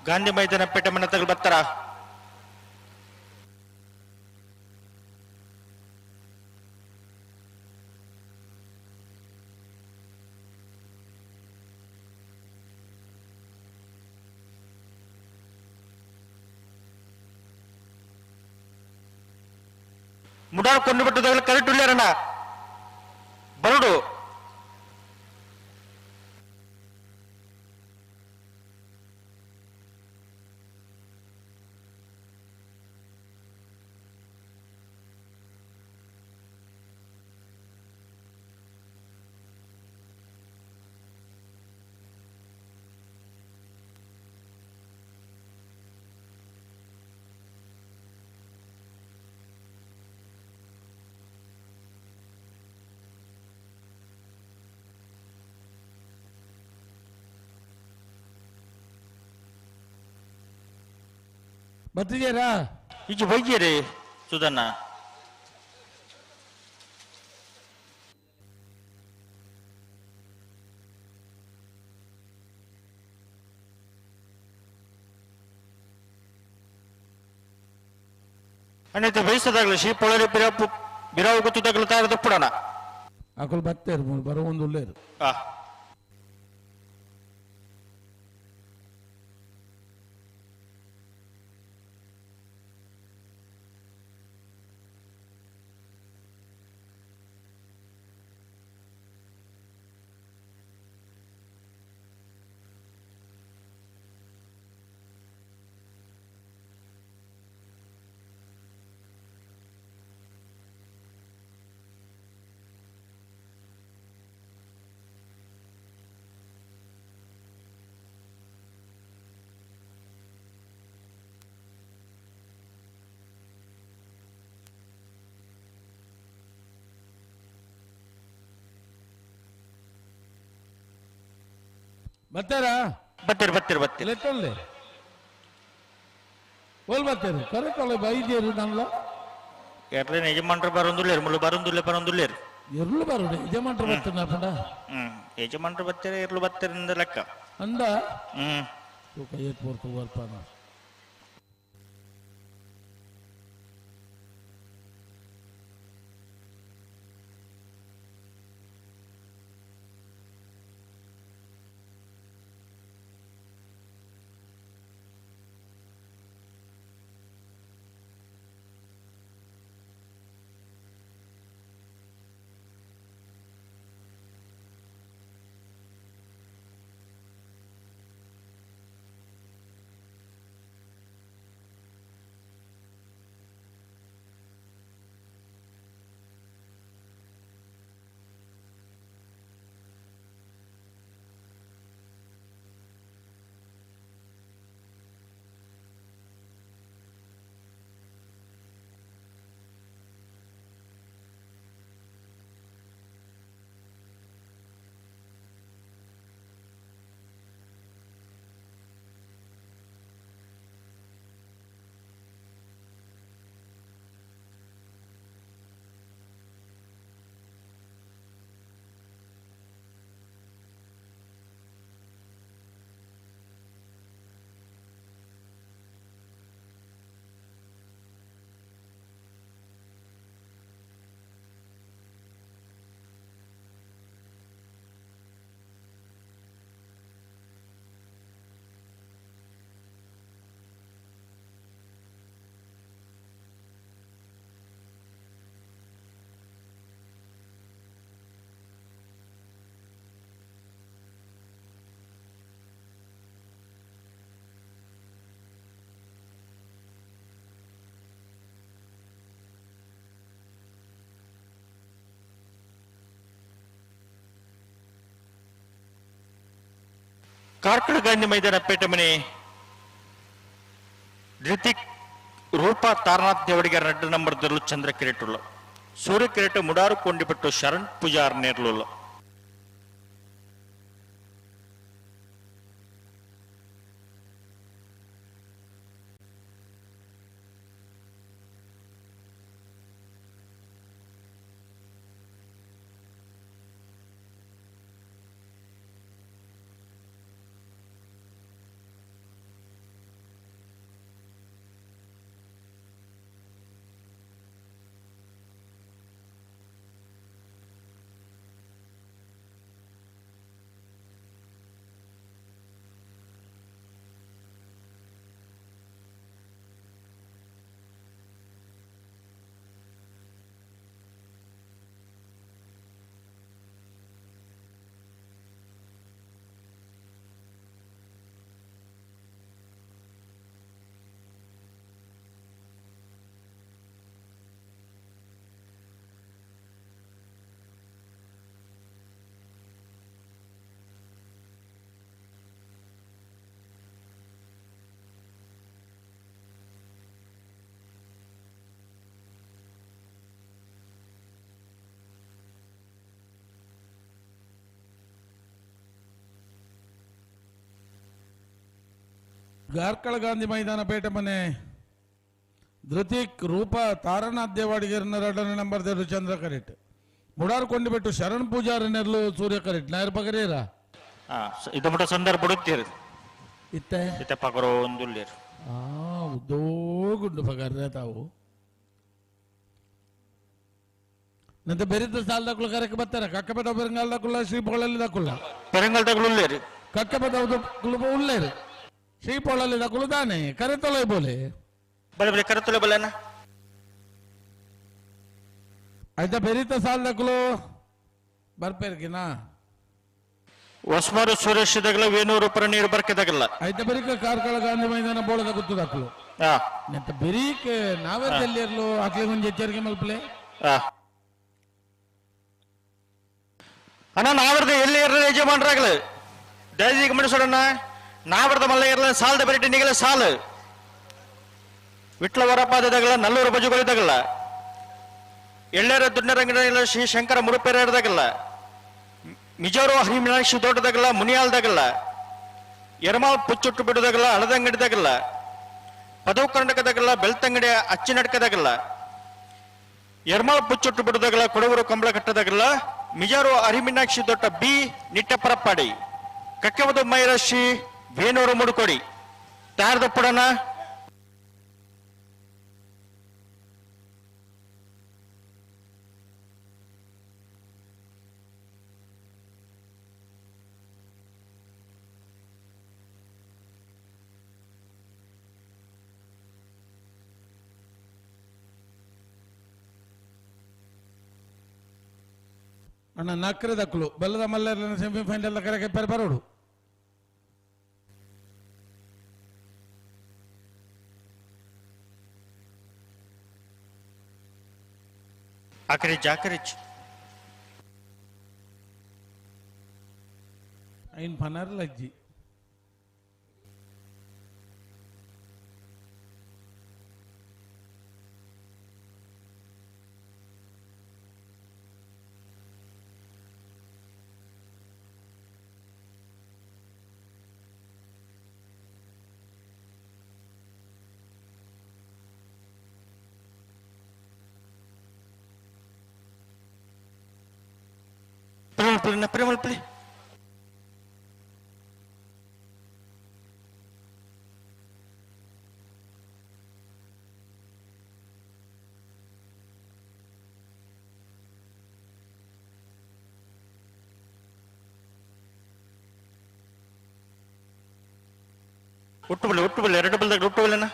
ಗಾಂಧಿ ಮೈದಾನ ಪೇಟೆ ಮನೆ ತಗಲು ಬರ್ತಾರ? ಮುಡಾರ್ ಕೊಂಡು ಬಿಟ್ಟು ತಗಲು ಕರೆಕ್ಟ್ ಉಳ್ಳಾರಣ್ಣ ಬರಡು. ಬತ್ತಿದ್ದೀರಾ? ಈಚೆ ಬೈಜಿರಿ ಸುಧಣ್ಣ. ಅಣ್ಣ ಬಯಸದಾಗಲಿ ಶ್ರೀ ಪೊಳಲಿ ಬಿರಾವು ಬಿರಾವು ಗೊತ್ತದಾಗಲಿ ತಾರ ತಪ್ಪುಡಣ. ಅಕುಲು ಬತ್ತೇರು ಮೂಲು ಬರವೊಂದುಲ್ಲೇರು. ಬತ್ತಾರಾ? ಬತ್ತೀರಿ ಬತ್ತೀರಿ ಬತ್ತೀರಿ. ಲೆತ್ತೊಲ್ಲೆ ಓಲ್ ಬತ್ತೀರಿ ಕರೆಕ್ಟ್ ಬೈದೇರು ನಲ್ಲ ಎರ್ಲೇನ ಯಜಮಾನ್ರು ಬರೋಂದುಲ್ಲೇರು ಮುಳ್ಳು ಬರೋಂದುಲ್ಲೆ ಬರೋಂದುಲ್ಲೇರು ಎರ್ಲು ಬರೋಡು ಯಜಮಾನ್ರು ಬತ್ತಿನ ಪಂಡ. ಯಜಮಾನ್ರು ಬತ್ತೀರ ಎರ್ಲು ಬತ್ತೀರಿಂದ ಲೆಕ್ಕ ಅಂದ ಕೈಯತ್ ಪೋರ್ತು ಬರ್ಪಾನ. ಕಾರ್ಕಳ ಗಾಂಧಿ ಮೈದಾನ ಪೇಟೆಮನೆ ರಿತಿಕ್ ರೂಪಾ ತಾರನಾಥ್ ದೇವಡಿಗೆ 2 ನಂಬರ್ ದರ್ಲು ಚಂದ್ರ ಕಿರೀಟುಳ್ಳ ಸೂರ್ಯ ಕಿರೀಟ ಮುಡಾರು ಕೊಂಡಿಬಿಟ್ಟು ಶರಣ್ ಪೂಜಾರ್ ನೇರ್ಲುಳ್ಳ. ಕಾರ್ಕಳ ಗಾಂಧಿ ಮೈದಾನ ಪೇಟೆ ಮನೆ ಧೃತಿಕ್ ರೂಪಾ ತಾರನಾಥ್ ದೇವಾಡಿಗರನ್ನ 2ನೇ ನಂಬರ್ ದೇವರು ಚಂದ್ರ ಕರೆಟ್ ಮುಡಾರ್ ಕೊಂಡಿಬಿಟ್ಟು ಶರಣ್ ಪೂಜಾರಿ ನೆರ್ಲು ಸೂರ್ಯ ಕರೆಟ್ ನಾಯರ್ ಪಗರೇರ ಇದು ಮುಟ ಸಂದರ್ಭ ಬಿಡುತ್ತೀರಿ ಇತ್ತೆ ಇತ್ತೆ ಪಗರೋ ಒಂದುಲ್ಲೇರು ಉದ್ದೋಗುಂಡು ಪಗರ್ರೆ ತಾವು ನಂತ ಬೆರಿತ ಸಾಲದಕ್ಕುಲು ಕರೆಕ್ ಬರ್ತಾರೆ ಕಕ್ಕಪದ ಪೆರಂಗಾಲ್ದಕ್ಕುಲ್ಲ ಶ್ರೀಪೊಳಲ್ಲಿ ದಕ್ಕುಲ್ಲ ಪೆರಂಗಾಲ್ದಕ್ಕುಲು ಉಳ್ಳೇರು ಕಕ್ಕಪದ ಉಳ್ಳೇರು ಶ್ರೀಪೊಳಲ್ಲಿ ದಕ್ಕುಲು ತಾನೆ ಕರೆತೊಲೆ ಬೋಲೆ ಬಲೆ ಬಲೆ ಕರೆತೊಲೆ ಬಲೆನ ಆಯ್ತಾ ಬೆರಿತ ಸಾಲದಕ್ಕುಲು ಬರ್ಪೇರ್ಕಿನಾ ಹೊಸ್ಮಾರು ಸುರೇಶ್ ದಗಲ ವೇಣೂರು ಪರನೀರು ಬರ್ಕೆದಗಲ್ಲ ಆಯ್ತಾ ಬೆರಿಕ ಕಾರ್ಕಳ ಗಾಂಧಿ ಮೈದಾನ ಬೋಳದ ಗುತ್ತದಕ್ಕುಲು ನೆತ್ತ ಬೆರೀಕ್ ನಾವೇ ಇರ್ಲು ಅಕ್ಲಿ ಒಂಜಿ ಎಚ್ಚರಿಕೆ ಮಲ್ಪಲೆ ಅಣ್ಣ ನಾವರ್ದ ಎಲ್ಲಿ ಇರಲಿ ಯಜಮಾನ್ರಾಗಲು ದಯದೀಗ ಮನುಷ್ಯರಣ್ಣ ನಾವರ್ದ ಮಲ್ಲ ಇರಲ ಸಾಲದ ಬೆರಟಿ ನಿಗಲ ಸಾಲು ವಿಟ್ಲ ವರಪಾದದಾಗಲ ನಲ್ಲೂರು ಬಜುಗಳಿದಾಗಲ್ಲ ಎಳ್ಳೇರ ದುಡ್ಡರಂಗಡ ಶ್ರೀ ಶಂಕರ ಮುರುಪೇರದಾಗಲ್ಲ ಮಿಜೋರು ಹರಿಮೀನಾಕ್ಷಿ ತೋಟದಾಗಲ್ಲ ಮುನಿಯಾಲ್ದಾಗಲ್ಲ ಎರಮಾಲ್ ಪುಚ್ಚುಟ್ಟು ಬಿಡುದಾಗಲ್ಲ ಹಳದಂಗಡಿದಾಗಲ್ಲ ಪದವು ಕರ್ನಾಟಕದಾಗಲ್ಲ ಬೆಳ್ತಂಗಡಿ ಅಚ್ಚಿನಡ್ಕದಾಗಲ್ಲ ಎರ್ಮಾಲ್ ಪುಚ್ಚುಟ್ಟು ಬಿಡುದಾಗಲ್ಲ ಕೊಡಗೂರು ಕಂಬಳ ಕಟ್ಟದಾಗಲ್ಲ ಮಿಜಾರು ಹರಿಮೀನಾಕ್ಷಿ ದೊಡ್ಡ ಬಿ ನಿಟ್ಟಪರಪ್ಪಾಡಿ ಕಕ್ಕೆವದು ಮೈರಶಿ ವೇಣೂರು ಮುಡುಕೊಡಿ ತಾರದಪ್ಪಡನ ಅಣ್ಣ ನಕ್ರೆ ದಕ್ಕಲು ಬೆಲ್ಲದ ಮಲ್ಲರ ಸೆಮಿಫೈನಲ್ ಕರೆಗೆ ಪೆರ್ ಬರೋಡು ಆಕರಿಜ್ ಆಕರಿಜ್ ಐನ್ ಪನರ್ ಲಜ್ಜಿ ಪ್ರೇಮಲ್ ಪ್ಲಿ ಒಟ್ಟು ಬಲ್ಲ ಒಟ್ಟು ಬಲ್ಲ ಎರಡು ಬಲ್ದಾಗ ಒಟ್ಟು ಬಲ್ಲನ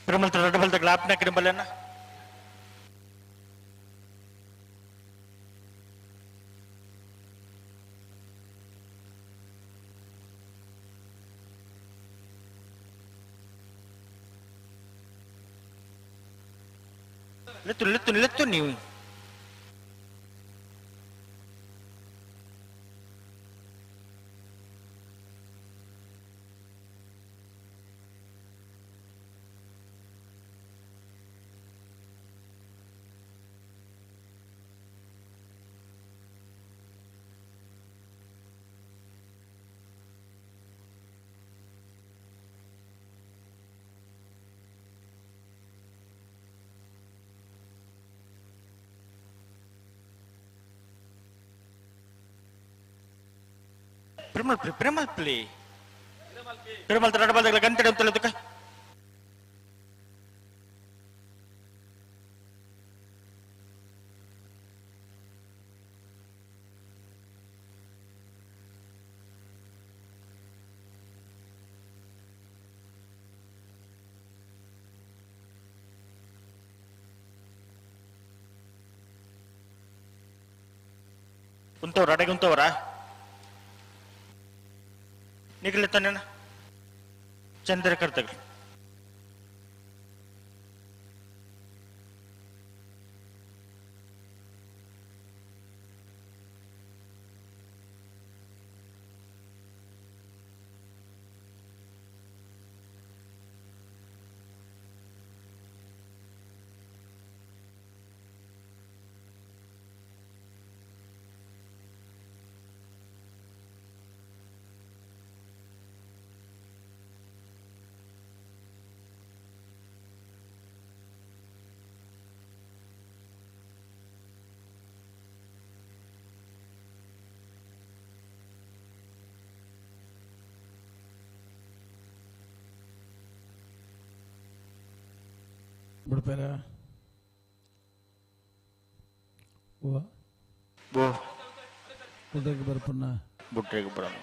ಪ್ರೇಮಲ್ ಎರಡು ಬಲ್ದಾಗ ಲಾಪ್ನ ಕ್ರಿಂಬಲ್ಲನ ಲೆತ್ತು ಲೆತ್ತು ಲೆತ್ತು ನೀವು Primal play. Primal terhadap bal ganti dan telah tukar. Untuk ada untuk ora. ನಿಗಲಿತಾನೇನ ಚಂದ್ರಕರ್ತಗಳು ಬಿಡ್ಪೇರ ಓ ಬೋ ಕುದುರೆಗೆ ಬರ್ಪಣ್ಣ ಬುಟ್ರೆಗೆ ಬರೋಣ.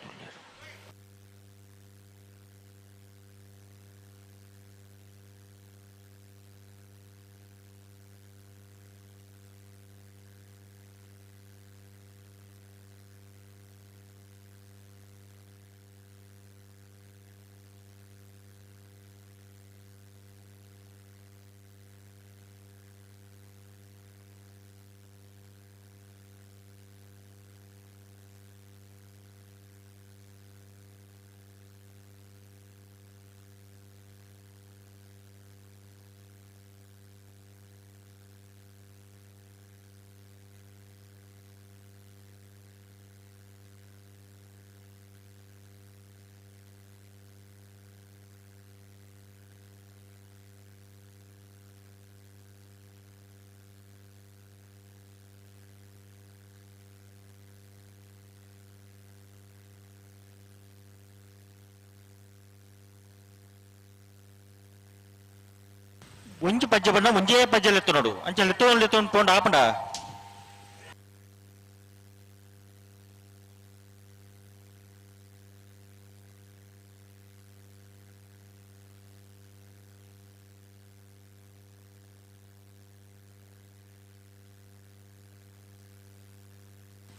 ಒಂಜಿ ಪಜ್ಜೆ ಬಣ್ಣ ಒಂಜೇ ಪಜ್ಜೆ ಲೆತ್ತು ನೋಡು ಅಂಚೆ ಲೆತ್ತು ಲೆತ್ತು ಪೋಂಡ ಆಪಂಡ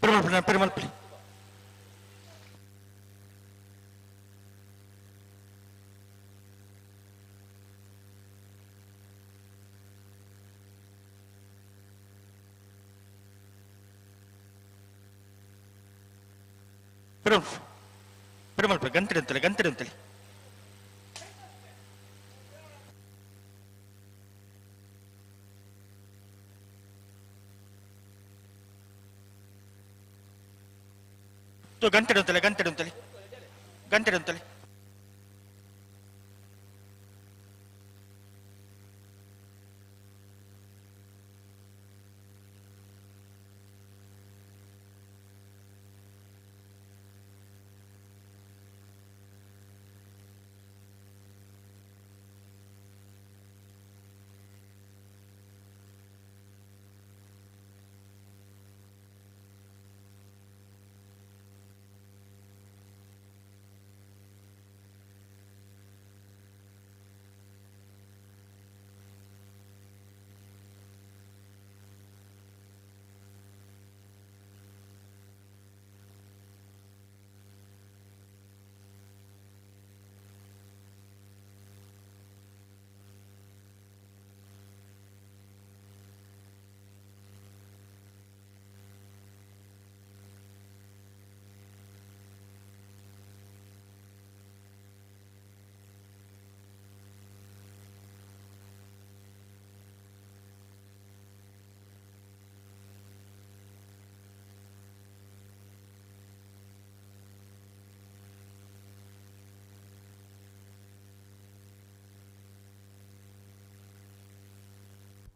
ಪೆರುಮಲ್ ಪೆರುಮಲ್ ಪೆರುಮಲ್ ಗಂತಿಡಿ ಅಂತಲೇ ಗಂತಿಡಿ ಅಂತಲೇ ಗಂಟೆಡು ಅಂತಲೇ ಗಂಟೆಡು ಅಂತಲೇ ಗಂಟೆಡು ಅಂತಲೇ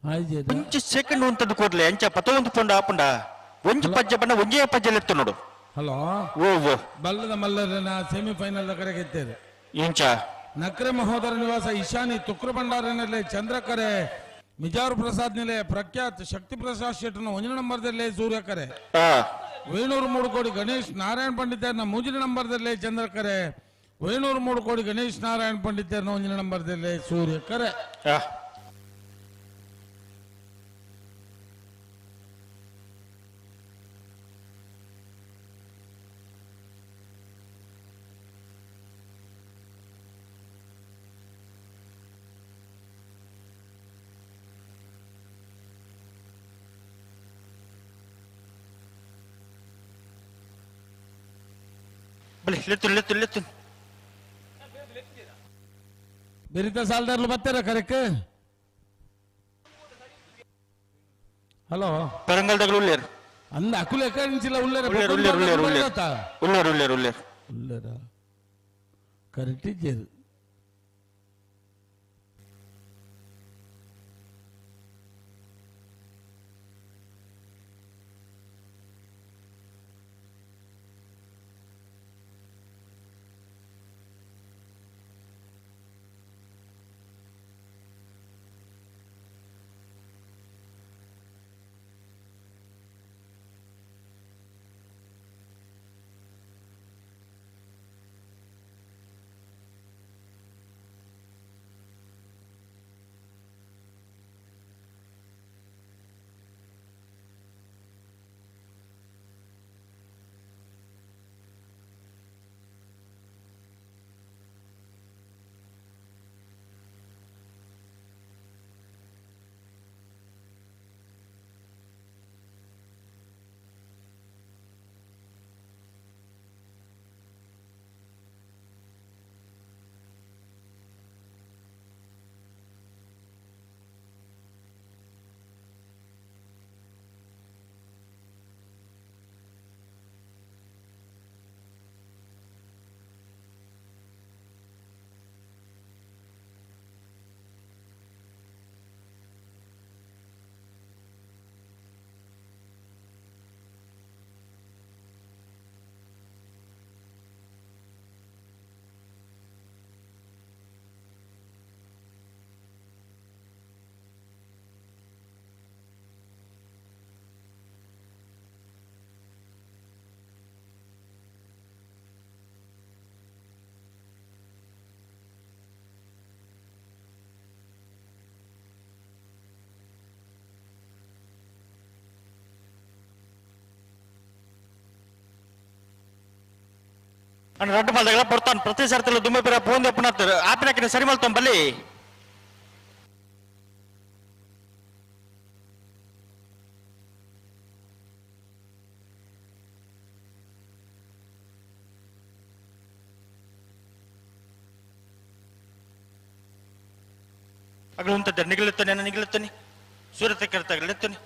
ಒಂಜಿ ಸೆಕೆಂಡ್ ಉಂತದ್ದು ಕೊರ್ಲೆ ಅಂಚ ಪತ್ತೊಂದು ಪೊಂಡ ಆಪುಂಡ ಒಂಜಿ ಪಜ್ಜೆ ಬಣ್ಣ ಒಂಜೇ ಪಜ್ಜೆ ಎತ್ತು ನೋಡು. ಹಲೋ ಓ ಓ ಬಲ್ಲದ ಮಲ್ಲರನ ಸೆಮಿಫೈನಲ್ ಕರೆಗೆತ್ತೇವೆ. ಎಂಚ ನಕ್ರೆ ಮಹೋದರ ನಿವಾಸ ಈಶಾನಿ ತುಕ್ರು ಭಂಡಾರನಲ್ಲಿ ಚಂದ್ರಕರೆ ಮಿಜಾರು ಪ್ರಸಾದ್ ನಿಲೆ ಪ್ರಖ್ಯಾತ್ ಶಕ್ತಿ ಪ್ರಸಾದ್ ಶೆಟ್ಟನ ಒಂದನೇ ನಂಬರ್ದಲ್ಲಿ ಸೂರ್ಯಕರೆ. ವೇಣೂರು ಮೂಡುಕೋಡಿ ಗಣೇಶ್ ನಾರಾಯಣ ಪಂಡಿತರನ್ನ ಮೂರನೇ ನಂಬರ್ದಲ್ಲಿ ಚಂದ್ರಕರೆ. ವೇಣೂರು ಮೂಡುಕೋಡಿ ಗಣೇಶ್ ನಾರಾಯಣ ಪಂಡಿತರನ್ನ ಒಂದನೇ ನಂಬರ್ದಲ್ಲಿ ಸೂರ್ಯಕರೆ. ಬಿರಿತ ಸಾಲದಾರ್ಲು ಬರ್ತಾರ ಕರೆಕ್. ಹಲೋ ಪೆರಂಗಲ್ದಾಗಲು ಉಳ್ಳೇರು ಅಂದ ಅಕುಲ ಎಕ್ಕಡಿಂಚಿಲ್ಲ ಉಳ್ಳೇರ ಉಳ್ಳೇರು ಉಳ್ಳೇರು ಉಳ್ಳೇರು ಉಳ್ಳೇರು ಉಳ್ಳೇರು ಉಳ್ಳೇರು ಉಳ್ಳೇರ ಕರೆಕ್ಟ್ ಇಜ್ಜೇರು. ರಡ್ಡು ಮಲ್ದಾಗಲ ಪೊರ್ತಾನ್ ಪ್ರತಿ ಸರ್ತಿಲ ದುಂಬೆ ಪಿರ ಪೋಂದೆ ಪುನತ್ ಆಪಿನಕಿನ ಸರಿ ಮಲ್ತೊಂ ಬಲ್ಲಿ. ಅಗಲು ಉಂತದ್ದ ನಿಗಲುತ್ತಾನೆ ನಿಗಲುತ್ತಾನೆ ಸೂರ್ಯ ಕರ್ತಾಗಲೆತ್ತಾನೆ.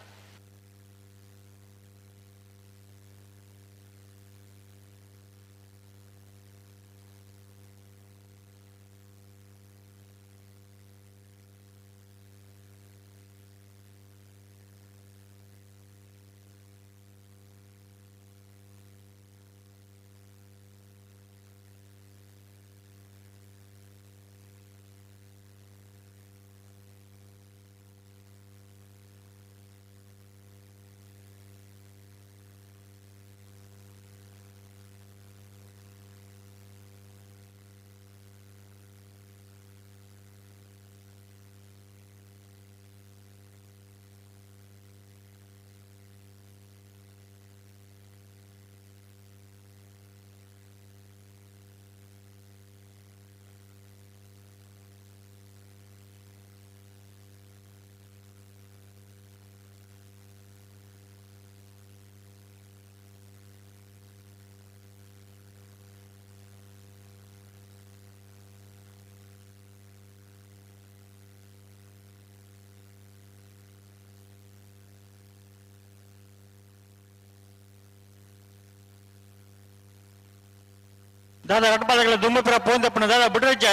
ದಾದಾ ರಡ್ಪಾದಗಳ ದುಮ್ಮಪುರ ಪೋಂದಪ್ಪನ ದಾದಾ ಬಿಡ್ರಜ್ಜ.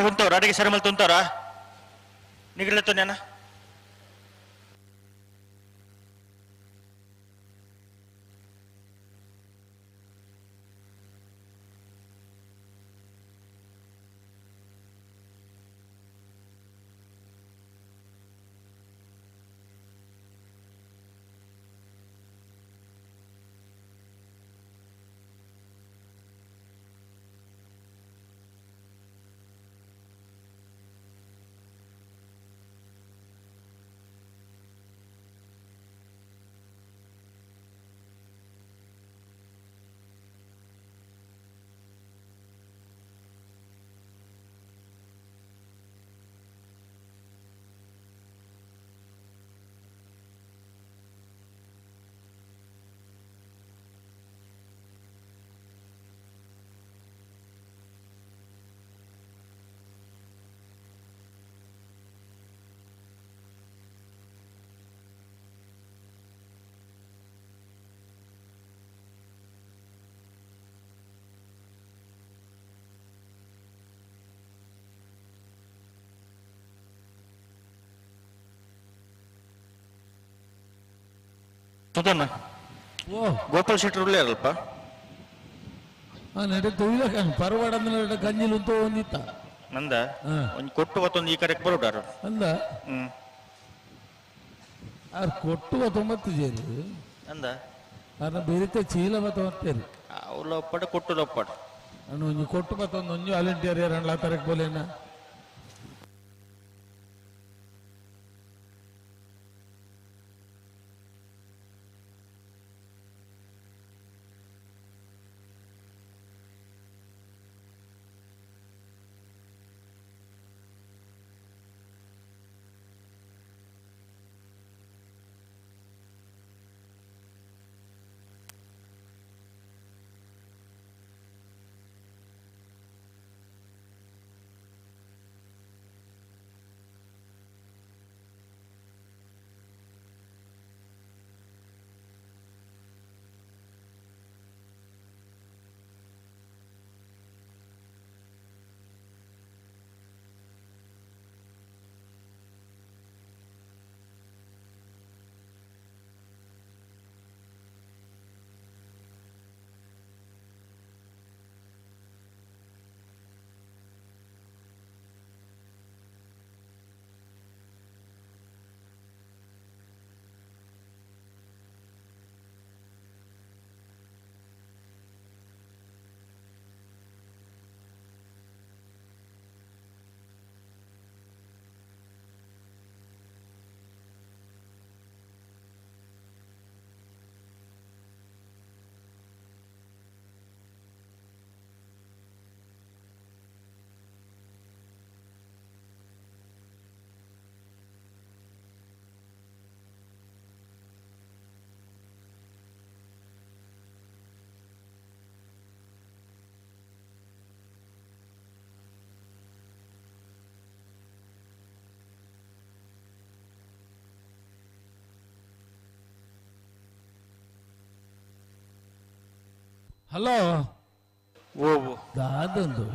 ಅಡೆಗುಂತವ್ರ ಅಡಿಗೆ ಸರಿ ಮಲ್ ತುಂತವ್ರ ನಿಗಲತ್ತು ನೇನ ಸುಧನ್ನ ಗೋಪಾಲ್ ಶೆಟ್ಟರ್ ಉಳ್ಳೇ ಅಲ್ಪ ಪರ್ವಾಡ ಗಂಜಿಲ್ ಉಂಟು ಒಂದಿತ್ತ ನಂದ ಒಂಜಿ ಕೊಟ್ಟು ಬತ್ತೊಂದು ಈ ಕಡೆಗೆ ಬರೋಡಾರು ಅಂದ ಆರ್ ಕೊಟ್ಟು ಬತ್ತೊಂಬತ್ತು ಜೇರು ಅಂದ ಅರ್ನ ಬೇರೆ ಚೀಲ ಬತ್ತೊಂಬತ್ತೇರು ಅವ್ಲ ಒಪ್ಪಡ ಕೊಟ್ಟು ಒಪ್ಪಡ ಅನ್ನು ಒಂಜಿ ಕೊಟ್ಟು ಬತ್ತೊಂದು ಒಂಜಿ ವಾಲಂಟಿಯರ್ ಯಾರಲ್ಲ ತರಕ್ ಬೋಲೇನ ಹಲೋ ಓ ದಾದಂದು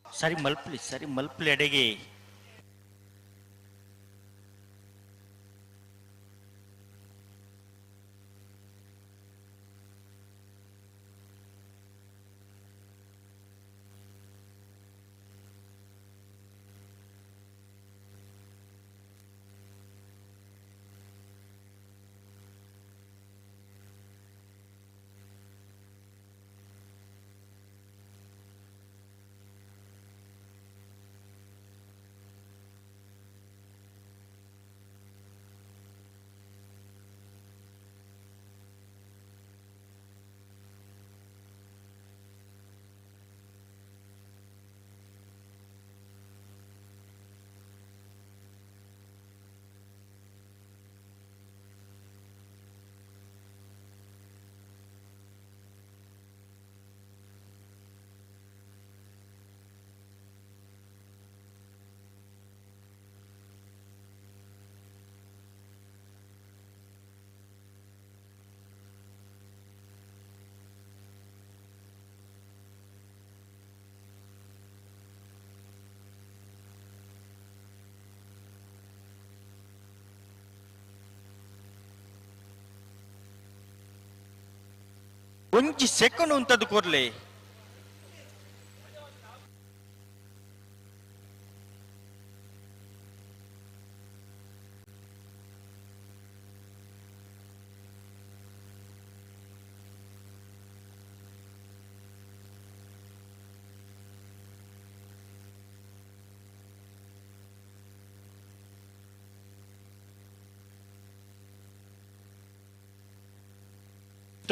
ಸರಿ ಮಲ್ಪಲಿ ಸರಿ ಮಲ್ಪಲಿ ಅಡೆಗೆ ಒಂಜಿ ಸೆಕೆಂಡ್ ಉಂತದು ಕೊರ್ಲೆ.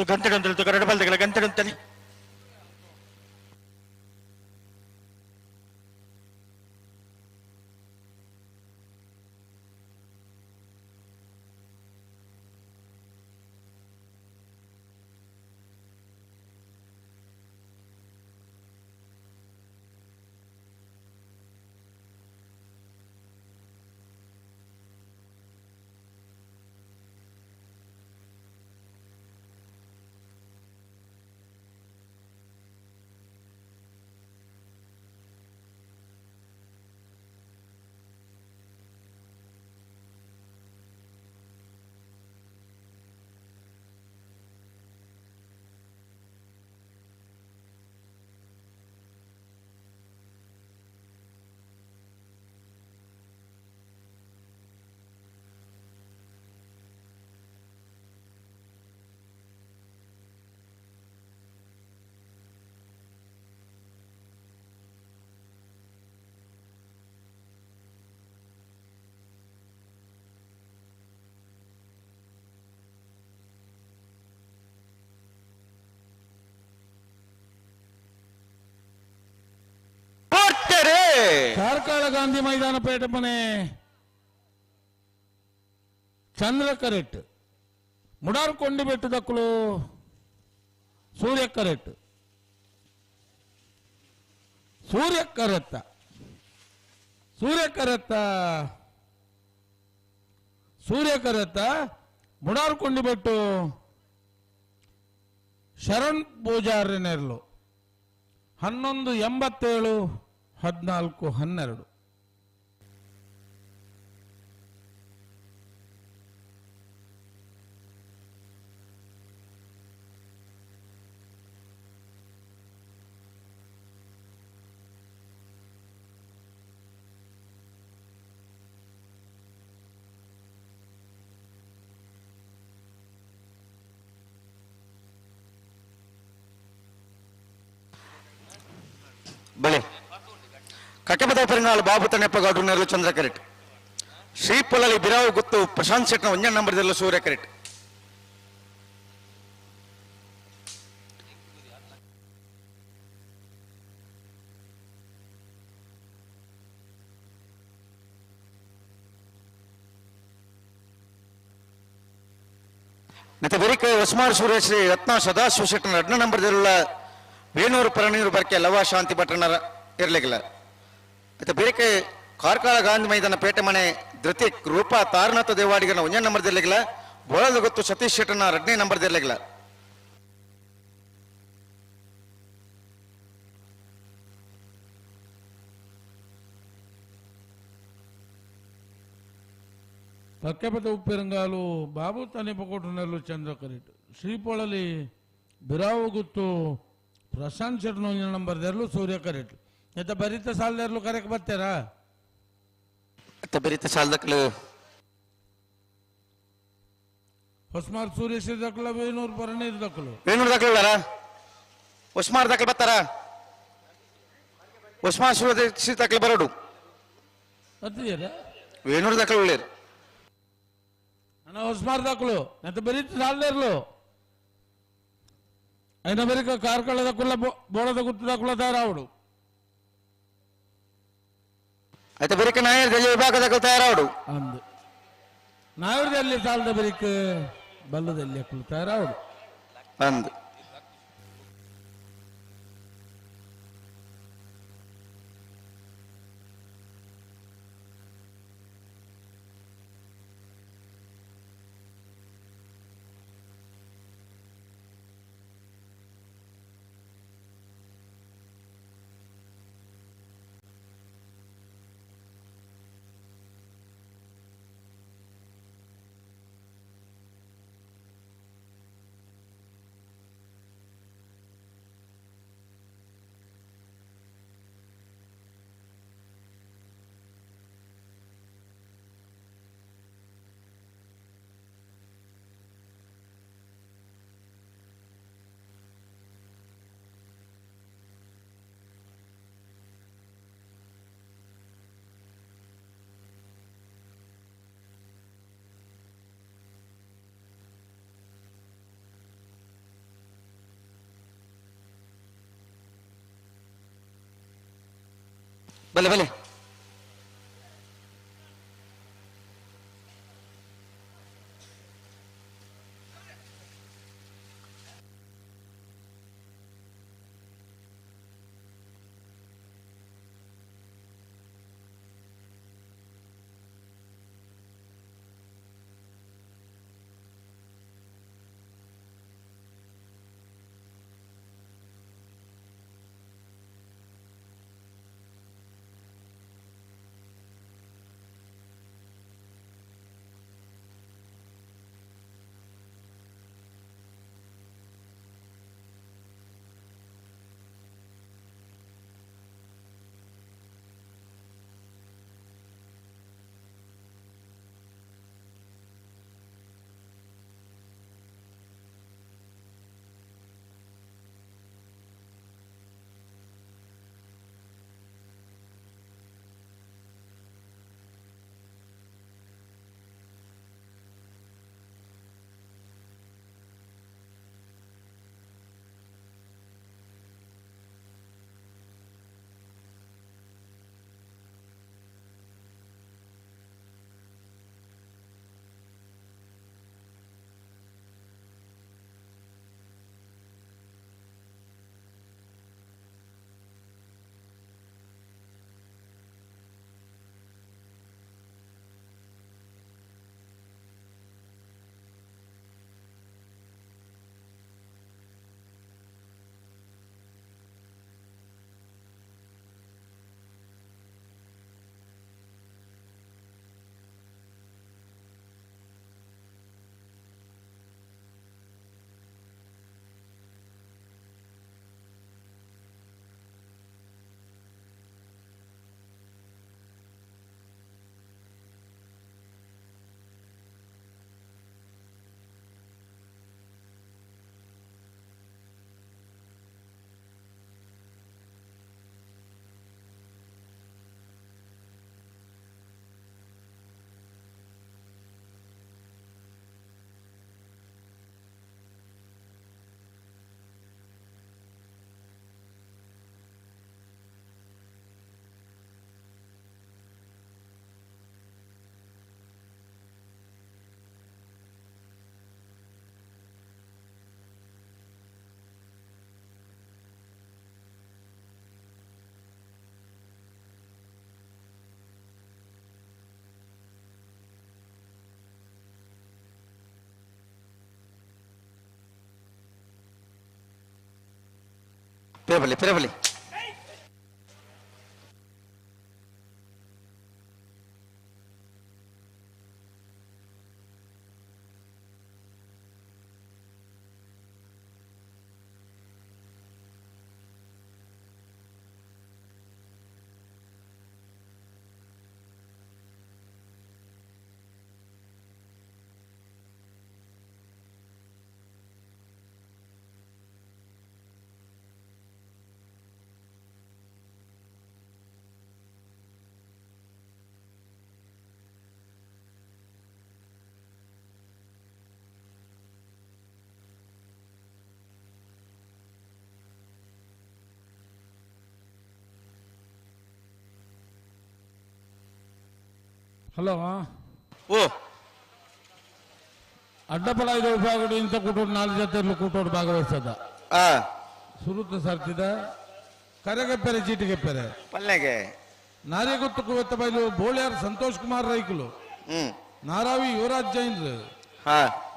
ಗಂಟೆ ಗಂಟೆ ಕರಡು ಬಲ್ದಗಳ ಗಂಟೆ ಗಂಟೆ ಕಾರ್ಕಳ ಗಾಂಧಿ ಮೈದಾನ ಪೇಟೆ ಮನೆ ಚಂದ್ರ ಕರೆಕ್ಟ್ ಮುಡಾರ್ ಕೊಂಡಿ ದಕ್ಕಲು ಸೂರ್ಯ ಕರೆಕ್ಟ್ ಸೂರ್ಯ ಕರೆತ್ತ ಸೂರ್ಯ ಕರೆತ್ತ ಸೂರ್ಯ ಕರೆತ್ತ ಮುಡಾರ್ ಕೊಂಡಿಬೆಟ್ಟು ಶರಣ್ ಪೂಜಾರಿ ನೆರಳು 11:87 14 12. ಬಳೆ ಕಟ್ಟಬದ ಪೆರಂಗಾಳು ಬಾಬು ತಣ್ಣಪ್ಪಗೌಡರು ನೆರಳು ಚಂದ್ರ ಕರೆಟ್ ಶ್ರೀಪೊಲಲಿ ಬಿರಾವು ಗುತ್ತು ಪ್ರಶಾಂತ್ ಶೆಟ್ನ ಒಂಜ ನಂಬರ್ದಲ್ಲೂ ಸೂರ್ಯ ಕರೆಟ್. ಮತ್ತೆ ಬೆರಿಕೆ ಹೊಸಮಾರ್ ಸೂರ್ಯ ಶ್ರೀ ರತ್ನ ಸದಾಶಿವ ಶೆಟ್ಟನ ಎರಡನೇ ನಂಬರ್ದಲ್ಲ ವೇಣೂರು ಪರನೀರು ಬರ್ಕೆ ಲವ ಶಾಂತಿ ಭಟ್ರನರ ಇರಲಿಲ್ಲ. ಮತ್ತೆ ಬೇರೆ ಕಾರ್ಕಳ ಗಾಂಧಿ ಮೈದಾನ ಪೇಟೆ ಮನೆ ಧೃತಿಕ್ ರೂಪಾ ತಾರನಾಥ ದೇವಾಡಿಗನ ಒಂದನೇ ನಂಬರ್ದಿರ್ಲಿಲ್ಲ. ಬೋಳದ ಗೊತ್ತು ಸತೀಶ್ ಶೆಟ್ಟನ ಎರಡನೇ ನಂಬರ್ದಿರ್ಲಿಲ್ಲ. ಪಕ್ಕೆಪದ ಉಪ್ಪಿರಂಗಾಲು ಬಾಬು ತನಿಪಕೋಟನಲ್ಲೂ ಚಂದ್ರ ಕರೆಟ್ ಶ್ರೀಪೊಳಲಿ ಬಿರಾವು ಗುತ್ತು ಪ್ರಶಾಂತ್ ಶೆಟ್ಟನ ಒಂದನೇ ನಂಬರ್ದೆರಲು ಸೂರ್ಯ ಕರೆಟ್. ಎತ್ತ ಬರಿತ ಸಾಲದೆರಲು ಕರೆಕ್ ಬರ್ತಾರಾ? ಬರಿತ ಸಾಲದಕ್ಕಲು ಹೊಸ್ಮಾರ್ ಸೂರ್ಯ ದಕ್ಕಲ ವೇಣೂರು ಪರಣೀರ್ ದಕ್ಕಲು ವೇಣೂರು ದಕ್ಕಲಾರ ಹೊಸ್ಮಾರ್ ದಕ್ಕಲು ಬರ್ತಾರ ಹೊಸ್ಮಾರ್ ಸೂರ್ಯ ದಕ್ಕಲು ಬರೋಡು ಅತ್ತಿದ್ದೀರಾ ವೇಣೂರು ದಕ್ಕಲು ಉಳ್ಳೇರು ಅಣ್ಣ ಹೊಸ್ಮಾರ್ ದಕ್ಕಲು ಎಂತ ಬರಿತ ಸಾಲದೆರಲು అయిన ಬರಿಕ ಕಾರ್ಕಳದ ಕುಲ್ಲ ಬೋಳದ ಗುತ್ತದ ಕುಲ್ಲ ತಯಾರಾವಡು. అయితే ಬರಿಕ ನಾಯರ್ ದೆಲ್ಲಿ ವಿಭಾಗದ ತಯಾರಾವಡು ಅಂದು ನಾಯರ್ದಲ್ಲಿ ಸಾಲದ ಬರಿಕ ಬಲ್ಲದಲ್ಲಿ ಕುಲ್ಲ ತಯಾರಾವಡು ಅಂದು. ಬಲೆ ಬಲೆ ಪಿರಬಲಿ ಪಿರಬಲಿ ಹಲೋ ಓ ಅಡ್ಡಪಡ ಇದು ವಿಭಾಗಡು ಇಂಥ ಕೂಟೋಡು ನಾಲ್ಕು ಜೊತೆ ಕೂಟೋಡು ಭಾಗವಹಿಸದ ಸುರುತ ಸರ್ತಿದ ಕರೆಗೆಪ್ಪೆರೆ ಚೀಟಿಗೆಪ್ಪೆರೆ ಪಲ್ಲೆಗೆ ನಾರಿಗುತ್ತು ಕುವೆತ್ತ ಬೈಲು ಬೋಳ್ಯಾರ್ ಸಂತೋಷ್ ಕುಮಾರ್ ರೈಕುಲು ನಾರಾವಿ ಯುವರಾಜ್ ಜೈನ್ರು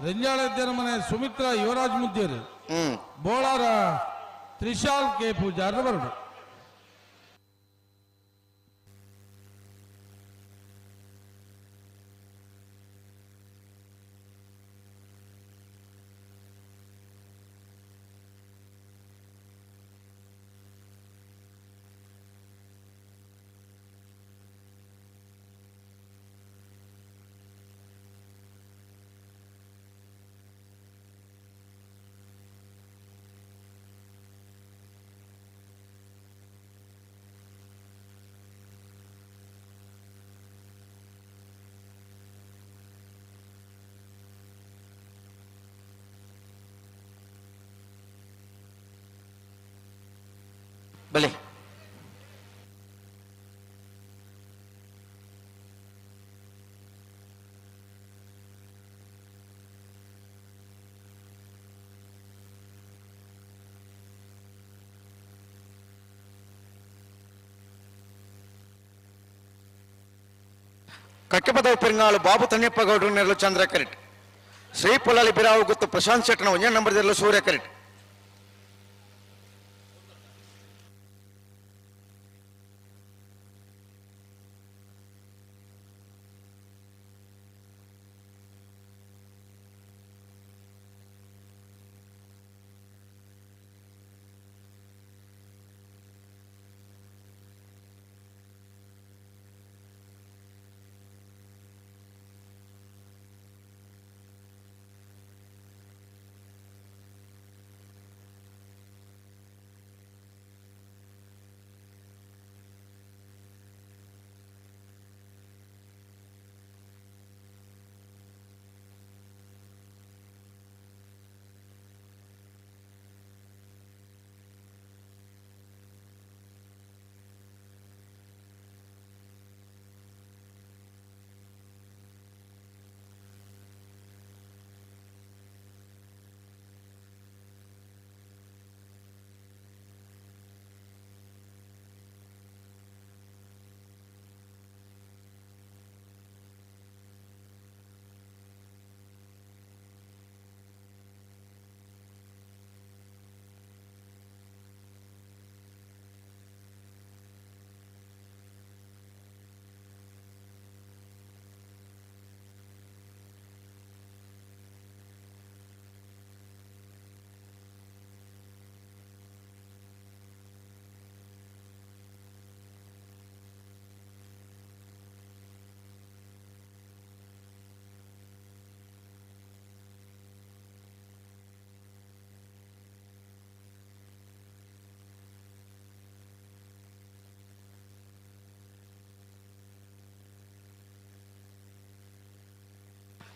ರೆಂಜಾಳ ಮನೆ ಸುಮಿತ್ರಾ ಯುವರಾಜ್ ಮುದ್ದೇರು ಬೋಳಾರ ತ್ರಿಶಾಲ್ ಕೆ ಪೂಜಾರ ಬರಡು ಬಲೆ ಕಕ್ಕೆಪದ ಪೆರಿಂಗಾಳು ಬಾಬು ತನ್ಯಪ್ಪ ಗೌಡ್ರ ನೆರಳು ಚಂದ್ರ ಕರೆಟ್. ಶ್ರೀ ಪೊಲಾಲಿ ಬಿರಾವು ಗುತ್ತು ಪ್ರಶಾಂತ್ ಶೆಟ್ಟನ ಒಂಜನೇ ನಂಬರ್ ನೆರಳು ಸೂರ್ಯ ಕರೆಟ್.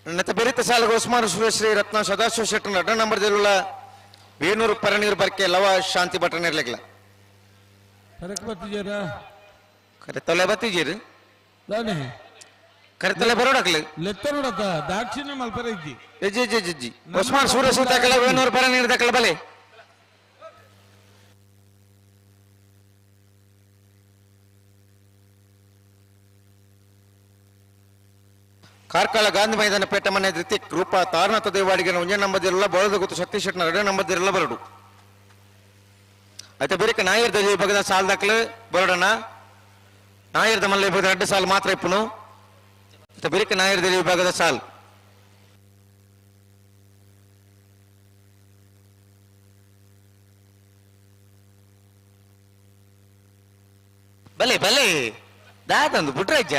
ನೆತ್ತ ಬೆರಿತ ಸಾಲಗ ಉಸ್ಮಾನ್ ಸುರೇಶ್ರೀ ರತ್ನ ಸದಾಶಿವ ಶೆಟ್ಟರ್ ಅಡ್ಡ ನಂಬರ್ ದಿಲ್ಲ ವೇಣೂರು ಪರನೀರು ಬರ್ಕೆ ಲವ ಶಾಂತಿ ಭಟ್ರ ನಿರ್ಲಿಕ್ಲ ಕರೆಕ್ ಬತ್ತಿಜೇರಾ ಕರೆ ತೊಲೆ ಬತ್ತಿಜೇರು ದಾನೆ ಕರೆ ತೊಲೆ ಬರೋಡಕ್ಲೆ ಲೆತ್ತ ನೋಡತ್ತ ದಾಕ್ಷಿಣ್ಯ ಮಲ್ಪರ ಇಜ್ಜಿ ಜಿ ಜಿ ಜಿ ಜಿ ಉಸ್ಮಾನ್ ಸುರೇಶ್ ತಕಲ ವೇಣೂರು ಪರನೀರು ತಕಲ ಬಲೆ ಕಾರ್ಕಳ ಗಾಂಧಿ ಮೈದಾನ ಪೇಟೆ ಮನೆ ರಿತಿಕ್ ರೂಪ ತಾರನಾಥ ದೇವಾಡಿಗೆ ಒಂಜೇ ನಂಬದಿರಲ್ಲ ಬಳದ ಗೊತ್ತು ಶಕ್ತಿ ಶೆಟ್ನ ಎರಡೇ ನಂಬದಿರಲ್ಲ ಬರಡು అయితే ಬೇರೆ ನಾಯರ್ ದಜೆ ಬಗದ ಸಾಲ್ ದಾಖಲೆ ಬರಡಣ ನಾಯರ್ದ ಮಲ್ಲೆ ವಿಭಾಗದ ಎರಡು ಸಾಲ್ ಮಾತ್ರ ಇಪ್ಪನು అయితే ಬೇರೆ ನಾಯರ್ ದಜೆ ವಿಭಾಗದ ಸಾಲ್ ಬಲೆ ಬಲೆ ದಾದಂದು ಪುಟ್ರಾಜ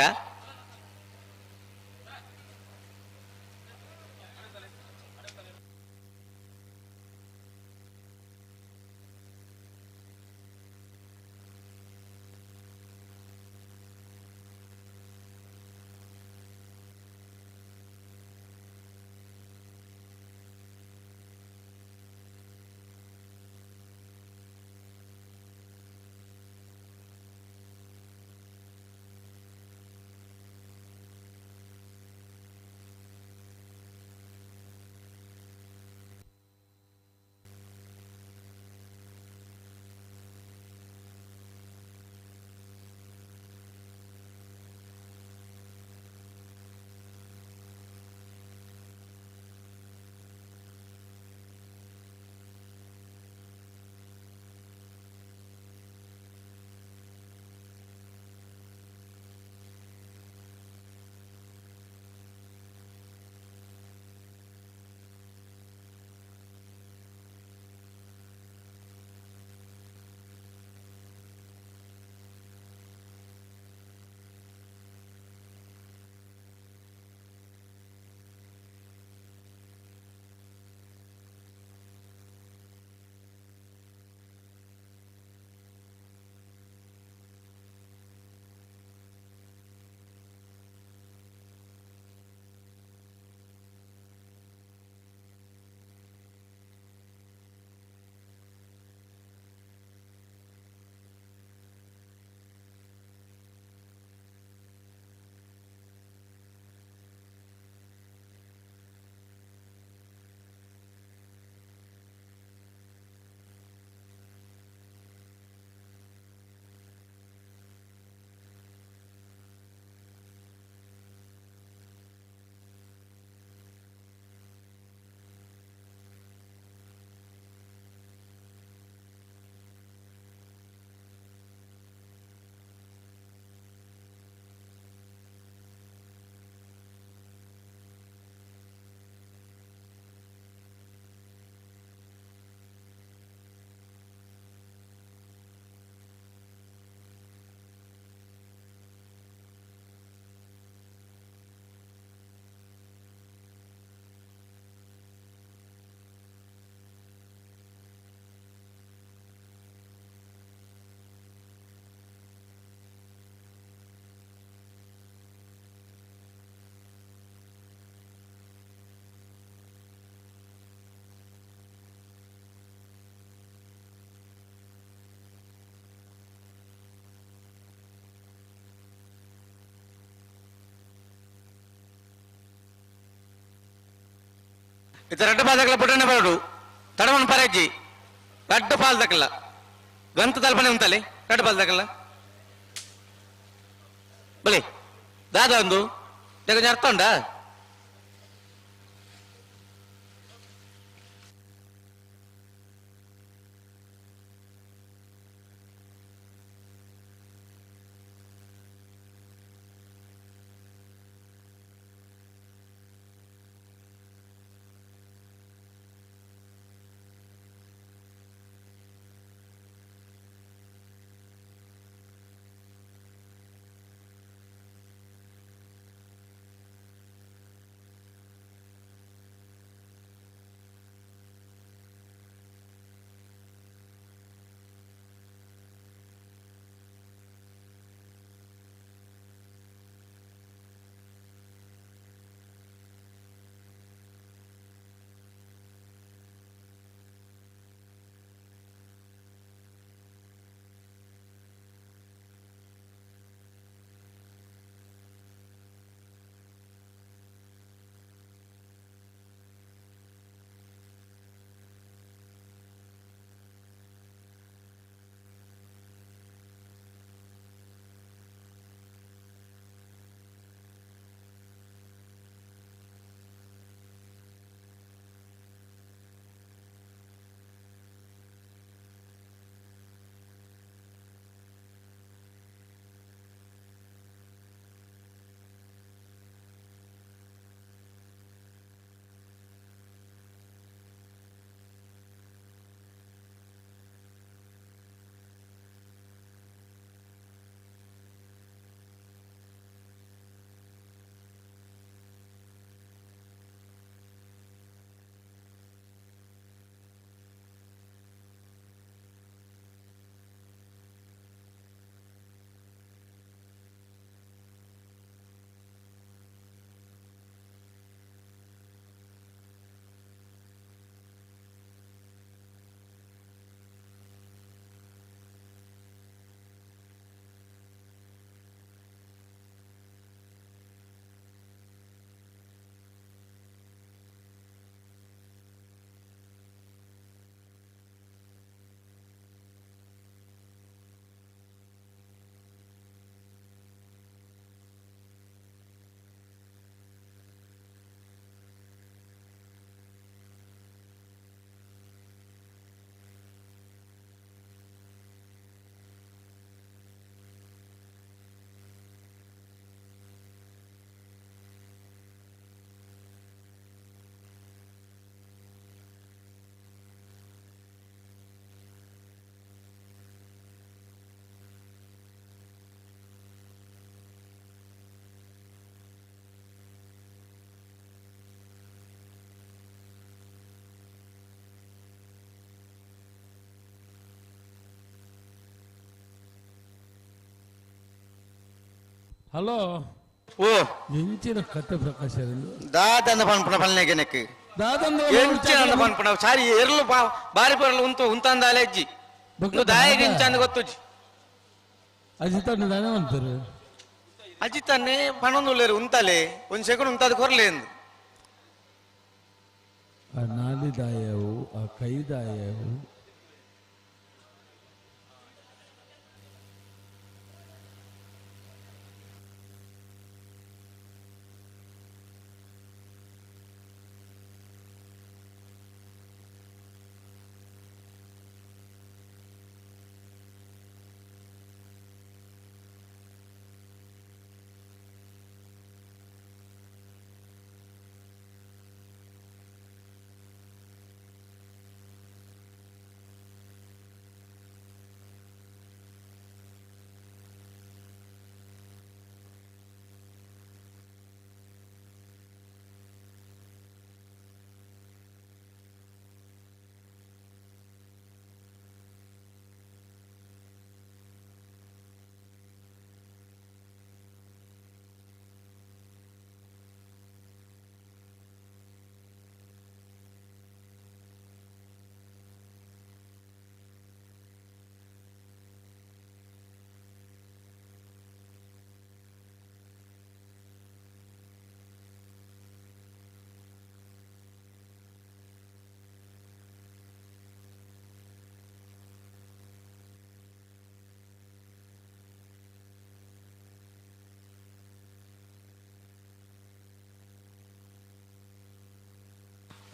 ಇತ್ತ ರಡ್ಡ ಪಾದಕಲ ಪುಟ್ಟನೆ ಬರಡು ತಡವನ್ ಪರಜ್ಜಿ ರಡ್ಡ ಪಾಲ್ ದಕ್ಕಲ್ಲ ಗಂತ ತಲ್ಪನೆ ಉಂತಲೆ ರಡ್ಡ ಪಾಲ್ ದಕ್ಕಲ್ಲ ಬಲೆ ದಾದ ಒಂದು కొంచెం ಅರ್ಥ ಉಂಟಾ? ಹಲೋ ಓ ಎಂಚಿನ ಕತೆ ಪ್ರಕಾಶ ದಾದಂದ ಪನ್ಪುನ ಪಲ್ನೆಗೆ ನೆಕ್ ದಾದಂದ ಎಂಚಿನ ಪನ್ಪುನ ಸಾರಿ ಎರ್ಲು ಬಾರಿ ಪರ್ಲು ಉಂತು ಉಂತಂದಾಲೆ ಅಜ್ಜಿ ದಾಯಿಗೆ ಇಂಚಂದ ಗೊತ್ತುಜಿ ಅಜಿತಣ್ಣ ದಾನೆ ಅಂತಾರೆ ಅಜಿತನ್ನೇ ಪಣೊಂದುಲ್ಲೇರು ಉಂತಲೆ ಒಂದು ಸೆಕೆಂಡ್ ಉಂತಾದ ಕೊರ್ಲೆ ಎಂದು ಆ ನಾಲಿ ದಾಯವು ಆ ಕೈ ದಾಯವು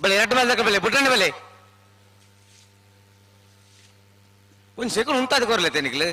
ಬಳೆ ಎರಡು ಬಾಲ್ದಾಗ ಬಲೆ ಬುಡ್ರಣ್ಣ ಬಲೆ ಒಂದು ಸೆಕೆಂಡ್ ಉಂಟಾದ ಕೊರ್ಲತ್ತೆ ನಿಕ್ಲು.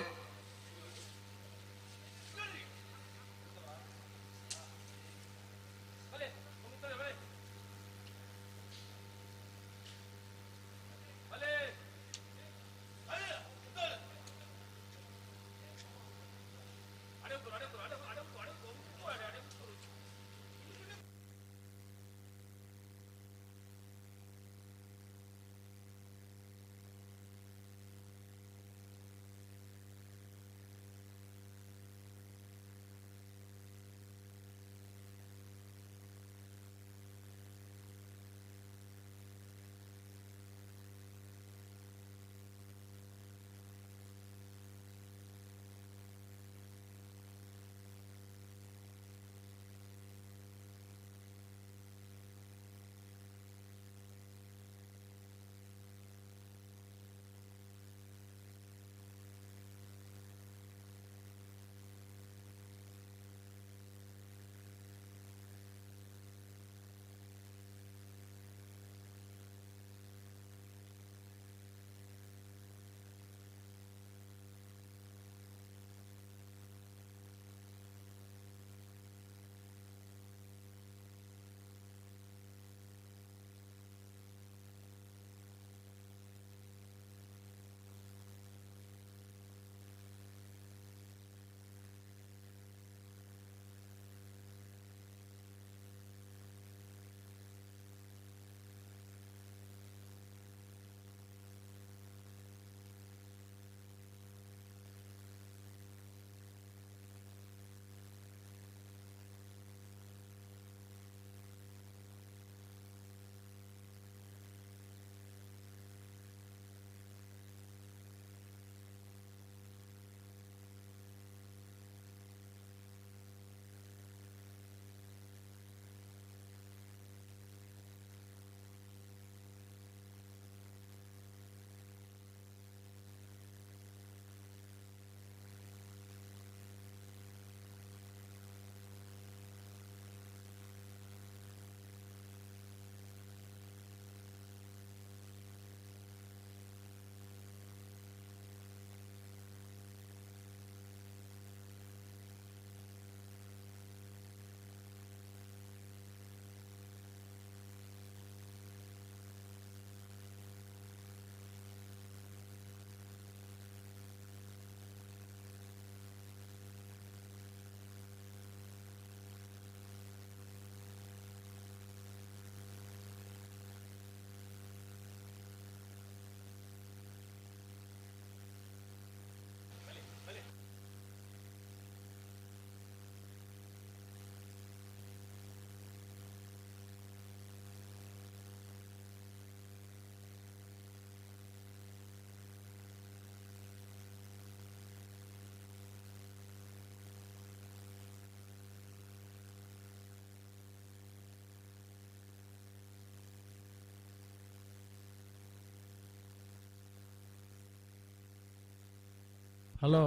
ಹಲೋ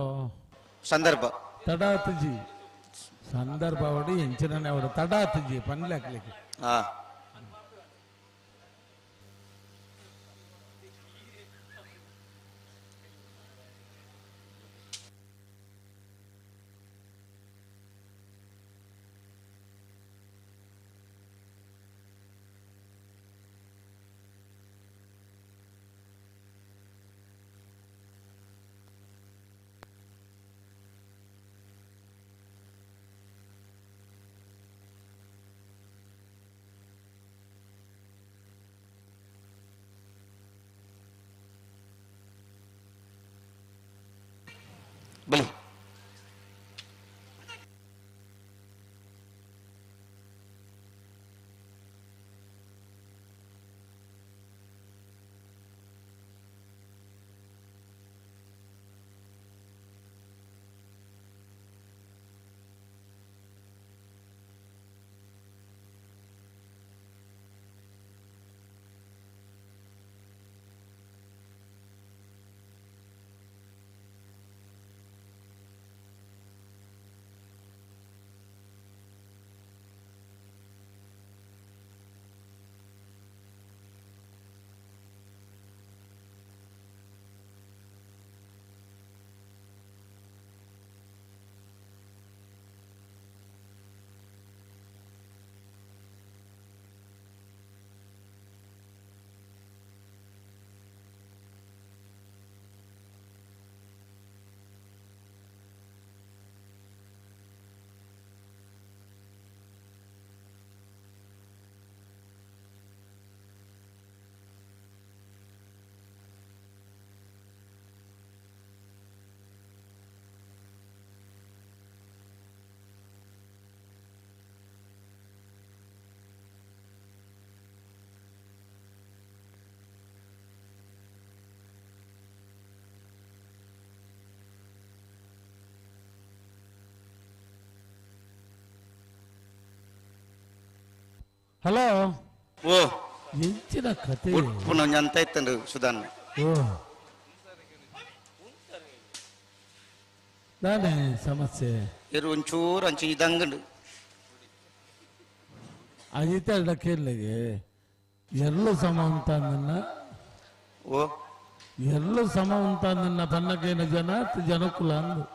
ಸಂದರ್ಭ ತಡಾತಜಿ ಸಂದರ್ಭ ಅವಡು ಎಂಚಿನ ಅವಡು ತಡಾತಜಿ ಪನ್ಲೆ ಹಾಕ್ಲಿಕ್ಕೆ. ಹಲೋ ಓ ಎಂಚಿನ ಕತೆ ಉಪ್ಪುನ ಒಂಜಿ ಅಂತ ಇತ್ತಂಡು ಸುಧಾನ್ ಓ ದಾನೆ ಸಮಸ್ಯೆ ಎರು ಒಂಚೂರು ಅಂಚು ಇದಂಗಂಡು ಅಜಿತ ಕೇಳಲಿಗೆ ಎಲ್ಲೂ ಸಮ ಅಂತ ನನ್ನ ಓ ಎಲ್ಲೂ ಸಮ ಅಂತ ನನ್ನ ಪನ್ನಕೇನ ಜನ ಜನಕುಲ ಅಂದು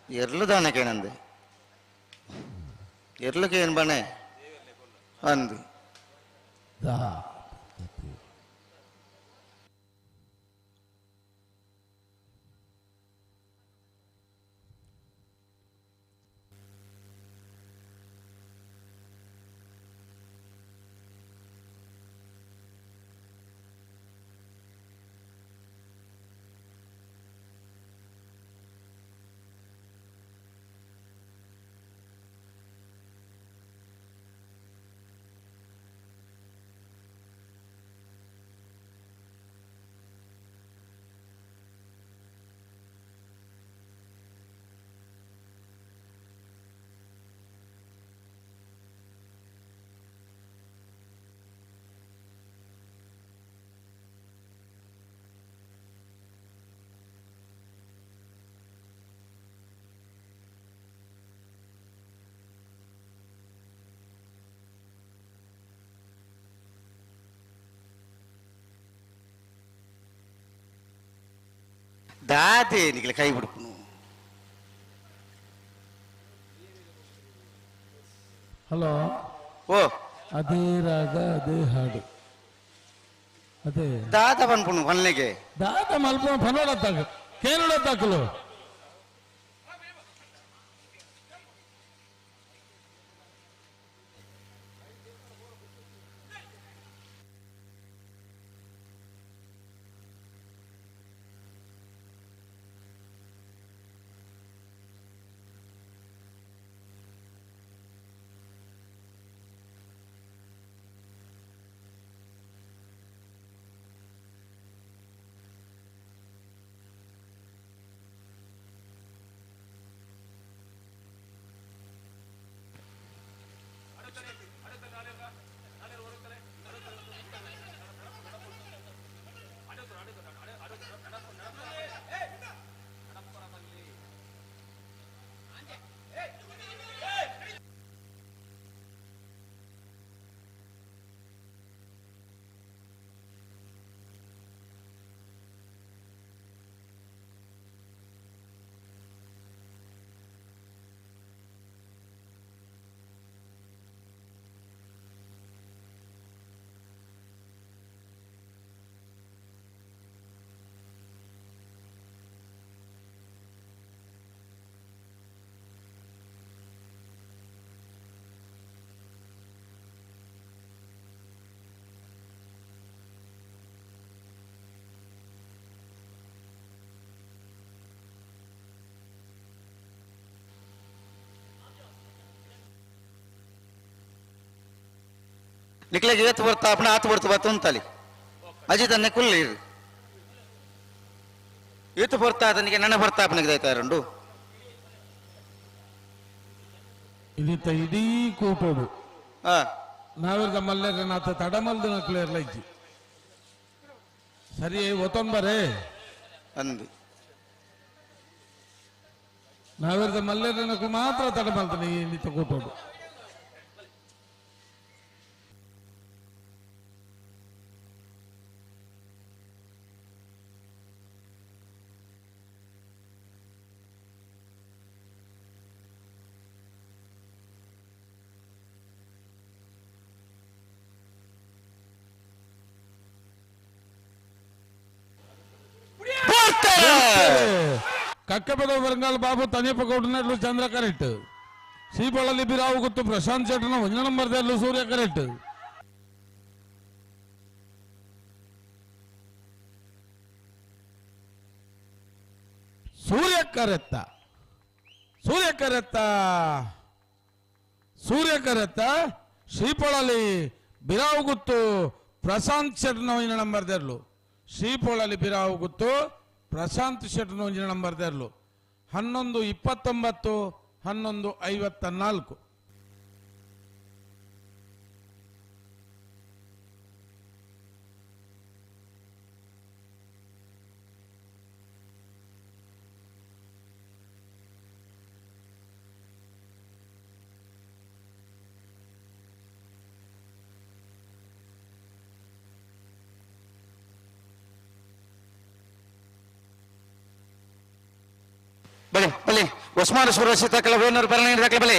ಎರ್ಲು ದಾನಕೇನಂದೆ ಎರ್ಲುಕೆ ಏನು ಬಣೆ ಅಂದು ದಾ ದಾದೆ ನಿಗಲ ಕೈ ಬಿಡ್ಪುನು ಹಲೋ ಓ ಅದೇ ರಾಗ ಅದೇ ಹಾಡು ಅದೇ ದಾದ ಪನ್ಪುನು ಪನ್ಲೆಗೆ ದಾದ ಮಲ್ಪುನ ಪನೋಡ ತಾಕ ಕೇನೋಡ ತಾಕಲು ನಿಕ್ಲೆಗ್ ಏತ್ ಬರ್ತಾ ಅಪ್ಪಣ ಆತು ಬರ್ತು ಬತ್ತ ಉಂತಲಿ ಅಜಿತ್ ಅನ್ನೆ ಕುಲ್ಲಿ ಏತು ಬರ್ತಾ ಅದನಿಗೆ ನನ್ನ ಬರ್ತಾ ಅಪ್ಪನಿಗೆ ದೈತಾರಂಡು ಇದಿತ್ತ ಇಡೀ ಕೂಟೋಡು ನಾವಿರ್ದ ಮಲ್ಲೇರನಾಥ ತಡಮಲ್ದು ನಕ್ಲೇರ್ಲ ಇಜ್ಜಿ ಸರಿ ಒತ್ತೊಂಬರೇ ಅಂದು ನಾವಿರ್ದ ಮಲ್ಲೇರನಕ್ಕೂ ಮಾತ್ರ ತಡಮಲ್ತಾನೆ ಈ ನಿತ್ತ ಕೂಟೋಡು. ಕಕ್ಕಪದ ಬರಂಗಾಲ್ ಬಾಬು ತನಿಯಪ್ಪ ಗೌಡನట్లు ಚಂದ್ರ ಕರೆಕ್ಟ್, ಶ್ರೀಪೊಳಲಿ ಬಿರಾವು ಗುತ್ತು ಪ್ರಶಾಂತ್ ಶೆಟ್ಟನ ಒಂದನೇ ನಂಬರ್ ಸೂರ್ಯ ಕರೆಕ್ಟ್. ಸೂರ್ಯ ಕರೆತ್ತ ಸೂರ್ಯ ಕರೆತ್ತ ಸೂರ್ಯ ಕರೆತ್ತ ಶ್ರೀಪೊಳಲಿ ಬಿರಾವು ಗುತ್ತು ಪ್ರಶಾಂತ್ ಶೆಟ್ಟನ ಒಂದನೇ ನಂಬರ್ ದೆರ್ಲು, ಶ್ರೀಪೊಳಲಿ ಬಿರಾವು ಗುತ್ತು ಪ್ರಶಾಂತ್ ಶೆಟ್ಟನ ಒಂದಿನ ನಂಬರ್ ದೆರ್ಲು. 11:29 11:54. ಬಲೆ ಬಲೆ ಉಸ್ಮಾನ್ ಸೂರಸಿ ತಕಲ ವೇನೂರು ಪರನೇರು ತಕಲ ಬಲೆ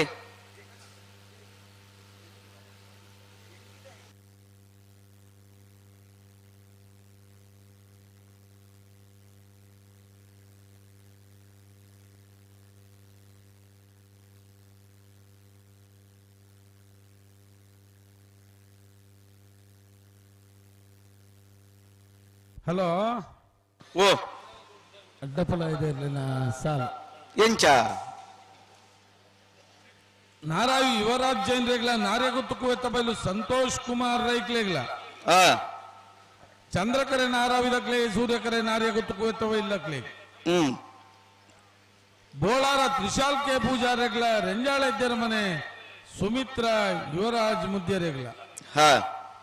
ಹಲೋ ಓ ಅಡ್ಡಪಲ ಇದೆ ಸಾಲ ಎಂಚ ನಾರಾವಿ ಯುವರಾಜ್ ಜೈನ್ ರೇಗ್ಲ ನಾರೇ ಗೊತ್ತು ಬೈಲು ಸಂತೋಷ್ ಕುಮಾರ್ ರೈಕ್ಲೇಗ್ಲ ಚಂದ್ರಕರೆ ನಾರಾವಿ ದಕ್ಲೆ ಸೂರ್ಯಕರೆ ನಾರ್ಯ ಗೊತ್ತು ಇಲ್ಲಕ್ಲೆ ಬೋಳಾರ ತ್ರಿಶಾಲ್ ಕೆ ಪೂಜಾರೇಗ್ಲ ರೆಂಜಾಳ ಇದ್ದರ ಮನೆ ಸುಮಿತ್ರ ಯುವರಾಜ್ ಮುದ್ಯರೇಗ್ಲ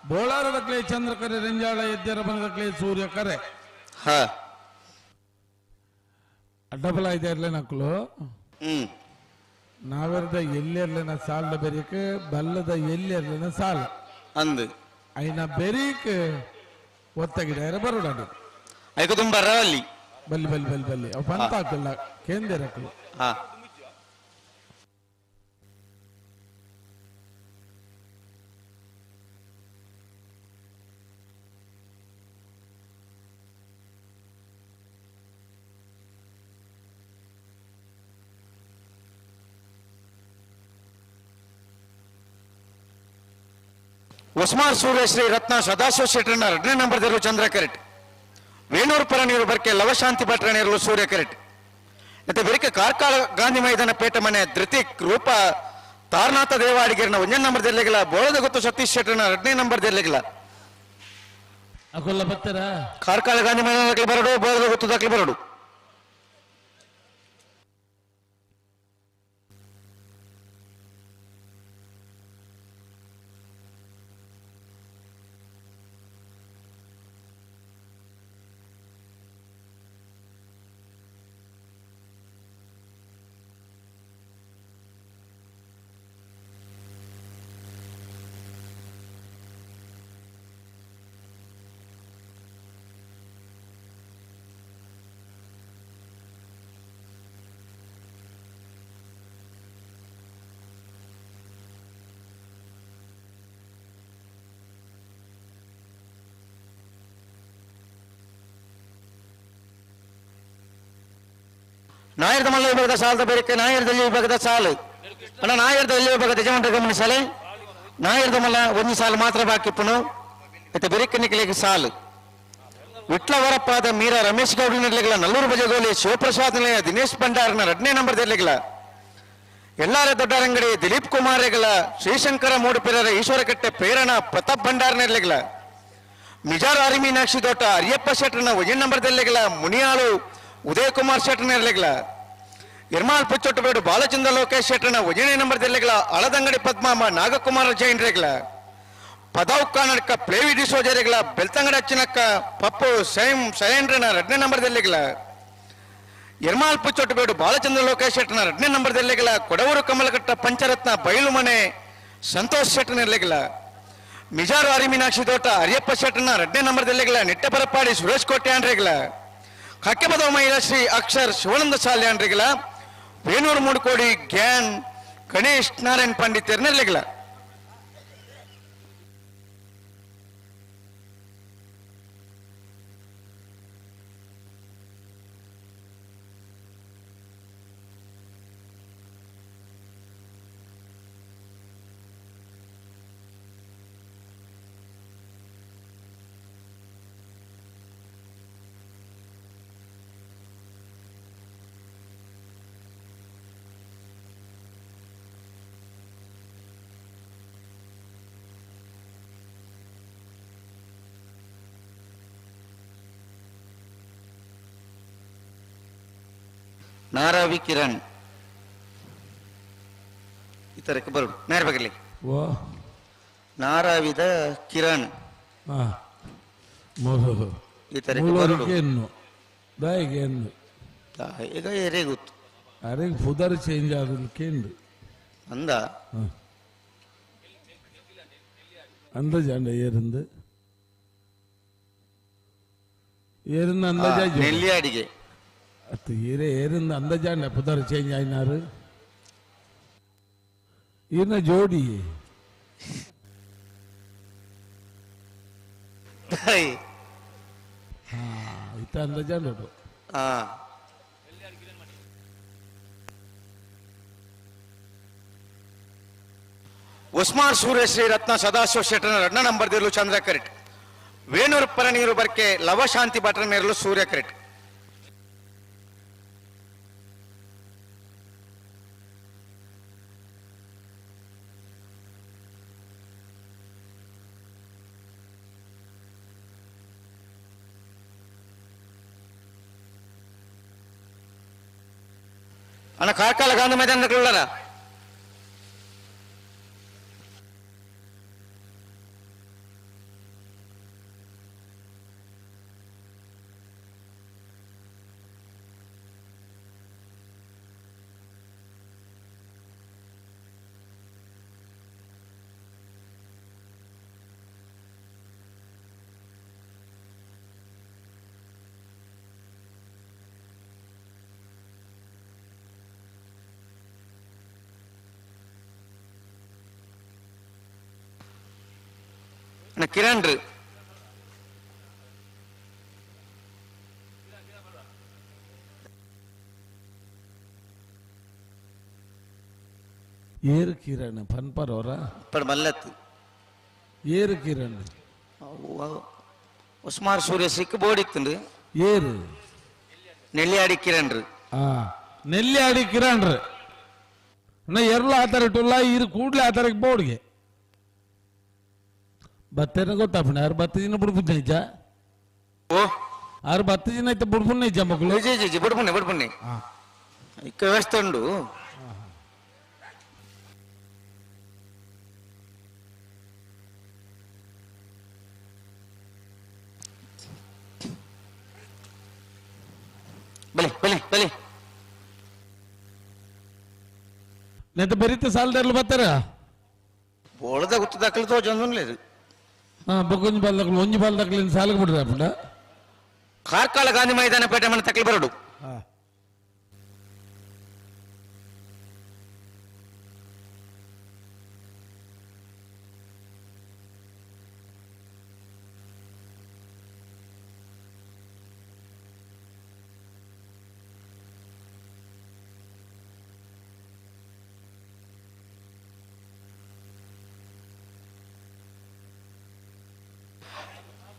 ಬೋಳಾರ ದಕ್ಲೆ ಚಂದ್ರಕರೆ ರೆಂಜಾಳ ಎದ್ದರ ಮನೆ ದಕ್ಲೆ ಸೂರ್ಯಕರೆ ಅಡ್ಡಬಲ ಇದೆ ಇರ್ಲೆ ನಕ್ಲು ನಾವೆರ್ದ ಎಲ್ಲಿರ್ಲೆನ ಸಾಲದ ಬೆರೀಕ್ ಬಲ್ಲದ ಎಲ್ಲಿರ್ಲೆನ ಸಾಲ ಅಂದು ಐನ ಬೆರೀಕ್ ಒತ್ತಗಿಡ ಬರೋಡ ಐಕ ತುಂಬ ಅಲ್ಲಿ ಬಲ್ಲಿ ಬಲ್ಲಿ ಬಲ್ಲಿ ಬಲ್ಲಿ ಅವು ಪಂತ ಹಾಕಲ್ಲ ಕೇಂದ್ರ ಉಸ್ಮಾನ್ ಸೂರ್ಯಶ್ರೀ ರತ್ನ ಸದಾಶಿವ ಶೆಟ್ಟರ್ನ ಎರಡನೇ ನಂಬರ್ ದಿರು ಚಂದ್ರ ಕರೆಟ್ ವೇಣೂರು ಪರ ನೀರು ಬರ್ಕೆ ಲವಶಾಂತಿ ಭಟ್ರ ನೀರು ಸೂರ್ಯ ಕರೆಟ್ ಮತ್ತೆ ಬೆರಿಕೆ ಕಾರ್ಕಳ ಗಾಂಧಿ ಮೈದಾನ ಪೇಟೆ ಮನೆ ಧೃತಿಕ್ ರೂಪ ತಾರನಾಥ ದೇವಾಡಿಗರ್ನ ಒಂದನೇ ನಂಬರ್ ದಿರ್ಲಿಗಿಲ್ಲ ಬೋಳದ ಗೊತ್ತು ಸತೀಶ್ ಶೆಟ್ಟರ್ನ ಎರಡನೇ ನಂಬರ್ ದಿರ್ಲಿಗಿಲ್ಲ ಅಕೊಲ್ಲ ಬತ್ತರ ಕಾರ್ಕಳ ಗಾಂಧಿ ಮೈದಾನ ಬರಡು ಬೋಳದ ಗೊತ್ತು ದಾಖಲೆ ಬರಡು ನಾಯರ್ದ ಮಲ್ಲ ವಿಭಾಗದ ಸಾಲದ ಬೇರೆ ನಾಯರ್ದಲ್ಲಿ ವಿಭಾಗದ ಸಾಲು ಅಣ್ಣ ನಾಯರ್ದ ಎಲ್ಲಿ ವಿಭಾಗದ ಯಜಮಾನರ ಗಮನಿಸಲೆ ನಾಯರ್ದ ಮಲ್ಲ ಒಂದು ಸಾಲು ಮಾತ್ರ ಬಾಕಿ ಪುನು ಮತ್ತೆ ಬೆರಿಕನಿಕಲಿಗೆ ಸಾಲು ವಿಟ್ಲವರಪ್ಪಾದ ಮೀರಾ ರಮೇಶ್ ಗೌಡ ನೆಡ್ಲಿಗಿಲ್ಲ ನಲ್ಲೂರು ಬಜಗೋಲಿ ಶಿವಪ್ರಸಾದ್ ನಿಲಯ ದಿನೇಶ್ ಭಂಡಾರ್ನ ಎರಡನೇ ನಂಬರ್ ದೆರ್ಲಿಗಿಲ್ಲ ಎಲ್ಲಾರ ದೊಡ್ಡರಂಗಡಿ ದಿಲೀಪ್ ಕುಮಾರ್ ರೆಗಲ ಶ್ರೀಶಂಕರ ಮೂಡುಪಿರರ ಈಶ್ವರಕಟ್ಟೆ ಪ್ರೇರಣ ಪ್ರತಾಪ್ ಭಂಡಾರ್ ನೆರ್ಲಿಗಿಲ್ಲ ಮಿಜಾರ್ ಆರಿ ಮೀನಾಕ್ಷಿ ತೋಟ ಅರಿಯಪ್ಪ ಶೆಟ್ಟರ್ನ ಒಂದೇ ನಂಬರ್ ದೆರ್ಲಿಗಿಲ್ಲ ಮುನಿಯಾಳು ಉದಯ್ ಕುಮಾರ್ ಶೆಟ್ಟರ್ ನೆರ್ಲಿಗಿಲ್ಲ ಎರ್ಮಾಲ್ ಪುಚ್ಚೊಟ್ಟಬೇಡು ಬಾಲಚಂದ್ರ ಲೋಕೇಶ್ ಶೆಟ್ಟರ್ನ ಒಂದನೇ ನಂಬರ್ ದೆರ್ಲಿಗಿಲ್ಲ ಅಳದಂಗಡಿ ಪದ್ಮಾಂಬ ನಾಗಕುಮಾರ ಜೈನ್ ರೇಗ್ಲ ಪದಾವ್ ಕಾನಡ್ಕ ಪ್ಲೇವಿ ಡಿಸೋಜರಿಗಳ ಬೆಳ್ತಂಗಡಿ ಅಚ್ಚಿನಕ್ಕ ಪಪ್ಪು ಸೈಂ ಸೈನ್ರನ ಎರಡನೇ ನಂಬರ್ ದೆರ್ಲಿಗಿಲ್ಲ ಎರ್ಮಾಲ್ ಪುಚ್ಚೊಟ್ಟಬೇಡು ಬಾಲಚಂದ್ರ ಲೋಕೇಶ್ ಶೆಟ್ಟರ್ನ ಎರಡನೇ ನಂಬರ್ ದೆರ್ಲಿಗಿಲ್ಲ ಕೊಡವೂರು ಕಮಲಘಟ್ಟ ಪಂಚರತ್ನ ಬೈಲುಮನೆ ಸಂತೋಷ್ ಶೆಟ್ಟರ್ ನೆರ್ಲಿಗಿಲ್ಲ ಮಿಜಾರು ಆರಿ ಮೀನಾಕ್ಷಿ ತೋಟ ಅರಿಯಪ್ಪ ಶೆಟ್ಟರ್ನ ಎರಡನೇ ನಂಬರ್ ದೆರ್ಲಿಗಿಲ್ಲ ನಿಟ್ಟಪರಪಾಡಿ ಸುರೇಶ್ ಕೋಟೆ ಅಂಡ್ರಿಗಿಲ್ಲ ಕಕ್ಕೆಬದವ ಮಹಿಳಾ ಶ್ರೀ ಅಕ್ಷರ್ ಶಿವಾನಂದ ಶಾಲೆ ಅಂಡ್ರಿಗಿಲ್ಲ ವೇಣೂರು ಮೂಡುಕೋಡಿ ಗ್ಯಾನ್ ಗಣೇಶ್ ನಾರಾಯಣ್ ಪಂಡಿತ್ ನೆರ್ಲಿಗಿಲ್ಲ ನಾರಾವಿ ಕಿರಣ್ ಈ ತರಕ್ಕೆ ಬರೋಡು ನೇರ ಬಗಲಿ ಓ ನಾರಾವಿದ ಕಿರಣ್ ಹಾ ಮೂರು ಈ ತರಕ್ಕೆ ಬರೋಡು ಮೂರು ದಾಯಿಗೆ ಎಂದು ಈಗ ಏರೇ ಗೊತ್ತು ಅರೆ ಪುದರ್ ಚೇಂಜ್ ಆದಕ್ಕೆ ಅಂದ ಅಂದಾಜಾಂಡ ಏರಿಂದ ಏರಿಂದ ಅಂದಾಜ ನೆಲ್ಲಿಯಾಡಿಗೆ ಅತ್ತು ಏರೇ ಏರಿಂದ ಅಂದಾಜಾಂಡ ಪುದರ್ ಚೇಂಜ್ ಆಯ್ನಾರು ಈರ್ನ ಜೋಡಿ ಇತ್ತ ಅಂದಾಜಾಂಡ ಉಸ್ಮಾನ್ ಸೂರ್ಯಶ್ರೀ ರತ್ನ ಸದಾಶಿವ ಶೆಟ್ಟನ ರಡ್ನ ನಂಬರ್ ದಿರ್ಲು ಚಂದ್ರ ಕರೆಟ್ ವೇಣೂರು ಪರನೀರು ಬರ್ಕೆ ಲವಶಾಂತಿ ಭಟ್ರ ನೇರಲು ಸೂರ್ಯ ಕರೆಟ್ ಅಣ್ಣ ಕಾರ್ಕಳ ಗಾಂಧಿ ಮೈದಾನದ ಕಿರಣ್ ರೀ ಏರು ಕಿರಣ್ ಪನ್ಪರ್ ಅವರ ಪಡ್ ಮಲ್ಲತ್ ಏರು ಕಿರಣ್ ಉಸ್ಮಾನ್ ಸೂರ್ಯ ಸಿಕ್ಕ ಬೋಡಿತ್ತು ಏರು ನೆಲ್ಲಿಯಾಡಿ ಕಿರಣ್ ರೀ ನೆಲ್ಲಿಯಾಡಿ ಕಿರಣ್ ರೀ ಅಣ್ಣ ಎರಲು ಆ ಥರ ಇಟ್ಟುಲ್ಲ ಇರು ಕೂಡಲೇ ಆ ಥರಕ್ಕೆ ಬೋರ್ಡ್ಗೆ ಬತ್ತೇನ ಗೊತ್ತಾಪಣ ಆರು ಬತ್ತ ದಿನ ಬುಡ್ಪುನ್ ನಿಜ ಓ ಆರು ಬತ್ತ ದಿನ ಐತೆ ಬುಡ್ಪುನ್ ನಿಜ ಮಕ್ಕಳು ಜಿ ಜಿ ಜಿ ಬುಡ್ಪುನ್ನೆ ಬುಡ್ಪುನ್ನೆ ಇಕ್ಕ ವ್ಯವಸ್ಥೆ ಉಂಡು ಬಲೆ ಬಲೆ ಬಲೆ ನೆತ್ತ ಬರೀತ ಸಾಲದಾರ್ಲು ಬರ್ತಾರ ಬೋಳದ ಗುತ್ತು ದಾಖಲು ತೋಜೊಂದು ಬೊಕ್ಕೊಂಜಿ ಬಾಲ್ ದಾಖಲು ಒಂಜಿ ಬಾಲ್ ದಾಖಲಿನ ಸಾಲಕ್ಕೆ ಬಿಡ್ರಿ ಅಪ್ಪಂಡ ಕಾರ್ಕಳ ಗಾಂಧಿ ಮೈದಾನ ಪೇಟೆ ಮನೆ ತಕಲಿ ಬರಡು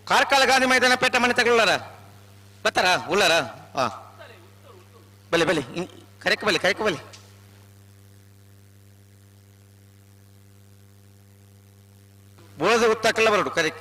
ಕಾರ್ಕಳ ಗಾಂಧಿ ಮೈದಾನ ಪೇಟೆ ಮನೆ ತಗೊಳ್ಳಾರ ಬರ್ತಾರ ಉಳ್ಳಾರ ಹಾ ಬಲೆ ಬಲೆ ಕರೆಕ್ ಬಲೆ ಕರೆಕ್ ಬಲೆ ಬೋಳದ ಉತ್ತಕ್ಕಲ್ಲ ಬರಡು ಕರೆಕ್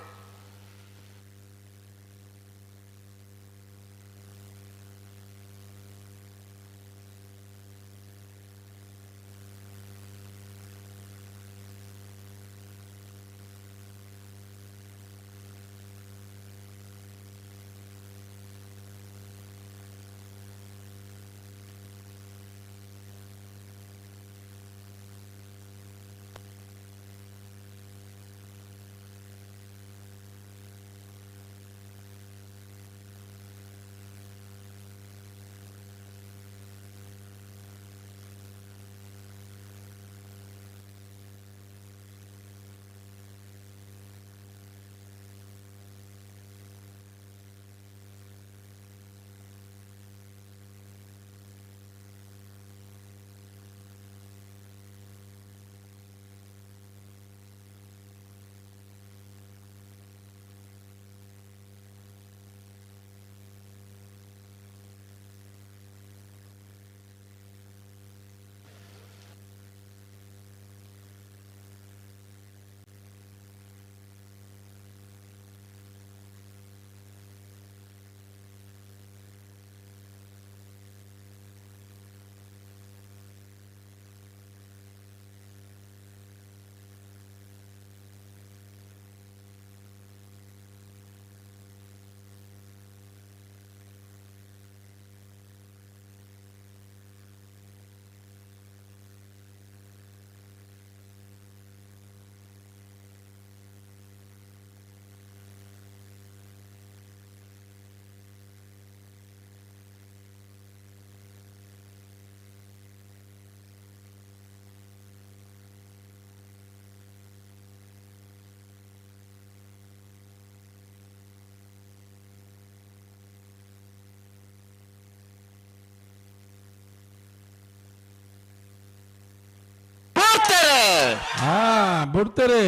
ಬುಡ್ತಾರೆ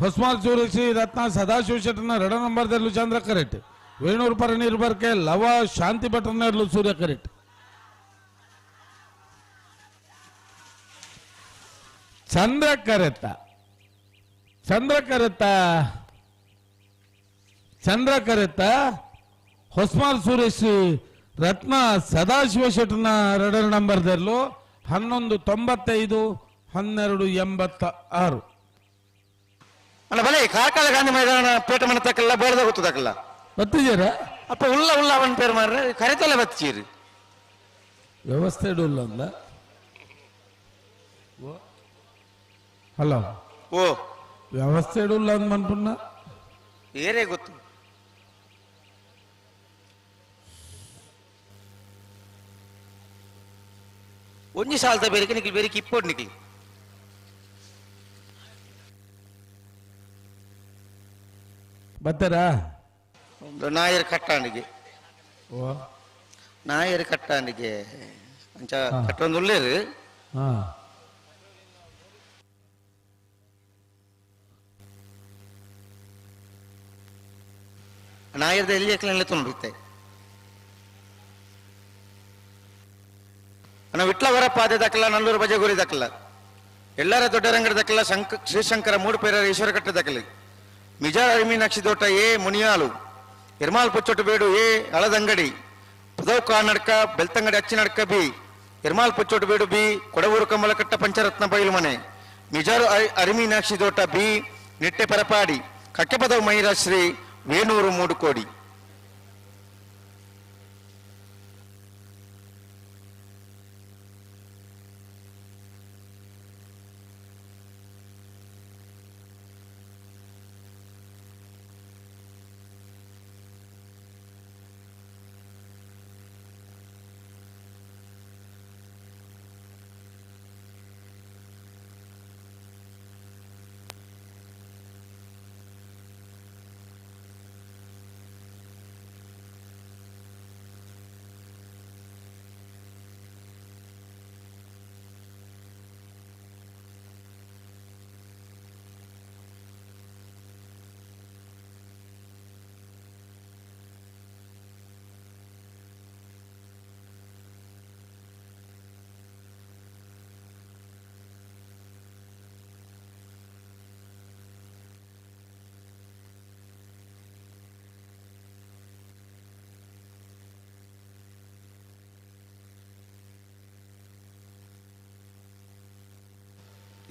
ಹೊಸ್ಮಾಲ್ ಸೂರ್ಯಶ್ರೀ ರತ್ನ ಸದಾಶಿವ ಶೆಟ್ಟನ ರಡ ನಂಬರ್ ದರ್ಲು ಚಂದ್ರ ಕರೆಕ್ಟ್ ವೇಣೂರು ಪರನೀರು ಬರ್ಕೆ ಲವ ಶಾಂತಿ ಭಟ್ರನರ್ಲು ಸೂರ್ಯ ಕರೆಕ್ಟ್ ಚಂದ್ರ ಕರೆತ್ತ ಚಂದ್ರ ಕರೆತ್ತ ಚಂದ್ರ ಕರೆತ್ತ ಹೊಸ್ಮಾಲ್ ಸೂರ್ಯಶ್ರೀ ರತ್ನ ಸದಾಶಿವ ಶೆಟ್ಟನ ರಡ ನಂಬರ್ ದರ್ಲು 11.95 12.86. ಅಲ್ಲ ಬಲೆ ಕಾರ್ಕಳ ಗಾಂಧಿ ಮೈದಾನ ಪೇಟ ಮನೆ ತಕ್ಕಲ್ಲ ಬೇಡದ ಗೊತ್ತದಕ್ಕಲ್ಲ ಬತ್ತಿಜೀರ ಅಪ್ಪ ಉಲ್ಲ ಉಲ್ಲ ಅವನ ಪೇರು ಮಾರ್ರೆ ಕರೆತಲ್ಲ ಬತ್ತಿಜೀರಿ ವ್ಯವಸ್ಥೆ ಇಡಲ್ಲ ಅಂದ. ಹಲೋ ಓ ವ್ಯವಸ್ಥೆ ಇಡಲ್ಲ ಅಂದ ಮನ್ಪುಣ್ಣ ಏರೇ ಗೊತ್ತು ಒಂಜಿ ಸಾಲ್ದ ಬೇರಿಕೆ ನಿಕ್ಲಿ ಬೇರಿಕೆ ಇಪ್ಪೋಡ್ ನಿಕ್ಲಿ ಬತ್ತಾರಾ ನಾಯರ್ ಕಟ್ಟಾಣಿಗೆ ಓ ನಾಯರ್ ಕಟ್ಟಾಣಿಗೆ ಅಂಚ ಕಟ್ಟೊಂದು ಉಳ್ಳೇರು ಹಾ ನಾಯರ್ದ ಎಲ್ಲಿ ಎಕ್ಲೆಲ್ಲ ತುಂಬಿತ್ತೆ ಅಣ್ಣ ವಿಟ್ಲ ವರಪಾದೆ ದಕ್ಕಲ್ಲ ನಲ್ಲೂರು ಬಜಗುರಿ ದಕ್ಕಲ್ಲ ಎಲ್ಲರ ದೊಡ್ಡರಂಗಡ ದಕ್ಕಲ್ಲ ಶ್ರೀಶಂಕರ ಮೂಡುಪೇರ ಈಶ್ವರ ಕಟ್ಟೆ ದಕ್ಕಲಿ ಮಿಜಾರ ಮೀನಾಕ್ಷಿ ದೋಟ ಎ ಮುನಿಯಾಲು ಎರ್ಮಾಲ್ ಪುಚ್ಚೊಟ್ಟು ಬೇಡು ಎ ಹಳದಂಗಡಿ ಪದವ್ ಕಾನಡ್ಕ ಬೆಳ್ತಂಗಡಿ ಅಚ್ಚಿನಡ್ಕ ಬಿ ಎರ್ಮಾಲ್ ಪುಚ್ಚೊಟ್ಟು ಬೇಡು ಬಿ ಕೊಡವೂರು ಕಮಲಕಟ್ಟ ಪಂಚರತ್ನ ಬೈಲು ಮನೆ ಮಿಜಾರು ಅರಿಮೀನಾಕ್ಷಿ ದೋಟ ಬಿ ನಿಟ್ಟೆ ಪರಪಾಡಿ ಕಕ್ಕೆಪದವು ಮೈರಾಶ್ರೀ ವೇಣೂರು ಮೂಡುಕೋಡಿ.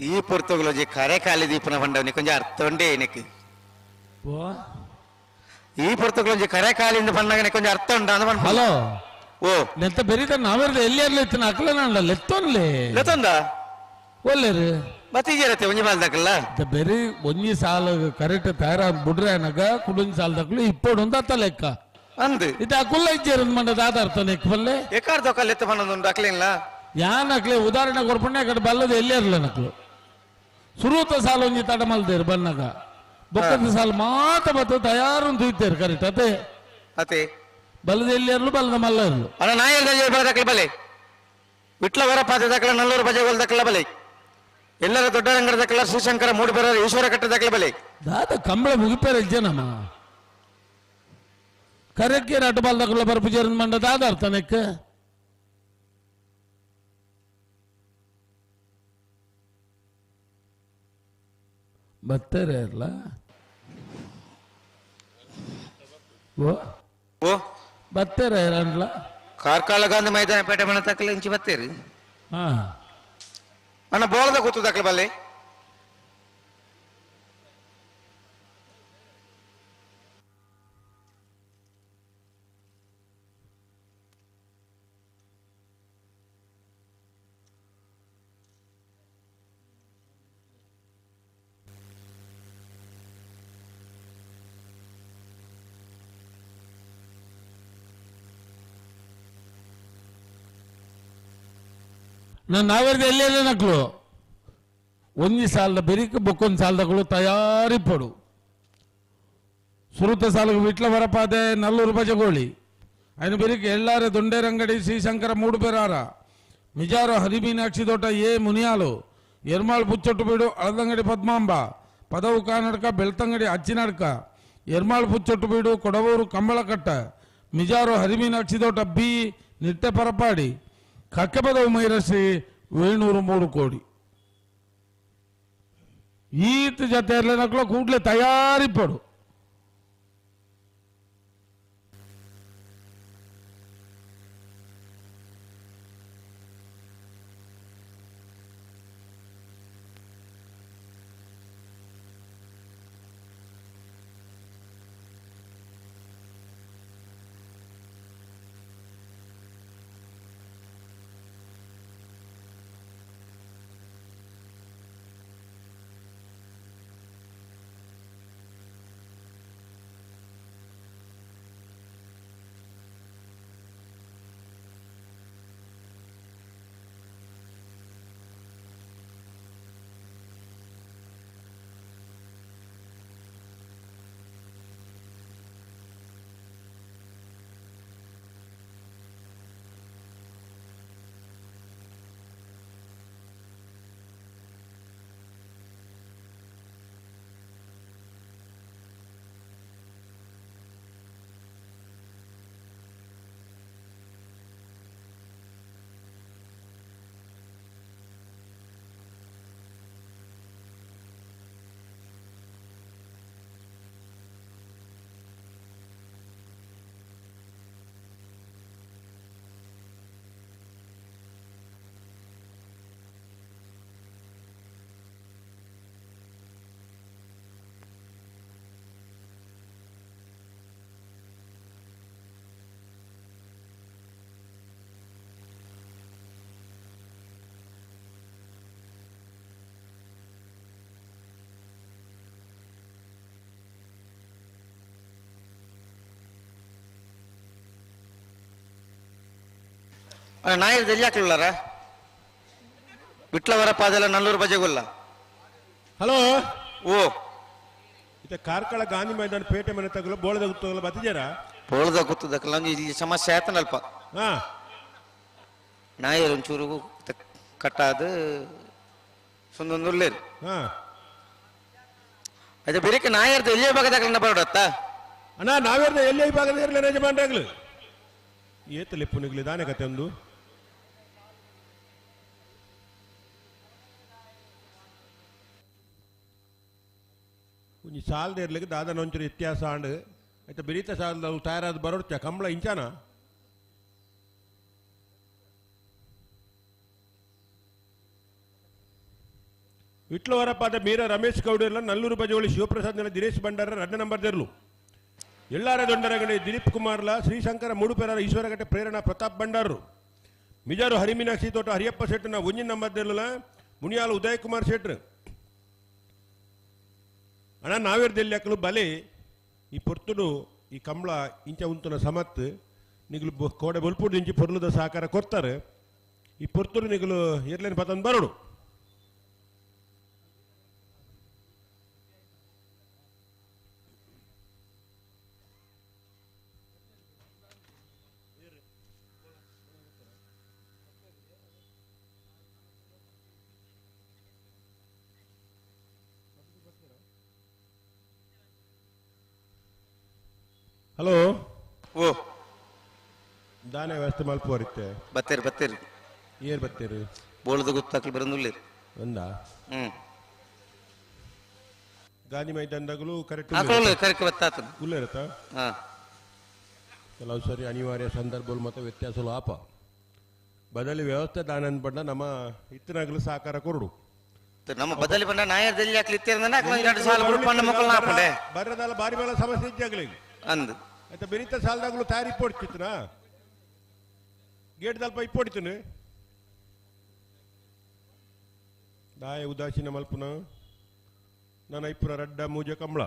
ಈ ಪುರ್ತುಗುಲಜಿ ಕರೆ ಕಾಲಿ ದೀಪನ ಬಂಡವನಿ ಕೊಂಚ ಅರ್ಥ ಉಂಡೆ ಏನಕ್ಕೆ ಈ ಪುರ್ತುಗುಲಜಿ ಕರೆ ಕಾಲಿಂದ ಬಂದಾಗ ಕೊಂಚ ಅರ್ಥ ಉಂಡ ಅಂದ. ಹಲೋ ಓ ನೆತ್ತ ಬೆರಿತ ನಾವೆರ್ದ ಎಲ್ಲಿ ಇರ್ಲಿ ಅಕ್ಲನ ಲೆತ್ತೊನ್ಲೆ ಲೆತ್ತೊಂದ ಒಲ್ಲೇರು ಬತ್ತೀಜರತ್ತೆ ಒಂಜಿ ಬಾಲ್ದಕ್ಕಲ್ಲ ಬೆರಿ ಒಂಜಿ ಸಾಲ ಕರೆಕ್ಟ್ ತಯಾರ ಬುಡ್ರೆ ಅನಗ ಕುಡೊಂಜಿ ಸಾಲ ದಕ್ಕಲು ಇಪ್ಪಡು ಅಂತ ಅತ್ತ ಲೆಕ್ಕ ಅಂದು ಇದು ಅಕುಲ್ಲ ಇಜ್ಜೇರು ಮಂಡ ದಾದ ಅರ್ಥ ನೆಕ್ಕಬಲ್ಲೆ ಎಕಾರ್ದ ಲೆತ್ತ ಬಂದೊಂದು ಅಕ್ಲಿಲ್ಲ ಯಾನ್ ಅಕ್ಲೆ ಉದಾಹರಣೆ ಕೊರ್ಪಣ್ಣೆ ಕಡೆ ಬಲ್ಲದ ಎಲ್ಲಿ ಇರಲ್ಲ ನಕ್ಲು ಸುರೂತ ಸಾಲ ಒಂಜಿ ತಡ ಮಲ್ದೇರು ಬನ್ನಗ ಬೊಕ್ಕದ ಸಾಲ ಮಾತ ಬತ್ತ ತಯಾರು ತೂಯ್ತೇರು ಕರೆಕ್ಟ್ ಅದೇ ಅತೆ ಬಲ್ಲದ ಎಲ್ಲಿ ಇರಲು ಬಲ್ಲದ ಮಲ್ಲ ಇರಲು ಅಣ್ಣ ನಾಯರ್ ಬಲದಕ್ಕಲ ಬಲೆ ವಿಟ್ಲ ವರಪಾದ ದಕ್ಕಲ ನಲ್ಲೂರು ಬಜೆಗೋಲ್ ದಕ್ಕಲ ಬಲೆ ಎಲ್ಲರ ದೊಡ್ಡರಂಗಡ ದಕ್ಕಲ ಶ್ರೀಶಂಕರ ಮೂಡುಬೆರ ಈಶ್ವರ ಕಟ್ಟ ದಕ್ಕಲ ಬಲೆ ದಾದ ಕಂಬಳ ಮುಗಿಪೇರ ಇಜ್ಜನಮ್ಮ ಕರೆಕ್ಕೆ ನಟು ಬಾಲ್ದಕ್ಕಲ ಬರ್ಪು ಜೇರನ್ ಮಂಡ ದಾದ ಅರ್ಥ ನೆಕ್ ಬತ್ತಾರೆ ಅಲ್ಲ ಓ ಓ ಬತ್ತಾರೆ ಅಲ್ಲ ಕಾರ್ಕಳ ಗಾಂಧಿ ಮೈದಾನ ಪೇಟೆ ಮನೆ ತಕ್ಕಲ ಇಂಚಿ ಬತ್ತೀರಿ ಹಾ ಅಣ್ಣ ಬೋಳದ ಕೂತು ದಕ್ಕಲ ಬಲ್ಲೆ ನಾನು ನಾವೆರ್ದ ಎಲ್ಲೆಲ್ಲ ನಕ್ಲು ಒಂಜಿ ಸಾಲದ ಬೆರಿಕ್ ಬೊಕ್ಕೊಂದು ಸಾಲದಗಳು ತಯಾರಿ ಪಡು ಸುರುತ ಸಾಲಗ ವಿಟ್ಲ ವರಪಾದೆ ನಲ್ಲೂರು ಬಜಗೋಳಿ అయిన ಬೆರಿಕ್ ಎಳ್ಳಾರೆ ದೊಂಡೇರಂಗಡಿ ಶ್ರೀಶಂಕರ ಮೂಡುಪೆರಾರ ಮಿಜಾರು ಹರಿಮೀನಾಕ್ಷಿ ತೋಟ ಎ ಮುನಿಯಾಲು ಎರ್ಮಾಳ್ ಪುಚ್ಚೊಟ್ಟುಬೀಡು ಅಳದಂಗಡಿ ಪದ್ಮಾಂಬ ಪದವು ಕಾನಡ್ಕ ಬೆಳ್ತಂಗಡಿ ಅಚ್ಚಿನಡ್ಕ ಎರ್ಮಾಳ್ ಪುಚ್ಚೊಟ್ಟುಬೀಡು ಕೊಡವೂರು ಕಂಬಳಕಟ್ಟ ಮಿಜಾರು ಹರಿಮೀನಾಕ್ಷಿದೋಟ ಬಿ ನಿಟ್ಟೆ ಪರಪಾಡಿ ಕಕ್ಕೆಪದವು ಮೈರಶ್ರೀ ವೇಣೂರು 3 ಕೋಡಿ ಈತ ಜೊತೆ ಇರ್ಲೇನಕ್ಲು ಕೂಡಲೇ ತಯಾರಿಪಡು. ನಾಯರ್ ದೆಲ್ಯಾಕ್ಲುಲ್ಲಾರ ವಿಟ್ಲವರ ಪಾದೆಲ್ಲ ನಲ್ಲೂರು ಬಜೆಗುಲ್ಲ. ಹಲೋ ಓ ಇತ್ತ ಕಾರ್ಕಳ ಗಾಂಧಿ ಮೈದಾನ ಪೇಟೆ ಮನೆ ತಗಲು ಬೋಳದ ಗುತ್ತಗಲ ಬತ್ತಿಜಾರ ಬೋಳದ ಗುತ್ತದಕ್ಕಲ್ಲ ಇಲ್ಲಿ ಸಮಸ್ಯೆ ಆತನಲ್ಪ. ಹಾ ನಾಯರ್ ಒಂಚೂರು ಕಟ್ಟಾದ ಸುಂದೊಂದುರ್ಲೇರು. ಹಾ ಅದೇ ಬೇರೆ ನಾಯರ್ದ ಎಲ್ಲಿಯ ಭಾಗದಾಗಲನ್ನ ಬರೋಡತ್ತ ಅಣ್ಣ ನಾವೇರ್ದ ಎಲ್ಲಿಯ ಭಾಗದ ಇರಲಿ ಯಜಮಾನ್ರಾಗ್ಲು ಏತಲೆ ಪುನಿಗ್ಲಿ ದಾನೆ ಕತೆ ಒಂದು ಒಂಜಿ ಸಾಲದ ಇರ್ಲಿಕ್ಕೆ ದಾದನ ಒಂಚೂರು ವ್ಯತ್ಯಾಸ ಆಂಡ್ ಆಯ್ತಾ ಬಿರಿತ ಸಾಲದ ತಯಾರಾದ ಬರೋಡ್ಚ ಕಂಬಳ ಇಂಚಾನ ವಿಟ್ಲವರಪಾದ ಮೀರಾ ರಮೇಶ್ ಗೌಡರ್ಲ ನಲ್ಲೂರು ಬಜೋಳಿ ಶಿವಪ್ರಸಾದ್ ನೆಲ ದಿನೇಶ್ ಭಂಡಾರ 2 ನಂಬರ್ ದೆರ್ಲು ಎಲ್ಲಾರ ದೊಂಡರಗಡೆ ದಿಲೀಪ್ ಕುಮಾರ್ಲ ಶ್ರೀಶಂಕರ ಮೂಡುಪೆರರ ಈಶ್ವರಗಟ್ಟೆ ಪ್ರೇರಣಾ ಪ್ರತಾಪ್ ಭಂಡಾರರು ಮಿಜಾರು ಹರಿಮೀನಾಕ್ಷಿ ತೋಟ ಹರಿಯಪ್ಪ ಶೆಟ್ಟನ 1 ನಂಬರ್ ದೆರ್ಲುಲ ಮುನಿಯಾಲ ಉದಯ್ ಕುಮಾರ್ ಶೆಟ್ರು ಅಣ್ಣ ನಾವೇರ್ದೆಲ್ಲಿ ಹಾಕಲು ಬಲೆ ಈ ಪೊರ್ತುಡು ಈ ಕಂಬಳ ಇಂಚ ಉಂತುನ ಸಮತ್ ನಿಗಲು ಕೋಡೆ ಬೊಲ್ಪುಡು ಇಂಚಿ ಪೊರ್ಲುದ ಸಹಕಾರ ಕೊಡ್ತಾರೆ ಈ ಪೊರ್ತುಡು ನಿಗಲು ಏರ್ಲೇನು ಪತಂದು ಬರೋಡು. ಹಲೋ ಓ ದಾನೆ ವ್ಯವಸ್ಥೆ ಮಲ್ಪುವರಿತ್ತೆ ಬತ್ತೇರಿ ಬತ್ತೇರಿ ಏರ್ ಬತ್ತೇರಿ ಬೋಳದ ಗುತ್ತಾಕ್ಲು ಬರಂದುಲ್ಲೇರಿ ಒಂದಾ ಗಾಂಧಿ ಮೈದಾನದಾಗಲೂ ಕರೆಕ್ಟ್ ಕರೆಕ್ಟ್ ಬತ್ತಾತ ಉಲ್ಲೇರತ್ತ. ಹಾ ಕೆಲವು ಸರಿ ಅನಿವಾರ್ಯ ಸಂದರ್ಭಗಳು ಮತ್ತು ವ್ಯತ್ಯಾಸಗಳು ಆಪ ಬದಲಿ ವ್ಯವಸ್ಥೆ ದಾನ ಅನ್ಪಂಡ ನಮ್ಮ ಇತ್ತನಾಗಲು ಸಹಕಾರ ಕೊರಡು ನಮ್ಮ ಬದಲಿ ಬಂಡ ನಾಯರ್ದಲ್ಲಿ ಹಾಕ್ಲಿ ಬರದಲ್ಲ ಬಾರಿ ಮೇಲೆ ಸಮಸ್ಯೆ ಇದ್ದಾಗಲಿ ಅಂದು ಆಯ್ತಾ ಬೆರೀತ ಸಾಲದಾಗಲೂ ತಯಾರಿ ಇಪ್ಪೊಡ್ತಿತ್ತನ ಗೇಟ್ ದಲ್ಪ ಇಪ್ಪೊಡ್ತೀನಿ ದಾಯ ಉದಾಸೀನ ಮಲ್ಪುನ ನಾನು ಇಪ್ಪುರ ರಡ್ಡ ಮೂಜ ಕಂಬಳ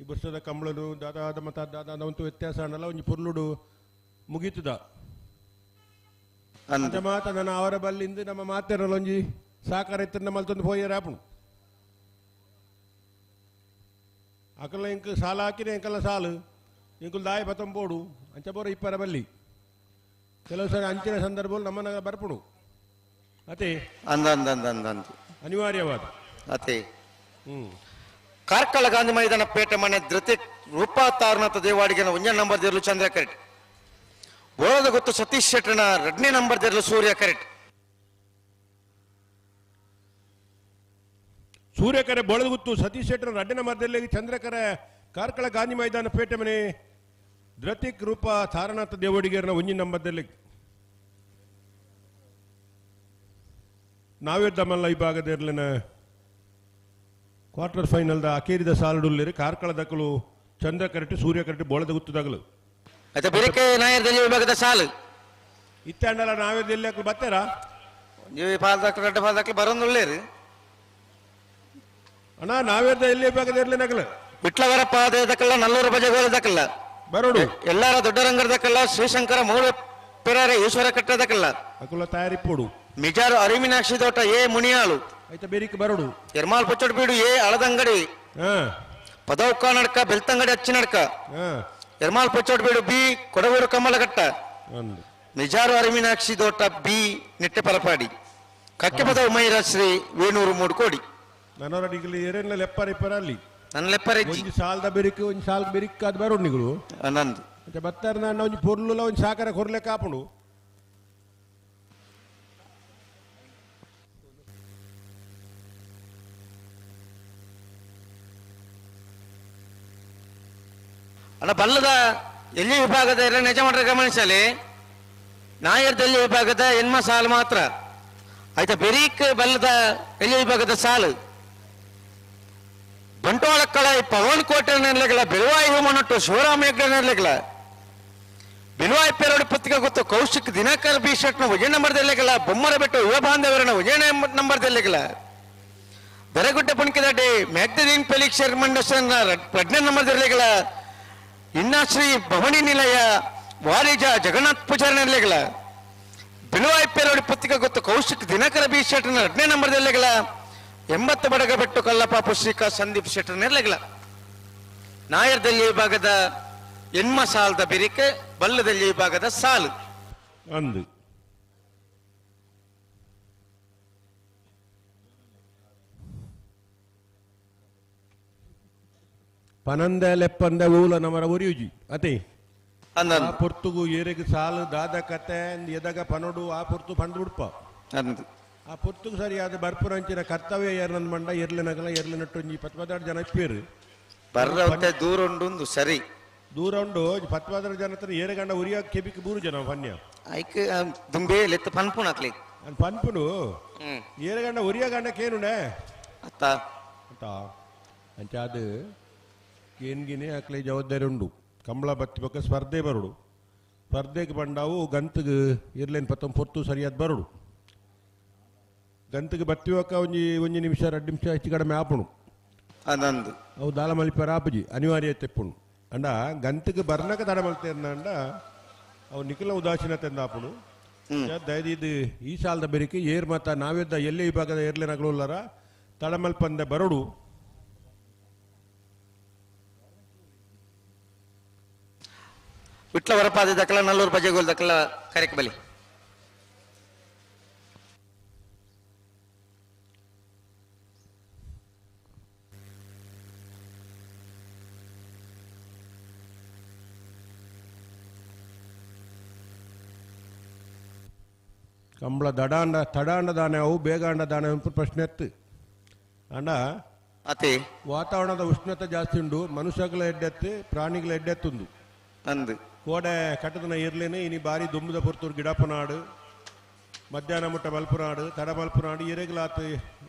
ಈ ವರ್ಷದ ಕಂಬಳನು ದಾದಾದ ಮತ ದಾದಾದ ಒಂದು ವ್ಯತ್ಯಾಸ ಅನ್ನಲ್ಲ ಒಂಜಿ ಪೊರ್ಲುಡು ಮುಗೀತದ ಅಂದ ಮಾತ ನನ್ನ ಅವರ ಬಲ್ಲಿಂದ ನಮ್ಮ ಮಾತಿರಲ್ಲ ಒಂಜಿ ಸಾಕಾರ ಇತ್ತು ನಮ್ಮಲ್ಲಿ ಪೋಯರ್ ಆಪುಣು ಅಕಲ ಇಂಕ್ ಸಾಲ ಹಾಕಿನ ಇಂಕಲ್ಲ ಸಾಲು ಇಂಕುಲ್ ದಾಯ ಬತ್ತಂಬೋಡು ಅಂಚ ಬೋರ ಇಪ್ಪರ ಬಲ್ಲಿ ಕೆಲವು ಸರಿ ಅಂಚಿನ ಸಂದರ್ಭದಲ್ಲಿ ನಮ್ಮನ್ನ ಬರ್ಪುಡು ಅತೆ ಅಂದ ಅಂದ ಅಂದ ಅಂದ ಅಂದ ಅನಿವಾರ್ಯವಾದ ಅತೆ ಕಾರ್ಕಳ ಗಾಂಧಿ ಮೈದಾನ ಪೇಟೆ ಮನೆ ಧೃತಿ ರೂಪಾ ತಾರನಾಥ ದೇವಾಡಿಗನ ಒಂಜನೇ ನಂಬರ್ ದೇರ್ಲು ಚಂದ್ರ ಕರೆಟ್ ಬೋಳದ ಗೊತ್ತು ಸತೀಶ್ ಶೆಟ್ಟರ್ನ ಎರಡನೇ ನಂಬರ್ ದೇರ್ಲು ಸೂರ್ಯ ಕರೆಟ್ ಸೂರ್ಯಕರೆ ಬೋಳದಗುತ್ತು ಸತೀಶ್ ಶೆಟ್ಟರ್ ರಡ್ಡನ ಮರದಲ್ಲಿ ಚಂದ್ರಕರೆ ಕಾರ್ಕಳ ಗಾಂಧಿ ಮೈದಾನ ಪೇಟೆ ಮನೆ ಧೃತಿಕ್ ರೂಪ ತಾರನಾಥ ದೇವಡಿಗೇರನ ಒಂಜಿನ ನಂಬರ್ದಲ್ಲಿ ನಾವೇ ದಮಲ್ಲ ಈ ಭಾಗದ ಕ್ವಾರ್ಟರ್ ಫೈನಲ್ದ ಅಕೇರಿದ ಸಾಲುಡುಲ್ಲೇರಿ ಕಾರ್ಕಳ ದಕ್ಕಲು ಚಂದ್ರ ಕರೆಟ್ ಸೂರ್ಯ ಕರೆಟ್ ಬೋಳದ ಗುತ್ತುದಾಗಲು ಅತ್ತ ಬಿರಕೆ ನಾಯರ್ದಲ್ಲಿ ವಿಭಾಗದ ಸಾಲು ಇತ್ತಂಡಲ ನಾವೇ ದಿಲ್ಲಿ ಬತ್ತಾರ ನೀವು ಪಾಲ್ದಾಕ್ಲು ರಡ್ಡ ಪಾಲ್ದಾಕ್ಲು ಬರೋದುಳ್ಳೇರಿ ಅಣ್ಣ ನಾವೇದ ಎಲ್ಲಿ ವಿಭಾಗದ ಇರ್ಲಿ ನಗಲು ವಿಟ್ಲವರ ಪಾದಕಲ್ಲ ನಲ್ಲೂರು ಬಜಗೋಲ ದಕ್ಕಲ್ಲ ಬರೋಡು ಎಲ್ಲಾರ ದೊಡ್ಡರಂಗರ ದಕ್ಕಲ್ಲ ಶ್ರೀಶಂಕರ ಮೂಲ ಪೆರಾರೆ ಈಶ್ವರ ಕಟ್ಟದಕ್ಕಲ್ಲ ಅಕುಲ ತಯಾರಿ ಪೋಡು ಮಿಜಾರು ಅರಿಮಿನಾಕ್ಷಿ ತೋಟ ಎ ಮುನಿಯಾಳು ಆಯ್ತಾ ಬೇರಿಕ್ ಬರೋಡು ಎರ್ಮಾಲ್ ಬೀಡು ಎ ಅಳದಂಗಡಿ ಪದೌಕ ನಡ್ಕ ಬೆಳ್ತಂಗಡಿ ಅಚ್ಚಿನಡ್ಕ ಎರ್ಮಾಲ್ ಬೀಡು ಬಿ ಕೊಡಗೂರು ಕಮಲಘಟ್ಟ ಮಿಜಾರು ಅರಿಮಿನಾಕ್ಷಿ ತೋಟ ಬಿ ನಿಟ್ಟೆಪಲಪಾಡಿ ಕಕ್ಕೆಪದ ಉಮೈರ ಶ್ರೀ ವೇಣೂರು ಮೂಡುಕೋಡಿ ನನವರ ನಿಗಲಿ ಏರೇನ ಲೆಪ್ಪರ ಇಪ್ಪರ ಅಲ್ಲಿ ನನ್ನ ಲೆಪ್ಪರ ಒಂಜಿ ಸಾಲ್ದ ಬೆರಿಕ್ ಒಂಜಿ ಸಾಲ್ ಬೆರಿಕ್ ಅದು ಬರೋಡು ನಿಗಳು ನಂದು ಮತ್ತೆ ಬತ್ತಾರ ನಾನು ಒಂಜಿ ಪೊರ್ಲುಲ ಒಂಜಿ ಸಾಕರ ಕೊರ್ಲೆ ಕಾಪುಂಡು ಅಣ್ಣ ಬಲ್ಲದ ಎಲ್ಲಿ ವಿಭಾಗದ ಎಲ್ಲ ನಿಜ ಗಮನಿಸಲಿ ನಾಯರ್ದಲ್ಲಿ ವಿಭಾಗದ ಎನ್ಮ ಸಾಲು ಮಾತ್ರ ಆಯ್ತಾ ಬೆರೀಕ್ ಬಲ್ಲದ ಎಲ್ಲಿ ವಿಭಾಗದ ಸಾಲು ಬಂಟ್ವಾಳಕ್ಕಳ ಪವನ್ ಕೋಟೆ ನೆಲೆಗಳ ಬೆಳುವಾಯಿ ಹೂಮನೊಟ್ಟು ಶಿವರಾಮ ಹೆಗ್ಡೆ ನೆಲೆಗಳ ಬಿಲುವಾಯಿ ಪೇರೋಡು ಪತ್ರಿಕೆ ಗೊತ್ತು ಕೌಶಿಕ್ ದಿನಕರ್ ಬಿ ಶೆಟ್ನ ವಿಜಯ ನಂಬರ್ದೆಲ್ಲೆಗಳ ಬೊಮ್ಮರ ಬೆಟ್ಟು ಯುವ ಬಾಂಧವರನ ವಿಜಯ ನಂಬರ್ದೆಲ್ಲೆಗಳ ದರಗುಡ್ಡ ಪುಣ್ಕದಡ್ಡಿ ಮ್ಯಾಗ್ದೀನ್ ಪೆಲಿಕ್ಷರ್ ಮಂಡಸನ್ನ ಪ್ರಜ್ಞೆ ನಂಬರ್ದೆಲ್ಲೆಗಳ ಇನ್ನಾಶ್ರೀ ಭವನಿ ನಿಲಯ ವಾರಿಜ ಜಗನ್ನಾಥ್ ಪೂಜಾರಿ ನೆಲೆಗಳ ಬಿಲುವಾಯಿ ಪೇರೋಡಿ ಪತ್ರಿಕೆ ಗೊತ್ತು ಕೌಶಿಕ್ ದಿನಕರ ಬಿ ಶೆಟ್ನ ಎರಡನೇ ನಂಬರ್ದೆಲ್ಲೆಗಳ 80 ಬಡಗ ಬೆಟ್ಟು ಕಲ್ಲಪಾಪು ಶ್ರೀಕಾ ಸಂದೀಪ್ ಶೆಟ್ಟರ್ ನೆಲೆಗಳ ನಾಯರ್ದಲ್ಲಿ ವಿಭಾಗದ ಎನ್ಮ ಸಾಲದ ಬಿರಿಕೆ ಬಲ್ಲದಲ್ಲಿ ವಿಭಾಗದ ಸಾಲು ಅಂದು ಪನಂದ ಲೆಪ್ಪಂದ ಊಲ ನಮರ ಉರಿಯುಜಿ ಅತೆ ಆ ಪೊರ್ತುಗು ಏರೆಗ್ ಸಾಲು ದಾದ ಕತೆ ಎದಗ ಪನೋಡು ಆ ಪೊರ್ತು ಪಂಡು ಉಡ್ಪ ಆ ಪೊರ್ತುಗು ಸರಿಯಾದ ಬರ್ಪುರಂಚಿನ ಕರ್ತವ್ಯ ಏರ್ನಂದ್ ಮಂಡ ಎರ್ಲಿನಗಲ ಎರ್ಲಿನಟ್ಟು ಒಂಜಿ ಪತ್ಪದಾರು ಜನ ಇಪ್ಪೇರು ಬರ್ರವಂತೆ ದೂರ ಉಂಡು ಸರಿ ದೂರ ಉಂಡು ಪತ್ವಾದರ ಜನ ಹತ್ರ ಏರೆಗಂಡ ಉರಿಯ ಕೆಬಿಕ್ ಬೂರು ಜನ ಪನ್ಯ ಐಕ್ ದುಂಬೆ ಲೆತ್ತ ಪನ್ಪುಣ ಅಕ್ಲಿ ಪನ್ಪುನು ಏರೆಗಂಡ ಉರಿಯ ಗಂಡ ಕೇನುಂಡೆ ಅತ್ತ ಅತ್ತ ಅಂಚ ಅದು ಕೇನ್ಗಿನೇ ಅಕ್ಲೆ ಜವಾಬ್ದಾರಿ ಉಂಡು ಕಂಬಳ ಬತ್ತಿ ಬೊಕ್ಕ ಸ್ಪರ್ಧೆ ಬರೋಡು ಸ್ಪರ್ಧೆಗೆ ಬಂಡಾವು ಗಂತಿಗೆ ಇರ್ಲೇನು ಪತ್ತೊಂದು ಪೊರ್ತು ಸರಿಯಾದ ಬರೋಡು ಗಂತಿಗೆ ಬತ್ತಿ ಬೊಕ್ಕ ಒಂಜಿ ಒಂಜಿ ನಿಮಿಷ 2 ನಿಮಿಷ ಹೆಚ್ಚು ಕಡಿಮೆ ಆಪುಣು ಅದಂದು ಅವು ದಾಲ ಮಲಿಪರ ಆಪುಜಿ ಅನಿವಾರ್ಯ ತೆಪ್ಪುಣು ಅಂಡ ಗಂತಿಗೆ ಬರ್ನಕ ತಡ ಮಲ್ತೇರ್ನ ಅಂಡ ಅವು ನಿಖಿಲ ಉದಾಸೀನತೆ ಆಪುಣು ದಯದಿದ್ದು ಈ ಸಾಲದ ಬೆರಿಕೆ ಏರ್ ಮತ ನಾವೇದ ಎಲ್ಲೇ ವಿಭಾಗದ ಏರ್ಲೆ ನಗಲುಲ್ಲರ ತಡಮಲ್ಪಂದೆ ಬರೋಡು ವಿಟ್ಲ ವರಪಾದ ದಕ್ಕಲ ನಲ್ಲೂರು ಬಜೆಗೋಲ್ ದಕ್ಕಲ ಕರೆಕ್ ಬಲಿ ಕಂಬಳ ದಡಾಂಡ ತಡಾಂಡ ದಾನೆ ಅವು ಬೇಗಾಂಡ ದಾನೆ ಅಂತ ಪ್ರಶ್ನೆ ಎತ್ತು ಅಂಡ ಅತಿ ವಾತಾವರಣದ ಉಷ್ಣತೆ ಜಾಸ್ತಿ ಉಂಡು ಮನುಷ್ಯಗಳ ಎಡ್ಡೆತ್ತು ಪ್ರಾಣಿಗಳ ಎಡ್ಡೆತ್ತುಂದು ಅಂದು ಕೋಡೆ ಕಟ್ಟದನ ಇರ್ಲೇನೆ ಇನಿ ಬಾರಿ ದುಂಬುದ ಪೊರ್ತೂರು ಗಿಡಪ್ಪನಾಡು ಮಧ್ಯಾಹ್ನ ಮುಟ್ಟ ಮಲ್ಪುನಾಡು ತಡ ಮಲ್ಪುನಾಡು ಎರೆಗ್ಲಾತ್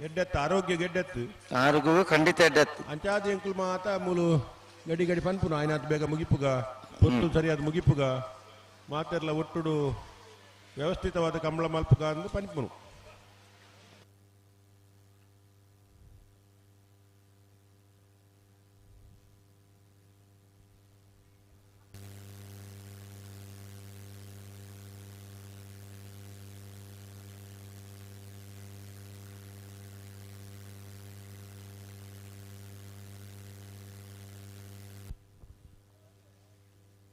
ಎಡ್ಡೆತ್ತು ಆರೋಗ್ಯ ಎಡ್ಡೆತ್ತು ಆರೋಗ್ಯವು ಖಂಡಿತ ಎಡ್ಡೆತ್ತು ಅಂಚಾದ ಎಂಕುಲ್ ಮಾತ ಮೂಲು ಗಡಿ ಗಡಿ ಪನ್ಪುನು ಆಯ್ನಾತ್ ಬೇಗ ಮುಗಿಪುಗ ಪೊರ್ತು ಸರಿಯಾದ ಮುಗಿಪುಗ ಮಾತೆರ್ಲ ಒಟ್ಟುಡು ವ್ಯವಸ್ಥಿತವಾದ ಕಂಬಳ ಮಲ್ಪುಗ ಅಂದು ಪನ್ಪುನು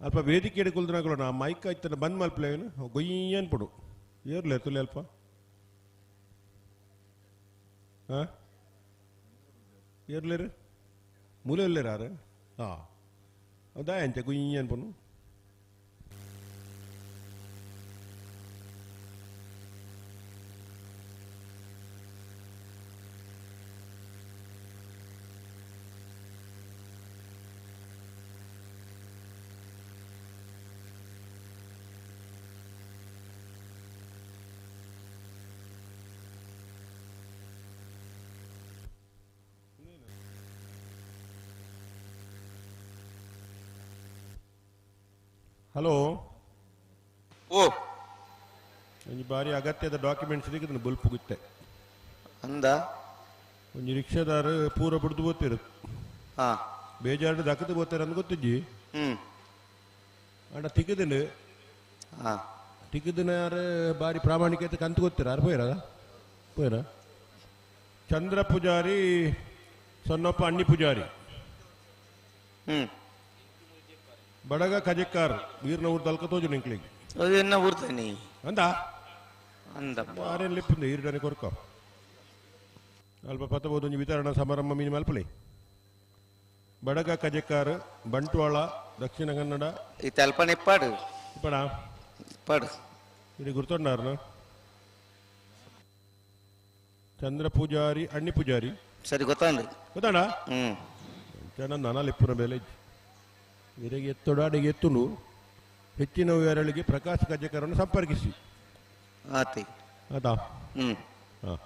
ಅಲ್ಪ ವೇದಿಕೆ ಹಿಡ್ಕೊಳ್ದನಾಗಲೋ ಮೈಕ್ ಆಯ್ತಾನೆ ಬಂದ್ ಮಲ್ಪಲೇನು ಗೊಯ್ಯನ್ ಪಡು ಏರ್ಲೆ ತುಲೆ ಅಲ್ಪ ಹಾಂ ಏರ್ಲೇರು ಮೂಲೆ ಉಲ್ಲೇರು ಹಾಂ ಹೌದಾ ಎಂಚ ಗುಯ್ಯಿ ಅನ್ಪನು ಹಲೋ ಓ ಒಂಜಿ ಬಾರಿ ಅಗತ್ಯದ ಡಾಕ್ಯುಮೆಂಟ್ಸ್ ಇದಕ್ಕೆ ಬುಲ್ಪುಗುತ್ತೆ ಅಂದ ಒಂಜಿ ರಿಕ್ಷಾದಾರ ಪೂರ ಬಿಡ್ದು ಬೋತಿರು ಹಾ ಬೇಜಾರು ದಕ್ಕದು ಬೋತಾರೆ ಅಂದ್ ಗೊತ್ತಿಜ್ಜಿ ಹ್ಮ್ ಅಂಡ ತಿಕ್ಕದಿನ ಹಾ ತಿಕ್ಕದಿನ ಯಾರು ಬಾರಿ ಪ್ರಾಮಾಣಿಕತೆ ಕಂತು ಗೊತ್ತಿರ ಯಾರು ಪೋಯಿರ ಪೋಯಿರ ಚಂದ್ರ ಪೂಜಾರಿ ಸೊನ್ನಪ್ಪ ಅಣ್ಣಿ ಪೂಜಾರಿ ಹ್ಮ್ ಬಡಗ ಕಜೆಕ್ಕಾರ್ ವೀರ್ನ ಊರು ದಲ್ಕ ತೋಜು ನಿಂಕ್ಲಿಗೆ ಅದು ಎನ್ನ ಊರ್ತಾನೆ ಅಂದ ಅಂದಪ್ಪ ಆರೇನು ಲಿಪ್ಪುಂದು ಈರುಡನೆ ಕೊರ್ಕ ಅಲ್ಪ ಪತ್ತಬಹುದು ಒಂಜಿ ವಿತರಣಾ ಸಮಾರಂಭ ಮೀನು ಮಲ್ಪಲಿ ಬಡಗ ಕಜೆಕ್ಕಾರ್ ಬಂಟ್ವಾಳ ದಕ್ಷಿಣ ಕನ್ನಡ ಈ ತಲ್ಪನ ಇಪ್ಪಾಡು ಇಪ್ಪಡ ಇಪ್ಪಾಡು ಇದು ಗುರ್ತೊಂಡಾರ್ನ ಚಂದ್ರ ಪೂಜಾರಿ ಅಣ್ಣಿ ಪೂಜಾರಿ ಸರಿ ಗೊತ್ತಾಂಡು ಗೊತ್ತಾಡ ಹ್ಮ್ ಜನ ನನಲಿಪ್ಪುನ ಬೆಲೆ ಇರೆಗೆ ಎತ್ತೊಡಾಡಿಗೆ ಎತ್ತುನು ಹೆಚ್ಚಿನ ವಿವರಗಳಿಗೆ ಪ್ರಕಾಶ್ ಕಜೆಕರನ್ನು ಸಂಪರ್ಕಿಸಿ ಆತಿ ಆತಾ ಹ್ಮ್ ಹಾಂ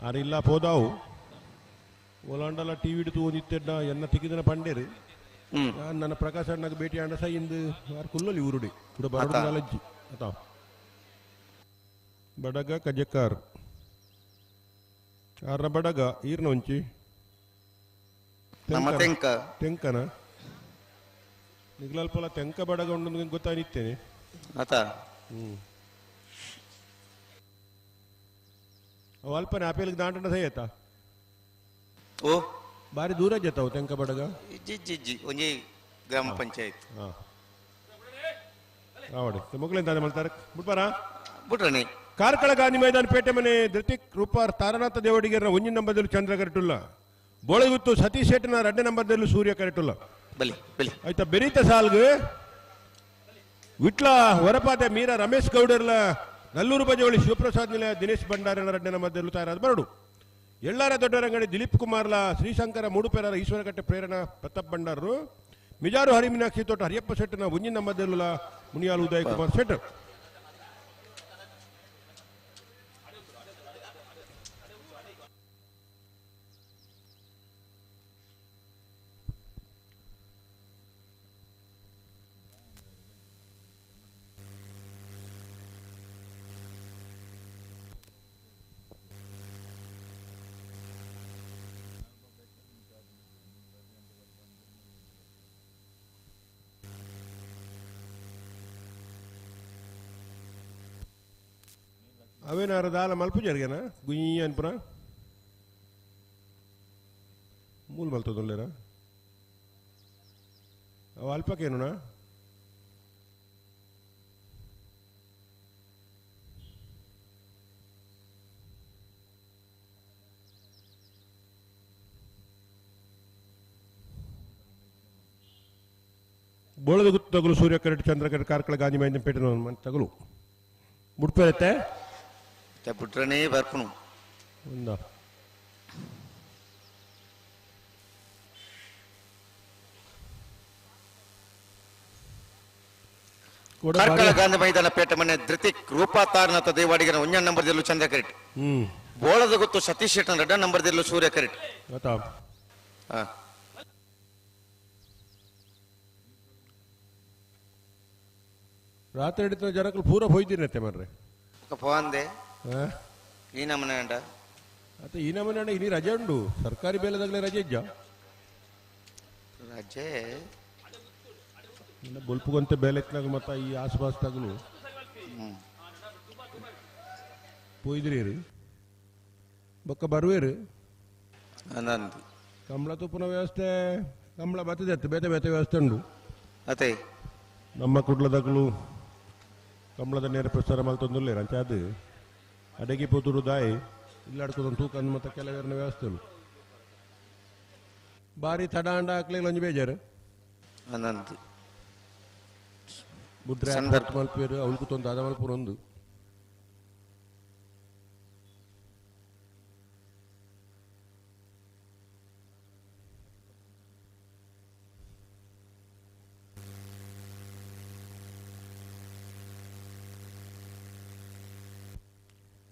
ಆರಿಲ್ಲ ಪೋದಾವು ಓಲಾಂಡಲ ಟಿ ವಿ ತೂದಿತ್ತೆಡ್ಡ ಎನ್ನ ತಿಕ್ಕಿದನ ಪಂಡೇರು ನಾನು ನನ್ನ ಪ್ರಕಾಶ್ ಅಣ್ಣಗೆ ಭೇಟಿ ಆಂಡ ಸೈ ಇಂದು ಆರು ಕುಲ್ಲಲಿ ಊರುಡಿ ಕೂಡ ಬರಡು ನಾಲಜ್ಜಿ ಆತಾ ಬಡಗ ಕಜೆಕಾರ್ ಆರ್ನ ಬಡಗ ಈರ್ನ ಒಂಚಿ ನಮ್ಮ ತೆಂಕ. ತೆಂಕನ ನಿಗ್ಲಲ್ಪಲ ತೆಂಕ ಬಡಗ ಉಂಡು ಗೊತ್ತಾನಿತ್ತೇನೆ ಆತ ಹ್ಮ್ ಅವು ಅಲ್ಪನೆ ಆಪೇಲ್ಗೆ ದಾಂಟಣ ಸೈ ಆಯ್ತಾ ಓ ಬಾರಿ ದೂರ ಜತಾವು ತೆಂಕ ಬಡಗ ಇಜ್ಜಿ ಇಜ್ಜಿ ಇಜ್ಜಿ ಒಂಜಿ ಗ್ರಾಮ ಪಂಚಾಯತ್ ಹಾಂ ಆವಡೆ ಮೊಗ್ಲೇನ್ ತಾನೆ ಮಲ್ತಾರೆ ಬಿಡ್ಪಾರಾ ಬಿಟ್ರಣಿ ಕಾರ್ಕಳ ಗಾಂಧಿ ಮೈದಾನ ಪೇಟೆ ಮನೆ ಧೃತಿಕ್ ರೂಪಾರ್ ತಾರನಾಥ ದೇವಡಿಗೆರ ಒಂಜಿನ ನಂಬರ್ದಲ್ಲಿ ಚಂದ್ರ ಕರೆಟುಲ್ಲ ಬೋಳಗುತ್ತು ಸತೀಶ್ ಶೆಟ್ಟನ ಎರಡನೇ ನಂಬರ್ದಲ್ಲಿ ಸೂರ್ಯ ಕರೆಟುಲ್ಲ ಬಲಿ ಬಲಿ ಆಯ್ತಾ ಬೆರೀತ ಸಾಲ್ಗ್ ವಿಟ್ಲ ಹೊರಪಾತೆ ಮೀರಾ ರಮೇಶ್ ಗೌಡರ್ಲ ನಲ್ಲೂರು ಬಜವಳಿ ಶಿವಪ್ರಸಾದ್ ನಿಲಯ ದಿನೇಶ್ ಭಂಡಾರನ ಎರಡನೇ ನಂಬರ್ದಲ್ಲಿ ತಯಾರಾದ ಬರಡು ಎಳ್ಳಾರ ದೊಡ್ಡರಂಗಡಿ ದಿಲೀಪ್ ಕುಮಾರ್ಲ ಶ್ರೀಶಂಕರ ಮೂಡುಪೆರರ ಈಶ್ವರಕಟ್ಟೆ ಪ್ರೇರಣ ಪ್ರತಾಪ್ ಭಂಡಾರರು ಮಿಜಾರು ಹರಿಮೀನಾಕ್ಷಿ ತೋಟ ಹರಿಯಪ್ಪ ಶೆಟ್ಟನ ಒಂಜಿನ ನಂಬರ್ದಲ್ಲುಲ ಮುನಿಯಾಲ್ ಉದಯ್ ಕುಮಾರ್ ಶೆಟ್ಟರ್ ಅವೇನಾರ ದಾಲ ಮಲ್ಪು జరిగేనా ಗುಯ್ಯಿ ಅನ್ಪುನ ಮೂಲ ಮಲ್ತದೊಲ್ಲೇರಾ ಅವು ಅಲ್ಪಕ್ಕೇನುನಾ ಬೋಳದ ಗುತ್ತು ತಗುಲು ಸೂರ್ಯ ಕರೆಟ್ ಚಂದ್ರ ಕರೆಟ್ ಕಾರ್ಕಳ ಗಾಂಧಿ ಮೈದಾನ ಪೇಟೆ ತಗುಲು ಮುಡ್ಪೇರತ್ತೆ ಬಿಟ್ರನೇ ಬರ್ಪುನು ಒಂದ ಕಾರ್ಕಳ ಗಾಂಧಿ ಮೈದಾನ ಪೇಟೆ ಮನೆ ಧೃತಿಕ್ ರೂಪಾ ತಾರನಾಥ ದೇವಾಡಿಗನ ಒಂಜ ನಂಬರ್ ದಿಲ್ಲು ಚಂದ್ರ ಕರೆಟ್ ಹ್ಮ್ ಬೋಳದ ಗೊತ್ತು ಸತೀಶ್ ಶೆಟ್ಟನ ಎರಡ ನಂಬರ್ ದಿಲ್ಲು ಸೂರ್ಯ ಕರೆಟ್ ಗೊತ್ತಾ ಹಾ ರಾತ್ರಿ ಹಿಡಿತ ಜನಕ್ಕಲು ಪೂರ ಹೋಯ್ತೀನತ್ತೆ ಮಾರ್ರೆ ಪೋಂದೆ ಹಾ ಈ ನಮನೆ ಅಂಡ ಅತ್ತ ಈ ನಮನೆ ಅಣ್ಣ ಇನಿ ರಜೆ ಉಂಡು ಸರ್ಕಾರಿ ಬೇಲೆದಾಗಲೇ ರಜೆ ಇಜ್ಜ ರಜೆ ಇನ್ನು ಬೊಲ್ಪುಗಂತೆ ಬೇಲೆ ಎತ್ನಾಗ ಮತ್ತ ಈ ಆಸುಪಾಸು ತಗಲು ಹ್ಮ್ ಪೋಯ್ದ್ರಿ ಬೊಕ್ಕ ಬರುವೇರು ಅಂದಂದು ಕಂಬಳ ತುಪ್ಪನ ವ್ಯವಸ್ಥೆ ಕಂಬಳ ಬರ್ತದೆ ಅತ್ತೆ ಬೇತೆ ಬೇತೆ ವ್ಯವಸ್ಥೆ ಉಂಡು ಅತ್ತೆ ನಮ್ಮ ಕುಡ್ಲದಗಲು ಕಂಬಳದ ನೇರ ಪ್ರಸಾರ ಮಲ್ತೊಂದುಲ್ಲೇರು ಅಂಚ ಅದು ಅಡಗಿ ಪೋತುಡು ದಾಯಿ ಇಲ್ಲಾಡ್ಕೋದೊಂದು ತೂಕ ಮತ್ತು ಕೆಲವೇರನ ವ್ಯವಸ್ಥೆಗಳು ಬಾರಿ ತಡ ಅಂಡ ಹಾಕ್ಲಿಲ್ಲ ಒಂಜಿ ಬೇಜಾರು ಅಂದಂದು ಬುಡ್ರೆ ಸಂದರ್ಭ. ಮಲ್ಪೇರು ಅವಳಿಗೆ ತೊಂದು ಅದ ಮಲ್ಪುರ ಒಂದು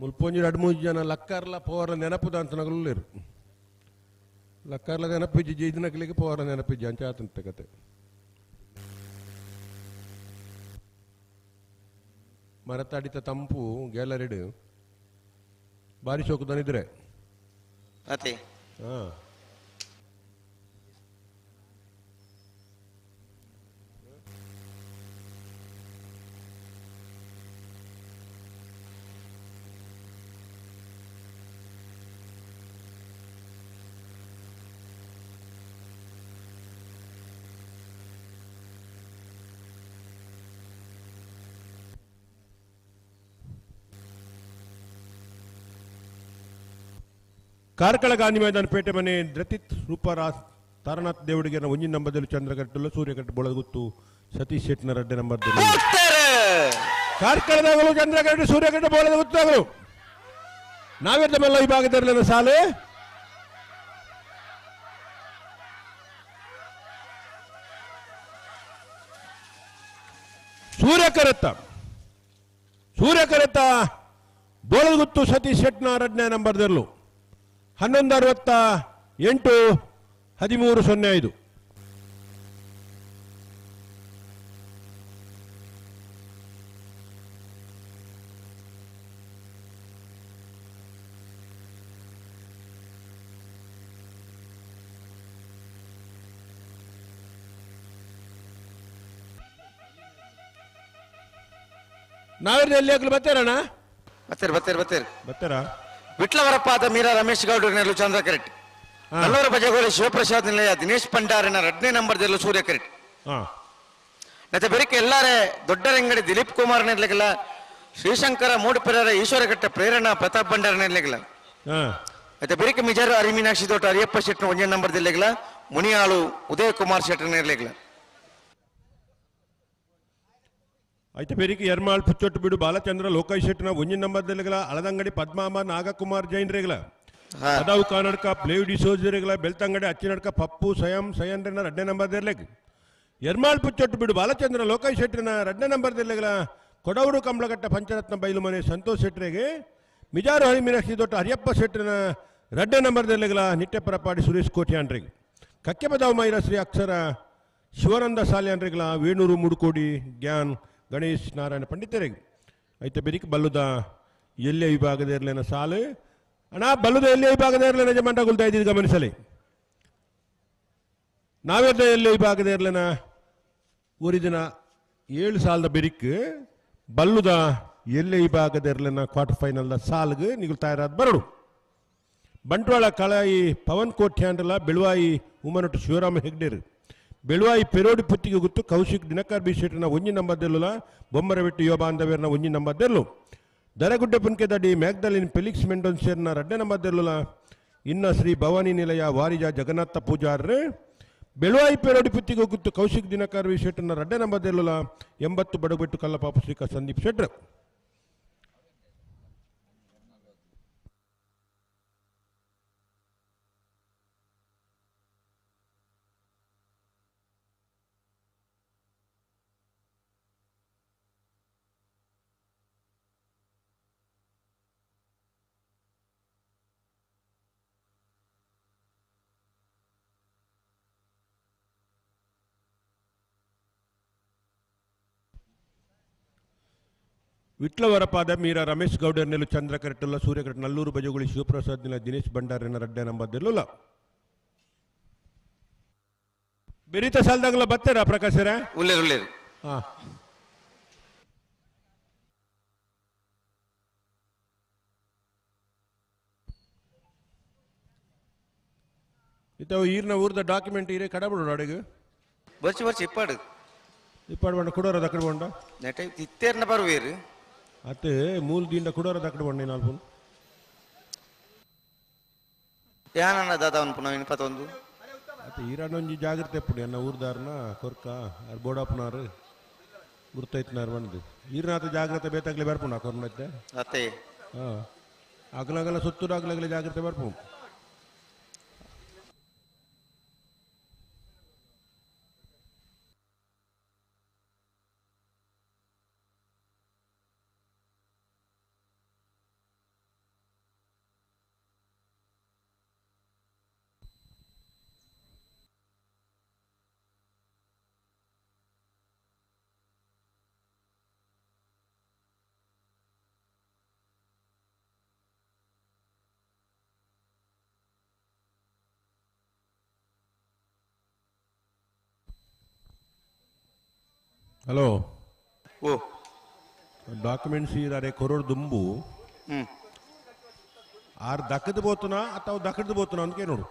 ಮುಲ್ಪೊಂಜಿ ಎರಡು ಮೂರು ಜನ ಲಕ್ಕರ್ಲ ಪೋರ ನೆನಪುದ ಅಂತ ನಗಲುಲ್ಲೇರು ಲಕ್ಕರ್ಲ ನೆನಪಿಜ್ಜಿ ಜೈದಿನಕ್ಲಿಗೆ ಪೋರ ನೆನಪಿಜ್ಜಿ ಅಂಚ ಆತಂತ ಕತೆ ಮರತಾಡಿತ ತಂಪು ಗ್ಯಾಲರಿಡ್ ಬಾರಿ ಶೋಕದನಿದ್ರೆ ಅತಿ ಹಾ ಕಾರ್ಕಳ ಗಾಂಧಿ ಮೈದಾನ ಪೇಟೆ ಮನೆ ದ್ರತಿತ್ ರೂಪರಾಸ್ ತಾರನಾಥ್ ದೇವಡಿಗೆ ಒಂಜಿನ ನಂಬರ್ದಲ್ಲಿ ಚಂದ್ರಕಟ್ಟುಲ್ಲ ಸೂರ್ಯಕಟ್ಟು ಬೊಳಗುತ್ತು ಸತೀಶ್ ಶೆಟ್ನ ರಡ್ಡೆ ನಂಬರ್ದಲ್ಲಿ ಕಾರ್ಕಳದಾಗಲು ಚಂದ್ರಕಟ್ಟು ಸೂರ್ಯಕಟ್ಟು ಬೋಳಗುತ್ತಾಗಲು ನಾವೆಲ್ಲ ಈ ಭಾಗದಲ್ಲಿ ಸಾಲೆ ಸೂರ್ಯಕರತ್ತ ಸೂರ್ಯಕರತ್ತ ಬೋಳಗುತ್ತು ಸತೀಶ್ ಶೆಟ್ನ ರಡ್ನೇ ನಂಬರ್ದಲ್ಲೂ 11:68 13:05. ನಾವೆಲ್ಲ ಎಲ್ಲಿ ಹಾಕಲು ಬರ್ತಾರಣ್ಣ? ಬರ್ತೀರಿ ಬರ್ತೀರಿ ಬರ್ತೀರಿ ಬರ್ತಾರಾ? ವಿಟ್ಲವರಪ್ಪಾದ ಮೀರಾ ರಮೇಶ್ ಗೌಡರ ನೆರಳು ಚಂದ್ರ ಕರೆಟ್, ನಲ್ಲೂರ ಬಜಗೋಳಿ ಶಿವಪ್ರಸಾದ್ ನಿಲಯ ದಿನೇಶ್ ಭಂಡಾರಿನ ಎರಡನೇ ನಂಬರ್ ದೆಲ್ಲು ಸೂರ್ಯ ಕರೆಟ್. ಮತ್ತೆ ಬೆರಿಕೆ ಎಲ್ಲಾರೆ ದೊಡ್ಡರಂಗಡಿ ದಿಲೀಪ್ ಕುಮಾರ್ ನೆರ್ಲಿಗಿಲ್ಲ, ಶ್ರೀಶಂಕರ ಮೂಡುಪೆರರ ಈಶ್ವರಘಟ್ಟ ಪ್ರೇರಣಾ ಪ್ರತಾಪ್ ಭಂಡಾರ ನೆರ್ಲಿಗಿಲ್ಲ. ಮತ್ತೆ ಬೆರಿಕೆ ಮಿಜಾರು ಹರಿಮೀನಾಕ್ಷಿ ದೊಡ್ಡ ಹರಿಯಪ್ಪ ಶೆಟ್ನ ಒಂದೇ ನಂಬರ್ ದಿಲ್ಲಿಗಿಲ್ಲ, ಮುನಿಯಾಳು ಉದಯ ಕುಮಾರ್ ಶೆಟ್ಟ ನೆರ್ಲಿಗಿಲ್ಲ. ಐತೆ ಬೇರಿಕೆ ಎರ್ಮಾಳ್ ಪುಚ್ಚೊಟ್ಟು ಬಿಡು ಬಾಲಚಂದ್ರ ಲೋಕೇಶ್ ಶೆಟ್ಟಿನ ಒಂಜಿನ ನಂಬರ್ದಲ್ಲಿಗಲ ಅಳದಂಗಡಿ ಪದ್ಮಾಂಬ ನಾಗಕುಮಾರ್ ಜೈನ್ರಿಗಲ ಅದಾವು ಕರ್ನಾಟಕ ಪ್ಲೇವ್ ಡಿಸೋಜರಿಗಲ ಬೆಳ್ತಂಗಡಿ ಅಚ್ಚಿನಡ್ಕ ಪಪ್ಪು ಸಯಂ ಸಯನ್ರಿನ ಎರಡನೇ ನಂಬರ್ದಿರ್ಲಿಕ್ ಎರ್ಮಾಳ್ ಪುಚ್ಚೊಟ್ಟು ಬಿಡು ಬಾಲಚಂದ್ರ ಲೋಕೇಶ್ ಶೆಟ್ಟಿನ ಎರಡನೇ ನಂಬರ್ದಿರ್ಲಿಗಲ ಕೊಡವೂರು ಕಂಬಳಘಟ್ಟ ಪಂಚರತ್ನ ಬೈಲು ಮನೆ ಸಂತೋಷ್ ಶೆಟ್ಟರಿಗೆ ಮಿಜಾರು ಹರಿ ಮೀನಾಕ್ಷಿ ದೊಡ್ಡ ಹರಿಯಪ್ಪ ಶೆಟ್ಟಿನ ಎರಡನೇ ನಂಬರ್ದಿರ್ಲಿಗಲ ನಿಟ್ಟೆಪರಪಾಡಿ ಸುರೇಶ್ ಕೋಟ್ಯಾನ್ರಿಗೆ ಕಕ್ಕೆಬದಾವು ಮೈರ ಶ್ರೀ ಅಕ್ಷರ ಶಿವಾನಂದ ಸಾಲ್ಯಾನ್ರಿಗಲ ವೇಣೂರು ಮುಡುಕೋಡಿ ಗ್ಯಾನ್ ಗಣೇಶ್ ನಾರಾಯಣ ಪಂಡಿತರಿಗೆ ಐತೆ ಬೆರಿಕ್ ಬಲ್ಲುದ ಎಲ್ಲೇ ವಿಭಾಗದ ಇರಲೇನ ಸಾಲು ಅಣ್ಣ ಬಲ್ಲುದ ಎಲ್ಲೇ ವಿಭಾಗದ ಇರಲೇನ ಜಮಂಟಗುಲ್ತಾ ಇದ್ದಿದ್ದು ಗಮನಿಸಲಿ ನಾವೆಲ್ಲ ಎಲ್ಲೇ ವಿಭಾಗದ ಇರಲೇನ ಊರಿದಿನ 7 ಸಾಲದ ಬೆರಿಕ್ ಬಲ್ಲುದ ಎಲ್ಲೇ ವಿಭಾಗದ ಇರಲೇನ ಕ್ವಾರ್ಟರ್ ಫೈನಲ್ದ ಸಾಲ್ಗೆ ನೀವು ತಯಾರಾದ ಬರಡು ಬಂಟ್ವಾಳ ಕಳಾಯಿ ಪವನ್ ಕೋಟ್ಯಾಂಡ್ರಲ್ಲ ಬೆಳುವಾಯಿ ಉಮನಟು ಶಿವರಾಮ ಹೆಗ್ಡೇರು ಬೆಳುವಾಯಿ ಪೆರೋಡಿ ಪುತ್ತಿಗೆ ಗೊತ್ತು ಕೌಶಿಕ್ ದಿನಕರ್ ಬಿ ಶೆಟ್ಟಿನ ಒಂಜಿ ನಂಬರ್ದೆಲ್ಲುಲ ಬೊಮ್ಮರಬೆಟ್ಟು ಯುವ ಬಾಂಧವ್ಯರನ ಒಂಜಿ ನಂಬರ್ದೆಲ್ಲು ದರಗುಡ್ಡೆ ಪುನ್ಕೆದಡಿ ಮ್ಯಾಗ್ದಲಿನ್ ಫೆಲಿಕ್ಸ್ ಮೆಂಡೋನ್ಸೇರ್ನ ರಡ್ಡೆ ನಂಬರ್ದೆಲ್ಲುಲ ಇನ್ನ ಶ್ರೀ ಭವಾನಿ ನಿಲಯ ವಾರಿಜ ಜಗನ್ನಾಥ ಪೂಜಾರ್ರು ಬೆಳುವಾಯಿ ಪೆರೋಡಿ ಪುತ್ತಿಗೆ ಗೊತ್ತು ಕೌಶಿಕ್ ದಿನಕರ್ ಬಿ ಶೆಟ್ಟಿನ ರಡ್ಡೆ ನಂಬರ್ದೆಲ್ಲುಲ 80 ಬಡಗುಬೆಟ್ಟು ಕಲ್ಲಪಾಪು ಶ್ರೀಕ ಸಂದೀಪ್ ಶೆಟ್ರು. ವಿಟ್ಲವರಪಾದ ಮೀರಾ ರಮೇಶ್ ಗೌಡರ್ ನೆಲು ಚಂದ್ರ ಕರೆಟ್ಟುಲ್ಲ ಸೂರ್ಯಕರೆಟ್ ನಲ್ಲೂರು ಬಜಗುಳಿ ಶಿವಪ್ರಸಾದ್ ನಿಲ ದಿನೇಶ್ ಭಂಡಾರಿನ ರಡ್ಡೆ ನಂಬರ್ದಿಲ್ಲಲ್ಲ ಬೆರೀತ ಸಾಲದಾಗಲ ಬರ್ತಾರಾ ಪ್ರಕಾಶರ? ಉಳ್ಳೇರು ಉಳ್ಳೇರು. ಹಾ ಇತ್ತವು ಈರ್ನ ಊರ್ದ ಡಾಕ್ಯುಮೆಂಟ್ ಈರೇ ಕಡಬಿಡು ಅಡಿಗೆ ಬರ್ಚಿ ಬರ್ಚಿ ಇಪ್ಪಾಡು ಇಪ್ಪಾಡು ಬಂಡ ಕುಡೋರ ದಕ್ಕಡ ಬಂಡ ನೆಟ ಇತ್ತೇರ್ನ ಬರುವೇರು ಅತ್ತೆ ಮೂಲ ದಿಂದ ಕುಡೋರ ದಕ್ಕಡ ಬಂಡ ನಾಲ್ಪು ಯಾನಣ್ಣ ದಾದ ಅನ್ಪುನ ಇನ್ಪತ್ತೊಂದು ಅತ್ತೆ ಈರಣ್ಣೊಂಜಿ ಜಾಗ್ರತೆ ಎಪ್ಪುಡು ಎನ್ನ ಊರ್ದಾರನ ಕೊರ್ಕ ಅರ್ ಬೋಡಪ್ಪನಾರು ಗುರ್ತೈತ್ನಾರು ಬಂದು ಈರನಾಥ ಜಾಗ್ರತೆ ಬೇತಾಗ್ಲಿ ಬರ್ಪುಣ ಕೊರ್ನೈತೆ ಅತ್ತೆ ಹಾಂ ಅಗಲಗಲ ಸುತ್ತೂರು ಅಗಲಗಲ ಜಾಗ್ರತೆ ಬರ್ಪು. ಹಲೋ ಓ ಡಾಕ್ಯುಮೆಂಟ್ಸ್ ಇದ್ದಾರೆ ಕೊರೋಡ್ ದುಂಬು ಆರ್ ದಕ್ಕದ ಬೋತನ ಅಥವಾ ದಕ್ಕದ ಬೋತನ ಅಂತ ನೋಡು.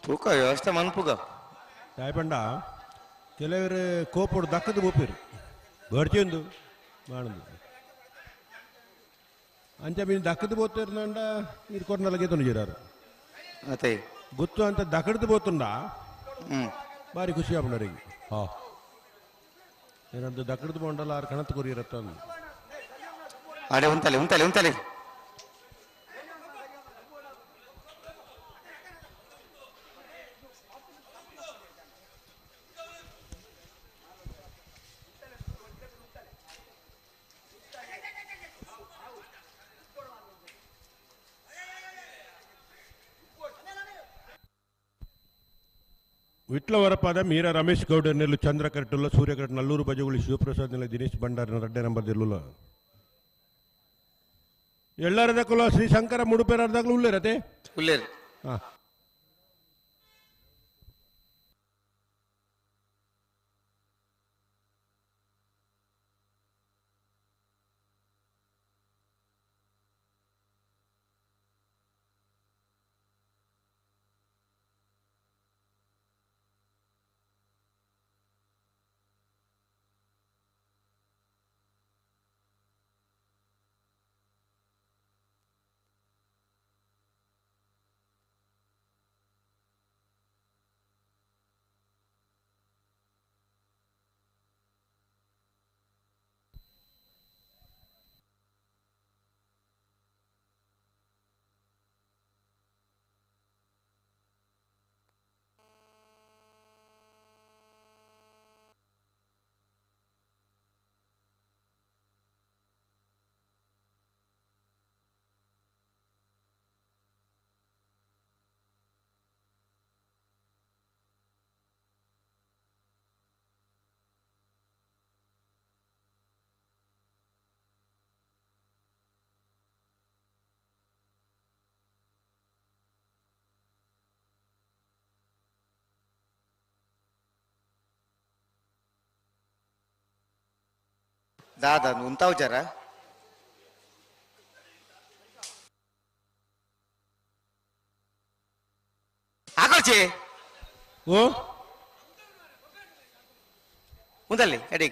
ತೂಕ ವ್ಯವಸ್ಥೆ ಮನ್ಪುಗ ತಾಯ್ಪಂಡ ಕೆಲವರು ಕೋಪೋಡು ದಕ್ಕದ ಬೋಪಿರು ಬರ್ಚಿಂದು ಮಾಡುದು ಅಂಚ ಮೀನು ದಕ್ಕದ ಬೋತಿರ್ನಂಡ ನೀರು ಕೊರ್ನಲಗೆ ತೊಂದಿರಾರು ಅತ್ತೆ ಗೊತ್ತು ಅಂತ ದಕ್ಕಡ್ದು ಬೋತುಂಡ ಭಾರಿ ಖುಷಿ ಆಪುನರಿಗೆ. ಹಾ ಏನಂತ ದಕ್ಕಡ್ದು ಬೋಂಡಲ್ಲ ಆರು ಕಣತ್ ಕೊರಿಯರತ್ತ ಅಡೆ ಉಂತಲೆ ಉಂತಲೆ ಉಂತಲೆ ವಿಟ್ಲವರಪಾದ ಮೀರಾ ರಮೇಶ್ ಗೌಡ ನೆಲ್ಲು ಚಂದ್ರ ಕರೆಟುಲ್ಲ ಸೂರ್ಯ ಕರೆಟ್ ನಲ್ಲೂರು ಬಜಗುಳಿ ಶಿವಪ್ರಸಾದ್ ನೆಲ್ಲ ದಿನೇಶ್ ಭಂಡಾರ ರಡ್ಡೆ ನಂಬರ್ ದಿಲ್ಲುಲ್ಲ ಎಲ್ಲರದಕ್ಕಲ್ಲ ಶ್ರೀ ಶಂಕರ ಮುಡುಪೇರದಾಗಲೂ ಉಳ್ಳೇರತೆ ಉಳ್ಳೇರು. ಹಾ ದಾದ ಉಂತಾವ್ ಜರ ಹಾಕೊಳ್ಚಿ ಓ ಉಂದಲ್ಲಿ ಎಡಿ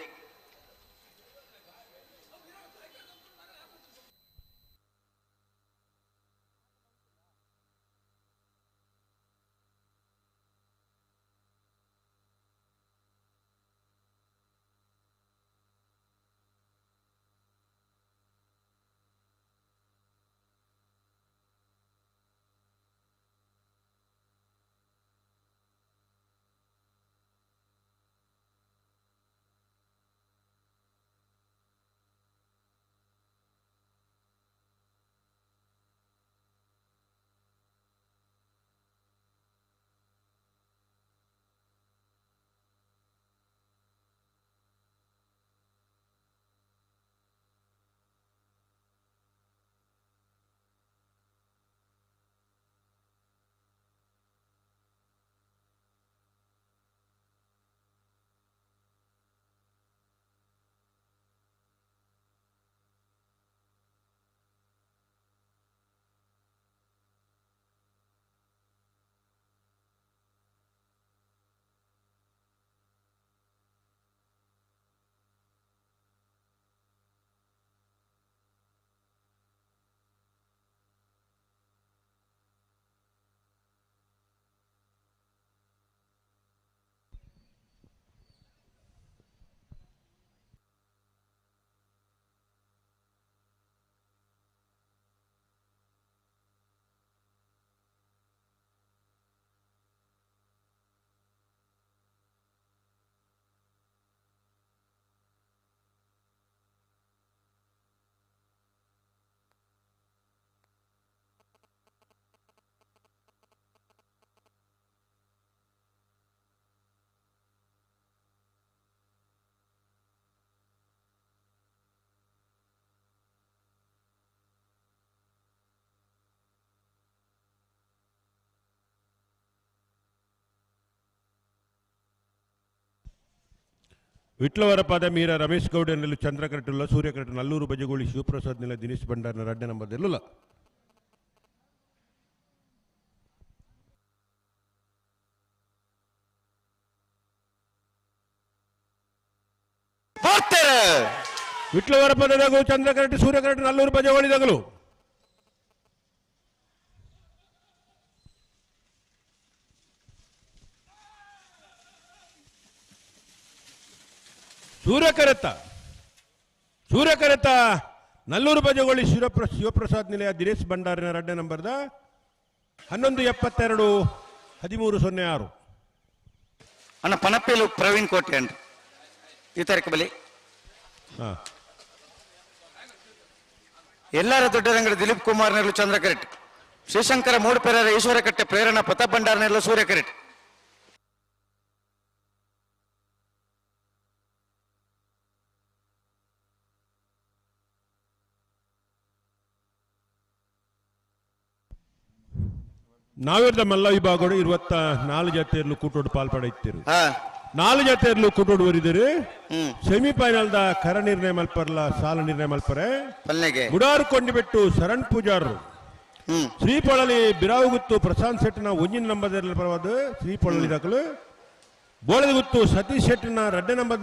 ವಿಟ್ಲವರಪಾದ ಮೀರಾ ರಮೇಶ್ ಗೌಡ ನೆಲ್ಲು ಚಂದ್ರಕರಟುಲ್ಲ ಸೂರ್ಯಕರಟು ನಲ್ಲೂರು ಬಜಗೋಳಿ ಶಿವಪ್ರಸಾದ್ ನೆಲ ದಿನೇಶ್ ಭಂಡಾರ್ನ ರಡ್ಡೆ ನಂಬರ್ ದೆಲ್ಲುಲ್ಲ. ವಿಟ್ಲವರಪಾದ ದಗಲು ಚಂದ್ರಕರಟು ಸೂರ್ಯಕರಟು ನಲ್ಲೂರು ಬಜಗೋಳಿ ದಗಲು. ಸೂರ್ಯಕರತ ಸೂರ್ಯಕರತ ನಲ್ಲೂರು ಬಜಗೋಳಿ ಶಿವಪ್ರಸಾದ್ ನಿಲಯ ದಿನೇಶ್ ಭಂಡಾರಿನ ರಡ್ಡೆ ನಂಬರ್ದ 11:72 13:06. ಅಣ್ಣ ಪನಪ್ಪೇಲು ಪ್ರವೀಣ್ ಕೋಟೆ ಅಂಡ್ ಈ ತಾರೀಕು ಬಲಿ. ಎಲ್ಲರ ದೊಡ್ಡರಂಗಡಿ ದಿಲೀಪ್ ಕುಮಾರ್ ನೆರಳು ಚಂದ್ರಕರೆಟ್, ಶ್ರೀಶಂಕರ ಮೂಡುಪೆರರ ಈಶ್ವರಕಟ್ಟೆ ಪ್ರೇರಣಾ ಪ್ರತಾಪ್ ಭಂಡಾರ್ ನೆರಳು ಸೂರ್ಯಕರೆಟ್. ನಾವಿರ್ದ ಮಲ್ಲ ವಿಭಾಗಗಳು 24 ಜಾತಿಯರ್ಲು ಕೂಟೋಡು ಪಾಲ್ಪಡೆಯುತ್ತೀರು. 4 ಜಾತಿಯರ್ಲು ಕೂಟೋಡು ವರಿದಿರು. ಸೆಮಿಫೈನಲ್ the ಕರ ನಿರ್ಣಯ ಮಲ್ಪರ್ಲ ಸಾಲ ನಿರ್ಣಯ ಮಲ್ಪರೆ ಗುಡಾರು ಕೊಂಡಿಬಿಟ್ಟು ಶರಣ್ ಪೂಜಾರರು ಶ್ರೀಪೊಳಲಿ ಬಿರಾವುಗುತ್ತು ಪ್ರಶಾಂತ್ ಶೆಟ್ಟಿನ ಒಂಜಿನ ನಂಬರ್ ಪರವಾದ ಶ್ರೀಪೊಳಲಿ ದಾಖಲು, ಬೋಳದಗುತ್ತು ಸತೀಶ್ ಶೆಟ್ಟಿನ ರಡ್ಡೆ ನಂಬರ್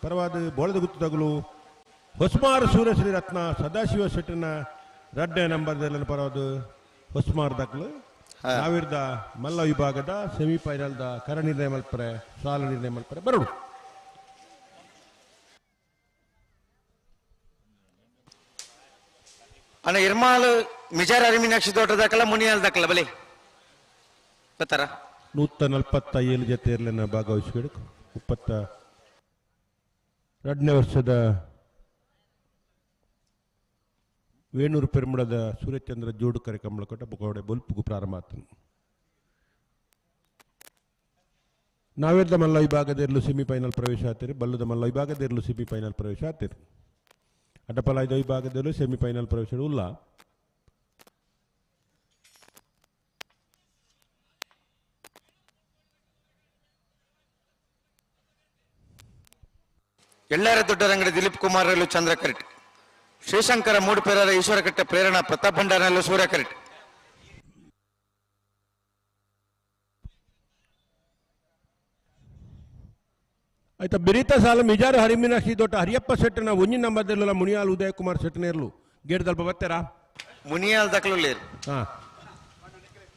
ಪರವಾದ ಬೋಳದಗುತ್ತು ತಗಲು, ಹೊಸ್ಮಾರ್ ಸೂರ್ಯಶ್ರೀ ರತ್ನ ಸದಾಶಿವ ಶೆಟ್ಟಿನ ರಡ್ಡೆ ನಂಬರ್ ಪರವಾದ ಹೊಸ್ಮಾರ್ ದಾಖಲು. ನಾವಿರ್ದ ಮಲ್ಲ ವಿಭಾಗದ ಸೆಮಿಫೈನಲ್ the ಕರ ನಿರ್ಣಯ ಮಲ್ಪರೆ ಸಾಲ ನಿರ್ಣಯ ಮಲ್ಪರೆ ಬರಡು. ಅಣ್ಣ ಇರ್ಮಾಲ್ ಮಿಜಾರ್ ಅರಿಮೀನಾಕ್ಷಿ ತೋಟ ದಾಖಲ ಮುನಿಯಾಲ್ ದಾಖಲ ಬಲಿ ಗೊತ್ತಾರ. 147 ಜೊತೆಯರ್ಲನ್ನ ಭಾಗವಹಿಸಬೇಕು. 32ನೇ ವರ್ಷದ ವೇಣೂರು ಪೆರುಮಳದ ಸೂರ್ಯಚಂದ್ರ ಜೋಡು ಕರೆ ಕಮಲಕೊಟ್ಟ ಬೊಕೋಡೆ ಬೊಲ್ಪುಗು ಪ್ರಾರಂಭ ಆತನು. ನಾವೇರ್ದ ಮಲ್ಲ ವಿಭಾಗದಿರಲು ಸೆಮಿಫೈನಲ್ ಪ್ರವೇಶ ಆತೀರಿ, ಬಲ್ಲದ ಮಲ್ಲ ವಿಭಾಗದಿರಲು ಸೆಮಿಫೈನಲ್ ಪ್ರವೇಶ ಆತೀರಿ, ಅಡ್ಡಪಲಾಯ್ದ ವಿಭಾಗದಲ್ಲೂ ಸೆಮಿಫೈನಲ್ ಪ್ರವೇಶ ಉಲ್ಲ. ಎಲ್ಲರ ದೊಡ್ಡರಂಗಡಿ ದಿಲೀಪ್ ಕುಮಾರ್ ರಲ್ಲು ಚಂದ್ರಕರೆಟ್, ಶ್ರೀಶಂಕರ ಮೂಡುಪೆರರ ಈಶ್ವರಕಟ್ಟೆ ಪ್ರೇರಣಾ ಪ್ರತಾಪ್ ಭಂಡಾರನಲ್ಲೂ ಸೂರ್ಯಕರೆಟ್. ಆಯ್ತಾ ಬಿರಿತ ಸಾಲ ಮಿಜಾರು ಹರಿಮೀನಾಕ್ಷಿ ದೊಡ್ಡ ಹರಿಯಪ್ಪ ಶೆಟ್ಟನ ಒಂಜಿನ ನಂಬರ್ದಲ್ಲ ಮುನಿಯಾಲ್ ಉದಯ ಕುಮಾರ್ ಶೆಟ್ಟನೇರ್ಲು ಗೇಟ್ ದಲ್ಪ ಬತ್ತೆರಾ ಮುನಿಯಾಲ್ ದಾಖಲು ಲೇರು. ಹಾ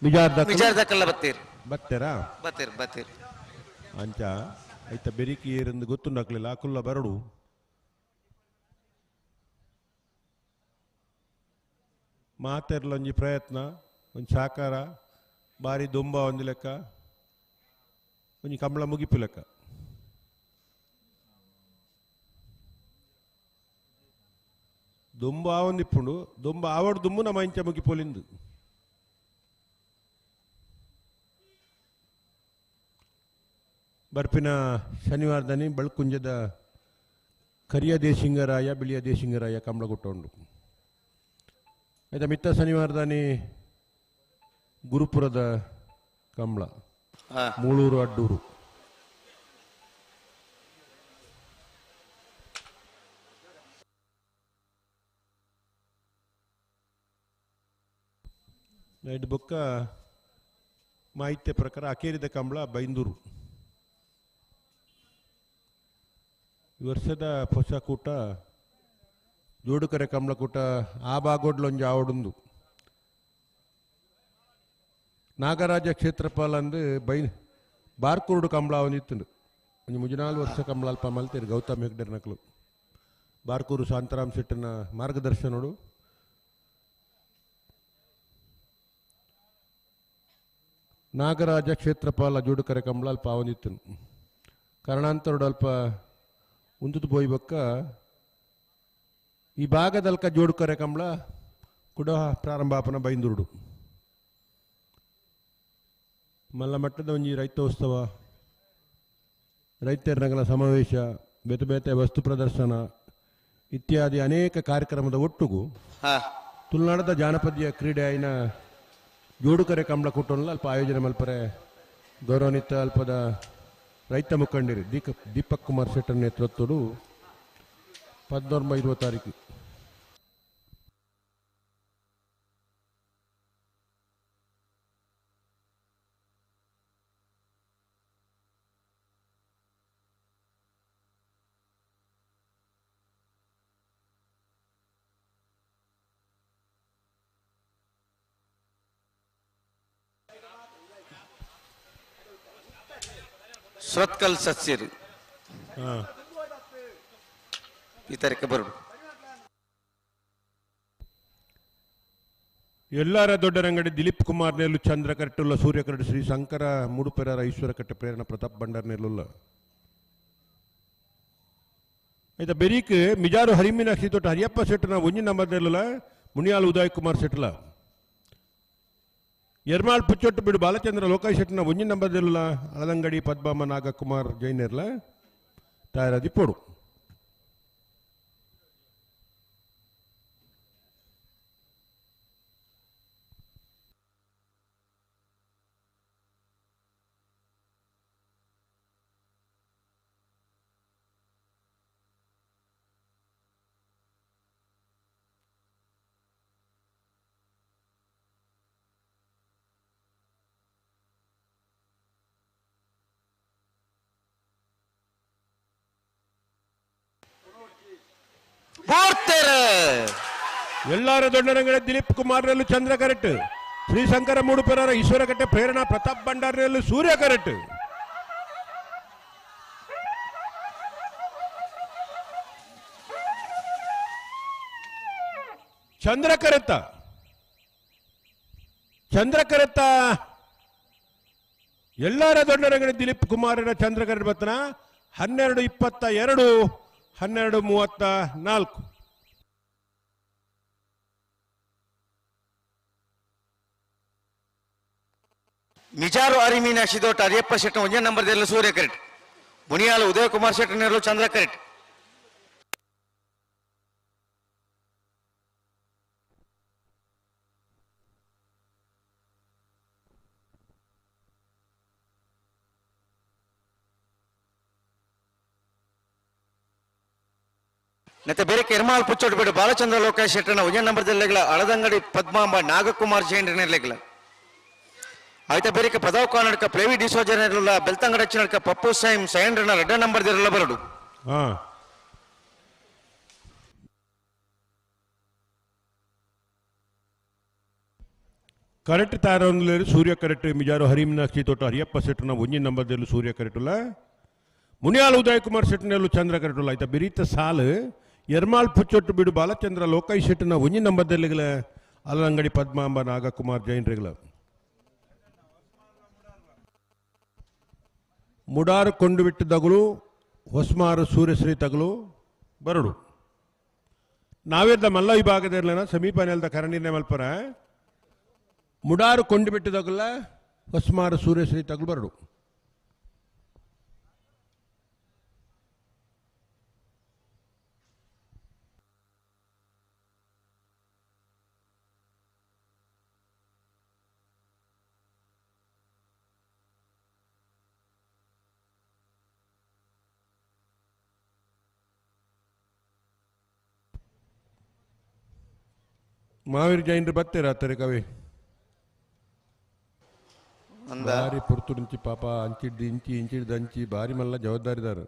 ಮಿಜಾರ್ ದಾಖಲು ಮಿಜಾರ್ ದಾಖಲ ಬತ್ತೀರ್ ಬತ್ತೆರಾ ಬತ್ತೀರ್ ಬತ್ತೀರ್ ಅಂಚ ಆಯ್ತಾ ಬೆರಿಕಿ ಏರಂದು ಗೊತ್ತುಂಡಾಕ್ಲಿಲ್ಲ ಅಕುಲ್ಲ ಬರಡು. ಮಾತೆರ್ಲೊಂಜಿ ಪ್ರಯತ್ನ ಒಂಜಿ ಸಾಕಾರ ಬಾರಿ ದೊಂಬ ಒಂದು ಲೆಕ್ಕ ಒಂಜಿ ಕಂಬಳ ಮುಗಿಪು ಲೆಕ್ಕ. ದೊಂಬ ಆವೊಂದಿಪ್ಪುಂಡು ದೊಂಬ ಆವಡ್ ದುಂಬು ನಮ್ಮ ಇಂಚ ಮುಗಿಪೋಲಿಂದು. ಬರ್ಪಿನ ಶನಿವಾರದಲ್ಲಿ ಬಳಕುಂಜದ ಕರಿಯ ದೇಶಿಂಗರಾಯ ಬಿಳಿಯ ದೇಶಿಂಗರಾಯ ಕಂಬಳ ಉಂಡು. ಆಯ್ತಾ ಮಿತ್ತ ಶನಿವಾರದಾನಿ ಗುರುಪುರದ ಕಂಬಳ ಮೂಳೂರು ಅಡ್ಡೂರು. ನೈಟ್ ಬೊಕ್ಕ ಮಾಹಿತಿ ಪ್ರಕಾರ ಅಕೇರಿದ ಕಂಬಳ ಬೈಂದೂರು. ಈ ವರ್ಷದ ಹೊಸ ಕೂಟ ಜೋಡುಕರೆ ಕಂಬಳಕೂಟ ಆ ಬಾಗೋಡ್ಲೊಂಜಿ ಆವಡುಂದು ನಾಗರಾಜ ಕ್ಷೇತ್ರಪಾಲ ಅಂದು ಬೈ ಬಾರ್ಕೂರುಡು ಕಂಬಳ ಅವನಿತ್ತುಂಡು. ಒಂಜಿ ಮುಜಿನಾಲು ವರ್ಷ ಕಂಬಳ ಅಲ್ಪ ಮಲ್ತೇರು ಗೌತಮ್ ಹೆಗ್ಡೆರ್ ನಕಲು ಬಾರ್ಕೂರು ಶಾಂತಾರಾಮ್ ಶೆಟ್ಟನ ಮಾರ್ಗದರ್ಶನೋಡು. ನಾಗರಾಜ ಕ್ಷೇತ್ರಪಾಲ ಜೋಡುಕರೆ ಕಂಬಳ ಅಲ್ಪ ಅವನಿತ್ತುಂಡು. ಕಾರಣಾಂತರಡು ಅಲ್ಪ ಉಂದುದು ಬೋಯ್ ಬೊಕ್ಕ ಈ ಭಾಗದಲ್ಕ ಜೋಡುಕರೆ ಕಂಬಳ ಕೂಡ ಪ್ರಾರಂಭಾಪನ ಬೈಂದೂರುಡು. ಮಲ್ಲ ಮಟ್ಟದ ಒಂಜಿ ರೈತೋತ್ಸವ, ರೈತರನಗಲ ಸಮಾವೇಶ, ಬೇತೆ ಬೇತೆ ವಸ್ತು ಪ್ರದರ್ಶನ ಇತ್ಯಾದಿ ಅನೇಕ ಕಾರ್ಯಕ್ರಮದ ಒಟ್ಟುಗು ತುಳುನಾಡದ ಜಾನಪದೀಯ ಕ್ರೀಡೆ ಆಯ್ನ ಜೋಡುಕರೆ ಕಂಬಳ ಕೂಟವನ್ನು ಅಲ್ಪ ಆಯೋಜನೆ ಮಲ್ಪರೆ ಗೌರವಾನ್ವಿತ ಅಲ್ಪದ ರೈತ ಮುಖಂಡರು ದೀಪಕ್ ಕುಮಾರ್ ಶೆಟ್ಟರ್ ನೇತೃತ್ವಡು 19 20 ತಾರೀಕು. ಸುರತ್ಕಲ್ ಸದಸ್ಯರು ಈ ತಾರೀಕು ಬರಬೇಕು. ಎಲ್ಲಾರ ದೊಡ್ಡರಂಗಡಿ ದಿಲೀಪ್ ಕುಮಾರ್ ನೆಲ್ಲು ಚಂದ್ರ ಕರೆಟುಲ್ಲ ಸೂರ್ಯ ಕರಡು ಶ್ರೀ ಶಂಕರ ಮುಡುಪೆರರ ಈಶ್ವರ ಕಟ್ಟೆ ಪ್ರೇರಣ ಪ್ರತಾಪ್ ಭಂಡಾರ್ ನೆಲ್ಲುಲ್ಲ. ಆಯ್ತಾ ಬೆರೀಕ್ ಮಿಜಾರು ಹರಿಮೀನಾಕ್ಷಿ ತೊಟ್ಟ ಹರಿಯಪ್ಪ ಶೆಟ್ಟನ ಒಂಜಿ ನಂಬರ್ ನೆಲ್ಲುಲ್ಲ ಮುನಿಯಾಲ್ ಉದಯ್ ಕುಮಾರ್ ಶೆಟ್ಟಲ. ಎರ್ಮಾಳ್ ಪುಚ್ಚೊಟ್ಟು ಬಿಡು ಬಾಲಚಂದ್ರ ಲೋಕಾಯ್ ಶೆಟ್ಟನ ಒಂಜಿ ನಂಬರ್ ನೆಲ್ಲುಲ್ಲ ಅಳದಂಗಡಿ ಪದ್ಮಾಮ ನಾಗಕುಮಾರ್ ಜೈನೆರ್ಲ ತಯಾರಾದಿ ಪೋಡು. ಎಲ್ಲಾರ ದೊಡ್ಡರಂಗಡ ದಿಲೀಪ್ ಕುಮಾರ್ ನೆಲ್ಲು ಚಂದ್ರ ಕರೆಕ್ಟ್ ಶ್ರೀ ಶಂಕರ ಮೂಡುಪೆರರ ಈಶ್ವರ ಕಟ್ಟೆ ಪ್ರೇರಣಾ ಪ್ರತಾಪ್ ಭಂಡಾರ್ ನೆಲ್ಲು ಸೂರ್ಯ ಕರೆಕ್ಟ್. ಚಂದ್ರ ಕರೆತ್ತ ಚಂದ್ರ ಕರೆತ್ತ ಎಲ್ಲಾರ ದೊಡ್ಡರಂಗಡ ದಿಲೀಪ್ ಕುಮಾರನ ಚಂದ್ರ ಕರೆಕ್ಟ್ ಬತ್ತನ 12:22 12:34. ಮಿಜಾರು ಅರಿಮೀನಾಕ್ಷಿ ದೋಟ ಹರಿಯಪ್ಪ ಶೆಟ್ಟ ಒಂದೇ ನಂಬರ್ ದೆಲ್ಲ ಸೂರ್ಯ ಕರೆಕ್ಟ್. ಮುನಿಯಾಲು ಉದಯ ಕುಮಾರ್ ಶೆಟ್ಟ ನೆರಳು ಚಂದ್ರ ಕರೆಕ್ಟ್. ಮತ್ತೆ ಬೇರೆ ಕೆರ್ಮಾಲ್ ಪುಚ್ಚೋಟ್ ಬಿಡು ಬಾಲಚಂದ್ರ ಲೋಕೇಶ್ ಶೆಟ್ಟನ ಒಂದೇ ನಂಬರ್ ದೆಲ್ಲೆಗಳ ಅಳದಂಗಡಿ ಪದ್ಮಾಂಬ ನಾಗಕುಮಾರ್ ಜೈನ್ ನೆರಳೆಗಳ. ಆಯ್ತಾ ಬೇರೆ ಪದವ್ ಕರ್ನಾಟಕ ಪ್ಲೇವಿ ಡಿಸೋಜರ್ ಇರಲ್ಲ ಬೆಲ್ತಂಗಡ ನಡ್ಕ ಪಪ್ಪು ಸೈಮ್ ಸೈಂಡ್ರನ ರೆಡ್ಡ ನಂಬರ್ ಇರಲ್ಲ ಬರಡು. ಕರೆಕ್ಟ್ ತಾರೊಂದು ಸೂರ್ಯ ಕರೆಕ್ಟ್ ಮಿಜಾರು ಹರಿಮೀನಾಕ್ಷಿ ತೋಟ ಹರಿಯಪ್ಪ ಶೆಟ್ಟನ ಒಂಜಿ ನಂಬರ್ದಲ್ಲೂ ಸೂರ್ಯ ಕರೆಕ್ಟುಲ್ಲ ಮುನಿಯಾಲ್ ಉದಯ್ ಕುಮಾರ್ ಶೆಟ್ಟನಲ್ಲೂ ಚಂದ್ರ ಕರೆಕ್ಟುಲ್ಲ. ಆಯ್ತಾ ಬಿರೀತ ಸಾಲು ಎರ್ಮಾಳ್ ಪುಚ್ಚೊಟ್ಟು ಬಿಡು ಬಾಲಚಂದ್ರ ಲೋಕೈ ಶೆಟ್ಟನ ಒಂಜಿ ನಂಬರ್ದಲ್ಲಿಗಳ ಅಲ್ಲಂಗಡಿ ಪದ್ಮಾಂಬ ನಾಗಕುಮಾರ್ ಜೈನ್ರಿಗಳ. ಮುಡಾರು ಕೊಂಡು ಬಿಟ್ಟು ತಗುಲು ಹೊಸ್ಮಾರು ಸೂರ್ಯಶ್ರೀ ತಗುಲು ಬರಡು. ನಾವೇರ್ದ ಮಲ್ಲ ವಿಭಾಗದ ಸಮೀಪ ನೆಲದ ಕರಣಿರ್ನೆ ಮಲ್ಪರ ಮುಡಾರು ಕೊಂಡು ಬಿಟ್ಟು ತಗುಲ ಹೊಸ್ಮಾರು ಸೂರ್ಯಶ್ರೀ ತಗುಲು ಬರಡು. ಮಾವೀರ್ ಜೈನ್ರು ಬತ್ತೀರ ಆತರೆ ಕವಿ ಭಾರಿ ಪುರ್ತು ನಿಂಚಿ ಪಾಪ ಅಂಚಿಡ್ದು ಇಂಚಿ ಇಂಚಿಡ್ದು ಅಂಚಿ ಭಾರಿ ಮಲ್ಲ ಜವಾಬ್ದಾರಿದಾರ.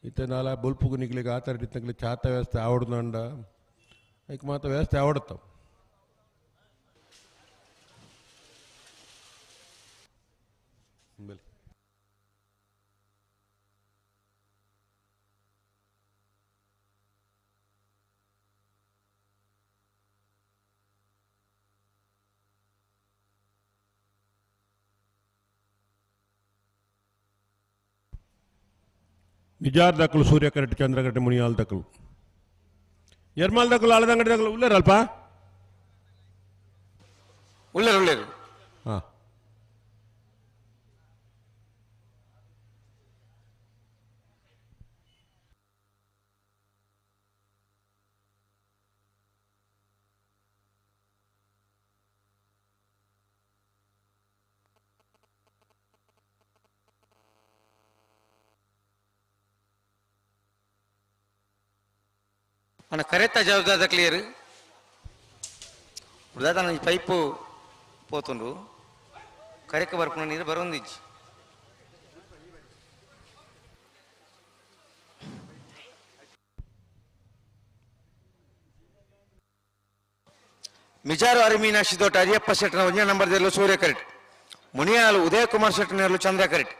ಇತ್ತ ನಾಲ ಬೊಲ್ಪುಗು ನಿಗ್ಲಿಗೆ ಆ ಥರ ಇತ್ತಂಗ್ಲಿ ಚಾತ ವ್ಯವಸ್ಥೆ ಆವಡ್ದಂಡ ಐಕ್ ಮಾತ ವ್ಯವಸ್ಥೆ ಆವಡ್ತಾವ. ನಿಜಾರ್ ದಕ್ಕಲು ಸೂರ್ಯ ಕರೆಕ್ಟ್ ಚಂದ್ರ ಕರೆಕ್ಟ್ ಮುನಿಯಾಲ್ ದಕ್ಕಲು ಎರ್ಮಾಲ್ ದಕ್ಕಲು ಆಳದಂಗಡಿ ದಕ್ಕಲು ಉಳ್ಳೇರು ಅಲ್ಪ ಉಳ್ಳೇರು ಉಳ್ಳೇರು. ಹಾ ಅಣ್ಣ ಕರೆತ ಜವಾಬ್ದಾರಿ ಕ್ಲಿಯರ್ ಉದಾಹರಣೆ ಈ ಪೈಪು ಪೋತುಂಡು ಕರೆಕ್ ಬರ್ಪುನ ನೀರು ಬರೋಂದಿಜ್ಜಿ. ಮಿಜಾರು ಅರಿಮೀನಾಕ್ಷಿ ದೊಡ್ಡ ಹರಿಯಪ್ಪ ಶೆಟ್ಟನ ಒಂಜನೇ ನಂಬರ್ ದೇರ್ಲು ಸೂರ್ಯ ಕರೆಟ್, ಮುನಿಯಾಲು ಉದಯ ಕುಮಾರ್ ಶೆಟ್ಟನೇರ್ಲು ಚಂದ್ರ ಕರೆಟ್.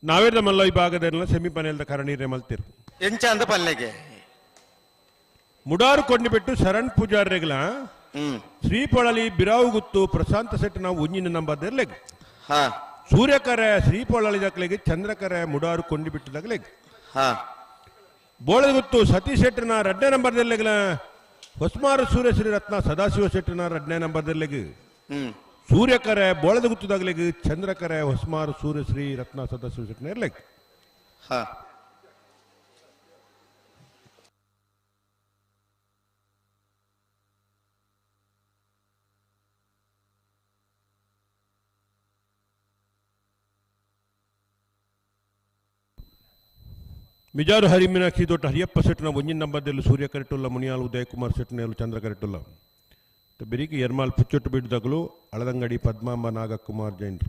ನಾವೇದ ಮಲ್ಲ ವಿಭಾಗದ ಸೆಮಿಫೈನಲ್ ಕರಣೀರೆ ಮಲ್ತಿರು ಎಂಚ ಅಂದ ಪಲ್ಲೆಗೆ ಮುಡಾರು ಕೊಂಡಿಬಿಟ್ಟು ಶರಣ್ ಪೂಜಾರಿಗಳ ಶ್ರೀಪೊಳಲಿ ಬಿರಾವುಗುತ್ತು ಪ್ರಶಾಂತ ಸೆಟ್ ನಾವು ಒಂಜಿನ ನಂಬರ್ಲೆಗ್ ಸೂರ್ಯಕರೆ ಶ್ರೀಪೊಳಲಿ ದಕ್ಲೆಗೆ ಚಂದ್ರಕರೆ ಮುಡಾರು ಕೊಂಡಿಬಿಟ್ಟದಾಗಲೆಗ್ ಬೋಳಗುತ್ತು ಸತೀಶ್ ಶೆಟ್ಟನ ರಡ್ನೇ ನಂಬರ್ದೆಲ್ಲೆಗ್ಲ ಹೊಸ್ಮಾರು ಸೂರ್ಯ ಶ್ರೀ ರತ್ನ ಸದಾಶಿವ ಶೆಟ್ಟನ ರಡ್ನೇ ನಂಬರ್ದೆಲ್ಲೆಗ್ ಸೂರ್ಯಕರೆ ಬೋಳದಗುತ್ತದಾಗಲೆಗ್ ಚಂದ್ರಕರೆ ಹೊಸ್ಮಾರು ಸೂರ್ಯ ಶ್ರೀ ರತ್ನ ಸದಾಶಿವ ಶೆಟ್ಟನ ಇರ್ಲೆಗ್. ಮಿಜಾರು ಹರಿಮೀನಾಕ್ಷಿ ದೊಡ್ಡ ಹರಿಯಪ್ಪ ಶೆಟ್ಟನ ಒಂಜಿನ ನಂಬರ್ದಲ್ಲಿ ಸೂರ್ಯ ಕರೆಟುಲ್ಲ ಮುನಿಯಾಲ್ ಉದಯ್ ಕುಮಾರ್ ಶೆಟ್ಟನೇಲು ಚಂದ್ರ ಕರೆಟುಲ್ಲ ಬೆರಿಕಿ ಎರ್ಮಾಲ್ ಪುಚ್ಚೊಟ್ಟು ಬಿಡ್ದಗಲು ಅಳದಂಗಡಿ ಪದ್ಮಾಂಬ ನಾಗಕುಮಾರ್ ಜೈನ್ರು.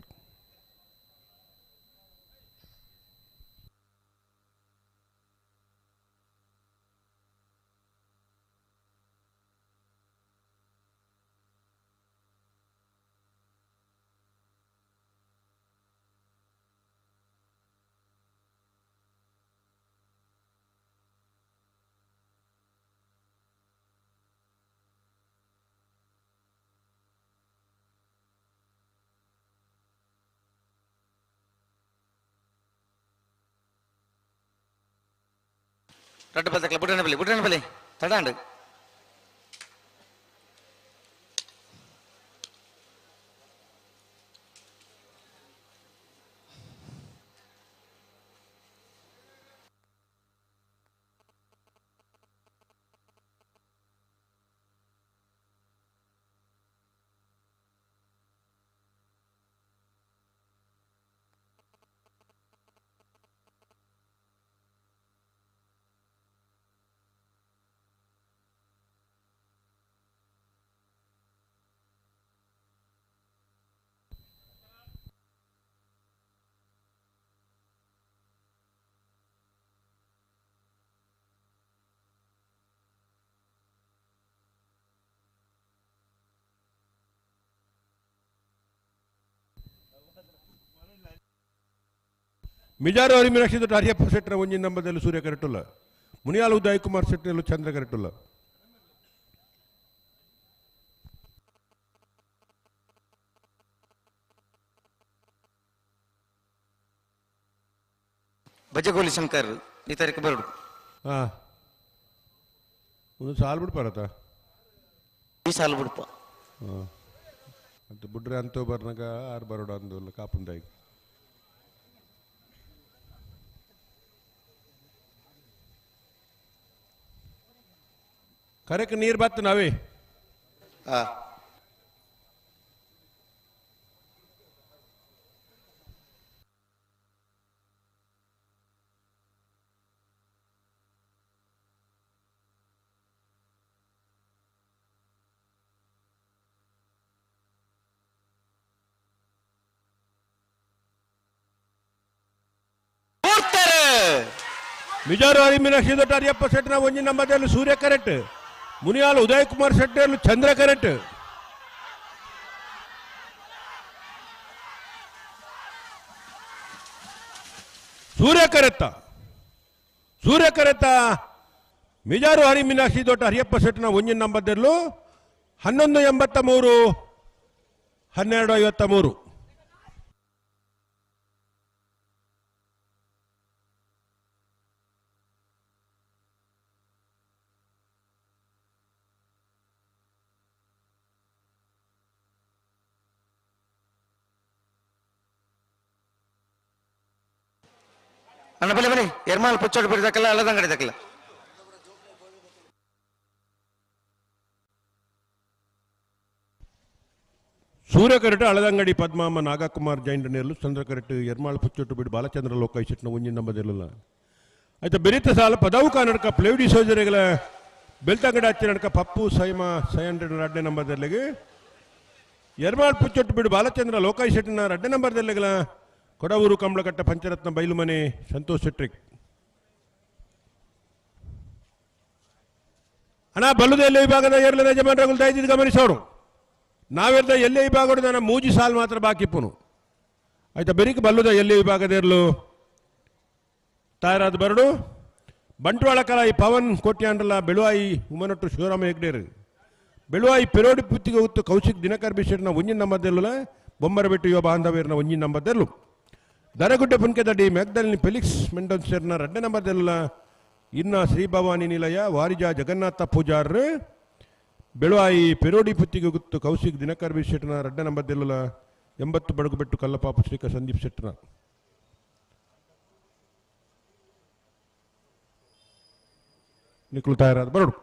ರಡ್ಡು ಬಲ್ತಕ್ಲ ಬುಡ್ರನ ಬಲಿ ಬುಡ್ರನ ಬಲಿ ತಡಾಂಡು ಮಿಜಾರು ಹರಿ ಮೀನಾಕ್ಷಿ ದೊಡ್ಡ ಹರಿಯಪ್ಪ ಶೆಟ್ಟರ ಒಂಜಿನ ನಂಬದಲ್ಲಿ ಸೂರ್ಯ ಕರೆಟುಲ್ಲ. ಮುನಿಯಾಲ್ ಉದಯ್ ಕುಮಾರ್ ಶೆಟ್ಟರಲ್ಲೂ ಚಂದ್ರ ಕರೆಟುಲ್ಲ. ಬಜಗೋಲಿ ಶಂಕರ್ ಈ ತಾರೀಕು ಬರಡು. ಹಾ ಒಂದು ಸಾಲು ಬಿಡ್ಪಾರತ? ಈ ಸಾಲು ಬಿಡ್ಪ. ಹಾಂ ಅಂತ ಬಿಡ್ರೆ ಅಂತ ಬರ್ನಾಗ ಆರು ಬರೋಡ ಅಂದಲ್ಲ ಕಾಪುಂದಾಯಿ. ಕರೆಕ್ ನೀರು ಬತ್ತು ನಾವೇ. ಮಿಜಾರು ಹರಿ ಮೀನಾಕ್ಷಿ ದೊಡ್ಡ ಹರಿಯಪ್ಪ ಶೆಟ್ಟನ ಒಂಜಿನ ನಂಬದಲ್ಲಿ ಸೂರ್ಯ ಕರೆಕ್ಟ್. ಮುನಿಯಾಲ್ ಉದಯ್ ಕುಮಾರ್ ಶೆಟ್ಟರ್ ಚಂದ್ರ ಕರೆಕ್ಟ್. ಸೂರ್ಯ ಕರೆತ್ತ ಸೂರ್ಯ ಕರೆತ್ತ ಮಿಜಾರು ಹರಿ ಮೀನಾಕ್ಷಿ ದೊಡ್ಡ ಹರಿಯಪ್ಪ ಶೆಟ್ಟನ ಒಂಜಿನ ನಂಬದಲ್ಲೂ 11:83 12:53. ಅಣ್ಣ ಬಲೆ ಬಲೆ ಎರ್ಮಾಲ್ ಪುಚ್ಚೋಡು ಬಿಡ್ದಕ್ಕಲ್ಲ ಅಲ್ಲದಂಗಡಿ ದಕ್ಕಲ್ಲ. ಸೂರ್ಯ ಕರೆಟ್ ಅಳದಂಗಡಿ ಪದ್ಮಾಮ ನಾಗಕುಮಾರ್ ಜೈನ್ ನೆರಳು ಚಂದ್ರ ಕರೆಟ್ ಎರ್ಮಾಳ್ ಪುಚ್ಚೊಟ್ಟು ಬಿಡು ಬಾಲಚಂದ್ರ ಲೋಕ ಇಸಿಟ್ನ ಒಂಜಿನ ನಂಬದಿರಲಿಲ್ಲ. ಆಯ್ತಾ ಬೆರಿತ ಸಾಲ ಪದವು ಕನ್ನಡಕ ಪ್ಲೇವಿಡಿ ಸೋಜರಿಗಳ ಬೆಳ್ತಂಗಡಿ ಹಚ್ಚಿ ನಡಕ ಪಪ್ಪು ಸೈಮ ಸೈಹಂಡ್ರೆಡ್ ರಡ್ಡೆ ನಂಬರ್ದಲ್ಲಿಗೆ ಎರ್ಮಾಳ್ ಪುಚ್ಚೊಟ್ಟು ಬಿಡು ಬಾಲಚಂದ್ರ ಲೋಕಾಯಿ ಶೆಟ್ಟಿನ ರಡ್ಡೆ ನಂಬರ್ದಲ್ಲಿಗಳ ಕೊಡವೂರು ಕಂಬಳಕಟ್ಟ ಪಂಚರತ್ನ ಬೈಲುಮನೆ ಸಂತೋಷ್ ಶೆಟ್ರಿಕ್. ಅಣ್ಣ ಬಲ್ಲುದ ಎಲ್ಲೇ ವಿಭಾಗದ ಏರ್ಲಿನ ಯಜಮಾನರುಗಳು ದಯದಿದ್ದು ಗಮನಿಸೋರು. ನಾವೆರ್ದ ಎಲ್ಲೇ ವಿಭಾಗ ನನ್ನ ಮೂಜಿ ಸಾಲು ಮಾತ್ರ ಬಾಕಿ ಪುನು. ಆಯ್ತಾ ಬೆರಿಕ್ ಬಲ್ಲುದ ಎಲ್ಲೇ ವಿಭಾಗದ ಇರಲು ತಯಾರಾದ ಬರಡು ಬಂಟ್ವಾಳ ಕಲಾಯಿ ಪವನ್ ಕೋಟ್ಯಾಂಡ್ರಲ್ಲ ಬೆಳುವಾಯಿ ಉಮನೊಟ್ಟು ಶಿವರಾಮ ಹೆಗ್ಡೇರು ಬೆಳುವಾಯಿ ಪೆರೋಡಿ ಪುತ್ತಿಗೆ ಉತ್ತು ಕೌಶಿಕ್ ದಿನಕರ್ ಬಿಶೆಟ್ನ ಒಂಜಿನ ನಂಬರ್ದೆಲ್ಲ ಬೊಮ್ಮರಬೆಟ್ಟು ಯುವ ಬಾಂಧವ್ಯರ್ನ ಒಂಜಿನ ನಂಬರ್ದೆಲ್ಲು ದರಗುಡ್ಡೆ ಪುನ್ಕೆದಡಿ ಮೆಗ್ದಲ್ನಿ ಫೆಲಿಕ್ಸ್ ಮೆಂಡೋನ್ಸರ್ನ ರಡ್ಡೆ ನಂಬರ್ದೆಲ್ಲ ಇನ್ನ ಶ್ರೀ ಭವಾನಿ ನಿಲಯ ವಾರಿಜಾ ಜಗನ್ನಾಥ ಪೂಜಾರ್ ಬೆಳುವಾಯಿ ಪೆರೋಡಿ ಪುತ್ತಿಗೆ ಗುತ್ತು ಕೌಶಿಕ್ ದಿನಕರ್ ಬಿ ಶೆಟ್ಟನ ರಡ್ಡೆ ನಂಬರ್ದೆಲ್ಲ 80 ಬಡಗುಬೆಟ್ಟು ಕಲ್ಲಪಾಪು ಶ್ರೀಕ ಸಂದೀಪ್ ಶೆಟ್ಟನ. ನಿಕ್ಲು ತಯಾರಾದ ಬರಡು.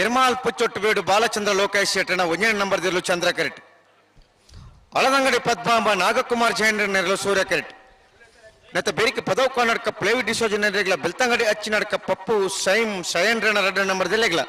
ಎರ್ಮಾಲ್ ಪುಚ್ಚೊಟ್ಟು ಬೇಡು ಬಾಲಚಂದ್ರ ಲೋಕೇಶ್ ಶೆಟ್ಟಣ ಒಂಜನೇ ನಂಬರ್ ದಿರ್ಲು ಚಂದ್ರ ಕರೆಟ್ ಅಳದಂಗಡಿ ಪದ್ಮಾಂಬ ನಾಗಕುಮಾರ್ ಜೈನ್ ನೆರಳು ಸೂರ್ಯ ಕರೆಟ್ ನತ್ತ ಬೇರಿಕೆ ಪದವ್ ಕರ್ನಾಟಕ ಪ್ಲೇವಿ ಡಿಸೋಜ ನೆರಗ್ಲ ಬೆಲ್ತಂಗಡಿ ಅಚ್ಚಿ ನಡಕ ಪಪ್ಪು ಸೈಮ್ ಸೈನ್ರನ ರಡ್ಡ ನಂಬರ್ ದಿಲ್ಲೆಗ್ಲ.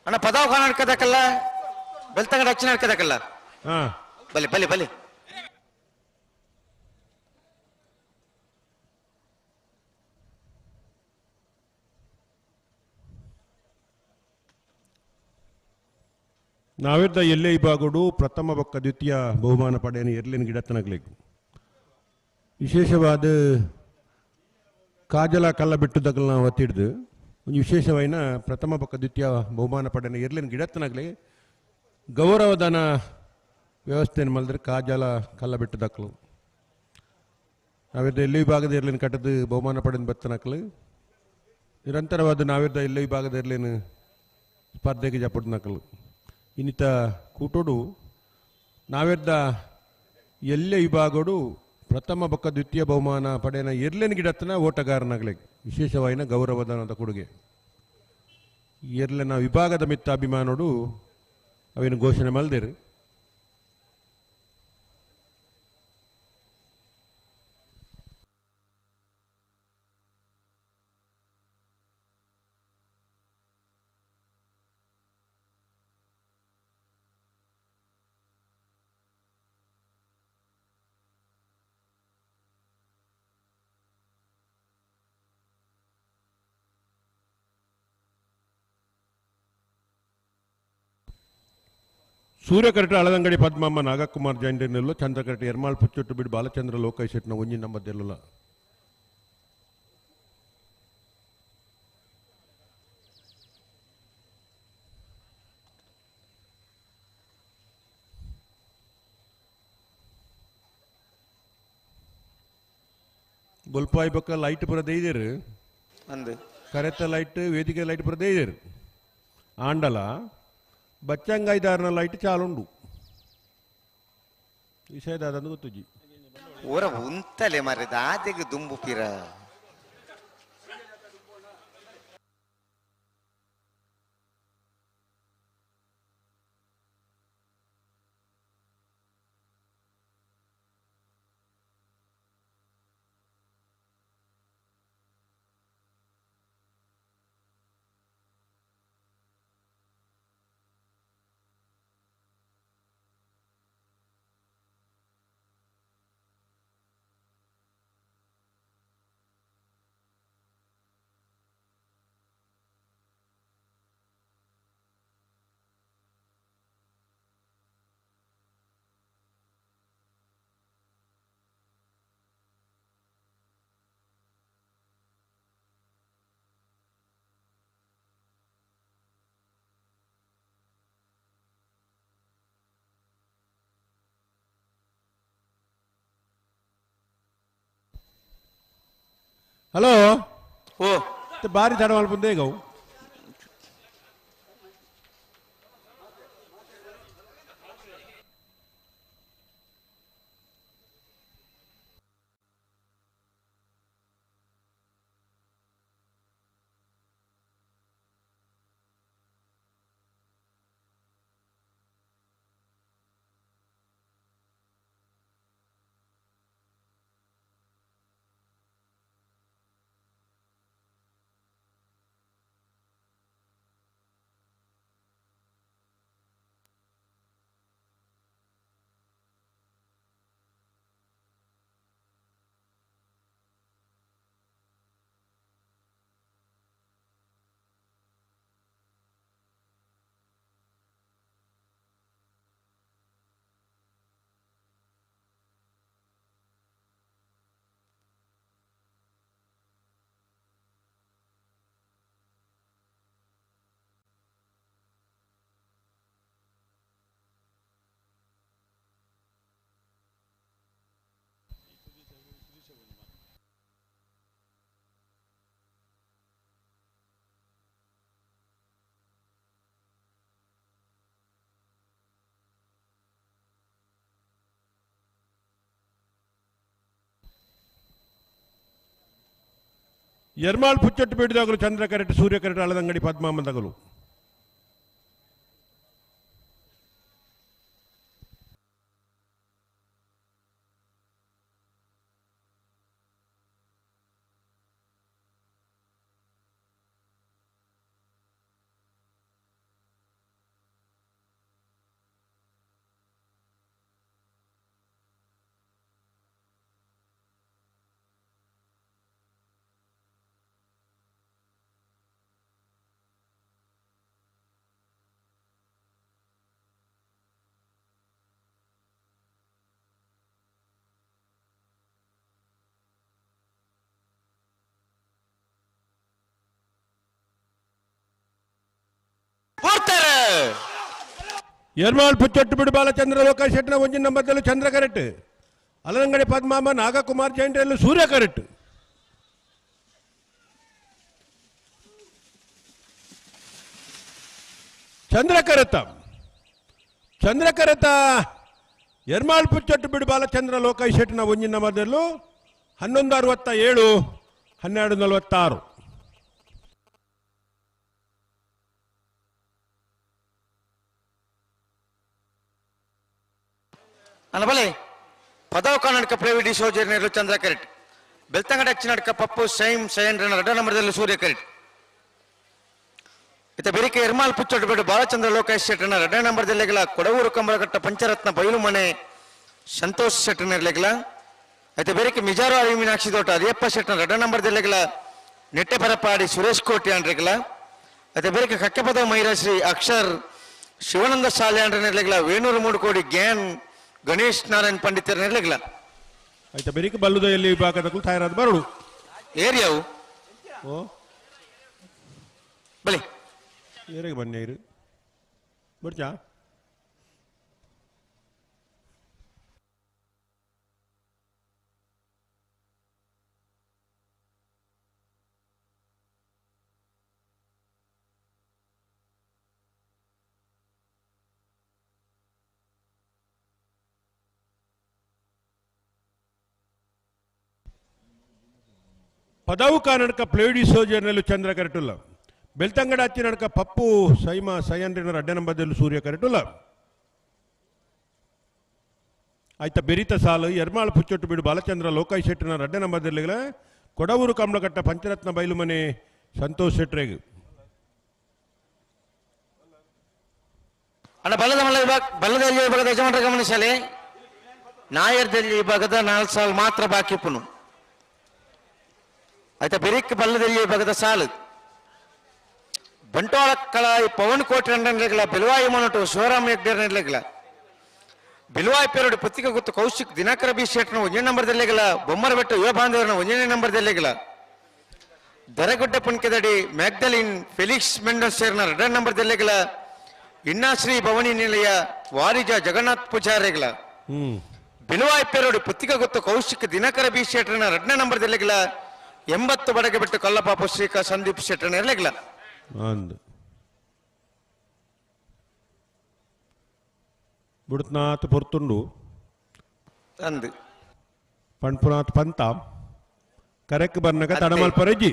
ಅಣ್ಣ ಪದಾವ್ ಖಾನ ನಡ್ಕದಕ್ಕಲ್ಲ ಬೆಳ್ತಂಗಡ ಅಚ್ಚಿ ನಡ್ಕದಕ್ಕಲ್ಲ. ಹಾ ಬಲಿ ಬಲಿ ಬಲಿ. ನಾವಿದ್ದ ಎಲ್ಲೇ ವಿಭಾಗಡು ಪ್ರಥಮ ಬೊಕ್ಕ ದ್ವಿತೀಯ ಬಹುಮಾನ ಪಡೆಯನು ಎರ್ಲಿನ ಗಿಡತನಗ್ಲಿಕ್ ವಿಶೇಷವಾದ ಕಾಜಲ ಕಲ್ಲ ಬಿಟ್ಟುದಗಲ್ನ ಒತ್ತಿಡ್ದು ಒಂದು ವಿಶೇಷವಾಯಿನ ಪ್ರಥಮ ಬೊಕ್ಕ ದ್ವಿತೀಯ ಬಹುಮಾನ ಪಡೆಯನು ಎರ್ಲಿನ ಗಿಡತನಗ್ಲಿ ಗೌರವಧನ ವ್ಯವಸ್ಥೆಯನ್ನು ಮಲ್ದ್ರೆ ಕಾಜಲ ಕಲ್ಲ ಬಿಟ್ಟುದಕ್ಲು. ನಾವಿದ್ದ ಎಲ್ಲೇ ವಿಭಾಗದ ಎರ್ಲಿನ ಕಟ್ಟದು ಬಹುಮಾನ ಪಡೆದ ಬತ್ತನಕ್ಲು ನಿರಂತರವಾದ ನಾವಿದ್ದ ಎಲ್ಲೇ ವಿಭಾಗದ ಎರ್ಲಿನ ಸ್ಪರ್ಧೆಗೆ ಜಪಡ್ನಕ್ಲು. ಇನ್ನಿತ ಕೂಟೋಡು ನಾವೆದ್ದ ಎಲ್ಲೆ ವಿಭಾಗಡು ಪ್ರಥಮ ಬೊಕ್ಕ ದ್ವಿತೀಯ ಬಹುಮಾನ ಪಡೆಯನ ಎರ್ಲೆನ್ ಗಿಡತ್ತನ ಓಟಗಾರನಾಗಲಿ ವಿಶೇಷವಾಯಿನ ಗೌರವಧನದ ಕೊಡುಗೆ. ಎರ್ಲೆನ ವಿಭಾಗದ ಮಿತ್ತ ಅಭಿಮಾನೋಡು ಅವೇನು ಘೋಷಣೆ ಮಲ್ದಿರು. ಸೂರ್ಯಕರಟ ಅಳದಂಗಡಿ ಪದ್ಮಮ್ಮ ನಾಗಕುಮಾರ್ ಜೈಂಡಿನಲ್ಲೂ ಚಂದ್ರಕರಟ ಎರ್ಮಾಳ್ ಪುಚ್ಚೊಟ್ಟು ಬಿಡು ಬಾಲಚಂದ್ರ ಲೋಕೈಶೆಟ್ನ ಒಂಜಿ ನಂಬದೆಲ್ಲ. ಬೊಲ್ಪಾಯಿ ಬೊಕ್ಕ ಲೈಟ್ ಪೂರ ದೇಯ್ದೇರು ಅಂದು ಕರೆತ ಲೈಟ್ ವೇದಿಕೆ ಲೈಟ್ ಪೂರ ದೇಯ್ದೇರು ಆಂಡಲ ಬಚ್ಚಂಗಾಯ್ದಾರನ ಲೈಟ್ ಚಾಲುಂಡು ವಿಷಯದಾದಂದು ಗೊತ್ತುಜಿ. ಊರ ಉಂತಲೆ ಮಾರೆ ದಾದೆಗೆ ದುಂಬು ಪಿರ. ಹಲೋ ಓ ಬಾರಿ ತಡ ಮಲ್ಪುಂದೆ ಈಗ ಅವು. ಎರ್ಮಾಳ್ ಪುಚ್ಚಟ್ಟು ಬೇಡಿದಾಗಲು ಚಂದ್ರ ಕರೆಟ್ ಸೂರ್ಯ ಕರೆಟ್ ಅಳದಂಗಡಿ ಪದ್ಮಾಮಂದಗಲು. ಎರ್ಮಾಳ್ ಪುಚ್ಚೊಟ್ಟು ಬಿಡು ಬಾಲಚಂದ್ರ ಲೋಕೇಶ್ ಶೆಟ್ಟನ ಒಂಜಿನ ನಂಬರ್ದಲ್ಲೂ ಚಂದ್ರ ಕರೆಕ್ಟ್. ಅಲರಂಗಡಿ ಪದ್ಮಾಂಬ ನಾಗಕುಮಾರ್ ಜೈಂಟ್ರಲ್ಲೂ ಸೂರ್ಯ ಕರೆಕ್ಟ್. ಚಂದ್ರಕರತ ಚಂದ್ರಕರತ ಎರ್ಮಾಳ್ ಪುಚ್ಚೊಟ್ಟು ಬಿಡು ಬಾಲಚಂದ್ರ ಲೋಕೇಶ್ ಶೆಟ್ಟನ ಒಂಜಿನ ನಂಬರ್ದಲ್ಲೂ 11:67 12:46. ಅನಬಲೆ ಪದವ ಕರ್ನಾಟಕ ಪ್ರೈವೇಟ್ ಸೋಜರ್ನೇರು ಚಂದ್ರ ಕರೆಟ್. ಬೆಳ್ತಂಗಡ ನಡ್ಕ ಪಪ್ಪು ಸೈಮ್ ಸೈನ್ ರಡ್ಡ ನಂಬರ್ದಲ್ಲಿ ಸೂರ್ಯ ಕರೆಟ್. ಇತ ಬೆರಿಕೆ ಎರ್ಮಾಲ್ ಪುಚ್ಚೊಟ್ಟು ಬಿಡು ಬಾಲಚಂದ್ರ ಲೋಕೇಶ್ ಶೆಟ್ಟನ ರಡ್ಡ ನಂಬರ್ದಲ್ಲೆಗಲ ಕೊಡವೂರು ಕಂಬಳಘಟ್ಟ ಪಂಚರತ್ನ ಬಯಲು ಮನೆ ಸಂತೋಷ್ ಶೆಟ್ಟನಿರ್ಲೆಗಲ. అయితే ಬೆರಿಕೆ ಮಿಜಾರು ಅರಿ ಮೀನಾಕ್ಷಿ ತೋಟ ಅರಿಯಪ್ಪ ಶೆಟ್ಟನ ರಡ್ಡ ನಂಬರ್ದಲ್ಲೆಗಲ ನೆಟ್ಟೆ ಪರಪಾಡಿ ಸುರೇಶ್ ಕೋಟಿ ಅಂಡ್ರೆಗಲ. అయితే ಬೆರಿಕೆ ಕಕ್ಕೆಪದ ಮೈರಾಶ್ರೀ ಅಕ್ಷರ್ ಶಿವಾನಂದ ಶಾಲೆ ಅಂಡ್ರನಿರ್ಲೆಗಲ ವೇಣೂರು ಮೂಡುಕೋಡಿ ಗ್ಯಾನ್ ಗಣೇಶ್ ನಾರಾಯಣ್ ಪಂಡಿತರ ನಿರ್ಲೆಗಲ. ಆಯ್ತಾ ಬೆರಿಕೆ ಬಲ್ಲುದ ಎಲ್ಲಿ ವಿಭಾಗದ ತಯಾರಾದ ಬರಡು ಏರಿಯಾವು ಓ ಬಲಿ ಏರಿಗೆ ಬನ್ನಿ ಇರು ಬರ್ಚಾ. ಪದವು ಕಾನಡ್ಕ ಪ್ಲೇಡಿ ಸೋಜರ್ನಲ್ಲೂ ಚಂದ್ರ ಕರೆಟುಲ್ಲ. ಬೆಳ್ತಂಗಡ ಅಚ್ಚಿನಡ್ಕ ಪಪ್ಪು ಸೈಮ ಸೈಯನ್ರಿನ ಅಡ್ಡ ನಂಬರ್ದಲ್ಲೂ ಸೂರ್ಯ ಕರೆಟುಲ್ಲ. ಆಯ್ತಾ ಬೆರಿತ ಸಾಲು ಎರ್ಮಾಳ್ ಪುಚ್ಚೊಟ್ಟು ಬಿಡು ಬಾಲಚಂದ್ರ ಲೋಕೇಶ್ ಶೆಟ್ಟನ ಅಡ್ಡ ನಂಬರ್ದಲ್ಲಿಗಲ ಕೊಡವೂರು ಕಮಲಘಟ್ಟ ಪಂಚರತ್ನ ಬೈಲುಮನೆ ಸಂತೋಷ್ ಶೆಟ್ರೆಗ್. ಅಣ್ಣ ಬಲ್ಲದ ಮಲ್ಲ ವಿಭಾಗ ಬಲ್ಲದಲ್ಲಿ ವಿಭಾಗದ ಯಜಮಾನರ ಗಮನಿಸಲಿ. ನಾಯರ್ದಲ್ಲಿ ವಿಭಾಗದ 4 ಸಾಲು ಮಾತ್ರ ಬಾಕಿ ಪುನು. ಆಯ್ತಾ ಬೆರಿಕ್ ಬಲ್ಲದಲ್ಲಿ ವಿಭಾಗದ ಸಾಲು ಬಂಟ್ವಾಳ ಕಳಾಯಿ ಪವನ್ ಕೋಟಿ ರಂಡನ್ಲೆಗಲ ಬೆಲವಾಯಿ ಮನಟು ಶಿವರಾಮ್ ಹೆಗ್ಡೇರ್ನೆಲೆಗಲ ಬಿಲುವಾಯಿ ಪೇರಡು ಪುತ್ತಿಗೆ ಗುತ್ತು ಕೌಶಿಕ್ ದಿನಕರ ಬಿ ಶೆಟ್ನ ಒಂದನೇ ನಂಬರ್ದಲ್ಲೆಗಲ ಬೊಮ್ಮರಬೆಟ್ಟು ಯುವ ಬಾಂಧವರನ್ನ ಒಂದನೇ ನಂಬರ್ದಲ್ಲೆಗಲ ದರಗುಡ್ಡ ಪುಣ್ಕೆದಡಿ ಮ್ಯಾಗ್ದಲಿನ್ ಫೆಲಿಕ್ಸ್ ಮೆಂಡೋಸೇರ್ನ ಎರಡನೇ ನಂಬರ್ದಲ್ಲೆಗಲ ಇನ್ನಾಶ್ರೀ ಭವನಿ ನಿಲಯ ವಾರಿಜ ಜಗನ್ನಾಥ್ ಪೂಜಾರಿಗಳ ಬಿಲುವಾಯಿ ಪೇರಡು ಪುತ್ತಿಗೆ ಗುತ್ತು ಕೌಶಿಕ್ ದಿನಕರ ಬಿ ಶೆಟ್ರನ ಎರಡನೇ ನಂಬರ್ದಲ್ಲೆಗಲ 80 ಬಡಗೆ ಬಿಟ್ಟು ಕಲ್ಲಪಾಪು ಶ್ರೀಕಾ ಸಂದೀಪ್ ಶೆಟ್ಟರ್ನ ಇರಲಿಲ್ಲ. ಬುಡ್ತನಾಥ್ ಪೊರ್ತುಂಡು ಅಂದು ಪಣ್ಪುನಾಥ್ ಪಂತ ಕರೆಕ್ ಬರ್ನಗ ತಡಮಲ್ಪರಜ್ಜಿ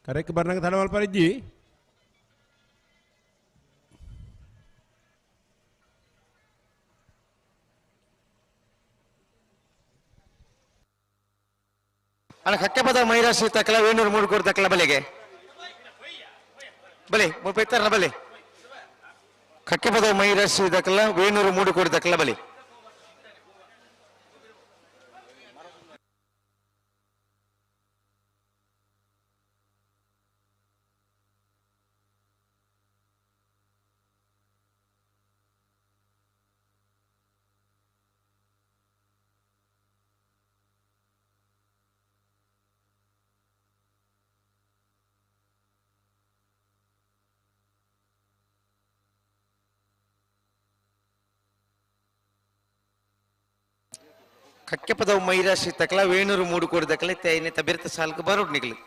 ಕರೆಕ್ ಬರ್ನಗ ತಡಮಲ್ಪರಜ್ಜಿ. ಅಣ್ಣ ಕಕ್ಕೆಪದ ಮೈರಾಶಿ ತಕಲ ವೇಣೂರು ಮೂಡುಗೂರು ತಕಲ ಬಲೆಗೆ ಬಲೆ ಮುಪ್ಪೈತಾರನ ಬಲೆ ಕಕ್ಕೆಪದ ಮೈರಾಶಿ ತಕಲ ವೇಣೂರು ಮೂಡುಗೂರು ತಕಲ ಬಲೆ. ಕಕ್ಕೆಪದವು ಮೈರಾಶಿ ತಕಲ ವೇಣೂರು ಮೂಡುಕೋಡು ದಕಲ ತೈನೆ ತಬಿರ್ತ ಸಾಲ್ಕು ಬರೋಡ್ ನಿಗಲು.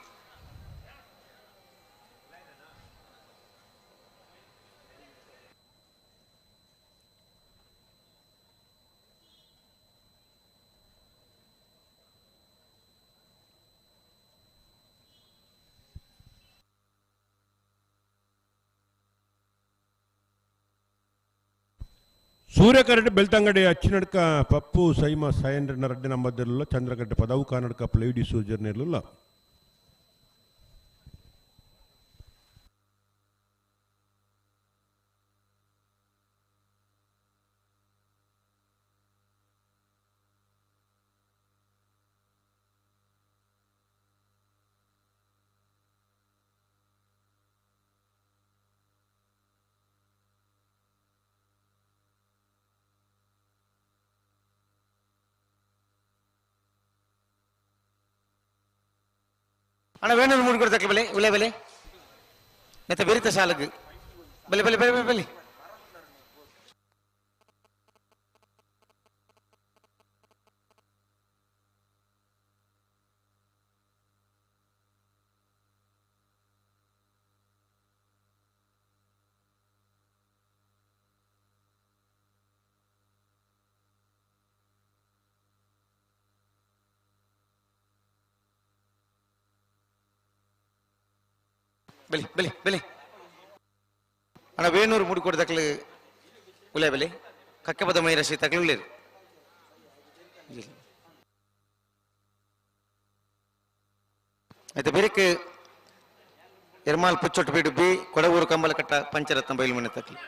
ಸೂರ್ಯಕರಡು ಬೆಳ್ತಂಗಡಿ ಅಚ್ಚಿನಡ್ಕ ಪಪ್ಪು ಸೈಮ ಸೈಂಡ್ರನ ರಡ್ಡೆ ನಂಬದಿರಲಿಲ್ಲ ಚಂದ್ರಕಡ್ಡೆ ಪದವು ಕಾನಡ್ಕ ಪ್ಲೇಡಿ ಸೂಜರ್ನಿರಲಿಲ್ಲ. ಅಣ್ಣ ವೇಣೂರು ಮೂಡುಗೂರು ತಕಲ ಬಲೆ ಉಲೆ ಬಲೆ ನೆತ್ತ ಬೆರಿತ ಸಾಲಗು ಬಲೆ ಬಲೆ ಬಲೆ ಬಲೆ ಬಲೆ ಬಲಿ ಬಲಿ ಬಲಿ ಅಣ್ಣ ವೇಣೂರು ಮುಡಿಕೊಡು ತಕ್ಲು ಉಲೆ ಬಲಿ ಕಕ್ಕೆಪದ ಮೈರಸಿ ತಕ್ಲು ಉಳ್ಳೇರು ಆಯ್ತು ಬೇರೆಕ್ ಎರ್ಮಾಲ್ ಪುಚ್ಚೊಟ್ಟು ಬೀಡು ಬಿ ಕೊಡವೂರು ಕಂಬಲಕಟ್ಟ ಪಂಚರತ್ನ ಬೈಲು ಮನೆ ತಕ್ಲು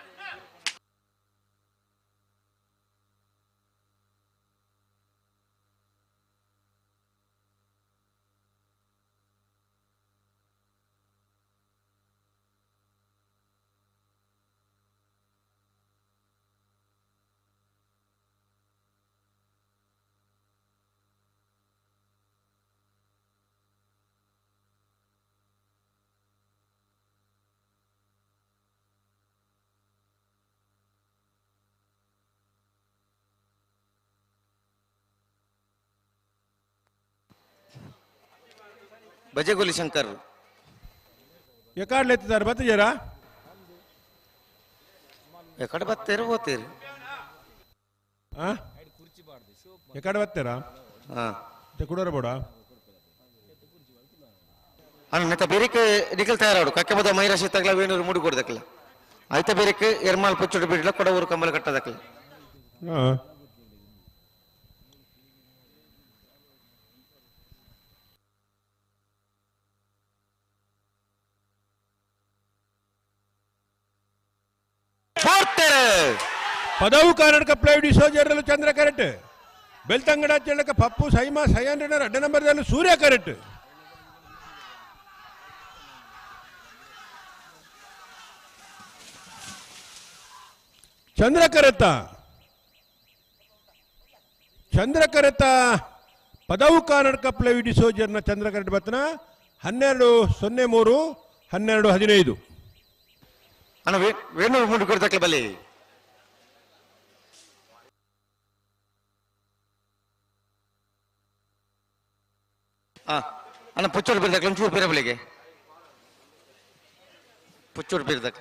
ಬಜೆಗೋಲಿ ಶಂಕರ್ ಎಕಾಡ್ಲೆ ಎತ್ತಿದ್ದಾರೆ ಬತ್ತಿಜರಾ ಎಕಡೆ ಬತ್ತೀರಿ ಹೋಗ್ತೀರಿ ಎಕಡೆ ಬತ್ತೀರಾ ಕುಡೋರ ಬೋಡ ಅಣ್ಣ ನೆತ್ತ ಬೇರೆಕ್ ನಿಖಲ್ ತಯಾರಾಡು ಕಕ್ಕೆಬದ ಮೈರಾಶಿ ತಗಲ ವೇಣೂರು ಮೂಡಿಕೊಡ್ದಕ್ಲ ಆಯ್ತ ಬೇರೆಕ್ ಎರ್ಮಾಲ್ ಪುಚ್ಚೊಟ್ಟು ಬಿಡ್ಲ ಕೊಡವೂರು ಕಂಬಲ ಕಟ್ಟದಕ್ಲ ಪದವು ಕರ್ನಾಟಕ ಪ್ಲೈಡ್ ಸೋಜರಲು ಚಂದ್ರ ಕರೆಕ್ಟ್ ಬೆಳ್ತಂಗಡ ಚೆಳ್ಳಕ ಪಪ್ಪು ಸೈಮಾ ಸೈಯಂಡ್ರನರ್ ಅಡ್ಡ ನಂಬರ್ದಲ್ಲಿ ಸೂರ್ಯ ಕರೆಕ್ಟ್ ಚಂದ್ರ ಕರೆತ ಚಂದ್ರ ಕರೆತ ಪದವು ಕರ್ನಾಟಕ ಪ್ಲೈಡ್ ಸೋಜರ್ನ ಚಂದ್ರ ಕರೆಕ್ಟ್ ಬತ್ತನ 12:03 12:15 ಅಣ್ಣ ವೇಣೂರು ಮೂಡಿಕೊಡ್ದಕ್ಲ ಬಲಿ ಅಣ್ಣ ಪುಚ್ಚೋಡು ಬೀರ್ದಕ್ಲ ಒಂಚೂರು ಬೀರ ಬಲಿಗೆ ಪುಚ್ಚೋಡು ಬೀರ್ದಕ್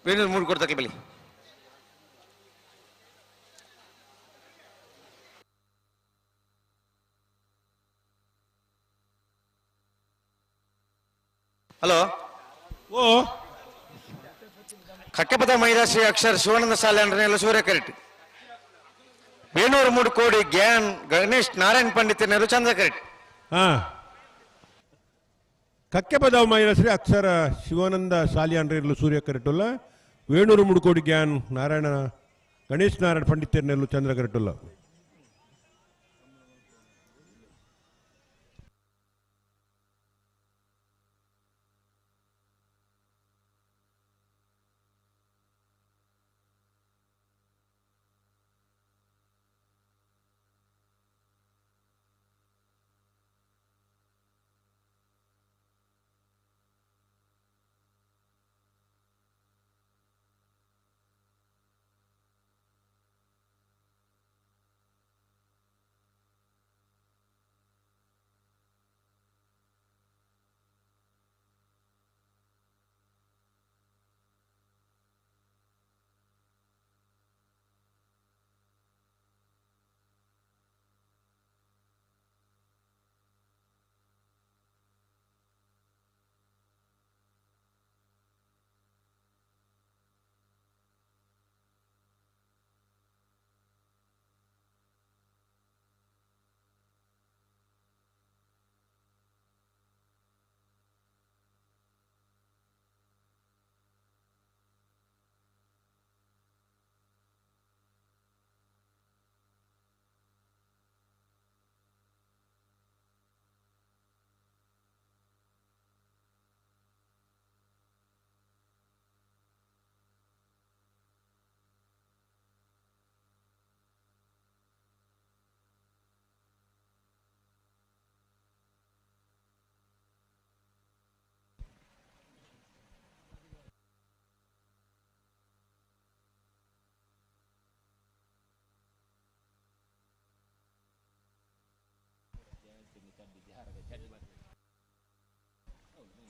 ವೇಣೂರು ಮೂರು ಕೊಡ್ತಕ್ಲ ಬಲಿ ಹಲೋ ಓ ಕಕ್ಕೆಪದ ಮೈರಾಶಿ ಅಕ್ಷರ ಶಿವಾನಂದ ಶಾಲೆ ಅಂದ್ರೆ ಸೂರ್ಯ ಕರೆಕ್ಟ್ ವೇಣೂರು ಮೂಡು ಕೋಡಿ ಗ್ಯಾನ್ ಗಣೇಶ್ ನಾರಾಯಣ್ ಪಂಡಿತನರು ಚಂದ್ರ ಕರೆಕ್ಟ್ ಹಾ ಕಕ್ಕೆಪದವ ಮೈರಶ್ರೀ ಅಕ್ಷರ ಶಿವಾನಂದ ಸಾಲಿಯಾನ್ರಿರ್ಲು ಸೂರ್ಯ ಕರೆಟುಲ್ಲ ವೇಣೂರು ಮುಡುಕೋಡಿ ಗ್ಯಾನ್ ನಾರಾಯಣ ಗಣೇಶ್ ನಾರಾಯಣ ಪಂಡಿತರ್ನೆಲ್ಲು ಚಂದ್ರ ಕರೆಟುಲ್ಲ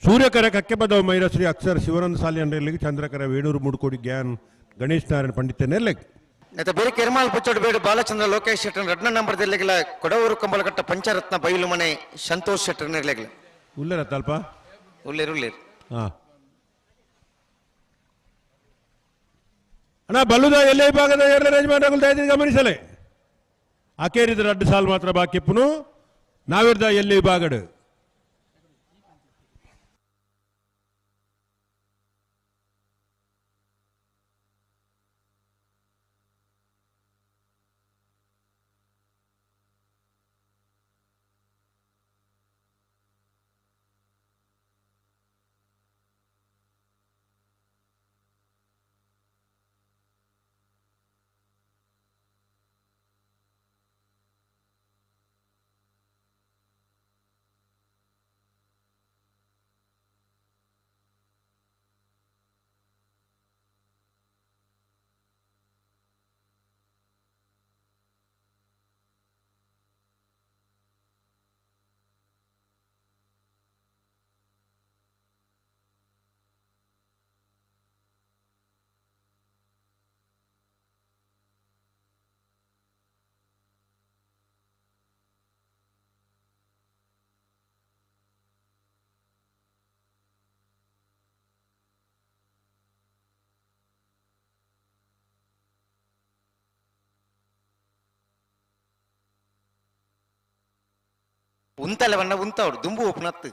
ಸೂರ್ಯಕರ ಕಕ್ಕೆಪದವ ಮೈರಶ್ರೀ ಅಕ್ಷರ ಶಿವನಂದ ಸಾಲಿಯನ್ರಲ್ಲಿ ಚಂದ್ರಕರ ವೇಣೂರು ಮುಡುಕೋಡಿ ಗ್ಯಾನ್ ಗಣೇಶ್ ನಾರಾಯಣ ಪಂಡಿತ ನೆರ್ಲೆಗ್. ನೆತ್ತ ಬೇರೆ ಕೆರ್ಮಾಲ್ ಪುಚ್ಚೋಡು ಬೇಡು ಬಾಲಚಂದ್ರ ಲೋಕೇಶ್ ಶೆಟ್ಟರ್ ರಡ್ನ ನಂಬರ್ ದೆರ್ಲೆಗ್ಲ ಕೊಡವೂರು ಕಂಬಳಕಟ್ಟ ಪಂಚರತ್ನ ಬೈಲು ಮನೆ ಸಂತೋಷ್ ಶೆಟ್ಟರ್ ನೆರ್ಲೆಗ್ಲ. ಉಲ್ಲೇರ ತಲ್ಪ ಉಲ್ಲೇರು ಉಲ್ಲೇರು. ಹಾ ಅಣ್ಣ ಬಲ್ಲುದ ಎಲ್ಲೇ ಭಾಗದ ಎರಡನೇ ಯಜಮಾನರುಗಳು ದಯವಿಟ್ಟು ಗಮನಿಸಲೆ. ಅಕೇರಿದ ರಡ್ಡು ಸಾಲು ಮಾತ್ರ ಬಾಕಿಪ್ಪುನು ನಾವಿರ್ದ ಎಲ್ಲಿ ಭಾಗಡು. ಉಂತಲವನ್ನ ಉಂತಾವಡು ದುಂಬು ಒಪ್ಪುನತ್ತು.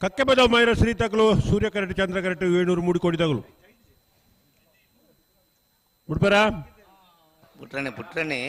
ಕಕ್ಕೆಬದ ಮೈರ ಶ್ರೀ ತಗಲು ಸೂರ್ಯ ಕರೆಟ್ ಚಂದ್ರ ಕರೆಟ್ ವೇಣೂರು ಮೂಡಿಕೋಡಿ ತಗಲು ಬಿಡ್ಪಾರ ಪುಟ್ರನೆ ಪುಟ್ರನೆ.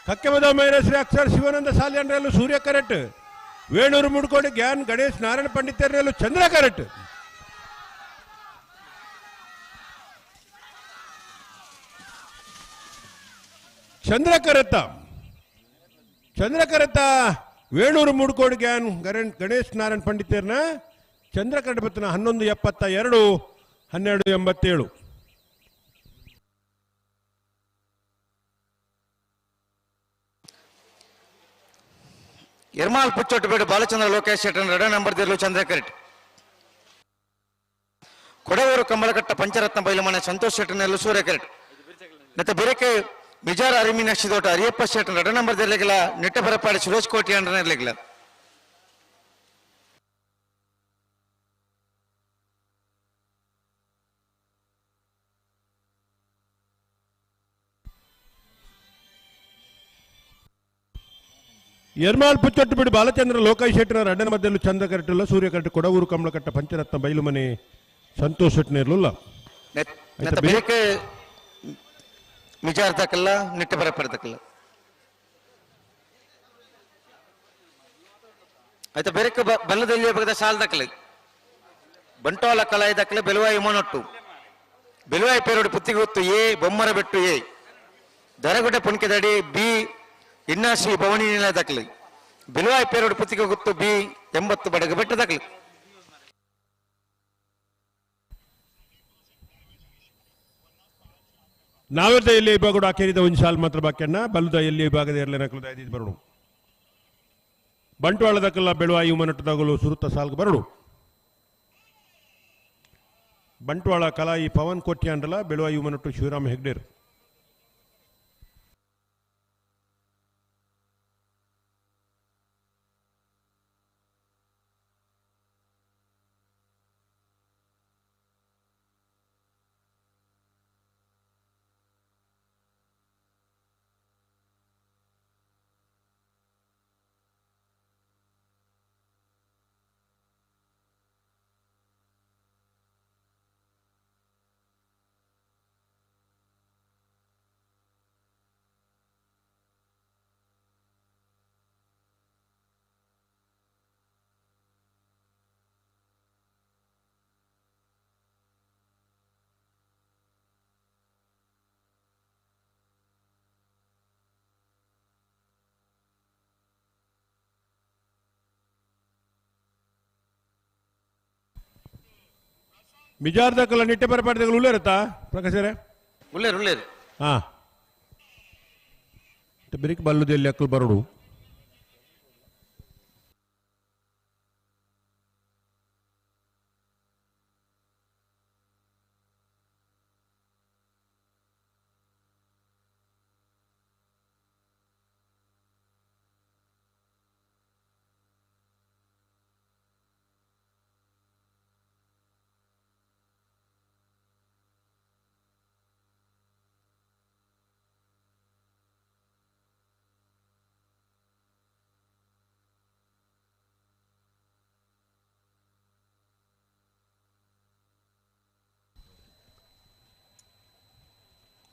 ಕಕ್ಕೆಬದ ಮೈರ ಶ್ರೀ ಅಕ್ಷರ ಶಿವಾನಂದ ಸಾಲ್ಯನ್ರಲ್ಲೂ ಸೂರ್ಯ ಕರೆಟ್ ವೇಣೂರು ಮುಡ್ಕೋಡಿ ಗ್ಯಾನ್ ಗಣೇಶ್ ನಾರಾಯಣ ಪಂಡಿತರಲ್ಲೂ ಚಂದ್ರ ಕರೆಟ್. ಚಂದ್ರ ಕರೆತ ಚಂದ್ರ ಕರೆತ ವೇಣೂರು ಮುಡ್ಕೋಡಿ ಗ್ಯಾನ್ ಗಣೇಶ್ ನಾರಾಯಣ ಪಂಡಿತರನ್ನ ಚಂದ್ರ ಕರೆಟ್ ಬತ್ತನ 11.72 12.87. ಎರ್ಮಾಲ್ ಪುಚ್ಚೊಟ್ಟು ಬೇಡು ಬಾಲಚಂದ್ರ ಲೋಕೇಶ್ ಶೆಟ್ಟರ್ ಎರಡನೇ ನಂಬರ್ ದಿರ್ಲು ಚಂದ್ರ ಕರೆಟ್. ಕೊಡವೂರು ಕಂಬಳಕಟ್ಟ ಪಂಚರತ್ನ ಬೈಲಮನೆ ಸಂತೋಷ್ ಶೆಟ್ಟರ್ನೆಲ್ಲ ಸೂರ್ಯ ಕರೆಟ್. ಮತ್ತೆ ಬೆರಕೆ ಬಿಜಾರ ಅರಿಮಿನಕ್ಷಿದೋಟ ಅರಿಯಪ್ಪ ಶೆಟ್ಟರ್ ಎರಡನೇ ನಂಬರ್ ದಿರ್ಲಿಗಿಲ್ಲ ನೆಟ್ಟ ಬರಪಾಡಿ ಸುರೇಶ್ ಕೋಟಿ ಅಂಡ್ರನೆರ್ಲಿಗಿಲ್ಲ. ಎರ್ಮಾಲ್ ಪುಚ್ಚೊಟ್ಟು ಬಿಡು ಬಾಲಚಂದ್ರ ಲೋಕೇಶ್ ಶೆಟ್ಟರ್ ಎರಡನೇ ಮಧ್ಯಲ್ಲೂ ಚಂದ್ರ ಕರೆಟಲ್ಲ ಸೂರ್ಯ ಕರೆಟ್ ಕೊಡವೂರು ಕಮಲಕಟ್ಟ ಪಂಚರತ್ನ ಬೈಲುಮನೆ ಸಂತೋಷ್ ಶೆಟ್ಟರ್ನೆರ್ಲುಲ್ಲ. ಬೇಕೆ ಮಿಜಾರ್ದಕ್ಕಲ್ಲ ನಿಟ್ಟ ಬರಪಡ್ದಕ್ಕಲ್ಲ. ಆಯ್ತಾ ಬೆರಕ ಬಲ್ಲದಲ್ಲಿ ಬಗದ ಸಾಲ್ ದಕ್ಕಲು ಬಂಟೋಲ ಕಲಾಯಿ ದಕ್ಕಲು ಬೆಲುವಾಯಿ ಮೋನೊಟ್ಟು ಬೆಲುವಾಯಿ ಪೇರೋಡು ಪುತ್ತಿಗೊತ್ತು ಎ ಬೊಮ್ಮರ ಬೆಟ್ಟು ಎ ದರಗುಡ್ಡ ಪುಣ್ಕೆದಡಿ ಬಿ ಇನ್ನಾಶ್ರೀ ಭವನಿ ನಿಲ ದಕ್ಕಲು ಬೆಲುವಾಯಿ ಪೇರೋಡು ಪುತ್ತಿಗೆ ಗೊತ್ತು ಬಿ 80 ಬಡಗ ಬೆಟ್ಟು ದಕ್ಕಲು. ನಾವೆಲ್ಲ ಎಲ್ಲಿ ವಿಭಾಗ ಆಕೇರಿದ ಒಂದು ಸಾಲು ಮಾತ್ರ ಬಾಕ್ಯಣ್ಣ ಬಲ್ಲದ ಎಲ್ಲಿ ವಿಭಾಗದ ಎರಲೆ ನಕಲು ಐದು ಬರಡು ಬಂಟ್ವಾಳದಕ್ಕೆಲ್ಲ ಬೆಳುವಾಯಿ ಮನಟ್ಟದಾಗಲು ಸುರುತ್ತ ಸಾಲ್ಗೆ ಬರಡು ಬಂಟ್ವಾಳ ಕಲಾಯಿ ಪವನ್ ಕೋಟ್ಯಾಂಡಲ ಬೆಳುವಾಯಿ ಮನಟ್ಟು ಶಿವರಾಮ ಹೆಗ್ಡೇರ್. ಮಿಜಾರ್ದಕ್ಕಲ್ಲ ನಿಟ್ಟೆ ಪರಪಾಟಿದಾಗಲು ಉಳ್ಳೇರತ್ತಾ ಪ್ರಕಾಶರೇ? ಉಳ್ಳೇರು ಉಳ್ಳೇರು. ಹಾ ಬಿರಿಕ್ ಬಲ್ಲುದೆಲ್ಲಿ ಅಕ್ಕಲು ಬರಡು.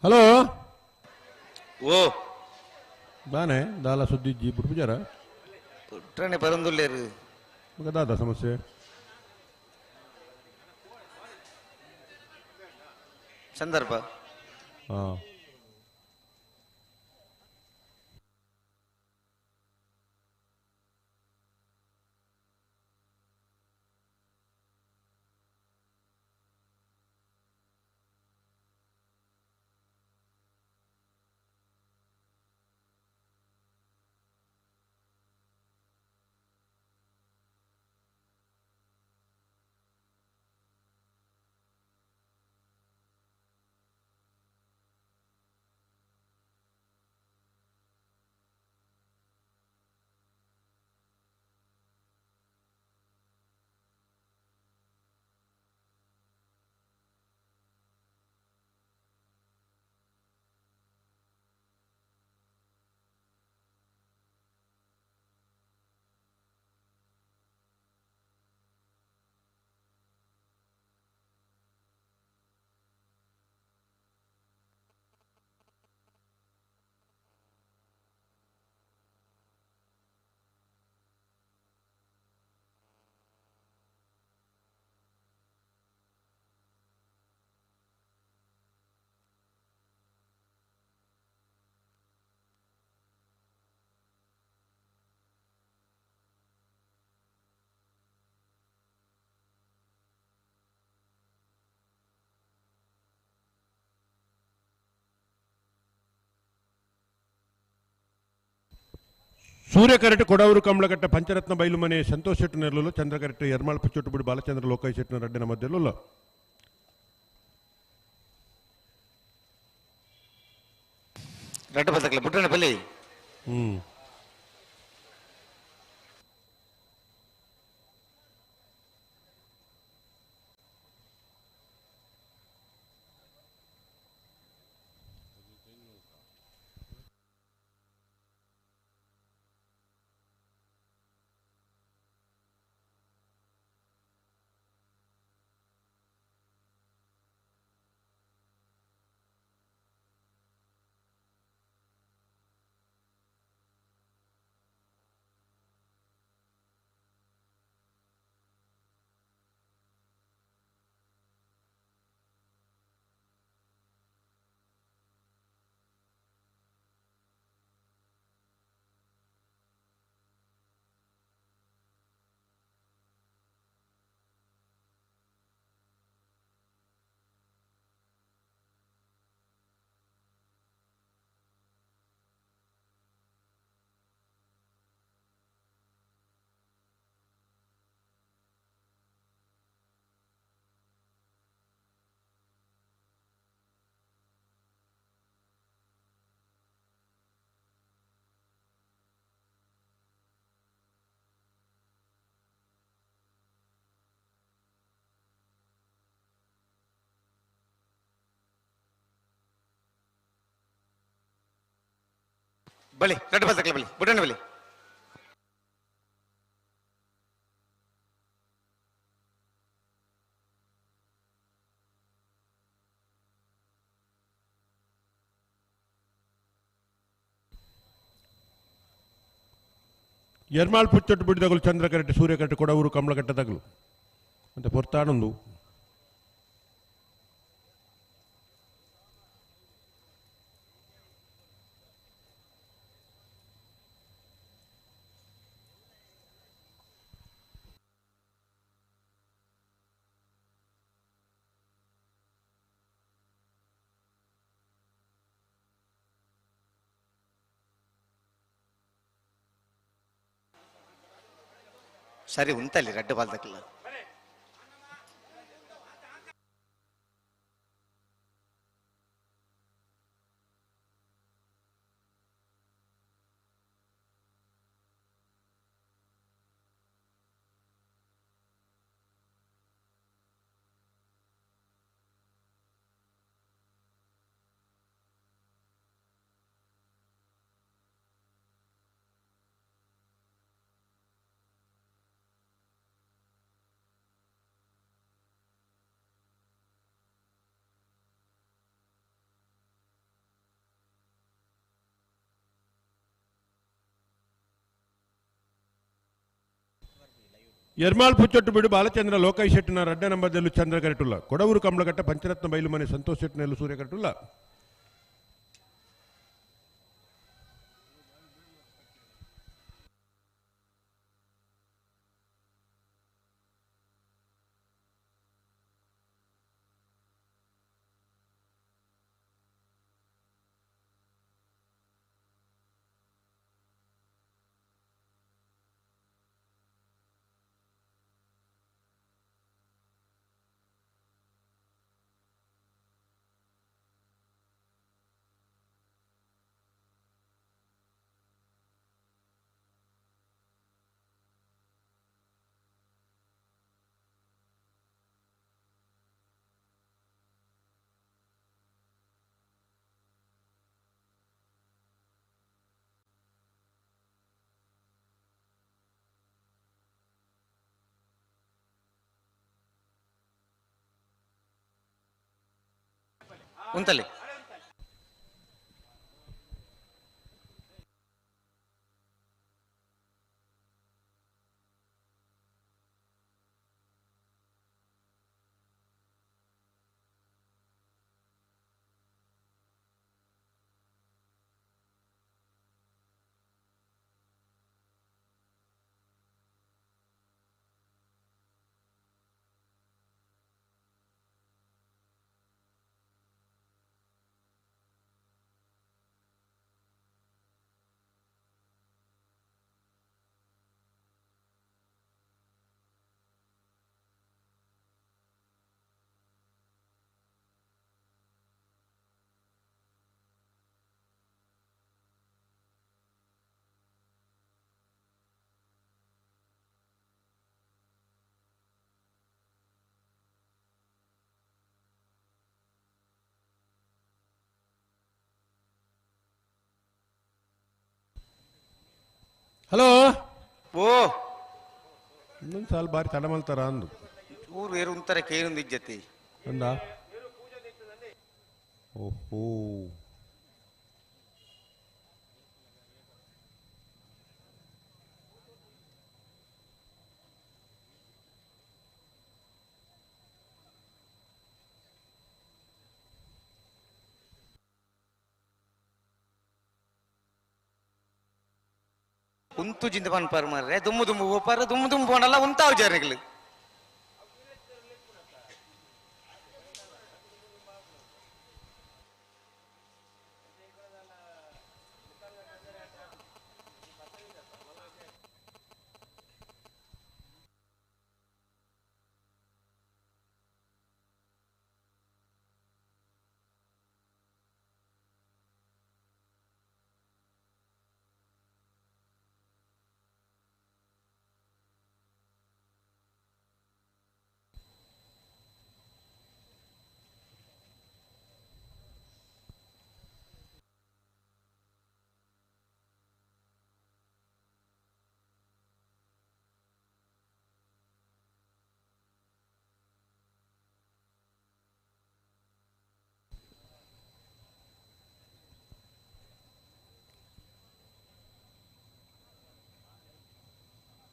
ಹಲೋ ಓ ಬಾನೆ ದಾಲ ಸುದ್ದಿ ಜಿ ಬುಡ್ಪುಜಾರ ಪುಟ್ರನೆ ಬರಂದುಲ್ಲೇರು ದಾದ ಸಮಸ್ಯೆ ಸಂದರ್ಭ. ಹಾ ಸೂರ್ಯ ಕರೆಟ್ ಕೊಡವರು ಕಮಲಘಟ್ಟ ಪಂಚರತ್ನ ಬೈಲುಮನೆ ಸಂತೋಷ್ ಶೆಟ್ಟಿ ನೆರಳು ಚಂದ್ರ ಕರೆಟ್ ಯರ್ಮಾಳ್ ಪುಚ್ಚೊಟ್ಟುಬಿಡಿ ಬಾಲಚಂದ್ರ ಲೋಕೈ ಶೆಟ್ಟಿನ ರಡ್ಡಿನ ಮಧ್ಯದಲ್ಲ. ರಡ್ಡು ಬದಕಲ ಬುಟ್ಟಣ ಬಲಿ. ಬಳಿ ರೆಡ್ ಬಾಲ್ ತಕಲ ಬಳಿ ಬುಡಣ್ಣ ಬಳಿ. ಎರ್ಮಾಳ್ ಪುಚ್ಚೊಟ್ಟು ಬಿಡಿದಗಳು ಚಂದ್ರಕರೆಟ್ ಸೂರ್ಯಕರೆಟ್ ಕೊಡವೂರು ಕಮಲಕಟ್ಟೆ ತಗಲು ಅಂತ ಪೊರ್ತಾನೊಂದು. ಸರಿ ಉಂತಲ್ಲಿ ರಡ್ಡು ಬಾಲ್ ತಕಲ. ಎರ್ಮಾಳ್ ಪುಚ್ಚೊಟ್ಟು ಬಿಡು ಬಾಲಚಂದ್ರ ಲೋಕೈ ಶೆಟ್ಟಿನ ರಡ್ಡ ನಂಬರ್ದಲ್ಲೂ ಚಂದ್ರ ಕರೆಟುಲ್ಲ. ಕೊಡವೂರು ಕಮಲಘಟ್ಟ ಪಂಚರತ್ನ ಬೈಲುಮನೆ ಸಂತೋಷ್ ಶೆಟ್ಟಿನಲ್ಲೂ ಸೂರ್ಯ ಕರೆಟುಲ್ಲ. ಉಂತಲ್ಲಿ ಹಲೋ ಓ ಇನ್ನೊಂದು ಸಾಲ ಬಾರಿ ತಡ ಮಲ್ತಾರ ಅಂದು ಊರು ಏರು ಉಂತಾರೆ ಕೇರೊಂದು ಇಜ್ಜತಿ ಅಂದ ಓಹೋ ಉಂತು ಜಿಂದ ಪನ್ಪಾರು ಮಾರ್ರೆ ದುಮ್ಮು ದುಮ್ಮು ಓಪಾರ ದುಮ್ಮು ದುಮ್ಮು ಪೋಣಲ್ಲ ಉಂತಾವು ಜರ್ನಿಗಳು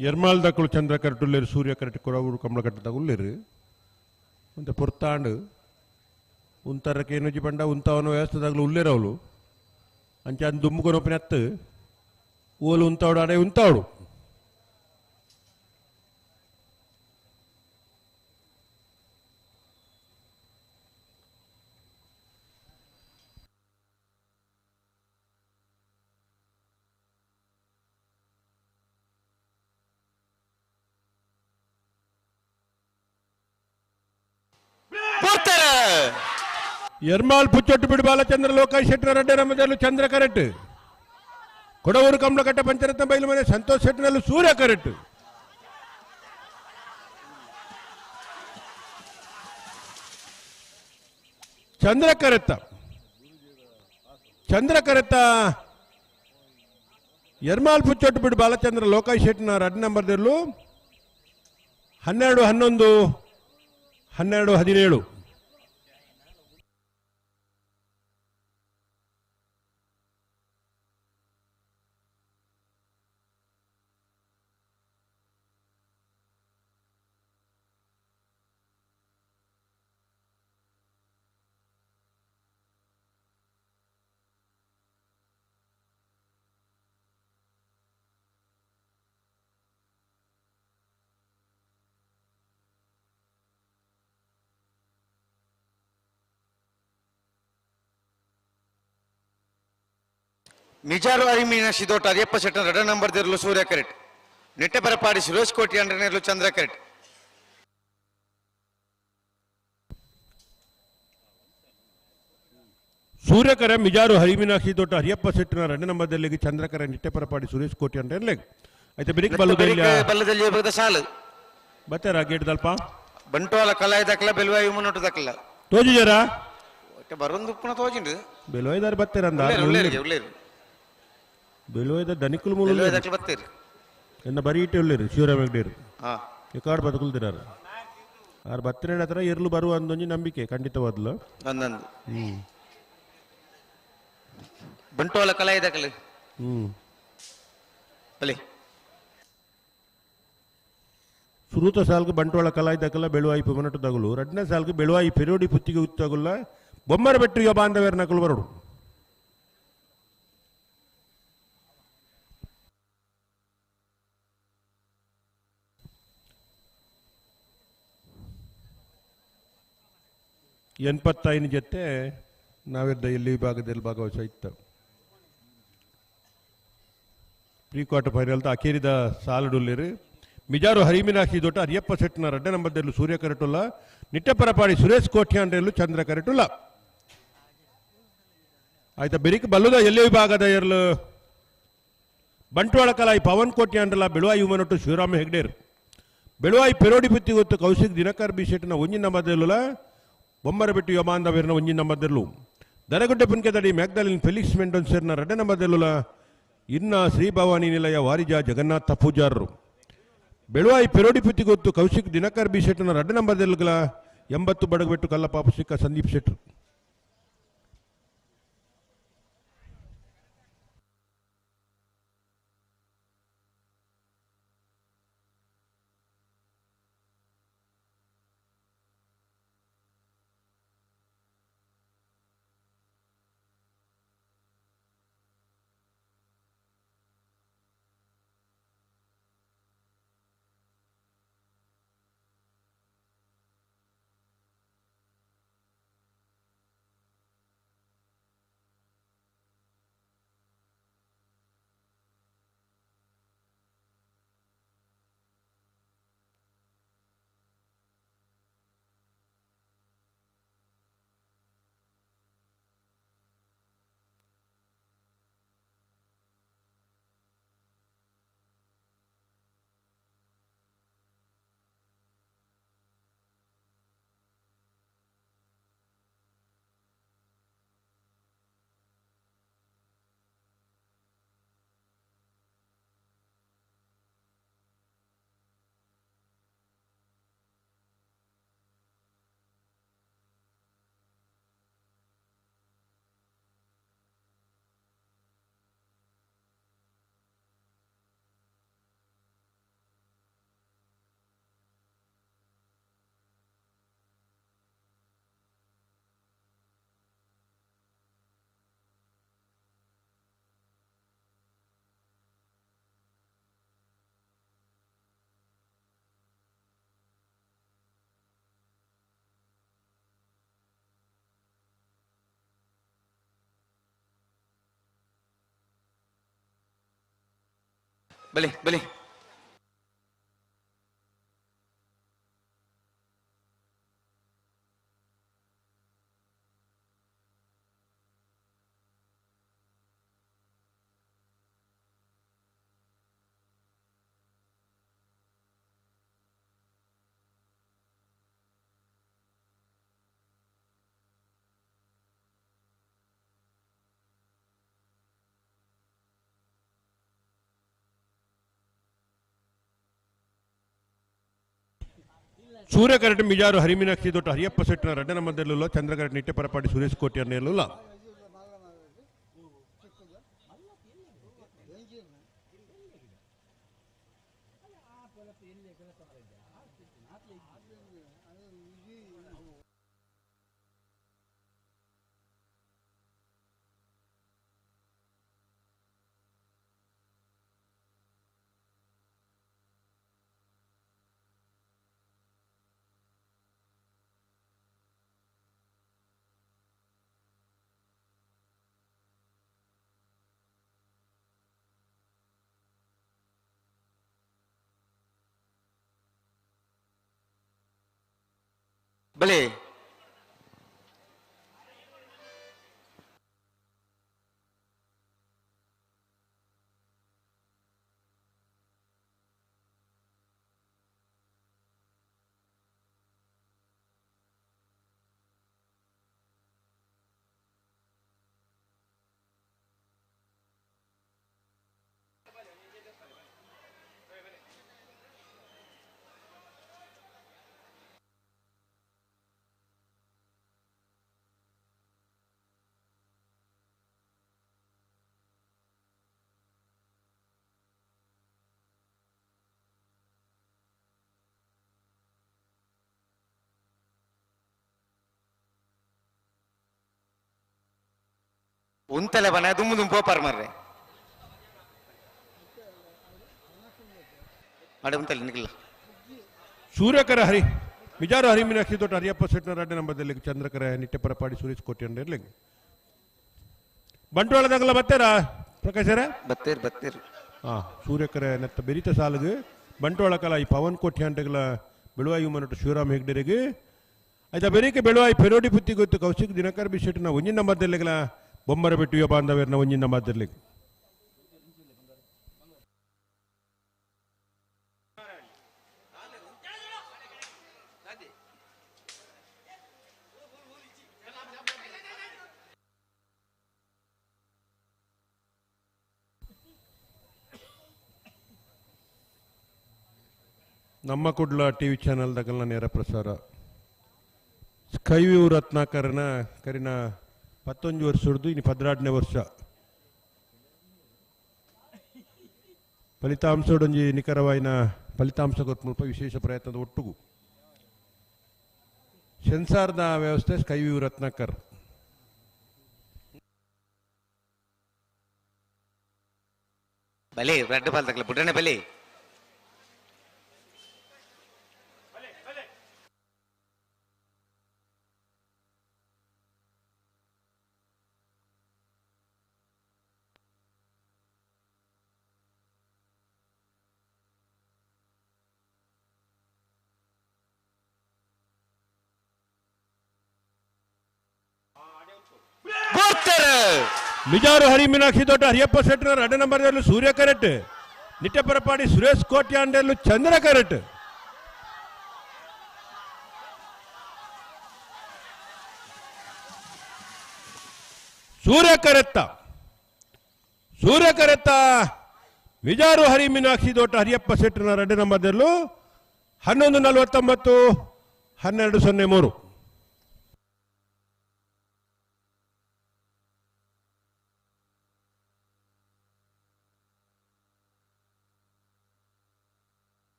ಎರ್ಮಾಲ್ ದಕ್ಕಲು ಚಂದ್ರ ಕರೆಟುಲ್ಲೇರು ಸೂರ್ಯ ಕರೆಟ್ ಕೊಡವೂರು ಕಮಲಕಟ್ಟದ ಉಲ್ಲೇರು ಒಂತೆ ಪೊರ್ತಾಂಡು ಉಂತರಕ್ಕೆ ಏನುಜಿ ಪಂಡ ಉಂತವನ ವ್ಯವಸ್ಥೆದಾಗಲು ಉಲ್ಲೇರವಳು ಅಂಚೆ ಅಂದ್ ದುಮ್ಮುಕೊನೊಪ್ಪಿನ ಅತ್ತು ಓಲು ಉಂತಾವಡು ಅಡೆ ಉಂತಾವಡು ಎರ್ಮಾಲ್ ಪುಚ್ಚೊಟ್ಟು ಬಿಡು ಬಾಲಚಂದ್ರ ಲೋಕಾಯ್ ಶೆಟ್ಟರ ರಡ್ಡೆ ರಮದಲ್ಲೂ ಚಂದ್ರ ಕರೆಕ್ಟ್ ಕೊಡವೂರು ಕಮಲಕಟ್ಟ ಪಂಚರತ್ನ ಬೈಲು ಮನೆ ಸಂತೋಷ್ ಶೆಟ್ಟರಲ್ಲೂ ಸೂರ್ಯ ಕರೆಕ್ಟ್ ಚಂದ್ರ ಕರೆತ್ತ ಚಂದ್ರ ಕರೆತ್ತ ಎರ್ಮಾಲ್ ಪುಚ್ಚೊಟ್ಟು ಬಿಡು ಬಾಲಚಂದ್ರ ಲೋಕಾಯ್ ಶೆಟ್ಟನ ರಡ್ ನಂಬರ್ದಲ್ಲೂ 12 11 12 17 ಮಿಜಾರು ಅರಿಮೀನ ಶಿದೋಟ ಅರಿಯಪ್ಪ ಶೆಟ್ಟನ ರಡ ನಂಬರ್ ದಿರಲು ಸೂರ್ಯ ಕರೆಟ್ ನಿಟ್ಟೆ ಬರಪಾಡಿ ಸುರೇಶ್ ಕೋಟಿ ಅಂಡ್ರನೇರ್ಲು ಚಂದ್ರ ಕರೆಟ್ ಸೂರ್ಯಕರ ಮಿಜಾರು ಹರಿಮೀನಾಕ್ಷಿ ದೊಡ್ಡ ಹರಿಯಪ್ಪ ಶೆಟ್ಟನ ರಡ್ಡ ನಂಬರ್ದಲ್ಲಿ ಚಂದ್ರಕರ ನಿಟ್ಟೆ ಪರಪಾಡಿ ಸುರೇಶ್ ಕೋಟಿ ಅಂಡ್ರನೇರ್ಲೆ ಆಯ್ತಾ ಬೆರಿಕ್ ಬಲ್ಲದಲ್ಲಿ ಬಲ್ಲದಲ್ಲಿ ಬಗದ ಸಾಲು ಬತ್ತಾರ ಗೇಟ್ ದಲ್ಪ ಬಂಟ್ವಾಳ ಕಲಾಯ ದಕ್ಕಲ ಬೆಲ್ವಾಯಿ ಮುನ್ನೋಟು ದಕ್ಕಲ ತೋಜು ಜರ ಬರೊಂದು ಉಪ್ಪುನ ತೋಜಿಂಡು ಬೆಲ್ವಾಯಿದಾರ ಬತ್ತೀರ ಅಂದ ಉಳ್ಳೇರು ಉಳ್ಳೇರು ಬೆಲ್ವಾಯ್ದ ದನಿಕುಲು ಮೂಲ ಬೆಲ್ವಾಯಿ ದಕ್ಕಲ ಬತ್ತೀರಿ ಎನ್ನ ಬರೀ ಇಟ್ಟೆ ಉಳ್ಳೇರು ಶಿವರಾಮ ಹೆಗ್ಡೇರು ಹಾ ಎಕಾಡ್ ಬದುಕುಲ್ದಿರಾರು ಆರು ಬತ್ತಿನ ಹತ್ರ ಇರ್ಲು ಬರುವ ಅಂದೊಂಜಿ ನಂಬಿಕೆ ಖಂಡಿತವಾದ್ಲು ಅಂದಂದು ಬಂಟ್ವಾಳ ಕಲಾಯ ದಕ್ಕಲ ಬಲಿ ಸುರೂತ ಸಾಲ್ಗೆ ಬಂಟ್ವಾಳ ಕಲಾಯಿ ದಕ್ಕಲ ಬೆಳುವಾಯಿ ಪುಮನಟು ದಗಲು ರಡ್ನ ಸಾಲ್ಗೆ ಬೆಳುವಾಯಿ ಪೆರೋಡಿ ಪುತ್ತಿಗೆ ಉತ್ತಗುಲ್ಲ ಬೊಮ್ಮರ ಬೆಟ್ಟಿಗೆ ಬಾಂಧವ್ಯರ ನಕಲು ಬರೋಡು ಎൺಪತ್ತೈದು ಜೊತೆ ನಾವಿದ್ದ ಇಲ್ಲಿ ವಿಭಾಗದಲ್ಲಿ ಭಾಗವಹಿಸ ಇತ್ತು pre quarter final ಅಖೇರಿದ ಸಾಲುಡುಲ್ಲಿರು Mijar Harimeenakshi ದೊಡ್ಡ ಹರಿಯಪ್ಪ ಶೆಟ್ಟನ ರಡ್ಡ ನಂಬರ್ದಲ್ಲೂ ಸೂರ್ಯ ಕರೆಟುಲ್ಲ ನಿಟ್ಟಪರಪಾಡಿ ಸುರೇಶ್ ಕೋಟ್ಯಾಂಡ್ರಲ್ಲೂ ಚಂದ್ರ ಕರೆಟುಲ್ಲ ಆಯ್ತಾ ಬೆರಿಕ್ ಬಲ್ಲುದ ಎಲ್ಲೇ ವಿಭಾಗದ ಎರ್ಲು ಬಂಟ್ವಾಳ ಕಲಾಯಿ ಪವನ್ ಕೋಟ್ಯಾಂಡ್ರಲ್ಲ ಬೆಳುವಾಯಿ ಉಮನೊಟ್ಟು ಶಿವರಾಮ ಹೆಗ್ಡೇರ್ ಬೆಳುವಾಯಿ ಪೆರೋಡಿ ಬುತ್ತಿ ಗೊತ್ತು ಕೌಶಿಕ್ ದಿನಕರ್ ಬಿ ಶೆಟ್ಟನ ಒಂಜಿನ ನಂಬರ್ದಲ್ಲೂ ಬೊಮ್ಮರಬೆಟ್ಟು ಯಮಾಂದವೀರ್ನ ಒಂಜಿನ ನಂಬರ್ದಲ್ಲೂ ದರಗುಡ್ಡೆ ಪುನ್ಕೆದಡಿ ಮ್ಯಾಗ್ದಲಿನ್ ಫೆಲಿಕ್ಸ್ ಮೆಂಡೋನ್ಸರ್ನ ರಡ್ಡ ನಂಬರ್ದಲ್ಲೂ ಇನ್ನ ಶ್ರೀ ಭವಾನಿ ನಿಲಯ ವಾರಿಜ ಜಗನ್ನಾಥ ಪೂಜಾರರು ಬೆಳುವಾಯಿ ಪೆರೋಡಿ ಪುತ್ತಿ ಗೊತ್ತು ಕೌಶಿಕ್ ದಿನಕರ್ ಬಿ ಶೆಟ್ಟನ ರಡ್ಡ ನಂಬರ್ದಲ್ಲುಗಳ 80 ಬಡಗಬೆಟ್ಟು ಕಲ್ಲಪಾಪ ಸಿಕ್ಕ ಸಂದೀಪ್ ಶೆಟ್ಟರು. ಬಲಿ ಬಲಿ ಸೂರ್ಯಕರಟ್ ಮಿಜಾರು ಹರಿಮೀನಾಕ್ಷಿ ದೊಡ್ಡ ಹರಿಯಪ್ಪ ಸೆಟ್ಟಿನ ರಡ್ಡನ ಮಧ್ಯದಲ್ಲೂ ಚಂದ್ರಕರಟ್ ನಿಟ್ಟೆ ಪರಪಾಡಿ ಸುರೇಶ್ ಕೋಟಿ ಅನ್ನೆಲ್ಲ ಬಲಿ ಉಂತಲೆ ಬನ ದುಮ್ಮು ದುಮ್ಮು ಪೋಪಾರ್ ಮಾರ್ರೆ ಮಾಡೆ ಉಂತಲೆ ನಿಗಲ್ಲ ಸೂರ್ಯಕರ ಹರಿ ಮಿಜಾರು ಹರಿಮೀನಾಕ್ಷಿ ದೊಡ್ಡ ಹರಿಯಪ್ಪ ಸೆಟ್ಟಿನ ರಡ್ಡನ ಮಧ್ಯದಲ್ಲಿ ಚಂದ್ರಕರ ನಿಟ್ಟೆ ಪರಪಾಡಿ ಸುರೇಶ್ ಕೋಟಿ ಅನ್ನೆಲ್ಲ ಬಂಟ್ವಾಳದಾಗಲ್ಲ ಬತ್ತೇರಾ ಪ್ರಕಾಶರ ಬತ್ತೇರ್ ಬತ್ತೇರ್ ಹಾ ಸೂರ್ಯಕರ ನೆತ್ತ ಬೆರಿತ ಸಾಲುಗು ಬಂಟ್ವಾಳ ಕಲ ಈ ಪವನ್ ಕೋಟಿ ಅಂಟಗಳ ಬೆಳುವಾಯಿ ಮನಟು ಶಿವರಾಮ್ ಹೆಗ್ಡೆರಿಗೆ ಆಯ್ತಾ ಬೆರಿಕೆ ಬೆಳುವಾಯಿ ಪೆರೋಡಿ ಪುತ್ತಿ ಗೊತ್ತು ಕೌಶಿಕ್ ದಿನಕರ್ ಬಿ ಶೆಟ್ಟಿನ ಒಂಜಿನ ಮಧ್ಯದಲ್ಲಿಗಳ ಬೊಮ್ಮರ ಬೆಟ್ಟಿಯ ಬಾಂಧವ್ಯರ್ನ ಒಂಜಿನ ಮಧ್ಯದಲ್ಲಿ ನಮ್ಮ ಕುಡ್ಲ ಟಿ ವಿ ಚಾನಲ್ ದಗಲ್ನ ನೇರ ಪ್ರಸಾರ ಸ್ಕೈವ್ಯೂ ರತ್ನಾಕರನ ಕರಿನ ಪತ್ತೊಂದು ವರ್ಷ ಹಿಡಿದು ಇನ್ನು ಪದ್ರಾಡನೇ ವರ್ಷ ಫಲಿತಾಂಶಡೊಂಜಿ ನಿಖರವಾಯಿನ ಫಲಿತಾಂಶ ಕೊಟ್ಟು ವಿಶೇಷ ಪ್ರಯತ್ನದ ಒಟ್ಟುಗು ಸೆನ್ಸಾರ್ದ ವ್ಯವಸ್ಥೆ ಸ್ಕೈವ್ಯೂ ರತ್ನಾಕರ್. ಬಲಿ ರೆಡ್ ಬಾಲ್ ತಗಲ ಬುಡ್ಡನೆ ಬಲಿ. ಮಿಜಾರು ಹರಿ ಮೀನಾಕ್ಷಿ ದೊಡ್ಡ ಹರಿಯಪ್ಪ ಶೆಟ್ಟರ್ ಅಡ್ಡ ನಂಬರ್ ಸೂರ್ಯ ಕರೆಟ್, ನಿಟ್ಟೆಪರಪಾಡಿ ಸುರೇಶ್ ಕೋಟ್ಯಾಂಡಲ್ಲೂ ಚಂದ್ರ ಕರೆಟ್. ಸೂರ್ಯ ಕರೆತ್ತ, ಸೂರ್ಯ ಕರೆತ್ತ ಮಿಜಾರು ಹರಿ ಮೀನಾಕ್ಷಿ ದೊಡ್ಡ ಹರಿಯಪ್ಪ ಶೆಟ್ಟರ್ನ ಅಡ್ಡ ನಂಬರ್ದಲ್ಲೂ 11:49 12:03.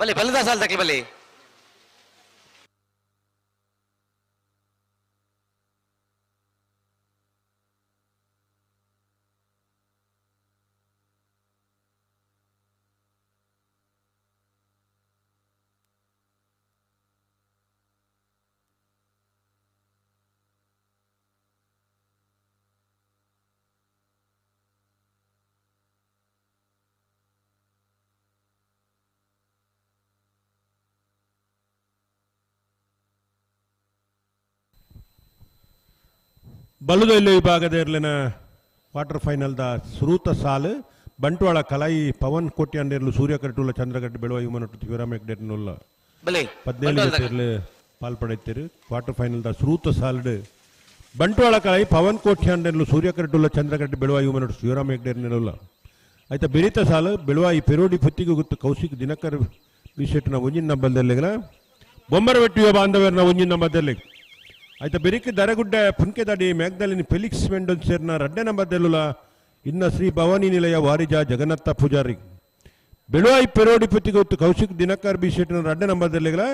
ಬಲಿ ಬಲಿದ ಸಾಲ್ ತಕ್ಲಿ ಬಲಿ. ಬಲ್ಲುದೊಲ್ಲೆ ವಿಭಾಗದ ಇರ್ಲಿನ ಕ್ವಾರ್ಟರ್ ಫೈನಲ್ದ ಸುರೂತ ಸಾಲು ಬಂಟ್ವಾಳ ಕಲಾಯಿ ಪವನ್ ಕೋಟ್ಯಾಂಡೇರ್ಲು ಸೂರ್ಯ ಕಟ್ಟುಲ್ಲ ಚಂದ್ರಗಡ್ಡೆ ಬೆಳುವ ಯುಮನೊಟ್ಟು ಶಿವರಾಮ ಹೆಗ್ಡೇರ್ನುಲ್ಲ ಬಲೆ 17 ಜೊತೆರ್ಲು ಪಾಲ್ಪಡೆಯುತ್ತೀರು. ಕ್ವಾರ್ಟರ್ ಫೈನಲ್ದ ಸುರೂತ ಸಾಲ್ಡ್ ಬಂಟ್ವಾಳ ಕಲಾಯಿ ಪವನ್ ಕೋಟ್ಯಾಂಡೇರ್ಲು ಸೂರ್ಯ ಕಟ್ಟುಲ್ಲ ಚಂದ್ರಗಡ್ಡೆ ಬೆಳುವ ಯುಮನೊಟ್ಟು ಶಿವರಾಮ ಹೆಗ್ಡೇರ್ನೆಲ್ಲ ಆಯ್ತಾ. ಬೆರಿತ ಸಾಲು ಬೆಳುವಾಯಿ ಪೆರೋಡಿ ಪುತ್ತಿಗೆ ಗೊತ್ತು ಕೌಶಿಕ್ ದಿನಕರ್ ಬಿಶೆಟ್ನ ಒಂಜಿನ ನಂಬಲ್ದಲ್ಲಿಗಲ ಬೊಮ್ಮರವೆಟ್ಟಿಯ ಬಾಂಧವರ್ನ ಒಂಜಿನ ನಂಬದಲ್ಲಿ ಆಯ್ತಾ. ಬೆರಿಕೆ ದರಗುಡ್ಡ ಪುನ್ಕೆದಡಿ ಮ್ಯಾಗ್ದಲಿನ ಫೆಲಿಕ್ಸ್ ಮೆಂಡೋನ್ ಸೇರ್ನ ರಡ್ಡೆ ನಂಬದೆಲ್ಲುಲ ಇನ್ನ ಶ್ರೀ ಭವಾನಿ ನಿಲಯ ವಾರಿಜ ಜಗನ್ನಾಥ ಪೂಜಾರಿ ಬೆಳುವಾಯಿ ಪೆರೋಡಿ ಪುತ್ತಿಗೆ ಗೊತ್ತು ಕೌಶಿಕ್ ದಿನಕರ್ ಬಿ ಶೆಟ್ನ ರಡ್ಡೆ ನಂಬದಲ್ಲಿಗಲ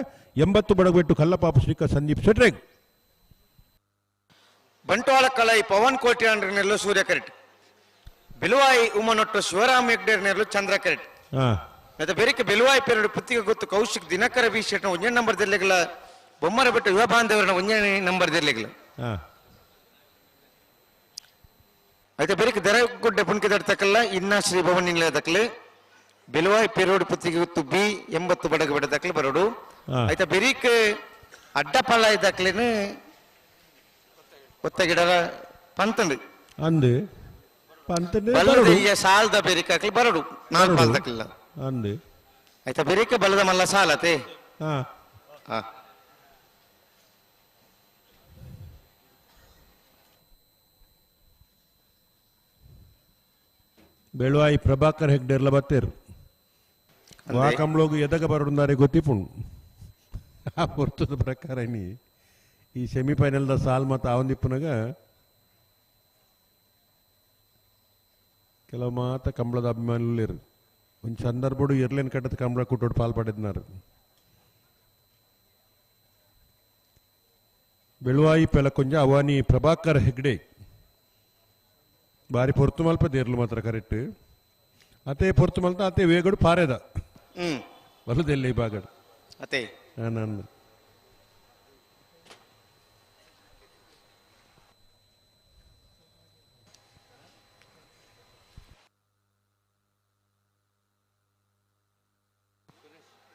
80 ಬಡಗಬೆಟ್ಟು ಕಲ್ಲಪಾಪ ಶ್ರೀಕ ಸಂದೀಪ್ ಶೆಟ್ರೆಗ್. ಬಂಟ್ವಾಳ ಕಳೈ ಪವನ್ ಕೋಟ್ಯಾಂಡ್ರನೆಲ್ಲೂ ಸೂರ್ಯ ಕರೆಟ್ ಬೆಲುವಾಯಿ ಉಮನೊಟ್ಟು ಶಿವರಾಮ್ ಹೆಗ್ಡೇರ್ನೆಲ್ಲೂ ಚಂದ್ರ ಕರೆಟ್ ಮತ್ತೆ ಬೆರಿಕೆ ಬೆಲುವಾಯಿ ಪೆರಡು ಪುತ್ತಿಗೆ ಗೊತ್ತು ಕೌಶಿಕ್ ದಿನಕರ ಬಿ ಶೆಟ್ನ ಒಂಜನೇ ನಂಬರ್ ದೆಲ್ಲೆಗಳ ಬೊಮ್ಮರ ಬೆಟ್ಟು ಯುವ ಬಾಂಧವರನ್ನ ಒಂಜನೇ ನಂಬರ್ ದೆಲ್ಲೆಗಳ అయితే ಬೆರಿಕೆ ದರಗುಡ್ಡೆ ಪುನ್ಕೆ ತಕ್ಕಲ್ಲ ಇನ್ನ ಶ್ರೀ ಭವನ್ ನಿಲಯ ತಕ್ಕಲೆ ಬೆಲುವಾಯಿ ಪೆರೋಡು ಪುತ್ತಿಗೆ ಗೊತ್ತು ಬಿ 80 ಬಡಗ ಬೆಟ್ಟ ತಕ್ಕಲೆ ಬರೋಡು. ಆಯ್ತಾ ಬೆರಿಕೆ ಅಡ್ಡಪಳ್ಳ ಇದ್ದಕ್ಲೇನು ಒತ್ತ ಗಿಡದ ಪಂತಂಡು ಅಂದು ಪಂತಂಡು ಬಲದ ಸಾಲದ ಬೆರಿಕೆ ಹಾಕ್ಲಿ ಬರಡು ನಾಲ್ಕು ಪಾಲ್ ತಕ್ಕಲಿಲ್ಲ ಅಂದು. ಆಯ್ತಾ ಬೆರಿಕೆ ಬಲದ ಮಲ್ಲ ಸಾಲತೆ. ಬೆಳುವಾಯಿ ಪ್ರಭಾಕರ್ ಹೆಗ್ಡೇರ್ಲ ಬತ್ತೇರು ವಾಕಂಬ್ಲೋಗು ಎದಗ ಬರಡುಂದಾರೆ ಗೊತ್ತಿಪುಂಡು. ಆ ಪೊರ್ತದ ಪ್ರಕಾರ ನೀ ಈ ಸೆಮಿಫೈನಲ್ದ ಸಾಲ್ ಮತ್ತು ಆವಂದಿಪ್ಪುನಗ ಕೆಲವು ಮಾತ ಕಂಬಳದ ಅಭಿಮಾನುలు ಒಂದು ಸಂದರ್ಭಡು ಎರ್ಲೇನ್ ಕಟ್ಟದ ಕಂಬಳ ಕುಟ್ಟೋಡು ಪಾಲ್ ಪಡೆದಿన్నారు. ಬೆಳುವಾಯಿ ಪೆಲಕೊಂಜ ಅವಾನಿ ಪ್ರಭಾಕರ್ ಹೆಗ್ಡೆ ಬಾರಿ ಪೊರ್ತು ಮಲ್ಪ ದೇರ್ಲು ಮಾತ್ರ ಕರೆಕ್ಟ್. ಅತೆ ಪೊರ್ತು ಮಲ್ತ ಅತೆ ವೇಗಡು ಪಾರೇದ ಬಲದೆಲ್ಲ ಈ ಭಾಗಡು ಅತೆ ನಾನು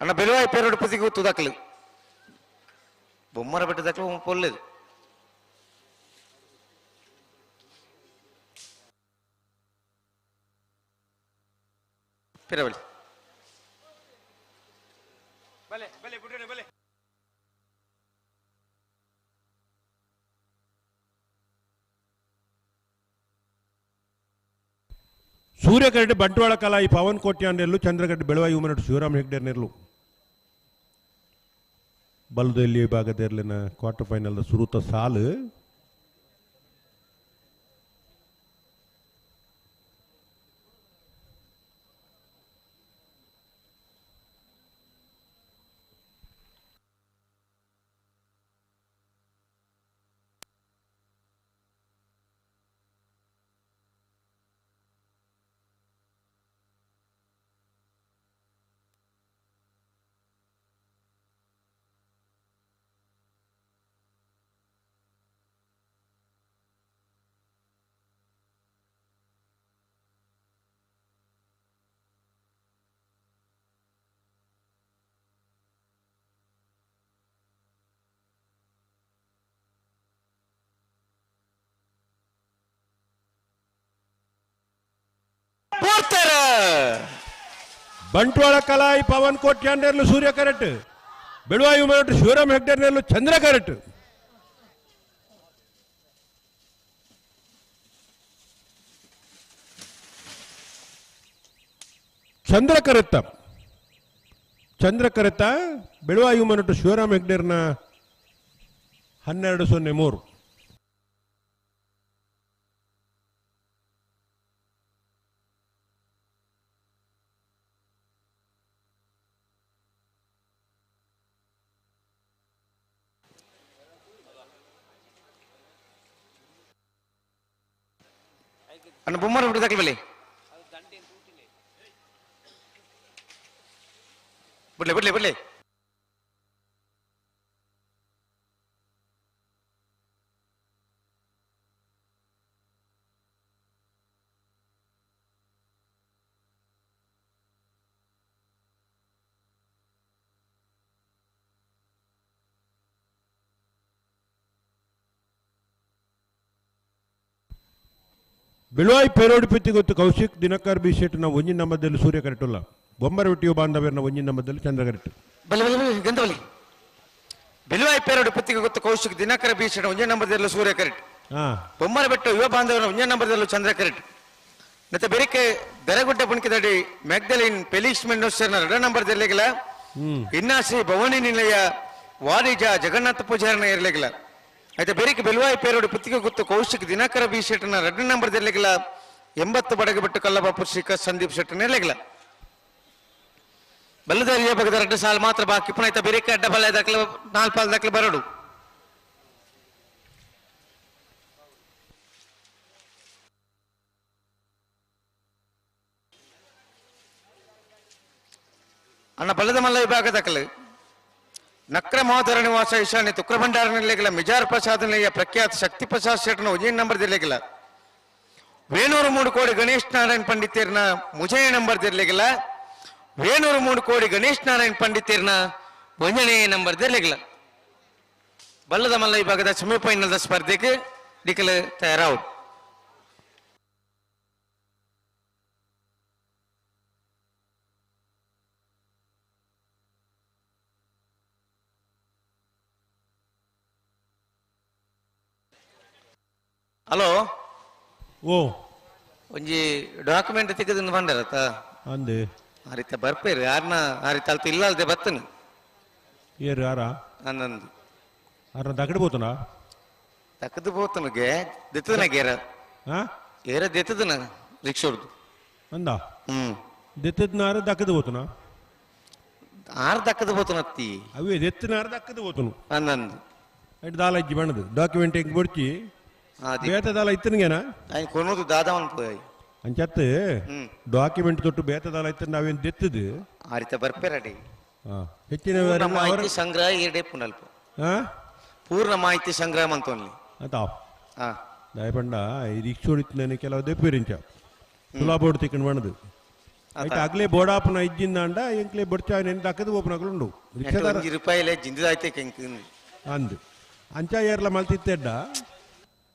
ಅಣ್ಣ ಬೆಲುವಾಯಿ ಪೇರೋಡು ಪುತ್ತಿಗೆ ಗೊತ್ತು ದಾಖಲು ಬೊಮ್ಮರ ಬೆಟ್ಟ ದಾಖಲು ಪೊಲ್లేదు. ಪಿರವಳಿ ಬಲೆ ಬಲೆ ಬುಡ್ರೆ ಬಲೆ. ಸೂರ್ಯಕರಡೆ ಬಂಟ್ವಾಳ ಕಲಾಯಿ ಪವನ್ ಕೋಟ್ಯಾಂಡೆಲ್ಲು ಚಂದ್ರಗಡ್ಡೆ ಬೆಳವಾಯಿ ಉಮನಟ್ಟು ಶಿವರಾಮ್ ಹೆಗ್ಡೇರ್ನೆರ್ಲು ಬಲದಲ್ಲಿ ವಿಭಾಗದ ಕ್ವಾರ್ಟರ್ ಫೈನಲ್ ಸುರುತ ಸಾಲು. ಬಂಟ್ವಾಳ ಕಲಾಯಿ ಪವನ್ ಕೋಟ್ಯಾಂಡೇರ್ಲು ಸೂರ್ಯ ಕರೆಟ್ ಬೆಳುವಾಯಿ ಉಮನೊಟ್ಟು ಶಿವರಾಮ್ ಹೆಗ್ಡೇರ್ನೆಲ್ಲು ಚಂದ್ರ ಕರೆಟ್. ಚಂದ್ರ ಕರೆತ್ತ ಚಂದ್ರ ಕರೆತ್ತ ಬೆಳುವಾಯಿ ಉಮನೊಟ್ಟು ಶಿವರಾಮ್ ಹೆಗ್ಡೇರ್ನ 12-03. ಅಣ್ಣ ಬೊಮ್ಮರ ಬಿಟ್ಟು ದಾಖಲೆ ಬಲೆ ಬಿಡ್ಲೆ ಬಿಡ್ಲೆ ಬಿಡ್ಲೆ. ಬೆಳುವಾಯಿ ಪೇರೋಡು ಪೆತ್ತಿಗೊತ್ತು ಕೌಶಿಕ್ ದಿನಕರ್ ಬಿ ಶೆಟ್ನ ಒಂಜಿ ನಂಬರ್ದಲ್ಲಿ ಸೂರ್ಯ ಕರೆಟುಲ್ಲ ಬೊಮ್ಮರೊಟ್ಟಿಯು ಬಾಂಧವ್ಯನ ಒಂಜಿ ನಂಬರ್ದಲ್ಲಿ ಚಂದ್ರ ಕರೆಟು ಬಲೆ ಬಲೆ ಬಲೆ ಗಂಧವಲಿ ಬೆಳುವಾಯಿ ಪೇರೋಡು ಪತ್ತಿಗೆ ಗೊತ್ತು ಕೌಶಿಕ್ ದಿನಕರ ಬಿ ಶೆಟ್ನ ಒಂಜಿ ನಂಬರ್ದಲ್ಲಿ ಸೂರ್ಯ ಕರೆಟ್ ಬೊಮ್ಮರ ಬೆಟ್ಟು ಯುವ ಬಾಂಧವರ ಒಂಜಿ ನಂಬರ್ದಲ್ಲೂ ಚಂದ್ರ ಕರೆಟ್ ಮತ್ತೆ ಬೆರಿಕೆ ದರಗುಡ್ಡ ಪುಣ್ಕಿದಡಿ ಮ್ಯಾಗ್ದಲಿನ್ ಪೆಲಿಕ್ಸ್ ಮೆಂಡೋಸರ್ನ ಎರಡ ನಂಬರ್ ಇರ್ಲಿಕ್ಕಿಲ್ಲ ಇನ್ನಾಸಿ ಭವಾನಿ ನಿಲಯ ವಾರಿಜ ಜಗನ್ನಾಥ ಪೂಜಾರನ ಇರ್ಲಿಕ್ಕಿಲ್ಲ అయితే ಬೆರಿಕೆ ಬೆಲುವಾಯಿ ಪೇರೋಡು ಪುತ್ತಿಗೆ ಗುತ್ತು ಕೌಶಿಕ್ ದಿನಕರ ಬಿ ಶೆಟ್ಟನ ಎರಡನೇ ನಂಬರ್ ಇರ್ಲಿಕ್ಕಿಲ್ಲ 80 ಬಡಗಬೆಟ್ಟು ಕಲ್ಲಬಾಪು ಶ್ರೀಕ ಸಂದೀಪ್ ಶೆಟ್ಟನ ಇರ್ಲಿಕ್ಕಿಲ್ಲ ಬಲ್ಲದ ಬಗದ ಎರಡು ಸಾಲು ಮಾತ್ರ ಬಾಕಿ ಪುನಃ ಬೆರಿಕೆ ಅಡ್ಡ ಬಲ ದಾಖಲೆ ನಾಲ್ಕು ಪಾಲ್ ದಾಖಲೆ ಬರಡು ಅಣ್ಣ ಬಲ್ಲದ ಮಲ್ಲ ವಿಭಾಗ ದಾಖಲೆ ನಕ್ರ ಮಹೋದರ ನಿವಾಸ ಈಶಾನ್ಯ ತುಕ್ರಭಂಡಾರ ನಿಲ್ಲಗಿಲ್ಲ ಮಿಜಾರ್ ಪ್ರಸಾದ್ ನಿಲಯ ಪ್ರಖ್ಯಾತ ಶಕ್ತಿ ಪ್ರಸಾದ್ ಶೆಟ್ಟನ ಉಜ್ಜಯಿನ್ ನಂಬರ್ ದಿರ್ಲಿಕ್ಕಿಲ್ಲ ವೇಣೂರು 3 ಕೋಡಿ ಗಣೇಶ್ ನಾರಾಯಣ್ ಪಂಡಿತರ್ನ ಮುಜಯ ನಂಬರ್ ದಿರ್ಲಿಕ್ಕಿಲ್ಲ ವೇಣೂರು 3 ಕೋಡಿ ಗಣೇಶ್ ನಾರಾಯಣ್ ಪಂಡಿತರ್ನ ಒಂಜನೇ ನಂಬರ್ ದಿರ್ಲಿಕ್ಕಿಲ್ಲ ಬಲ್ಲದ ಮಲ್ಲ ವಿಭಾಗದ ಸೆಮಿಫೈನಲ್ ಸ್ಪರ್ಧೆಗೆ ದಿಕ್ಕಲು ತಯಾರಾವು. ಹಲೋ ಓ ಒಂಜಿ ಡಾಕ್ಯುಮೆಂಟ್ ತಿಕ್ಕದಿಂದ ಬಂದರತ್ತ ಅಂದೆ ಆ ರೀತಿ ಬರ್ಪೇರು ಯಾರನ್ನ ಆ ರೀತಿ ಅಲ್ತ ಇಲ್ಲ ಅಲ್ದೆ ಬತ್ತನು ಏರು ಯಾರ ಅಂದಂದು ಯಾರನ್ನ ದಕಡೆ పోతున్నా ತಕ್ಕದು పోతుನಗೆ ದೆತ್ತದನ ಗೇರ ಏರ ದೆತ್ತದನ ರಿಕ್ಷೋರ್ದು ಅಂದ ದೆತ್ತದನಾರ ದಕ್ಕದು పోతున్నా ಆರ್ ದಕ್ಕದು పోతుನತ್ತಿ ಅವೇ ದೆತ್ತನಾರ ದಕ್ಕದು పోతును ಅಂದಂದು ಅಟ್ ದಾಲ ಇಜ್ಜಿ ಬಣ್ಣದು ಡಾಕ್ಯುಮೆಂಟ್ ಹೆಂಗ್ ಬಡ್ಚಿ ಬೇತದಾಲ ಇತ್ತನಿಗೇನಾ ఆయన కొనదు దాదామని పోయాయి ಅಂಚತ್ ಡಾಕ್ಯುಮೆಂಟ್ ತೊಟ್ಟು ಬೇತದಾಲ ಇತ್ತ ನಾವೇನು ದೆತ್ತದು ಆ ರೀತಿ ಬರ್ಪೇರಡಿ ಹೆಚ್ಚಿನ ಪೂರ್ಣ ಮಾಹಿತಿ ಸಂಗ್ರಹ ಎರಡೇ ಪುನಲ್ಪ ಪೂರ್ಣ ಮಾಹಿತಿ ಸಂಗ್ರಹ ಮಂತೋನ್ಲಿ ಅತಾ ದಯಪಂಡ ಈ ರಿಕ್ಷೋಡಿತ್ತು ಕೆಲವು ದೆಪ್ಪಿರಿಂಚ ತುಲಾ ಬೋರ್ಡ್ ತಿಕ್ಕಂಡು ಬಣ್ಣದು ಆಯ್ತು ಆಗ್ಲೇ ಬೋಡಾಪನ ಇಜ್ಜಿಂದಾಂಡ ಎಂಕ್ಲೆ ಬಡ್ಚಾ ನೆನ್ ದಕ್ಕದು ಓಪನಗಳು ರಿಕ್ಷಾದಾರ ರೂಪಾಯಿಲೆ ಜಿಂದಿದಾಯ್ತೆ ಅಂದು ಅಂಚ ಏರ್ಲ ಮಲ್ತಿತ್ತೆಡ್ಡ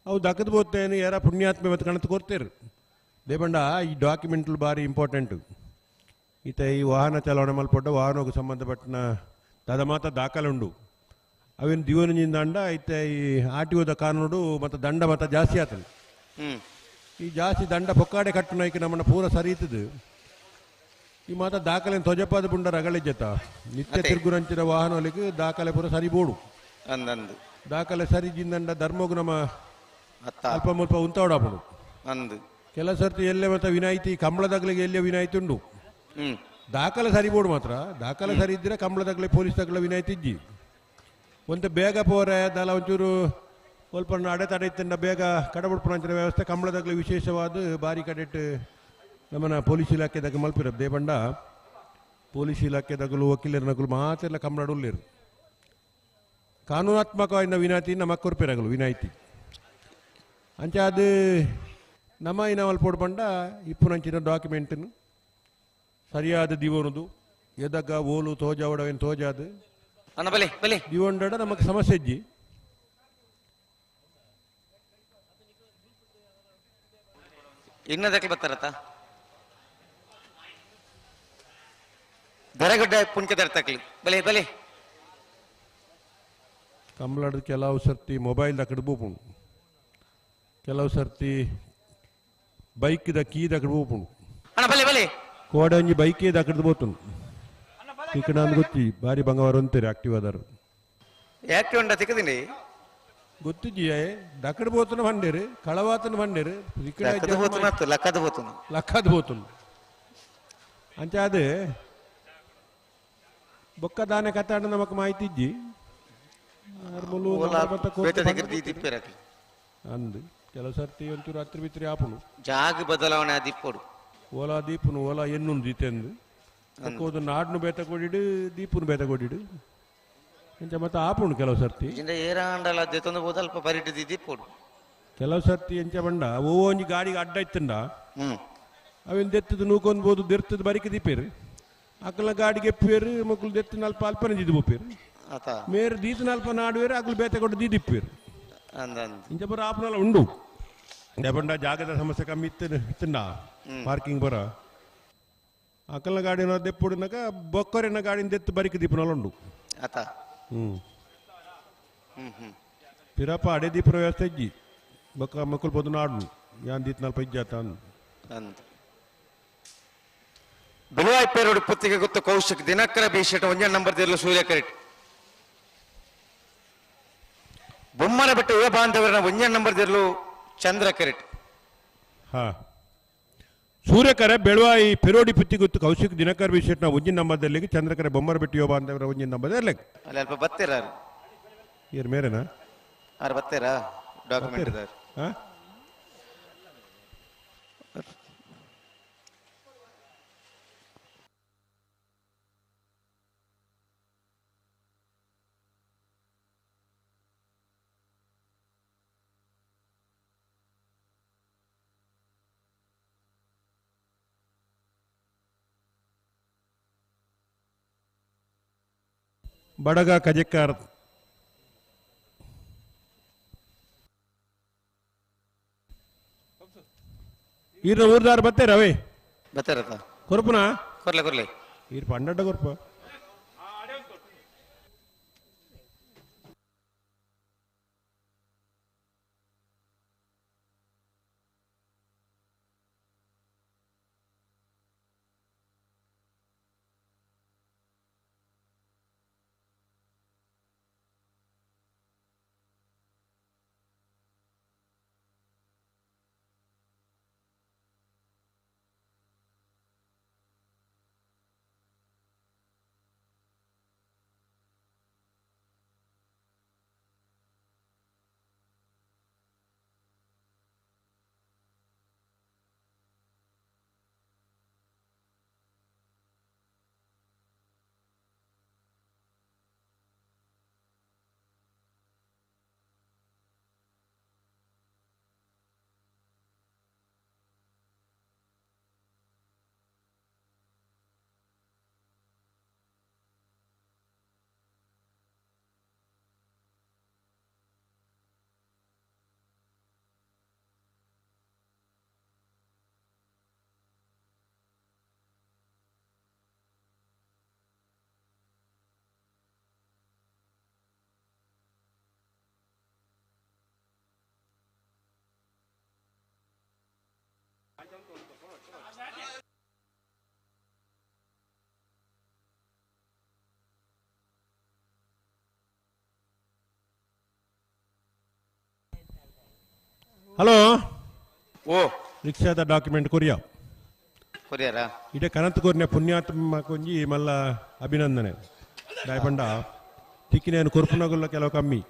ಅವು ದಕ್ಕದು పోతేನು ಏರ ಪುಣ್ಯಾತ್ಮೆ ಮತ್ತು ಕಣತ್ ಕೊಡ್ತೇರು ದೇಬಂಡ ಈ ಡಾಕ್ಯುಮೆಂಟ್ಲು ಭಾರಿ ಇಂಪಾರ್ಟೆಂಟು ಈತ ಈ ವಾಹನ ಚಾಲನೆ ಮಲ್ಪೊಡ್ಡ ವಾಹನಕ್ಕೆ ಸಂಬಂಧಪಟ್ಟನ ತದ ಮಾತ ದಾಖಲೆ ಉಂಡು ಅವೇನು ದಿವನಿಂದಾಂಡ ಐತೆ ಈ ಆರ್ ಟಿ ಒದ ಕಾನೂನು ಮತ್ತು ದಂಡ ಮತ ಜಾಸ್ತಿ ಆತದೆ. ಈ ಜಾಸ್ತಿ ದಂಡ ಪೊಕ್ಕಾಡೆ ಕಟ್ಟುನೈಕೆ ನಮ್ಮನ್ನ ಪೂರ ಸರಿ ಇತ್ತದು ಈ ಮಾತ ದಾಖಲೆ ತೊಜಪಾದ ಪುಂಡ ರಗಳೆಜ್ಜತ ನಿತ್ಯ ತಿರುಗುರಂಚಿನ ವಾಹನಗಳಿಗೆ ದಾಖಲೆ ಪೂರ ಸರಿ ಬೋಡು ಅಂದಂದು ದಾಖಲೆ ಸರಿ ಜಿಂದಂಡ ಧರ್ಮಗು ನಮ್ಮ ಅಲ್ಪ ಮುಲ್ಪ ಉಂತಾವಡಾಪುಡು ಅಂದು ಕೆಲ ಸರ್ತಿ ಎಲ್ಲೇ ಮತ್ತೆ ವಿನಾಯಿತಿ ಕಂಬಳದಾಗಲಿಗೆ ಎಲ್ಲೇ ವಿನಾಯಿತಿ ಉಂಡು ದಾಖಲೆ ಸರಿ ಬೋಡು ಮಾತ್ರ ದಾಖಲೆ ಸರಿ ಇದ್ದರೆ ಕಂಬಳದಾಗಲೇ ಪೊಲೀಸ್ ದಾಖಲೆ ವಿನಾಯಿತಿ ಇಜ್ಜಿ ಒಂತೆ ಬೇಗ ಪೋರೆ ದಾಲ ಒಂಚೂರು ಸ್ವಲ್ಪ ಅಡೆತಡೆ ಇತ್ತಂಡ ಬೇಗ ಕಡಬುಡ್ಪುನಂಚಿನ ವ್ಯವಸ್ಥೆ ಕಂಬಳದಾಗಲೇ ವಿಶೇಷವಾದ ಬಾರಿ ಕಡೆಟ್ ನಮ್ಮನ ಪೊಲೀಸ್ ಇಲಾಖೆದಾಗ ಮಲ್ಪಿರ ದೇಬಂಡ ಪೊಲೀಸ್ ಇಲಾಖೆದಾಗಲು ವಕೀಲರನಗಲು ಮಾತೆಲ್ಲ ಕಂಬಳ ಉಳ್ಳೇರು ಕಾನೂನಾತ್ಮಕವಾಗಿ ವಿನಾಯಿತಿ ನಮ್ಮ ಕೊರ್ಪಿರಗಲು ವಿನಾಯಿತಿ ಅಂಚೆ ಅದು ನಮ್ಮ ಇನವಲ್ ಪೋಡು ಇಪ್ಪುನಂಚಿನ ಡಾಕ್ಯುಮೆಂಟನ್ನು ಸರಿಯಾದ ದಿವನದು ಎದಗ ಓಲು ತೋಜಾವಡವೇನು ತೋಜಾದು ದಿವೊಂಡಡ ನಮಗೆ ಸಮಸ್ಯೆ ಇಜ್ಜಿ ಇನ್ನದಕ್ಕೆ ಬರ್ತಾರತ್ತ ದರಗಡ್ಡ ಪುಣ್ಕೆ ತರ್ತಾಕ್ಲಿ ಬಲೆ ಬಲೆ ಕಂಬಳದ ಕೆಲವು ಸರ್ತಿ ಮೊಬೈಲ್ ದಕ್ಕಡ ಬೋಪುಂಡು ಕೆಲವು ಸರ್ತಿ ಬೈಕ್ the key ದಕ್ಕಡ ಬೋಪುಂಡು ಅಣ್ಣ ಬಲೆ ಬಲೆ ಕೋಡೆ ಒಂಜಿ ಬೈಕೇ ದಕ್ಕಡ್ದು ಬೋತುಂಡು ಈಗ ನಾನು ಗೊತ್ತಿ ಬಾರಿ ಬಂಗವಾರ ಅಂತೀರಿ ಆಕ್ಟಿವ್ ಆದಾರು ಯಾಕೆ ಉಂಡ ತಿಕ್ಕದಿನಿ ಗೊತ್ತಿಜಿ ದಕ್ಕಡ ಬೋತನ ಬಂಡೇರು ಕಳವಾತನ ಬಂಡೇರು ಲಕ್ಕದ ಬೋತುನ ಲಕ್ಕದ ಬೋತುನ ಲಕ್ಕದ ಬೋತುನ ಅಂಚೆ ಅದು ಬೊಕ್ಕ ದಾನೆ ಕತ್ತಾಡ ನಮಕ್ ಮಾಹಿತಿ ಇಜ್ಜಿ ಅಂದು ಕೆಲವು ಸರ್ತಿ ಒಂಚೂರು ಹತ್ರ ಬಿತ್ರಿ ಆಪುನು ಜಾಗ ಬದಲಾವಣೆ ಆದಿಪ್ಪೋಡು ಓಲಾ ದೀಪುನು ಓಲಾ ಎನ್ನುಂಡು ದೀತೆಂದು ಹೋದು ನಾಡ್ನು ಬೇತ ಕೊಡಿಡು ದೀಪುನು ಬೇತ ಕೊಡಿಡು ಇಂಚ ಮತ್ತೆ ಆಪುಂಡು ಕೆಲವು ಸರ್ತಿ ಏರಾಂಡಲ ದೆತ್ತೊಂದು ಬೋದು ಅಲ್ಪ ಪರಿಟು ದೀಪೋಡು ಕೆಲವು ಸರ್ತಿ ಎಂಚ ಬಂಡ ಓ ಒಂಜಿ ಗಾಡಿಗೆ ಅಡ್ಡ ಇತ್ತಂಡ ಅವೇನು ದೆತ್ತದು ನೂಕೊಂದು ಬೋದು ದೆರ್ತದ ಬರಿಕೆ ದೀಪೇರು ಅಕ್ಕಲ ಗಾಡಿಗೆ ಎಪ್ಪೇರು ಮಕ್ಕಳು ದೆತ್ತು ನಲ್ಪ ಅಲ್ಪನೆ ದಿದ್ದು ಬೋಪೇರು ಮೇರು ದೀತ ನಲ್ಪ ನಾಡುವೇರು ಅಕ್ಕಲು ಬೇತ ಕೊಟ್ಟು ದೀದಿಪ್ಪೇರು ಇಂಚ ಬರ ಆಪುನಲ್ಲ ಉಂಡು ದಯಪಂಡ ಜಾಗದ ಸಮಸ್ಯೆ ಕಮ್ಮಿ ಇತ್ತು ಇತ್ತಂಡ ಪಾರ್ಕಿಂಗ್ ಬರ ಅಕಲ್ನ ಗಾಡಿನ ದೆಪ್ಪುಡಿನಾಗ ಬೊಕ್ಕರೆನ ಗಾಡಿನ ದೆತ್ತು ಬರಿಕ್ ದೀಪನಲ್ಲುಂಡು ಆತ ಪಿರಪ ಅಡೆ ದೀಪನ ವ್ಯವಸ್ಥೆ ಇಜ್ಜಿ ಬೊಕ್ಕ ಮಕ್ಕಳು ಪೊದು ನಾಡು ಯಾನ್ ದೀತ್ ನಲ್ಪ ಇಜ್ಜಾತ ಅಂದ್ ಬಿಳುವಾಯ್ ಪೇರೋಡು ಪುತ್ತಿಗೆ ಗೊತ್ತು ಕೌಶಿಕ್ ದಿನಕರ ಬೀಶೆಟ್ ಒಂಜೇ ನಂಬರ್ ದಿರ್ಲು ಸೂರ್ಯ ಕರೆಟ್ ಬೊಮ್ಮನ ಬೆಟ್ಟ ಯುವ ಬಾಂಧವರನ ಒಂಜೇ ನಂಬರ್ ದಿರ್ಲು ಚಂದ್ರ ಕರೆಟ್. ಹಾ ಸೂರ್ಯಕರೆ ಬೆಳುವಾಯಿ ಪೆರೋಡಿ ಪುತ್ತಿಗುತ್ತು ಕೌಶಿಕ್ ದಿನಕರ್ ಬಿಶೆಟ್ನ ಒಂಜಿನ ನಂಬರ್ದಲ್ಲಿ ಚಂದ್ರಕರೆ ಬೊಮ್ಮರ ಬೆಟ್ಟ ಯುವ ಬಾಂಧವರ ಒಂಜಿನ ನಂಬರ್ ಅಲ್ಲಿ ಅಲ್ಪ ಬತ್ತೀರ ಇರ್ ಮೇರೆನಾ ಆರು ಬತ್ತೀರಾ ಡಾಕ್ಯುಮೆಂಟ್ ಹಾ ಬಡಗ ಕಜೆಕ್ಕಾರ್ ಈರ ಊರ್ದಾರ್ ಬತ್ತೇರ ಅವೇ ಬತ್ತೇರತ ಕೊರ್ಪುನಾ ಕೊರ್ಲೆ ಕೊರ್ಲೆ ಈರ್ ಪಂಡಡ್ಡ ಕೊರ್ಪ ಹಲೋ ಓ ರಿಕ್ಷಾದ ಡಾಕ್ಯುಮೆಂಟ್ ಕೊರಿಯಾ ಕೊರಿಯರಾ ಇಡೆ ಕನತ್ ಕೊರ್ನೆ ಪುಣ್ಯಾತ್ಮ ಕೊಂಜಿ ಮಲ್ಲ ಅಭಿನಂದನೆ ದಾಯಪಂಡ ತಿಕ್ಕಿನೇನು ಕೊರ್ಪುನಗುಲ್ಲ ಕೆಲವು ಕಮ್ಮಿ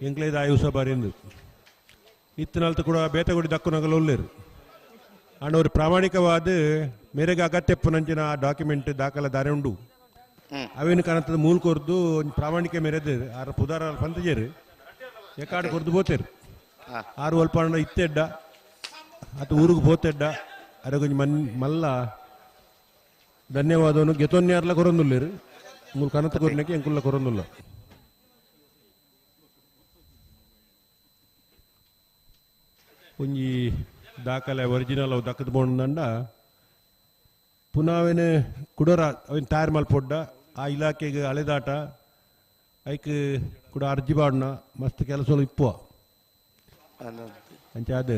ಎಂಕ್ಲೇದ ಆಯುಸ ಬಾರಿಂದು ಇತ್ತನಲ್ತು ಕೂಡ ಬೇತಗುಡಿ ದಕ್ಕುನಗಲು ಉಳ್ಳೇರು ಅಣ್ಣವರು ಪ್ರಾಮಾಣಿಕವಾದ ಮೇರೆಗೆ ಅಗತ್ಯಪ್ಪನಂಚಿನ ಆ ಡಾಕ್ಯುಮೆಂಟ್ ದಾಖಲೆ ದಾರೆ ಉಂಡು ಅವೇನು ಕನತದ ಮೂಲ ಕೊರ್ದು ಒಂಜಿ ಪ್ರಾಮಾಣಿಕ ಮೇರೆದು ಆರ ಪುದಾರ ಪಂತಜೇರು ಎಕಾಡು ಕೊರ್ದು ಬೋತೇರು ಆರು ಅಲ್ಪ ಇತ್ತೆಡ್ಡ ಆತ ಊರಿಗೆ ಪೋತೆಡ್ಡ ಅರೆ ಮನ್ ಮಲ್ಲ ಧನ್ಯವಾದವನ್ನು ಗೆತೊನ್ಯಾರ್ಲ ಕೊರೊಂದುಲ್ಲೇರು ಮೂಲು ಕನತ ಕೊರ್ನಕ್ಕೆ ಎಂಕುಲ್ಲ ಕೊರೊಂದುಲ್ಲ ಒಂಜಿ ದಾಖಲೆ ಒರಿಜಿನಲ್ ಅವು ದಕ್ಕದ ಬೋಂಡ ಪುನಃ ಅವೇನು ಕುಡೋರ ಅವೇನು ತಯಾರು ಮಲ್ಪೊಡ್ಡ ಆ ಇಲಾಖೆಗೆ ಅಲೆದಾಟ ಐಕ್ ಕೂಡ ಅರ್ಜಿ ಬಾಡ್ನ ಮಸ್ತ್ ಕೆಲಸ ಇಪ್ಪುವ ಅಂಚ ಅದು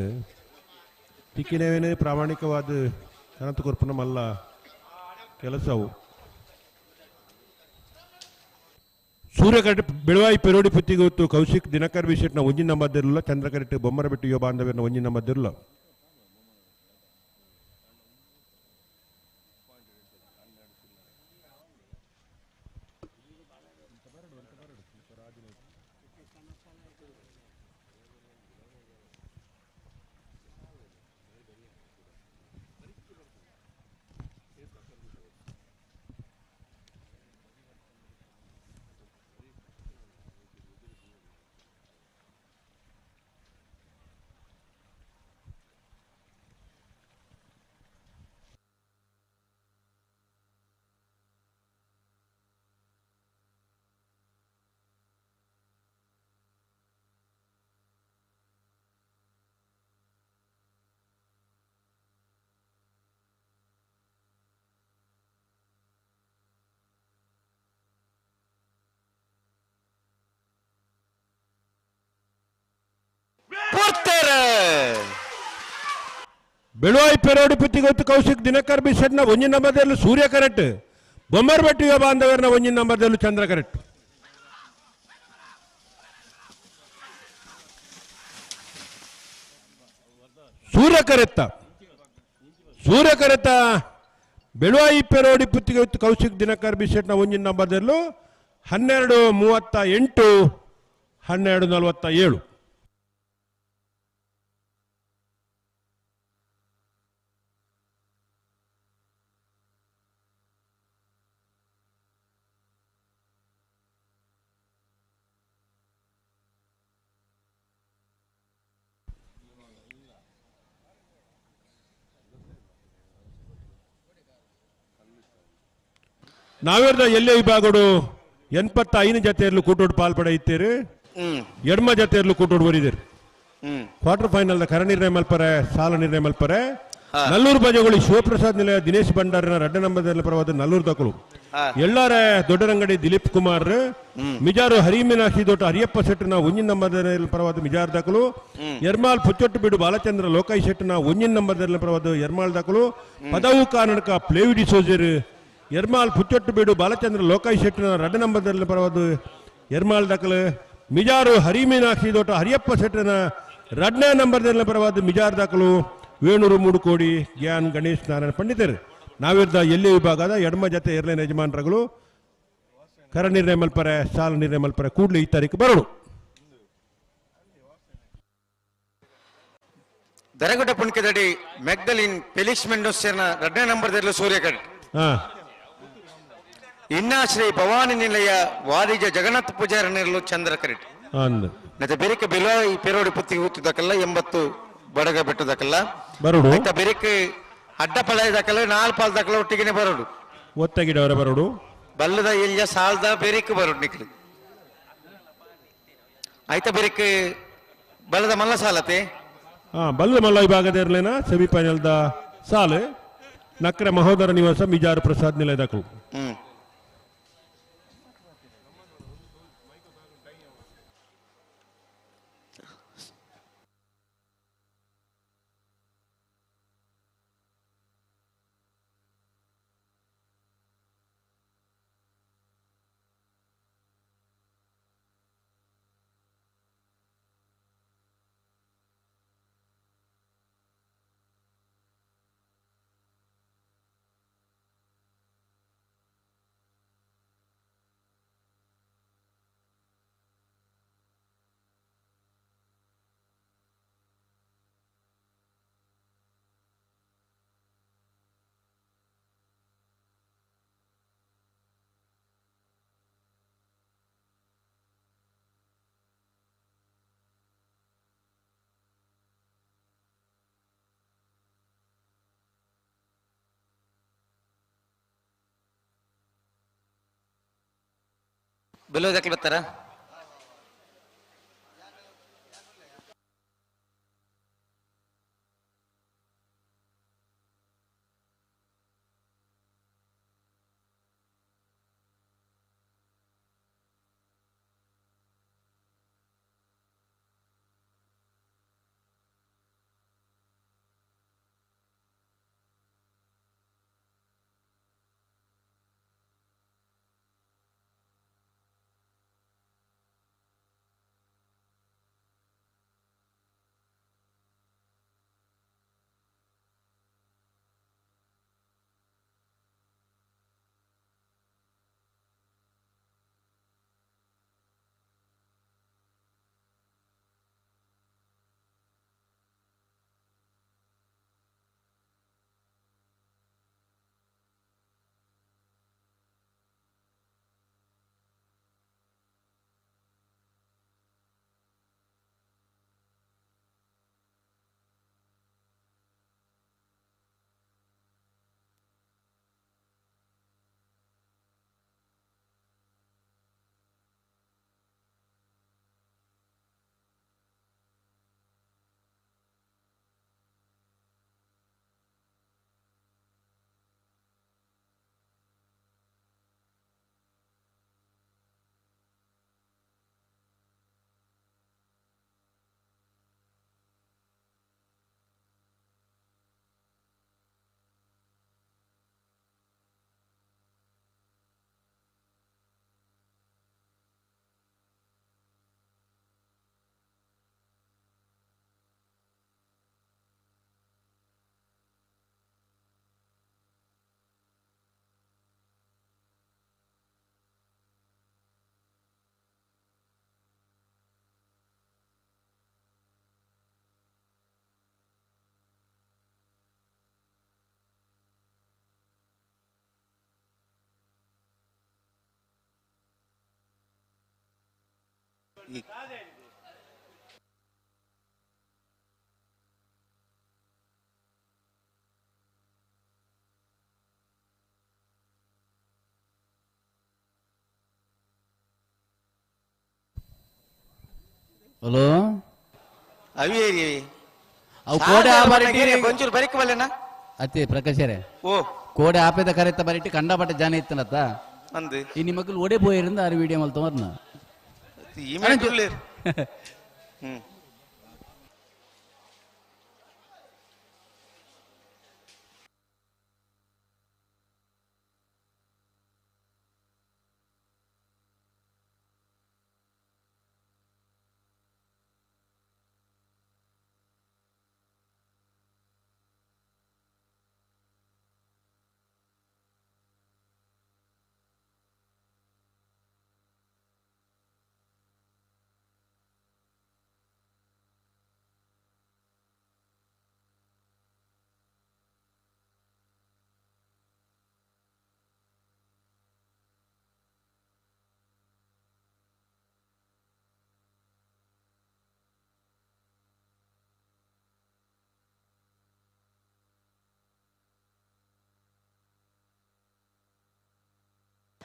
ತಿಕ್ಕಿನವೇನು ಪ್ರಾಮಾಣಿಕವಾದ ಕನತ ಕೊರ್ಪುನ ಮಲ್ಲ ಕೆಲಸವು ಸೂರ್ಯಕರೆಟ್ ಬೆಳವಾಯಿ ಪೆರೋಡಿ ಪುತ್ತಿಗೊತ್ತು ಕೌಶಿಕ್ ದಿನಕರ್ ವಿಶೆಟ್ನ ಒಂಜಿ ನಂಬದಿರಲ್ಲ ಚಂದ್ರಕರೆಟ್ ಬೊಮ್ಮರಬೆಟ್ಟು ಯುವ ಬಾಂಧವ್ಯನ ಒಂಜಿ ನಂಬದಿರಲ್ಲ ಬೆಳುವಾಯಿ ಪೆರೋಡಿ ಪುತ್ತಿಗೊತ್ತು ಕೌಶಿಕ್ ದಿನಕರ್ ಬಿ ಶೆಟ್ನ ಒಂಜಿ ನಂಬರ್ದಲ್ಲಿ ಸೂರ್ಯ ಕರೆಕ್ಟ್ ಬೊಮ್ಮರ್ಬೆಟ್ಟು ಯುವ ಬಾಂಧವರನ್ನ ಒಂಜಿ ನಂಬರ್ದಲ್ಲಿ ಚಂದ್ರ ಕರೆಕ್ಟ್. ಸೂರ್ಯ ಕರೆತ್ತ ಸೂರ್ಯ ಕರೆತ ಬೆಳುವಾಯಿ ಪೆರೋಡಿ ಪುತ್ತಿಗೆ ಕೌಶಿಕ್ ದಿನಕರ್ ಬಿ ಶೆಟ್ನ ಒಂಜಿ ನಂಬರ್ದಲ್ಲೂ 12:38 12:47. ನಾವೇರ್ದ ಎಲ್ಲೇ ವಿಭಾಗಡು 85 ಜತೆಯಲ್ಲೂ ಕೂಟೋಡು ಪಾಲ್ಪಡೆಯುತ್ತೀರಿ, ಎಡ್ಮ ಜತೆಯಲ್ಲೂ ಕೂಟೋಡು ಬರಿದಿರಿ. ಕ್ವಾರ್ಟರ್ ಫೈನಲ್ ಕರ ನಿರ್ಣಯ ಮಲ್ಪರೆ ಸಾಲ ನಿರ್ಣಯ ಮಲ್ಪರೆ. ನಲ್ಲೂರು ಬಜೆಗಳು ಶಿವಪ್ರಸಾದ್ ನಿಲಯ ದಿನೇಶ್ ಭಂಡಾರಿನ ರಡ್ಡ ನಂಬರ್ದಲ್ಲಿ ಪರವಾದ ನಲ್ಲೂರು ದಕಲು. ಎಲ್ಲಾರೆ ದೊಡ್ಡರಂಗಡಿ ದಿಲೀಪ್ ಕುಮಾರ್ ಮಿಜಾರು ಹರಿಮೀನಾಕ್ಷಿ ದೊಡ್ಡ ಹರಿಯಪ್ಪ ಶೆಟ್ಟನ ಒಂಜಿನ ನಂಬರ್ದಲ್ಲಿ ಪರವಾದ ಮಿಜಾರ್ ದಾಖಲು. ಎರ್ಮಾಲ್ ಪುಚ್ಚೊಟ್ಟು ಬೀಡು ಬಾಲಚಂದ್ರ ಲೋಕಾಯಿ ಶೆಟ್ಟನ ಒಂಜಿನ ನಂಬರ್ದಲ್ಲಿ ಪರವಾದ ಎರ್ಮಾಲ್ ದಾಖಲು. ಪದವು ಕಾನಡ್ಕ ಪ್ಲೇವಿಡಿ ಸೋಜರ್ ಎರ್ಮಾಲ್ ಪುಚ್ಚೊಟ್ಟು ಬೀಡು ಬಾಲಚಂದ್ರ ಲೋಕಾಯಿ ಶೆಟ್ಟನ ರಡ್ಡ ನಂಬರ್ದಲ್ಲಿ ಪರವಾದ ಎರ್ಮಾಲ್ ದಾಖಲು. ಮಿಜಾರು ಹರಿಮೀನಾಕ್ಷಿ ದೊಡ್ಡ ಹರಿಯಪ್ಪ ಶೆಟ್ಟನ ರಡ್ನೇ ನಂಬರ್ದಲ್ಲಿ ಪರವಾದ ಮಿಜಾರ್ ದಾಖಲು. ವೇಣೂರು ಮೂಡುಕೋಡಿ ಗ್ಯಾನ್ ಗಣೇಶ್ ನಾರಾಯಣ ಪಂಡಿತರು. ನಾವಿರ್ದ ಎಲ್ಲಿ ವಿಭಾಗದ ಎಡಮ ಜತೆ ಏರ್ಲೈನ್ ಯಜಮಾನರುಗಳು ಕರ ನಿರ್ಣಯ ಮಲ್ಪರೆ ಸಾಲ ನಿರ್ಣಯ ಮಲ್ಪರೆ ಕೂಡಲೇ ಈ ತಾರೀಕು ಬರೋಣ. ದರಗುಡ್ಡ ಪುಣ್ಕದಡಿ ಮೆಗ್ದಲಿನ್ ಫೆಲಿಕ್ಸ್ ಮೆಂಡೋಸೆನ ರಡ್ನೇ ನಂಬರ್ದಲ್ಲಿ ಸೂರ್ಯಕಡ್. ಇನ್ನ ಶ್ರೀ ಭವಾನಿ ನಿಲಯ ವಾದಿಜ ಜಗನ್ನಾಥ ಪೂಜಾರನಿರಲು ಚಂದ್ರ ಕರೆಟ್. ಮತ್ತೆ ಬೆರಿಕೆ ಬಿಲೋ ಈ ಪೆರೋಡಿ ಪುತ್ತಿಗೆ ಹುತ್ತಿದಕ್ಕಲ್ಲ 80 ಬಡಗ ಬೆಟ್ಟದಕ್ಕಲ್ಲ ಬರೋಡು. ಆಯ್ತಾ ಬೆರಿಕೆ ಅಡ್ಡ ಪಳಯದಕ್ಕಲ್ಲ ನಾಲ್ ಪಾಲ್ದಕ್ಕಲ್ಲ ಒಟ್ಟಿಗೆನೆ ಬರೋಡು. ಒತ್ತಗಿಡವರ ಬರೋಡು. ಬಲ್ಲದ ಎಲ್ಯ ಸಾಲ್ದ ಬೆರಿಕೆ ಬರೋಡು ನಿಕ್ಲಿ. ಆಯ್ತಾ ಬೆರಿಕೆ ಬಲ್ಲದ ಮಲ್ಲ ಸಾಲತೆ. ಬಲ್ಲ ಮಲ್ಲ ವಿಭಾಗದ ಇರಲೇನ ಸೆಮಿಫೈನಲ್ದ ಸಾಲು ನಕ್ರೆ ಮಹೋದರ ನಿವಾಸ ಮಿಜಾರು ಪ್ರಸಾದ್ ನಿಲಯದಕ್ಕಲು. ಬಿಲೋದಕ್ಕೆ ಬರ್ತಾರ? ಹಲೋ ಅವಿ ಅವು ಕೋಡೆ ಆಬರಿಟಿ ಒಂಚೂರು ಬರಿಕ್ ಬಲ್ಲೆನಾ ಅತ್ತೆ ಪ್ರಕಾಶರೇ ಓ ಕೋಡೆ ಆಪೆದ ಕರೆತ ಬರಿಟಿ ಕಂಡಪಟ್ಟೆ ಜನ ಇತ್ತನತ್ತ ಅಂದ್ ಈ ನಿಮ್ಮ ಮಕ್ಕಳು ಒಡೆ ಪೋಯಿರಿಂದ ಆರು ವಿಡಿಯೋ ಮಲ್ತವರ್ನ ಈ ಮೇಟ್ ಉಲ್ಲೇರ್. ಹ್ಮ್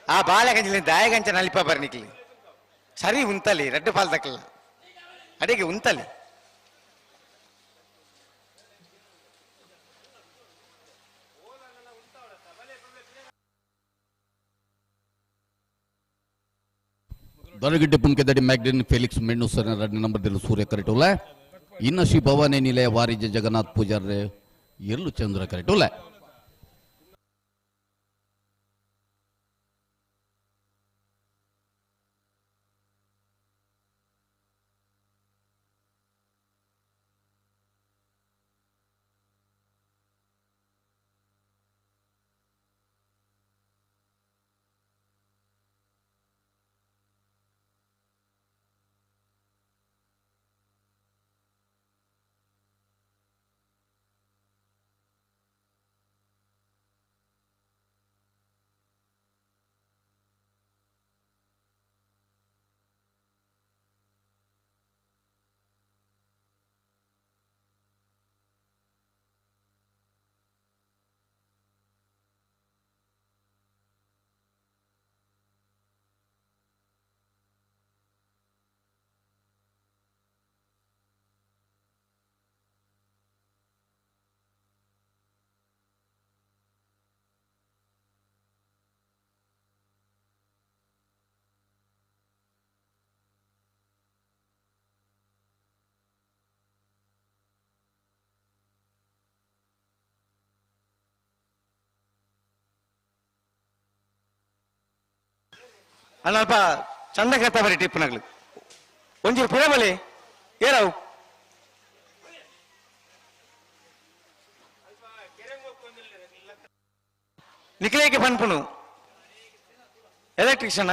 ಆ ಬಾಳೆಗಂಜಲಿ ದಾಯಗಂಚ ನಲಿಪ ಬರ್ನಿಕ್ಲಿ ಸರಿ ಉಂತಲಿ ರೆಡ್ಡು ಪಾಲ್ ತಕ್ಕಲ್ಲ ಅಡಿಗೆ ಉಂತಲಿ ದೊರಗಿಡ್ಡೆ ಪುನ್ಕೆದಡಿ ಮ್ಯಾಗ್ಡಿನ್ ಫೆಲಿಕ್ಸ್ ಮೆಣ್ಣು ಸರ್ ಎರಡನೇ ನಂಬರ್ದಲ್ಲಿ ಸೂರ್ಯ ಕರೆಟುಲ್ಲ ಇನ್ನು ಶ್ರೀ ಭವಾನಿ ನಿಲಯ ವಾರಿಜ ಜಗನ್ನಾಥ್ ಪೂಜಾರ್ರೆ ಎಲ್ಲು ಚಂದ್ರ ಕರೆಟುಲ್ಲ ಅಲ್ಲ ಅಲ್ಪ ಚಂದ ಕರ್ತಾ ಬರಿ ಟಿಪ್ಪನಗ್ಲು ಒಂಚೂರು ಪುರಬಲಿ ಏರಾವು ನಿಕ್ಲೇಕೆ ಪನ್ಪುನು ಎಲೆಕ್ಟ್ರಿಷಿಯನ್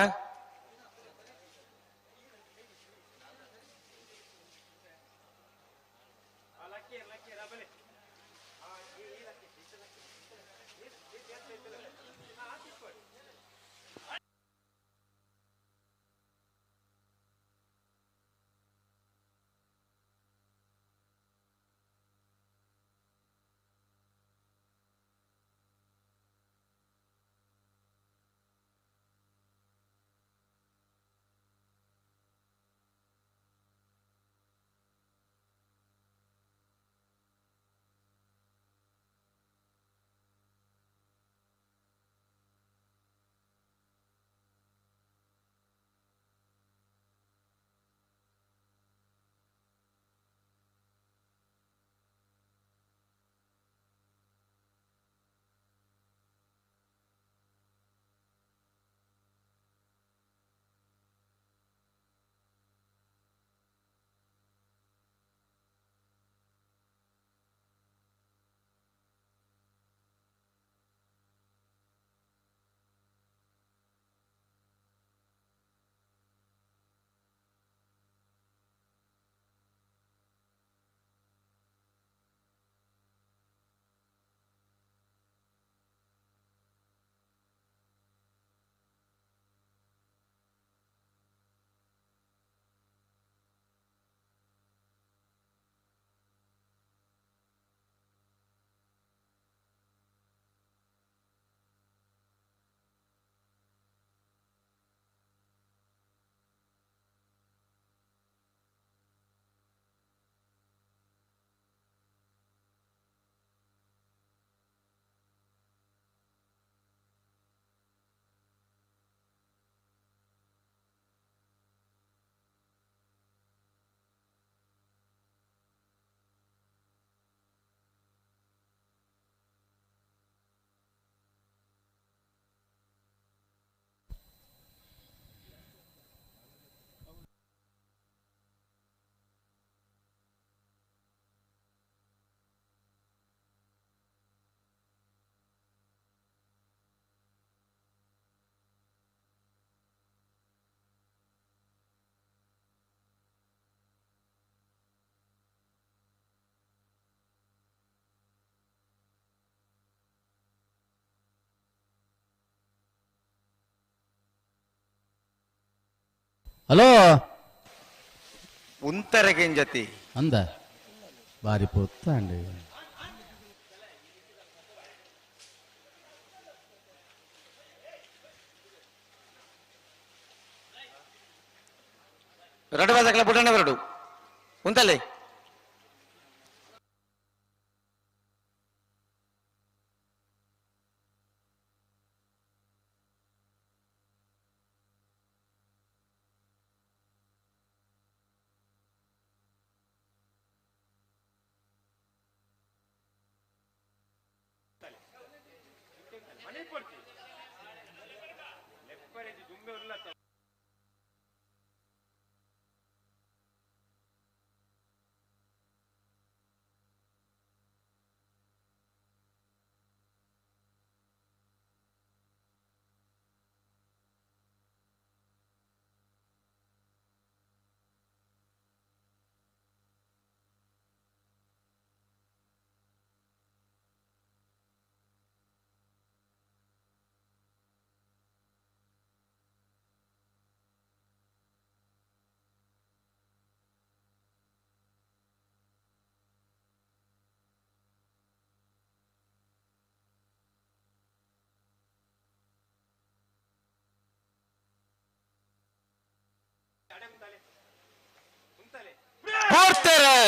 ಹಲೋ ಉಂತರಗೆಂಜತಿ ಅಂದ ಬಾರಿ ಪೊತ್ತಾಂಡ್. ರಡು ಬಾದಕಲ ಬುಡಣ್ಣ ಬರಡು ಉಂತಲೆ.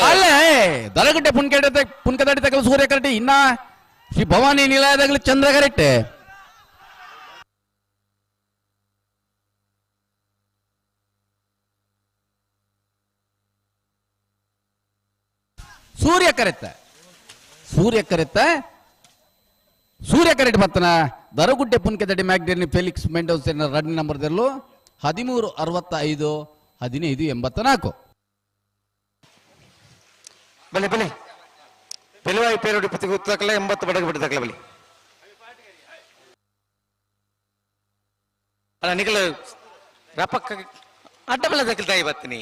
ಅಲ್ಲೇ ದರಗಟ್ಟೆ ಪುನ್ಕೆಡೆ ಪುನ್ಕದಡಿ ತಗಲು ಸೂರ್ಯ ಕರೆಕ್ಟ್, ಇನ್ನ ಶ್ರೀ ಭವಾನಿ ನಿಲಯದಾಗಲಿ ಚಂದ್ರ ಕರೆಕ್ಟ್. ಸೂರ್ಯ ಕರೆತ್ತ ಸೂರ್ಯ ಕರೆತ್ತ ಸೂರ್ಯ ಕರೆಕ್ಟ್ ಬತ್ತನ ದರಗುಡ್ಡೆ ಪುನ್ಕೆದಡಿ ಮ್ಯಾಗ್ಡೇನಿ ಫೆಲಿಕ್ಸ್ ಮೆಂಡೋಸ್ ರಡ್ಡು ನಂಬರ್ ದೆಲ್ಲು 13 65 15 84. ಬಲೆ ಬಲೆ ಬೆಲುವಾಯಿ ಪೇರೋಡಿ ಪತಿಗೆ ಉತ್ತಕಲ 80 ಬಡಗ ಬಿಡ್ತಕಲ ಬಲಿ ಅಲ್ಲ ನಿಕಲ ರಪಕ್ಕ ಅಡ್ಡ ಬಲ ದಕ್ಕಲ್ತಾಯಿ ಬತ್ತೀನಿ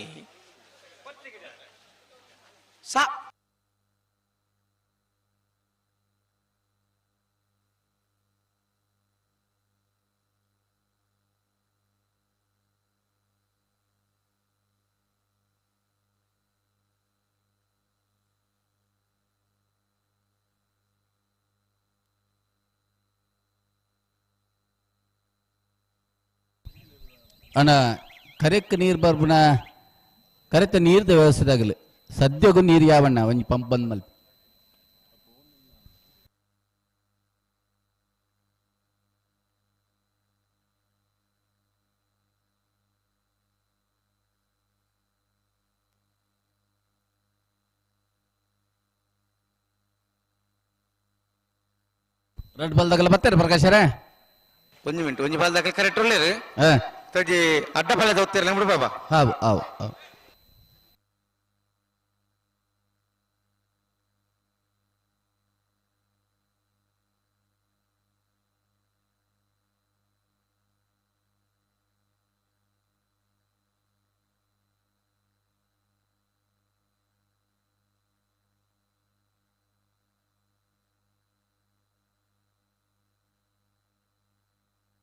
ಸಾ ಅಣ್ಣ ಕರೆಕ್ ನೀರು ಬರ್ಬುನ ಕರೆತ ನೀರ್ದ ವ್ಯವಸ್ಥೆದಾಗಲಿ ಸದ್ಯಗೂ ನೀರು ಯಾವಣ್ಣ ಒಂಜಿ ಪಂಪ್ ಬಂದ್ ಮಲ್ಪ ರೆಡ್ ಬಾಲ್ದಾಗಲ್ಲ ಬರ್ತಾರೆ ಪ್ರಕಾಶರೇ. ಒಂಜಿ ಮಿನಿಟ್ ಒಂಜಿ ಬಾಲ್ದಾಗಲ ಕರೆಕ್ಟ್ ಒಳ್ಳೇರು ತಜಿ ಅಡ್ಡ ಬಲದ ಒತ್ತಿರಲ್ಲ ಬಿಡು ಬಾಬಾ. ಹಾವು ಹಾವು ಹಾವು.